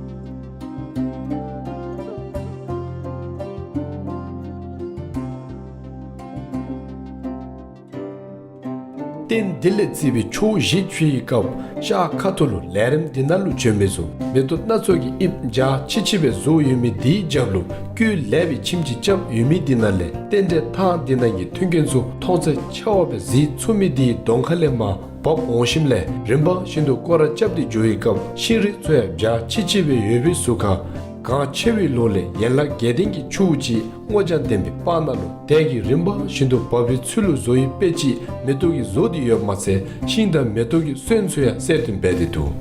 རྟེན་འདི་ལས་བརྩིས་པའི་ཕྱོགས་བཞི་ཆུ་ཡི་སྐབས་ཤར་ཁ་ཐུག་ལུ་ལས་རིམ་འདི་ནང་ལུ་བྱོན་མི་ཚུ་མེ་ཏོག་སྣ་ཚོགས་ཀྱི་དབྱིབས་འཇའ་ཆི་ཆི་སྦེ་བཟོ་ཡོད་མི་འདིའི་རྒྱབ་ལུ་སྐུད་ལེགས་པའི་ཁྱིམ་ཅིག་རྐྱབ་ཡོད་མི་འདི་ནང་ལས་རྟེན་འབྲེལ་ཐང་འདི་ནང་གི་མཐུན་རྐྱེན་ཚུ་མཐོང་ཚད་ཆེ་བ་སྦེ་གཟིགས་ཚུགས་མི་འདི་གདོང་ཁ་ལས་མར་བབས་འོང་ཞིནམ་ལས་རིམ་པ་བཞིན་དུ་སྐོར་ར་རྐྱབ་སྟེ་འགྱོ་བའི་སྐབས་ཤིང་རིགས་ཚུ་ཡང་འཇའ་ཆི་ཆི་སྦེ་ཡོད་པའི་ཟུར་ཁར་གངས་ཆེ་བའི་ལོགས་ལས་ཡན་ལག་བརྒྱད་ལྡན་གྱི་ཆུ་བོ་ཅིག་སྔོ་ལྗང་ལྡན་པའི་སྤང་ནང་ལུ་དལ་གྱིས་རིམ་པ་བཞིན་དུ་འབབ་པའི་ཚུལ་ལུ་བཟོ་ཡི་དཔེ་ཅིག་མེ་ཏོག་གིས་བཟོ་སྟེ་ཡོདཔ་མ་ཚད་ཤིང་དང་མེ་ཏོག་གི་སོན་ཚུ་ཡང་གསལ་སྟོན་འབད་དེ་འདུག།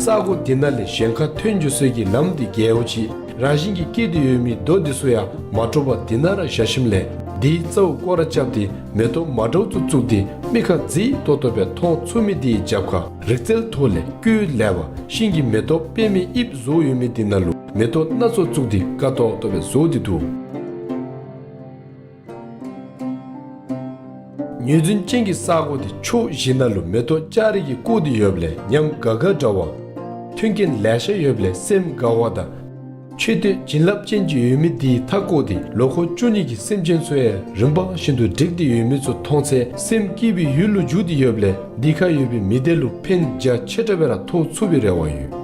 ས་གོ་འདི་ནང་ལས་གཞན་ཁར་ཐོན་འགྱོ་སའི་གི་ལམ་འདི་རྒྱལཝ་ཅིག་རང་བཞིན་གྱིས་སྐྱེས་ཏེ་ཡོད་མི་རྡོ་འདི་ཚུ་ཡང་མ་འདྲོག་པར་འདི་ནང་ར་བཞག་ཞིནམ་ལས་འདིའི་རྩ་བོ་སྐོར་ར་རྐྱབ་སྟེ་མེ་ཏོག་མ་འདྲཝ་ཚུ་བཙུགས་ཏེ་མིག་ཁར་མཛེས་ཏོག་ཏོ་སྦེ་མཐོང་ཚུགས་མི་འདིའི་རྒྱབ་ཁར་རིག་རྩལ་ཐོག་ལས་སྐུད་ལེགས་པ་ཤིང་གི་མེ་ཏོག་པདྨའི་དབྱིབས་བཟོ་ཡོད་མི་འདི་ནང་ལུ་མེ་ཏོག་སྣ་ཚོགས་བཙུགས་ཏེ་དགའ་ཏོག་ཏོ་སྦེ་བཟོ་སྟེ་འདུག། ངོས་འཛིན་ཅན་གྱི་ས་གོ་འདི་ཕྱོགས་བཞི་ནང་ལུ་མེ་ཏོག་ལྕགས་རི་གིས་བཀོད་དེ་ཡོདཔ་ལས་ཉམས་དགའ་དགའ་འདྲ་བ། མཐུན་རྐྱེན་ལེ་ཤ་ཡོདཔ་ལས་སེམས་དགའ་བ་དང་། མཆོད་རྟེན་བྱིན་རླབས་ཅན་ཅིག་ཡོད་མི་འདི་མཐའ་བསྐོར་ཏེ་ལོ་འཁོར་བཅུ་གཉིས་ཀྱི་སེམས་ཅན་ཚུ་ཡང་རིམ་པ་བཞིན་དུ་བསྒྲིགས་ཏེ་ཡོད་མི་ཚུ་མཐོང་ཚེ་སེམས་སྐྱིད་པའི་ཡུལ་ལུ་འགྱུར་ཏེ་ཡོདཔ་ལས་འདི་ཁར་ཡོད་པའི་མི་སྡེ་ལུ་ཕན་རྒྱ་ཆེ་དྲགས་སྦེ་ར་ཐོགས་ཚུགས་པའི་རེ་བ་ཡོད།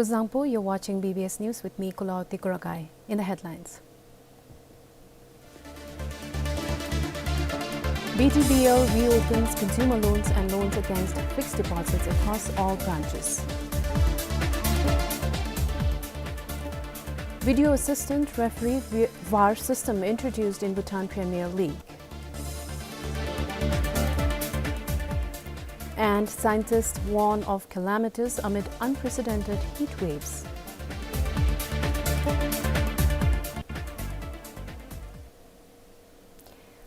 Zangpo, you're watching B B S News with me, Kulaw Tikuragai. In the headlines. B D B L reopens consumer loans and loans against fixed deposits across all branches. Video assistant referee vi-, var system introduced in Bhutan Premier League. And scientists warn of calamities amid unprecedented heat waves.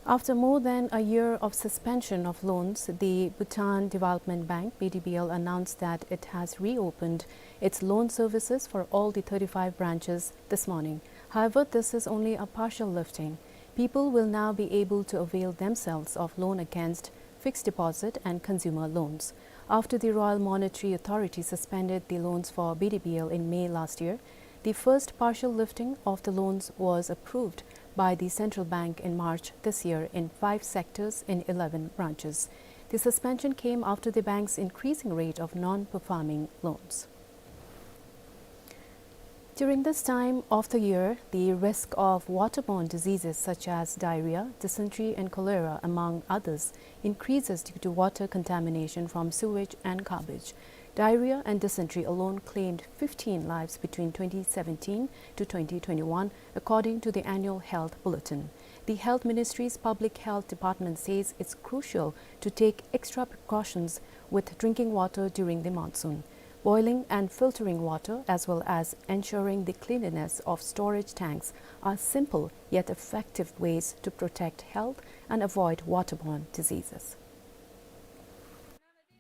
After more than a year of suspension of loans, the Bhutan Development Bank, B D B L, announced that it has reopened its loan services for all the thirty-five branches this morning. However, this is only a partial lifting. People will now be able to avail themselves of loan against fixed deposit and consumer loans. After the Royal Monetary Authority suspended the loans for B D B L in May last year, the first partial lifting of the loans was approved by the central bank in March this year in five sectors in eleven branches. The suspension came after the bank's increasing rate of non-performing loans. During this time of the year, the risk of waterborne diseases such as diarrhea, dysentery, and cholera, among others, increases due to water contamination from sewage and garbage. Diarrhea and dysentery alone claimed fifteen lives between twenty seventeen to twenty twenty-one, according to the annual health bulletin. The Health Ministry's Public Health Department says it's crucial to take extra precautions with drinking water during the monsoon. Boiling and filtering water, as well as ensuring the cleanliness of storage tanks, are simple yet effective ways to protect health and avoid waterborne diseases.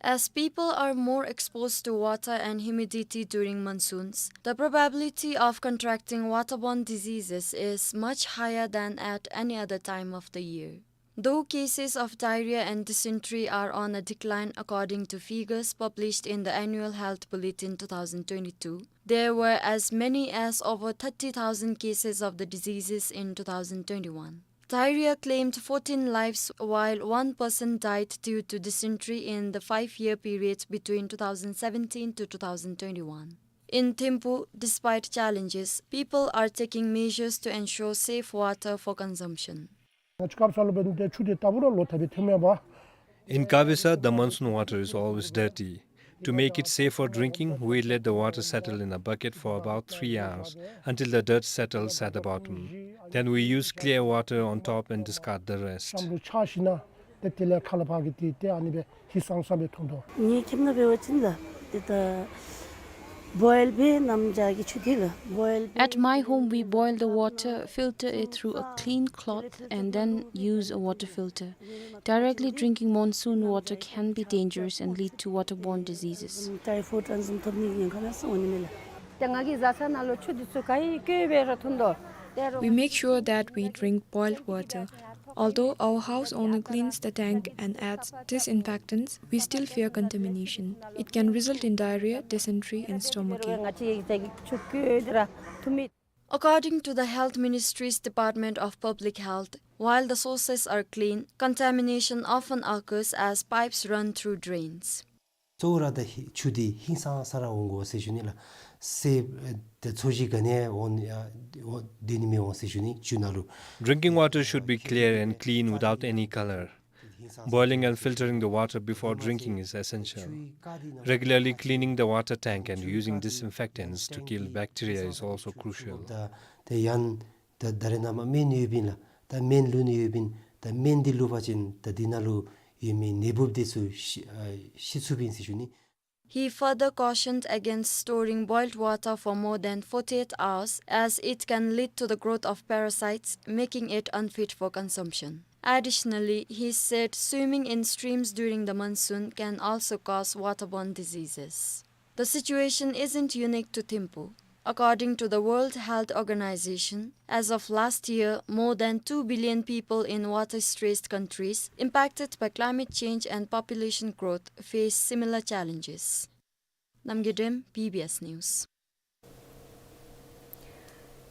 As people are more exposed to water and humidity during monsoons, the probability of contracting waterborne diseases is much higher than at any other time of the year. Though cases of diarrhea and dysentery are on a decline according to figures published in the Annual Health Bulletin two thousand twenty-two, there were as many as over thirty thousand cases of the diseases in two thousand twenty-one. Diarrhea claimed fourteen lives, while one person died due to dysentery in the five-year period between two thousand seventeen to two thousand twenty-one. In Thimphu, despite challenges, people are taking measures to ensure safe water for consumption. In Kavisa, the monsoon water is always dirty. To make it safe for drinking, we let the water settle in a bucket for about three hours until the dirt settles at the bottom. Then we use clear water on top and discard the rest. ཏེ་དེ་ལས་ཁ་ལས་ཕར་གྱི་ཏེ་ཏེ་ཨ་ནི་སྦེ་ཧིང་སངས་ས་སྦེ་ཐོན་དོ། ངེའི་ཁྱིམ་ནང་འབད་བ་ཅིན་ལགས་ཏེ་ད་བོའིལ་སྦེ་གནམ་བྱཱར་གྱི་ཆུ་འདི་ལགས་བོའིལ་སྦེ། At my home, we boil the water, filter it through a clean cloth, and then use a water filter. Directly drinking monsoon water can be dangerous and lead to waterborne diseases. ཊའི་ཕོའིཌ་ཨ་ནི་བཟུམ་ཐོབ་ནིའི་ཉེན་ཁ་ཡང་སྲུང་ནི་མས་ལགས། ཏེ་ང་གིས་བཟའ་ཚང་ནང་ལུ་ཆུ་འདི་ཚུ་ག་ཡི་བཀོལ་སྦེ་ར་འཐུང་དོ། We make sure that we drink boiled water. Although our house owner cleans the tank and adds disinfectants, we still fear contamination. It can result in diarrhea, dysentery, and stomachache. According to the Health Ministry's Department of Public Health, while the sources are clean, contamination often occurs as pipes run through drains. གཙོ་བོ་ར་ད་ཧི་ཆུ་འདི་ཧིང་སངས་ས་ར་འོང་དགོ་ཟེར་ཞུ་ནི་ལགས། སེ་ད་ཚོས་གཞི་ག་ནི་འོང་ཨ་འོང་སྡོད་ནི་མི་འོང་ཟེར་ཞུ་ནི་ཆུ་ནང་ལུ། Drinking water should be clear and clean without any color. Boiling and filtering the water before drinking is essential. Regularly cleaning the water tank and using disinfectants to kill bacteria is also crucial. ད་ད་ཡང་ད་ད་རེས་ནངས་པ་སྨན་ཡོདཔ་ཨིན་ལགས། ད་སྨན་བླུག་ནི་ཡོདཔ་ཨིན། ད་སྨན་འདི་བླུག་པ་ཅིན་ད་འདི་ནང་ལུ་ཡོད་མི་ནད་འབུཔ་འདི་ཚུ་ཤི་ཨ་ཤི་ཚུགསཔ་ཨིན་ཟེར་ཞུ་ནི། He further cautioned against storing boiled water for more than forty-eight hours, as it can lead to the growth of parasites, making it unfit for consumption. Additionally, he said swimming in streams during the monsoon can also cause waterborne diseases. The situation isn't unique to Thimphu. According to the World Health Organization, as of last year, more than two billion people in water-stressed countries impacted by climate change and population growth face similar challenges. Namgay Dem, B B S News.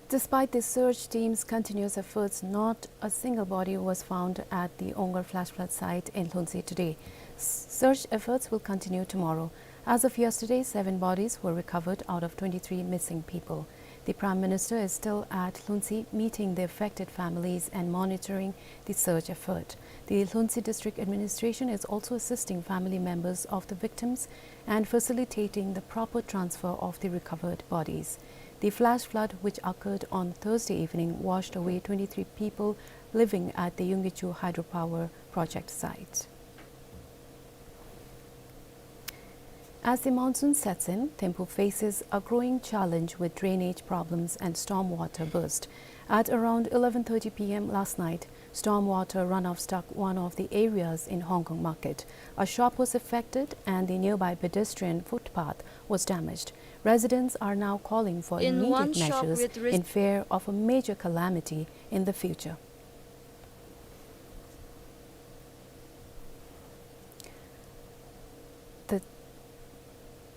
Despite the search team's continuous efforts, not a single body was found at the Ongar flash flood site in Lhuentse today. S-, search efforts will continue tomorrow. As of yesterday, seven bodies were recovered out of twenty-three missing people. The Prime Minister is still at Lhuentse, meeting the affected families and monitoring the search effort. The Lhuentse District Administration is also assisting family members of the victims and facilitating the proper transfer of the recovered bodies. The flash flood, which occurred on Thursday evening, washed away twenty-three people living at the Yungkichu hydropower project site. As the monsoon sets in, Thimphu faces a growing challenge with drainage problems and stormwater burst. At around eleven thirty p m last night, stormwater runoff struck one of the areas in Hong Kong Market. A shop was affected and the nearby pedestrian footpath was damaged. Residents are now calling for In immediate one shop measures with res- in fear of a major calamity in the future. The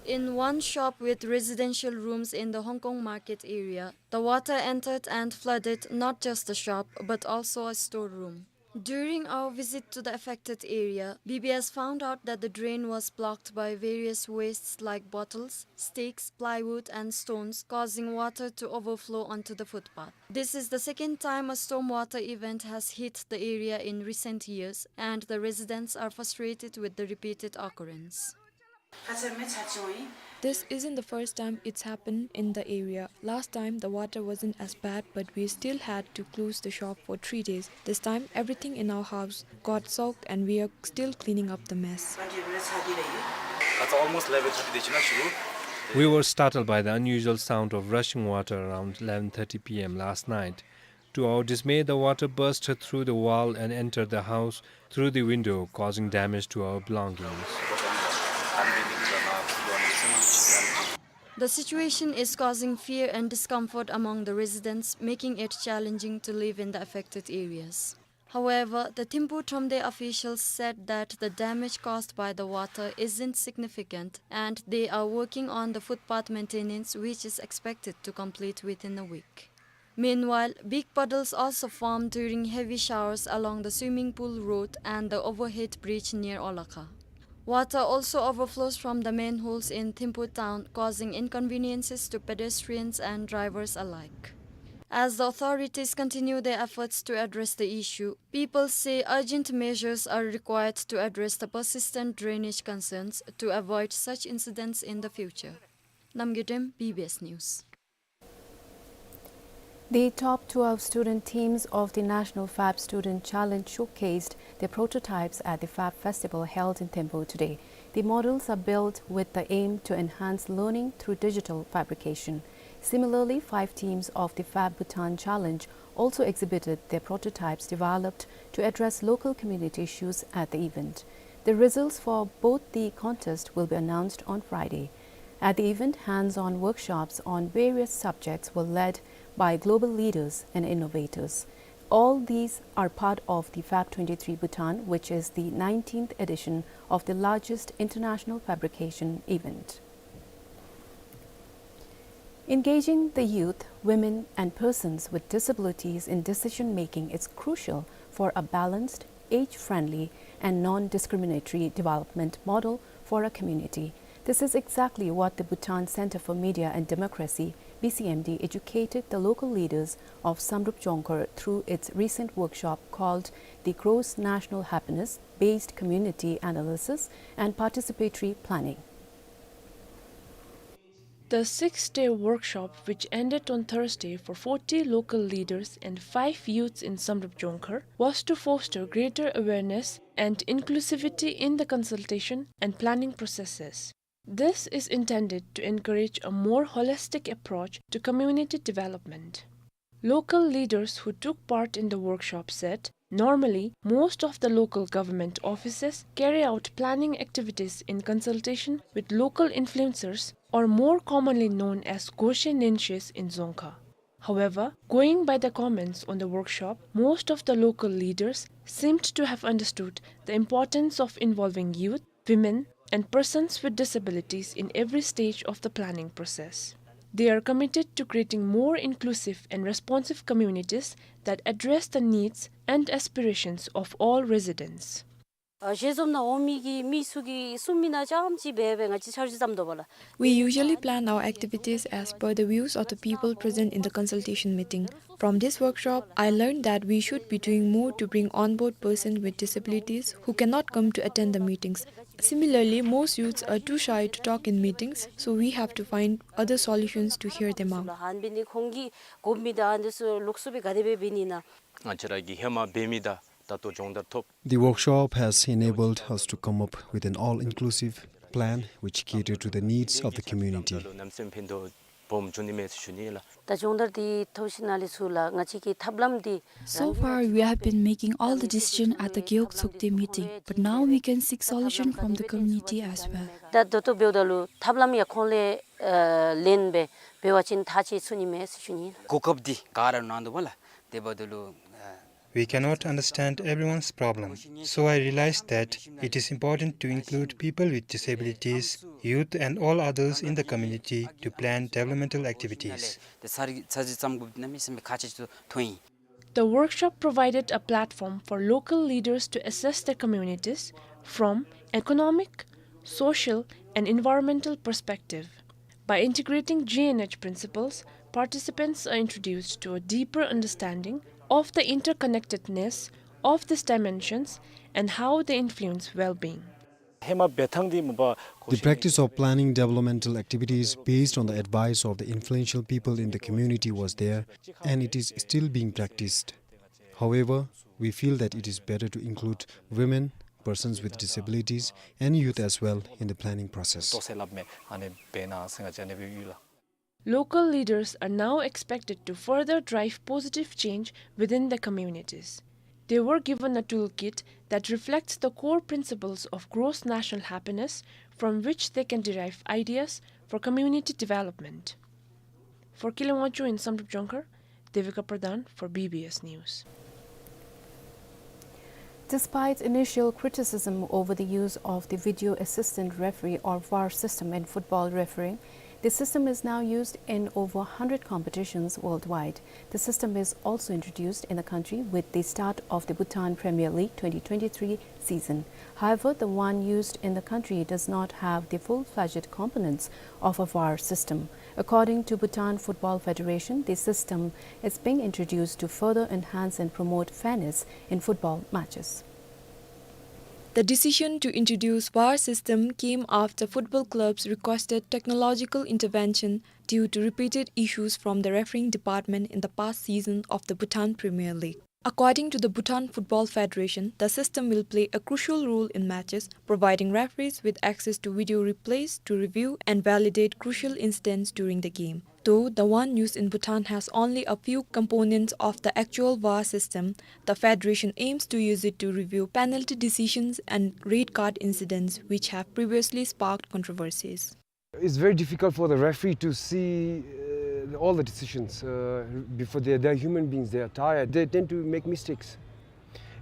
In one shop with residential rooms in the Hong Kong Market area, the water entered and flooded not just the shop, but also a storeroom. During our visit to the affected area, B B S found out that the drain was blocked by various wastes like bottles, sticks, plywood, and stones, causing water to overflow onto the footpath. This is the second time a stormwater event has hit the area in recent years, and the residents are frustrated with the repeated occurrence. This isn't the first time it's happened in the area. Last time, the water wasn't as bad, but we still had to close the shop for three days. This time, everything in our house got soaked, and we are still cleaning up the mess. That's almost eleven thirty. We were startled by the unusual sound of rushing water around eleven thirty p m last night. To our dismay, the water burst through the wall and entered the house through the window, causing damage to our belongings. The situation is causing fear and discomfort among the residents, making it challenging to live in the affected areas. However, the Thimphu Thromde officials said that the damage caused by the water isn't significant and they are working on the footpath maintenance, which is expected to complete within a week. Meanwhile, big puddles also form during heavy showers along the swimming pool road and the overhead bridge near Olakha. Water also overflows from the manholes in Thimphu town, causing inconveniences to pedestrians and drivers alike. As the authorities continue their efforts to address the issue, people say urgent measures are required to address the persistent drainage concerns to avoid such incidents in the future. Namgay Dem, B B S News. The top twelve student teams of the National Fab Student Challenge showcased their prototypes at the Fab Festival held in Thimphu today. The models are built with the aim to enhance learning through digital fabrication. Similarly, five teams of the Fab Bhutan Challenge also exhibited their prototypes developed to address local community issues at the event. The results for both the contests will be announced on Friday. At the event, hands-on workshops on various subjects were led by global leaders and innovators. All these are part of the Fab twenty-three Bhutan, which is the nineteenth edition of the largest international fabrication event. Engaging the youth, women, and persons with disabilities in decision-making is crucial for a balanced, age-friendly, and non-discriminatory development model for a community. This is exactly what the Bhutan Center for Media and Democracy, B C M D, educated the local leaders of Samdrup Jongkhar through its recent workshop called the Gross National Happiness Based Community Analysis and Participatory Planning. The six-day workshop, which ended on Thursday for forty local leaders and five youths in Samdrup Jongkhar, was to foster greater awareness and inclusivity in the consultation and planning processes. This is intended to encourage a more holistic approach to community development. Local leaders who took part in the workshop said, normally, most of the local government offices carry out planning activities in consultation with local influencers, or more commonly known as Goshe Nenshes in Dzongkha. However, going by the comments on the workshop, most of the local leaders seemed to have understood the importance of involving youth, women, and persons with disabilities in every stage of the planning process. They are committed to creating more inclusive and responsive communities that address the needs and aspirations of all residents. ཨ་ཞལ་འཛོམས་ནང་འོང་མི་གི་མི་ཚུ་གིས་གསུང་མི་ནང་རྐྱངམ་ཅིག་སྦེ་སྦེ་ང་བཅས་འཆར་གཞི་བརྩམ་དོ་བ་ལགས། We usually plan our activities as per the views of the people present in the consultation meeting. From this workshop, I learned that we should be doing more to bring on board persons with disabilities who cannot come to attend the meetings. Similarly, most youths are too shy to talk in meetings, so we have to find other solutions to hear them out. ཧན་འབད་ནི་ཁོང་གིས་དགོ་མི་དང་ཨ་ནི་ཚུ་ལོགས་སུ་སྦེ་ག་དེ་སྦེ་འབད་ནི་ན། ང་བཅས་ར་གིས་ཧེ་མ་འབད་མི་དང་ད་ལྟོ་སྦྱོང་བརྡར་ཐོབ། The workshop has enabled us to come up with an all-inclusive plan which cater to the needs of the community. གནམ་མེད་ས་མེད་ཕན་ཐོགས་སྦོམ་བྱུང་ནི་མས་ཟེར་ཞུ་ནི་ལགས། ད་སྦྱོང་བརྡར་འདི་ཐོབ་ཞིནམ་ལས་ཚུར་ལགས་ང་བཅས་ཀྱི་ཐབས་ལམ་འདི། So far, we have been making all the decision at the Gewog Tsokde meeting, but now we can seek solution from the community as well. ད་ད་ལྟོ་འབདཝ་ད་ལུ་ཐབས་ལམ་ཡང་ཁོང་ལས་ཨ་ལེན་སྦེ་འབད་བ་ཅིན་ཐག་བཅད་ཚུགས་ནི་མས་ཟེར་ཞུ་ནི་ལགས། གོ་སྐབས་འདི་ག་ར་ནང་འདུག་པ་ལགས། དེ་འབདཝ་ད་ལུ་ཨ། We cannot understand everyone's problem, so I realized that it is important to include people with disabilities, youth and all others in the community to plan developmental activities. ད་འཆར་འཆར་གཞི་བརྩམ་དགོཔ་འདི་གནམ་མེད་ས་མེད་ཁག་ཆེ་ཅིག་ཏུ་མཐོང་ཡི། The workshop provided a platform for local leaders to assess their communities from economic, social, and environmental perspective. By integrating G N H principles, participants are introduced to a deeper understanding of the interconnectedness of these dimensions and how they influence well-being. ཧེ་མ་འབད་ཐངས་འདི་མ་པ། The practice of planning developmental activities based on the advice of the influential people in the community was there, and it is still being practiced. However, we feel that it is better to include women, persons with disabilities, and youth as well in the planning process. ཏོག་ཙམ་སླབ་མས། ཨ་ནི་འབད་ན་ཟེར་ང་བཅས་ཨ་ནི་སྦེ་ཡོད་ལགས། Local leaders are now expected to further drive positive change within their communities. They were given a toolkit that reflects the core principles of gross national happiness from which they can derive ideas for community development. For Keilung Wangchuck in Samdrup Jongkhar, Devika Pradhan for B B S News. Despite initial criticism over the use of the video assistant referee or var system in football refereeing, the system is now used in over a hundred competitions worldwide. The system is also introduced in the country with the start of the Bhutan Premier League twenty twenty-three season. However, the one used in the country does not have the full-fledged components of a var system. According to Bhutan Football Federation, the system is being introduced to further enhance and promote fairness in football matches. The decision to introduce var system came after football clubs requested technological intervention due to repeated issues from the refereeing department in the past season of the Bhutan Premier League. According to the Bhutan Football Federation, the system will play a crucial role in matches, providing referees with access to video replays to review and validate crucial incidents during the game. Though the one used in Bhutan has only a few components of the actual var system, the federation aims to use it to review penalty decisions and red card incidents which have previously sparked controversies. It's very difficult for the referee to see uh, all the decisions uh, before they, they're human beings, they are tired. They tend to make mistakes.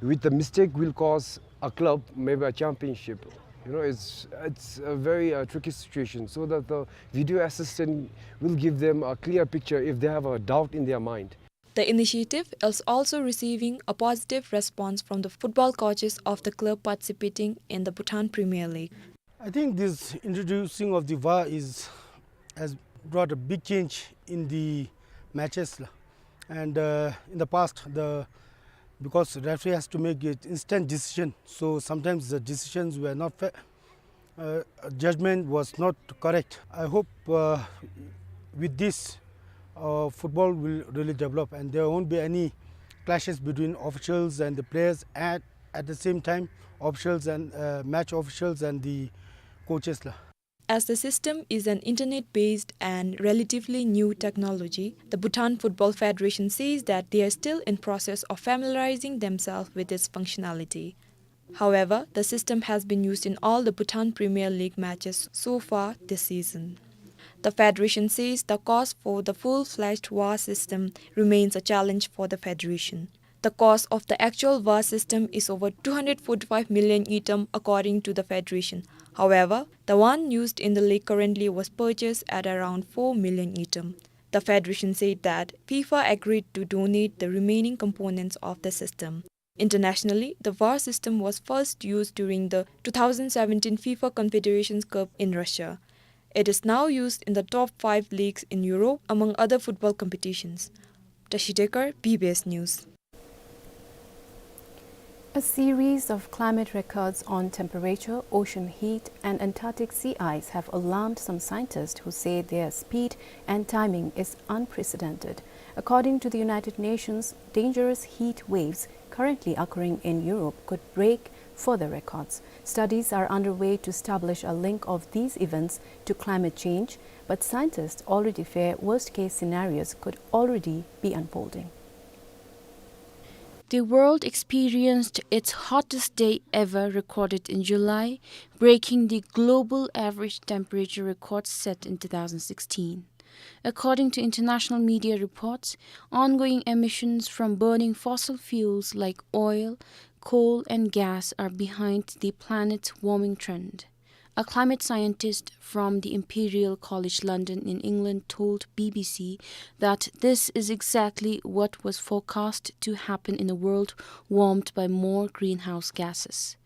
With the mistake will cause a club, maybe a championship. You know, it's, it's a very uh, tricky situation, so that the video assistant will give them a clear picture if they have a doubt in their mind. The initiative is also receiving a positive response from the football coaches of the club participating in the Bhutan Premier League. I think this introducing of the var is, has brought a big change in the matches, la. And uh, in the past, the, because referee has to make an instant decision, so sometimes the decisions were not fair. Uh, judgment was not correct. I hope uh, with this, uh, football will really develop and there won't be any clashes between officials and the players, and at the same time, officials and uh, match officials and the coaches, la. As the system is an internet-based and relatively new technology, the Bhutan Football Federation says that they are still in process of familiarizing themselves with its functionality. However, the system has been used in all the Bhutan Premier League matches so far this season. The federation says the cost for the full-fledged var system remains a challenge for the federation. The cost of the actual var system is over two hundred forty-five million ngultrum according to the federation. However, the one used in the league currently was purchased at around four million ngultrum. The federation said that FIFA agreed to donate the remaining components of the system. Internationally, the VAR system was first used during the two thousand seventeen FIFA Confederations Cup in Russia. It is now used in the top five leagues in Europe, among other football competitions. Tashi Dekar, B B S News. A series of climate records on temperature, ocean heat, and Antarctic sea ice have alarmed some scientists who say their speed and timing is unprecedented. According to the United Nations, dangerous heat waves currently occurring in Europe could break further records. Studies are underway to establish a link of these events to climate change, but scientists already fear worst-case scenarios could already be unfolding. The world experienced its hottest day ever recorded in July, breaking the global average temperature record set in two thousand sixteen. According to international media reports, ongoing emissions from burning fossil fuels like oil, coal, and gas are behind the planet's warming trend. A climate scientist from the Imperial College London in England told B B C that this is exactly what was forecast to happen in a world warmed by more greenhouse gases.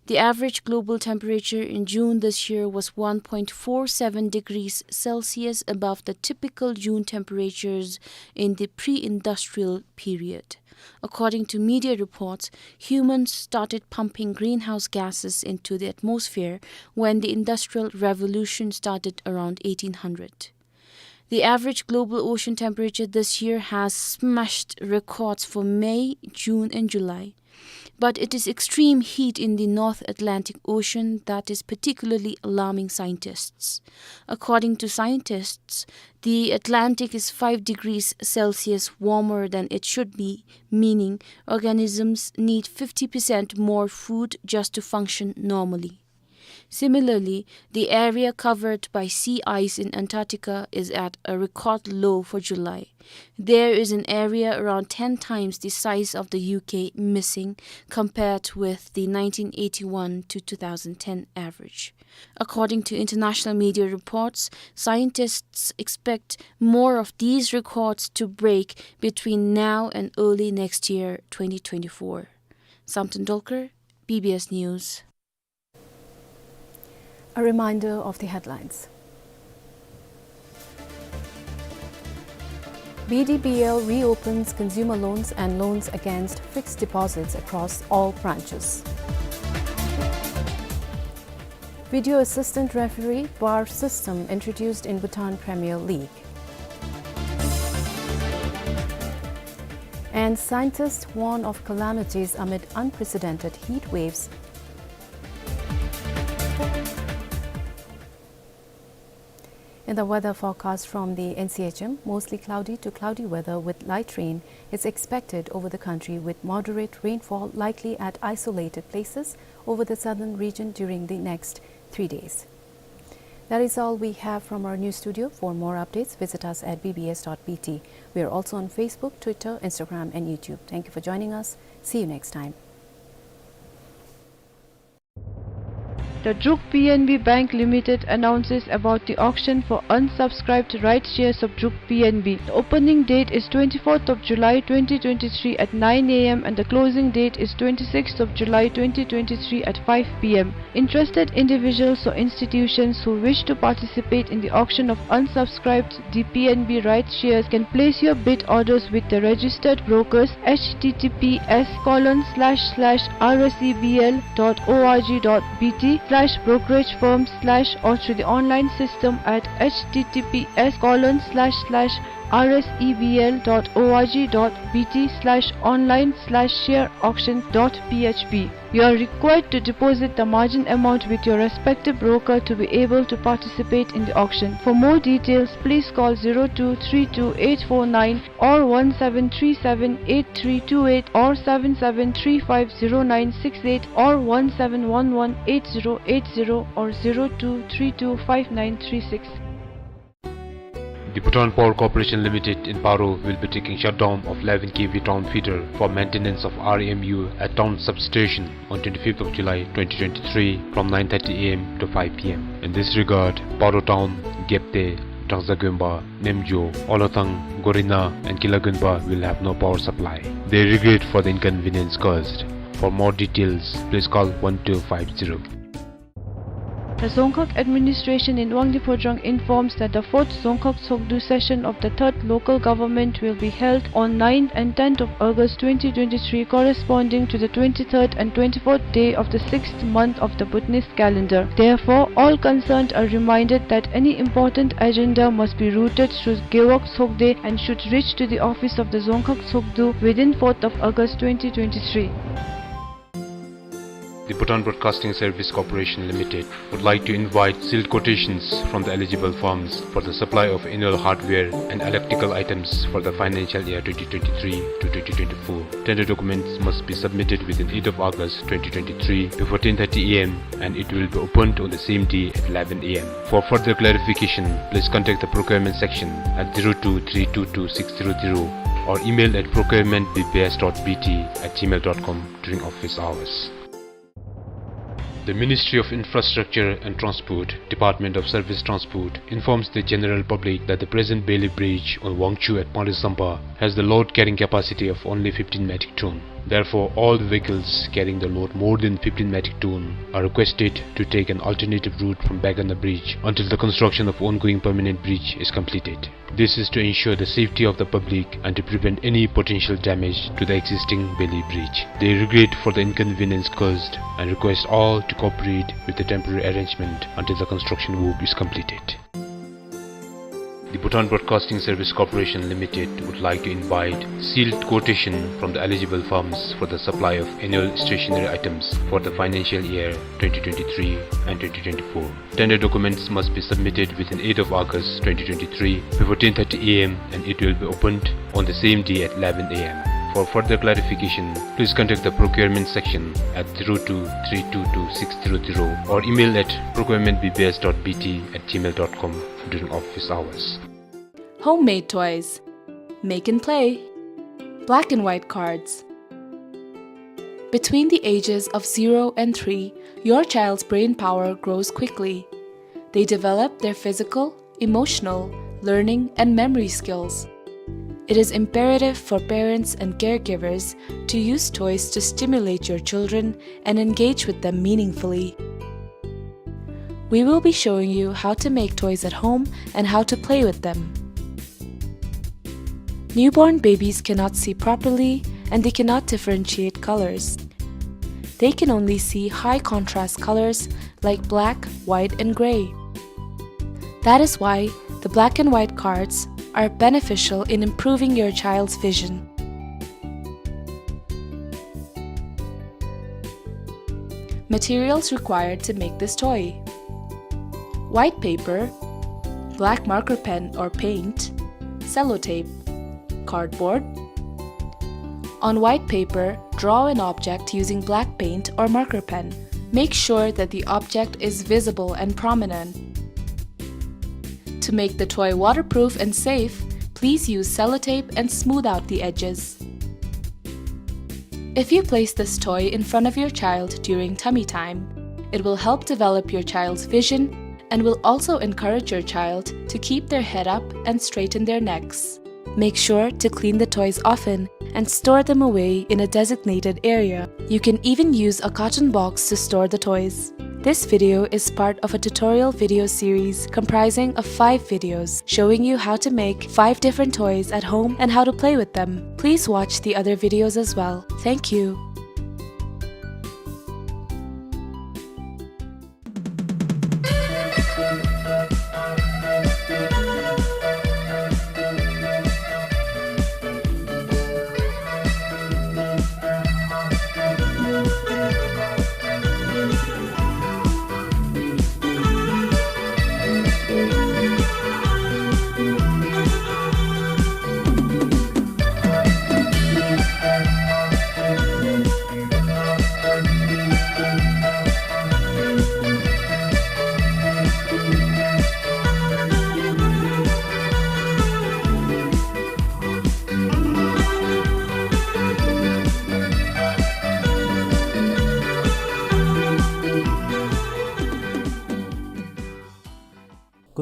The average global temperature in June this year was one point four seven degrees Celsius above the typical June temperatures in the pre-industrial period. According to media reports, humans started pumping greenhouse gases into the atmosphere when the Industrial Revolution started around eighteen hundred. The average global ocean temperature this year has smashed records for May, June, and July. But it is extreme heat in the North Atlantic Ocean that is particularly alarming scientists. According to scientists, the Atlantic is five degrees Celsius warmer than it should be, meaning organisms need fifty percent more food just to function normally. Similarly, the area covered by sea ice in Antarctica is at a record low for July. There is an area around ten times the size of the U K missing compared with the nineteen eighty-one to two thousand ten average. According to international media reports, scientists expect more of these records to break between now and early next year, twenty twenty-four. Samten Dolkar, B B S News. A reminder of the headlines. B D B L reopens consumer loans and loans against fixed deposits across all branches. Video assistant referee, VAR system introduced in Bhutan Premier League. And scientists warn of calamities amid unprecedented heat waves. In the weather forecast from the N C H M, mostly cloudy to cloudy weather with light rain is expected over the country, with moderate rainfall likely at isolated places over the southern region during the next three days. That is all we have from our news studio. For more updates, visit us at B B S dot B T. We are also on Facebook, Twitter, Instagram, and YouTube. Thank you for joining us. See you next time. The Druk P N B Bank Limited announces about the auction for unsubscribed rights shares of Druk P N B. The opening date is twenty-fourth of July twenty twenty-three at nine A M and the closing date is twenty-sixth of July twenty twenty-three at five P M. Interested individuals or institutions who wish to participate in the auction of unsubscribed D P N B rights shares can place your bid orders with the registered brokers, H T T P S colon slash slash R S E B L dot O R G dot B T slash brokerage firm slash, or through the online system at H T T P S colon slash slash R S E B L dot O R G dot B T slash online slash share auction dot P H P. You are required to deposit the margin amount with your respective broker to be able to participate in the auction. For more details, please call zero two three two eight four nine or one seven three seven eight three two eight or seven seven three five zero nine six eight or one seven one one eight zero eight zero or zero two three two five nine three six. The Bhutan Power Corporation Limited in Paro will be taking shutdown of eleven K V town feeder for maintenance of R M U at town substation on twenty-fifth of July twenty twenty-three from nine thirty A M to five P M. In this regard, Paro Town, Gyepte, Trangsa Gomba, Nemjo, Olathang, Gorina, and Kila Gomba will have no power supply. They regret for the inconvenience caused. For more details, please call one two five zero. The Dzongkhag administration in Wangdue Phodrang informs that the fourth Dzongkhag Tshogdu session of the third local government will be held on ninth and tenth of August twenty twenty-three, corresponding to the twenty-third and twenty-fourth day of the sixth month of the Bhutanese calendar. Therefore, all concerned are reminded that any important agenda must be routed through Gewog Tshogde and should reach to the office of the Dzongkhag Tshogdu within fourth of August twenty twenty-three. The Bhutan Broadcasting Service Corporation Limited would like to invite sealed quotations from the eligible firms for the supply of annual hardware and electrical items for the financial year twenty twenty-three to twenty twenty-four. Tender documents must be submitted within eighth of August twenty twenty-three before ten thirty A M, and it will be opened on the same day at eleven A M. For further clarification, please contact the procurement section at zero two three two two six zero zero or email at procurement B B S dot B T at gmail dot com during office hours. The Ministry of Infrastructure and Transport, Department of Surface Transport, informs the general public that the present Bailey Bridge on Wangchhu at Panglong Sampa has the load carrying capacity of only fifteen metric ton. Therefore, all the vehicles carrying the load more than fifteen metric ton are requested to take an alternative route from Baiganda Bridge until the construction of ongoing permanent bridge is completed. This is to ensure the safety of the public and to prevent any potential damage to the existing Bailey Bridge. They regret for the inconvenience caused and request all to cooperate with the temporary arrangement until the construction work is completed. The Bhutan Broadcasting Service Corporation Limited would like to invite sealed quotation from the eligible firms for the supply of annual stationery items for the financial year twenty twenty-three and twenty twenty-four. Tender documents must be submitted within eighth of August twenty twenty-three before ten thirty A M, and it will be opened on the same day at eleven A M. For further clarification, please contact the procurement section at zero two three two two six zero zero or email at procurement B B S dot B T at gmail dot com during office hours. Homemade toys. Make and play. Black and white cards. Between the ages of zero and three, your child's brain power grows quickly. They develop their physical, emotional, learning, and memory skills. It is imperative for parents and caregivers to use toys to stimulate your children and engage with them meaningfully. We will be showing you how to make toys at home and how to play with them. Newborn babies cannot see properly and they cannot differentiate colors. They can only see high contrast colors like black, white, and gray. That is why the black and white cards are beneficial in improving your child's vision. Materials required to make this toy: white paper, black marker pen or paint, sellotape, cardboard. On white paper, draw an object using black paint or marker pen. Make sure that the object is visible and prominent. To make the toy waterproof and safe, please use sellotape and smooth out the edges. If you place this toy in front of your child during tummy time, it will help develop your child's vision and will also encourage your child to keep their head up and straighten their necks. Make sure to clean the toys often and store them away in a designated area. You can even use a carton box to store the toys. This video is part of a tutorial video series comprising of five videos showing you how to make five different toys at home and how to play with them. Please watch the other videos as well. Thank you.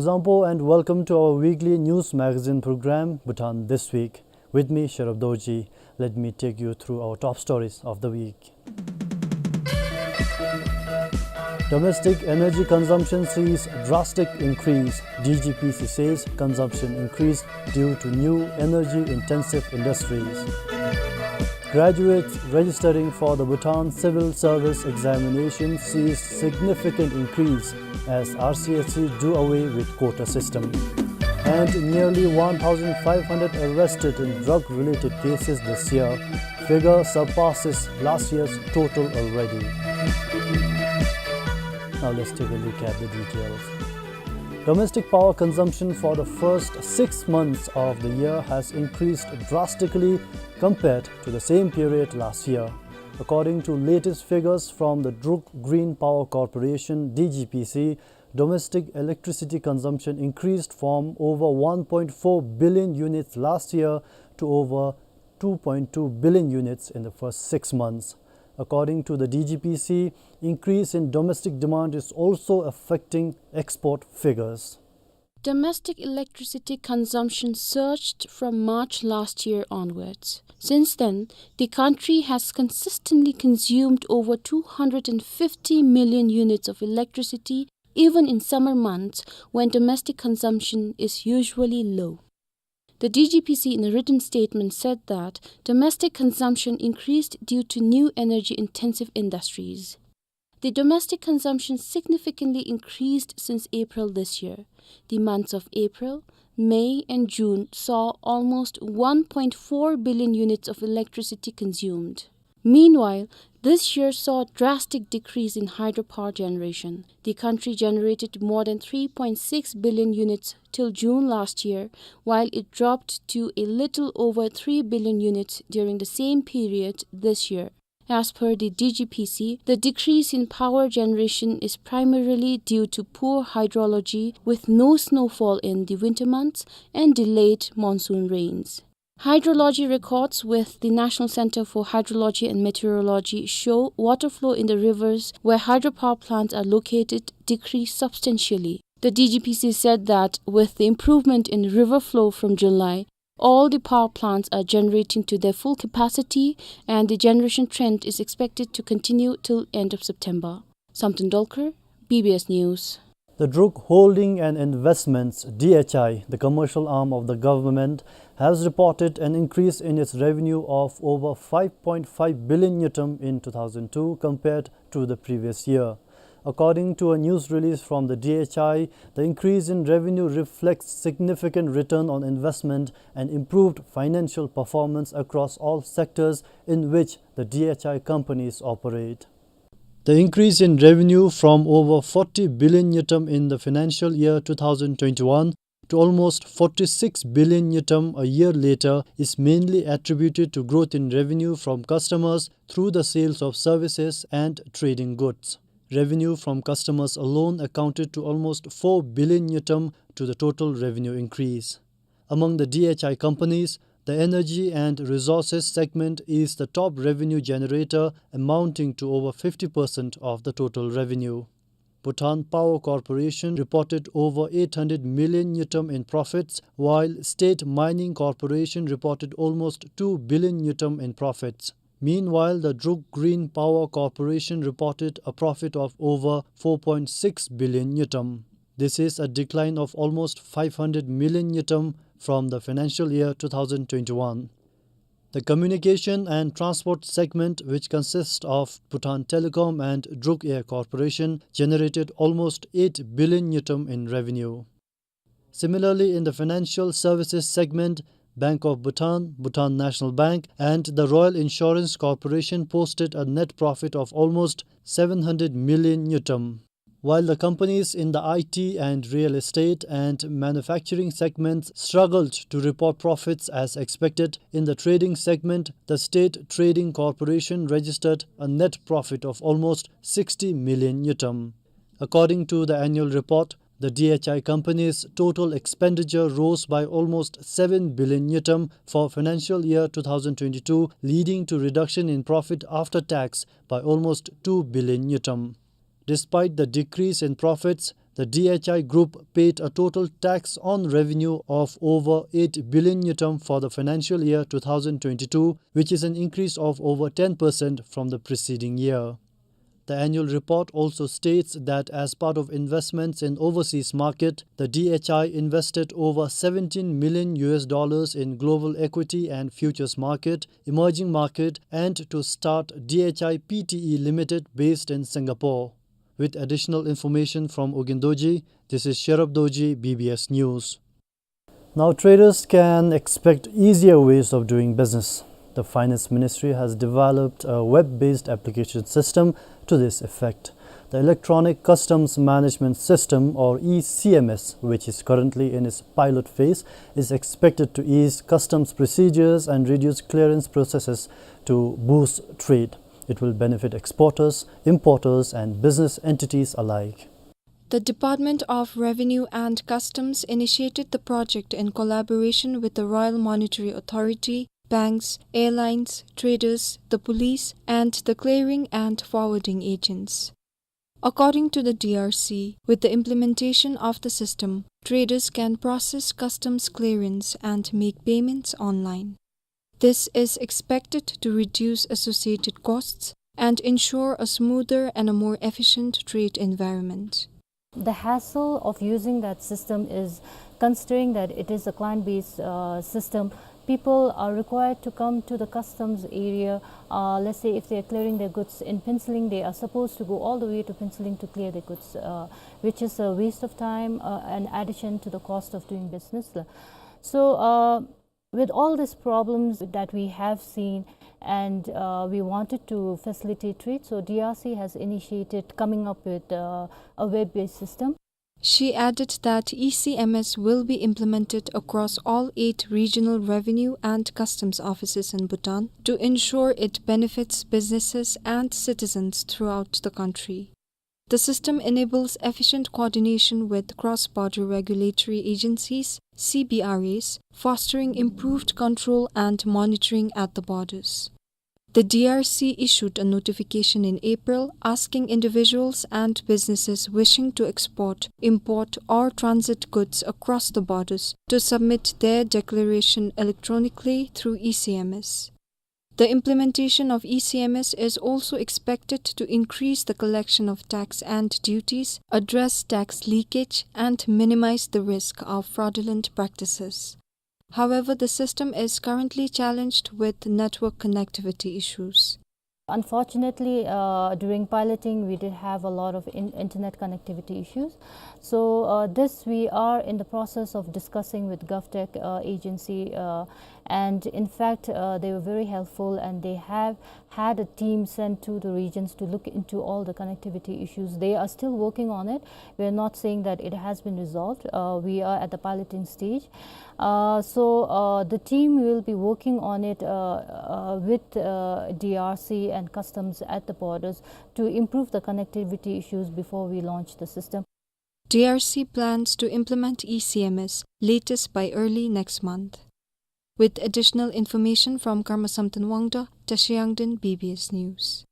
Kuzuzangpo and welcome to our weekly news magazine program, Bhutan This Week. With me, Sherab Dorji. Let me take you through our top stories of the week. Domestic energy consumption sees drastic increase. D G P C says consumption increased due to new energy-intensive industries. Graduates registering for the Bhutan Civil Service Examination sees significant increase as R C S C do away with quota system. And nearly one thousand five hundred arrested in drug-related cases this year. Figure surpasses last year's total already. Now let's take a look at the details. Domestic power consumption for the first six months of the year has increased drastically compared to the same period last year. According to latest figures from the Druk Green Power Corporation, D G P C, domestic electricity consumption increased from over one point four billion units last year to over two point two billion units in the first six months. According to the D G P C, increase in domestic demand is also affecting export figures. Domestic electricity consumption surged from March last year onwards. Since then, the country has consistently consumed over two hundred and fifty million units of electricity, even in summer months when domestic consumption is usually low. The D G P C, in a written statement, said that domestic consumption increased due to new energy-intensive industries. The domestic consumption significantly increased since April this year. The months of April, May, and June saw almost one point four billion units of electricity consumed. Meanwhile, this year saw a drastic decrease in hydropower generation. The country generated more than three point six billion units till June last year, while it dropped to a little over three billion units during the same period this year. As per the D G P C, the decrease in power generation is primarily due to poor hydrology, with no snowfall in the winter months and delayed monsoon rains. Hydrology records with the National Center for Hydrology and Meteorology show water flow in the rivers where hydropower plants are located decreased substantially. The D G P C said that with the improvement in river flow from July, all the power plants are generating to their full capacity, and the generation trend is expected to continue till end of September. Samten Dolkar, B B S News. The Druk Holding and Investments, D H I, the commercial arm of the government, has reported an increase in its revenue of over five point five billion ngultrum in two thousand two compared to the previous year. According to a news release from the D H I, the increase in revenue reflects significant return on investment and improved financial performance across all sectors in which the D H I companies operate. The increase in revenue from over forty billion ngultrum in the financial year two thousand twenty-one to almost forty-six billion ngultrum a year later is mainly attributed to growth in revenue from customers through the sales of services and trading goods. Revenue from customers alone accounted to almost four billion ngultrum to the total revenue increase. Among the D H I companies, the energy and resources segment is the top revenue generator, amounting to over fifty percent of the total revenue. Bhutan Power Corporation reported over eight hundred million ngultrum in profits, while State Mining Corporation reported almost two billion ngultrum in profits. Meanwhile, the Druk Green Power Corporation reported a profit of over four point six billion ngultrum. This is a decline of almost five hundred million ngultrum from the financial year two thousand twenty-one. The communication and transport segment, which consists of Bhutan Telecom and Druk Air Corporation, generated almost eight billion ngultrum in revenue. Similarly, in the financial services segment, Bank of Bhutan, Bhutan National Bank, and the Royal Insurance Corporation posted a net profit of almost seven hundred million ngultrum. While the companies in the I T and real estate and manufacturing segments struggled to report profits as expected, in the trading segment, the State Trading Corporation registered a net profit of almost sixty million ngultrum. According to the annual report, the D H I company's total expenditure rose by almost seven billion ngultrum for financial year two thousand twenty-two, leading to reduction in profit after tax by almost two billion ngultrum. Despite the decrease in profits, The D H I Group paid a total tax on revenue of over eight billion ngultrum for the financial year two thousand twenty-two, which is an increase of over ten percent from the preceding year. The annual report also states that as part of investments in overseas market, the D H I invested over seventeen million U S dollars in global equity and futures market, emerging market, and to start D H I P T E Limited based in Singapore. With additional information from Ugyen Dorji, this is Sherab Dorji, B B S News. Now traders can expect easier ways of doing business. The Finance Ministry has developed a web-based application system to this effect. The Electronic Customs Management System, or E C M S, which is currently in its pilot phase, is expected to ease customs procedures and reduce clearance processes to boost trade. It will benefit exporters, importers, and business entities alike. The Department of Revenue and Customs initiated the project in collaboration with the Royal Monetary Authority, banks, airlines, traders, the police, and the clearing and forwarding agents. According to the D R C, with the implementation of the system, traders can process customs clearance and make payments online. This is expected to reduce associated costs and ensure a smoother and a more efficient trade environment. The hassle of using that system is, considering that it is a client-based, uh, system, people are required to come to the customs area. Uh, let's say if they are clearing their goods in Phuentsholing, they are supposed to go all the way to Phuentsholing to clear their goods, uh, which is a waste of time, uh, and addition to the cost of doing business. So, uh, with all these problems that we have seen, and, uh, we wanted to facilitate trade, so D R C has initiated coming up with, uh, a web-based system. She added that E C M S will be implemented across all eight regional revenue and customs offices in Bhutan to ensure it benefits businesses and citizens throughout the country. The system enables efficient coordination with cross-border regulatory agencies, C B R As, fostering improved control and monitoring at the borders. The D R C issued a notification in April asking individuals and businesses wishing to export, import, or transit goods across the borders to submit their declaration electronically through E C M S. The implementation of E C M S is also expected to increase the collection of tax and duties, address tax leakage, and minimize the risk of fraudulent practices. However, the system is currently challenged with network connectivity issues. Unfortunately, uh, during piloting, we did have a lot of in-, internet connectivity issues. So, uh, this we are in the process of discussing with GovTech, uh, agency, uh, and in fact, uh, they were very helpful, and they have had a team sent to the regions to look into all the connectivity issues. They are still working on it. We are not saying that it has been resolved. Uh, we are at the piloting stage. Uh, so, uh, the team will be working on it, uh, uh, with, uh, D R C and customs at the borders to improve the connectivity issues before we launch the system. D R C plans to implement E C M S latest by early next month. With additional information from Karmasamten Wangda, Tashi Yangden, B B S News.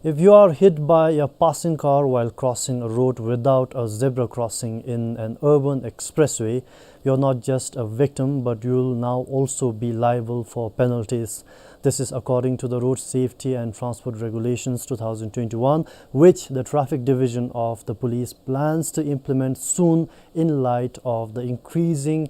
If you are hit by a passing car while crossing a road without a zebra crossing in an urban expressway, you're not just a victim, but you'll now also be liable for penalties. This is according to the Road Safety and Transport Regulations two thousand twenty-one, which the Traffic Division of the police plans to implement soon in light of the increasing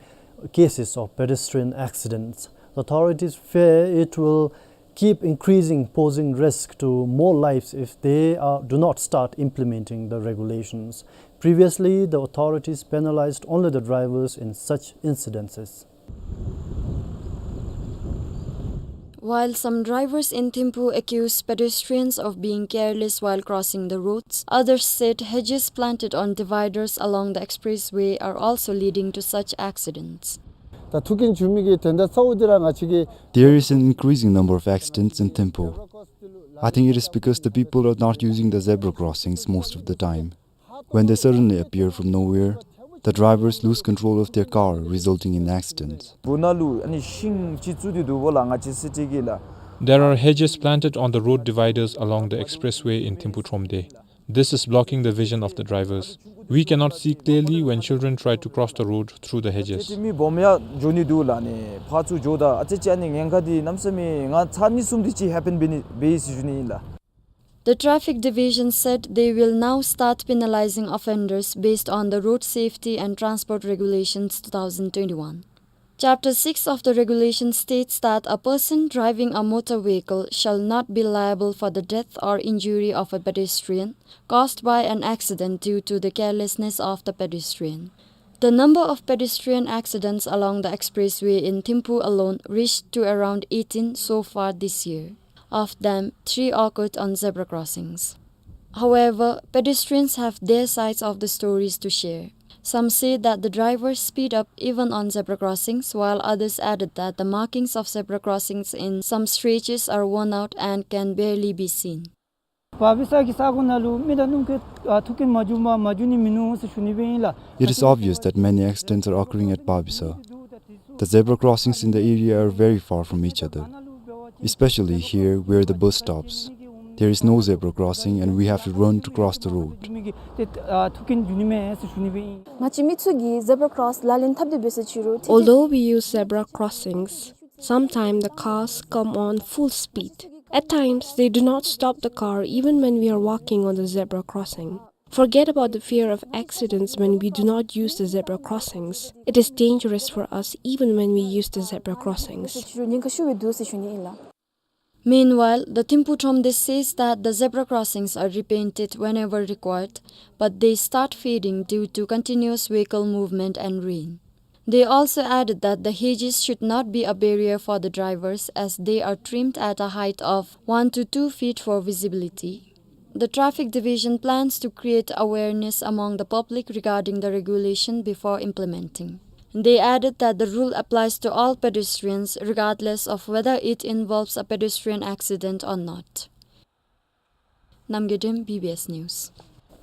cases of pedestrian accidents. The authorities fear it will keep increasing, posing risk to more lives if they are, do not start implementing the regulations. Previously, the authorities penalized only the drivers in such incidences. While some drivers in Thimphu accuse pedestrians of being careless while crossing the roads, others said hedges planted on dividers along the expressway are also leading to such accidents. ད་ཐུགས་འགན་ཞུ་མི་གི་དོན་དག་གཙོ་བོ་འདི་ར་ང་བཅས་ཀྱི There is an increasing number of accidents in Thimphu. I think it is because the people are not using the zebra crossings most of the time. When they suddenly appear from nowhere, the drivers lose control of their car, resulting in accidents. བོད་ནང་ལུ་ཨ་ནི་ཤིང་ཅིག་བཙུགས་ཏེ་འདུག་པ་ལགས། ང་བཅས་སི་ཊི་གི་ལགས། There are hedges planted on the road dividers along the expressway in Thimphu Thromde. This is blocking the vision of the drivers. We cannot see clearly when children try to cross the road through the hedges. ཨ་ཙི་ཅིག་མི་སྦོམ་ཡང་འགྱོ་ནི་འདུག་ལགས། ཨ་ནི་ཕར་ཚུར་འགྱོཝ་ད་ཨ་ཙི་ཅིག་ཨ་ནི་ཉེན་ཁ་འདི་གནམ་མེད་ས་མེད་ང་ཚར་གཉིས་གསུམ་དེ་ཅིག་ཧེ་པེན་འབད་ནི་འབད་ཡི་ཟེར་ཞུ་ནི་ཨིན་ལགས། The Traffic Division said they will now start penalizing offenders based on the Road Safety and Transport Regulations two thousand twenty-one. Chapter six of the regulation states that a person driving a motor vehicle shall not be liable for the death or injury of a pedestrian caused by an accident due to the carelessness of the pedestrian. The number of pedestrian accidents along the expressway in Thimphu alone reached to around eighteen so far this year. Of them, three occurred on zebra crossings. However, pedestrians have their sides of the stories to share. Some say that the drivers speed up even on zebra crossings, while others added that the markings of zebra crossings in some stretches are worn out and can barely be seen. བ་བི་ས་གི་ས་གོ་ནང་ལུ་མི་དང་སྣུམ་འཁོར་ཨ་ཐུག་གི་མ་བྱུང་མ་མ་བྱུང་ནི་མིན་ནུག་ཟེར་ཞུ་ནི་སྦེ་ཨིན་ལགས། It is obvious that many accidents are occurring at Babisa. The zebra crossings in the area are very far from each other, especially here where the bus stops. There is no zebra crossing and we have to run to cross the road. ང་བཅས་མི་ཚུ་གིས་zebra cross ལག་ལེན་འཐབ་སྟེ་འབད་ས་ཅིག་རུང་ཏེ་Although we use zebra crossings, sometimes the cars come on full speed. At times, they do not stop the car even when we are walking on the zebra crossing. Forget about the fear of accidents when we do not use the zebra crossings. It is dangerous for us even when we use the zebra crossings. ཉེན་ཁ་ཤུགས་སྦེ་འདུག་ཟེར་ཞུ་ནི་ཨིན་ལགས། Meanwhile, the Thimphu Thromde says that the zebra crossings are repainted whenever required, but they start fading due to continuous vehicle movement and rain. They also added that the hedges should not be a barrier for the drivers as they are trimmed at a height of one to two feet for visibility. The Traffic Division plans to create awareness among the public regarding the regulation before implementing. They added that the rule applies to all pedestrians regardless of whether it involves a pedestrian accident or not. Namgay Dem, B B S News.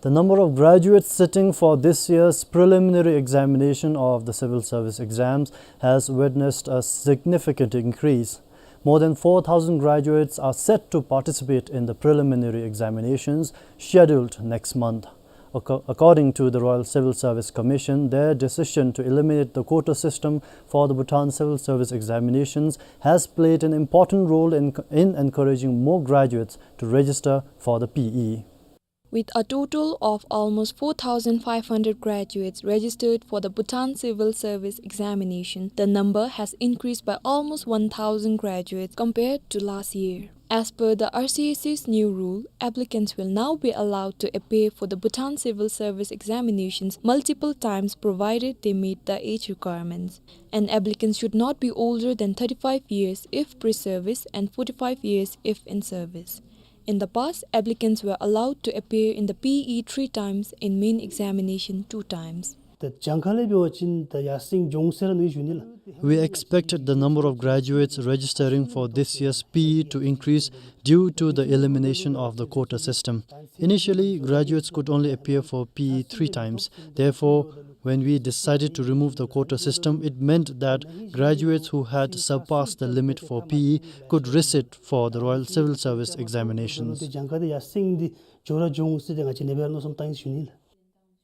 The number of graduates sitting for this year's preliminary examination of the civil service exams has witnessed a significant increase. More than four thousand graduates are set to participate in the preliminary examinations scheduled next month. Acco-, according to the Royal Civil Service Commission, their decision to eliminate the quota system for the Bhutan Civil Service examinations has played an important role in, in encouraging more graduates to register for the P E. With a total of almost four thousand five hundred graduates registered for the Bhutan Civil Service examination, the number has increased by almost one thousand graduates compared to last year. As per the R C S C's new rule, applicants will now be allowed to appear for the Bhutan Civil Service examinations multiple times provided they meet the age requirements. An applicant should not be older than thirty-five years if pre-service and forty-five years if in service. In the past, applicants were allowed to appear in the P E three times and main examination two times. ད་གྱངས་ཁ་ལས་འབད་བ་ཅིན་ད་ཡར་སེང་འགྱོ་འོང་ཟེར་ར་མནོ་ཡི་ཞུ་ནི་ལགས། We expected the number of graduates registering for this year's P E to increase due to the elimination of the quota system. Initially, graduates could only appear for P E three times. Therefore, when we decided to remove the quota system, it meant that graduates who had surpassed the limit for P E could resit for the Royal Civil Service examinations. གྱངས་ཁ་དེ་ཡར་སེང་སྟེ་འགྱོ་ར་འགྱོ་འོང་ཟེར་ཏེ་ང་བཅས་ནེ་སྦེ་ར་མནོ་བསམ་བཏང་ཡི་ཞུ་ནི་ལགས།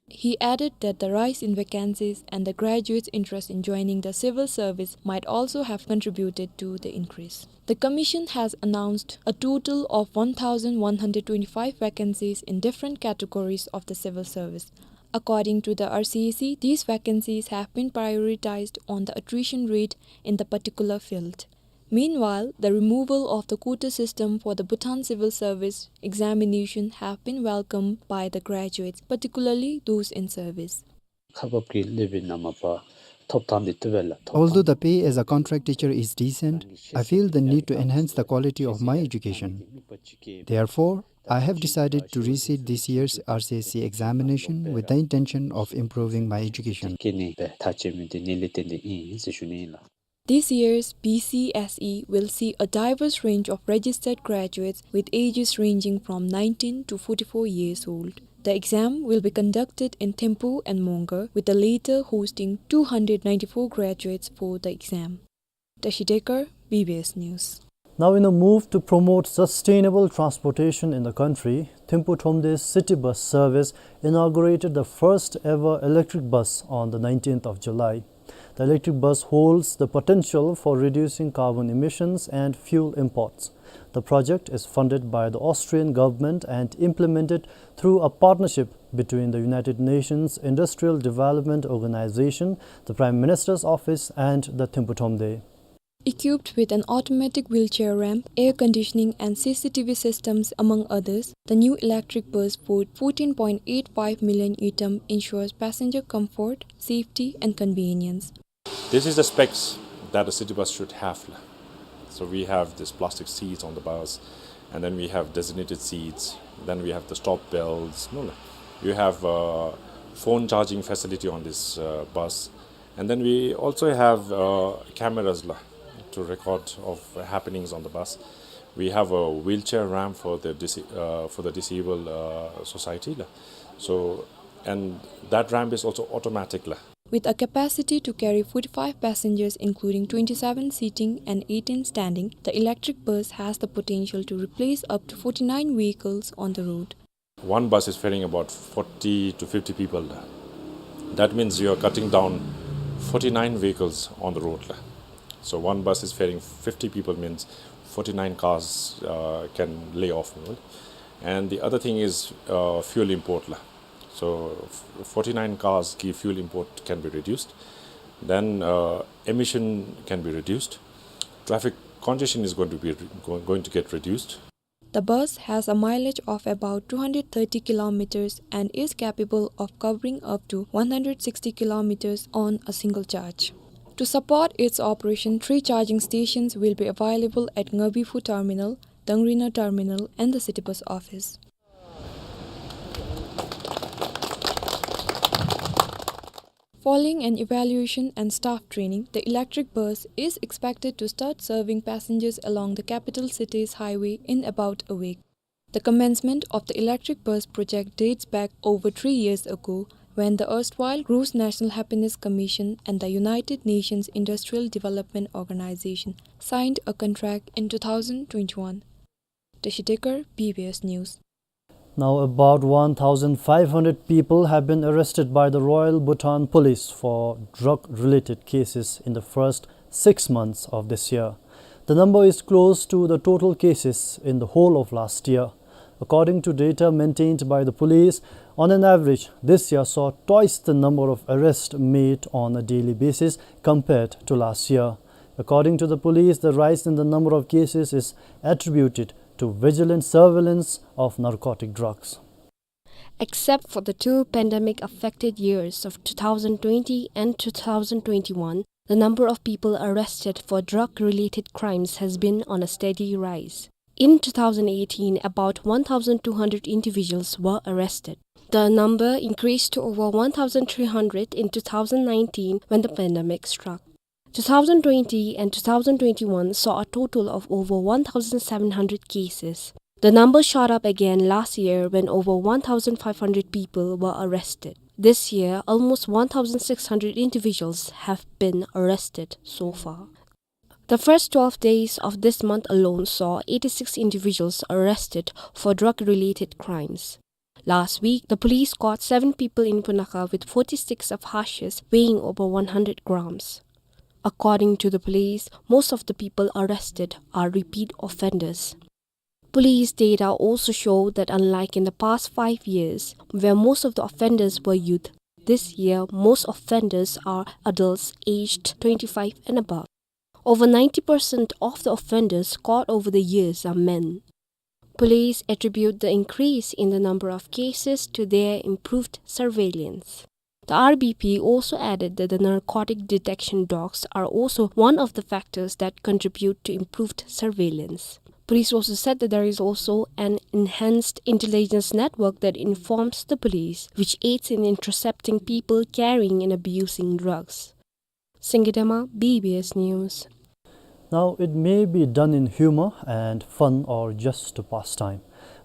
He added that the rise in vacancies and the graduates' interest in joining the civil service might also have contributed to the increase. The commission has announced a total of one thousand one hundred twenty-five vacancies in different categories of the civil service. According to the R C S C, these vacancies have been prioritized on the attrition rate in the particular field. Meanwhile, the removal of the quota system for the Bhutan Civil Service examination have been welcomed by the graduates, particularly those in service. ཁག་འབགཔ་གི་ལེགས་པའི་ནང་མ་པ་ཐོབ་ཐང་འདི་བཏུབ་པས་ལགས། ཐོབ་ཐང་། Although the pay as a contract teacher is decent, I feel the need to enhance the quality of my education. Therefore, I have decided to resit this year's R C S C examination with the intention of improving my education. ཁྱེད་ནི་ཐག་བཅད་མི་འདི་ནི་ལས་བརྟེན་ཏེ་ཨིན་ཟེར་ཞུ་ནི་ཨིན་ལགས། This year's B C S E will see a diverse range of registered graduates with ages ranging from nineteen to forty-four years old. The exam will be conducted in Thimphu and Mongar, with the latter hosting two hundred ninety-four graduates for the exam. Tashi Dekar, B B S News. Now, in a move to promote sustainable transportation in the country, Thimphu Thromde city bus service inaugurated the first ever electric bus on the nineteenth of July. The electric bus holds the potential for reducing carbon emissions and fuel imports. The project is funded by the Austrian government and implemented through a partnership between the United Nations Industrial Development Organization, the Prime Minister's Office, and the Thimphu Thromde. Equipped with an automatic wheelchair ramp, air conditioning and C C T V systems, among others, the new electric bus worth fourteen point eight five million ngultrum ensures passenger comfort, safety and convenience. This is the specs that a city bus should have. So we have this plastic seats on the bus, and then we have designated seats, then we have the stop belts. No, no. You have, uh, phone charging facility on this, uh, bus, and then we also have, uh, cameras la, to record of happenings on the bus. We have a wheelchair ramp for the dis-, uh, for the disabled, uh, society la. So, and that ramp is also automatic la. With a capacity to carry forty-five passengers, including twenty-seven sitting and eighteen standing, the electric bus has the potential to replace up to forty-nine vehicles on the road. One bus is ferrying about forty to fifty people. That means you are cutting down forty-nine vehicles on the road. So one bus is ferrying fifty people, means forty-nine cars, uh, can lay off. And the other thing is, uh, fuel import la. So f-, forty-nine cars ki fuel import can be reduced. Then, uh, emission can be reduced. Traffic congestion is going to be re-, go-, going to get reduced. The bus has a mileage of about two hundred thirty kilometers and is capable of covering up to one hundred sixty kilometers on a single charge. To support its operation, three charging stations will be available at Ngabiphu terminal, Dangrina terminal, and the city bus office. Following an evaluation and staff training, the electric bus is expected to start serving passengers along the capital city's highway in about a week. The commencement of the electric bus project dates back over three years ago, when the erstwhile Gross National Happiness Commission and the United Nations Industrial Development Organization signed a contract in two thousand twenty-one. Tashi Dekar, B B S News. Now, about one thousand five hundred people have been arrested by the Royal Bhutan Police for drug-related cases in the first six months of this year. The number is close to the total cases in the whole of last year. According to data maintained by the police, on an average, this year saw twice the number of arrests made on a daily basis compared to last year. According to the police, the rise in the number of cases is attributed to vigilant surveillance of narcotic drugs. Except for the two pandemic-affected years of two thousand twenty and two thousand twenty-one, the number of people arrested for drug-related crimes has been on a steady rise. In two thousand eighteen, about one thousand two hundred individuals were arrested. The number increased to over one thousand three hundred in two thousand nineteen, when the pandemic struck. Two thousand twenty and two thousand twenty-one saw a total of over one thousand seven hundred cases. The number shot up again last year, when over one thousand five hundred people were arrested. This year, almost one thousand six hundred individuals have been arrested so far. The first twelve days of this month alone saw eighty-six individuals arrested for drug-related crimes. Last week, the police caught seven people in Punakha with forty sticks of hashish weighing over one hundred grams. According to the police, most of the people arrested are repeat offenders. Police data also show that, unlike in the past five years, where most of the offenders were youth, this year most offenders are adults aged twenty-five and above. Over ninety percent of the offenders caught over the years are men. Police attribute the increase in the number of cases to their improved surveillance. The R B P also added that the narcotic detection dogs are also one of the factors that contribute to improved surveillance. Police also said that there is also an enhanced intelligence network that informs the police, which aids in intercepting people carrying and abusing drugs. Singidema, B B S News. Now, it may be done in humor and fun or just to pass time,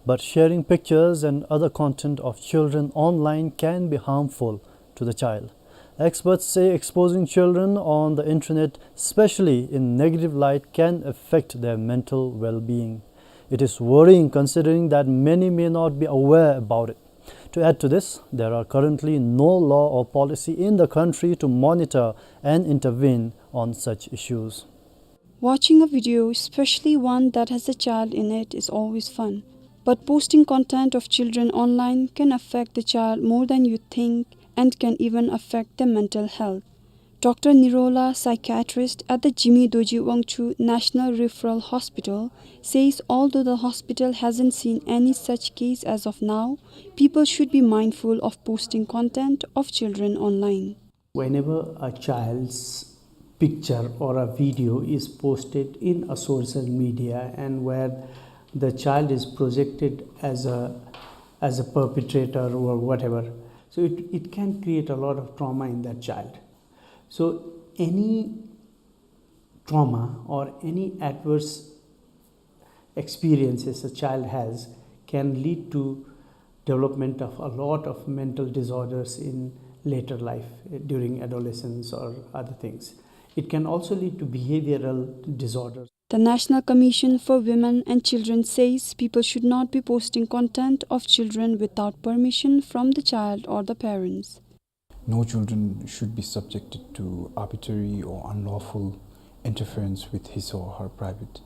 but sharing pictures and other content of children online can be harmful to the child. Experts say exposing children on the internet, especially in negative light, can affect their mental well-being. It is worrying considering that many may not be aware about it. To add to this, there are currently no law or policy in the country to monitor and intervene on such issues. Watching a video, especially one that has a child in it, is always fun. But posting content of children online can affect the child more than you think and can even affect their mental health. Doctor Nirola, psychiatrist at the Jigme Dorji Wangchuck National Referral Hospital, says although the hospital hasn't seen any such case as of now, people should be mindful of posting content of children online. Whenever a child's picture or a video is posted in a social media and where the child is projected as a, as a perpetrator or whatever, so it, it can create a lot of trauma in that child. So any trauma or any adverse experiences a child has can lead to development of a lot of mental disorders in later life, eh, during adolescence or other things. It can also lead to behavioral disorders. The National Commission for Women and Children says people should not be posting content of children without permission from the child or the parents. No children should be subjected to arbitrary or unlawful interference with his or her private,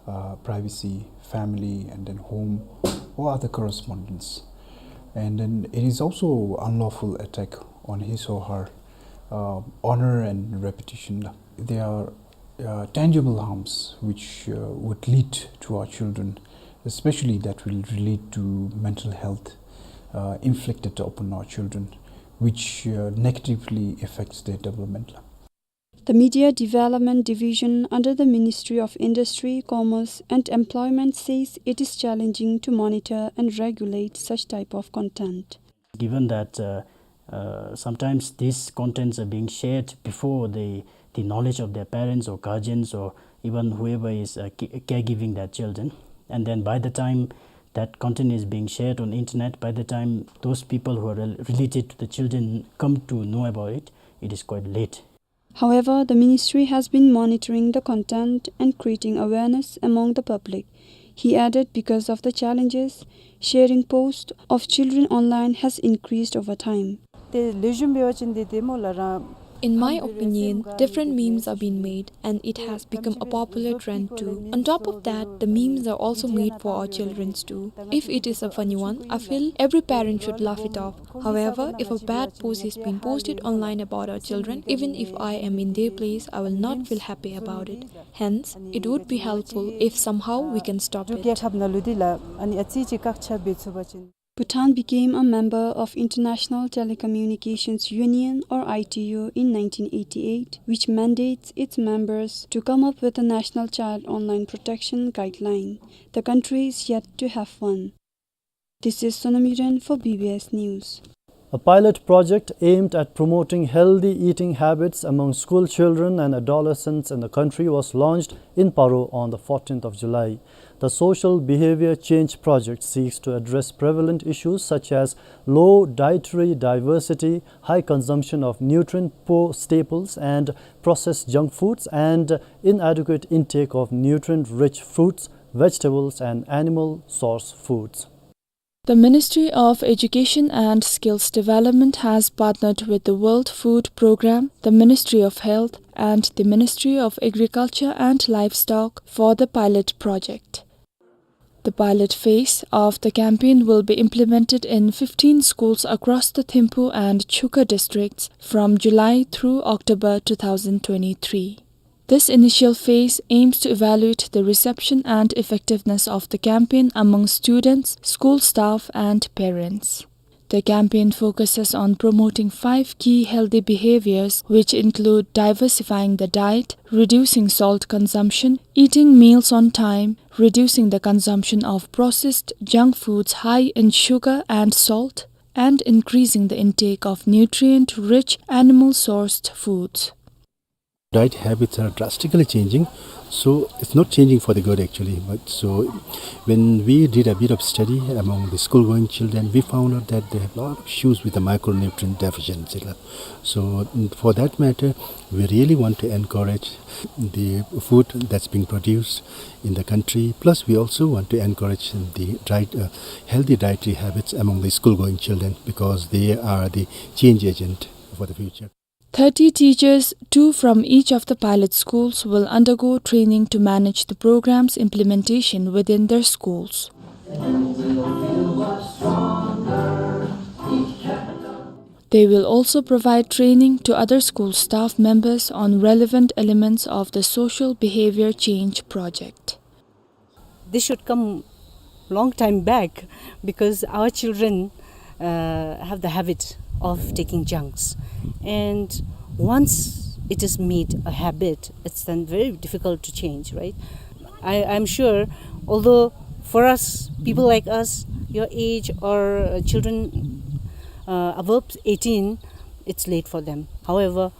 uh, privacy, family, and then home or other correspondence. And then it is also unlawful attack on his or her, uh, honor and reputation. There are uh, tangible harms which, uh, would lead to our children, especially that will lead to mental health, uh, inflicted upon our children, which, uh, negatively affects their development. The Media Development Division under the Ministry of Industry, Commerce and Employment says it is challenging to monitor and regulate such type of content. Given that, uh, uh, sometimes these contents are being shared before the, the knowledge of their parents or guardians or even whoever is, uh, ca-, caregiving their children. And then by the time that content is being shared on internet, by the time those people who are rel-, related to the children come to know about it, it is quite late. However, the ministry has been monitoring the content and creating awareness among the public. He added, because of the challenges, sharing posts of children online has increased over time. ཏེ་ལེགས་ཤོམ་འབད་བ་ཅིན་ཏེ་ཏེ་མོ་ལ་རང་། In my opinion, different memes are being made, and it has become a popular trend too. On top of that, the memes are also made for our children too. If it is a funny one, I feel every parent should laugh it off. However, if a bad post is being posted online about our children, even if I am in their place, I will not feel happy about it. Hence, it would be helpful if somehow we can stop it. རྒྱལ་ཁབ་ནང་ལུ་འདི་ལ་ཨ་ནི་ཨ་ཙི་ཅིག་བཀག་ཆ་འབད་ཚུགས་པ་ཅིན། Bhutan became a member of International Telecommunications Union, or I T U, in nineteen eighty-eight, which mandates its members to come up with a national child online protection guideline. The country is yet to have one. This is Sonam Yiren for B B S News. A pilot project aimed at promoting healthy eating habits among school children and adolescents in the country was launched in Paro on the fourteenth of July. The social behavior change project seeks to address prevalent issues such as low dietary diversity, high consumption of nutrient-poor staples and processed junk foods, and inadequate intake of nutrient-rich fruits, vegetables, and animal source foods. The Ministry of Education and Skills Development has partnered with the World Food Programme, the Ministry of Health, and the Ministry of Agriculture and Livestock for the pilot project. The pilot phase of the campaign will be implemented in fifteen schools across the Thimphu and Chukha districts from July through October two thousand twenty-three. This initial phase aims to evaluate the reception and effectiveness of the campaign among students, school staff, and parents. The campaign focuses on promoting five key healthy behaviors, which include diversifying the diet, reducing salt consumption, eating meals on time, reducing the consumption of processed junk foods high in sugar and salt, and increasing the intake of nutrient-rich animal-sourced foods. diet habits are drastically changing. So it's not changing for the good, actually. But so when we did a bit of study among the school-going children, we found out that they have a lot of issues with the micronutrient deficiency. So for that matter, we really want to encourage the food that's being produced in the country. Plus, we also want to encourage the diet, uh, healthy dietary habits among the school-going children, because they are the change agent for the future. Thirty teachers, two from each of the pilot schools, will undergo training to manage the program's implementation within their schools. They will also provide training to other school staff members on relevant elements of the social behavior change project. This should come long time back, because our children, uh, have the habit of taking junks, and once it is made a habit, it's then very difficult to change, right? I, I'm sure, although for us, people like us, your age, or, uh, children, uh, above eighteen, it's late for them. However,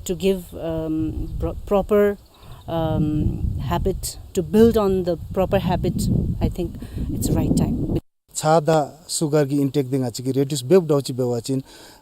to give, um, pro-, proper, um, habit, to build on the proper habit, I think it's the right time. ཚྭ་དང་སུ་གར་གྱི་ཨིན་ཊེཀ་འདི་ང་བཅས་ཀྱིས་རེ་ཌིའུསི་འབདཝ་འདྲཝ་ཅིག་འབད་བ་ཅིན་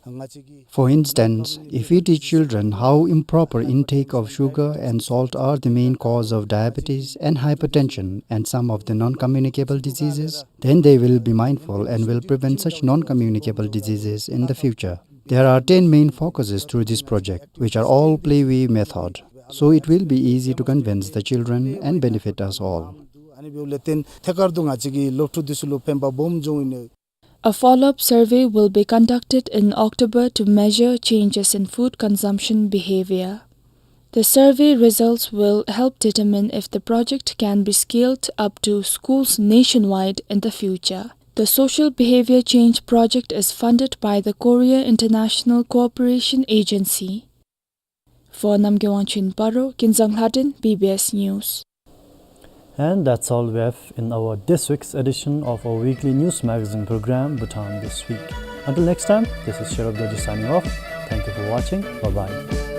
ང་བཅས་ཀྱིས For instance, if we teach children how improper intake of sugar and salt are the main cause of diabetes and hypertension and some of the non-communicable diseases, then they will be mindful and will prevent such non-communicable diseases in the future. There are ten main focuses through this project, which are all play-way method. So it will be easy to convince the children and benefit us all. ཨ་ནི་འབདཝ་ལས་བརྟེན་ཐད་ཀར་དུ་ང་བཅས་ཀྱི་སློབ་ཕྲུག་འདི་ཚུ་ལུ་ཕན་པ་སྦོམ་འབྱུང་ནི། A follow-up survey will be conducted in October to measure changes in food consumption behavior. The survey results will help determine if the project can be scaled up to schools nationwide in the future. The Social Behavior Change Project is funded by the Korea International Cooperation Agency. For Namgay Wangchuk in Paro, Kinzang Lhadin, B B S News. And that's all we have in our this week's edition of our weekly news magazine program, Bhutan This Week. Until next time, this is Sherab Dorji signing off. Thank you for watching. Bye-bye.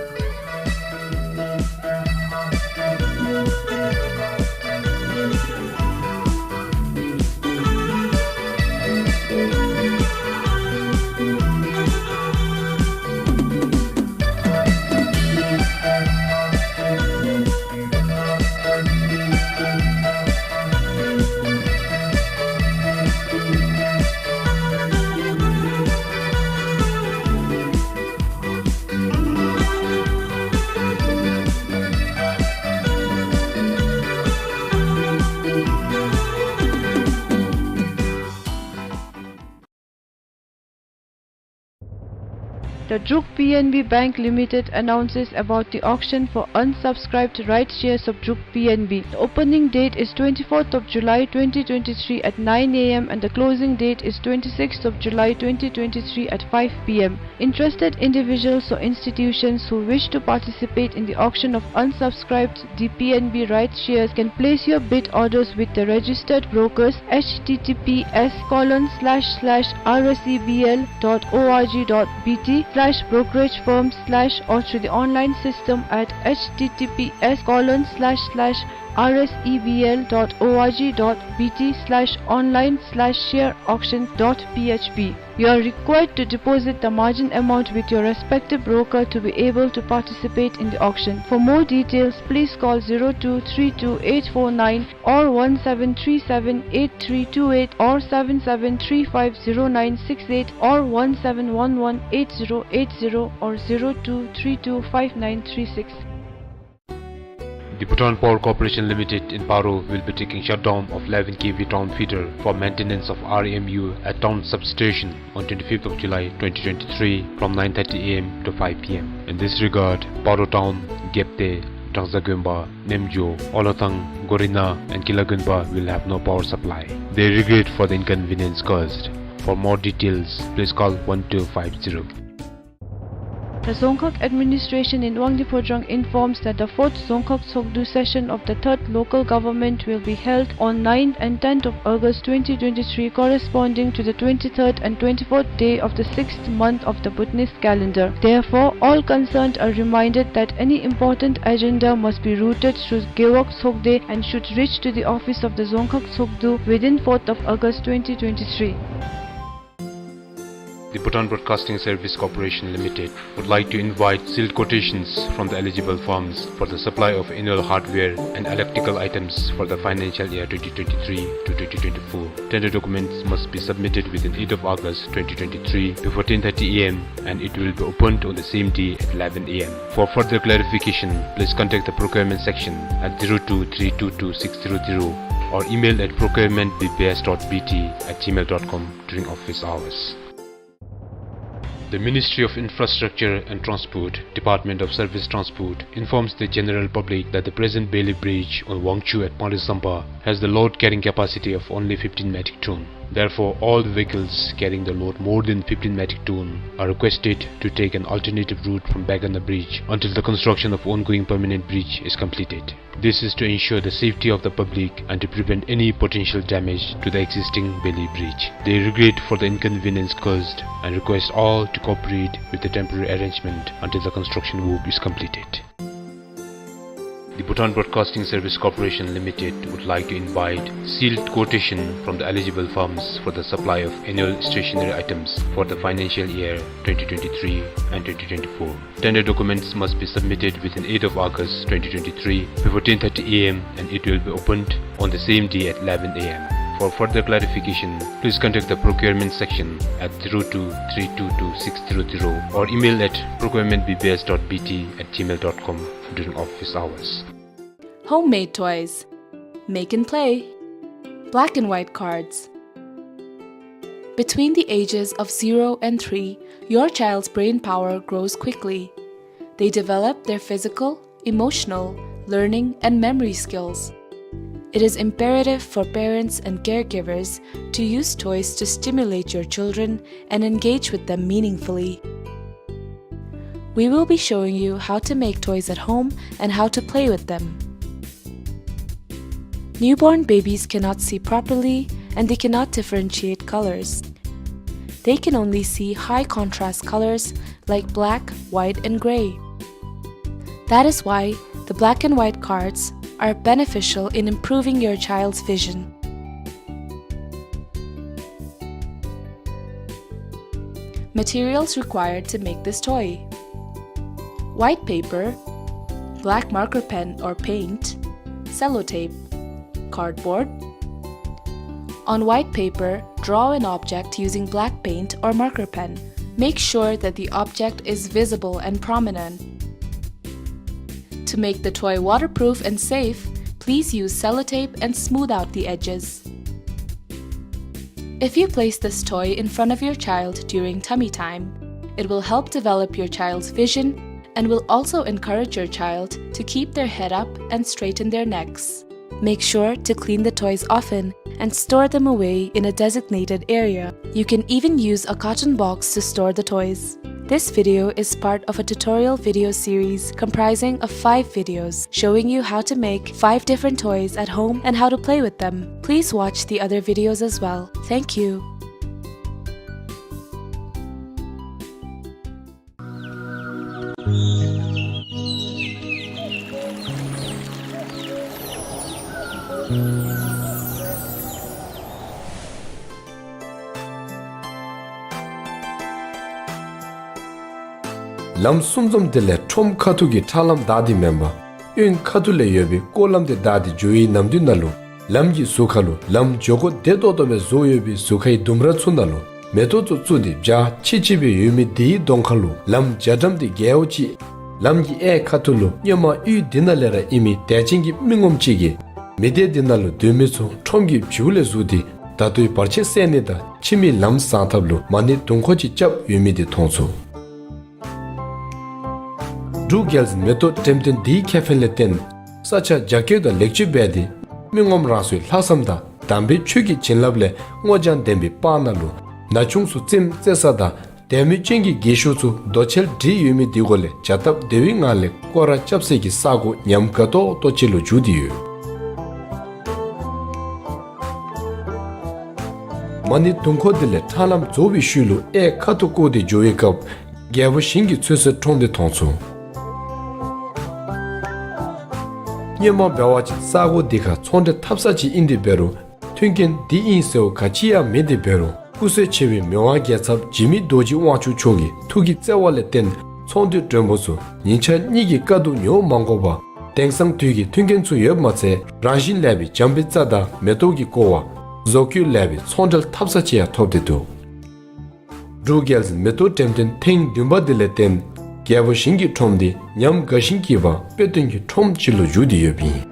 The Druk P N B Bank Limited announces about the auction for unsubscribed rights shares of Druk P N B. The opening date is twenty-fourth of July twenty twenty-three at nine A M and the closing date is twenty-sixth of July twenty twenty-three at five P M. Interested individuals or institutions who wish to participate in the auction of unsubscribed D P N B rights shares can place your bid orders with the registered brokers, H T T P S colon slash slash R S E B L dot O R G dot B T slash brokerage firm slash or through the online system at H T T P S colon slash slash R S E B L dot O R G dot B T slash online slash share auction dot P H P. You are required to deposit the margin amount with your respective broker to be able to participate in the auction. For more details, please call zero two three two eight four nine or one seven three seven eight three two eight or seven seven three five zero nine six eight or one seven one one eight zero eight zero or zero two three two five nine three six. The Bhutan Power Corporation Limited in Paro will be taking shutdown of eleven K V town feeder for maintenance of R M U at town substation on twenty-fifth of July twenty twenty-three from nine thirty A M to five P M. In this regard, Paro Town, Gyepte, Drangsa Gonpa, Nemjo, Olathang, Gorina and Kila Gonpa will have no power supply. They regret for the inconvenience caused. For more details, please call one two five zero. The Dzongkhag administration in Wangdue Phodrang informs that the fourth Dzongkhag Tshogdu session of the third local government will be held on ninth and tenth of August twenty twenty-three, corresponding to the twenty-third and twenty-fourth day of the sixth month of the Bhutanese calendar. Therefore, all concerned are reminded that any important agenda must be routed through Gewog Tshogde and should reach to the office of the Dzongkhag Tshogdu within fourth of August twenty twenty-three. The Bhutan Broadcasting Service Corporation Limited would like to invite sealed quotations from the eligible firms for the supply of annual hardware and electrical items for the financial year twenty twenty-three to twenty twenty-four. Tender documents must be submitted within eighth of August twenty twenty-three before ten thirty A M, and it will be opened on the same day at eleven A M. For further clarification, please contact the procurement section at zero two three two two six zero zero or email at procurement B B S dot B T at gmail dot com during office hours. The Ministry of Infrastructure and Transport, Department of Surface Transport, informs the general public that the present Bailey Bridge on Wangchhu at Panglai Sampa has the load carrying capacity of only fifteen metric ton. Therefore, all the vehicles carrying the load more than fifteen metric ton are requested to take an alternative route from Baigana Bridge until the construction of ongoing permanent bridge is completed. This is to ensure the safety of the public and to prevent any potential damage to the existing Bailey Bridge. They regret for the inconvenience caused and request all to cooperate with the temporary arrangement until the construction work is completed. The Bhutan Broadcasting Service Corporation Limited would like to invite sealed quotation from the eligible firms for the supply of annual stationery items for the financial year twenty twenty-three and twenty twenty-four. Tender documents must be submitted within eighth of August twenty twenty-three before ten thirty A M, and it will be opened on the same day at eleven A M. For further clarification, please contact the procurement section at zero two three two two six zero zero or email at procurement B B S dot B T at gmail dot com during office hours. Homemade toys. Make and play. Black and white cards. Between the ages of zero and three, your child's brain power grows quickly. They develop their physical, emotional, learning, and memory skills. It is imperative for parents and caregivers to use toys to stimulate your children and engage with them meaningfully. We will be showing you how to make toys at home and how to play with them. Newborn babies cannot see properly and they cannot differentiate colors. They can only see high contrast colors like black, white, and gray. That is why the black and white cards are beneficial in improving your child's vision. Materials required to make this toy: white paper, black marker pen or paint, sellotape, cardboard. On white paper, draw an object using black paint or marker pen. Make sure that the object is visible and prominent. To make the toy waterproof and safe, please use sellotape and smooth out the edges. If you place this toy in front of your child during tummy time, it will help develop your child's vision and will also encourage your child to keep their head up and straighten their necks. Make sure to clean the toys often and store them away in a designated area. You can even use a carton box to store the toys. This video is part of a tutorial video series comprising of five videos showing you how to make five different toys at home and how to play with them. Please watch the other videos as well. Thank you. ལམ་གསུམ་འཛོམས་དེ་ལས་ཁྲོམ་ཁ་ཐུག་གི་ཁྲ་ལམ་དག་དེ་མེན་པར་གཡོན་ཁ་ཐུག་ལས་ཡོད་པའི་སྐོར་ལམ་དེ་དག་དེ་འགྱོ་བའི་ནམ་དུས་ནང་ལུ་ལམ་གྱི་ཟུར་ཁ་ལུ་ལམ་འགྱོ་སྒོ་བདེ་ཏོག་ཏོ་སྦེ་བཟོ་ཡོད་པའི་ཟུར་ཁའི་ལྡུམ་ར་ཚུ་ནང་ལུ་མེ་ཏོག་ཚུ་བཙུགས་ཏེ་འཇའ་ཆི་ཆི་སྦེ་ཡོད་མི་དེའི་གདོང་ཁ་ལུ་ལམ་རྒྱ་གྲམ་དེ་རྒྱལཝ་ཅིག། ལམ་གྱི་གཡས་ཁ་ཐུག་ལུ་སྔོན་མ་གཡུས་འདི་ནང་ལས་ར་ཨིན་མི་དད་ཅན་གྱི་མི་ངོམ་ཅིག་གིས་མི་སྡེ་འདི་ནང་ལུ་སྡོད་མི་ཚུ་ཁྲོམ་གྱི་བྱིའུ་ལས་བཟུང་སྟེ་ད་ལྟོའི་བར་ཆད་སེལ་ནི་དང་ཕྱི་མའི་ལམ་བཟང་ཐབས་ལུ་མ་ཎི་དུང་འཁོར་ཅིག་རྐྱབ་ཡོད་མི་དེ་མཐོང་ཚུགས། འབྲུག་རྒྱལ་མེ་ཏོག་འགྲེམས་སྟོན་འདིའི་ཁེ་ཕན་ལས་བརྟེན་ས་ཆ་རྒྱ་སྐྱེད་དང་ལེགས་བཅོས་འབད་དེ་མི་ངོམ་རང་སོའི་ལྷག་བསམ་དང་དམ་པའི་ཆོས་ཀྱི་བྱིན་རླབས་ལས་སྔོ་ལྗང་ལྡན་པའི་སྤང་ནང་ལུ་ན་ཆུང་ཚུ་རྩེདམོ་རྩེ་ས་དང་ དད་མོས་ཅན་གྱི་རྒས་ཤོས་ཚུ་རྡོ་གཅལ་སྒྲིག་ཡོད་མི་དེ་གུ་ལས་བྱ་སྟབས་བདེ་བའི་ངང་ལས་སྐོར་ར་རྐྱབ་སའི་གི་ས་གོ་ཉམས་དགའ་ཏོག་ཏོ་ཅིག་ལུ་འགྱུར་ཏེ་ཡོད། མ་ཎི་དུང་འཁོར་དེ་ལས་ཁྲ་ལམ་རྫོགས་པའི་ཤུལ་ལུ་གཡས་ཁ་ཐུག་བསྐོར་ཏེ་འགྱོ་བའི་སྐབས་རྒྱལ་པོ་ཞིང་གི་ཚོད་བསྲེ་ཁྲོམ་དེ་མཐོང་ཚུགས། སྔོན་མ་འབད་བ་ཅིན་ས་གོ་དེ་ཁར་ཚོང་འབྲེལ་འཐབ་ས་ཅིག་ཨིན་ཏེ་འབད་རུང་མཐུན་རྐྱེན་དེ་ཨིན་ཟེར་བ་ག་ཅི་ཡང་མེད་དེ་འབད་རུང་སྐུ་སྲས་ཆེ་བའི་མི་དབང་རྒྱལ་ཚབ་འཇིགས་མེད་རྡོ་རྗེ་དབང་ཕྱུག་མཆོག་གི་ཐུགས་ཀྱི་བརྩེ་བ་ལས་བརྟེན་ཚོང་འདུས་མགྲོན་པོ་ཚུ་ཉིན་ཞག་གཉིས་ཀྱི་དཀའ་སྡུག་མྱོང་མ་དགོ་པར་དེང་སང་དུས་ཀྱི་མཐུན་རྐྱེན་ཚུ་ཡོདཔ་མ་ཚད་རང་བཞིན་ལེགས་པའི་འཇམ་པའི་རྩྭ་དང་མེ་ཏོག་གིས་བསྐོར་བ་བཟོ་བཀོད་ལེགས་པའི་ཚོང་འབྲེལ་འཐབ་ས་ཅིག་ཡང་ཐོབ་སྟེ་འདུག། འབྲུག་རྒྱལ་མེ་ཏོག་འགྲེམས་སྟོན་ཐེངས་བདུན་པ་དེ་ལས་བརྟེན་རྒྱལ་པོ་ཞིང་གི་ཁྲོམ་དེ་ཉམས་དགའ་ཞིང་སྐྱིད་པ་དཔེ་སྟོན་གྱི་ཁྲོམ་ཅིག་ལུ་འགྱུར་ཏེ་ཡོདཔ་ཨིན།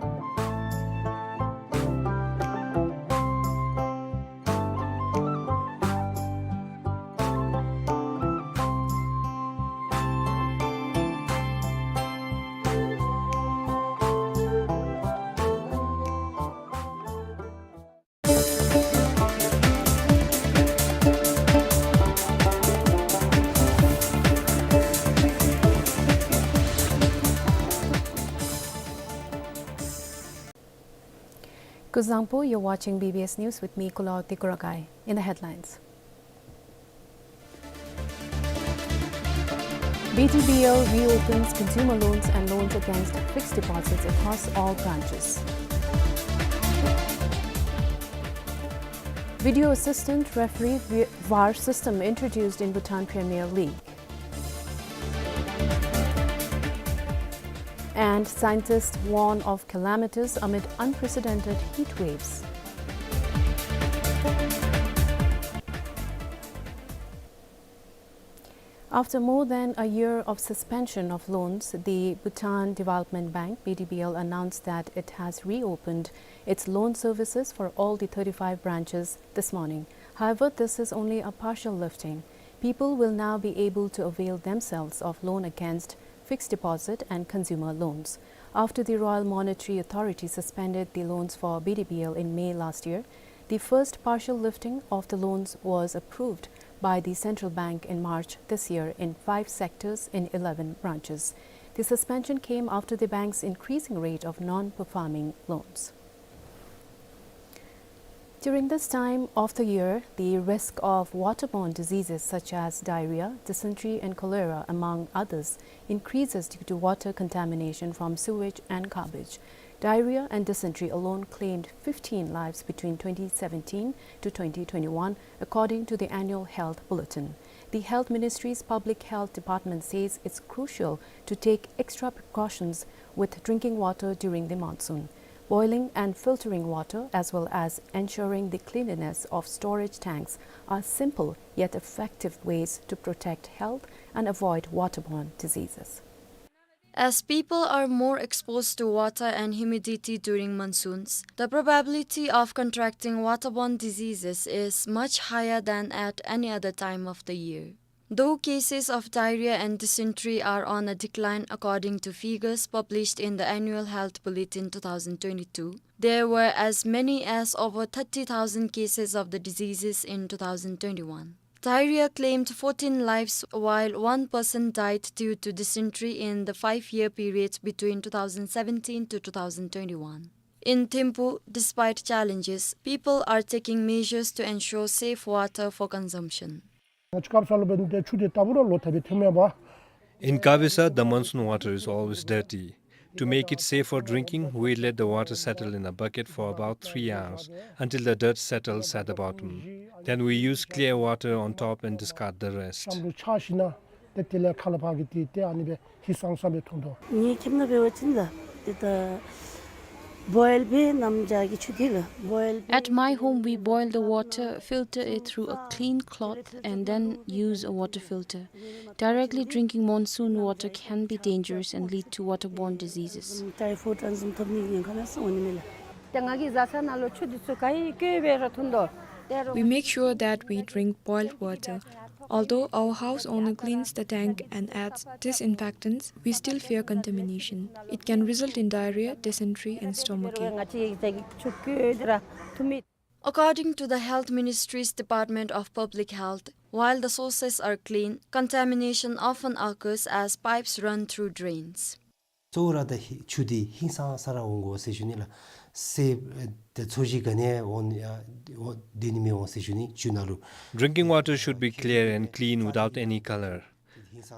Kuzuzangpo, you're watching B B S News with me, Kulaw Tikuragai. In the headlines. B D B L reopens consumer loans and loans against fixed deposits across all branches. Video assistant referee vi-, var system introduced in Bhutan Premier League. And scientists warn of calamities amid unprecedented heat waves. After more than a year of suspension of loans, the Bhutan Development Bank, B D B L, announced that it has reopened its loan services for all the thirty-five branches this morning. However, this is only a partial lifting. People will now be able to avail themselves of loan against fixed deposit and consumer loans. After the Royal Monetary Authority suspended the loans for B D B L in May last year, the first partial lifting of the loans was approved by the central bank in March this year in five sectors in eleven branches. The suspension came after the bank's increasing rate of non-performing loans. During this time of the year, the risk of waterborne diseases such as diarrhea, dysentery, and cholera, among others, increases due to water contamination from sewage and garbage. Diarrhea and dysentery alone claimed fifteen lives between twenty seventeen to twenty twenty-one, according to the annual health bulletin. The Health Ministry's Public Health Department says it's crucial to take extra precautions with drinking water during the monsoon. Boiling and filtering water, as well as ensuring the cleanliness of storage tanks, are simple yet effective ways to protect health and avoid waterborne diseases. As people are more exposed to water and humidity during monsoons, the probability of contracting waterborne diseases is much higher than at any other time of the year. Though cases of diarrhea and dysentery are on a decline according to figures published in the Annual Health Bulletin two thousand twenty-two, there were as many as over thirty thousand cases of the diseases in two thousand twenty-one. Diarrhea claimed fourteen lives, while one person died due to dysentery in the five-year period between two thousand seventeen to two thousand twenty-one. In Thimphu, despite challenges, people are taking measures to ensure safe water for consumption. In Kavisa, the monsoon water is always dirty. To make it safe for drinking, we let the water settle in a bucket for about three hours until the dirt settles at the bottom. Then we use clear water on top and discard the rest. ཏེ་དེ་ལས་ཁ་ལས་ཕར་གྱི་ཏེ་ཏེ་ཨ་ནི་སྦེ་ཧིང་སངས་ས་སྦེ་ཐོན་དོ། ངེའི་ཁྱིམ་ནང་འབད་བ་ཅིན་ལགས་ཏེ་ད་བོའིལ་སྦེ་གནམ་བྱཱར་གྱི་ཆུ་དེ་ལགས་བོའིལ། At my home, we boil the water, filter it through a clean cloth, and then use a water filter. Directly drinking monsoon water can be dangerous and lead to waterborne diseases. ཊའི་ཕོཌ་ཨ་ནི་བཟུམ་ཐོབ་ནི་གི་ཉེན་ཁ་ཡང་སོང་ནི་མས་ལགས། ཏེ་ང་གི་བཟའ་ཚང་ནང་ལུ་ཆུ་འདི་ཚུ་ག་ཡི་བཀོལ་སྦེ་ར་ཐོན་དོ། We make sure that we drink boiled water. Although our house owner cleans the tank and adds disinfectants, we still fear contamination. It can result in diarrhea, dysentery, and stomachache. ང་བཅས་ཀྱིས་ཆུ་བཀོལ་ཏེ་ར་འཐུང་མི། According to the Health Ministry's Department of Public Health, while the sources are clean, contamination often occurs as pipes run through drains. གཙོ་བོ་ར་ད་ཧི་ཆུ་འདི་ཧིང་སངས་ས་ར་འོང་དགོ་ཟེར་ཞུ་ནི་ལགས། སེ་ད་ཚོས་གཞི་ག་ནི་འོང་ཨ་འོ་དེ་ནི་མི་འོང་ཟེར་ཞུ་ནི་ཆུ་ནང་ལུ། Drinking water should be clear and clean without any color.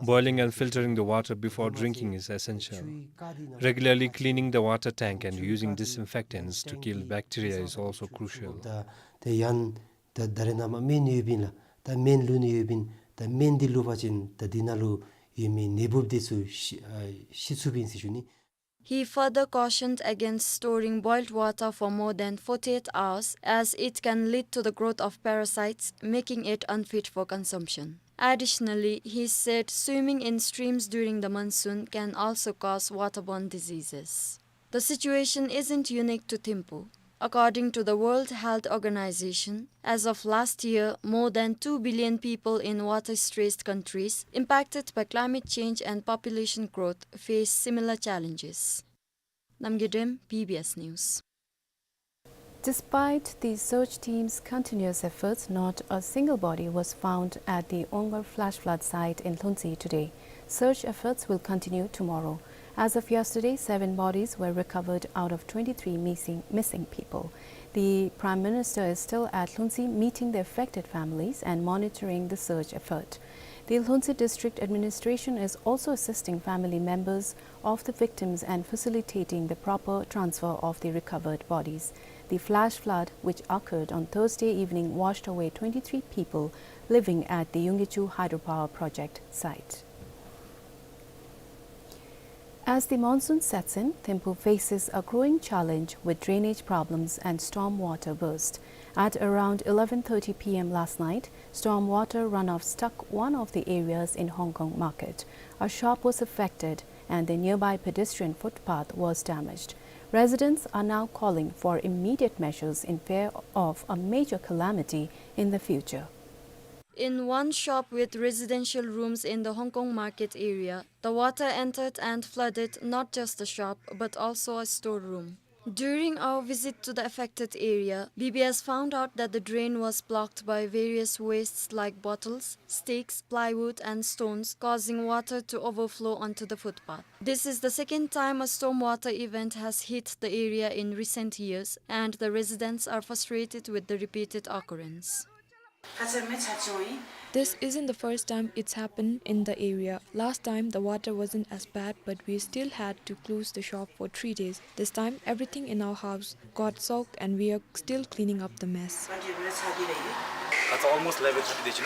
Boiling and filtering the water before drinking is essential. Regularly cleaning the water tank and using disinfectants to kill bacteria is also crucial. ད་དེ་ཡང་ད་ད་རེས་ནངས་པ་སྨན་ཡོདཔ་ཨིན་ལགས། ད་སྨན་བླུག་ནི་ཡོདཔ་ཨིན། ད་སྨན་འདི་བླུག་པ་ཅིན་ད་འདི་ནང་ལུ་ཡོད་མི་ནད་འབུཔ་འདི་ཚུ་ཤི་ཨ་ཤི་ཚུགསཔ་ཨིན་ཟེར་ཞུ་ནི། He further cautioned against storing boiled water for more than forty-eight hours, as it can lead to the growth of parasites, making it unfit for consumption. Additionally, he said swimming in streams during the monsoon can also cause waterborne diseases. The situation isn't unique to Thimphu. According to the World Health Organization, as of last year, more than two billion people in water-stressed countries impacted by climate change and population growth face similar challenges. Namgay Dem, B B S News. Despite the search team's continuous efforts, not a single body was found at the Ongar flash flood site in Lhuntshey today. Search efforts will continue tomorrow. As of yesterday, seven bodies were recovered out of twenty-three missing, missing people. The Prime Minister is still at Lhuntshey meeting the affected families and monitoring the search effort. The Lhuntshey District Administration is also assisting family members of the victims and facilitating the proper transfer of the recovered bodies. The flash flood, which occurred on Thursday evening, washed away twenty-three people living at the Yungkichu hydropower project site. As the monsoon sets in, Thimphu faces a growing challenge with drainage problems and storm water burst. At around eleven thirty P M last night, storm water runoff struck one of the areas in Hong Kong Market. A shop was affected, and the nearby pedestrian footpath was damaged. Residents are now calling for immediate measures in fear of a major calamity in the future. In one shop with residential rooms in the Hong Kong Market area, the water entered and flooded not just the shop, but also a storeroom. During our visit to the affected area, B B S found out that the drain was blocked by various wastes like bottles, sticks, plywood, and stones, causing water to overflow onto the footpath. This is the second time a stormwater event has hit the area in recent years, and the residents are frustrated with the repeated occurrence. This isn't the first time it's happened in the area. Last time, the water wasn't as bad, but we still had to close the shop for three days. This time, everything in our house got soaked, and we are still cleaning up the mess. That's almost eleven thirty.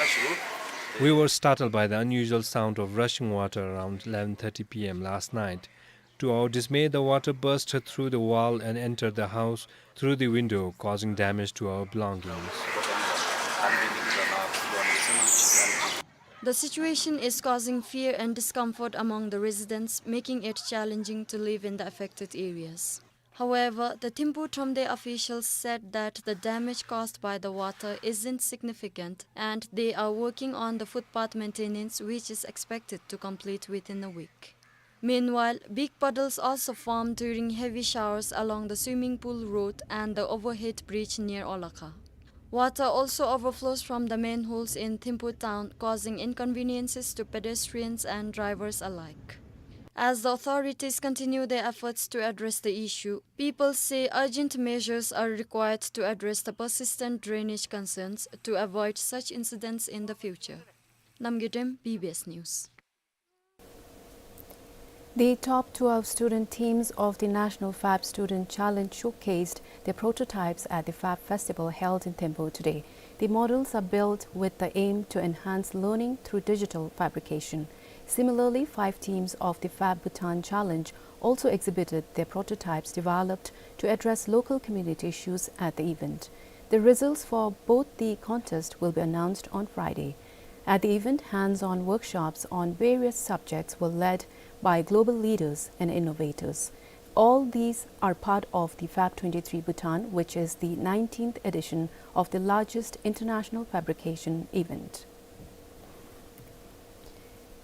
We were startled by the unusual sound of rushing water around eleven thirty P M last night. To our dismay, the water burst through the wall and entered the house through the window, causing damage to our belongings. The situation is causing fear and discomfort among the residents, making it challenging to live in the affected areas. However, the Thimphu Thromde officials said that the damage caused by the water isn't significant, and they are working on the footpath maintenance, which is expected to complete within a week. Meanwhile, big puddles also form during heavy showers along the swimming pool road and the overhead bridge near Olakha. Water also overflows from the manholes in Thimphu town, causing inconveniences to pedestrians and drivers alike. As the authorities continue their efforts to address the issue, people say urgent measures are required to address the persistent drainage concerns to avoid such incidents in the future. Namgay Dem, B B S News. The top twelve student teams of the National Fab Student Challenge showcased their prototypes at the Fab Festival held in Thimphu today. The models are built with the aim to enhance learning through digital fabrication. Similarly, five teams of the Fab Bhutan Challenge also exhibited their prototypes developed to address local community issues at the event. The results for both the contest will be announced on Friday. At the event, hands-on workshops on various subjects were led by global leaders and innovators. All these are part of the Fab twenty-three Bhutan, which is the nineteenth edition of the largest international fabrication event.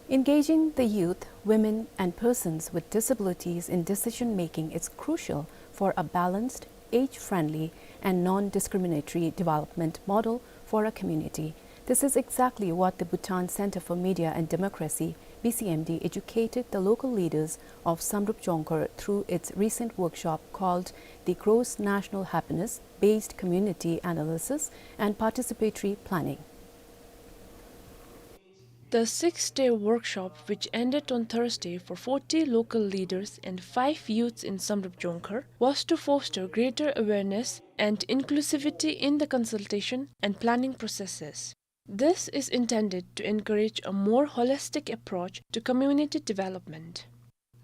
Engaging the youth, women, and persons with disabilities in decision-making is crucial for a balanced, age-friendly, and non-discriminatory development model for a community. This is exactly what the Bhutan Center for Media and Democracy, B C M D, educated the local leaders of Samdrup Jongkhar through its recent workshop called the Gross National Happiness Based Community Analysis and Participatory Planning. The six-day workshop, which ended on Thursday for forty local leaders and five youths in Samdrup Jongkhar, was to foster greater awareness and inclusivity in the consultation and planning processes. This is intended to encourage a more holistic approach to community development.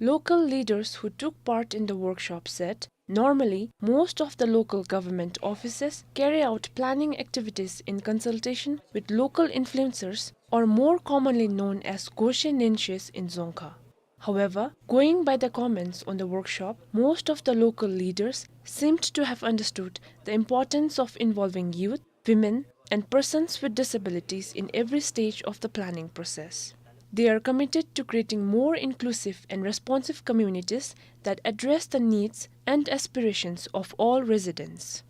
Local leaders who took part in the workshop said, normally, most of the local government offices carry out planning activities in consultation with local influencers, or more commonly known as Gorshe Nenshes in Dzongkha. However, going by the comments on the workshop, most of the local leaders seemed to have understood the importance of involving youth, women, and persons with disabilities in every stage of the planning process. They are committed to creating more inclusive and responsive communities that address the needs and aspirations of all residents.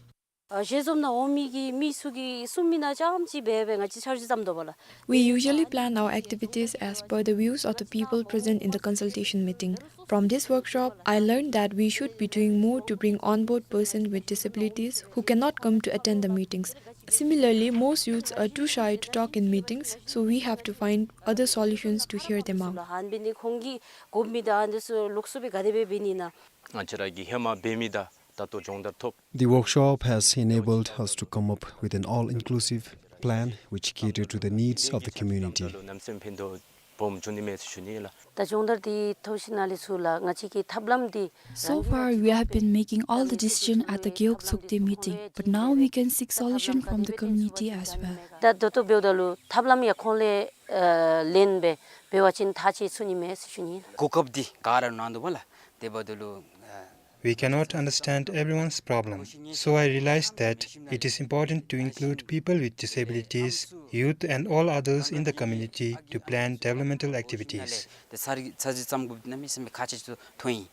ཨ་ཞལ་འཛོམས་ནང་འོང་མི་གི་མི་ཚུ་གིས་གསུང་མི་ནང་རྐྱངམ་ཅིག་སྦེ་སྦེ་ང་བཅས་ཆ་རོགས་བརྩམ་དོ་བ་ལགས། We usually plan our activities as per the views of the people present in the consultation meeting. From this workshop, I learned that we should be doing more to bring on board persons with disabilities who cannot come to attend the meetings. Similarly, most youths are too shy to talk in meetings, so we have to find other solutions to hear them out. ལགས། ཨ་ནི་འབད་ནི་ཁོང་གིས་དགོ་མི་དང་ཨ་ནི་ཚུ་ལོགས་སུ་སྦེ་ག་དེ་སྦེ་འབད་ནི་ན། ང་བཅས་ར་གིས་ཧེ་མ་འབད་མི་དང་ད་ལྟོ་སྦྱོང་བརྡར་ཐོབ། The workshop has enabled us to come up with an all-inclusive plan which cater to the needs of the community. ད་ལྟོ་ནམ་སེམས་ཕན་ཐོགས་སྦོམ་བྱུང་ནི་མས་ཟེར་ཞུ་ནི་ལགས། ད་སྦྱོང་བརྡར་འདི་ཐོབ་ཞིནམ་ལས་ཚུར་ལགས་ང་བཅས་ཀྱི་ཐབས་ལམ་འདི། So far, we have been making all the decision at the Gewog Tsokde meeting, but now we can seek solution from the community as well. ད་ད་ལྟོ་འབདཝ་ད་ལུ་ཐབས་ལམ་ཡང་ཁོང་ལས་ཨ་ལེན་སྦེ་འབད་བ་ཅིན་ཐག་བཅད་ཚུགས་ནི་མས་ཟེར་ཞུ་ནི་ལགས། གོ་སྐབས་འདི་ག་ར་གནང་འདུག་པ་ལགས། དེ་འབདཝ་ད་ལུ་ཨ། We cannot understand everyone's problem, so I realized that it is important to include people with disabilities, youth and all others in the community to plan developmental activities. ད་ཚར་ཚར་ཙམ་གུ་གནམ་མེད་ས་མེད་ཁག་ཆེ་ཏོག་ཏོ་ཨིན།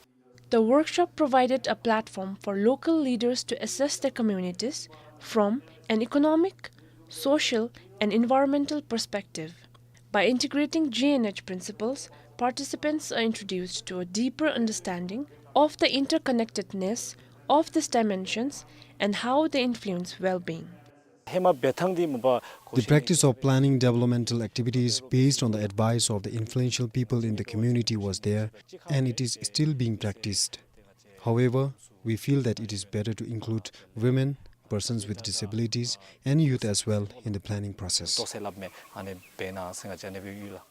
The workshop provided a platform for local leaders to assess their communities from an economic, social, and environmental perspective. By integrating G N H principles, participants are introduced to a deeper understanding of the interconnectedness of these dimensions and how they influence well-being. ཧེ་མ་འབད་ཐངས་འདི་མ་པ། The practice of planning developmental activities based on the advice of the influential people in the community was there, and it is still being practiced. However, we feel that it is better to include women, persons with disabilities, and youth as well in the planning process. ཏོག་ཙམ་སླབ་མས་ཨ་ནི་འབད་གནང་ཟེར་ང་བཅས་ཨ་ནི་སྦེ་ཡོད་ལགས།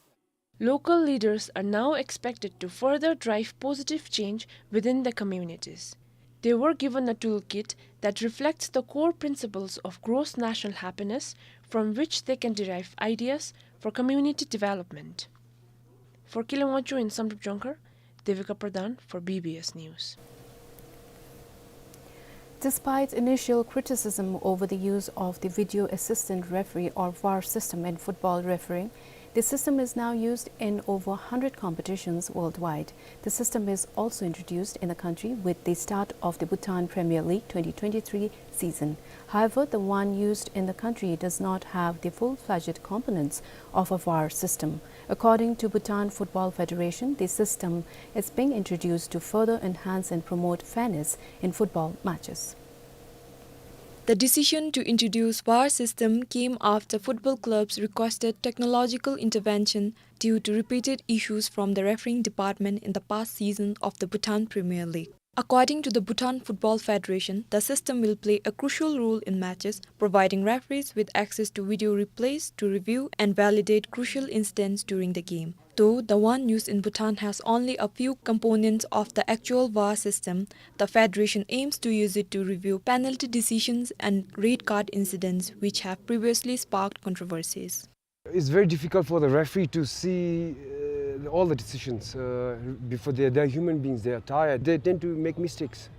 Local leaders are now expected to further drive positive change within their communities. They were given a toolkit that reflects the core principles of gross national happiness from which they can derive ideas for community development. For Keelung Wangchuk in Samdrup Jongkhar, Devika Pradhan for B B S News. Despite initial criticism over the use of the video assistant referee or var system in football refereeing, the system is now used in over a hundred competitions worldwide. The system is also introduced in the country with the start of the Bhutan Premier League twenty twenty-three season. However, the one used in the country does not have the full-fledged components of a var system. According to Bhutan Football Federation, the system is being introduced to further enhance and promote fairness in football matches. The decision to introduce var system came after football clubs requested technological intervention due to repeated issues from the refereeing department in the past season of the Bhutan Premier League. According to the Bhutan Football Federation, the system will play a crucial role in matches, providing referees with access to video replays to review and validate crucial incidents during the game. Though the one used in Bhutan has only a few components of the actual var system, the federation aims to use it to review penalty decisions and red card incidents which have previously sparked controversies. It's very difficult for the referee to see uh, all the decisions uh, before they, they're human beings, they are tired. They tend to make mistakes.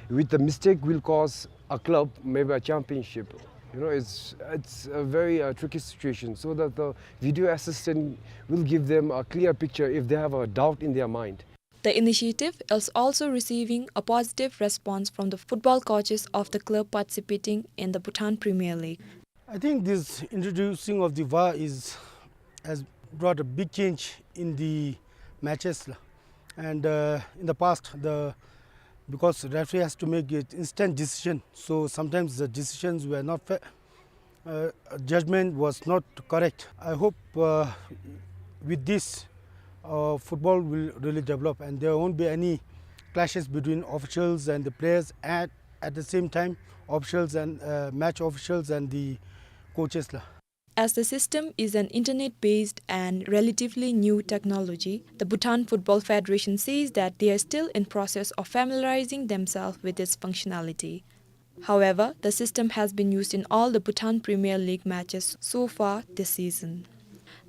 With the mistake will cause a club, maybe a championship. You know, it's, it's a very uh, tricky situation, so that the video assistant will give them a clear picture if they have a doubt in their mind. The initiative is also receiving a positive response from the football coaches of the club participating in the Bhutan Premier League. I think this introducing of the var is, has brought a big change in the matches, la. And, uh, in the past, the, because referee has to make an instant decision, so sometimes the decisions were not fair. Uh, judgment was not correct. I hope, uh, with this, uh, football will really develop and there won't be any clashes between officials and the players, and at the same time, officials and, uh, match officials and the coaches, la. As the system is an internet-based and relatively new technology, the Bhutan Football Federation says that they are still in process of familiarizing themselves with its functionality. However, the system has been used in all the Bhutan Premier League matches so far this season.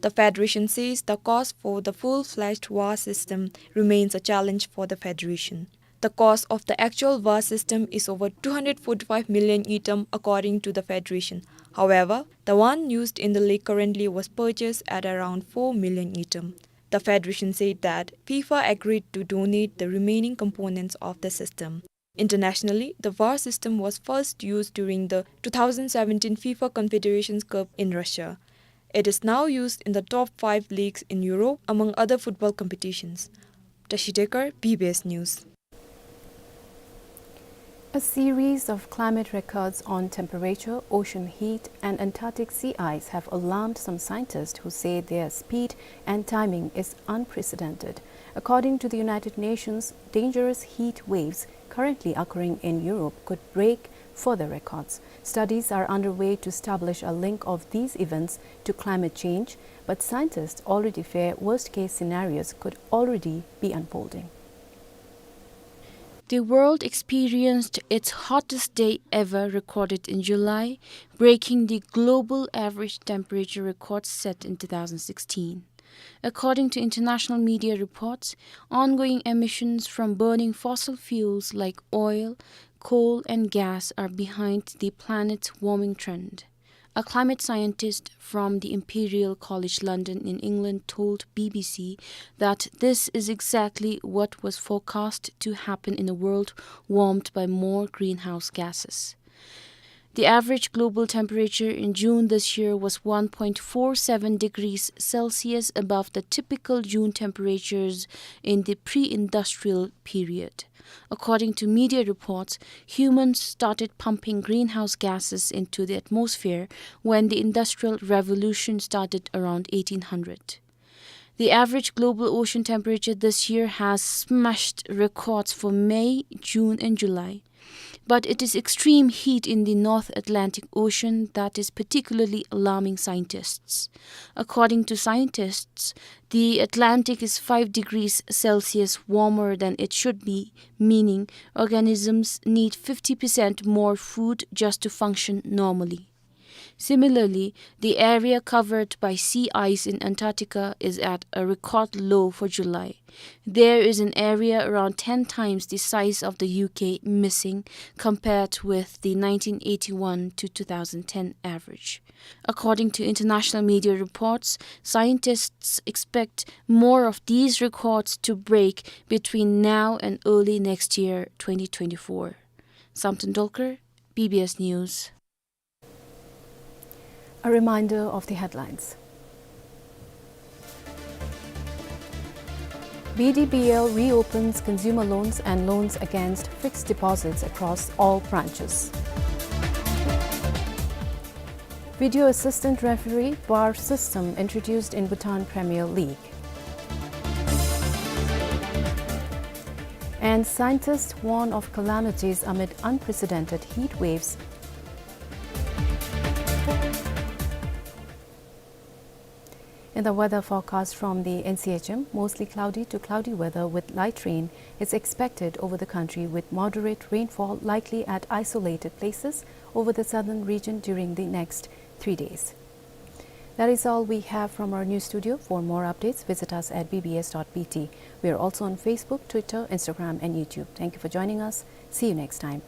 The federation says the cost for the full-fledged var system remains a challenge for the federation. The cost of the actual var system is over two hundred forty-five million ngultrum, according to the federation. However, the one used in the league currently was purchased at around four million ngultrum. The federation said that FIFA agreed to donate the remaining components of the system. Internationally, the var system was first used during the two thousand seventeen FIFA Confederations Cup in Russia. It is now used in the top five leagues in Europe, among other football competitions. Tashi Dekar, B B S News. A series of climate records on temperature, ocean heat, and Antarctic sea ice have alarmed some scientists who say their speed and timing is unprecedented. According to the United Nations, dangerous heat waves currently occurring in Europe could break further records. Studies are underway to establish a link of these events to climate change, but scientists already fear worst-case scenarios could already be unfolding. The world experienced its hottest day ever recorded in July, breaking the global average temperature record set in two thousand sixteen. According to international media reports, ongoing emissions from burning fossil fuels like oil, coal, and gas are behind the planet's warming trend. A climate scientist from the Imperial College London in England told B B C that this is exactly what was forecast to happen in a world warmed by more greenhouse gases. The average global temperature in June this year was one point four seven degrees Celsius above the typical June temperatures in the pre-industrial period. According to media reports, humans started pumping greenhouse gases into the atmosphere when the Industrial Revolution started around eighteen hundred. The average global ocean temperature this year has smashed records for May, June, and July. But it is extreme heat in the North Atlantic Ocean that is particularly alarming scientists. According to scientists, the Atlantic is five degrees Celsius warmer than it should be, meaning organisms need fifty percent more food just to function normally. Similarly, the area covered by sea ice in Antarctica is at a record low for July. There is an area around ten times the size of the U K missing compared with the nineteen eighty-one to two thousand ten average. According to international media reports, scientists expect more of these records to break between now and early next year, twenty twenty-four. Samten Dolkar, B B S News. A reminder of the headlines. B D B L reopens consumer loans and loans against fixed deposits across all branches. Video assistant referee var system introduced in Bhutan Premier League. And scientists warn of calamities amid unprecedented heat waves. In the weather forecast from the N C H M, mostly cloudy to cloudy weather with light rain is expected over the country, with moderate rainfall likely at isolated places over the southern region during the next three days. That is all we have from our news studio. For more updates, visit us at B B S dot B T. We are also on Facebook, Twitter, Instagram, and YouTube. Thank you for joining us. See you next time.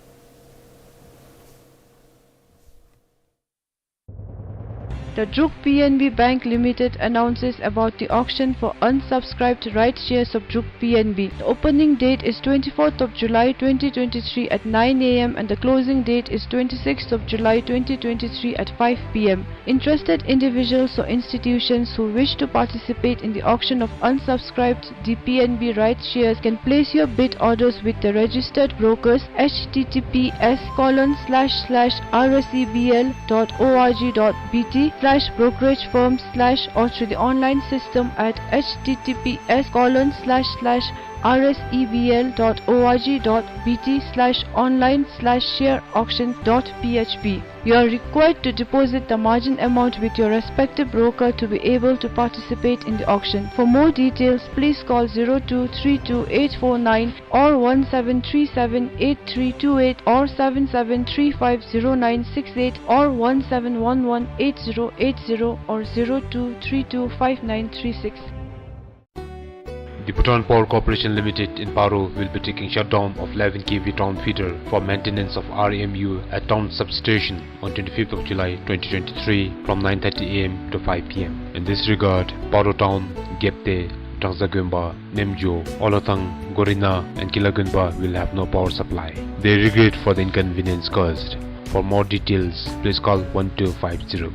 The Druk P N B Bank Limited announces about the auction for unsubscribed rights shares of Druk P N B. The opening date is twenty-fourth of July twenty twenty-three at nine A M and the closing date is twenty-sixth of July twenty twenty-three at five P M. Interested individuals or institutions who wish to participate in the auction of unsubscribed D P N B rights shares can place your bid orders with the registered brokers, H T T P S colon slash slash R S E B L dot O R G dot B T slash brokerage firm slash or through the online system at H T T P S colon slash slash R S E B L dot O R G dot B T slash online slash share auction dot P H P. You are required to deposit the margin amount with your respective broker to be able to participate in the auction. For more details, please call zero two three two eight four nine or one seven three seven eight three two eight or seven seven three five zero nine six eight or one seven one one eight zero eight zero or zero two three two five nine three six. The Bhutan Power Corporation Limited in Paro will be taking shutdown of eleven K V town feeder for maintenance of R M U at town substation on twenty-fifth of July twenty twenty-three from nine thirty A M to five P M. In this regard, Paro town, Gyepte, Drangsa Gönba, Nemjo, Olathang, Gorina and Kila Gönba will have no power supply. They regret for the inconvenience caused. For more details, please call one two five zero.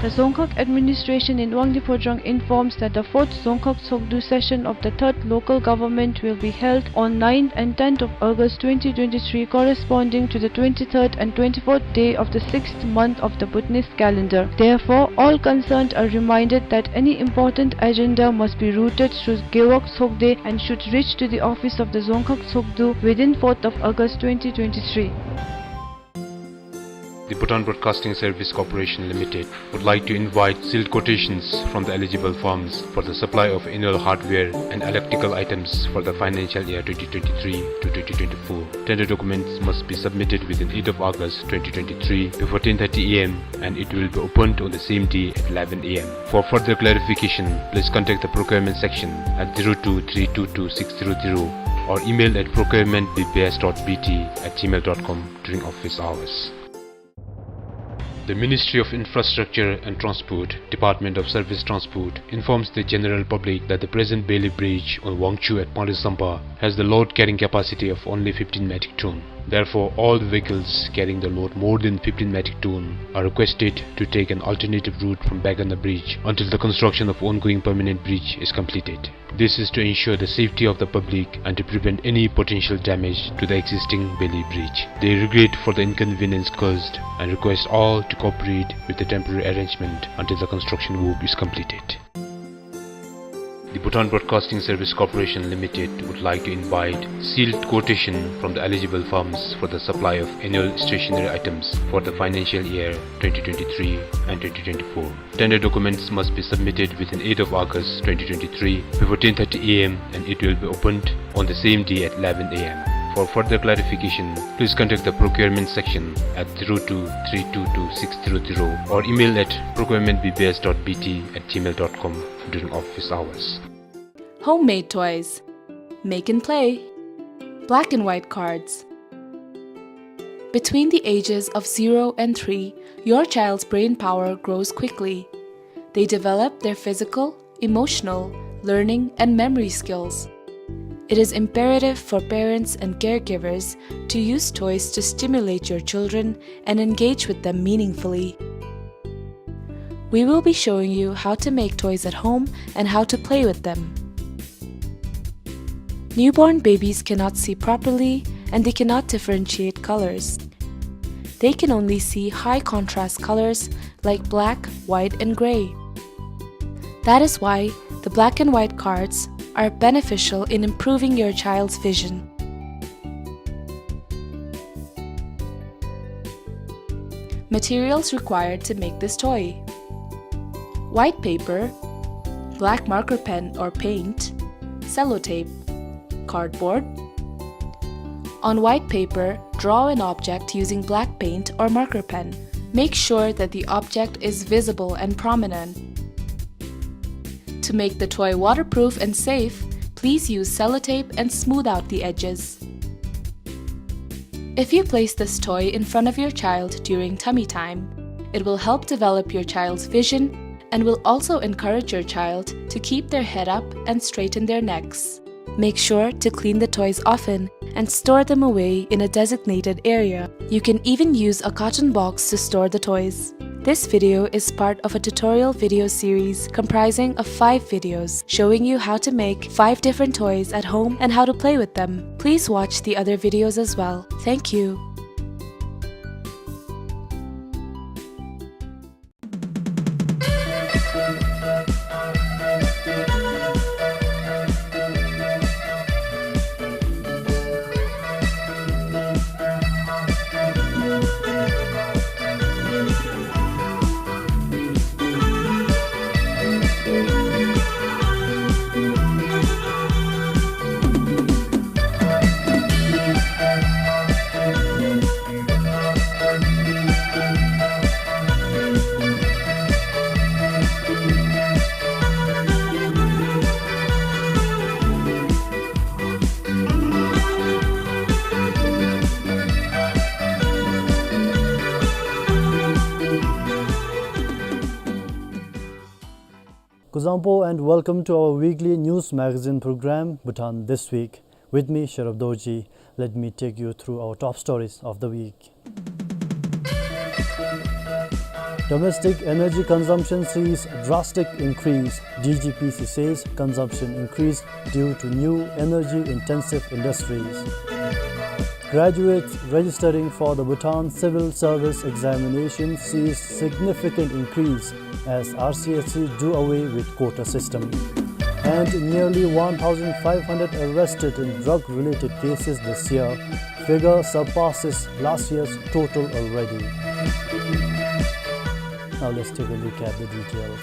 The Dzongkhag administration in Wangdue Phodrang informs that the fourth Dzongkhag Tshogdu session of the third local government will be held on ninth and tenth of August twenty twenty-three, corresponding to the twenty-third and twenty-fourth day of the sixth month of the Bhutanese calendar. Therefore, all concerned are reminded that any important agenda must be routed through Gewog Tshogde and should reach to the office of the Dzongkhag Tshogdu within fourth of August twenty twenty-three. The Bhutan Broadcasting Service Corporation Limited would like to invite sealed quotations from the eligible firms for the supply of annual hardware and electrical items for the financial year twenty twenty-three to twenty twenty-four. Tender documents must be submitted within eighth of August twenty twenty-three before ten thirty A M and it will be opened on the same day at eleven A M. For further clarification, please contact the procurement section at zero two three two two six zero zero or email at procurement B B S dot B T at gmail dot com during office hours. The Ministry of Infrastructure and Transport, Department of Service Transport, informs the general public that the present Bailey Bridge on Wangchhu at Panglai Sampa has the load carrying capacity of only fifteen metric ton. Therefore, all the vehicles carrying the load more than fifteen metric ton are requested to take an alternative route from Baiganda Bridge until the construction of ongoing permanent bridge is completed. This is to ensure the safety of the public and to prevent any potential damage to the existing Bailey Bridge. They regret for the inconvenience caused and request all to cooperate with the temporary arrangement until the construction work is completed. The Bhutan Broadcasting Service Corporation Limited would like to invite sealed quotation from the eligible firms for the supply of annual stationery items for the financial year twenty twenty-three and twenty twenty-four. Tender documents must be submitted within eighth of August twenty twenty-three before ten thirty A M and it will be opened on the same day at eleven A M. For further clarification, please contact the procurement section at zero two three two two six zero zero or email at procurement B B S dot B T at gmail dot com during office hours. Homemade toys. Make and play. Black and white cards. Between the ages of zero and three, your child's brain power grows quickly. They develop their physical, emotional, learning, and memory skills. It is imperative for parents and caregivers to use toys to stimulate your children and engage with them meaningfully. We will be showing you how to make toys at home and how to play with them. Newborn babies cannot see properly and they cannot differentiate colors. They can only see high contrast colors like black, white, and gray. That is why the black and white cards are beneficial in improving your child's vision. Materials required to make this toy: white paper, black marker pen or paint, sellotape, cardboard. On white paper, draw an object using black paint or marker pen. Make sure that the object is visible and prominent. To make the toy waterproof and safe, please use sellotape and smooth out the edges. If you place this toy in front of your child during tummy time, It will help develop your child's vision and will also encourage your child to keep their head up and straighten their necks. Make sure to clean the toys often and store them away in a designated area. You can even use a carton box to store the toys. This video is part of a tutorial video series comprising of five videos showing you how to make five different toys at home and how to play with them. Please watch the other videos as well. Thank you. Kuzuzangpo and welcome to our weekly news magazine program, Bhutan This Week. With me, Sherab Dorji. Let me take you through our top stories of the week. Domestic energy consumption sees drastic increase. D G P C says consumption increased due to new energy-intensive industries. Graduates registering for the Bhutan Civil Service Examination sees significant increase as R C S C do away with quota system. And nearly one thousand five hundred arrested in drug-related cases this year. Figure surpasses last year's total already. Now let's take a look at the details.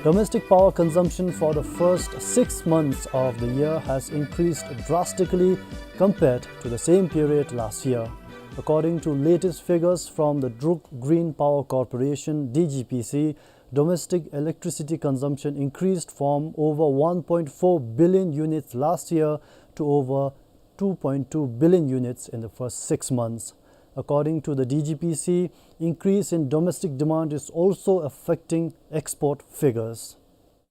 Domestic power consumption for the first six months of the year has increased drastically compared to the same period last year. According to latest figures from the Druk Green Power Corporation, D G P C, domestic electricity consumption increased from over one point four billion units last year to over two point two billion units in the first six months. According to the D G P C, increase in domestic demand is also affecting export figures.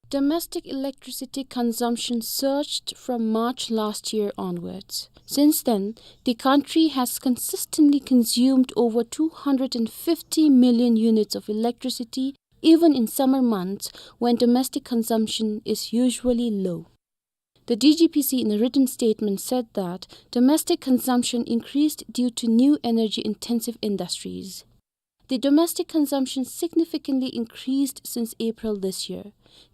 Domestic electricity consumption surged from March last year onwards. Since then, the country has consistently consumed over two hundred and fifty million units of electricity, even in summer months when domestic consumption is usually low. The D G P C, in a written statement, said that domestic consumption increased due to new energy-intensive industries. The domestic consumption significantly increased since April this year.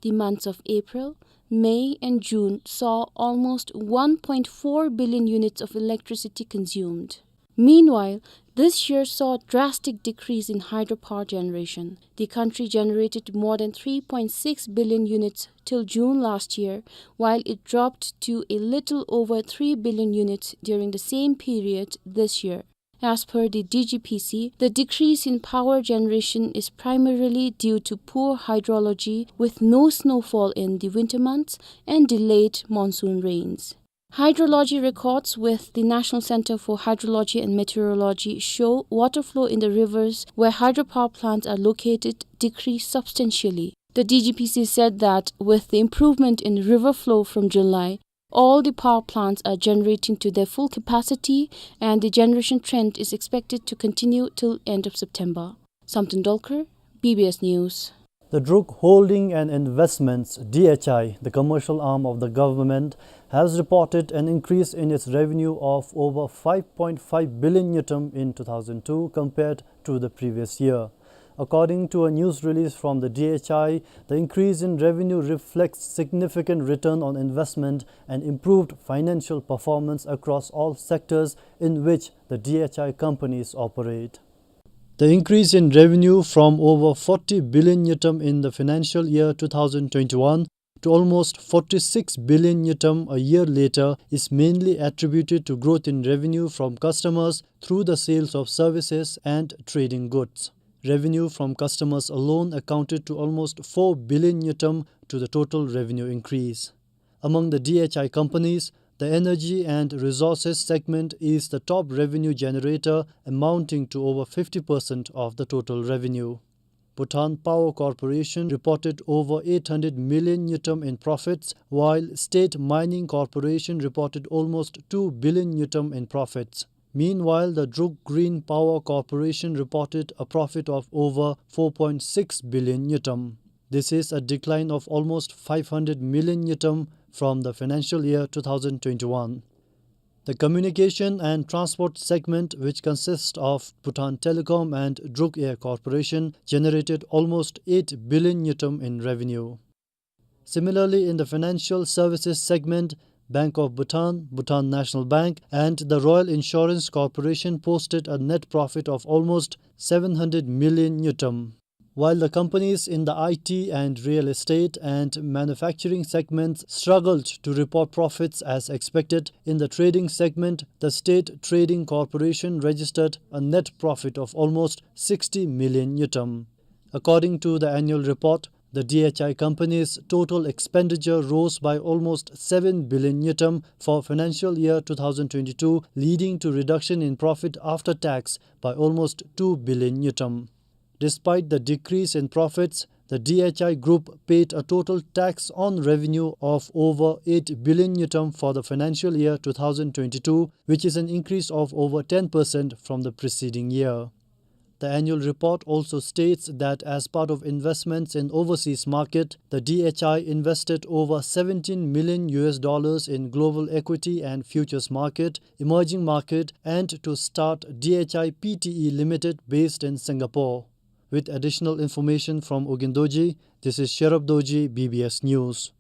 The months of April, May, and June saw almost one point four billion units of electricity consumed. Meanwhile, this year saw a drastic decrease in hydropower generation. The country generated more than three point six billion units till June last year, while it dropped to a little over three billion units during the same period this year. As per the D G P C, the decrease in power generation is primarily due to poor hydrology, with no snowfall in the winter months and delayed monsoon rains. Hydrology records with the National Center for Hydrology and Meteorology show water flow in the rivers where hydropower plants are located decreased substantially. The D G P C said that with the improvement in river flow from July, all the power plants are generating to their full capacity and the generation trend is expected to continue till end of September. Samten Dolkar, B B S News. The Druk Holding and Investments, D H I, the commercial arm of the government, has reported an increase in its revenue of over five point five billion ngultrum in two thousand two compared to the previous year. According to a news release from the D H I, the increase in revenue reflects significant return on investment and improved financial performance across all sectors in which the D H I companies operate. The increase in revenue from over forty billion ngultrum in the financial year two thousand twenty-one to almost forty-six billion ngultrum a year later is mainly attributed to growth in revenue from customers through the sales of services and trading goods. Revenue from customers alone accounted to almost four billion ngultrum to the total revenue increase. Among the D H I companies, The energy and resources segment is the top revenue generator, amounting to over fifty percent of the total revenue. Bhutan Power Corporation reported over eight hundred million ngultrum in profits, while State Mining Corporation reported almost two billion ngultrum in profits. Meanwhile, the Druk Green Power Corporation reported a profit of over four point six billion ngultrum. This is a decline of almost five hundred million ngultrum from the financial year two thousand twenty-one. The communication and transport segment, which consists of Bhutan Telecom and Druk Air Corporation, generated almost eight billion ngultrum in revenue. Similarly, in the financial services segment, Bank of Bhutan, Bhutan National Bank, and the Royal Insurance Corporation posted a net profit of almost seven hundred million ngultrum. While the companies in the I T and real estate and manufacturing segments struggled to report profits as expected, in the trading segment, the State Trading Corporation registered a net profit of almost sixty million ngultrum. According to the annual report, the D H I company's total expenditure rose by almost seven billion ngultrum for financial year two thousand twenty-two, leading to reduction in profit after tax by almost two billion ngultrum. Despite the decrease in profits, the D H I Group paid a total tax on revenue of over eight billion ngultrum for the financial year two thousand twenty-two, which is an increase of over ten percent from the preceding year. The annual report also states that as part of investments in overseas market, the D H I invested over seventeen million U S dollars in global equity and futures market, emerging market, and to start D H I P T E Limited based in Singapore. With additional information from Ugyen Dorji, this is Sherub Dorji, B B S News.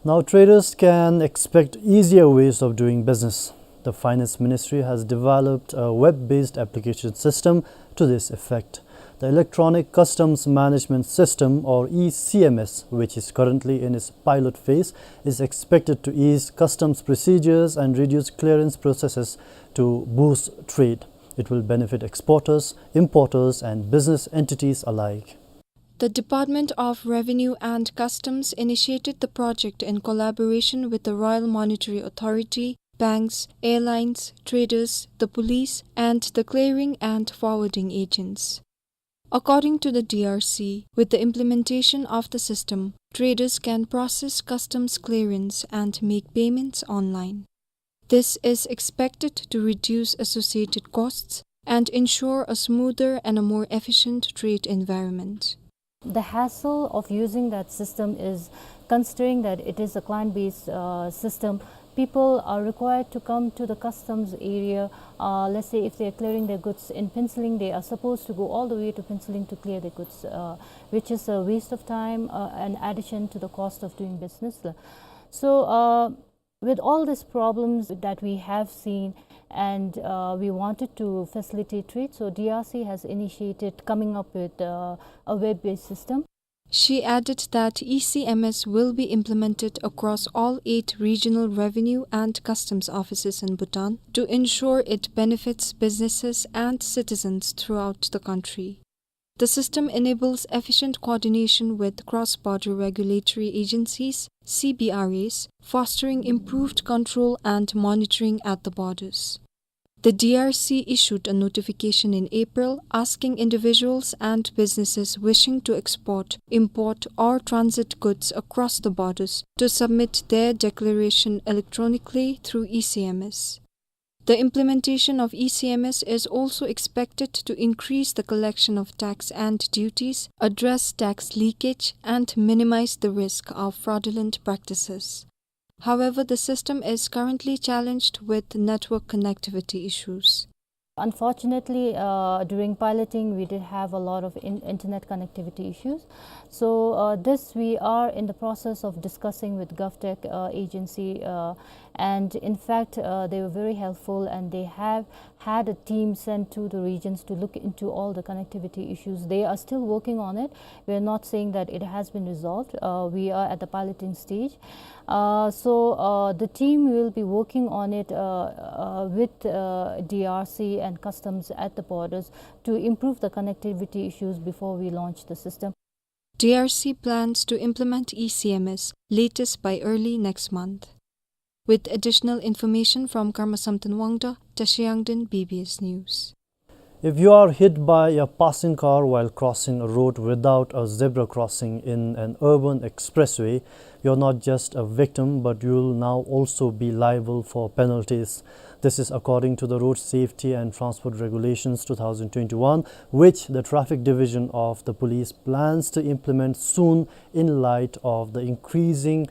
Now traders can expect easier ways of doing business. The Finance Ministry has developed a web-based application system to this effect. The Electronic Customs Management System, or E C M S, which is currently in its pilot phase, is expected to ease customs procedures and reduce clearance processes to boost trade. It will benefit exporters, importers, and business entities alike. The Department of Revenue and Customs initiated the project in collaboration with the Royal Monetary Authority, banks, airlines, traders, the police, and the clearing and forwarding agents. According to the D R C, with the implementation of the system, traders can process customs clearance and make payments online. This is expected to reduce associated costs and ensure a smoother and a more efficient trade environment. The hassle of using that system is, considering that it is a client-based, uh, system, people are required to come to the customs area. Uh, let's say if they are clearing their goods in Phuentsholing, they are supposed to go all the way to Phuentsholing to clear their goods, uh, which is a waste of time, uh, and addition to the cost of doing business. So, uh, with all these problems that we have seen, and, uh, we wanted to facilitate trade, so D R C has initiated coming up with, uh, a web-based system. She added that E C M S will be implemented across all eight regional revenue and customs offices in Bhutan to ensure it benefits businesses and citizens throughout the country. The system enables efficient coordination with cross-border regulatory agencies, C B R As, fostering improved control and monitoring at the borders. The D R C issued a notification in April asking individuals and businesses wishing to export, import, or transit goods across the borders to submit their declaration electronically through E C M S. The implementation of E C M S is also expected to increase the collection of tax and duties, address tax leakage, and minimize the risk of fraudulent practices. However, the system is currently challenged with network connectivity issues. Unfortunately, uh, during piloting, we did have a lot of in-, internet connectivity issues. So, uh, this we are in the process of discussing with GovTech, uh, agency, uh, and in fact, uh, they were very helpful, and they have had a team sent to the regions to look into all the connectivity issues. They are still working on it. We are not saying that it has been resolved. Uh, we are at the piloting stage. Uh, so, uh, the team will be working on it, uh, uh, with, uh, D R C and customs at the borders to improve the connectivity issues before we launch the system. D R C plans to implement E C M S latest by early next month. With additional information from Karmasamten Wangda, Tashi Yangden, B B S News. If you are hit by a passing car while crossing a road without a zebra crossing in an urban expressway, you're not just a victim, but you'll now also be liable for penalties. This is according to the Road Safety and Transport Regulations two thousand twenty-one, which the Traffic Division of the Police plans to implement soon in light of the increasing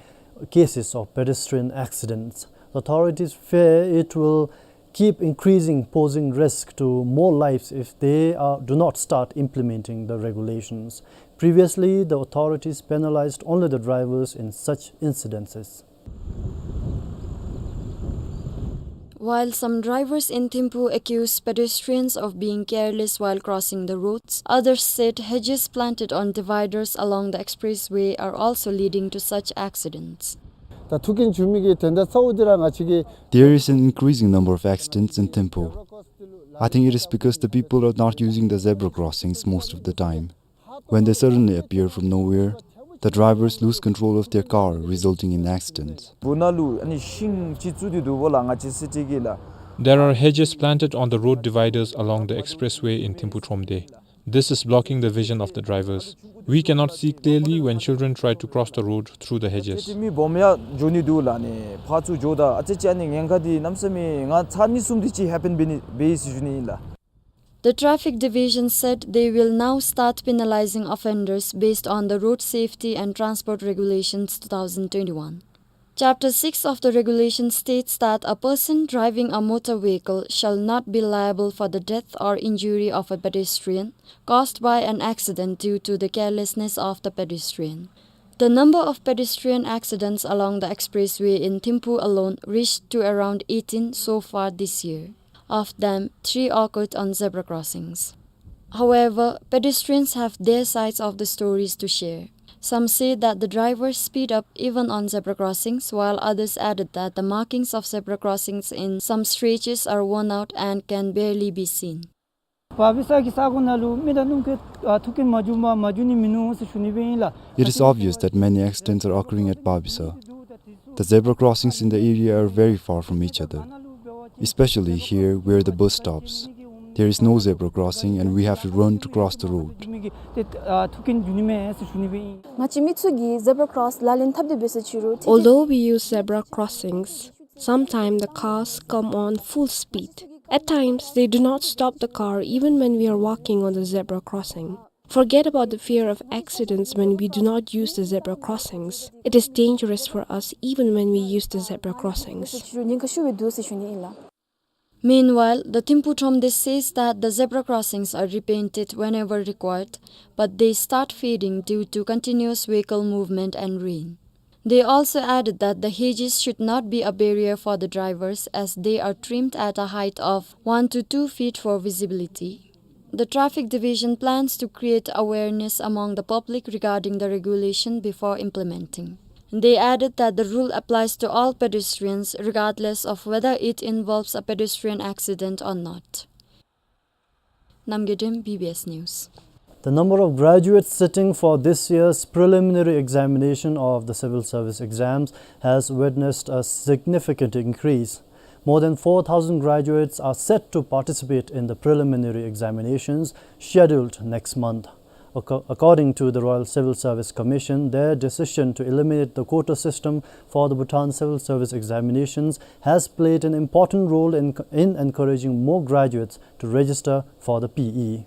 cases of pedestrian accidents. The authorities fear it will keep increasing, posing risk to more lives if they are, do not start implementing the regulations. Previously, the authorities penalized only the drivers in such incidences. While some drivers in Thimphu accuse pedestrians of being careless while crossing the roads, others said hedges planted on dividers along the expressway are also leading to such accidents. ད་ཐུགས་འགན་བཞེས་མི་གིས་དོན་དག་གཙོ་བོ་འདི་ར་ང་བཅས་ཀྱི There is an increasing number of accidents in Thimphu. I think it is because the people are not using the zebra crossings most of the time. When they suddenly appear from nowhere, the drivers lose control of their car, resulting in accidents. སྦུག་ན་ལུ་ཨ་ནི་ཤིང་ཅིག་བཙུགས་ཏེ་འདུག་སྦོ་ལགས་ང་བཅས་སི་ཊི་གི་ལགས། There are hedges planted on the road dividers along the expressway in Thimphu Thromde. This is blocking the vision of the drivers. We cannot see clearly when children try to cross the road through the hedges. ཅིག་མི་སྦོམ་ཡང་འགྱོ་ནི་འདུག་ལགས། ཨ་ནི་ཕར་ཚུར་འགྱོཝ་ད་ཨ་ཙི་ཅིག་ཨ་ནི་ཉེན་ཁ་འདི་གནམ་མེད་ས་མེད་ང་ཚར་གཉིས་གསུམ་དེ་ཅིག་ཧེ་པེན་འབད་ནི་འབད་ཡི་ཟེར་ཞུ་ནི་ཨིན་ལགས། The Traffic Division said they will now start penalizing offenders based on the Road Safety and Transport Regulations two thousand twenty-one. Chapter six of the regulation states that a person driving a motor vehicle shall not be liable for the death or injury of a pedestrian caused by an accident due to the carelessness of the pedestrian. The number of pedestrian accidents along the expressway in Thimphu alone reached to around eighteen so far this year. Of them, three occurred on zebra crossings. However, pedestrians have their sides of the stories to share. Some say that the drivers speed up even on zebra crossings, while others added that the markings of zebra crossings in some stretches are worn out and can barely be seen. བ་བི་ས་གི་ས་གོ་ནང་ལུ་མི་དང་གནམ་གྱི་ཨ་ཐུག་གི་མ་བྱུང་མ་མ་བྱུང་ནི་མིན་ནུག་ཟེར་ཞུ་ནི་སྦེ་ཨིན་ལགས། It is obvious that many accidents are occurring at Babisa. The zebra crossings in the area are very far from each other, especially here where the bus stops. There is no zebra crossing and we have to run to cross the road. ཨ་ཐུག་གི་འགྱོ་ནི་མས་ཟེར་ཞུ་ནི་སྦེ་ཨིན། ང་བཅས་མི་ཚུ་གིས་zebra cross ལག་ལེན་འཐབ་སྟེ་འབད་ས་ཅིག་རུང་ཏེ། Although we use zebra crossings, sometimes the cars come on full speed. At times, they do not stop the car even when we are walking on the zebra crossing. Forget about the fear of accidents when we do not use the zebra crossings. It is dangerous for us even when we use the zebra crossings. Meanwhile, the Thimphu Thromde says that the zebra crossings are repainted whenever required, but they start fading due to continuous vehicle movement and rain. They also added that the hedges should not be a barrier for the drivers as they are trimmed at a height of one to two feet for visibility. The Traffic Division plans to create awareness among the public regarding the regulation before implementing. They added that the rule applies to all pedestrians regardless of whether it involves a pedestrian accident or not. Namgay Dem, B B S News. The number of graduates sitting for this year's preliminary examination of the civil service exams has witnessed a significant increase. More than four thousand graduates are set to participate in the preliminary examinations scheduled next month. Acco-, according to the Royal Civil Service Commission, their decision to eliminate the quota system for the Bhutan Civil Service examinations has played an important role in, in encouraging more graduates to register for the P E.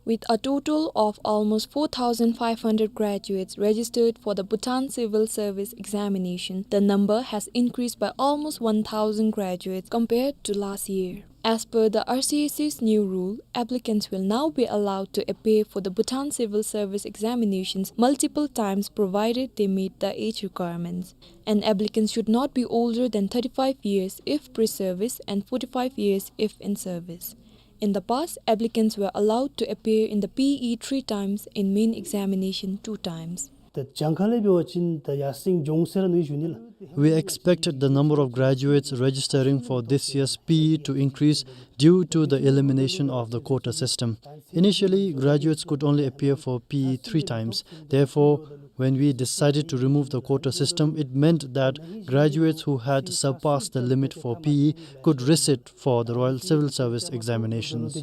With a total of almost four thousand five hundred graduates registered for the Bhutan Civil Service Examination, the number has increased by almost one thousand graduates compared to last year. As per the R C S C's new rule, applicants will now be allowed to appear for the Bhutan Civil Service Examinations multiple times provided they meet the age requirements. An applicant should not be older than thirty-five years if pre-service and forty-five years if in service. In the past, applicants were allowed to appear in the P E three times and main examination two times. ད་གྱངས་ཁ་ལས་འབད་བ་ཅིན་ད་ཡར་སེང་འགྱོ་འོང་ཟེར་ར་མནོ་ཡི་ཞུ་ནི་ལགས། We expected the number of graduates registering for this year's P E to increase due to the elimination of the quota system. Initially, graduates could only appear for P E three times. Therefore, When we decided to remove the quota system, it meant that graduates who had surpassed the limit for P E could resit for the Royal Civil Service examinations.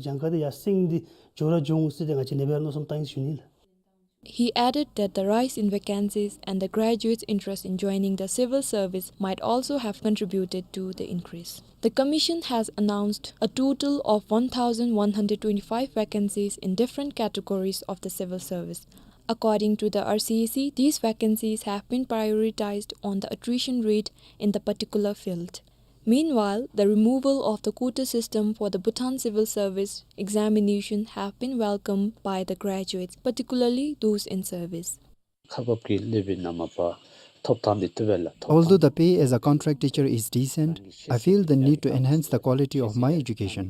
He added that the rise in vacancies and the graduates' interest in joining the civil service might also have contributed to the increase. The commission has announced a total of one thousand one hundred twenty-five vacancies in different categories of the civil service. According to the R C S C, these vacancies have been prioritized on the attrition rate in the particular field. Meanwhile, the removal of the quota system for the Bhutan civil service examination have been welcomed by the graduates, particularly those in service. ཁག་འབག་གི་ལེ་བི་ན་མ་པ་ཐོབ་ཐང་འདི་ཏེ་བེ་ལ་ཐོབ་Although ཐང་། The pay as a contract teacher is decent, I feel the need to enhance the quality of my education.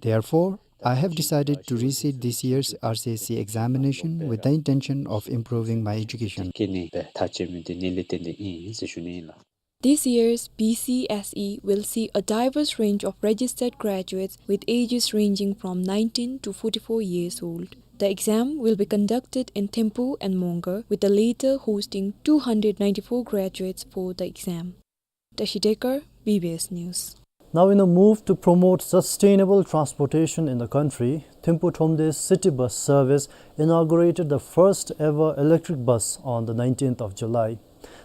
Therefore, I have decided to resit this year's R C S C examination with the intention of improving my education. ཁེ་ནི་བེ་ཐག་བཅད་མི་འདི་ནི་ལས་བརྟེན་ཏེ་ཨིན་ཟེར་ཞུ་ནི་ཨིན་ལགས། This year's B C S E will see a diverse range of registered graduates with ages ranging from nineteen to forty-four years old. The exam will be conducted in Thimphu and Mongar, with the latter hosting two hundred ninety-four graduates for the exam. Tashi Dekar, B B S News. Now, in a move to promote sustainable transportation in the country, Thimphu Thromde city bus service inaugurated the first ever electric bus on the nineteenth of July.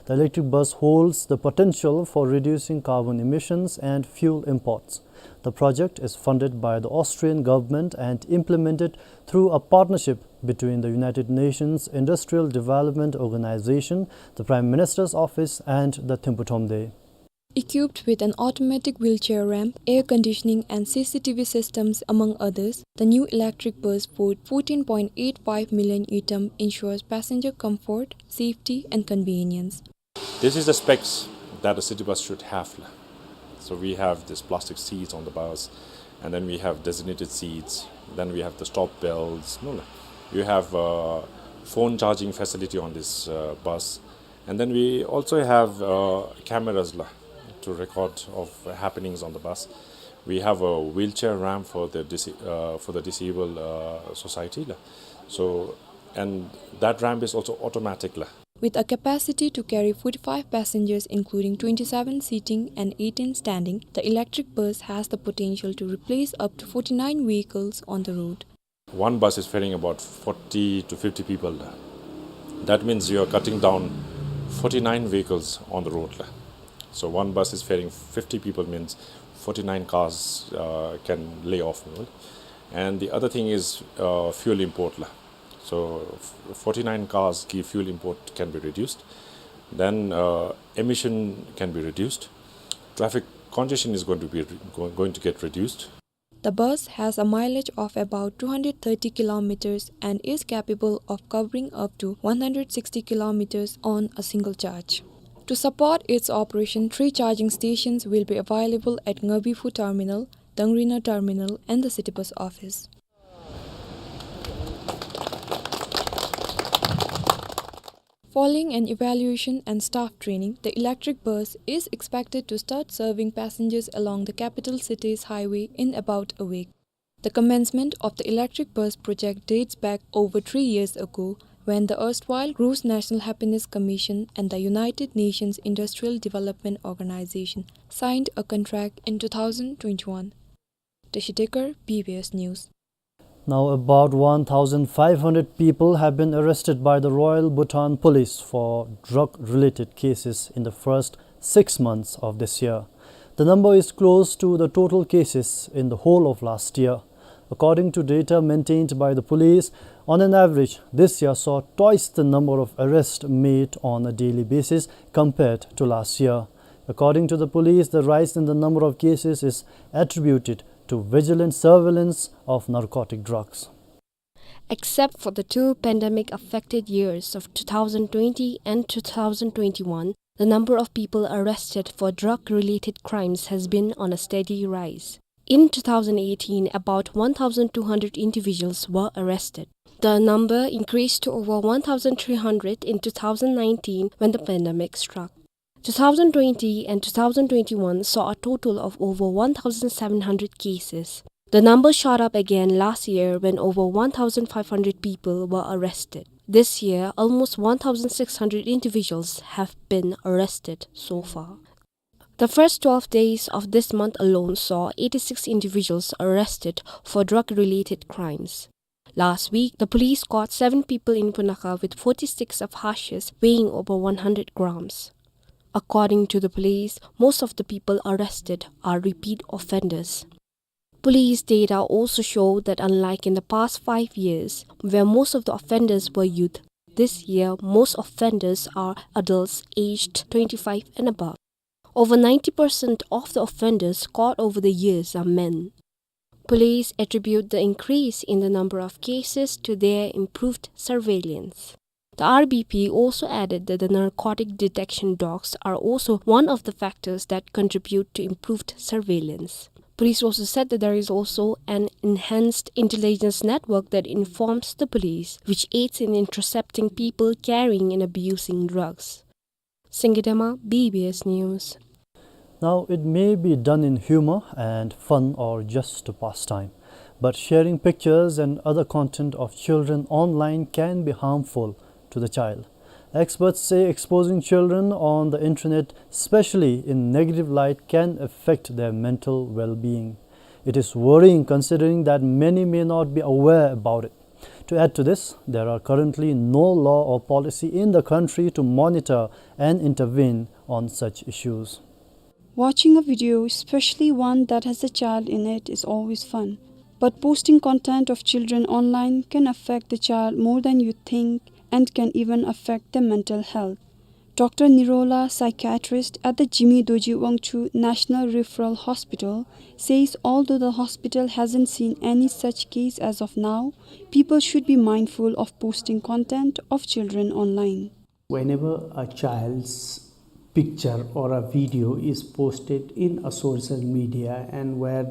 The electric bus holds the potential for reducing carbon emissions and fuel imports. The project is funded by the Austrian government and implemented through a partnership between the United Nations Industrial Development Organization, the Prime Minister's Office, and the Thimphu Thromde. Equipped with an automatic wheelchair ramp, air conditioning and C C T V systems, among others, the new electric bus worth fourteen point eight five million ngultrum ensures passenger comfort, safety and convenience. This is the specs that a city bus should have. So we have this plastic seats on the bus, and then we have designated seats, then we have the stop belts. No, no. You have, uh, phone charging facility on this, uh, bus, and then we also have, uh, cameras la, to record of happenings on the bus. We have a wheelchair ramp for the disa-, uh, for the disabled, uh, society la. So, and that ramp is also automatic la. With a capacity to carry forty-five passengers, including twenty-seven sitting and eighteen standing, the electric bus has the potential to replace up to forty-nine vehicles on the road. One bus is ferrying about forty to fifty people. That means you are cutting down forty-nine vehicles on the road. So one bus is ferrying fifty people means forty-nine cars, uh, can lay off. And the other thing is, uh, fuel import la. So f-, forty-nine cars ki fuel import can be reduced. Then, uh, emission can be reduced. Traffic congestion is going to be re-, go-, going to get reduced. The bus has a mileage of about two hundred thirty kilometers and is capable of covering up to one hundred sixty kilometers on a single charge. To support its operation, three charging stations will be available at Ngabiphu Terminal, Dangrina Terminal, and the city bus office. Following an evaluation and staff training, the electric bus is expected to start serving passengers along the capital city's highway in about a week. The commencement of the electric bus project dates back over three years ago, when the erstwhile Rus National Happiness Commission and the United Nations Industrial Development Organization signed a contract in two thousand twenty-one. Tashi Dekar, B B S News. Now, about one thousand five hundred people have been arrested by the Royal Bhutan Police for drug-related cases in the first six months of this year. The number is close to the total cases in the whole of last year. According to data maintained by the police, on an average, this year saw twice the number of arrests made on a daily basis compared to last year. According to the police, the rise in the number of cases is attributed to vigilant surveillance of narcotic drugs. Except for the two pandemic-affected years of two thousand twenty and two thousand twenty-one, the number of people arrested for drug-related crimes has been on a steady rise. In two thousand eighteen, about one thousand two hundred individuals were arrested. The number increased to over one thousand three hundred in two thousand nineteen, when the pandemic struck. Two thousand twenty and two thousand twenty-one saw a total of over one thousand seven hundred cases. The number shot up again last year, when over one thousand five hundred people were arrested. This year, almost one thousand six hundred individuals have been arrested so far. The first twelve days of this month alone saw eighty-six individuals arrested for drug-related crimes. Last week, the police caught seven people in Punakha with forty sticks of hashish weighing over one hundred grams. According to the police, most of the people arrested are repeat offenders. Police data also show that, unlike in the past five years, where most of the offenders were youth, this year most offenders are adults aged twenty-five and above. Over ninety percent of the offenders caught over the years are men. Police attribute the increase in the number of cases to their improved surveillance. The R B P also added that the narcotic detection dogs are also one of the factors that contribute to improved surveillance. Police also said that there is also an enhanced intelligence network that informs the police, which aids in intercepting people carrying and abusing drugs. Singye Dema, B B S News. Now, it may be done in humor and fun or just to pass time, but sharing pictures and other content of children online can be harmful to the child. Experts say exposing children on the internet, especially in negative light, can affect their mental well-being. It is worrying considering that many may not be aware about it. To add to this, there are currently no law or policy in the country to monitor and intervene on such issues. Watching a video, especially one that has a child in it, is always fun. But posting content of children online can affect the child more than you think and can even affect their mental health. Doctor Nirola, psychiatrist at the Jigme Dorji Wangchuck National Referral Hospital, says although the hospital hasn't seen any such case as of now, people should be mindful of posting content of children online. Whenever a child's picture or a video is posted in a social media and where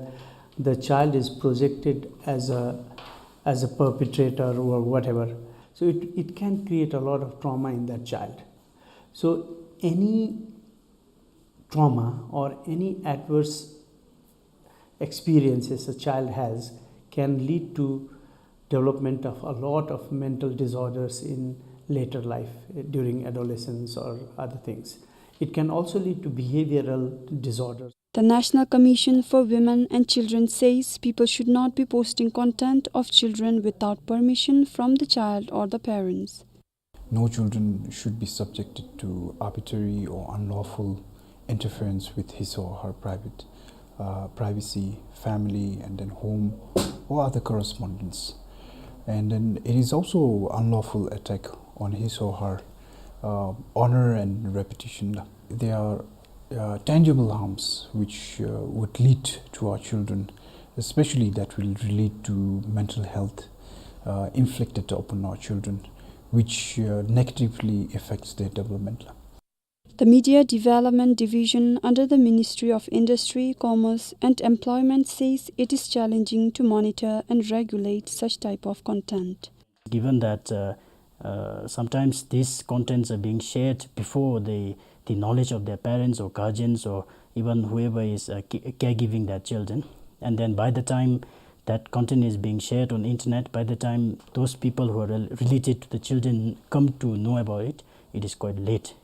the child is projected as a, as a perpetrator or whatever, so it, it can create a lot of trauma in that child. So any trauma or any adverse experiences a child has can lead to development of a lot of mental disorders in later life, eh, during adolescence or other things. It can also lead to behavioral disorders. The National Commission for Women and Children says people should not be posting content of children without permission from the child or the parents. No children should be subjected to arbitrary or unlawful interference with his or her private, uh, privacy, family, and then home or other correspondence. And then it is also unlawful attack on his or her, uh, honor and reputation. There are uh, tangible harms which, uh, would lead to our children, especially that will relate to mental health, uh, inflicted upon our children, which, uh, negatively affects their development. The Media Development Division under the Ministry of Industry, Commerce and Employment says it is challenging to monitor and regulate such type of content. Given that, uh, uh, sometimes these contents are being shared before the, the knowledge of their parents or guardians or even whoever is, uh, ca-, caregiving their children. And then by the time that content is being shared on internet, by the time those people who are rel-, related to the children come to know about it, it is quite late.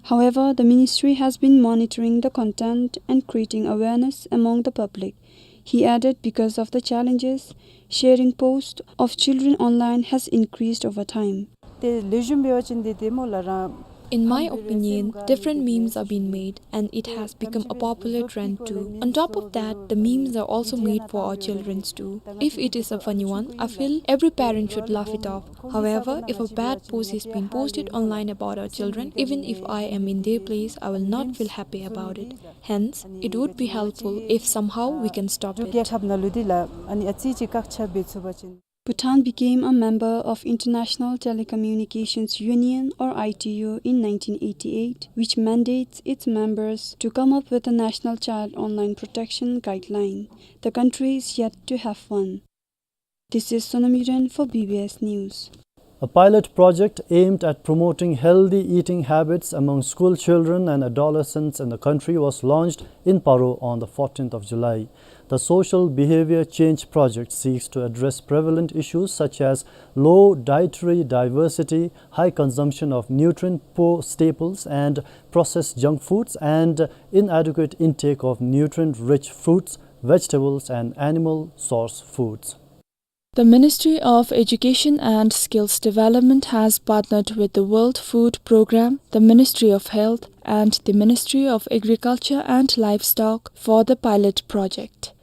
However, the ministry has been monitoring the content and creating awareness among the public. He added, because of the challenges, sharing posts of children online has increased over time. In my opinion, different memes are being made, and it has become a popular trend too. On top of that, the memes are also made for our children too. If it is a funny one, I feel every parent should laugh it off. However, if a bad post is being posted online about our children, even if I am in their place, I will not feel happy about it. Hence, it would be helpful if somehow we can stop it. Bhutan became a member of International Telecommunications Union, or I T U, in nineteen eighty-eight, which mandates its members to come up with a national child online protection guideline. The country is yet to have one. This is Sonam Yiren for B B S News. A pilot project aimed at promoting healthy eating habits among school children and adolescents in the country was launched in Paro on the fourteenth of July. The Social Behavior Change Project seeks to address prevalent issues such as low dietary diversity, high consumption of nutrient-poor staples, and processed junk foods, and inadequate intake of nutrient-rich fruits, vegetables, and animal source foods. The Ministry of Education and Skills Development has partnered with the World Food Programme, the Ministry of Health, and the Ministry of Agriculture and Livestock for the pilot project.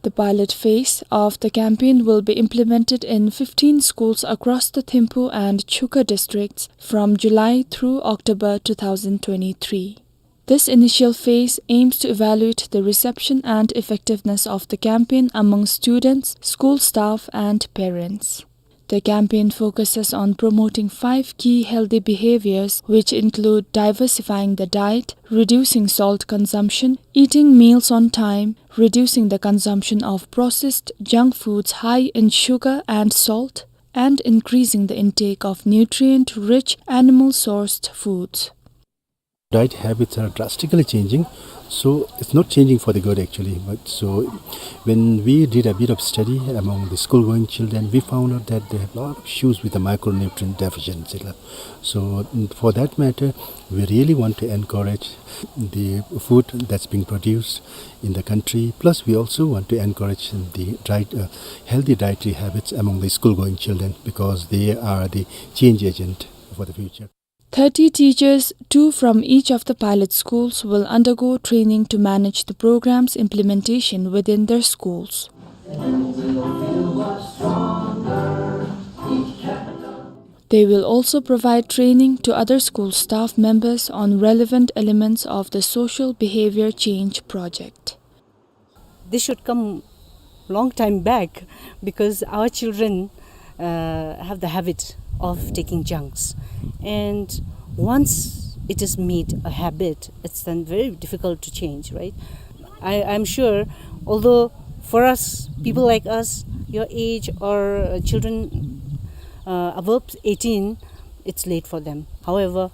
The pilot phase of the campaign will be implemented in fifteen schools across the Thimphu and Chukha districts from July through October two thousand twenty-three. This initial phase aims to evaluate the reception and effectiveness of the campaign among students, school staff, and parents. The campaign focuses on promoting five key healthy behaviors, which include diversifying the diet, reducing salt consumption, eating meals on time, reducing the consumption of processed junk foods high in sugar and salt, and increasing the intake of nutrient-rich animal-sourced foods. Diet habits are drastically changing, so it's not changing for the good, actually. But so when we did a bit of study among the school-going children, we found out that they have a lot of issues with the micronutrient deficiency. So, mm, for that matter, we really want to encourage the food that's being produced in the country. Plus, we also want to encourage the diet, uh, healthy dietary habits among the school-going children, because they are the change agent for the future. Thirty teachers, two from each of the pilot schools, will undergo training to manage the program's implementation within their schools. They will also provide training to other school staff members on relevant elements of the Social Behavior Change Project. This should come long time back, because our children, uh, have the habit of taking junks, and once it is made a habit, it's then very difficult to change, right? I, I'm sure, although for us, people like us, your age, or, uh, children, uh, above eighteen, it's late for them. However,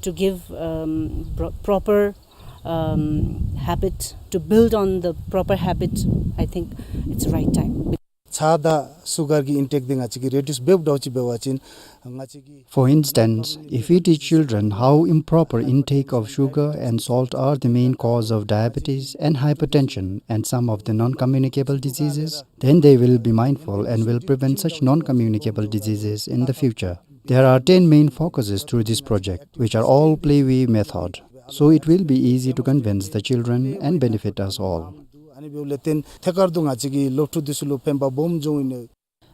to give, um, pro-, proper um, habit, to build on the proper habit, I think it's right time. ཚྭ་དང་སུ་གར་གྱི་ཨིན་ཊེཀ་འདི་ང་བཅས་ཀྱིས་རེ་ཌིའུསི་འབད་བ་ཅིན་ང་བཅས་ཀྱིས For instance, if we teach children how improper intake of sugar and salt are the main cause of diabetes and hypertension and some of the non-communicable diseases, then they will be mindful and will prevent such non-communicable diseases in the future. There are ten main focuses through this project, which are all play-way method, so it will be easy to convince the children and benefit us all. ཨ་ནི་འབདཝ་ལས་བརྟེན་ཐད་ཀར་དུ་ང་བཅས་ཀྱི་སློབ་ཕྲུག་འདི་ཚུ་ལུ་ཕན་པ་སྦོམ་འབྱུང་ནི།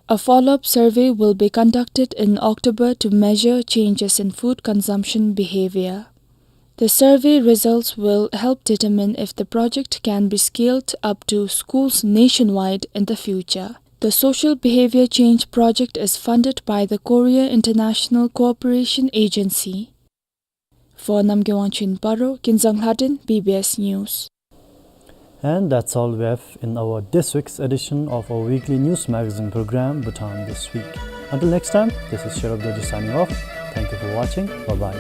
A follow-up survey will be conducted in October to measure changes in food consumption behavior. The survey results will help determine if the project can be scaled up to schools nationwide in the future. The Social Behavior Change Project is funded by the Korea International Cooperation Agency. For Namgay Wangchuk, Paro, Kinzang Lhadin, B B S News. And that's all we have in our this week's edition of our weekly news magazine program, Bhutan This Week. Until next time, this is Sherab Dorji signing off. Thank you for watching. Bye-bye.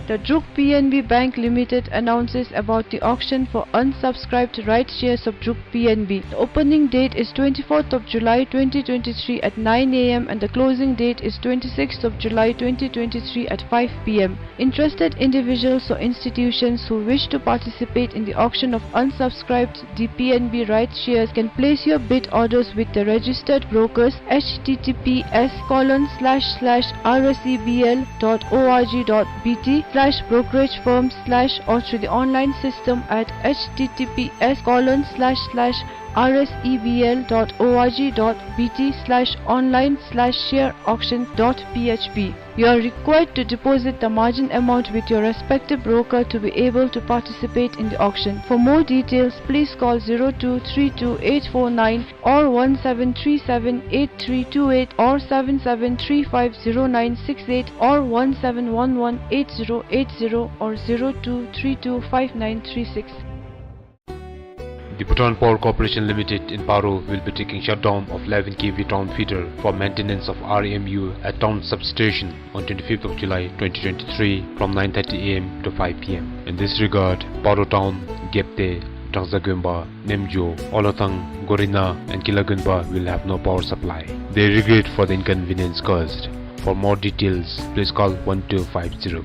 The Druk P N B Bank Limited announces about the auction for unsubscribed rights shares of Druk P N B. The opening date is twenty-fourth of July twenty twenty-three at nine A M and the closing date is twenty-sixth of July twenty twenty-three at five P M. Interested individuals or institutions who wish to participate in the auction of unsubscribed D P N B rights shares can place your bid orders with the registered brokers, H T T P S colon slash slash R S E B L dot O R G dot B T slash brokerage firm slash or through the online system at H T T P S colon slash slash R S E B L dot org dot B T slash online slash share auction dot P H P. You are required to deposit the margin amount with your respective broker to be able to participate in the auction. For more details, please call zero two three two eight four nine or one seven three seven eight three two eight or seven seven three five zero nine six eight or one seven one one eight zero eight zero or zero two three two five nine three six. The Bhutan Power Corporation Limited in Paro will be taking shutdown of eleven K V town feeder for maintenance of R M U at town substation on twenty-fifth of July twenty twenty-three from nine thirty A M to five P M. In this regard, Paro Town, Gyepte, Drangsa Gönba, Nemjo, Olathang, Gorina, and Kila Gönba will have no power supply. They regret for the inconvenience caused. For more details, please call one two five zero.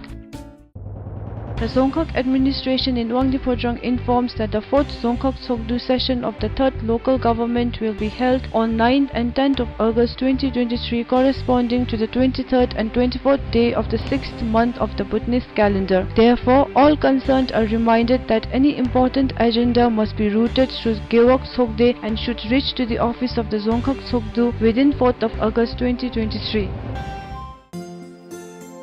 The Dzongkhag administration in Wangdue Phodrang informs that the fourth Dzongkhag Tshogdu session of the third local government will be held on ninth and tenth of August twenty twenty-three, corresponding to the twenty-third and twenty-fourth day of the sixth month of the Bhutanese calendar. Therefore, all concerned are reminded that any important agenda must be routed through Gewog Tshogde and should reach to the office of the Dzongkhag Tshogdu within fourth of August twenty twenty-three.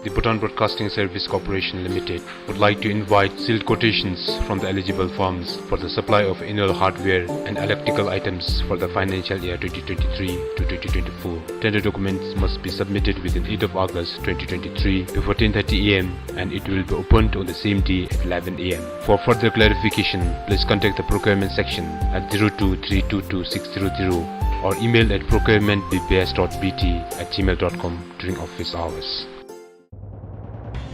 The Bhutan Broadcasting Service Corporation Limited would like to invite sealed quotations from the eligible firms for the supply of annual hardware and electrical items for the financial year twenty twenty-three to twenty twenty-four. Tender documents must be submitted within eighth of August twenty twenty-three before ten thirty A M, and it will be opened on the same day at eleven A M. For further clarification, please contact the procurement section at zero two three two two six zero zero or email at procurement B B S dot B T at gmail dot com during office hours.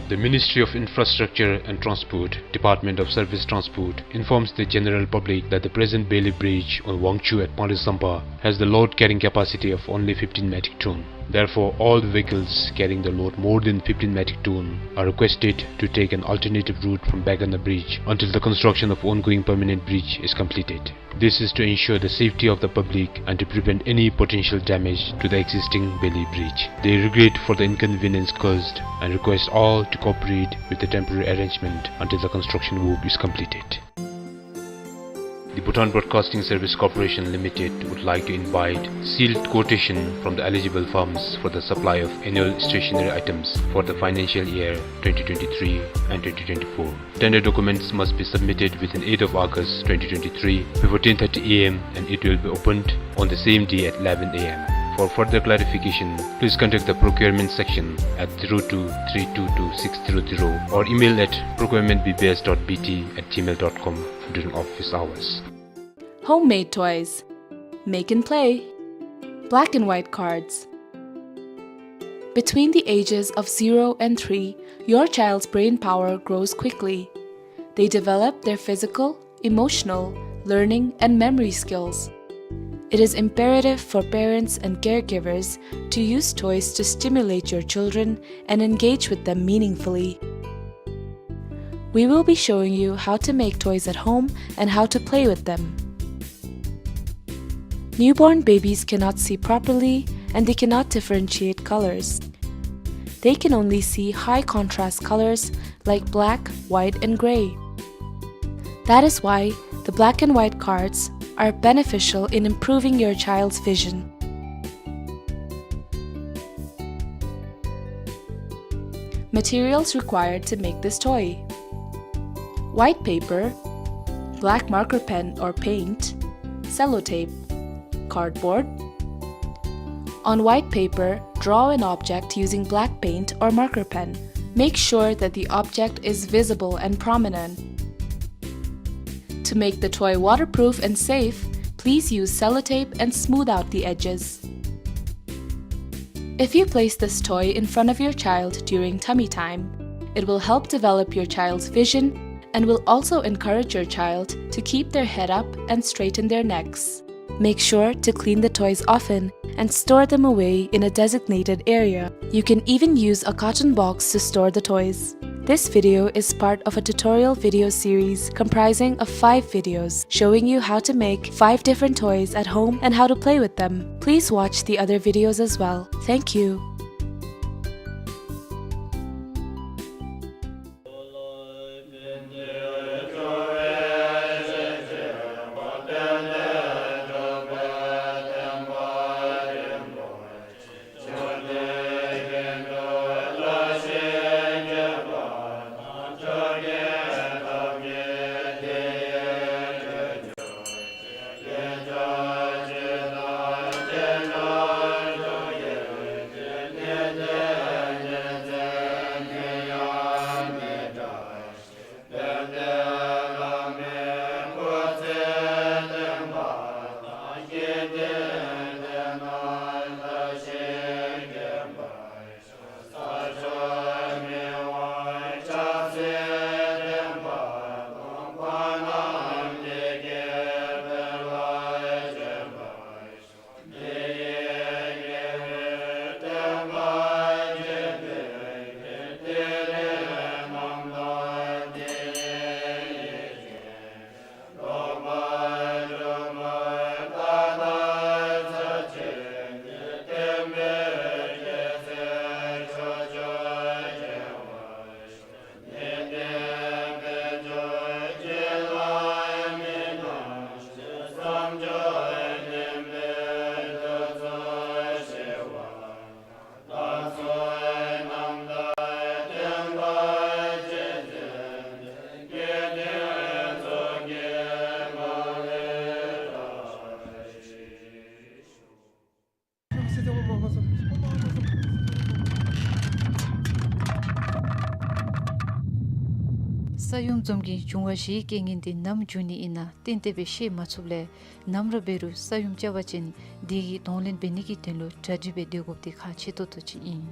The Ministry of Infrastructure and Transport, Department of Surface Transport, informs the general public that the present Bailey Bridge on Wangchhu at Panglai Sampa has the load carrying capacity of only fifteen metric ton. Therefore, all vehicles carrying the load more than fifteen metric ton are requested to take an alternative route from Back on the Bridge until the construction of ongoing permanent bridge is completed. This is to ensure the safety of the public and to prevent any potential damage to the existing Bailey Bridge. They regret for the inconvenience caused and request all to cooperate with the temporary arrangement until the construction work is completed. The Bhutan Broadcasting Service Corporation Limited would like to invite sealed quotation from the eligible firms for the supply of annual stationery items for the financial year twenty twenty-three and twenty twenty-four. Tender documents must be submitted within eighth of August twenty twenty-three before ten thirty A M, and it will be opened on the same day at eleven A M. For further clarification, please contact the procurement section at zero two three two two six zero zero or email at procurement B B S dot B T at gmail dot com during office hours. Homemade toys. Make and play. Black and white cards. Between the ages of zero and three, your child's brain power grows quickly. They develop their physical, emotional, learning, and memory skills. It is imperative for parents and caregivers to use toys to stimulate your children and engage with them meaningfully. We will be showing you how to make toys at home and how to play with them. Newborn babies cannot see properly and they cannot differentiate colors. They can only see high contrast colors like black, white, and gray. That is why the black and white cards are beneficial in improving your child's vision. Materials required to make this toy: white paper, black marker pen or paint, sellotape, cardboard. On white paper, draw an object using black paint or marker pen. Make sure that the object is visible and prominent. To make the toy waterproof and safe, please use sellotape and smooth out the edges. If you place this toy in front of your child during tummy time, it will help develop your child's vision and will also encourage your child to keep their head up and straighten their necks. Make sure to clean the toys often and store them away in a designated area. You can even use a carton box to store the toys. This video is part of a tutorial video series comprising of five videos showing you how to make five different toys at home and how to play with them. Please watch the other videos as well. Thank you. ས་ཡོམ་འཛོམས་ཀྱི་འབྱུང་བ་བཞིའི་རྐྱེན་ངན་དེ་ནམ་འབྱུང་ནི་ཨིན་ན་གཏན་གཏན་སྦེ་ཤེས་མ་ཚུགསཔ་ལས་ནམ་ར་འབད་རུང་ས་ཡོམ་རྐྱབ་པ་ཅིན་དེ་གི་གདོང་ལེན་འབད་ནི་གི་དོན་ལུ་གྲ་སྒྲིག་སྦེ་སྡོད་དགོཔ་དེ་ཁག་ཆེ་ཏོག་ཏོ་ཅིག་ཨིན།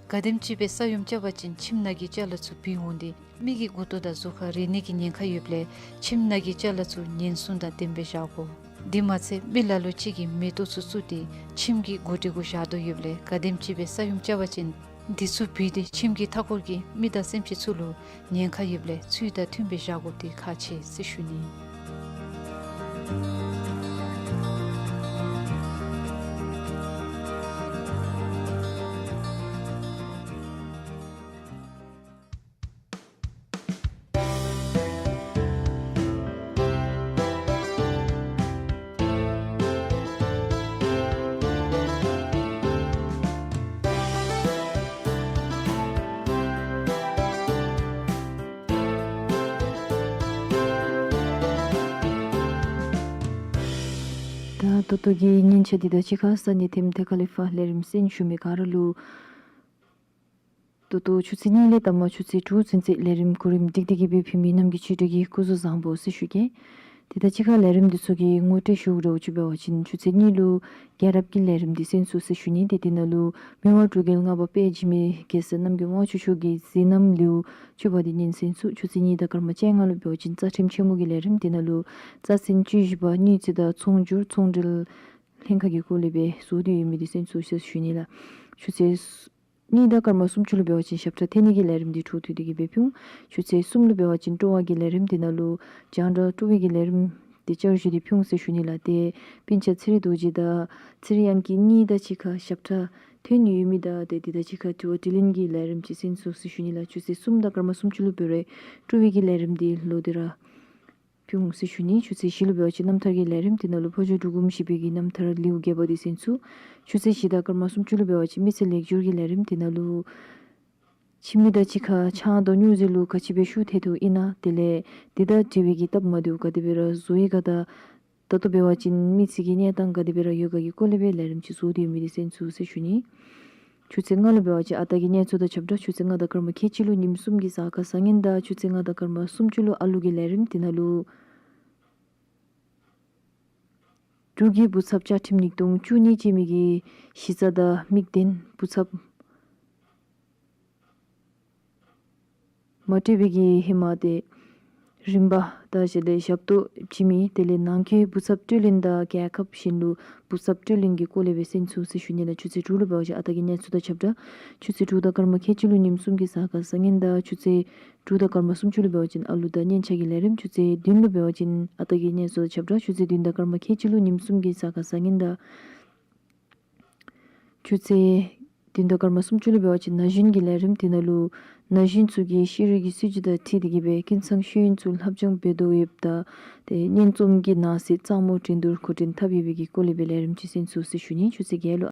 ག་དེམ་ཅིག་སྦེ་ས་ཡོམ་རྐྱབ་པ་ཅིན་ཁྱིམ་ནང་གི་ཅ་ལ་ཚུ་བུད་འོང་སྟེ་མི་གི་མགུ་ཏོ་དང་གཟུགས་ཁར་རེག་ནི་གི་ཉེན་ཁ་ཡོདཔ་ལས་ཁྱིམ་ནང་གི་ཅ་ལ་ཚུ་ཉེན་སྲུང་དང་ལྡནམ་སྦེ་བཞག་དགོ། དེ་མ་ཚད་མི་ལ་ལུ་ཅིག་གིས་མེ་ཏོག་ཚུ་བཙུགས་ཏེ་ཁྱིམ་གྱི་སྒོ་འགྲམ་གུ་བཞག་དོ་ཡོདཔ་ལས་ག་དེམ་ཅིག་སྦེ་ས་ཡོམ་རྐྱབ་པ་ཅིན་དེ་ཚུ་བུད་དེ་ཁྱིམ་གྱི་མཐའ་འཁོར་གྱི་མི་དང་སེམས་ཅན་ཚུ་ལུ་ཉེན་ཁ་ཡོདཔ་ལས་ཚུལ་དང་མཐུནམ་སྦེ་བཞག་དགོཔ་དེ་ཁག་ཆེ་ཟེར་ཞུ་ནི། ད་ད་ལྟོ་གི་ཉིན་ཆ་འདི་དང་གཅིག་ཁར་ས་གནས་ཐིམ་ཐེ་ཁ་ལི་ཕ་ལས་རིམ་གསན་བཞུགས་མི་ག་ར་ལུ་ད་ལྟོ་ཆུ་ཚོད་གཉིས་ལས་ད་མ་ཆུ་ཚོད་དྲུག་ཚུན་ཚོད་ལས་རིམ་གོ་རིམ་སྒྲིག་སྟེ་གི་སྦེ་ཕུལ་མི་རྣམ་རྒྱལ་ཆོས་སྒྲོན་གྱིས་སྐུ་གཟུགས་བཟང་པོ་ཟེར་ཞུ་གེ། དེ་དང་གཅིག་ཁར་ལས་རིམ་འདི་ཚུ་གི་ངོ་སྤྲོད་ཞུ་རུང་ཅིག་འབད་བ་ཅིན་ཆུ་ཚོད་གཉིས་ལུ་རྒྱལ་རབས་ཀྱི་ལས་རིམ་འདི་གསན་ཚུགས་ཟེར་ཞུ་ནི། ཏེ་དེ་ནང་ལུ་མི་དབང་འབྲུག་རྒྱལ་ལྔ་པ་དཔལ་འཇིགས་མེད་རྒྱལ་སྲས་རྣམ་རྒྱལ་དབང་ཕྱུག་མཆོག་གི་གཟིགས་རྣམ་ལེའུ་བཅུ་པ་འདི་ཉན་གསན་ཚུགས། ཆུ་ཚོད་གཉིས་དང་སྐར་མ་བཅོ་ལྔ་ལུ་འབད་བ་ཅིན་རྩ་ཁྲིམས་ཆེན་མོ་གི་ལས་རིམ་འདི་ནང་ལུ་རྩ་ཚན་བཅུ་བཞི་པ་དངུལ་རྩིས་དང་ཚོང་སྒྱུར་ཚོང་འབྲེལ་ལྷན་ཁག་གི་སྐོར་ལས་སྦེ་བཟོ་སྟེ་ཡོད་མི་འདི་གསན་ཚུགས་ཟེར་ཞུ་ནི་ལགས། ཆུ་ཚོད་གཉིས་དང་སྐར་མ་སུམ་ཅུ་ལུ་འབད་བ་ཅིན་ཞབས་ཁྲ་འཐེན་ནི་གི་ལས་རིམ་འདི་འཕྲོ་མཐུད་དེ་གི་སྦེ་ཕུལ་འོང་། ཆུ་ཚོད་གསུམ་ལུ་འབད་བ་ཅིན་སྤྲོ་བ་གི་ལས་རིམ་འདི་ནང་ལུ་རྒྱང་བསྒྲགས་སྤྲོ་བའི་གི་ལས་རིམ་འདི་བསྐྱར་ཞུ་སྟེ་ཕུལ་འོང་ཟེར་ཞུ་ནི་ལགས། ཏེ་སྤུན་ཆ་ཚེ་རིང་རྡོ་རྗེ་དང་ཚེ་རིང་དབྱངས་སྐྱིད་གཉིས་དང་གཅིག་ཁར་ཞབས་ཁྲ་འཐེན་ནི་ཡོད་མི་དང་ཏེ་དེ་དང་གཅིག་ཁར་དྲི་བ་དྲིས་ལན་གྱི་ལས་རིམ་ཅིག་གསན་ཚུགས་ཟེར་ཞུ་ནི་ལགས། ཆུ་ཚོད་གསུམ་དང་སྐར་མ་སུམ་ཅུ་ལུ་འབད་རུང་སྤྲོ་བའི་གི་ལས་རིམ་འདི་ལོག་སྟེ་ར་ཕུལ་འོང་ཟེར་ཞུ་ནི། ཆུ་ཚོད་བཞི་ལུ་འབད་བ་ཅིན་རྣམ་ཐར་གྱི་ལས་རིམ་འདི་ནང་ལུ་ཕོ་མཆོག་འབྲུག་སྒོམ་ཞིག་པོའི་གི་རྣམ་ཐར་ལེའུ་བརྒྱད་པ་འདི་གསན་ཚུགས། ཆུ་ཚོད་བཞི་དང་སྐར་མ་སུམ་ཅུ་ལུ་འབད་བ་ཅིན་མི་ཚེ་ལེགས་སྒྱུར་གྱི་ལས་རིམ་འདི་ནང་ལུ་ཁྱིམ་མི་དང་གཅིག་ཁར་ཆང་དང་སྨྱོ་རྫས་ལུ་ག་ཅི་སྦེ་ཤུགས་ཐལ་དོ་ཨིན་ན་དེ་ལས་འདི་དང་འབྲེལ་བའི་གི་སྟབས་མ་བདེཝ་ག་དེ་སྦེ་ར་བཟོ་ཡི་ག་དང་ད་ལྟོ་འབད་བ་ཅིན་མི་ཚེ་གི་གནས་སྟངས་ག་དེ་སྦེ་ར་ཡོད་ག་གི་སྐོར་ལས་སྦེ་ལས་རིམ་ཅིག་བཟོ་སྟེ་ཡོད་མི་འདི་གསན་ཚུགས་ཟེར་ཞུ་ནི། ཆུ་ཚོད་ལྔ་ལུ་འབད་བ་ཅིན་ཨ་རྟག་གི་གནས་ཚུལ་དང་ཁྱབ་བསྒྲགས། ཆུ་ཚོད་ལྔ་དང་སྐར་མ་ཁལ་གཅིག་ལུ་ཉིམ་གསུམ་གྱི་གཟའ་སྐར་བཟང་ངན་དང་ཆུ་ཚོད་ལྔ་དང་སྐར་མ་སུམ་ཅུ་ལུ་ཨ་ལུ་གི་ལས་རིམ་འདི་ནང་ལུ་འབྲུག་གི་བུ་ཚབ་བཅའ་ཁྲིམས་ཉིས་སྟོང་བཅུ་གཉིས་ཅན་མི་གི་གཞི་རྩ་དང་དམིགས་རྟེན་བུ་ཚབ་མ་སྤྲོད་པའི་གི་ཧེ་མ་ཏེ་རིམ་པ་དང་ཞལ་ལས་ཞབས་ཏོག་བྱིན་མི་དེ་ལས་ནང་འཁོད་བུ་ཚབ་སྤྲོད་ལེན་དང་རྒྱལ་ཁབ་གཞན་ལུ་བུ་ཚབ་སྤྲོད་ལེན་གྱི་སྐོར་ལས་སྦེ་གསན་ཚུགས་ཟེར་ཞུ་ནི་ལགས། ཆུ་ཚོད་དྲུག་ལུ་འབད་བ་ཅིན་ཨ་རྟག་གི་གནས་ཚུལ་དང་ཁྱབ་བསྒྲགས། ཆུ་ཚོད་དྲུག་དང་སྐར་མ་ཁལ་གཅིག་ལུ་ཉིམ་གསུམ་གྱི་གཟའ་སྐར་བཟང་ངན་དང་ཆུ་ཚོད་དྲུག་དང་སྐར་མ་སུམ་ཅུ་ལུ་འབད་བ་ཅིན་ཨ་ལུ་དང་གཉེན་ཆ་གི་ལས་རིམ། ཆུ་ཚོད་བདུན་ལུ་འབད་བ་ཅིན་ཨ་རྟག་གི་གནས་ཚུལ་དང་ཁྱབ་བསྒྲགས། ཆུ་ཚོད་བདུན་དང་སྐར་མ་ཁལ་གཅིག་ལུ་ཉིམ་གསུམ་གྱི་གཟའ་སྐར་བཟང་ངན་དང་ཆུ་ཚོད་བདུན་དང་སྐར་མ་སུམ་ཅུ་ལུ་འབད་བ་ཅིན་ན་གཞོན་གྱི་ལས་རིམ། དེ་ནང་ལུ་ན་གཞོན་ཚུ་གིས་ཤེས་རིག་གི་སྲིད་བྱུས་དང་འཁྲིལ་ཏེ་གི་སྦེ་ཀུན་བཟང་ཤེས་ཡོན་ཚུ་སླབ་སྦྱང་འབད་དོ་ཡོདཔ་ད་ཏེ་སྙན་རྩོམ་གྱི་ནང་གསེས་གཙང་མ་འགྲན་བསྡུར་གོ་སྒྲིག་འཐབ་ཡོད་པའི་གི་སྐོར་ལས་སྦེ་ལས་རིམ་ཅིག་གསན་ཚུགས་ཟེར་ཞུ་ནི། ཆུ་ཚོད་བརྒྱད་ལུ་